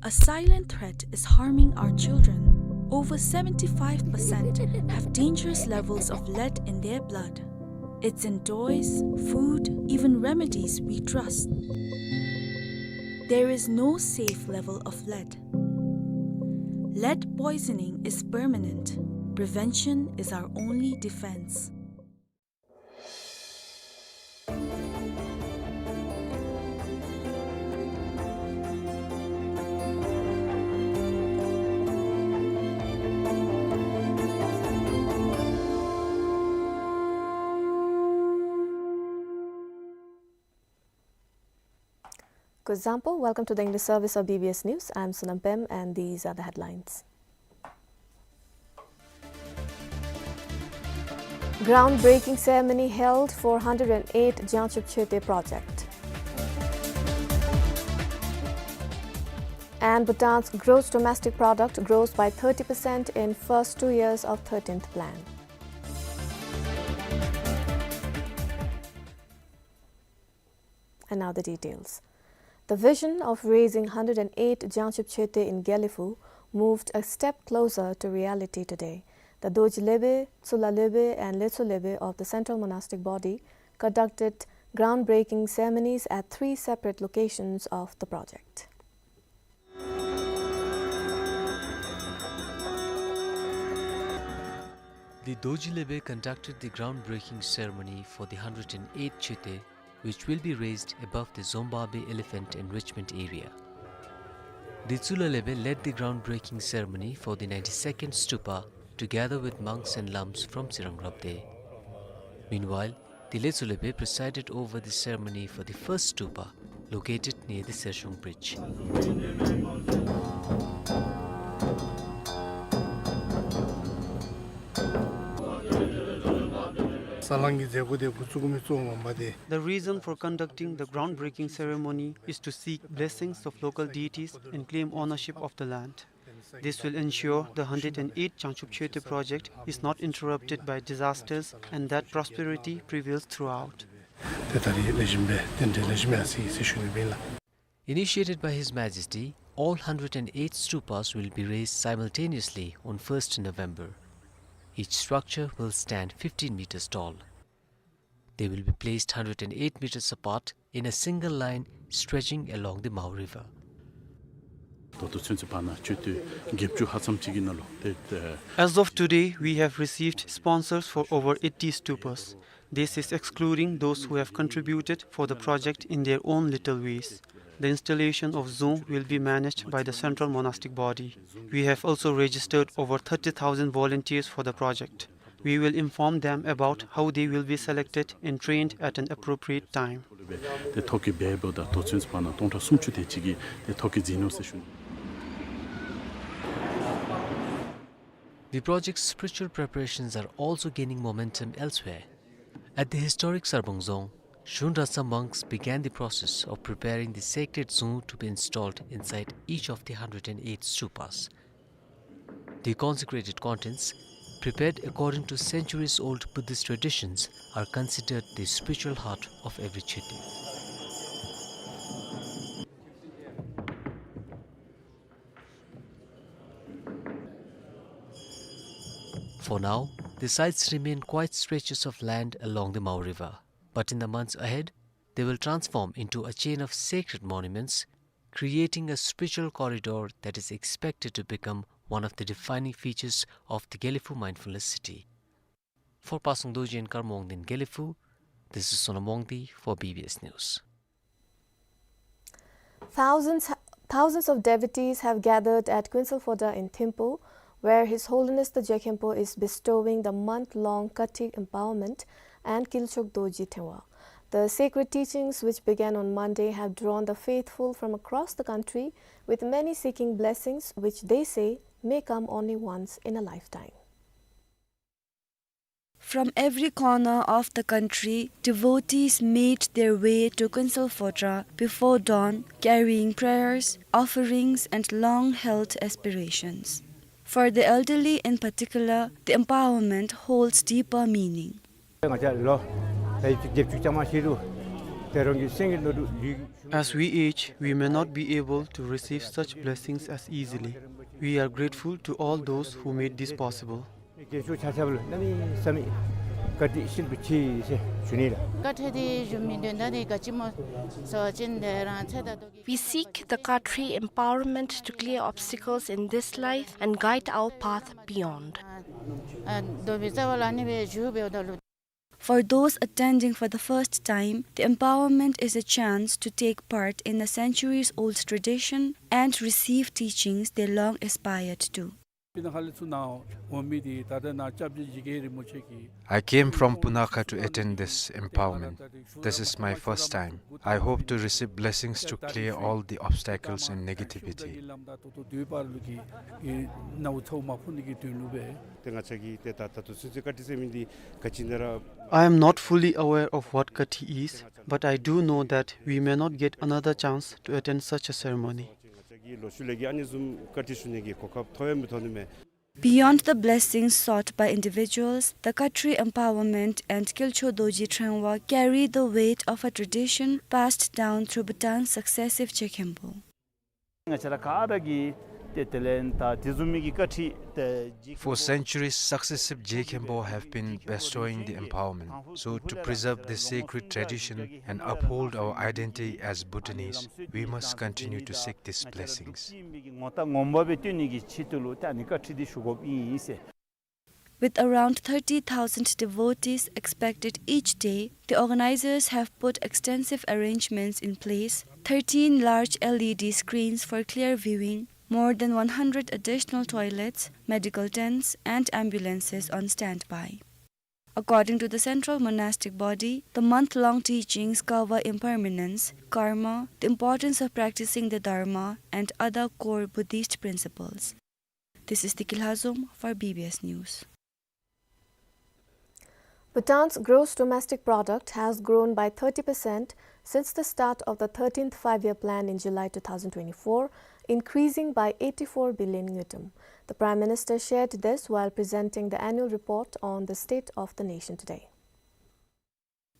A silent threat is harming our children. Over seventy-five percent have dangerous levels of lead in their blood. It's in toys, food, even remedies we trust. There is no safe level of lead. Lead poisoning is permanent. Prevention is our only defense. Kuzuzangpo, welcome to the English service of B B S News. I'm Sonam Pem, and these are the headlines. Groundbreaking ceremony held for hundred and eight Jangchub Choetey project. And Bhutan's gross domestic product grows by thirty percent in first two years of thirteenth plan. And now the details. The vision of raising hundred and eight Jangchub Choetey in Gelephu moved a step closer to reality today. The Dorji Lebe, Tshula Lebe and Letso Lebe of the Central Monastic Body conducted groundbreaking ceremonies at three separate locations of the project. The Dorji Lebe conducted the groundbreaking ceremony for the hundred and eight Choetey, which will be raised above the Zomba Bay Elephant Enrichment Area. The Tshula Lebe led the groundbreaking ceremony for the ninety-second stupa together with monks and lams from Tsirang Rabdey. Meanwhile, the Letso Lebe presided over the ceremony for the first stupa, located near the Sershong Bridge. The reason for conducting the groundbreaking ceremony is to seek blessings of local deities and claim ownership of the land. This will ensure the hundred and eight Jangchub Choetey project is not interrupted by disasters and that prosperity prevails throughout. Initiated by His Majesty, all hundred and eight stupas will be raised simultaneously on first November. Each structure will stand fifteen meters tall. They will be placed hundred and eight meters apart in a single line stretching along the Mao River. ད་ལྟོ་ཚུན་ཚོད་བར་ན་མཆོད་རྟེན་བརྒྱད་ཅུ་ལྷག་ཙམ་ཅིག་གི་ནང་ལུ་ཏེ། As of today, we have received sponsors for over eighty stupas. This is excluding those who have contributed for the project in their own little ways. The installation of dzong will be managed by the Central Monastic Body. We have also registered over thirty thousand volunteers for the project. We will inform them about how they will be selected and trained at an appropriate time. ཏེ་ཐོ་བཀོད་འབད་འབདཝ་ད་ད་ལྟོ་ཚུན་ཚོད་བར་ན་སྟོང་ཕྲག་སུམ་ཅུ་དེ་ཅིག་གིས་ཏེ་ཐོ་བཀོད་མཛད་ནུག་ཟེར་ཞུ་ནི། The project's spiritual preparations are also gaining momentum elsewhere. At the historic Sarbang Dzong, Shun Rasa monks began the process of preparing the sacred dzong to be installed inside each of the hundred and eight stupas. The consecrated contents, prepared according to centuries-old Buddhist traditions, are considered the spiritual heart of every Choetey. For now, the sites remain quiet stretches of land along the Mao River, but in the months ahead, they will transform into a chain of sacred monuments, creating a spiritual corridor that is expected to become one of the defining features of the Gelephu Mindfulness City. For Pasang Dorji and Karma Wangdi in Gelephu, this is Sonam Wangdi for B B S News. Thousands, thousands of devotees have gathered at Kuensel Phodrang in Thimphu, where His Holiness the Jekhenpo is bestowing the month-long Khatri empowerment and Kilchog Dorji Thengwar. The sacred teachings, which began on Monday, have drawn the faithful from across the country, with many seeking blessings which they say may come only once in a lifetime. From every corner of the country, devotees made their way to Kuensel Phodrang before dawn, carrying prayers, offerings, and long-held aspirations. For the elderly in particular, the empowerment holds deeper meaning. As we age, we may not be able to receive such blessings as easily. We are grateful to all those who made this possible. We seek the Khatri empowerment to clear obstacles in this life and guide our path beyond. For those attending for the first time, the empowerment is a chance to take part in a centuries-old tradition and receive teachings they long aspired to. སྤུ་ན་ཁ་ལས་ཚུར་ནཱ་འོང་མི་འདི་ད་ལྟོ་ནཱ་སྐྱབས་རྗེ་འཇིགས་བརྒྱད་རིན་པོ་ཆེ་གི། I came from Punakha to attend this empowerment. This is my first time. I hope to receive blessings to clear all the obstacles and negativity. I am not fully aware of what Kati is, but I do know that we may not get another chance to attend such a ceremony. Beyond the blessings sought by individuals, the Khatri empowerment and Kilcho Dorji Trengwa carry the weight of a tradition passed down through Bhutan's successive Je Khenpo. For centuries, successive Je Khenpo have been bestowing the empowerment. So, to preserve this sacred tradition and uphold our identity as Bhutanese, we must continue to seek these blessings. With around thirty thousand devotees expected each day, the organizers have put extensive arrangements in place, thirteen large L E D screens for clear viewing, more than one hundred additional toilets, medical tents, and ambulances on standby. According to the central monastic body, the month-long teachings cover impermanence, karma, the importance of practicing the dharma, and other core Buddhist principles. This is Tiki Lhazom for B B S News. Bhutan's gross domestic product has grown by thirty percent since the start of the thirteenth Five-Year Plan in July two thousand twenty-four, increasing by eighty-four billion ngultrum. The Prime Minister shared this while presenting the annual report on the state of the nation today.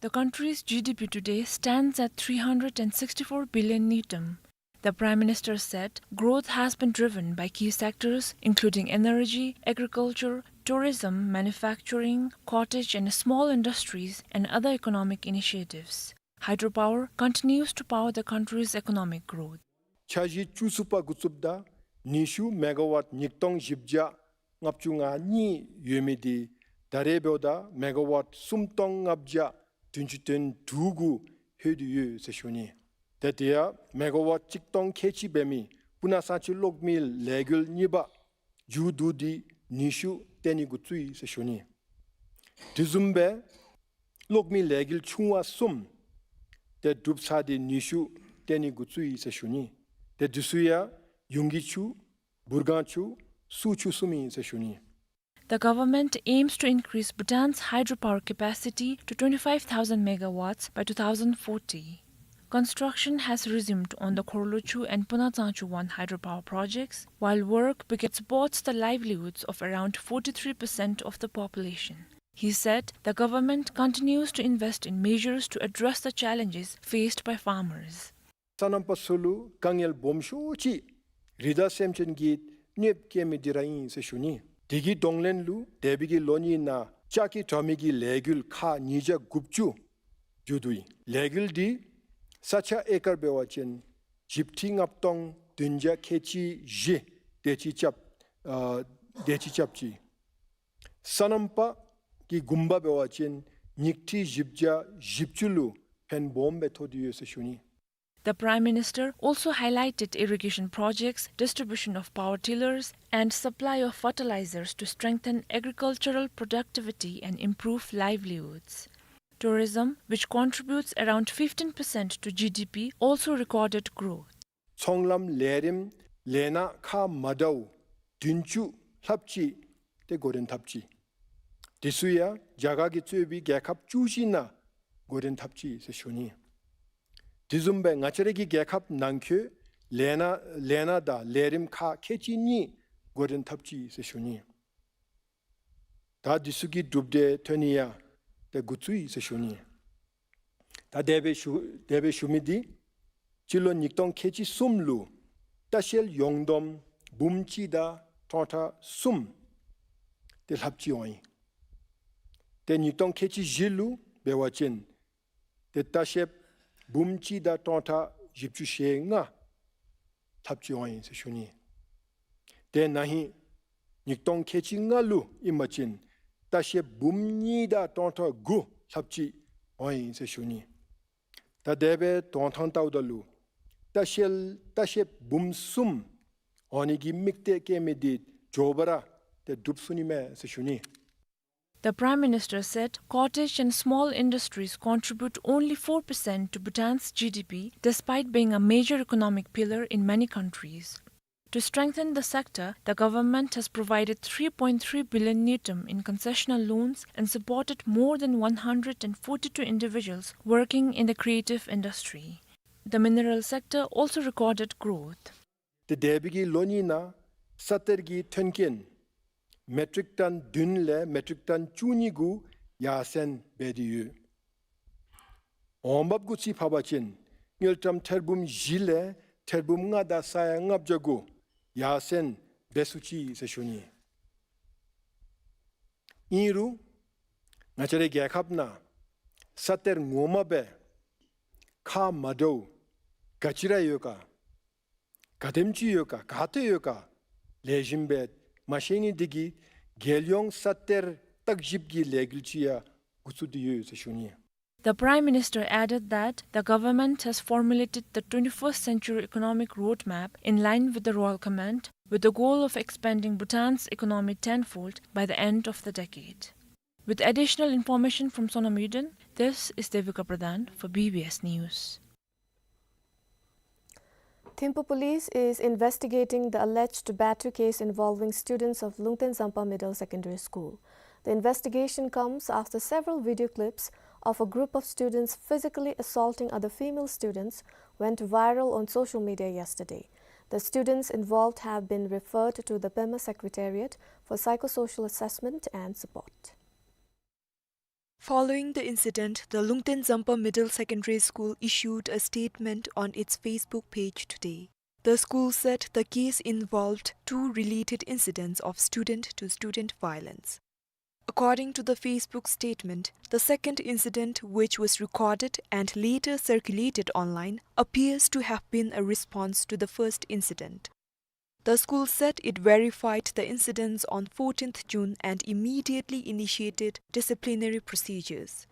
The country's G D P today stands at three hundred and sixty-four billion ngultrum. The Prime Minister said growth has been driven by key sectors including energy, agriculture, tourism, manufacturing, cottage and small industries, and other economic initiatives. Hydropower continues to power the country's economic growth. འཆར་གཞི་བཅུ་གསུམ་པ་འགོ་བཙུགསཔ་ད་ནུས་ཤུགས་མེ་ག་ཝཊ་ཉིས་སྟོང་བཞི་བརྒྱ་ལྔ་བཅུ་ང་གཉིས་ཡོད་མི་འདི་ད་རེས་འབདཝ་ད་མེ་ག་ཝཊ་སུམ་སྟོང་ལྔ་བརྒྱ་བདུན་ཅུ་དོན་དྲུག་གུ་ལྷོད་དེ་ཡོད་ཟེར་ཞུ་ནི། ཏེ་དེ་ཡང་མེ་ག་ཝཊ་གཅིག་སྟོང་ཁལ་གཅིག་འབད་མི་སྤུ་ན་གསང་ཆེན་གློག་མེའི་ལས་འགུལ་གཉིས་པ་མཇུག་བསྡུ་སྟེ་ནུས་ཤུགས་བཏོན་ནི་འགོ་བཙུགས་ཡི་ཟེར་ཞུ་ནི། དེ་བཟུམ་སྦེ་གློག་མེའི་ལས་འགུལ་ཆུང་བ་གསུམ་ཏེ་གྲུབ་ཚར་ཏེ་ནུས་ཤུགས་བཏོན་ནི་འགོ་བཙུགས་ཡི་ཟེར་ཞུ་ནི། ཏེ་དེ་ཚུ་ཡང་ཡུང་གི་ཆུ་བུར་སྒང་ཆུ་སུ་ཆུ་གསུམ་ཨིན་ཟེར་ཞུ་ནི། The government aims to increase Bhutan's hydropower capacity to twenty-five thousand megawatts by two thousand forty. Construction has resumed on the Khorlochu and Punatsangchu one hydropower projects, while work begins to support the livelihoods of around forty-three percent of the population. He said the government continues to invest in measures to address the challenges faced by farmers. སོ་ནམ་པ་ཚུ་ལུ་དཀའ་ངལ་སྦོམ་ཤོས་ཅིག་རི་དྭགས་སེམས་ཅན་གྱིས་གནོདཔ་བཀལ་མི་འདི་ར་ཨིན་ཟེར་ཞུ་ནི། དེ་གི་གདོང་ལེན་ལུ་འདས་པའི་གི་ལོ་གཉིས་ནང་ལྕགས་ཀྱི་དྲ་མིག་གི་ལས་འགུལ་ཁག་ཉིས་བརྒྱ་དགུ་བཅུ་མཇུག་བསྡུ་ཡི། ལས་འགུལ་འདི་ས་ཆ་ཨེ་ཀར་འབད་བ་ཅིན་བཞི་ཁྲི་ལྔ་སྟོང་བདུན་བརྒྱ་ཁལ་གཅིག་བཞི་དེ་ཅིག་རྐྱབ་ཨ་དེ་ཅིག་རྐྱབ་ཅི། སོ་ནམ་པ་གི་གུང་པ་འབད་བ་ཅིན་ཉིས་ཁྲི་བཞི་བརྒྱ་བཞི་བཅུ་ལུ་ཕན་སྦོམ་སྦེ་ཐོགས་ཏེ་ཡོད་ཟེར་ཞུ་ནི། The Prime Minister also highlighted irrigation projects, distribution of power tillers, and supply of fertilizers to strengthen agricultural productivity and improve livelihoods. Tourism, which contributes around fifteen percent to G D P, also recorded growth. ཚོང་ལམ་ལས་རིམ་ལས་སྣ་ཁག་མ་འདྲཝ་བདུན་ཅུ་ལྷགཔ་ཅིག་ཏེ་འགོ་འདྲེན་འཐབ་ཅི། དེ་ཚུ་ཡང་རྒྱ་གར་གྱིས་གཙོས་པའི་རྒྱལ་ཁབ་བཅུ་བཞི་ནང་འགོ་འདྲེན་འཐབ་ཅི་ཟེར་ཞུ་ནི། དེ་བཟུམ་སྦེ་ང་བཅས་ར་གི་རྒྱལ་ཁབ་ནང་འཁོད་ལས་སྣ་ལས་སྣ་དང་ལས་རིམ་ཁག་ཁལ་གཅིག་གཉིས་འགོ་འདྲེན་འཐབ་ཅི་ཟེར་ཞུ་ནི། ད་དེ་ཚུ་གི་གྲུབ་འབྲས་ཐོན་ནི་ཡང་ཏེ་འགོ་བཙུགས་ཡི་ཟེར་ཞུ་ནི། ད་དེ་སྦེ་ཞུ་དེ་སྦེ་ཞུ་མི་འདི་སྤྱི་ལོ་ཉིས་སྟོང་ཁལ་གཅིག་གསུམ་ལུ་ལྟ་བཤལ་ཡོངས་བསྡོམས་འབུམ་གཅིག་དང་སྟོང་ཕྲག་གསུམ་ཏེ་ལྷགཔ་ཅིག་འོང་ཡི། ཏེ་ཉིས་སྟོང་ཁལ་གཅིག་བཞི་ལུ་འབད་བ་ཅིན་ཏེ་ལྟ་བཤལཔ་འབུམ་གཅིག་དང་སྟོང་ཕྲག་བཞི་བཅུ་ཞེ་ལྔ་ལྷགཔ་ཅིག་འོང་ཡི་ཟེར་ཞུ་ནི། ཏེ་ན་ཧིང་ཉིས་སྟོང་ཁལ་གཅིག་ལྔ་ལུ་ཨིན་པ་ཅིན་ལྟ་བཤལཔ་འབུམ་གཉིས་དང་སྟོང་ཕྲག་དགུ་ལྷགཔ་ཅིག་འོང་ཡི་ཟེར་ཞུ་ནི། ད་དེ་སྦེ་དོན་ཐང་བལྟཝ་ད་ལུ་ལྟ་བཤལ་ལྟ་བཤལཔ་འབུམ་གསུམ་འོང་ནི་གི་དམིགས་གཏད་བསྐྱེད་མི་འདི་ མགྱོགས་པ་ར་ཏེ་སྒྲུབ་ཚུགས་ནི་མས་ཟེར་ཞུ་ནི། The Prime Minister said cottage and small industries contribute only four percent to Bhutan's G D P despite being a major economic pillar in many countries. To strengthen the sector, the government has provided three point three billion ngultrum in concessional loans and supported more than one hundred and forty-two individuals working in the creative industry. The mineral sector also recorded growth. ཏེ་འདས་པའི་གི་ལོ་གཉིས་ནང་ས་གཏེར་གྱི་ཐོན་སྐྱེད་མེ་ཊིག་ཊོན་བདུན་ལས་མེ་ཊིག་ཊོན་བཅུ་གཉིས་གུ་ཡར་སེང་འབད་དེ་ཡོད། འོང་འབབ་གུ་ཅིག་ཕབ་པ་ཅིན་དངུལ་ཀྲམ་ཐེར་འབུམ་བཞི་ལས་ཐེར་འབུམ་ལྔ་དང་ས་ཡ་ལྔ་བརྒྱ་གུ་ཡར་སེང་འབད་ཚུགས་ཅི་ཟེར་ཞུ་ནི། ཨིན་རུང་ང་བཅས་རའི་རྒྱལ་ཁབ་ནང་ས་གཏེར་ངོ་མ་སྦེ་ཁ་མ་འདྲཝ་ག་ཅི་ར་ཡོད་ག། ག་དེམ་ཅིག་ཡོད་ག། ག་ཏེ་ཡོད་ག། ལེགས་ཤོམ་སྦེ་མ་ཤེས་ནི་འདི་གིས་རྒྱལ་ཡོངས་ས་གཏེར་བརྟག་ཞིབ་ཀྱི་ལས་འགུལ་ཅིག་ཡང་འགོ་བཙུགས་ཏེ་ཡོད་ཟེར་ཞུ་ནི། The Prime Minister added that the government has formulated the twenty-first century economic roadmap in line with the Royal Command, with the goal of expanding Bhutan's economy tenfold by the end of the decade. With additional information from Sonam Yuden, this is Devika Pradhan for B B S News. Thimphu Police is investigating the alleged battery case involving students of Lungten Zampa Middle Secondary School. The investigation comes after several video clips of a group of students physically assaulting other female students went viral on social media yesterday. The students involved have been referred to the Pema Secretariat for psychosocial assessment and support. Following the incident, the Lungten Zampa Middle Secondary School issued a statement on its Facebook page today. The school said the case involved two related incidents of student-to-student violence. According to the Facebook statement, the second incident, which was recorded and later circulated online, appears to have been a response to the first incident. The school said it verified the incidents on fourteenth June and immediately initiated disciplinary procedures.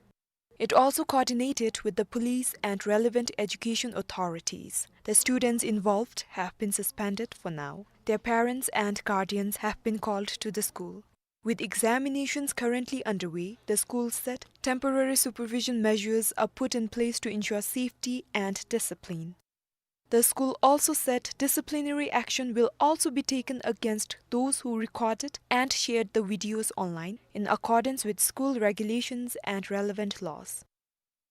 It also coordinated with the police and relevant education authorities. The students involved have been suspended for now. Their parents and guardians have been called to the school. With examinations currently underway, the school said temporary supervision measures are put in place to ensure safety and discipline. The school also said disciplinary action will also be taken against those who recorded and shared the videos online in accordance with school regulations and relevant laws.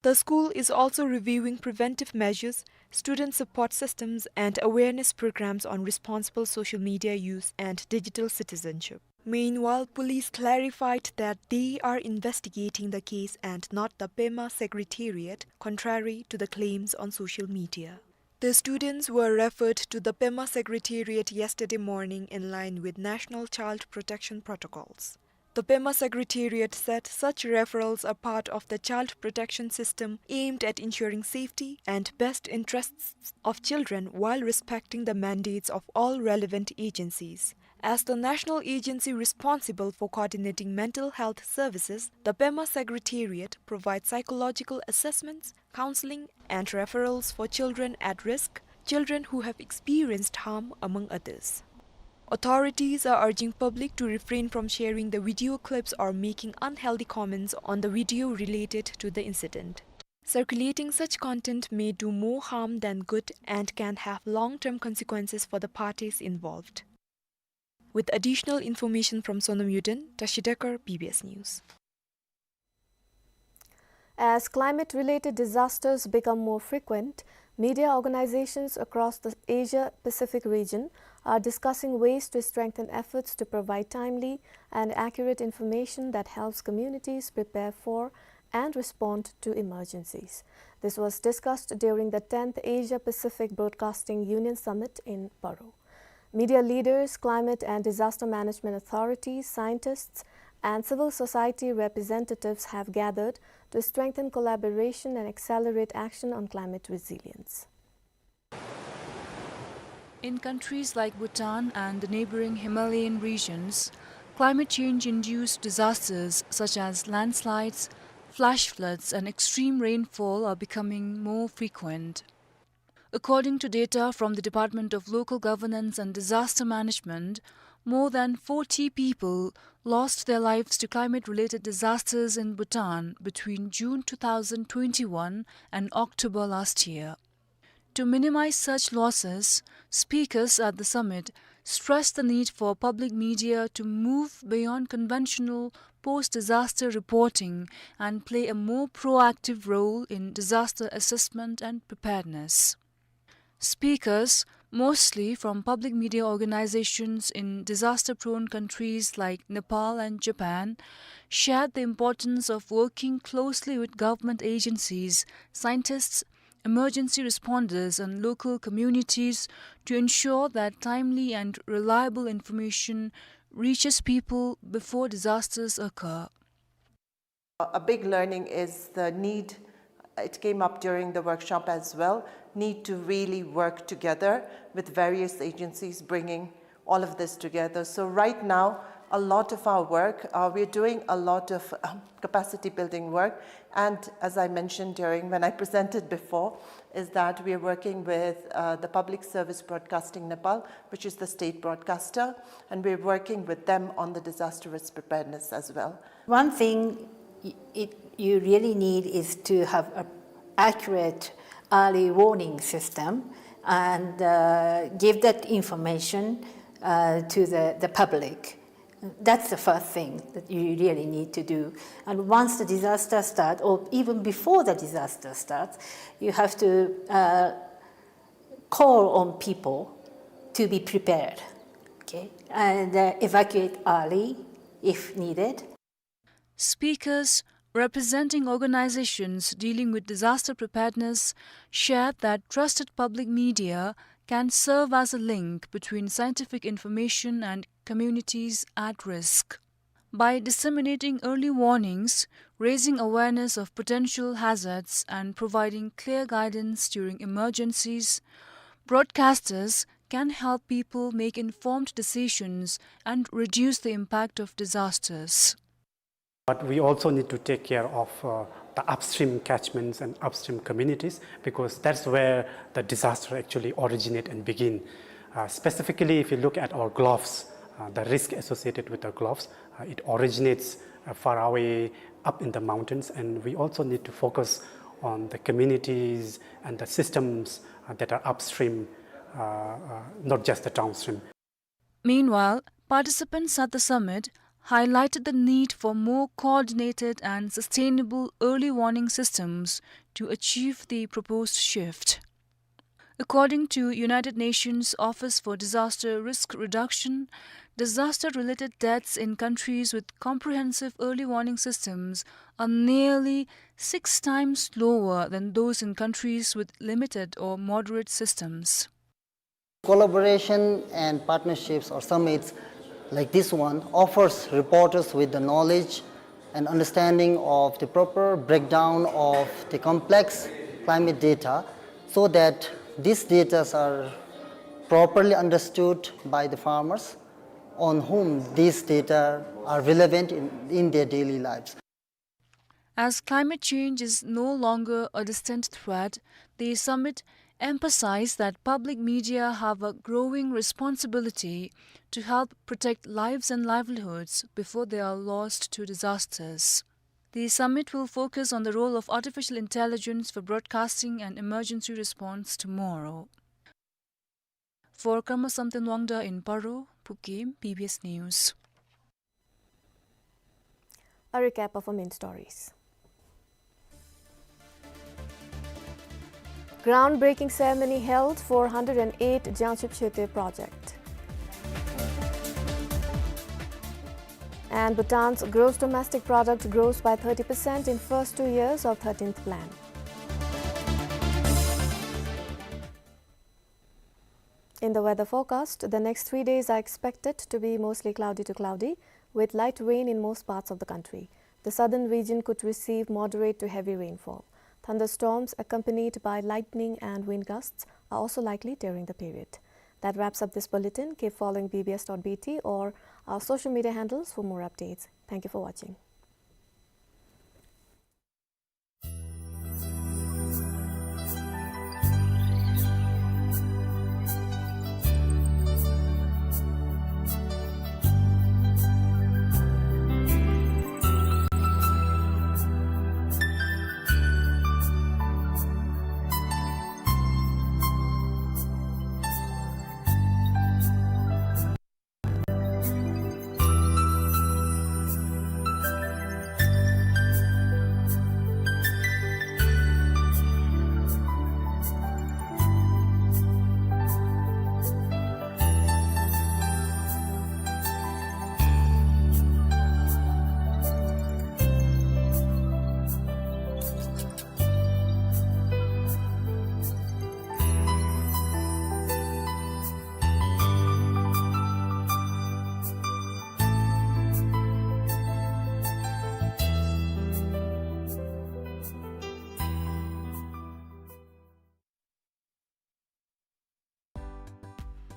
The school is also reviewing preventive measures, student support systems, and awareness programs on responsible social media use and digital citizenship. Meanwhile, police clarified that they are investigating the case and not the Pema Secretariat, contrary to the claims on social media. The students were referred to the Pema Secretariat yesterday morning in line with national child protection protocols. The Pema Secretariat said such referrals are part of the child protection system aimed at ensuring safety and best interests of children while respecting the mandates of all relevant agencies. As the national agency responsible for coordinating mental health services, the Pema Secretariat provides psychological assessments, counseling, and referrals for children at risk, children who have experienced harm, among others. Authorities are urging public to refrain from sharing the video clips or making unhealthy comments on the video related to the incident. Circulating such content may do more harm than good and can have long-term consequences for the parties involved. With additional information from Sonam Yuden, Tashi Dekar, B B S News. As climate-related disasters become more frequent, media organizations across the Asia-Pacific region are discussing ways to strengthen efforts to provide timely and accurate information that helps communities prepare for and respond to emergencies. This was discussed during the tenth Asia-Pacific Broadcasting Union Summit in Paro. Media leaders, climate and disaster management authorities, scientists, and civil society representatives have gathered to strengthen collaboration and accelerate action on climate resilience. In countries like Bhutan and the neighboring Himalayan regions, climate change-induced disasters such as landslides, flash floods, and extreme rainfall are becoming more frequent. According to data from the Department of Local Governance and Disaster Management, more than forty people lost their lives to climate-related disasters in Bhutan between June two thousand twenty-one and October last year. To minimize such losses, speakers at the summit stressed the need for public media to move beyond conventional post-disaster reporting and play a more proactive role in disaster assessment and preparedness. Speakers, mostly from public media organizations in disaster-prone countries like Nepal and Japan, shared the importance of working closely with government agencies, scientists, emergency responders, and local communities to ensure that timely and reliable information reaches people before disasters occur. A big learning is the need, it came up during the workshop as well, need to really work together with various agencies, bringing all of this together. So right now, a lot of our work, uh, we're doing a lot of, um, capacity building work. And as I mentioned during, when I presented before, is that we are working with, uh, the Public Service Broadcasting Nepal, which is the state broadcaster, and we're working with them on the disaster risk preparedness as well. One thing y-, it, you really need is to have a accurate early warning system and, uh, give that information, uh, to the, the public. That's the first thing that you really need to do. And once the disaster starts, or even before the disaster starts, you have to, uh, call on people to be prepared, okay, and, uh, evacuate early if needed. Speakers representing organizations dealing with disaster preparedness shared that trusted public media can serve as a link between scientific information and communities at risk. By disseminating early warnings, raising awareness of potential hazards, and providing clear guidance during emergencies, broadcasters can help people make informed decisions and reduce the impact of disasters. But we also need to take care of, uh, the upstream catchments and upstream communities, because that's where the disaster actually originate and begin. Uh, specifically, if you look at our Gulfs, uh, the risk associated with the Gulfs, uh, it originates, uh, far away up in the mountains, and we also need to focus on the communities and the systems, uh, that are upstream, uh, uh, not just the downstream. Meanwhile, participants at the summit highlighted the need for more coordinated and sustainable early warning systems to achieve the proposed shift. According to United Nations Office for Disaster Risk Reduction, disaster-related deaths in countries with comprehensive early warning systems are nearly six times lower than those in countries with limited or moderate systems. Collaboration and partnerships or summits like this one offers reporters with the knowledge and understanding of the proper breakdown of the complex climate data, so that these data are properly understood by the farmers on whom these data are relevant in, in their daily lives. As climate change is no longer a distant threat, the summit emphasized that public media have a growing responsibility to help protect lives and livelihoods before they are lost to disasters. The summit will focus on the role of artificial intelligence for broadcasting and emergency response tomorrow. For Karma Samten Wangda in Paro, Pu Kim, B B S News. A recap of our main stories. Groundbreaking ceremony held for hundred and eight Jangship Shete project. And Bhutan's gross domestic product grows by thirty percent in first two years of thirteenth plan. In the weather forecast, the next three days are expected to be mostly cloudy to cloudy, with light rain in most parts of the country. The southern region could receive moderate to heavy rainfall. Thunderstorms accompanied by lightning and wind gusts are also likely during the period. That wraps up this bulletin. Keep following B B S dot B T or our social media handles for more updates. Thank you for watching.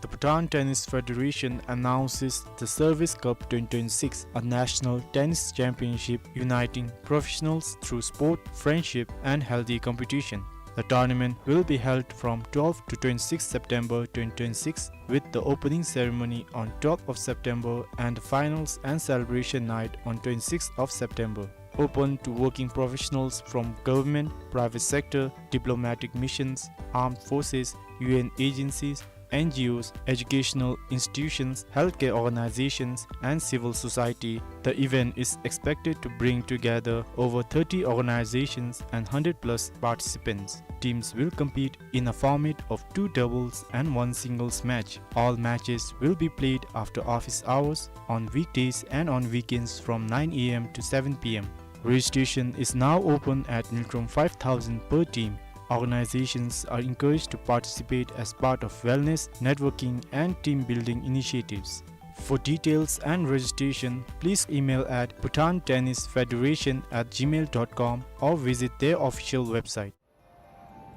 The Bhutan Tennis Federation announces the Service Cup twenty twenty-six, a national tennis championship uniting professionals through sport, friendship, and healthy competition. The tournament will be held from twelfth to twenty-sixth September twenty twenty-six, with the opening ceremony on twelfth of September and the finals and celebration night on twenty-sixth of September. Open to working professionals from government, private sector, diplomatic missions, armed forces, U N agencies, N G Os, educational institutions, healthcare organizations, and civil society. The event is expected to bring together over thirty organizations and hundred plus participants. Teams will compete in a format of two doubles and one singles match. All matches will be played after office hours, on weekdays and on weekends from nine A M to seven P M. Registration is now open at ngultrum five thousand per team. Organizations are encouraged to participate as part of wellness, networking, and team building initiatives. For details and registration, please email at bhutan tennis federation at gmail dot com or visit their official website.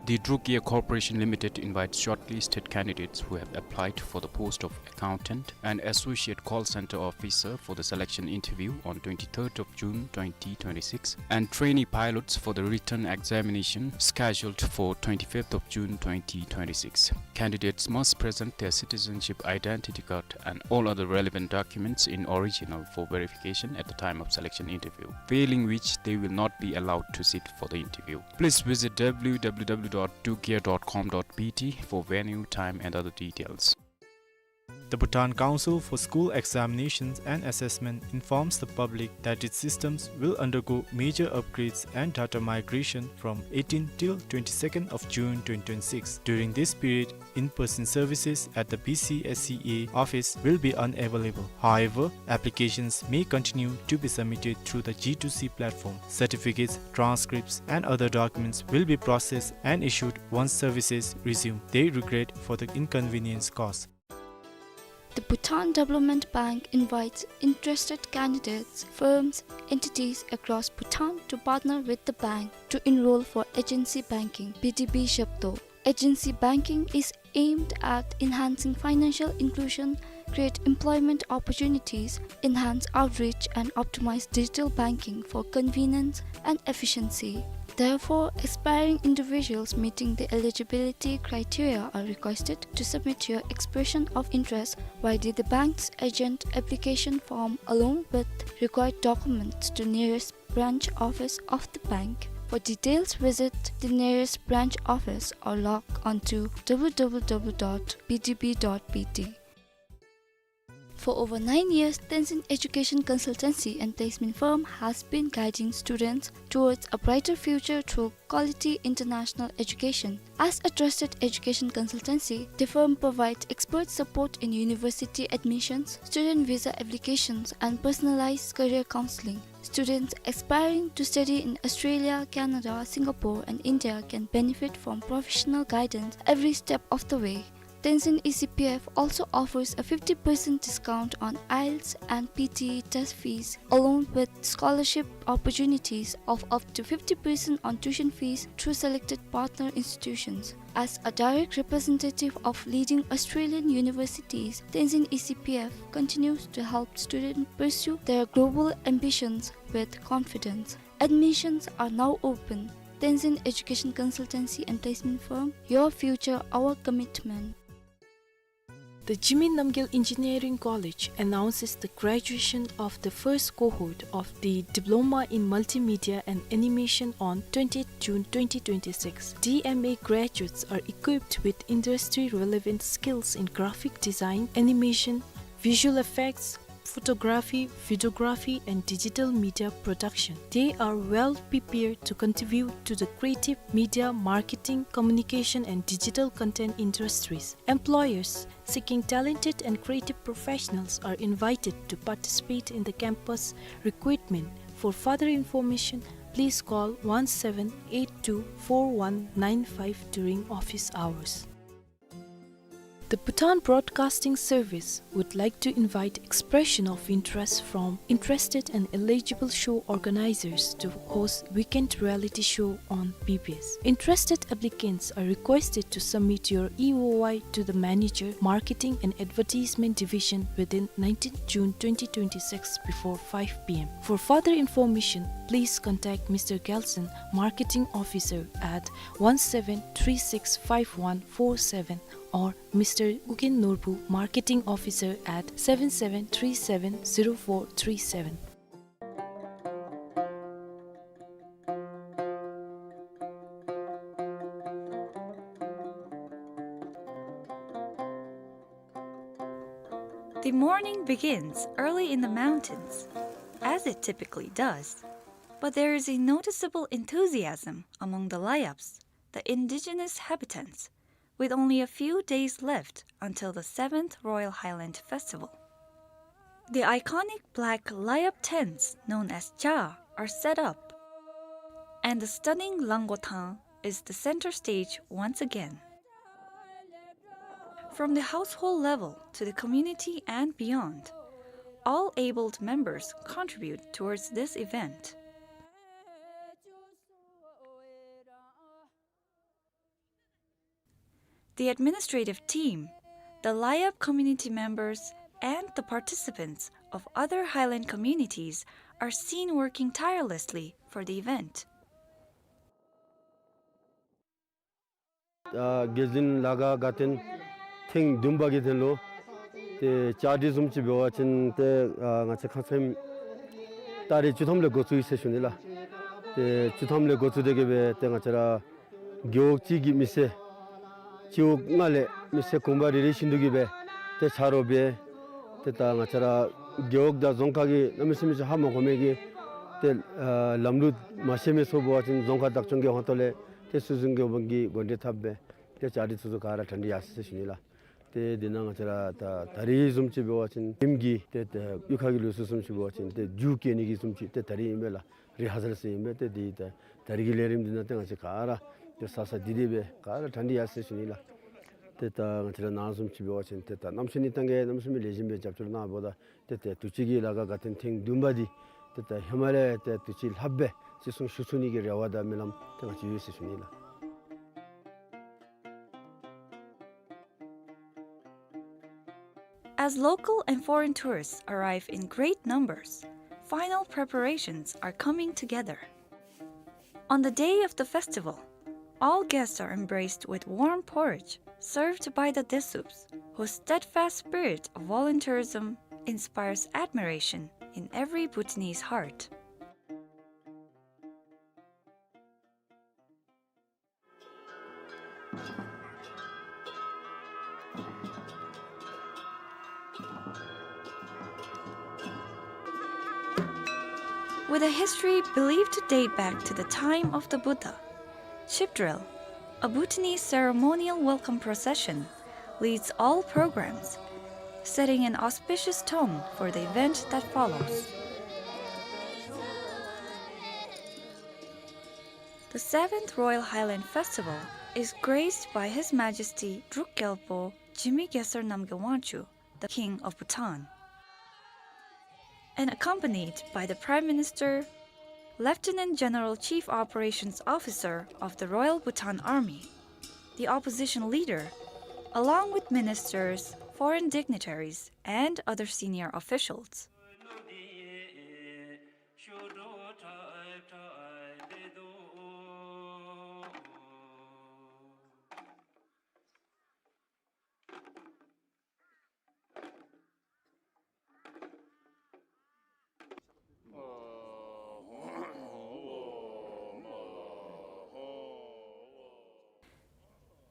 The Drukia Corporation Limited invites shortlisted candidates who have applied for the post of accountant and associate call center officer for the selection interview on twenty-third of June twenty twenty-six and trainee pilots for the written examination scheduled for twenty-fifth of June twenty twenty-six. Candidates must present their citizenship identity card and all other relevant documents in original for verification at the time of selection interview, failing which they will not be allowed to sit for the interview. Please visit w w w dot drukia dot com dot b t for venue, time and other details. The Bhutan Council for School Examinations and Assessment informs the public that its systems will undergo major upgrades and data migration from eighteenth till twenty-second of June twenty twenty-six. During this period, in-person services at the B C S E A office will be unavailable. However, applications may continue to be submitted through the G two C platform. Certificates, transcripts, and other documents will be processed and issued once services resume. They regret for the inconvenience caused. The Bhutan Development Bank invites interested candidates, firms, entities across Bhutan to partner with the bank to enroll for agency banking, B D B Shepto. Agency banking is aimed at enhancing financial inclusion, create employment opportunities, enhance outreach, and optimize digital banking for convenience and efficiency. Therefore, aspiring individuals meeting the eligibility criteria are requested to submit your expression of interest via the bank's agent application form along with required documents to nearest branch office of the bank. For details, visit the nearest branch office or log on to w w w dot b d b dot b t. For over nine years, Tenzin Education Consultancy and Placement Firm has been guiding students towards a brighter future through quality international education. As a trusted education consultancy, the firm provides expert support in university admissions, student visa applications, and personalized career counseling. Students aspiring to study in Australia, Canada, Singapore, and India can benefit from professional guidance every step of the way. Tenzin E C P F also offers a fifty percent discount on IELTS and P T E test fees, along with scholarship opportunities of up to fifty percent on tuition fees through selected partner institutions. As a direct representative of leading Australian universities, Tenzin E C P F continues to help students pursue their global ambitions with confidence. Admissions are now open. Tenzin Education Consultancy and Placement Firm, your future, our commitment. The Jigme Namgyel Engineering College announces the graduation of the first cohort of the Diploma in Multimedia and Animation on twentieth June twenty twenty-six. D M A graduates are equipped with industry-relevant skills in graphic design, animation, visual effects, photography, videography, and digital media production. They are well prepared to contribute to the creative media, marketing, communication, and digital content industries. Employers seeking talented and creative professionals are invited to participate in the campus recruitment. For further information, please call one seven eight two four one nine five during office hours. The Bhutan Broadcasting Service would like to invite expression of interest from interested and eligible show organizers to host weekend reality show on B B S. Interested applicants are requested to submit your E O I to the manager, Marketing and Advertisement Division, within nineteenth June twenty twenty-six before five p m. For further information, please contact Mister Gelson, Marketing Officer, at one seven three six five one four seven, or Mister Ugyen Norbu, Marketing Officer, at seven seven three seven zero four three seven. The morning begins early in the mountains, as it typically does, but there is a noticeable enthusiasm among the Layaps, the indigenous habitants, with only a few days left until the seventh Royal Highland Festival. The iconic black Layap tents known as Cha are set up, and the stunning Lango Thang is the center stage once again. From the household level to the community and beyond, all abled members contribute towards this event. The administrative team, the Layap community members, and the participants of other highland communities are seen working tirelessly for the event. ཨ་རྒྱལ་འཛིན་ལ་དགའ་དགའ་སྟོན་ཐེངས་བདུན་པ་གི་དོན་ལུ་ཏེ་བཅའ་སྒྲིག་བཟུམ་ཅིག་འབད་བ་ཅིན་ཏེ་ཨ་ང་བཅས་ཁང་ཚན་ཏ་རིག་བཅུ་ཐམ་ལས་འགོ་བཙུགས་ཡི་ཟེར་ཞུ་ནི་ལགས། ཏེ་བཅུ་ཐམ་ལས་འགོ་བཙུགས་ཏེ་གི་སྦེ་ཏེ་ང་བཅས་ར་རྒེད་འོག་གཅིག་གི་མི་སེར་སྤྱི་འོག་ལྔ་ལས་མི་སེར་གུང་པ་རེ་རེ་བཞིན་དུ་གི་སྦེ་ཏེ་ཆ་རོགས་འབད། ཏེ་ད་ང་བཅས་ར་རྒེད་འོག་དང་རྫོང་ཁག་གི་གནམ་མེད་ས་མེད་ཅིག་ཧ་མ་གོ་མི་གི་ཏེ་ཨ་ལམ་ལུགས་མ་ཤེས་མི་ཚུ་འབད་བ་ཅིན་རྫོང་ཁག་བདག་སྐྱོང་གི་ཧོང་ཏོ་ལས་ཏེ་སྲོལ་འཛིན་གྱི་འོག་མ་གི་འགོ་འདྲེན་འཐབ་སྦེ་ཏེ་བཅའ་སྒྲིག་ཚུ་ཚུ་ག་ར་གྲ་སྒྲིག་ཡར་སོ་ཡི་ཟེར་ཞུ་ནི་ལགས། ཏེ་འདི་ནང་ང་བཅས་ར་ད་ད་རིས་བཟུམ་ཅིག་འབད་བ་ཅིན་རིམ་གྱིས་ཏེ་ད་གཡུས་ཁ་གི་ལུགས་སྲོལ་བཟུམ་ཅིག་འབད་བ་ཅིན་ཏེ་རྒྱུག་བཀལ་ནི་གི་བཟུམ་ཅིག་ཏེ་ད་རིས་ཨིན་པས་ལགས། རི་ཧ་སལ་ཟེར་ཨིན་པས། ཏེ་འདི་ད་ད་རིས་ཀྱི་ལས་རིམ་འདི་ནང་ཏེ་ང་བཅས་ག་ར་ཏེ་ས་ས་འདི་འདི་སྦེ་ག་ར་གྲ་སྒྲིག་ཡར་སོ་ཡི་ཟེར་ཞུ་ནི་ལགས། ཏེ་ད་ང་བཅས་ར་ནཱ་བཟུམ་ཅིག་འབད་བ་ཅིན་ཏེ་ད་གནམ་མེད་ས་མེད་ནི་ད་ག་གནམ་མེད་ས་མེད་ལེགས་ཤོམ་སྦེ་རྒྱབ་སྐྱོར་གནང་འབདཝ་ད་ཏེ་ཏེ་དུས་ཅི་གི་ལ་དགའ་དགའ་སྟོན་ཐེངས་བདུན་པ་འདི་ཏེ་ད་ཧེ་མ་ལས་ཏེ་དུས་ཅི་ལྷགཔ་སྦེ་བརྩི་སྲུང་ཞུ་ཚུགས་ནི་གི་རེ་བ་དང་སྨོན་ལམ་ཏེ་ང་བཅས་ཡོད་ཟེར་ཞུ་ནི་ལགས། As local and foreign tourists arrive in great numbers, final preparations are coming together. On the day of the festival, all guests are embraced with warm porridge served by the Desups, whose steadfast spirit of volunteerism inspires admiration in every Bhutanese heart. With a history believed to date back to the time of the Buddha, Chipdrel, a Bhutanese ceremonial welcome procession, leads all programs, setting an auspicious tone for the event that follows. The seventh Royal Highland Festival is graced by His Majesty Druk Gyalpo Jigme Gyalsar Namgyal Wangchuck, the King of Bhutan, and accompanied by the Prime Minister, Lieutenant General Chief Operations Officer of the Royal Bhutan Army, the opposition leader, along with ministers, foreign dignitaries, and other senior officials.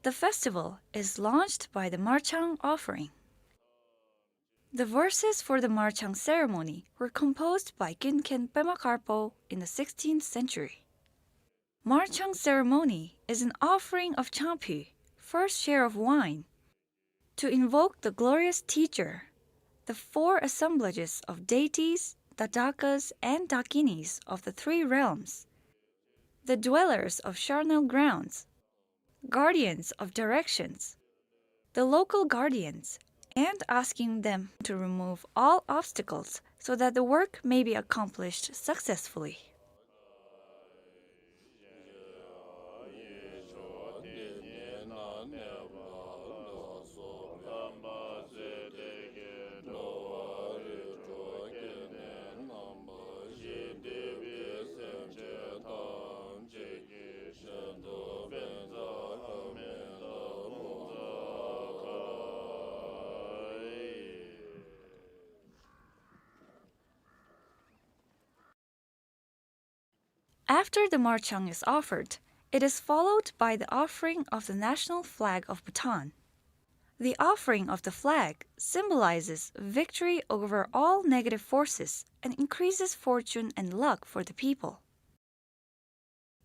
The festival is launched by the Marchang offering. The verses for the Marchang ceremony were composed by Kinken Pema Karpo in the sixteenth century. Marchang ceremony is an offering of Changpyu, first share of wine, to invoke the glorious teacher, the four assemblages of deities, Dadakas, and Dakinis of the three realms, the dwellers of charnel grounds, guardians of directions, the local guardians, and asking them to remove all obstacles so that the work may be accomplished successfully. After the marchang is offered, it is followed by the offering of the national flag of Bhutan. The offering of the flag symbolizes victory over all negative forces and increases fortune and luck for the people.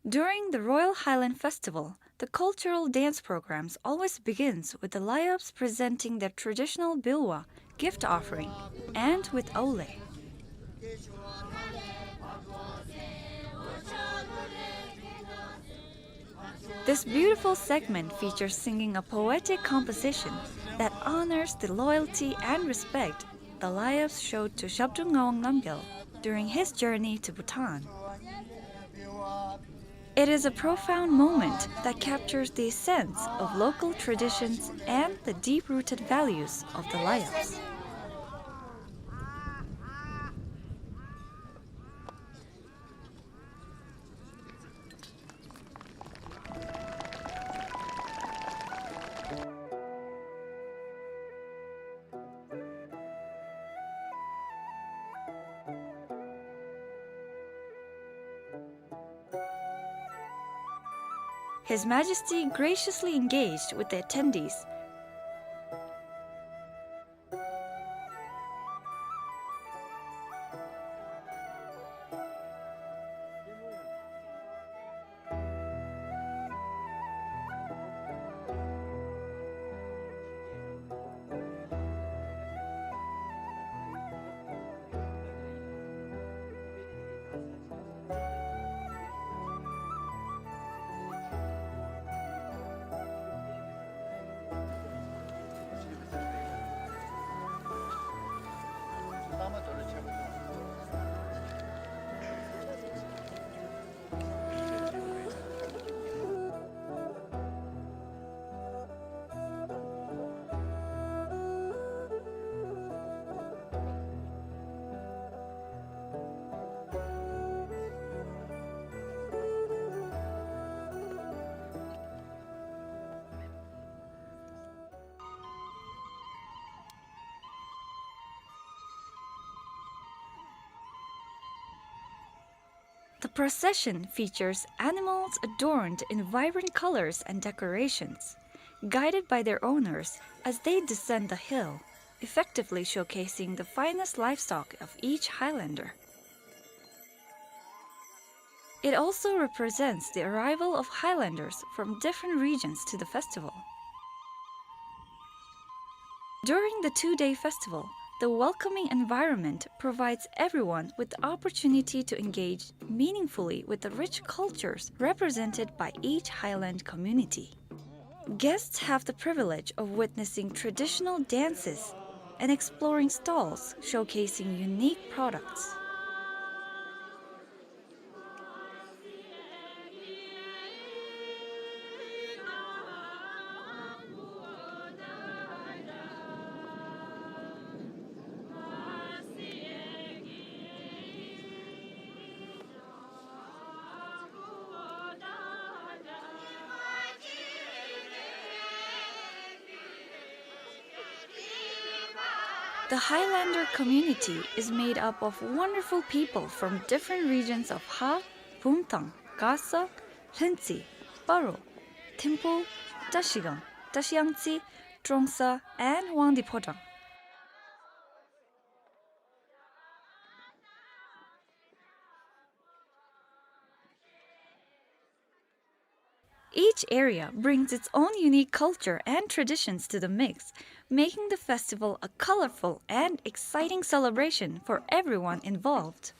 During the Royal Highland Festival, the cultural dance programs always begins with the Layups presenting their traditional Bilwa gift offering and with Aule. This beautiful segment features singing a poetic composition that honors the loyalty and respect the Layups showed to Zhabdrung Ngawang Namgyal during his journey to Bhutan. It is a profound moment that captures the essence of local traditions and the deep-rooted values of the Layups. His Majesty graciously engaged with the attendees. The procession features animals adorned in vibrant colors and decorations, guided by their owners as they descend the hill, effectively showcasing the finest livestock of each Highlander. It also represents the arrival of Highlanders from different regions to the festival. During the two-day festival, the welcoming environment provides everyone with the opportunity to engage meaningfully with the rich cultures represented by each Highland community. Guests have the privilege of witnessing traditional dances and exploring stalls showcasing unique products. The Highlander community is made up of wonderful people from different regions of Ha, Pumthang, Kasa, Lhuentse, Paro, Thimphu, Trashigang, Trashiyangtse, Trongsa, and Wangdi Phodrang. Each area brings its own unique culture and traditions to the mix, making the festival a colorful and exciting celebration for everyone involved.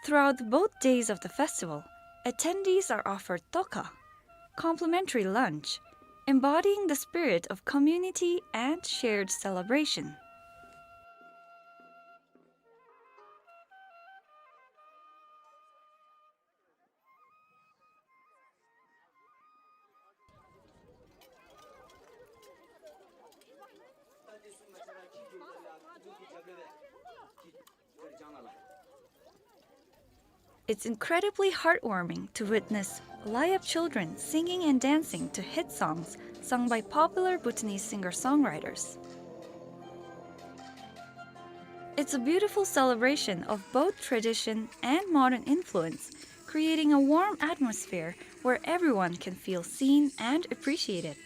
Throughout both days of the festival, attendees are offered toka, complimentary lunch, embodying the spirit of community and shared celebration. It's incredibly heartwarming to witness Layap children singing and dancing to hit songs sung by popular Bhutanese singer-songwriters. It's a beautiful celebration of both tradition and modern influence, creating a warm atmosphere where everyone can feel seen and appreciated.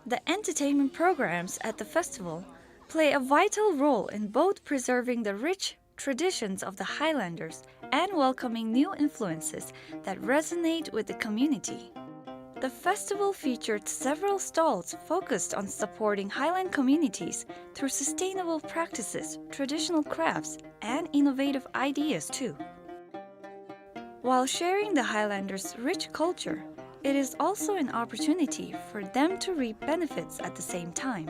The entertainment programs at the festival play a vital role in both preserving the rich traditions of the Highlanders and welcoming new influences that resonate with the community. The festival featured several stalls focused on supporting Highland communities through sustainable practices, traditional crafts, and innovative ideas too. While sharing the Highlanders' rich culture, it is also an opportunity for them to reap benefits at the same time.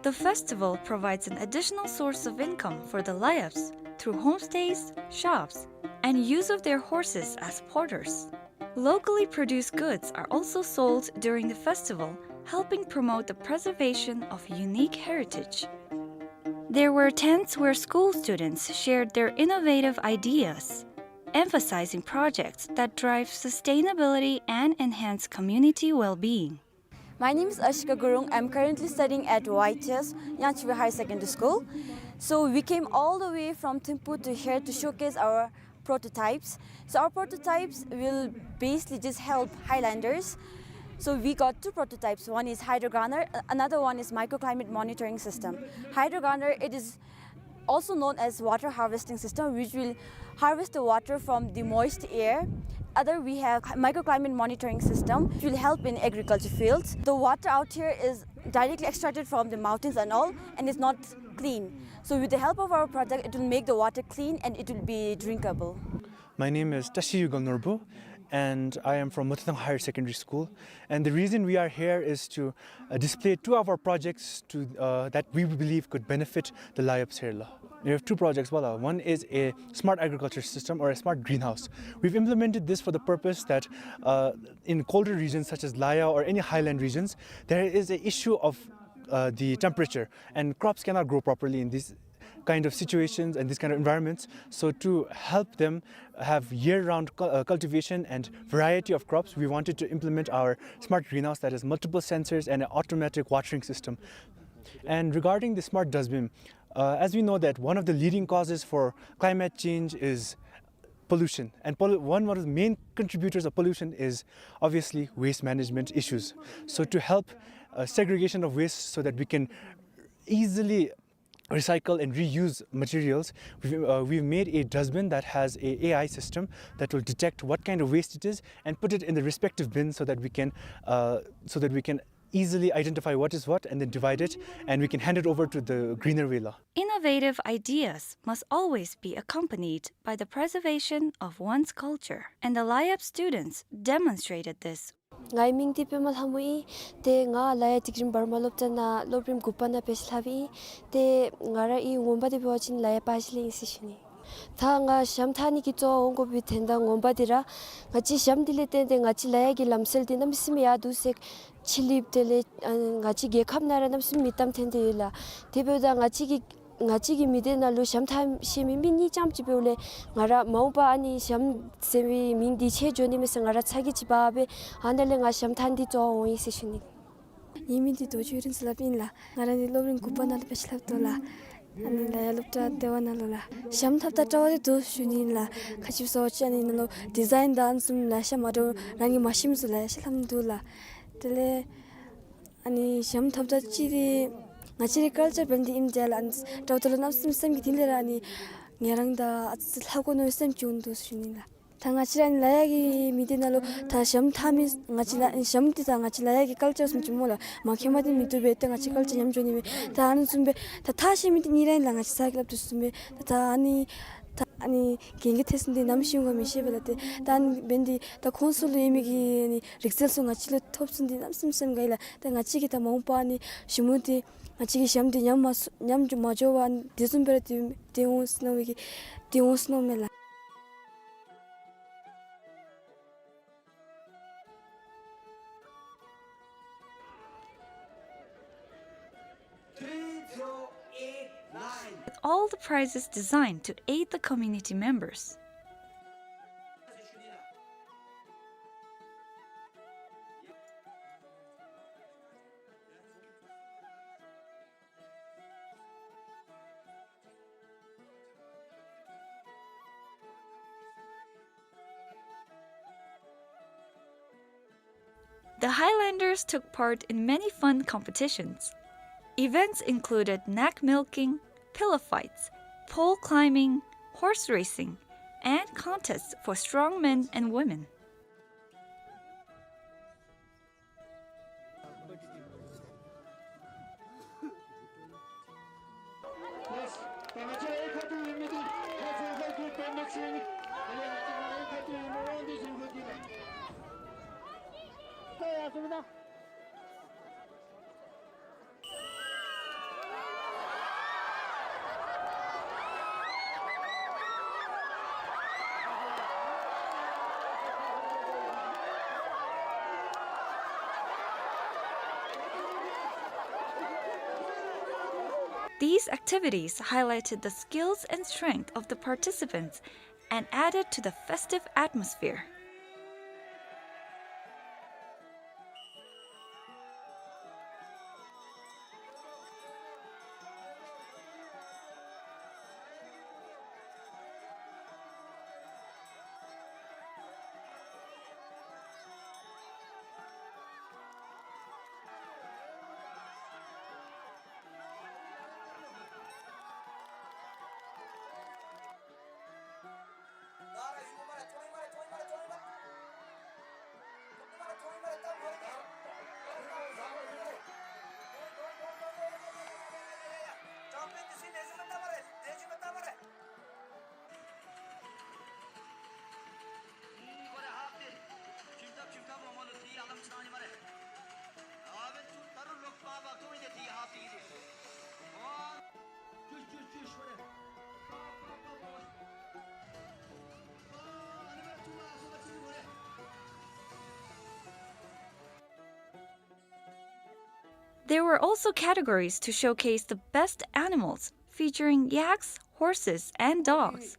The festival provides an additional source of income for the Layaps through homestays, shops, and use of their horses as porters. Locally produced goods are also sold during the festival, helping promote the preservation of unique heritage. There were tents where school students shared their innovative ideas, emphasizing projects that drive sustainability and enhance community well-being. My name is Ashika Gurung. I'm currently studying at Y T S, Yangtze River Higher Secondary School. So we came all the way from Thimphu to here to showcase our prototypes. So our prototypes will basically just help Highlanders. So we got two prototypes. One is hydrogrunner, a-, another one is microclimate monitoring system. Hydrogrunner, it is also known as water harvesting system, which will harvest the water from the moist air. Other, we have microclimate monitoring system, which will help in agriculture fields. The water out here is directly extracted from the mountains and all, and it's not clean. So with the help of our project, it will make the water clean and it will be drinkable. My name is Tashi Yugal Norbu, and I am from Mutadang Higher Secondary School. And the reason we are here is to, uh, display two of our projects to, uh, that we believe could benefit the Layaps here la. We have two projects, wala. One is a smart agriculture system or a smart greenhouse. We've implemented this for the purpose that, uh, in colder regions such as Laya or any highland regions, there is a issue of, uh, the temperature, and crops cannot grow properly in these kind of situations and these kind of environments. So to help them have year-round cul-, uh, cultivation and variety of crops, we wanted to implement our smart greenhouse that has multiple sensors and an automatic watering system. And regarding the smart dustbin, uh, as we know that one of the leading causes for climate change is pollution. And pollu-, one, one of the main contributors of pollution is obviously waste management issues. So to help, uh, segregation of waste so that we can easily recycle and reuse materials, we've, uh, we've made a dustbin that has a AI system that will detect what kind of waste it is and put it in the respective bin so that we can, uh, so that we can easily identify what is what and then divide it, and we can hand it over to the greener way la. Innovative ideas must always be accompanied by the preservation of one's culture, and the Layap students demonstrated this. ངེའི་མིང་འདི་པདྨ་ལྷ་མོ་ཨིན། ཏེ་ང་ལ་ཡ་སྒྲིག་རིམ་བར་མ་སློབ་གྲྭ་ནང་སློབ་རིམ་དགུ་པ་ནང་འབད་ཞིནམ་ལས་ཨིན། ཏེ་ང་ར་ཨི་ངོ་མ་འདི་འབད་བ་ཅིན་ལ་ཡ་པ་ཞིག་ལས་ཨིན་ཟེར་ཞུ་ནི། ད་ང་ཞྭམོ་འཐག་ནི་གི་གཙོ་བོ་འོང་དགོ་པའི་དོན་དག་ངོ་མ་འདི་ར་ང་བཅས་ཞྭམོ་འདི་ལས་བརྟེན་ཏེ་ང་བཅས་ལ་ཡ་གི་ལམ་སྲོལ་འདི་གནམ་མེད་ས་མེད་ཡར་འདུག་ཟེར། ཕྱི་གླིངཔ་དེ་ལས་ཨ་ང་བཅས་རྒྱལ་ཁབ་ནང་ར་གནམ་མེད་ས་མེད་མིང་གཏམ་ཐོན་ཏེ་ཡོད་ལགས། དེ་འབདཝ་ད་ང་བཅས་ཀྱི་ ང་བཅས་ཀྱི་མི་སྡེ་ནང་ལུ་ཞྭམོ་འཐག་ཤེས་མི་མི་གཉིས་ཙམ་ཅིག་འབདཝ་ལས་ང་ར་མ་འོངས་པ་ཨ་ནི་ཞྭམོ་ཟེར་བའི་མིང་འདི་ཆད་འགྱོ་ནི་མས་ཟེར་ང་ར་ཚ་གྱང་ཅིག་འབག་སྦེ་ཨ་ནཱ་ལས་ང་ཞྭམོ་འཐག་འདི་བཙུགས་འོང་ཡི་ཟེར་ཞུ་ནི། ངེའི་མིང་འདི་རྡོ་རྗེ་རིང་བཟོ་ལགས་ཨིན་ལགས། ང་ར་ནི་སློབ་རིམ་དགུ་པ་ནང་ལུ་ཕྱི་རུ་སླབ་དོ་ལགས། ཨ་ནི་ལ་ཡ་སློབ་གྲྭ་ལྟེ་བ་ནང་ལུ་ལགས། ཞྭམོ་འཐག་ད་དྲག་པ་འདི་འདུག་ཞུ་ནི་ལགས། ཁ་ཅིག་ཟེར་བ་ཅིན་ཨ་ནི་ནང་ལུ་ཌི་ཛའིན་དང་ཨ་ནི་བཟུམ་ལེ་ཤ་མ་འདྲཝ་རང་གིས་མ་ཤེས་མི་ཚུ་ལེ་ཤ་ལྷབ་ནི་འདུག་ལགས། དེ་ལས་ཨ་ནི་ཞྭམོ་འཐགཔ་ད་ཅིག་འདི་ང་བཅས་རའི་ཀལ་ཅར་འབད་ནི་འདི་ཨིནམ་ད་ལགས། ཨ་ནི་དྲགཔ་ད་ལུ་གནམ་མེད་ས་མེད་སེམས་ཀྱི་གཏིང་ལས་ར་ཨ་ནི་ང་རང་ད་ཨ་ཙི་ལྷབ་དགོ་མནོ་བའི་སེམས་བྱུང་འདུག་ཞུ་ནི་ལགས། ད་ང་བཅས་ར་ཨ་ནི་ལ་ཡ་གི་མི་སྡེ་ནང་ལུ་ད་ཞྭམོ་འཐག་མི་ང་བཅས་ལ་ཞྭམོ་འདི་ད་ང་བཅས་ལ་ཡ་གི་ཀལ་ཅར་བཟུམ་ཅིག་སྨོ་ལགས། མ་མཁྱེན་པ་འདི་མི་བཏུབ་པས། ཏེ་ང་བཅས་ཀལ་ཅར་ཉམས་འགྱོ་ནི་མས། ད་ཨ་ནི་བཟུམ་སྦེ་ད་འཐག་ཤེས་མི་འདི་གཉིས་ར་ཨིན་ལགས། ང་བཅས་ཚ་གྱང་སླབ་དོ་བཟུམ་སྦེ་ད་ད་ཨ་ནི་ད་ཨ་ནི་གན་རྒྱ་ཐལ་སོང་འདི་ནམ་ཤི་འོང་ག་མི་ཤེས་པས་ལགས། ཏེ་ད་ཨ་ནི་འབད་ནི་འདི་ད་ཁོང་ཚུ་ལུ་ཡོད་མི་གི་ཨ་ནི་རིག་རྩལ་ཚུ་ང་བཅས་ལུ་ཐོབ་སོང་འདི་གནམ་མེད་ས་མེད་སེམས་དགའ་ཡི་ལགས། ད་ང་བཅས་ཀྱིས་ད་མ་འོངས་པ་ཨ་ནི་ཞྭམོ་འདི་ང་བཅས་ཀྱི་ཞྭམོ་འདི་ཉམས་མ་སོ་ཉམས་འགྱོ་མ་འགྱོ་བར་ཨ་ནི་དེ་བཟུམ་སྦེ་ར་སྡོད་སྡོད་འོང་ཟེར་མནོ་བའི་གི་སྡོད་འོང་ཟེར་མནོཝ་མས་ལགས། All the prizes designed to aid the community members. The Highlanders took part in many fun competitions. Events included nag milking, pillow fights, pole climbing, horse racing, and contests for strong men and women. These activities highlighted the skills and strength of the participants and added to the festive atmosphere. There were also categories to showcase the best animals, featuring yaks, horses, and dogs.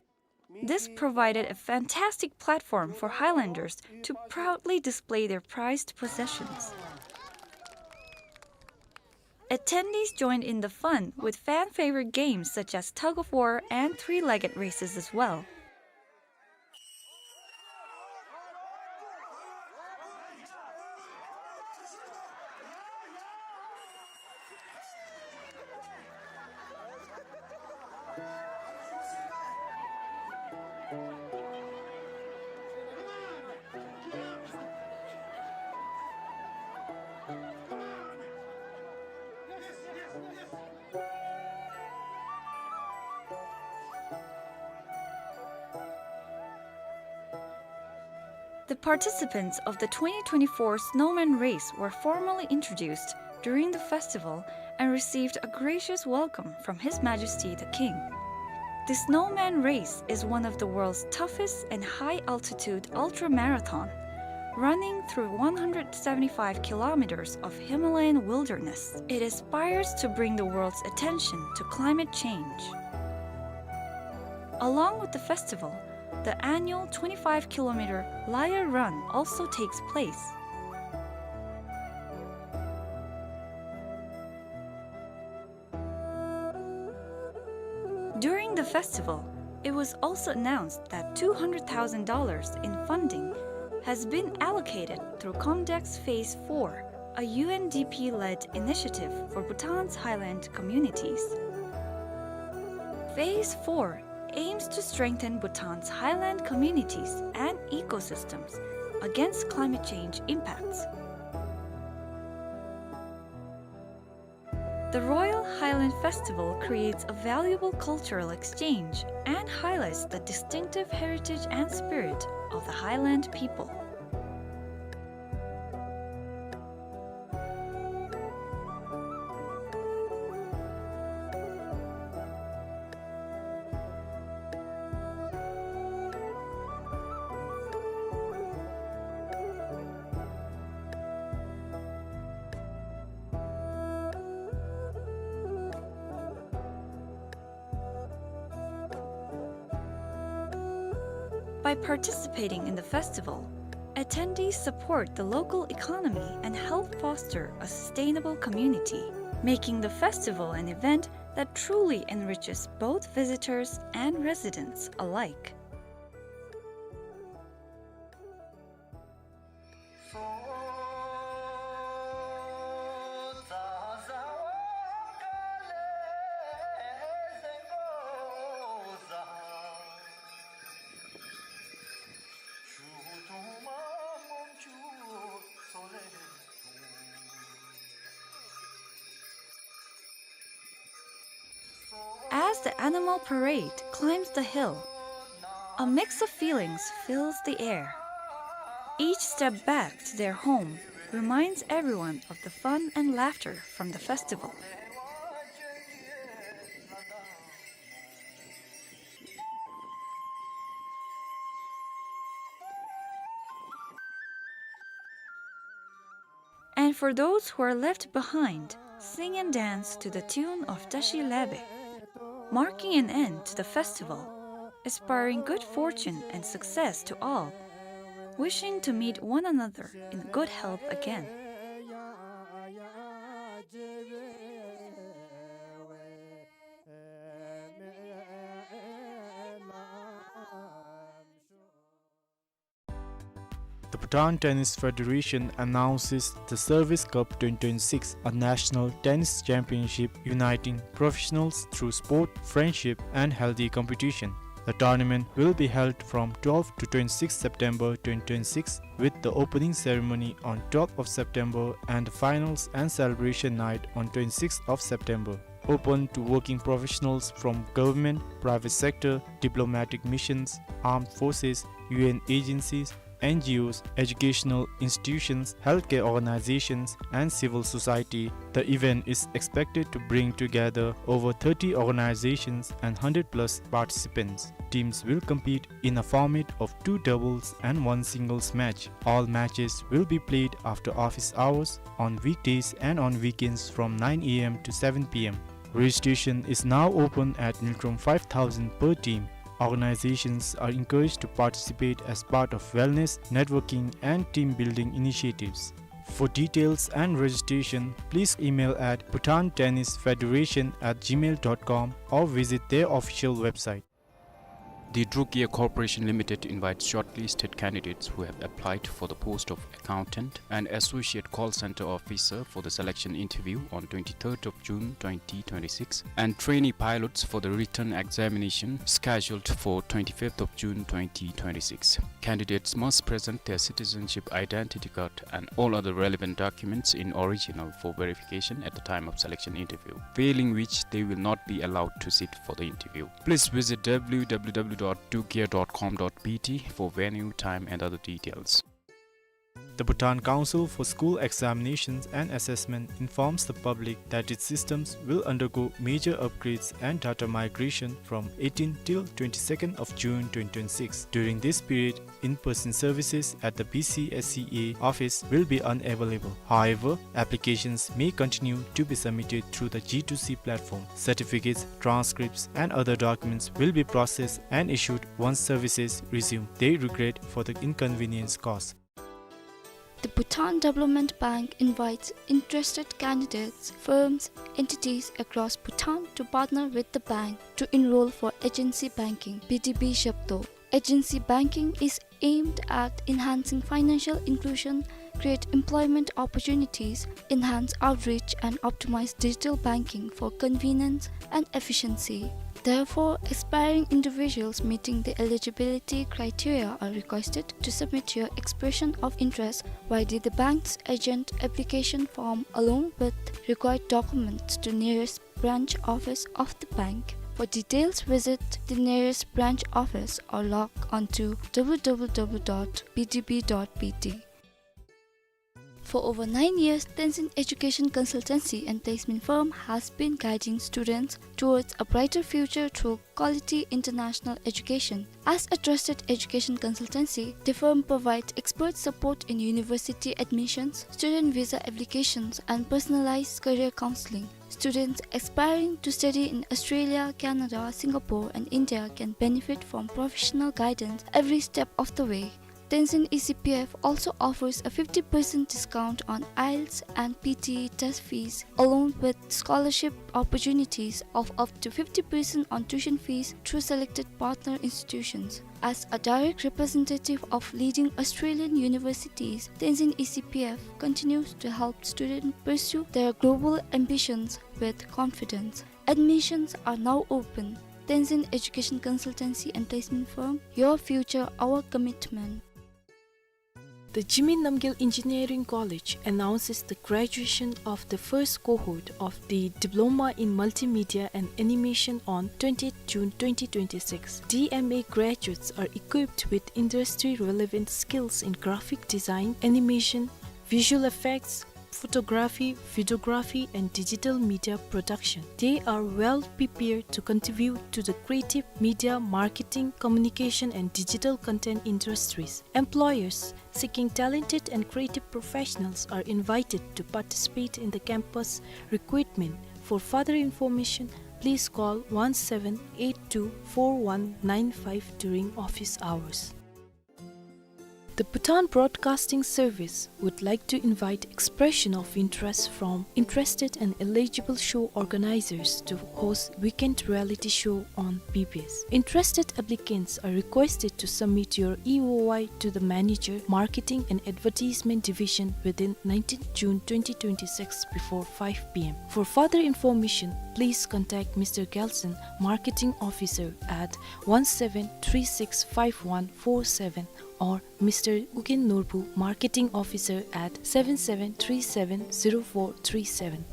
This provided a fantastic platform for Highlanders to proudly display their prized possessions. Attendees joined in the fun with fan-favorite games such as tug of war and three-legged races as well. The participants of the twenty twenty-four Snowman Race were formally introduced during the festival and received a gracious welcome from His Majesty the King. The Snowman Race is one of the world's toughest and high-altitude ultra-marathon. Running through one hundred seventy-five kilometers of Himalayan wilderness, it aspires to bring the world's attention to climate change. Along with the festival, the annual twenty-five kilometer Layar Run also takes place. During the festival, it was also announced that two hundred thousand dollars in funding has been allocated through COMDEX Phase four, a U N D P-led initiative for Bhutan's highland communities. Phase four aims to strengthen Bhutan's highland communities and ecosystems against climate change impacts. The Royal Highland Festival creates a valuable cultural exchange and highlights the distinctive heritage and spirit of the highland people. By participating in the festival, attendees support the local economy and help foster a sustainable community, making the festival an event that truly enriches both visitors and residents alike. As the animal parade climbs the hill, a mix of feelings fills the air. Each step back to their home reminds everyone of the fun and laughter from the festival. And for those who are left behind, sing and dance to the tune of Tashi Lebe, marking an end to the festival, aspiring good fortune and success to all, wishing to meet one another in good health again. The Bhutan Tennis Federation announces the Service Cup twenty twenty-six, a national tennis championship uniting professionals through sport, friendship, and healthy competition. The tournament will be held from twelfth to twenty-sixth September twenty twenty-six, with the opening ceremony on twelfth of September and the finals and celebration night on twenty-sixth of September. Open to working professionals from government, private sector, diplomatic missions, armed forces, U N agencies, N G Os, educational institutions, healthcare organizations, and civil society. The event is expected to bring together over thirty organizations and hundred plus participants. Teams will compete in a format of two doubles and one singles match. All matches will be played after office hours on weekdays and on weekends from nine A M to seven P M. Registration is now open at Ngultrum five thousand per team. Organizations are encouraged to participate as part of wellness, networking, and team building initiatives. For details and registration, please email at bhutan tennis federation at gmail dot com or visit their official website. The Druk Air Corporation Limited invites shortlisted candidates who have applied for the post of accountant and associate call center officer for the selection interview on twenty-third of June twenty twenty-six and trainee pilots for the written examination scheduled for twenty-fifth of June twenty twenty-six. Candidates must present their citizenship identity card and all other relevant documents in original for verification at the time of selection interview, failing which they will not be allowed to sit for the interview. Please visit W W W dot druk air dot com dot B T for venue, time and other details. The Bhutan Council for School Examinations and Assessment informs the public that its systems will undergo major upgrades and data migration from eighteen till twenty-second of June twenty twenty-six. During this period, in-person services at the B C S E A office will be unavailable. However, applications may continue to be submitted through the G two C platform. Certificates, transcripts, and other documents will be processed and issued once services resume. They regret for the inconvenience caused. The Bhutan Development Bank invites interested candidates, firms, entities across Bhutan to partner with the bank to enroll for agency banking, B D B Zhepto. Agency banking is aimed at enhancing financial inclusion, create employment opportunities, enhance outreach, and optimize digital banking for convenience and efficiency. Therefore, aspiring individuals meeting the eligibility criteria are requested to submit your expression of interest via the bank's agent application form along with required documents to nearest branch office of the bank. For details, visit the nearest branch office or log on to W W W dot B D B dot B T. For over nine years, Tenzin Education Consultancy and Placement Firm has been guiding students towards a brighter future through quality international education. As a trusted education consultancy, the firm provides expert support in university admissions, student visa applications, and personalized career counseling. Students aspiring to study in Australia, Canada, Singapore, and India can benefit from professional guidance every step of the way. Tenzin E C P F also offers a fifty percent discount on IELTS and P T E test fees, along with scholarship opportunities of up to fifty percent on tuition fees through selected partner institutions. As a direct representative of leading Australian universities, Tenzin E C P F continues to help students pursue their global ambitions with confidence. Admissions are now open. Tenzin Education Consultancy and Placement Firm, your future, our commitment. The Jigme Namgyel Engineering College announces the graduation of the first cohort of the Diploma in Multimedia and Animation on twentieth June twenty twenty-six. D M A graduates are equipped with industry-relevant skills in graphic design, animation, visual effects, photography, videography, and digital media production. They are well prepared to contribute to the creative media, marketing, communication, and digital content industries. Employers seeking talented and creative professionals are invited to participate in the campus recruitment. For further information, please call one seven eight two four one nine five during office hours. The Bhutan Broadcasting Service would like to invite expression of interest from interested and eligible show organizers to host weekend reality show on B B S. Interested applicants are requested to submit your E O I to the manager, Marketing and Advertisement Division, within nineteenth June twenty twenty-six before five P M. For further information, please contact Mister Gelson, Marketing Officer, at one seven three six five one four seven, or Mister Ugyen Norbu, Marketing Officer, at seven seven three seven zero four three seven.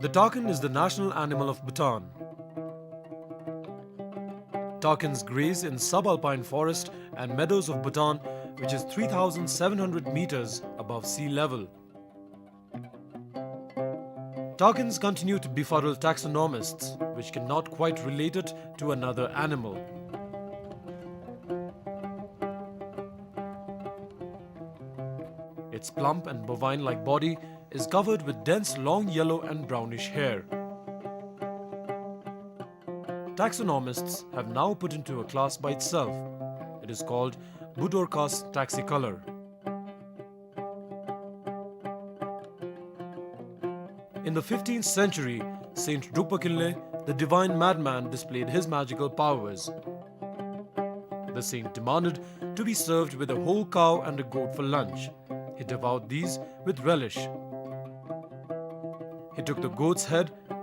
The takin is the national animal of Bhutan. Takins graze in subalpine forest and meadows of Bhutan, which is three thousand seven hundred meters above sea level. Takins continue to befuddle taxonomists, which cannot quite relate it to another animal. Its plump and bovine-like body is covered with dense long yellow and brownish hair. Taxonomists have now put into a class by itself. It is called Budorcas taxicolor. In the fifteenth century, Saint Drukpa Kinley, the divine madman, displayed his magical powers. The saint demanded to be served with a whole cow and a goat for lunch. He devoured these with relish. He took the goat's head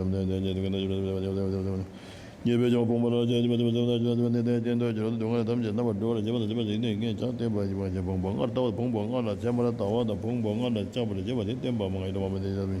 བཅོམ་ལྡན་འདས་ཀྱིས་དེ་སྐད་ནས་ཞུ། ཉེས་པའི་གྱོང་ཕོངས་པ་ལ་སྤྱད་པ་དེ་ལ་སྟོན་པ་ཡིན་ནོ། སྡུག་བསྔལ་ཐམས་ཅད་རྣམ་པར་གྲོལ་བར་བྱེད་པ་དང་། སྡིག་པ་བཅུ་སྤོང་བ་ལ་སྤྱད་པ་དེ་ལ་སྟོན་པ་ཡིན་ནོ། ཕུང་པོ་ལྔ་ལ་སྦྱངས་པ་དང་། ཕུང་པོ་ལྔ་ལ་སྦྱངས་པ་ལ་སྤྱད་པ་དེ་ལ་སྟོན་པ་ཡིན་ནོ།